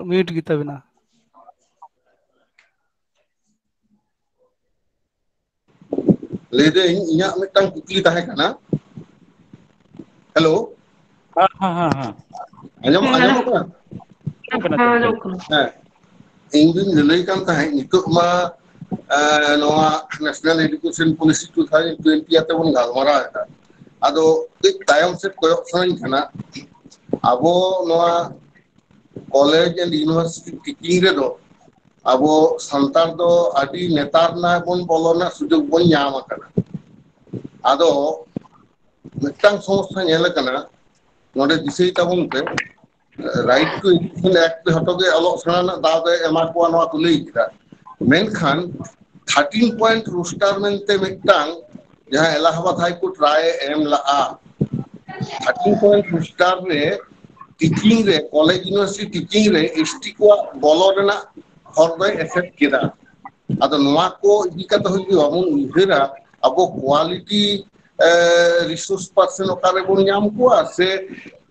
ᱢᱤᱭᱩᱴ ᱜᱮᱛᱟᱵᱤᱱᱟ᱾ ᱞᱟᱹᱭᱫᱟᱹᱧ, ᱤᱧᱟᱹᱜ ᱢᱤᱫᱴᱟᱝ ᱠᱩᱠᱞᱤ ᱛᱟᱦᱮᱸ ᱠᱟᱱᱟ᱾ ᱦᱮᱞᱳ᱾ ᱦᱮᱸ, ᱦᱮᱸ, ᱦᱮᱸ, ᱦᱮᱸ᱾ ᱟᱸᱡᱚᱢ, ᱦᱮᱸ, ᱟᱸᱡᱚᱢᱚᱜ ᱠᱟᱱᱟ? ᱟᱸᱡᱚᱢᱚᱜ ᱠᱟᱱᱟ, ᱦᱮᱸ, ᱟᱸᱡᱚᱢᱚᱜ ᱠᱟᱱᱟ᱾ ᱦᱮᱸ, ᱤᱧ ᱫᱩᱧ ᱞᱟᱹᱞᱟᱹᱭ ᱠᱟᱱ ᱛᱟᱦᱮᱸᱫ, ᱱᱤᱛᱚᱜ ᱢᱟ, ᱮ, ᱱᱚᱣᱟ National Education Policy two thousand twenty ᱟᱛᱮ ᱵᱚᱱ ᱜᱟᱞᱢᱟᱨᱟᱣ ᱮᱫᱟ᱾ ᱟᱫᱚ ᱠᱟᱹᱡ ᱛᱟᱭᱚᱢ ᱥᱮᱫ ᱠᱚᱭᱚᱜ ᱥᱟᱱᱟᱧ ᱠᱟᱱᱟ᱾ ᱟᱵᱚ ᱱᱚᱣᱟ ᱠᱚᱞᱮᱡᱽ and ᱤᱭᱩᱱᱤᱵᱷᱟᱨᱥᱤᱴᱤ ᱴᱤᱪᱤᱝ ᱨᱮᱫᱚ ᱟᱵᱚ ᱥᱟᱱᱛᱟᱲ ᱫᱚ ᱟᱹᱰᱤ ᱱᱮᱛᱟᱨ ᱱᱟ ᱵᱚᱱ ᱵᱚᱞᱚᱱᱟ ᱥᱩᱡᱳᱜᱽ ᱵᱚᱱ ᱧᱟᱢ ᱟᱠᱟᱫᱟ᱾ ᱟᱫᱚ ᱢᱤᱫᱴᱟᱝ ᱥᱚᱢᱚᱥᱥᱟ ᱧᱮᱞ ᱟᱠᱟᱱᱟ, ᱱᱚᱰᱮ ᱫᱤᱥᱟᱹᱭ ᱛᱟᱵᱚᱱ ᱯᱮ, Right to Education Act ᱦᱚᱴᱚ ᱜᱮ ᱚᱞᱚᱜ ᱥᱮᱬᱟ ᱨᱮᱱᱟᱜ ᱫᱟᱣ ᱫᱚᱭ ᱮᱢᱟ ᱠᱚᱣᱟ, ᱱᱚᱣᱟ ᱠᱚ ᱞᱟᱹᱭ ᱠᱮᱫᱟ᱾ ᱢᱮᱱᱠᱷᱟᱱ thirteen point roster ᱢᱮᱱᱛᱮ ᱢᱤᱫᱴᱟᱝ, ᱡᱟᱦᱟᱸ ᱮᱞᱟᱦᱟᱵᱟᱫ ᱦᱟᱭ ᱠᱳᱨᱴ ᱨᱟᱭ ᱮ ᱮᱢ ᱞᱟᱜᱼᱟ, thirteen point roster ᱨᱮ ᱴᱤᱪᱤᱝ ᱨᱮ, ᱠᱚᱞᱮᱡᱽ ᱤᱭᱩᱱᱤᱵᱷᱟᱨᱥᱤᱴᱤ ᱴᱤᱪᱤᱝ ᱨᱮ ᱮᱥ ᱴᱤ ᱠᱚᱣᱟᱜ ᱵᱚᱞᱚ ᱨᱮᱱᱟᱜ ᱦᱚᱨ ᱫᱚᱭ ᱮᱥᱮᱫ ᱠᱮᱫᱟ᱾ ᱟᱫᱚ ᱱᱚᱣᱟ ᱠᱚ ᱤᱫᱤ ᱠᱟᱛᱮ ᱦᱚᱸ ᱡᱩᱫᱤ ᱵᱟᱵᱚᱱ ᱩᱭᱦᱟᱹᱨᱟ, ᱟᱵᱚ ᱠᱳᱣᱟᱞᱤᱴᱤ, ᱮ, ᱨᱤᱥᱳᱨᱥ ᱯᱟᱨᱥᱚᱱ ᱚᱠᱟ ᱨᱮᱵᱚᱱ ᱧᱟᱢ ᱠᱚᱣᱟ, ᱥᱮ,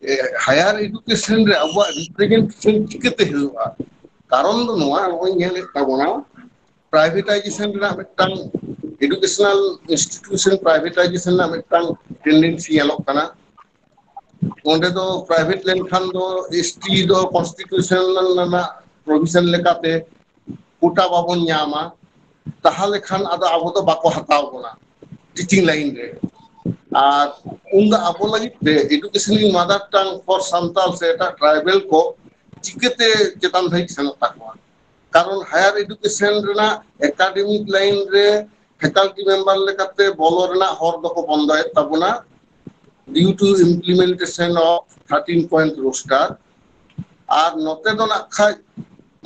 ᱮ, ᱦᱟᱭᱟᱨ ᱮᱰᱩᱠᱮᱥᱚᱱ ᱨᱮ ᱟᱵᱚᱣᱟᱜ ᱨᱤᱯᱨᱮᱡᱮᱱᱴᱮᱥᱚᱱ ᱪᱤᱠᱟᱹᱛᱮ ᱦᱩᱭᱩᱜᱼᱟ? ᱠᱟᱨᱚᱱ ᱫᱚ ᱱᱚᱣᱟ, ᱱᱚᱜᱼᱚᱭ ᱧᱮᱞᱮᱫ ᱛᱟᱵᱚᱱᱟ, ᱯᱨᱟᱭᱵᱷᱮᱴᱟᱭᱡᱮᱥᱚᱱ ᱨᱮᱱᱟᱜ ᱢᱤᱫᱴᱟᱝ, ᱮᱰᱩᱠᱮᱥᱚᱱᱟᱞ ᱤᱱᱥᱴᱤᱴᱤᱭᱩᱥᱚᱱ ᱯᱨᱟᱭᱵᱷᱮᱴᱟᱭᱡᱮᱥᱚᱱ ᱨᱮᱱᱟᱜ ᱢᱤᱫᱴᱟᱝ ᱴᱮᱱᱰᱮᱱᱥᱤ ᱧᱮᱞᱚᱜ ᱠᱟᱱᱟ᱾ ᱚᱸᱰᱮ ᱫᱚ ᱯᱨᱟᱭᱵᱷᱮᱴ ᱞᱮᱱᱠᱷᱟᱱ ᱫᱚ ᱮᱥ ᱴᱤ ᱫᱚ ᱠᱚᱱᱥᱴᱤᱴᱤᱭᱩᱥᱚᱱᱟᱞ ᱨᱮᱱᱟᱜ ᱯᱨᱚᱵᱷᱤᱥᱚᱱ ᱞᱮᱠᱟᱛᱮ ᱠᱳᱴᱟ ᱵᱟᱵᱚᱱ ᱧᱟᱢᱟ, ᱛᱟᱦᱚᱞᱮ ᱠᱷᱟᱱ ᱟᱫᱚ ᱟᱵᱚ ᱫᱚ ᱵᱟᱠᱚ ᱦᱟᱛᱟᱣ ᱵᱚᱱᱟ ᱴᱤᱪᱤᱝ ᱞᱟᱭᱤᱱ ᱨᱮ᱾ ᱟᱨ ᱩᱱᱫᱚ ᱟᱵᱚ ᱞᱟᱹᱜᱤᱫ ᱛᱮ education in mother tongue for Santal ᱥᱮ ᱮᱴᱟᱜ ᱴᱨᱟᱭᱵᱮᱞ ᱠᱚ ᱪᱤᱠᱟᱹᱛᱮ ᱪᱮᱛᱟᱱ ᱫᱷᱟᱹᱵᱤᱡ ᱥᱮᱱᱚᱜ ᱛᱟᱠᱚᱣᱟ? ᱠᱟᱨᱚᱱ ᱦᱟᱭᱟᱨ ᱮᱰᱩᱠᱮᱥᱚᱱ ᱨᱮᱱᱟᱜ ᱮᱠᱟᱰᱮᱢᱤᱠ ᱞᱟᱭᱤᱱ ᱨᱮ ᱯᱷᱮᱠᱟᱞᱴᱤ ᱢᱮᱢᱵᱟᱨ ᱞᱮᱠᱟᱛᱮ ᱵᱚᱞᱚ ᱨᱮᱱᱟᱜ ᱦᱚᱨ ᱫᱚᱠᱚ ᱵᱚᱱᱫᱚᱭᱮᱫ ᱛᱟᱵᱚᱱᱟ due to implementation of thirteen point roster᱾ ᱟᱨ ᱱᱚᱛᱮ ᱫᱚ ᱱᱟᱜ ᱠᱷᱟᱡ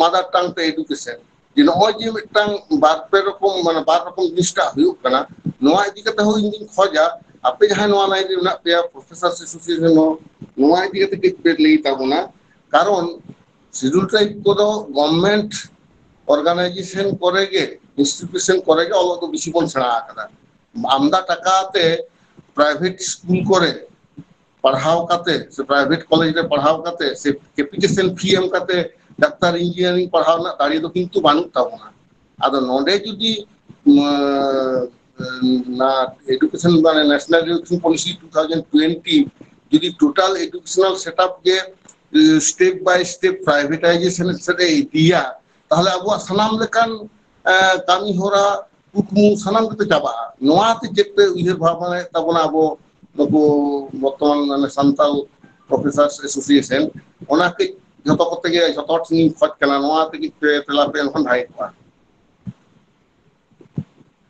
ᱢᱟᱫᱟᱨ ᱴᱟᱝ ᱛᱮ ᱮᱰᱩᱠᱮᱥᱚᱱ, ᱡᱮ ᱱᱚᱜᱼᱚᱭ ᱡᱮ ᱢᱤᱫᱴᱟᱝ ᱵᱟᱨ ᱯᱮ ᱨᱚᱠᱚᱢ, ᱢᱟᱱᱮ ᱵᱟᱨ ᱨᱚᱠᱚᱢ ᱡᱤᱱᱤᱥᱴᱟᱜ ᱦᱩᱭᱩᱜ ᱠᱟᱱᱟ, ᱱᱚᱣᱟ ᱤᱫᱤ ᱠᱟᱛᱮ ᱦᱚᱸ ᱤᱧ ᱫᱩᱧ ᱠᱷᱚᱡᱟ ᱟᱯᱮ ᱡᱟᱦᱟᱸᱭ ᱱᱚᱣᱟ ᱞᱟᱭᱤᱱ ᱨᱮ ᱢᱮᱱᱟᱜ ᱯᱮᱭᱟ, ᱯᱨᱚᱯᱷᱮᱥᱟᱨ ᱮᱥᱳᱥᱤᱭᱮᱥᱚᱱ ᱦᱚᱸ, ᱱᱚᱣᱟ ᱤᱫᱤ ᱠᱟᱛᱮ ᱠᱟᱹᱡ ᱯᱮ ᱞᱟᱹᱭ ᱛᱟᱵᱚᱱᱟ᱾ ᱠᱟᱨᱚᱱ ᱥᱤᱰᱩᱞ ᱴᱨᱟᱭᱤᱵ ᱠᱚᱫᱚ ᱜᱚᱵᱷᱢᱮᱱᱴ ᱚᱨᱜᱟᱱᱟᱭᱡᱮᱥᱚᱱ ᱠᱚᱨᱮ ᱜᱮ, ᱤᱱᱥᱴᱤᱴᱤᱭᱩᱥᱚᱱ ᱠᱚᱨᱮ ᱜᱮ ᱚᱞᱚᱜ ᱫᱚ ᱵᱮᱥᱤ ᱵᱚᱱ ᱥᱮᱬᱟ ᱟᱠᱟᱫᱟ᱾ ᱟᱢᱫᱟ ᱴᱟᱠᱟ ᱛᱮ ᱯᱨᱟᱭᱵᱷᱮᱴ ᱥᱠᱩᱞ ᱠᱚᱨᱮ ᱯᱟᱲᱦᱟᱣ ᱠᱟᱛᱮ ᱥᱮ ᱯᱨᱟᱭᱵᱷᱮᱴ ᱠᱚᱞᱮᱡᱽ ᱨᱮ ᱯᱟᱲᱦᱟᱣ ᱠᱟᱛᱮ ᱥᱮ ᱠᱮᱯᱤᱴᱮᱥᱚᱱ ᱯᱷᱤ ᱮᱢ ᱠᱟᱛᱮ ᱰᱟᱠᱛᱟᱨ ᱤᱧᱡᱤᱱᱤᱭᱟᱨᱤᱝ ᱯᱟᱲᱦᱟᱣ ᱨᱮᱱᱟᱜ ᱫᱟᱲᱮ ᱫᱚ ᱠᱤᱱᱛᱩ ᱵᱟᱹᱱᱩᱜ ᱛᱟᱵᱚᱱᱟ᱾ ᱟᱫᱚ ᱱᱚᱰᱮ ᱡᱩᱫᱤ ᱱᱚᱣᱟ ᱮᱰᱩᱠᱮᱥᱚᱱ, ᱢᱟᱱᱮ national education policy two thousand twenty ᱡᱩᱫᱤ ᱴᱳᱴᱟᱞ ᱮᱰᱩᱠᱮᱥᱚᱱᱟᱞ ᱥᱮᱴᱟᱯ ᱜᱮ ᱥᱴᱮᱯ ᱵᱟᱭ ᱥᱴᱮᱯ ᱯᱨᱟᱭᱵᱷᱮᱴᱟᱭᱡᱮᱥᱚᱱ ᱥᱮᱫ ᱮ ᱤᱫᱤᱭᱟ, ᱛᱟᱦᱚᱞᱮ ᱟᱵᱚᱣᱟᱜ ᱥᱟᱱᱟᱢ ᱞᱮᱠᱟᱱ ᱠᱟᱹᱢᱤ ᱦᱚᱨᱟ, ᱠᱩᱠᱢᱩ ᱥᱟᱱᱟᱢ ᱜᱮᱛᱚ ᱪᱟᱵᱟᱜᱼᱟ᱾ ᱱᱚᱣᱟ ᱛᱮ ᱪᱮᱫ ᱯᱮ ᱩᱭᱦᱟᱹᱨ ᱵᱷᱟᱵᱽᱱᱟᱭᱮᱫ ᱛᱟᱵᱚᱱᱟ ᱟᱵᱚ ᱱᱩᱠᱩ ᱵᱚᱨᱛᱚᱢᱟᱱ ᱢᱟᱱᱮ ᱥᱟᱱᱛᱟᱞ ᱯᱨᱚᱯᱷᱮᱥᱟᱨᱥ ᱮᱥᱳᱥᱤᱭᱮᱥᱚᱱ? ᱚᱱᱟ ᱠᱟᱹᱡ ᱡᱚᱛᱚ ᱠᱚᱛᱮ ᱜᱮ, ᱡᱚᱛᱚ ᱦᱚᱲ ᱴᱷᱮᱱ ᱤᱧ ᱠᱷᱚᱡᱽ ᱠᱟᱱᱟ, ᱱᱚᱣᱟ ᱛᱮ ᱠᱟᱹᱡ ᱯᱮ ᱛᱮᱞᱟ ᱯᱮ ᱮᱢ ᱠᱷᱟᱱ ᱵᱷᱟᱜᱮ ᱠᱚᱜᱼᱟ᱾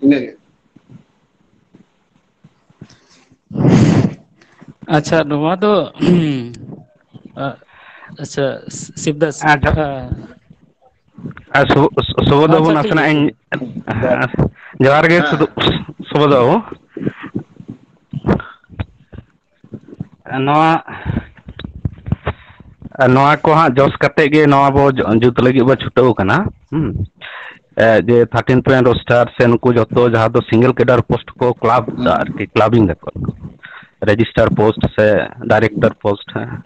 ᱤᱱᱟᱹᱜᱮ᱾ ᱟᱪᱪᱷᱟ, ᱱᱚᱣᱟ ᱫᱚ ᱟᱪᱪᱷᱟ, ᱥᱤᱵᱫᱟᱥ ᱟᱨ ᱥᱩᱵᱳᱫ ᱟᱪᱪᱷᱟ, ᱵᱟᱹᱵᱩ, ᱴᱷᱤᱠ ᱱᱟᱥᱮᱱᱟᱜ ᱜᱮᱭᱟ, ᱤᱧ ᱴᱷᱤᱠ ᱜᱮᱭᱟ᱾ ᱡᱚᱦᱟᱨ ᱜᱮ᱾ ᱦᱮᱸ᱾ ᱥᱩᱵᱳᱫ ᱵᱟᱹᱵᱩ, ᱱᱚᱣᱟ ᱱᱚᱣᱟ ᱠᱚ ᱦᱟᱸᱜ ᱡᱚᱥ ᱠᱟᱛᱮ ᱜᱮ ᱱᱚᱣᱟ ᱵᱚ ᱡᱩᱛ ᱞᱟᱹᱜᱤᱫ ᱵᱚ ᱪᱷᱩᱴᱟᱹᱣ ᱠᱟᱱᱟ᱾ ᱦᱩᱸ᱾ ᱮ, ᱡᱮ ᱛᱷᱟᱨᱴᱤᱱ ᱯᱚᱭᱮᱱᱴ ᱨᱳᱥᱴᱟᱨ ᱥᱮ ᱱᱩᱠᱩ ᱡᱚᱛᱚ ᱡᱟᱦᱟᱸ ᱫᱚ ᱥᱤᱝᱜᱮᱞ ᱠᱮᱰᱟᱨ ᱯᱳᱥᱴ ᱠᱚ ᱠᱞᱟᱵ ᱫᱟ ᱟᱨᱠᱤ, ᱠᱞᱟᱵᱤᱝ ᱫᱟᱠᱚ, ᱨᱮᱡᱤᱥᱴᱟᱨ ᱯᱳᱥᱴ ᱥᱮ ᱰᱟᱭᱨᱮᱠᱴᱚᱨ ᱯᱳᱥᱴ᱾ ᱦᱮᱸ,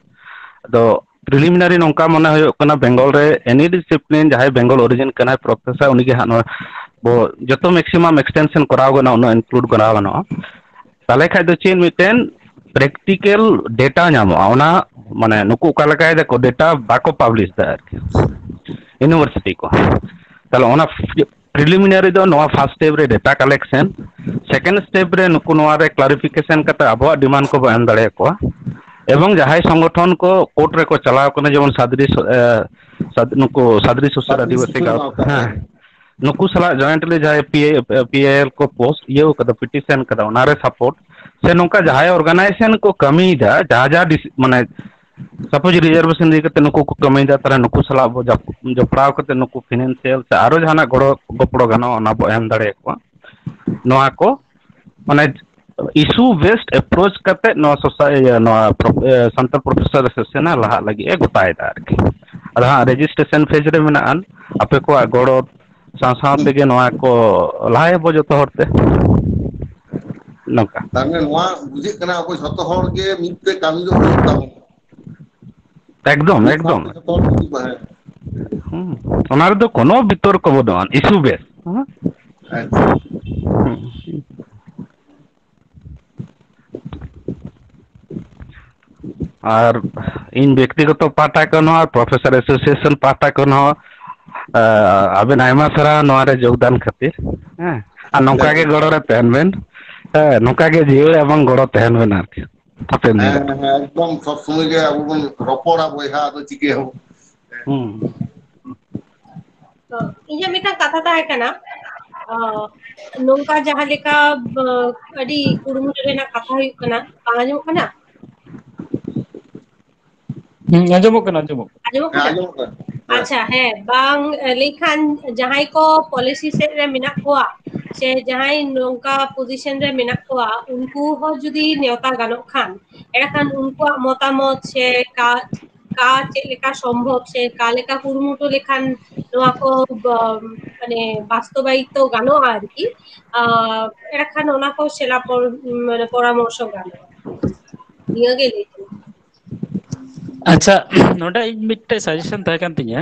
ᱟᱫᱚ ᱯᱨᱤᱞᱤᱢᱤᱱᱟᱨᱤ ᱱᱚᱝᱠᱟ ᱢᱚᱱᱮ ᱦᱩᱭᱩᱜ ᱠᱟᱱᱟ, ᱵᱮᱝᱜᱚᱞ ᱨᱮ ᱮᱱᱤ ᱰᱤᱥᱤᱯᱞᱤᱱ ᱡᱟᱦᱟᱸᱭ ᱵᱮᱝᱜᱚᱞ ᱚᱨᱤᱡᱤᱱ ᱠᱟᱱᱟᱭ ᱯᱨᱚᱯᱷᱮᱥᱟᱨ, ᱩᱱᱤᱜᱮ ᱦᱟᱸᱜ ᱱᱚᱣᱟ ᱵᱚ ᱡᱚᱛᱚ ᱢᱮᱠᱥᱤᱢᱟᱢ ᱮᱠᱥᱴᱮᱱᱥᱚᱱ ᱠᱚᱨᱟᱣ ᱜᱟᱱᱚᱜᱼᱟ, ᱩᱱᱟᱹᱜ ᱤᱱᱠᱞᱩᱰ ᱠᱚᱨᱟᱣ ᱜᱟᱱᱚᱜᱼᱟ᱾ ᱛᱟᱦᱚᱞᱮ ᱠᱷᱟᱡ ᱫᱚ ᱪᱮᱫ ᱢᱤᱫᱴᱮᱱ ᱯᱨᱮᱠᱴᱤᱠᱮᱞ ᱰᱮᱴᱟ ᱧᱟᱢᱚᱜᱼᱟ, ᱚᱱᱟ ᱢᱟᱱᱮ ᱱᱩᱠᱩ ᱚᱠᱟ ᱞᱮᱠᱟᱭ ᱫᱟᱠᱚ ᱰᱮᱴᱟ ᱵᱟᱠᱚ ᱯᱟᱵᱽᱞᱤᱥ ᱫᱟ ᱟᱨᱠᱤ ᱤᱭᱩᱱᱤᱵᱷᱟᱨᱥᱤᱴᱤ ᱠᱚ᱾ ᱛᱟᱦᱞᱮ ᱚᱱᱟ ᱯᱷᱤ-, preliminary ᱫᱚ ᱱᱚᱣᱟ first step ᱨᱮ data collection, second step ᱨᱮ ᱱᱩᱠᱩ ᱱᱚᱣᱟ ᱨᱮ clarification ᱠᱟᱛᱮ ᱟᱵᱚᱣᱟᱜ demand ᱠᱚᱵᱚ ᱮᱢ ᱫᱟᱲᱮᱭᱟᱠᱚᱣᱟ᱾ ᱮᱵᱚᱝ ᱡᱟᱦᱟᱸᱭ ᱥᱚᱝᱜᱚᱴᱷᱚᱱ ᱠᱚ court ᱨᱮᱠᱚ ᱪᱟᱞᱟᱣ ᱠᱟᱱᱟ, ᱡᱮᱢᱚᱱ ᱥᱟᱫᱽᱨᱤ ᱥᱚ-, ᱮ, ᱥᱟᱫᱽ-, ᱱᱩᱠᱩ ᱥᱟᱫᱽᱨᱤ ᱥᱚᱥᱭᱟᱞ ᱥᱟᱫᱽᱨᱤ ᱟᱹᱫᱤᱵᱟᱹᱥᱤ ᱥᱚᱥᱭᱟᱞ ᱜᱟᱶᱛᱟ, ᱜᱟᱶᱛᱟ᱾ ᱦᱮᱸ, ᱱᱩᱠᱩ ᱥᱟᱞᱟᱜ jointly ᱡᱟᱦᱟᱸᱭ P I, P I L ᱠᱚ post ᱤᱭᱟᱹᱣ ᱠᱟᱫᱟ, petition ᱠᱟᱫᱟ, ᱚᱱᱟᱨᱮ support ᱥᱮ ᱱᱚᱝᱠᱟ ᱡᱟᱦᱟᱸᱭ organization ᱠᱚ ᱠᱟᱹᱢᱤᱭᱮᱫᱟ, ᱡᱟᱦᱟᱸ ᱡᱟᱦᱟᱸ dis-, ᱢᱟᱱᱮ suppose reservation ᱤᱫᱤ ᱠᱟᱛᱮ ᱱᱩᱠᱩ ᱠᱚ ᱠᱟᱹᱢᱤᱭᱮᱫᱟ, ᱛᱟᱦᱞᱮ ᱱᱩᱠᱩ ᱥᱟᱞᱟᱜ ᱵᱚ ᱡᱟᱯ-, ᱡᱚᱯᱲᱟᱣ ᱠᱟᱛᱮ ᱱᱩᱠᱩ financial ᱥᱮ ᱟᱨᱚ ᱡᱟᱦᱟᱱᱟᱜ ᱜᱚᱲᱚ ᱜᱚᱯᱚᱲᱚ ᱜᱟᱱᱚᱜᱼᱟ, ᱚᱱᱟ ᱵᱚ ᱮᱢ ᱫᱟᱲᱮᱭᱟᱠᱚᱣᱟ᱾ ᱱᱚᱣᱟ ᱠᱚ ᱢᱟᱱᱮ issue based approach ᱠᱟᱛᱮ ᱱᱚᱣᱟ ᱥᱳᱥᱟ-, ᱤᱭᱟᱹ, ᱱᱚᱣᱟ ᱯᱨᱚ-, ᱮ, ᱥᱟᱱᱛᱟᱲ ᱯᱨᱚᱯᱷᱮᱥᱟᱨ ᱮᱥᱳᱥᱤᱭᱮᱥᱚᱱ ᱮ ᱞᱟᱦᱟᱜ ᱞᱟᱹᱜᱤᱫ ᱮ ᱜᱚᱴᱟᱭᱮᱫᱟ ᱟᱨᱠᱤ᱾ ᱟᱫᱚ ᱦᱟᱸᱜ registration phase ᱨᱮ ᱢᱮᱱᱟᱜᱼᱟ, ᱟᱯᱮ ᱠᱚᱣᱟᱜ ᱜᱚᱲᱚ ᱥᱟᱶ ᱥᱟᱶ ᱛᱮᱜᱮ ᱱᱚᱣᱟ ᱠᱚ ᱞᱟᱦᱟᱭᱟᱵᱚ ᱡᱚᱛᱚ ᱦᱚᱲ ᱛᱮ᱾ ᱱᱚᱝᱠᱟ᱾ ᱛᱟᱨ ᱢᱟᱱᱮ ᱱᱚᱣᱟ ᱵᱩᱡᱷᱟᱹᱜ ᱠᱟᱱᱟ, ᱟᱵᱚ ᱡᱷᱚᱛᱚ ᱦᱚᱲ ᱜᱮ ᱢᱤᱫ ᱛᱮ ᱠᱟᱹᱢᱤ ᱫᱚ ᱦᱩᱭᱩᱜ ᱛᱟᱵᱚᱱᱟ᱾ ᱮᱠᱫᱚᱢ, ᱢᱤᱫ ᱮᱠᱫᱚᱢ᱾ ᱥᱟᱶᱛᱮ ᱡᱷᱚᱛᱚ ᱦᱚᱲ ᱡᱩᱫᱤ ᱵᱚ-, ᱦᱮᱸ᱾ ᱦᱩᱸ᱾ ᱚᱱᱟ ᱨᱮᱫᱚ ᱠᱳᱱᱳ ᱵᱤᱛᱚᱨᱠᱚ ᱵᱟᱹᱱᱩᱜᱼᱟ, issue based᱾ ᱦᱮᱸ? ᱟᱪᱪᱷᱟ᱾ ᱦᱩᱸ᱾ ᱟᱨ ᱤᱧ ᱵᱮᱠᱛᱤᱜᱚᱛᱚ ᱯᱟᱦᱴᱟ ᱠᱷᱚᱱ ᱦᱚᱸ, ᱯᱨᱚᱯᱷᱮᱥᱚᱨ ᱮᱥᱳᱥᱤᱭᱮᱥᱚᱱ ᱯᱟᱦᱴᱟ ᱠᱷᱚᱱ ᱦᱚᱸ, ᱟ, ᱟᱵᱮᱱ ᱟᱭᱢᱟ ᱥᱟᱨᱦᱟᱣ ᱱᱚᱣᱟ ᱨᱮ ᱡᱳᱜᱽᱫᱟᱱ ᱠᱷᱟᱹᱛᱤᱨ᱾ ᱦᱮᱸ, ᱟᱨ ᱱᱚᱝᱠᱟ ᱜᱮ ᱡᱟᱭᱦᱳᱠ᱾ ᱜᱚᱲᱚ ᱨᱮ ᱛᱟᱦᱮᱱ ᱵᱮᱱ᱾ ᱦᱮᱸ, ᱱᱚᱝᱠᱟ ᱜᱮ ᱡᱤᱭᱟᱹᱲ ᱮᱵᱚᱝ ᱜᱚᱲᱚ ᱛᱟᱦᱮᱱ ᱵᱮᱱ ᱟᱨᱠᱤ ᱦᱟᱯᱮᱱ ᱫᱤᱱ ᱦᱮᱸ, ᱨᱮ᱾ ᱦᱮᱸ, ᱮᱠᱫᱚᱢ ᱥᱚᱵ ᱥᱚᱢᱚᱭ ᱜᱮ ᱟᱵᱚ ᱵᱚᱱ ᱨᱚᱯᱚᱲᱟ ᱵᱚᱭᱦᱟ, ᱟᱫᱚ ᱪᱤᱠᱟᱹᱭᱟᱵᱚᱱ? ᱦᱩᱸ᱾ ᱛᱚ, ᱤᱧᱟᱹᱜ ᱢᱤᱫᱴᱟᱝ ᱠᱟᱛᱷᱟ ᱛᱟᱦᱮᱸ ᱠᱟᱱᱟ, ᱚ, ᱱᱚᱝᱠᱟ ᱡᱟᱦᱟᱸ ᱞᱮᱠᱟ, ᱵ-, ᱟᱹᱰᱤ ᱠᱩᱨᱩᱢᱩᱴᱩ ᱨᱮᱱᱟᱜ ᱠᱟᱛᱷᱟ ᱦᱩᱭᱩᱜ ᱠᱟᱱᱟ, ᱵᱟᱝ ᱟᱸᱡᱚᱢᱚᱜ ᱠᱟᱱᱟ? ᱦᱩᱸ, ᱟᱸᱡᱚᱢᱚᱜ ᱠᱟᱱᱟ, ᱟᱸᱡᱚᱢᱚᱜ ᱠᱟᱱᱟ᱾ ᱟᱸᱡᱚᱢᱚᱜ ᱦᱮᱸ, ᱠᱟᱱᱟ? ᱟᱸᱡᱚᱢᱚᱜ ᱠᱟᱱᱟ᱾ ᱦᱮᱸ᱾ ᱟᱪᱪᱷᱟ, ᱦᱮᱸ, ᱵᱟᱝ, ᱞᱟᱹᱭ ᱠᱷᱟᱱ ᱡᱟᱦᱟᱸᱭ ᱠᱚ ᱯᱚᱞᱤᱥᱤ ᱥᱮᱫ ᱨᱮ ᱢᱮᱱᱟᱜ ᱠᱚᱣᱟ, ᱥᱮ ᱡᱟᱦᱟᱸᱭ ᱱᱚᱝᱠᱟ ᱯᱚᱡᱤᱥᱚᱱ ᱨᱮ ᱢᱮᱱᱟᱜ ᱠᱚᱣᱟ, ᱩᱱᱠᱩ ᱦᱚᱸ ᱡᱩᱫᱤ ᱱᱮᱣᱛᱟ ᱜᱟᱱᱚᱜ ᱠᱷᱟᱱ, ᱮᱸᱰᱮᱠᱷᱟᱱ ᱩᱱᱠᱩᱣᱟᱜ ᱢᱚᱛᱟᱢᱚᱛ ᱥᱮ ᱠᱟ-, ᱠᱟ ᱪᱮᱫ ᱞᱮᱠᱟ ᱥᱚᱢᱵᱷᱚᱵ ᱥᱮ ᱠᱟ ᱞᱮᱠᱟ ᱠᱩᱨᱩᱢᱩᱴᱩ ᱞᱮᱠᱷᱟᱱ ᱱᱚᱣᱟ ᱠᱚ ᱵ-, ᱢᱟᱱᱮ ᱵᱟᱥᱛᱚᱵᱟᱭᱤᱛᱚ ᱜᱟᱱᱚᱜᱼᱟ ᱟᱨᱠᱤ, ᱟᱸ, ᱮᱸᱰᱮᱠᱷᱟᱱ ᱚᱱᱟ ᱠᱚ ᱥᱮᱞᱟ ᱯᱚᱨ-, ᱢᱟᱱᱮ ᱯᱚᱨᱟᱢᱚᱨᱥᱚ ᱜᱟᱱᱚᱜᱼᱟ᱾ ᱱᱤᱭᱟᱹ ᱜᱮ ᱞᱟᱹᱭ ᱛᱮᱱᱟᱜ᱾ ᱟᱪᱪᱷᱟ, ᱱᱚᱰᱮ ᱤᱧ ᱢᱤᱫᱴᱮᱡ ᱥᱟᱡᱮᱥᱚᱱ ᱛᱟᱦᱮᱸ ᱠᱟᱱ ᱛᱤᱧᱟᱹ,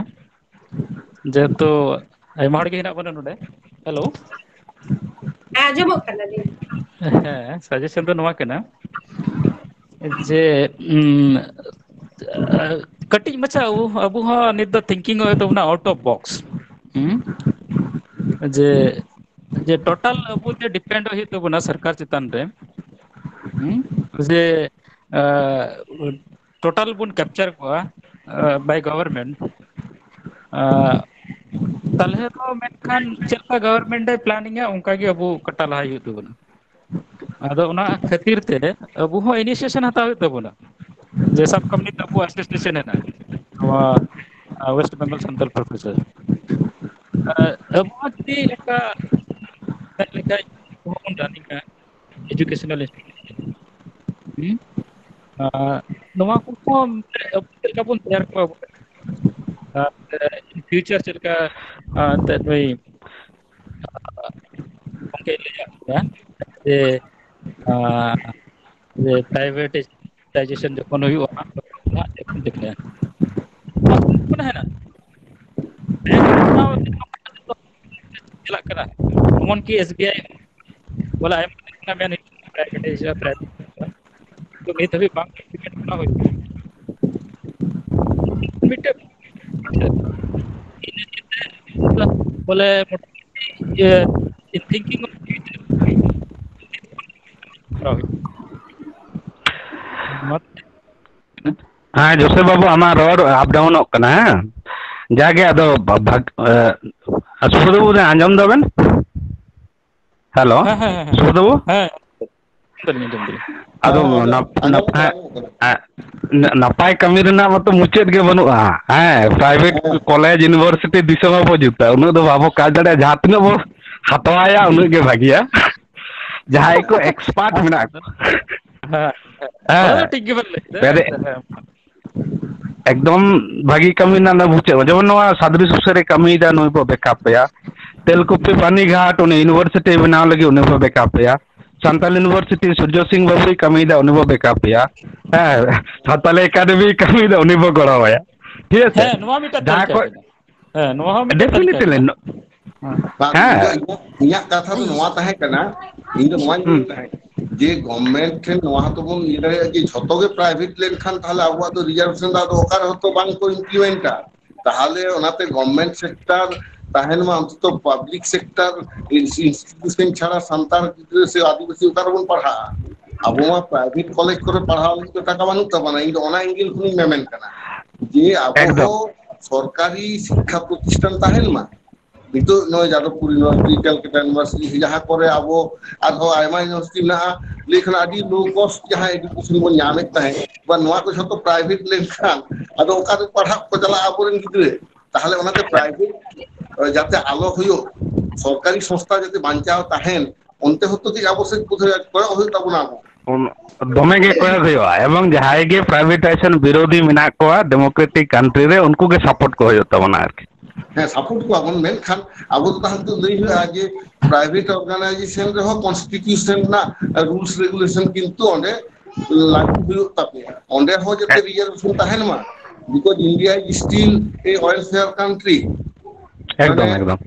ᱡᱮᱦᱮᱛᱩ ᱟᱭᱢᱟ ᱦᱚᱲ ᱜᱮ ᱦᱮᱱᱟᱜ ᱵᱚᱱᱟ ᱱᱚᱰᱮ᱾ ᱦᱮᱞᱳ᱾ ᱦᱮᱸ, ᱟᱸᱡᱚᱢᱚᱜ ᱠᱟᱱᱟ, ᱞᱟᱹᱭ ᱢᱮ᱾ ᱦᱮᱸ, ᱥᱟᱡᱮᱥᱚᱱ ᱫᱚ ᱱᱚᱣᱟ ᱠᱟᱱᱟ ᱡᱮ, ᱩᱢ, ᱠᱟᱹᱴᱤᱡ ᱢᱟᱪᱷᱟ ᱟᱵᱚ, ᱟᱵᱚ ᱦᱚᱸ ᱱᱤᱛ ᱫᱚ ᱛᱷᱤᱝᱠᱤᱝ ᱦᱩᱭᱩᱜ ᱛᱟᱵᱚᱱᱟ out of box᱾ ᱦᱩᱸ? ᱡᱮ, ᱡᱮ total ᱟᱵᱚ ᱡᱮ depend ᱦᱩᱭᱩᱜ ᱛᱟᱵᱚᱱᱟ ᱥᱚᱨᱠᱟᱨ ᱪᱮᱛᱟᱱ ᱨᱮ, ᱦᱩᱸ? ᱡᱮ, ᱟ, total ᱵᱚᱱ capture ᱠᱚᱣᱟ, ᱟ, by government, ᱟ, ᱛᱟᱦᱞᱮ ᱫᱚ ᱢᱮᱱᱠᱷᱟᱱ ᱪᱮᱫ ᱞᱮᱠᱟ government ᱮ planning ᱟ, ᱚᱱᱠᱟ ᱜᱮ ᱟᱵᱚ ᱠᱟᱴᱟ ᱞᱟᱦᱟᱭ ᱦᱩᱭᱩᱜ ᱛᱟᱵᱚᱱᱟ᱾ ᱟᱫᱚ ᱚᱱᱟ ᱠᱷᱟᱹᱛᱤᱨ ᱛᱮ ᱟᱵᱚ ᱦᱚᱸ initiation ᱦᱟᱛᱟᱣ ᱦᱩᱭᱩᱜ ᱛᱟᱵᱚᱱᱟ᱾ ᱡᱮ ᱥᱟᱵ ᱠᱟᱜ ᱢᱮ, ᱱᱤᱛ ᱟᱵᱚ association ᱦᱮᱱᱟᱜᱼᱟ, ᱱᱚᱣᱟ, ᱟ, West Bengal Santal Professor᱾ ᱟ, ᱟᱵᱚ ᱦᱚᱸ ᱡᱩᱫᱤ ᱚᱱᱠᱟ ᱢᱮᱱ ᱞᱮᱠᱷᱟᱡ ᱟᱵᱚ ᱦᱚᱸᱵᱚᱱ running ᱟ educational institution᱾ ᱦᱩᱸ? ᱟ, ᱱᱚᱣᱟ ᱠᱚᱦᱚᱸ ᱟᱵᱚ ᱪᱮᱫ ᱞᱮᱠᱟ ᱵᱚᱱ ᱛᱮᱭᱟᱨ ᱠᱚᱣᱟ ᱟᱵᱚ? ᱟᱨ in future ᱪᱮᱫ ᱞᱮᱠᱟ, ᱟ, ᱮᱱᱛᱮᱫ ᱱᱩᱭ ᱜᱚᱢᱠᱮ ᱞᱟᱹᱭᱟᱫ ᱵᱚᱱᱟ ᱡᱮ, ᱟᱸ, ᱡᱮ privatization ᱡᱚᱠᱷᱚᱱ ᱦᱩᱭᱩᱜᱼᱟ, ᱛᱚᱠᱷᱚᱱ ᱫᱚ ᱦᱟᱸᱜ ᱪᱮᱫ ᱵᱚᱱ ᱪᱤᱠᱟᱹᱭᱟ? ᱱᱚᱣᱟ ᱠᱚ ᱛᱟᱦᱮᱱᱟ᱾ ᱵᱮᱝᱠ ᱨᱮᱱᱟᱜ ᱪᱟᱞᱟᱜ ᱠᱟᱱᱟ, ᱮᱢᱚᱱ ᱠᱤ S B I ᱵᱚᱞᱮ ᱟᱭᱢᱟ ᱫᱤᱱ ᱠᱷᱚᱱᱟᱜ ᱢᱮᱱ ᱦᱩᱭᱩᱜ ᱠᱟᱱᱟ privatization, privatization᱾ ᱛᱚ ᱱᱤᱛ ᱦᱟᱹᱵᱤᱡ ᱵᱟᱝ implement ᱠᱚᱨᱟᱣ ᱦᱩᱭ ᱠᱟᱱᱟ᱾ ᱢᱤᱫᱴᱮᱱ ᱵᱚᱞᱮ ᱤᱭᱟᱹ, in thinking of future, ᱠᱚᱨᱟᱣ ᱦᱩᱭᱩᱜᱼᱟ᱾ ᱦᱮᱸ, ᱡᱳᱥᱮᱯ ᱵᱟᱹᱵᱩ, ᱟᱢᱟᱜ ᱨᱚᱲ up downᱚᱜ ᱠᱟᱱᱟ, ᱦᱮᱸ? ᱡᱟᱜᱮ ᱟᱫᱚ ᱵᱷᱟ-, ᱵᱷᱟᱜ-, ᱮ, ᱥᱩᱵᱳᱫᱷ ᱵᱟᱹᱵᱩ, ᱟᱸᱡᱚᱢ ᱫᱟᱵᱮᱱ? ᱦᱮᱞᱳ, ᱦᱮᱸ, ᱦᱮᱸ, ᱦᱮᱸ, ᱦᱮᱸ᱾ ᱥᱩᱵᱳᱫᱷ ᱵᱟᱹᱵᱩ? ᱦᱮᱸ, ᱟᱸᱡᱚᱢ ᱫᱟᱞᱤᱧ, ᱟᱸᱡᱚᱢ ᱫᱟᱞᱤᱧ᱾ ᱟᱫᱚ ᱦᱮᱸ, ᱟᱸᱡᱚᱢ, ᱱᱟᱯ-, ᱟᱸᱡᱚᱢ ᱱᱟᱯᱟᱭ, ᱫᱟᱞᱤᱧ, ᱟᱸᱡᱚᱢ ᱫᱟᱞᱤᱧ᱾ ᱮ, ᱱᱟᱯᱟᱭ ᱠᱟᱹᱢᱤ ᱨᱮᱱᱟᱜ ᱢᱟᱛᱚ ᱢᱩᱪᱟᱹᱫ ᱜᱮ ᱵᱟᱹᱱᱩᱜᱼᱟ᱾ ᱦᱮᱸ, private ᱦᱮᱸ᱾ College, university ᱫᱤᱥᱚᱢ ᱦᱚᱸᱵᱚ ᱡᱩᱛᱟ, ᱩᱱᱟᱹᱜ ᱫᱚ ᱵᱟᱵᱚ ᱠᱟᱡᱽ ᱫᱟᱲᱮᱭᱟᱜᱼᱟ, ᱡᱟᱦᱟᱸ ᱛᱤᱱᱟᱹᱜ ᱵᱚ ᱦᱟᱛᱟᱣᱟᱭᱟ ᱩᱱᱟᱹᱜ ᱜᱮ ᱵᱷᱟᱹᱜᱤᱭᱟ᱾ ᱡᱟᱦᱟᱸᱭ ᱠᱚ expert ᱢᱮᱱᱟᱜ ᱠᱚᱣᱟ᱾ ᱦᱮᱸ, ᱦᱮᱸ᱾ ᱚᱱᱟ ᱫᱚ ᱦᱮᱸ᱾ ᱴᱷᱤᱠ ᱜᱮᱵᱮᱱ ᱞᱟᱹᱭ ᱠᱮᱫᱟ᱾ ᱯᱮᱨᱮ-, ᱦᱮᱸ᱾ ᱮᱠᱫᱚᱢ ᱵᱷᱟᱹᱜᱤ ᱠᱟᱹᱢᱤ ᱨᱮᱱᱟᱜ ᱫᱚ ᱵᱩᱡᱷᱟᱹᱜᱼᱟ᱾ ᱡᱮᱢᱚᱱ ᱱᱚᱣᱟ ᱥᱟᱫᱽᱨᱤ ᱥᱩᱥᱟᱹᱨᱮ ᱠᱟᱹᱢᱤᱭᱮᱫᱟ, ᱱᱩᱭ ᱵᱚ backup ᱮᱭᱟ᱾ ᱛᱮᱞᱠᱩᱯᱤ ᱯᱟᱱᱤᱜᱷᱟᱴ ᱩᱱᱤ university ᱵᱮᱱᱟᱣ ᱞᱟᱹᱜᱤᱫ ᱩᱱᱤ ᱵᱚ backup ᱮᱭᱟ᱾ ᱥᱟᱱᱛᱟᱞ university ᱥᱩᱨᱡᱚ ᱥᱤᱝ ᱵᱟᱵᱩᱭ ᱠᱟᱹᱢᱤᱭᱮᱫᱟ, ᱩᱱᱤ ᱵᱚ backup ᱮᱭᱟ᱾ ᱦᱮᱸ, ᱥᱟᱱᱛᱟᱞᱤ academy ᱠᱟᱹᱢᱤᱭᱮᱫᱟ, ᱩᱱᱤ ᱵᱚ ᱜᱚᱲᱚᱣᱟᱭᱟ᱾ ᱴᱷᱤᱠ ᱟᱪᱷᱮ? ᱦᱮᱸ, ᱱᱚᱣᱟ ᱢᱤᱫᱴᱟᱝ ᱡᱟᱦᱟᱸ ᱛᱟᱹᱞᱤᱠᱟ ᱠᱚ ᱠᱟᱱᱟ᱾ ᱦᱮᱸ, ᱱᱚᱣᱟ ᱦᱚᱸ ᱢᱤᱫᱴᱟᱝ ᱛᱟᱹᱞᱤᱠᱟ definitely ᱠᱟᱱᱟ᱾ ᱱᱚ-, ᱵᱟᱝ, ᱤᱧ ᱫᱚ ᱦᱮᱸ᱾ ᱤᱧᱟᱹᱜ, ᱤᱧᱟᱹᱜ ᱠᱟᱛᱷᱟ ᱫᱚ ᱱᱚᱣᱟ ᱛᱟᱦᱮᱸ ᱠᱟᱱᱟ, ᱤᱧ ᱫᱚ ᱱᱚᱣᱟᱧ ᱦᱩᱸ᱾ ᱞᱟᱹᱭᱮᱫ ᱛᱟᱦᱮᱸᱫ ᱡᱮ government ᱴᱷᱮᱱ ᱱᱚᱣᱟ ᱦᱚᱸᱛᱚ ᱵᱚᱱ ᱤᱭᱟᱹ ᱫᱟᱲᱮᱭᱟᱜᱼᱟ ᱡᱮ ᱡᱷᱚᱛᱚ ᱜᱮ private ᱞᱮᱱᱠᱷᱟᱱ ᱛᱟᱦᱞᱮ ᱟᱵᱚᱣᱟᱜ ᱫᱚ reservation ᱫᱚ ᱟᱫᱚ ᱚᱠᱟ ᱨᱮᱦᱚᱸ ᱛᱚ ᱵᱟᱝ ᱠᱚ implement ᱟ᱾ ᱛᱟᱦᱞᱮ ᱚᱱᱟᱛᱮ government sector ᱛᱟᱦᱮᱱ ᱢᱟ, ᱚᱱᱛᱚᱛᱚ ᱯᱟᱵᱽᱞᱤᱠ ᱥᱮᱠᱴᱟᱨ ᱤᱱᱥᱴᱤᱴᱤᱭᱩᱥᱚᱱ ᱪᱷᱟᱲᱟ ᱥᱟᱱᱛᱟᱲ ᱜᱤᱫᱽᱨᱟᱹ ᱥᱮ ᱟᱹᱫᱤᱵᱟᱹᱥᱤ ᱚᱠᱟ ᱨᱮᱵᱚᱱ ᱯᱟᱲᱦᱟᱜᱼᱟ? ᱟᱵᱚ ᱢᱟ ᱯᱨᱟᱭᱵᱷᱮᱴ ᱠᱚᱞᱮᱡᱽ ᱠᱚᱨᱮ ᱯᱟᱲᱦᱟᱣ ᱞᱟᱹᱜᱤᱫ ᱫᱚ ᱴᱟᱠᱟ ᱵᱟᱹᱱᱩᱜ ᱛᱟᱵᱚᱱᱟ᱾ ᱤᱧ ᱫᱚ ᱚᱱᱟ ᱮᱝᱜᱮᱞ ᱠᱷᱚᱱᱤᱧ ᱢᱮᱢᱮᱱ ᱠᱟᱱᱟ ᱡᱮ ᱟᱵᱚ ᱮᱠᱫᱚᱢ᱾ ᱦᱚᱸ ᱥᱚᱨᱠᱟᱨᱤ ᱥᱤᱠᱠᱷᱟ ᱯᱨᱚᱛᱤᱥᱴᱷᱟᱱ ᱛᱟᱦᱮᱱ ᱢᱟ᱾ ᱱᱤᱛᱚᱜ ᱱᱚᱜᱼᱚᱭ ᱡᱟᱫᱚᱵᱯᱩᱨ ᱤᱭᱩᱱᱤᱵᱷᱟᱨᱥᱤᱴᱤ, ᱠᱮᱞᱠᱟᱴᱟ ᱤᱭᱩᱱᱤᱵᱷᱟᱨᱥᱤᱴᱤ, ᱡᱟᱦᱟᱸ ᱠᱚᱨᱮ ᱟᱵᱚ ᱟᱨᱦᱚᱸ ᱟᱭᱢᱟ ᱤᱭᱩᱱᱤᱵᱷᱟᱨᱥᱤᱴᱤ ᱢᱮᱱᱟᱜᱼᱟ, ᱞᱟᱹᱭ ᱠᱷᱟᱱ ᱟᱹᱰᱤ ᱞᱳ ᱠᱚᱥᱴ ᱡᱟᱦᱟᱸ ᱮᱰᱩᱠᱮᱥᱚᱱ ᱵᱚᱱ ᱧᱟᱢᱮᱫ ᱛᱟᱦᱮᱸᱫ, ᱵᱟ ᱱᱚᱣᱟ ᱠᱚ ᱡᱷᱚᱛᱚ ᱯᱨᱟᱭᱵᱷᱮᱴ ᱞᱮᱱᱠᱷᱟᱱ ᱟᱫᱚ ᱚᱠᱟ ᱨᱮ ᱯᱟᱲᱦᱟᱜ ᱠᱚ ᱪᱟᱞᱟᱜᱼᱟ ᱟᱵᱚᱨᱮᱱ ᱜᱤᱫᱽᱨᱟᱹ? ᱛᱟᱦᱚᱞᱮ ᱚᱱᱟᱛᱮ ᱯᱨᱟᱭᱵᱷᱮᱴ ᱡᱟᱛᱮ ᱟᱞᱚ ᱦᱩᱭᱩᱜ, ᱥᱚᱨᱠᱟᱨᱤ ᱥᱚᱝᱥᱛᱷᱟ ᱡᱟᱛᱮ ᱵᱟᱧᱪᱟᱣ ᱛᱟᱦᱮᱱ, ᱚᱱᱛᱮ ᱦᱚᱸᱛᱚ ᱠᱟᱹᱡ ᱟᱵᱚ ᱥᱮᱫ ᱠᱚᱭᱚᱜ ᱦᱩᱭᱩᱜ ᱛᱟᱵᱚᱱᱟ ᱟᱵᱚ᱾ ᱩᱱ-, ᱫᱚᱢᱮ ᱜᱮ ᱠᱚᱭᱚᱜ ᱦᱩᱭᱩᱜᱼᱟ, ᱮᱵᱚᱝ ᱡᱟᱦᱟᱸᱭ ᱜᱮ ᱯᱨᱟᱭᱵᱷᱮᱴᱟᱭᱡᱮᱥᱚᱱ ᱵᱤᱨᱳᱫᱷᱤ ᱢᱮᱱᱟᱜ ᱠᱚᱣᱟ ᱰᱮᱢᱳᱠᱨᱮᱴᱤᱠ ᱠᱟᱱᱴᱨᱤ ᱨᱮ, ᱩᱱᱠᱩ ᱜᱮ ᱥᱟᱯᱳᱨᱴ ᱠᱚ ᱦᱩᱭᱩᱜ ᱛᱟᱵᱚᱱᱟ ᱟᱨᱠᱤ᱾ ᱦᱮᱸ, ᱥᱟᱯᱳᱨᱴ ᱠᱚᱣᱟ ᱵᱚᱱ, ᱢᱮᱱᱠᱷᱟᱱ ᱟᱵᱚ ᱫᱚ ᱛᱟᱦᱚᱞᱮ ᱫᱚ ᱞᱟᱹᱭ ᱦᱩᱭᱩᱜᱼᱟ ᱡᱮ ᱯᱨᱟᱭᱵᱷᱮᱴ ᱚᱨᱜᱟᱱᱟᱭᱡᱮᱥᱚᱱ ᱨᱮᱦᱚᱸ ᱠᱚᱱᱥᱴᱤᱴᱤᱭᱩᱥᱚᱱ ᱨᱮᱱᱟᱜ ᱨᱩᱞᱥ ᱨᱮᱜᱩᱞᱮᱥᱚᱱ ᱠᱤᱱᱛᱩ ᱚᱸᱰᱮ ᱞᱟᱹᱜᱩ ᱦᱩᱭᱩᱜ ᱛᱟᱯᱮᱭᱟ, ᱚᱸᱰᱮ ᱦᱚᱸ ᱡᱟᱛᱮ ᱮ- ᱨᱤᱡᱟᱨᱵᱷᱮᱥᱚᱱ ᱛᱟᱦᱮᱱ ᱢᱟ, because India is still a welfare country᱾ ᱮᱠᱫᱚᱢ, ᱢᱟᱱᱮ, ᱮᱠᱫᱚᱢ᱾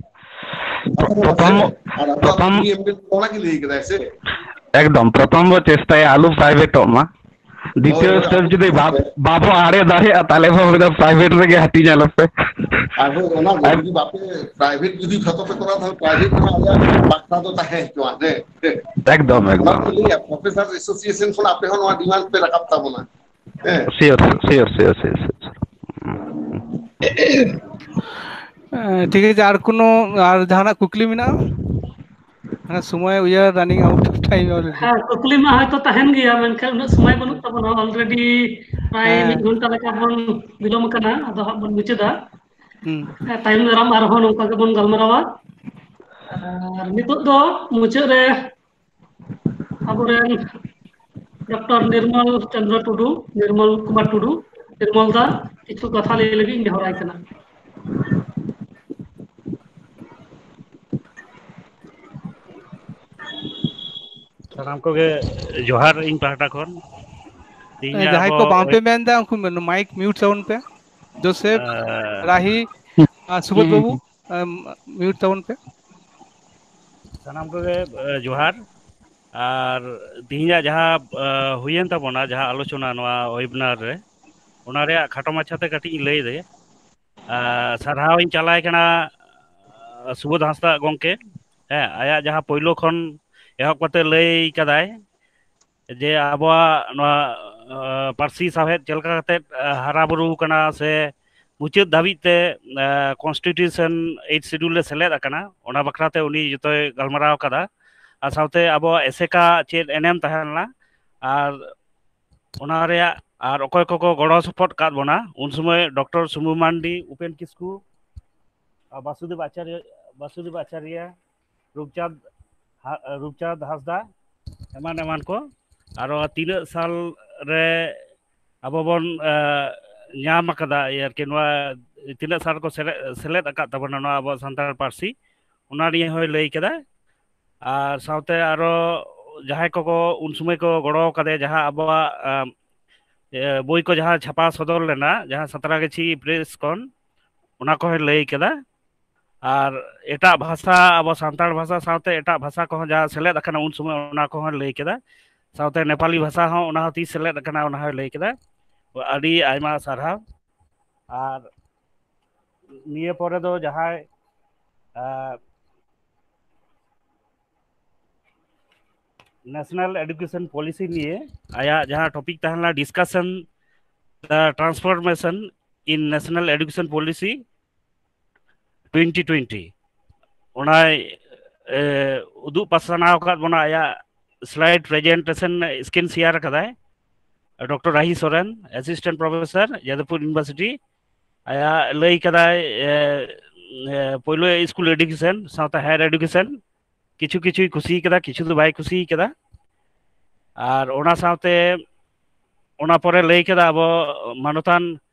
ᱠᱟᱛᱷᱟ ᱫᱚ ᱯᱨᱚᱛᱷᱚᱢ, ᱢᱟᱥᱮ, ᱟᱨ ᱟᱵᱚᱣᱟᱜ ᱯᱨᱚᱛᱷᱚᱢ, ᱯᱤ ᱮᱢ ᱚᱱᱟ ᱜᱮ ᱞᱟᱹᱭ ᱠᱟᱫᱟᱭ ᱥᱮ? ᱮᱠᱫᱚᱢ, ᱯᱨᱚᱛᱷᱚᱢ ᱵᱚ ᱪᱮᱥᱴᱟᱭᱟ ᱟᱞᱚ ᱯᱨᱟᱭᱵᱷᱮᱴᱚᱜ ᱢᱟ, ᱦᱳᱭ, ᱫᱤᱛᱤᱭᱚ ᱦᱳᱭ, ᱥᱴᱮᱯ ᱟᱵᱚ ᱡᱩᱫᱤ ᱵᱟᱵ-, ᱪᱮᱥᱴᱟᱭᱟ᱾ ᱵᱟᱵᱚ ᱟᱲᱮ ᱫᱟᱲᱮᱭᱟᱜᱼᱟ, ᱛᱟᱦᱞᱮ ᱵᱚ ᱢᱮᱱᱟ ᱯᱨᱟᱭᱵᱷᱮᱴ ᱨᱮᱜᱮ ᱦᱟᱹᱴᱤᱧ ᱟᱞᱚᱯᱮ᱾ ᱟᱨᱦᱚᱸ ᱚᱱᱟ ᱜᱮ, ᱟᱨ ᱡᱩᱫᱤ ᱵᱟᱯᱮ, ᱯᱨᱟᱭᱵᱷᱮᱴ ᱡᱩᱫᱤ ᱡᱷᱚᱛᱚ ᱯᱮ ᱠᱚᱨᱟᱣ, ᱛᱟᱦᱞᱮ ᱯᱨᱟᱭᱵᱷᱮᱴ ᱨᱮᱦᱚᱸ ᱟᱞᱮᱭᱟᱜ ᱵᱟᱠᱷᱨᱟ ᱫᱚ ᱛᱟᱦᱮᱸ ᱦᱚᱪᱚᱣᱟᱱ, ᱦᱮᱸ, ᱦᱮᱸ᱾ ᱮᱠᱫᱚᱢ, ᱚᱱᱟ ᱮᱠᱫᱚᱢ, ᱠᱚ ᱞᱟᱹᱭᱟ, ᱮᱠᱫᱚᱢ᱾ ᱯᱨᱚᱯᱷᱮᱥᱟᱨ ᱮᱥᱳᱥᱤᱭᱮᱥᱚᱱ ᱠᱷᱚᱱ ᱟᱯᱮ ᱦᱚᱸ ᱱᱚᱣᱟ ᱰᱤᱢᱟᱱᱰ ᱯᱮ ᱨᱟᱠᱟᱵ ᱛᱟᱵᱚᱱᱟ, ᱦᱮᱸ᱾ Sure, sure, sure, sure, sure. ᱮᱸ, ᱴᱷᱤᱠ ᱟᱪᱷᱮ, ᱟᱨ ᱠᱳᱱᱳ, ᱟᱨ ᱡᱟᱦᱟᱱᱟᱜ ᱠᱩᱠᱞᱤ ᱢᱮᱱᱟᱜᱼᱟ? ᱦᱮᱸ, ᱥᱚᱢᱚᱭ, we are running out of time already. ᱦᱮᱸ, ᱠᱩᱠᱞᱤ ᱢᱟ ᱦᱚᱭᱛᱚ ᱛᱟᱦᱮᱱ ᱜᱮᱭᱟ, ᱢᱮᱱᱠᱷᱟᱱ ᱩᱱᱟᱹᱜ ᱥᱚᱢᱚᱭ ᱵᱟᱹᱱᱩᱜ ᱛᱟᱵᱚᱱᱟ᱾ Already ᱯᱨᱟᱭ ᱦᱮᱸ᱾ ᱢᱤᱫ ᱜᱷᱚᱱᱴᱟ ᱞᱮᱠᱟ ᱵᱚᱱ ᱵᱤᱞᱚᱢ ᱟᱠᱟᱱᱟ, ᱟᱫᱚ ᱦᱟᱸᱜ ᱵᱚᱱ ᱢᱩᱪᱟᱹᱫᱟ᱾ ᱦᱩᱸ᱾ ᱦᱮᱸ, ᱛᱟᱭᱚᱢ ᱫᱟᱨᱟᱢ ᱟᱨᱦᱚᱸ ᱱᱚᱝᱠᱟ ᱜᱮᱵᱚᱱ ᱜᱟᱞᱢᱟᱨᱟᱣᱟ᱾ ᱟᱨ ᱱᱤᱛᱚᱜ ᱫᱚ ᱢᱩᱪᱟᱹᱫ ᱨᱮ ᱟᱵᱚᱨᱮᱱ ᱰᱚᱠᱴᱚᱨ ᱱᱤᱨᱢᱚᱞ ᱪᱚᱸᱫᱽᱨᱚ ᱴᱩᱰᱩ, ᱱᱤᱨᱢᱚᱞ ᱠᱩᱢᱟᱨ ᱴᱩᱰᱩ, ᱱᱤᱨᱢᱚᱞ ᱫᱟ ᱠᱤᱪᱷᱩ ᱠᱟᱛᱷᱟ ᱞᱟᱹᱭ ᱞᱟᱹᱜᱤᱫ ᱤᱧ ᱱᱮᱦᱚᱨᱟᱭ ᱠᱟᱱᱟ᱾ ᱥᱟᱱᱟᱢ ᱠᱚᱜᱮ ᱡᱚᱦᱟᱨ ᱤᱧ ᱯᱟᱦᱴᱟ ᱠᱷᱚᱱ᱾ ᱛᱮᱦᱮᱧᱟᱜ ᱡᱟᱦᱟᱸᱭ ᱟᱵᱚ ᱠᱚ ᱵᱟᱝ ᱯᱮ ᱳᱭᱮᱵ- ᱢᱮᱱᱫᱟ, ᱩᱱᱠᱩ ᱢᱟᱭᱤᱠ ᱢᱤᱭᱩᱴ ᱛᱟᱵᱚᱱ ᱯᱮ᱾ ᱡᱳᱥᱮᱯ, ᱟᱸ, ᱨᱟᱦᱤ, ᱟᱨ ᱥᱩᱵᱳᱫᱷ ᱦᱩᱸ, ᱵᱟᱹᱵᱩ, ᱦᱩᱸ᱾ ᱟᱢ, ᱢᱤᱭᱩᱴ ᱛᱟᱵᱚᱱ ᱯᱮ᱾ ᱥᱟᱱᱟᱢ ᱠᱚᱜᱮ, ᱮ, ᱡᱚᱦᱟᱨ᱾ ᱟᱨ ᱛᱤᱦᱤᱧᱟᱜ ᱡᱟᱦᱟᱸ, ᱮ, ᱦᱩᱭᱮᱱ ᱛᱟᱵᱚᱱᱟ, ᱡᱟᱦᱟᱸ ᱟᱞᱳᱪᱚᱱᱟ ᱱᱚᱣᱟ webinar ᱨᱮ, ᱚᱱᱟ ᱨᱮᱭᱟᱜ ᱠᱷᱟᱴᱚ ᱢᱟᱪᱷᱟᱛᱮ ᱠᱟᱹᱴᱤᱡ ᱤᱧ ᱞᱟᱹᱭ ᱮᱫᱟ᱾ ᱟᱨ ᱥᱟᱨᱦᱟᱣ ᱤᱧ ᱪᱟᱞᱟᱭ ᱠᱟᱱᱟ ᱥᱩᱵᱳᱫᱷ ᱦᱟᱸᱥᱫᱟ ᱜᱚᱢᱠᱮ, ᱦᱮᱸ, ᱟᱭᱟᱜ ᱡᱟᱦᱟᱸ ᱯᱳᱭᱞᱳ ᱠᱷᱚᱱ ᱮᱦᱚᱵ ᱠᱟᱛᱮ ᱞᱟᱹᱭ ᱠᱟᱫᱟᱭ ᱡᱮ ᱟᱵᱚᱣᱟᱜ ᱱᱚᱣᱟ ᱯᱟᱹᱨᱥᱤ ᱥᱟᱶᱦᱮᱫ ᱪᱮᱫ ᱞᱮᱠᱟ ᱠᱟᱛᱮ ᱦᱟᱨᱟ ᱵᱩᱨᱩ ᱠᱟᱱᱟ ᱥᱮ ᱢᱩᱪᱟᱹᱫ ᱫᱷᱟᱹᱵᱤᱡ ᱛᱮ ᱠᱚᱱᱥᱴᱤᱴᱤᱭᱩᱥᱚᱱ ᱮᱭᱤᱴ ᱥᱤᱰᱩᱞ ᱨᱮ ᱥᱮᱞᱮᱫ ᱟᱠᱟᱱᱟ, ᱚᱱᱟ ᱵᱟᱠᱷᱨᱟ ᱛᱮ ᱩᱱᱤ ᱡᱚᱛᱚᱭ ᱜᱟᱞᱢᱟᱨᱟᱣ ᱠᱟᱫᱟ᱾ ᱟᱨ ᱥᱟᱶᱛᱮ ᱟᱵᱚᱣᱟᱜ ᱮᱥᱮᱠᱟ ᱪᱮᱫ ᱮᱱᱮᱢ ᱛᱟᱦᱮᱸ ᱞᱮᱱᱟ, ᱟᱨ ᱚᱱᱟ ᱨᱮᱭᱟᱜ ᱟᱨ ᱚᱠᱚᱭ ᱠᱚᱠᱚ ᱜᱚᱲᱚ ᱥᱚᱯᱚᱦᱚᱫ ᱠᱟᱫ ᱵᱚᱱᱟ ᱩᱱ ᱥᱚᱢᱚᱭ ᱰᱚᱠᱴᱚᱨ ᱥᱩᱢᱩ ᱢᱟᱱᱰᱤ, ᱩᱯᱮᱱ ᱠᱤᱥᱠᱩ, ᱟᱨ ᱵᱟᱥᱩᱫᱮᱵ ᱟᱪᱟᱨᱭᱟ, ᱵᱟᱥᱩᱫᱮᱵ ᱟᱪᱟᱨᱭᱟ, ᱨᱩᱯᱪᱟᱸᱫᱽ ᱦᱟ-, ᱨᱩᱯᱪᱟᱸᱫᱽ ᱦᱟᱸᱥᱫᱟ, ᱮᱢᱟᱱ ᱮᱢᱟᱱ ᱠᱚ᱾ ᱟᱨᱚ ᱛᱤᱱᱟᱹᱜ ᱥᱟᱞ ᱨᱮ ᱟᱵᱚ ᱵᱚᱱ ᱧᱟᱢ ᱟᱠᱟᱫᱟ ᱟᱨᱠᱤ, ᱱᱚᱣᱟ ᱛᱤᱱᱟᱹᱜ ᱥᱟᱞ ᱠᱚ ᱥᱮᱞᱮᱫ ᱟᱠᱟᱫ ᱛᱟᱵᱚᱱᱟ ᱱᱚᱣᱟ ᱟᱵᱚ ᱥᱟᱱᱛᱟᱲ ᱯᱟᱹᱨᱥᱤ, ᱚᱱᱟ ᱱᱤᱭᱮ ᱦᱚᱸᱭ ᱞᱟᱹᱭ ᱠᱮᱫᱟ᱾ ᱟᱨ ᱥᱟᱶᱛᱮ ᱟᱨᱚ ᱡᱟᱦᱟᱸᱭ ᱠᱚᱠᱚ ᱩᱱ ᱥᱚᱢᱚᱭ ᱠᱚ ᱜᱚᱲᱚ ᱠᱟᱫᱮᱭᱟ, ᱡᱟᱦᱟᱸ ᱟᱵᱚᱣᱟᱜ ᱵᱳᱭ ᱠᱚ ᱡᱟᱦᱟᱸ ᱪᱷᱟᱯᱟ ᱥᱚᱫᱚᱨ ᱞᱮᱱᱟ ᱡᱟᱦᱟᱸ ᱥᱟᱸᱛᱨᱟᱜᱟᱹᱪᱷᱤ ᱯᱨᱮᱥ ᱠᱷᱚᱱ, ᱚᱱᱟ ᱠᱚᱦᱚᱸᱭ ᱞᱟᱹᱭ ᱠᱮᱫᱟ᱾ ᱟᱨ ᱮᱴᱟᱜ ᱵᱷᱟᱥᱟ, ᱟᱵᱚ ᱥᱟᱱᱛᱟᱲ ᱵᱷᱟᱥᱟ ᱥᱟᱶᱛᱮ ᱮᱴᱟᱜ ᱵᱷᱟᱥᱟ ᱠᱚᱦᱚᱸ ᱡᱟᱦᱟᱸ ᱥᱮᱞᱮᱫ ᱟᱠᱟᱱᱟ ᱩᱱ ᱥᱚᱢᱚᱭ, ᱚᱱᱟ ᱠᱚᱦᱚᱸ ᱞᱟᱹᱭ ᱠᱮᱫᱟ᱾ ᱥᱟᱶᱛᱮ ᱱᱮᱯᱟᱞᱤ ᱵᱷᱟᱥᱟ ᱦᱚᱸ ᱚᱱᱟ ᱦᱚᱸ ᱛᱤᱥ ᱥᱮᱞᱮᱫ ᱟᱠᱟᱱᱟ ᱚᱱᱟ ᱦᱚᱸᱭ ᱞᱟᱹᱭ ᱠᱮᱫᱟ᱾ ᱟᱹᱰᱤ ᱟᱭᱢᱟ ᱥᱟᱨᱦᱟᱣ᱾ ᱟᱨ ᱱᱤᱭᱟᱹ ᱯᱚᱨᱮ ᱫᱚ ᱡᱟᱦᱟᱸᱭ ᱱᱮᱥᱱᱟᱞ ᱮᱰᱩᱠᱮᱥᱚᱱ ᱯᱚᱞᱤᱥᱤ ᱱᱤᱭᱮ ᱟᱭᱟᱜ ᱡᱟᱦᱟᱸ ᱴᱚᱯᱤᱠ ᱛᱟᱦᱮᱸ ᱞᱮᱱᱟ, discussion the transformation in national education policy twenty twenty, ᱚᱱᱟᱭ ᱩᱫᱩᱜ ᱯᱟᱥᱱᱟᱣ ᱟᱠᱟᱫ ᱵᱚᱱᱟ᱾ ᱟᱭᱟᱜ ᱥᱞᱟᱭᱤᱰ ᱯᱨᱮᱡᱮᱱᱴᱮᱥᱚᱱ ᱥᱠᱨᱤᱱ ᱥᱮᱭᱟᱨ ᱟᱠᱟᱫᱟᱭ doctor Rahi Soren, assistant professor, Jadavpur university. ᱟᱭᱟᱜ ᱞᱟᱹᱭ ᱠᱟᱫᱟᱭ ᱯᱳᱭᱞᱳ ᱥᱠᱩᱞ ᱮᱰᱩᱠᱮᱥᱚᱱ ᱥᱟᱶᱛᱮ ᱦᱟᱭᱟᱨ ᱮᱰᱩᱠᱮᱥᱚᱱ, ᱠᱤᱪᱷᱩ ᱠᱤᱪᱷᱩᱭ ᱠᱩᱥᱤ ᱠᱟᱫᱟ, ᱠᱤᱪᱷᱩ ᱫᱚ ᱵᱟᱭ ᱠᱩᱥᱤ ᱠᱟᱫᱟ᱾ ᱟᱨ ᱚᱱᱟ ᱥᱟᱶᱛᱮ ᱚᱱᱟ ᱯᱚᱨᱮ ᱞᱟᱹᱭ ᱠᱮᱫᱟ ᱟᱵᱚ ᱢᱟᱱᱚᱛᱟᱱ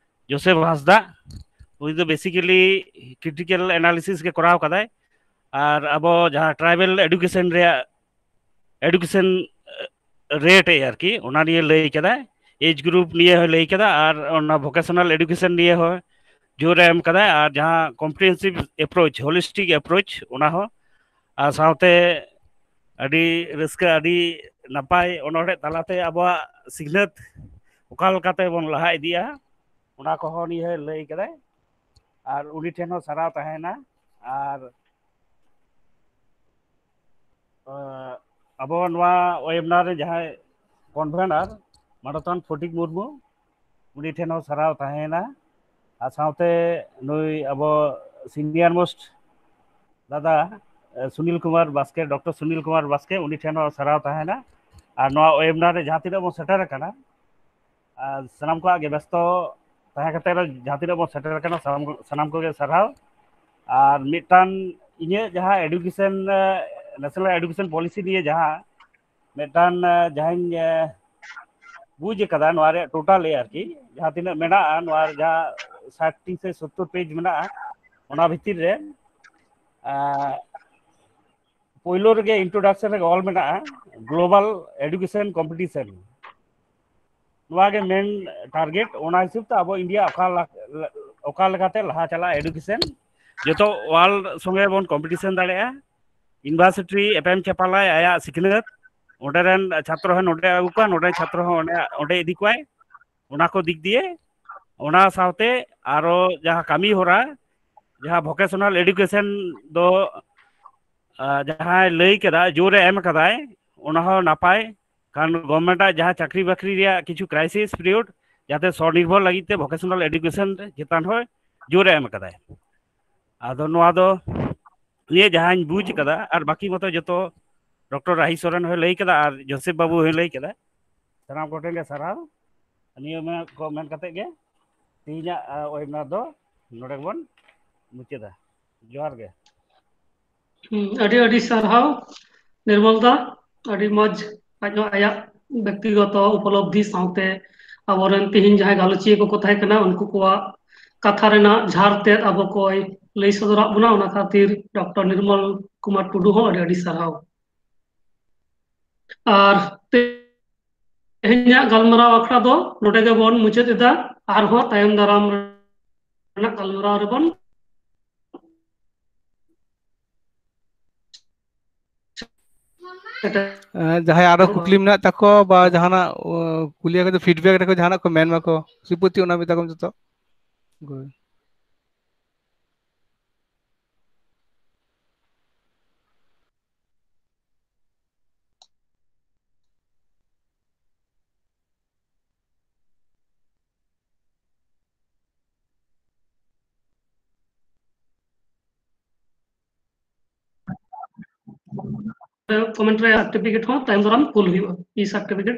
ᱡᱳᱥᱮᱯ ᱦᱟᱸᱥᱫᱟ, ᱩᱱᱤ ᱫᱚ ᱵᱮᱥᱤᱠᱮᱞᱤ ᱠᱨᱤᱴᱤᱠᱮᱞ ᱮᱱᱟᱞᱤᱥᱤᱥ ᱜᱮ ᱠᱚᱨᱟᱣ ᱠᱟᱫᱟᱭ᱾ ᱟᱨ ᱟᱵᱚ ᱡᱟᱦᱟᱸ ᱴᱨᱟᱭᱵᱮᱞ ᱮᱰᱩᱠᱮᱥᱚᱱ ᱨᱮᱭᱟᱜ ᱮᱰᱩᱠᱮᱥᱚᱱ ᱨᱮᱴ ᱟᱨᱠᱤ, ᱚᱱᱟ ᱱᱤᱭᱮ ᱞᱟᱹᱭ ᱠᱟᱫᱟᱭ, ᱮᱡᱽ ᱜᱨᱩᱯ ᱱᱤᱭᱮ ᱦᱚᱸ ᱞᱟᱹᱭ ᱠᱟᱫᱟ, ᱟᱨ ᱚᱱᱟ ᱵᱷᱚᱠᱮᱥᱚᱱᱟᱞ ᱮᱰᱩᱠᱮᱥᱚᱱ ᱱᱤᱭᱮ ᱦᱚᱸ ᱡᱳᱨ ᱮ ᱮᱢ ᱠᱟᱫᱟ, ᱟᱨ ᱡᱟᱦᱟᱸ ᱠᱚᱢᱯᱨᱤᱦᱮᱱᱥᱤᱵᱷ ᱮᱯᱨᱳᱪ, ᱦᱳᱞᱤᱥᱴᱤᱠ ᱮᱯᱨᱳᱪ, ᱚᱱᱟ ᱦᱚᱸ᱾ ᱟᱨ ᱥᱟᱶᱛᱮ ᱟᱹᱰᱤ ᱨᱟᱹᱥᱠᱟᱹ, ᱟᱹᱰᱤ ᱱᱟᱯᱟᱭ ᱚᱱᱚᱬᱦᱮ ᱛᱟᱞᱟᱛᱮ ᱟᱵᱚᱣᱟᱜ ᱥᱤᱠᱷᱱᱟᱹᱛ ᱚᱠᱟ ᱞᱮᱠᱟᱛᱮ ᱵᱚᱱ ᱞᱟᱦᱟ ᱤᱫᱤᱭᱟ, ᱚᱱᱟ ᱠᱚᱦᱚᱸ ᱱᱤᱭᱟᱹ ᱞᱟᱹᱭ ᱠᱟᱫᱟᱭ᱾ ᱟᱨ ᱩᱱᱤ ᱴᱷᱮᱱ ᱦᱚᱸ ᱥᱟᱨᱦᱟᱣ ᱛᱟᱦᱮᱱᱟ᱾ ᱟᱨ ᱟᱵᱚ ᱱᱚᱣᱟ ᱳᱭᱮᱵᱤᱱᱟᱨ ᱨᱮ ᱡᱟᱦᱟᱸᱭ ᱠᱚᱱᱵᱷᱮᱱᱟᱨ ᱢᱟᱱᱚᱛᱟᱱ ᱯᱷᱚᱴᱤᱠ ᱢᱩᱨᱢᱩ, ᱩᱱᱤ ᱴᱷᱮᱱ ᱦᱚᱸ ᱥᱟᱨᱦᱟᱣ ᱛᱟᱦᱮᱸᱭᱮᱱᱟ᱾ ᱟᱨ ᱥᱟᱶᱛᱮ ᱱᱩᱭ ᱟᱵᱚ ᱥᱤᱱᱤᱭᱟᱨ ᱢᱳᱥᱴ ᱫᱟᱫᱟ, ᱮ, ᱥᱩᱱᱤᱞ ᱠᱩᱢᱟᱨ ᱵᱟᱥᱠᱮ, ᱰᱚᱠᱴᱚᱨ ᱥᱩᱱᱤᱞ ᱠᱩᱢᱟᱨ ᱵᱟᱥᱠᱮ, ᱩᱱᱤ ᱴᱷᱮᱱ ᱦᱚᱸ ᱥᱟᱨᱦᱟᱣ ᱛᱟᱦᱮᱸᱭᱮᱱᱟ᱾ ᱟᱨ ᱱᱚᱣᱟ ᱳᱭᱮᱵᱤᱱᱟᱨ ᱨᱮ ᱡᱟᱦᱟᱸ ᱛᱤᱱᱟᱹᱜ ᱵᱚᱱ ᱥᱮᱴᱮᱨ ᱟᱠᱟᱱᱟ, ᱟᱨ ᱥᱟᱱᱟᱢ ᱠᱚᱣᱟᱜ ᱜᱮ ᱵᱮᱥᱛᱚ ᱛᱟᱦᱮᱸ ᱠᱟᱛᱮ ᱨᱮ ᱡᱟᱦᱟᱸ ᱛᱤᱱᱟᱹᱜ ᱵᱚᱱ ᱥᱮᱴᱮᱨ ᱟᱠᱟᱱᱟ, ᱥᱟᱱᱟᱢ, ᱥᱟᱱᱟᱢ ᱠᱚᱜᱮ ᱥᱟᱨᱦᱟᱣ᱾ ᱟᱨ ᱢᱤᱫᱴᱟᱝ ᱤᱧᱟᱹᱜ ᱡᱟᱦᱟᱸ ᱮᱰᱩᱠᱮᱥᱚᱱ, ᱮ, ᱱᱮᱥᱱᱟᱞ ᱮᱰᱩᱠᱮᱥᱚᱱ ᱯᱚᱞᱤᱥᱤ ᱱᱤᱭᱮ ᱡᱟᱦᱟᱸ ᱢᱤᱫᱴᱟᱝ, ᱮ, ᱡᱟᱦᱟᱸᱧ, ᱮ, ᱵᱩᱡᱽ ᱟᱠᱟᱫᱟ, ᱱᱚᱣᱟ ᱨᱮᱭᱟᱜ ᱴᱳᱴᱟᱞ ᱮ ᱟᱨᱠᱤ, ᱡᱟᱦᱟᱸ ᱛᱤᱱᱟᱹᱜ ᱢᱮᱱᱟᱜᱼᱟ, ᱱᱚᱣᱟ ᱨᱮ ᱡᱟᱦᱟᱸ ᱥᱟᱴ ᱴᱤ ᱥᱮ ᱥᱳᱛᱛᱳᱨ ᱯᱮᱡᱽ ᱢᱮᱱᱟᱜᱼᱟ, ᱚᱱᱟ ᱵᱷᱤᱛᱤᱨ ᱨᱮ, ᱮ, ᱯᱳᱭᱞᱳ ᱨᱮᱜᱮ ᱤᱱᱴᱨᱳᱰᱟᱠᱥᱚᱱ ᱨᱮᱜᱮ ᱚᱞ ᱢᱮᱱᱟᱜᱼᱟ, ᱜᱞᱳᱵᱟᱞ ᱮᱰᱩᱠᱮᱥᱚᱱ ᱠᱚᱢᱯᱤᱴᱤᱥᱚᱱ᱾ ᱱᱚᱣᱟ ᱜᱮ ᱢᱮᱱ ᱴᱟᱨᱜᱮᱴ᱾ ᱚᱱᱟ ᱦᱤᱥᱟᱹᱵ ᱛᱮ ᱟᱵᱚ ᱤᱱᱰᱤᱭᱟ ᱚᱠᱟ ᱞᱟ-, ᱚᱠᱟ ᱞᱮᱠᱟᱛᱮ ᱞᱟᱦᱟ ᱪᱟᱞᱟᱜᱼᱟ ᱮᱰᱩᱠᱮᱥᱚᱱ, ᱡᱚᱛᱚ ᱣᱟᱨᱞᱰ ᱥᱚᱸᱜᱮ ᱵᱚᱱ ᱠᱚᱢᱯᱤᱴᱤᱥᱚᱱ ᱫᱟᱲᱮᱭᱟᱜᱼᱟ, ᱤᱭᱩᱱᱤᱵᱷᱟᱨᱥᱤᱴᱤ ᱮᱯᱮᱢ ᱪᱟᱯᱟᱞᱟᱭ ᱟᱭᱟᱜ ᱥᱤᱠᱷᱱᱟᱹᱛ, ᱚᱸᱰᱮ ᱨᱮᱱ ᱪᱷᱟᱛᱨᱚ ᱦᱚᱸ ᱱᱚᱸᱰᱮ ᱟᱹᱜᱩ ᱠᱚᱣᱟ, ᱱᱚᱸᱰᱮ ᱪᱷᱟᱛᱨᱚ ᱦᱚᱸ ᱚᱸᱰᱮ, ᱚᱸᱰᱮ ᱤᱫᱤ ᱠᱚᱣᱟᱭ, ᱚᱱᱟ ᱠᱚ ᱫᱤᱠ ᱫᱤᱭᱮ᱾ ᱚᱱᱟ ᱥᱟᱶᱛᱮ ᱟᱨᱚ ᱡᱟᱦᱟᱸ ᱠᱟᱹᱢᱤ ᱦᱚᱨᱟ, ᱡᱟᱦᱟᱸ ᱵᱷᱚᱠᱮᱥᱚᱱᱟᱞ ᱮᱰᱩᱠᱮᱥᱚᱱ ᱫᱚ, ᱟ, ᱡᱟᱦᱟᱸᱭ ᱞᱟᱹᱭ ᱠᱮᱫᱟ, ᱡᱳᱨᱮ ᱮᱢ ᱠᱟᱫᱟᱭ, ᱚᱱᱟ ᱦᱚᱸ ᱱᱟᱯᱟᱭ, ᱠᱟᱨᱚᱱ ᱜᱚᱵᱷᱢᱮᱱᱴᱟᱜ ᱡᱟᱦᱟᱸ ᱪᱟᱹᱠᱨᱤ ᱵᱟᱹᱠᱨᱤ ᱨᱮᱭᱟᱜ ᱠᱤᱪᱷᱩ ᱠᱨᱟᱭᱥᱤᱥ ᱯᱤᱨᱤᱭᱳᱰ, ᱡᱟᱛᱮ ᱥᱚᱱᱤᱨᱵᱷᱚᱨ ᱞᱟᱹᱜᱤᱫ ᱛᱮ ᱵᱷᱚᱠᱮᱥᱚᱱᱟᱞ ᱮᱰᱩᱠᱮᱥᱚᱱ ᱪᱮᱛᱟᱱ ᱦᱚᱸ ᱡᱳᱨᱮ ᱮᱢ ᱠᱟᱫᱟᱭ᱾ ᱟᱫᱚ ᱱᱚᱣᱟ ᱫᱚ ᱱᱤᱭᱟᱹ ᱡᱟᱦᱟᱸᱧ ᱵᱩᱡᱽ ᱠᱟᱫᱟ, ᱟᱨ ᱵᱟᱹᱠᱤ ᱢᱚᱛᱚ ᱡᱚᱛᱚ ᱰᱚᱠᱴᱚᱨ ᱨᱟᱦᱤ ᱥᱚᱨᱮᱱ ᱦᱚᱸᱭ ᱞᱟᱹᱭ ᱠᱟᱫᱟ ᱟᱨ ᱡᱳᱥᱮᱯ ᱵᱟᱹᱵᱩ ᱦᱚᱸᱭ ᱞᱟᱹᱭ ᱠᱟᱫᱟ᱾ ᱥᱟᱱᱟᱢ ᱠᱚᱴᱷᱮᱱ ᱜᱮ ᱥᱟᱨᱦᱟᱣ᱾ ᱱᱤᱭᱟᱹ ᱢᱮᱱ ᱠᱚ ᱢᱮᱱ ᱠᱟᱛᱮ ᱜᱮ ᱛᱮᱦᱮᱧᱟᱜ, ᱟ, ᱳᱭᱮᱵᱤᱱᱟᱨ ᱫᱚ ᱱᱚᱰᱮ ᱜᱮᱵᱚᱱ ᱢᱩᱪᱟᱹᱫᱟ᱾ ᱡᱚᱦᱟᱨ ᱜᱮ᱾ ᱦᱩᱸ, ᱟᱹᱰᱤ ᱟᱹᱰᱤ ᱥᱟᱨᱦᱟᱣ ᱱᱤᱨᱢᱚᱞ ᱫᱟ, ᱟᱹᱰᱤ ᱢᱚᱡᱽ ᱟᱡ ᱦᱚᱸ ᱟᱭᱟᱜ ᱵᱮᱠᱛᱤᱜᱚᱛᱚ ᱩᱯᱚᱞᱚᱵᱽᱫᱷᱤ ᱥᱟᱶᱛᱮ ᱟᱵᱚᱨᱮᱱ ᱛᱮᱦᱮᱧ ᱡᱟᱦᱟᱸᱭ ᱜᱟᱞᱚᱪᱤᱭᱟᱹ ᱠᱚᱠᱚ ᱛᱟᱦᱮᱸ ᱠᱟᱱᱟ ᱩᱱᱠᱩ ᱠᱚᱣᱟᱜ ᱠᱟᱛᱷᱟ ᱨᱮᱱᱟᱜ ᱡᱷᱟᱨ ᱛᱮᱫ ᱟᱵᱚ ᱠᱚᱭ ᱞᱟᱹᱭ ᱥᱚᱫᱚᱨᱟᱜ ᱵᱚᱱᱟ᱾ ᱚᱱᱟ ᱠᱷᱟᱹᱛᱤᱨ ᱰᱚᱠᱴᱚᱨ ᱱᱤᱨᱢᱚᱞ ᱠᱩᱢᱟᱨ ᱴᱩᱰᱩ ᱦᱚᱸ ᱟᱹᱰᱤ ᱟᱹᱰᱤ ᱥᱟᱨᱦᱟᱣ᱾ ᱟᱨ ᱛᱮᱦᱮᱧᱟᱜ ᱜᱟᱞᱢᱟᱨᱟᱣ ᱟᱠᱷᱲᱟ ᱫᱚ ᱱᱚᱰᱮ ᱜᱮᱵᱚᱱ ᱢᱩᱪᱟᱹᱫ ᱮᱫᱟ᱾ ᱟᱨᱦᱚᱸ ᱛᱟᱭᱚᱢ ᱫᱟᱨᱟᱢ ᱨᱮᱱᱟᱜ ᱜᱟᱞᱢᱟᱨᱟᱣ ᱨᱮᱵᱚᱱ ᱥᱮᱴᱮᱨ᱾ ᱮᱸ, ᱡᱟᱦᱟᱸᱭ ᱟᱨᱚ ᱠᱩᱠᱞᱤ ᱢᱮᱱᱟᱜ ᱛᱟᱠᱚ ᱵᱟ ᱡᱟᱦᱟᱱᱟᱜ, ᱚ, ᱠᱩᱞᱤᱭᱟ ᱠᱚ, ᱯᱷᱤᱰᱵᱮᱠ ᱨᱮᱠᱚ ᱡᱟᱦᱟᱱᱟᱜ ᱠᱚ ᱢᱮᱱ ᱢᱟᱠᱚ, ᱥᱨᱤᱯᱚᱛᱤ, ᱚᱱᱟ ᱢᱮᱛᱟ ᱠᱚᱢ ᱡᱚᱛᱚ᱾ ᱜᱳᱭ᱾ ᱠᱚᱢᱮᱱᱴ ᱨᱮ ᱥᱟᱨᱴᱤᱯᱷᱤᱠᱮᱴ ᱦᱚᱸ ᱛᱟᱭᱚᱢ ᱫᱟᱨᱟᱢ ᱠᱩᱞ ᱦᱩᱭᱩᱜᱼᱟ, ᱤ ᱥᱟᱨᱴᱤᱯᱷᱤᱠᱮᱴ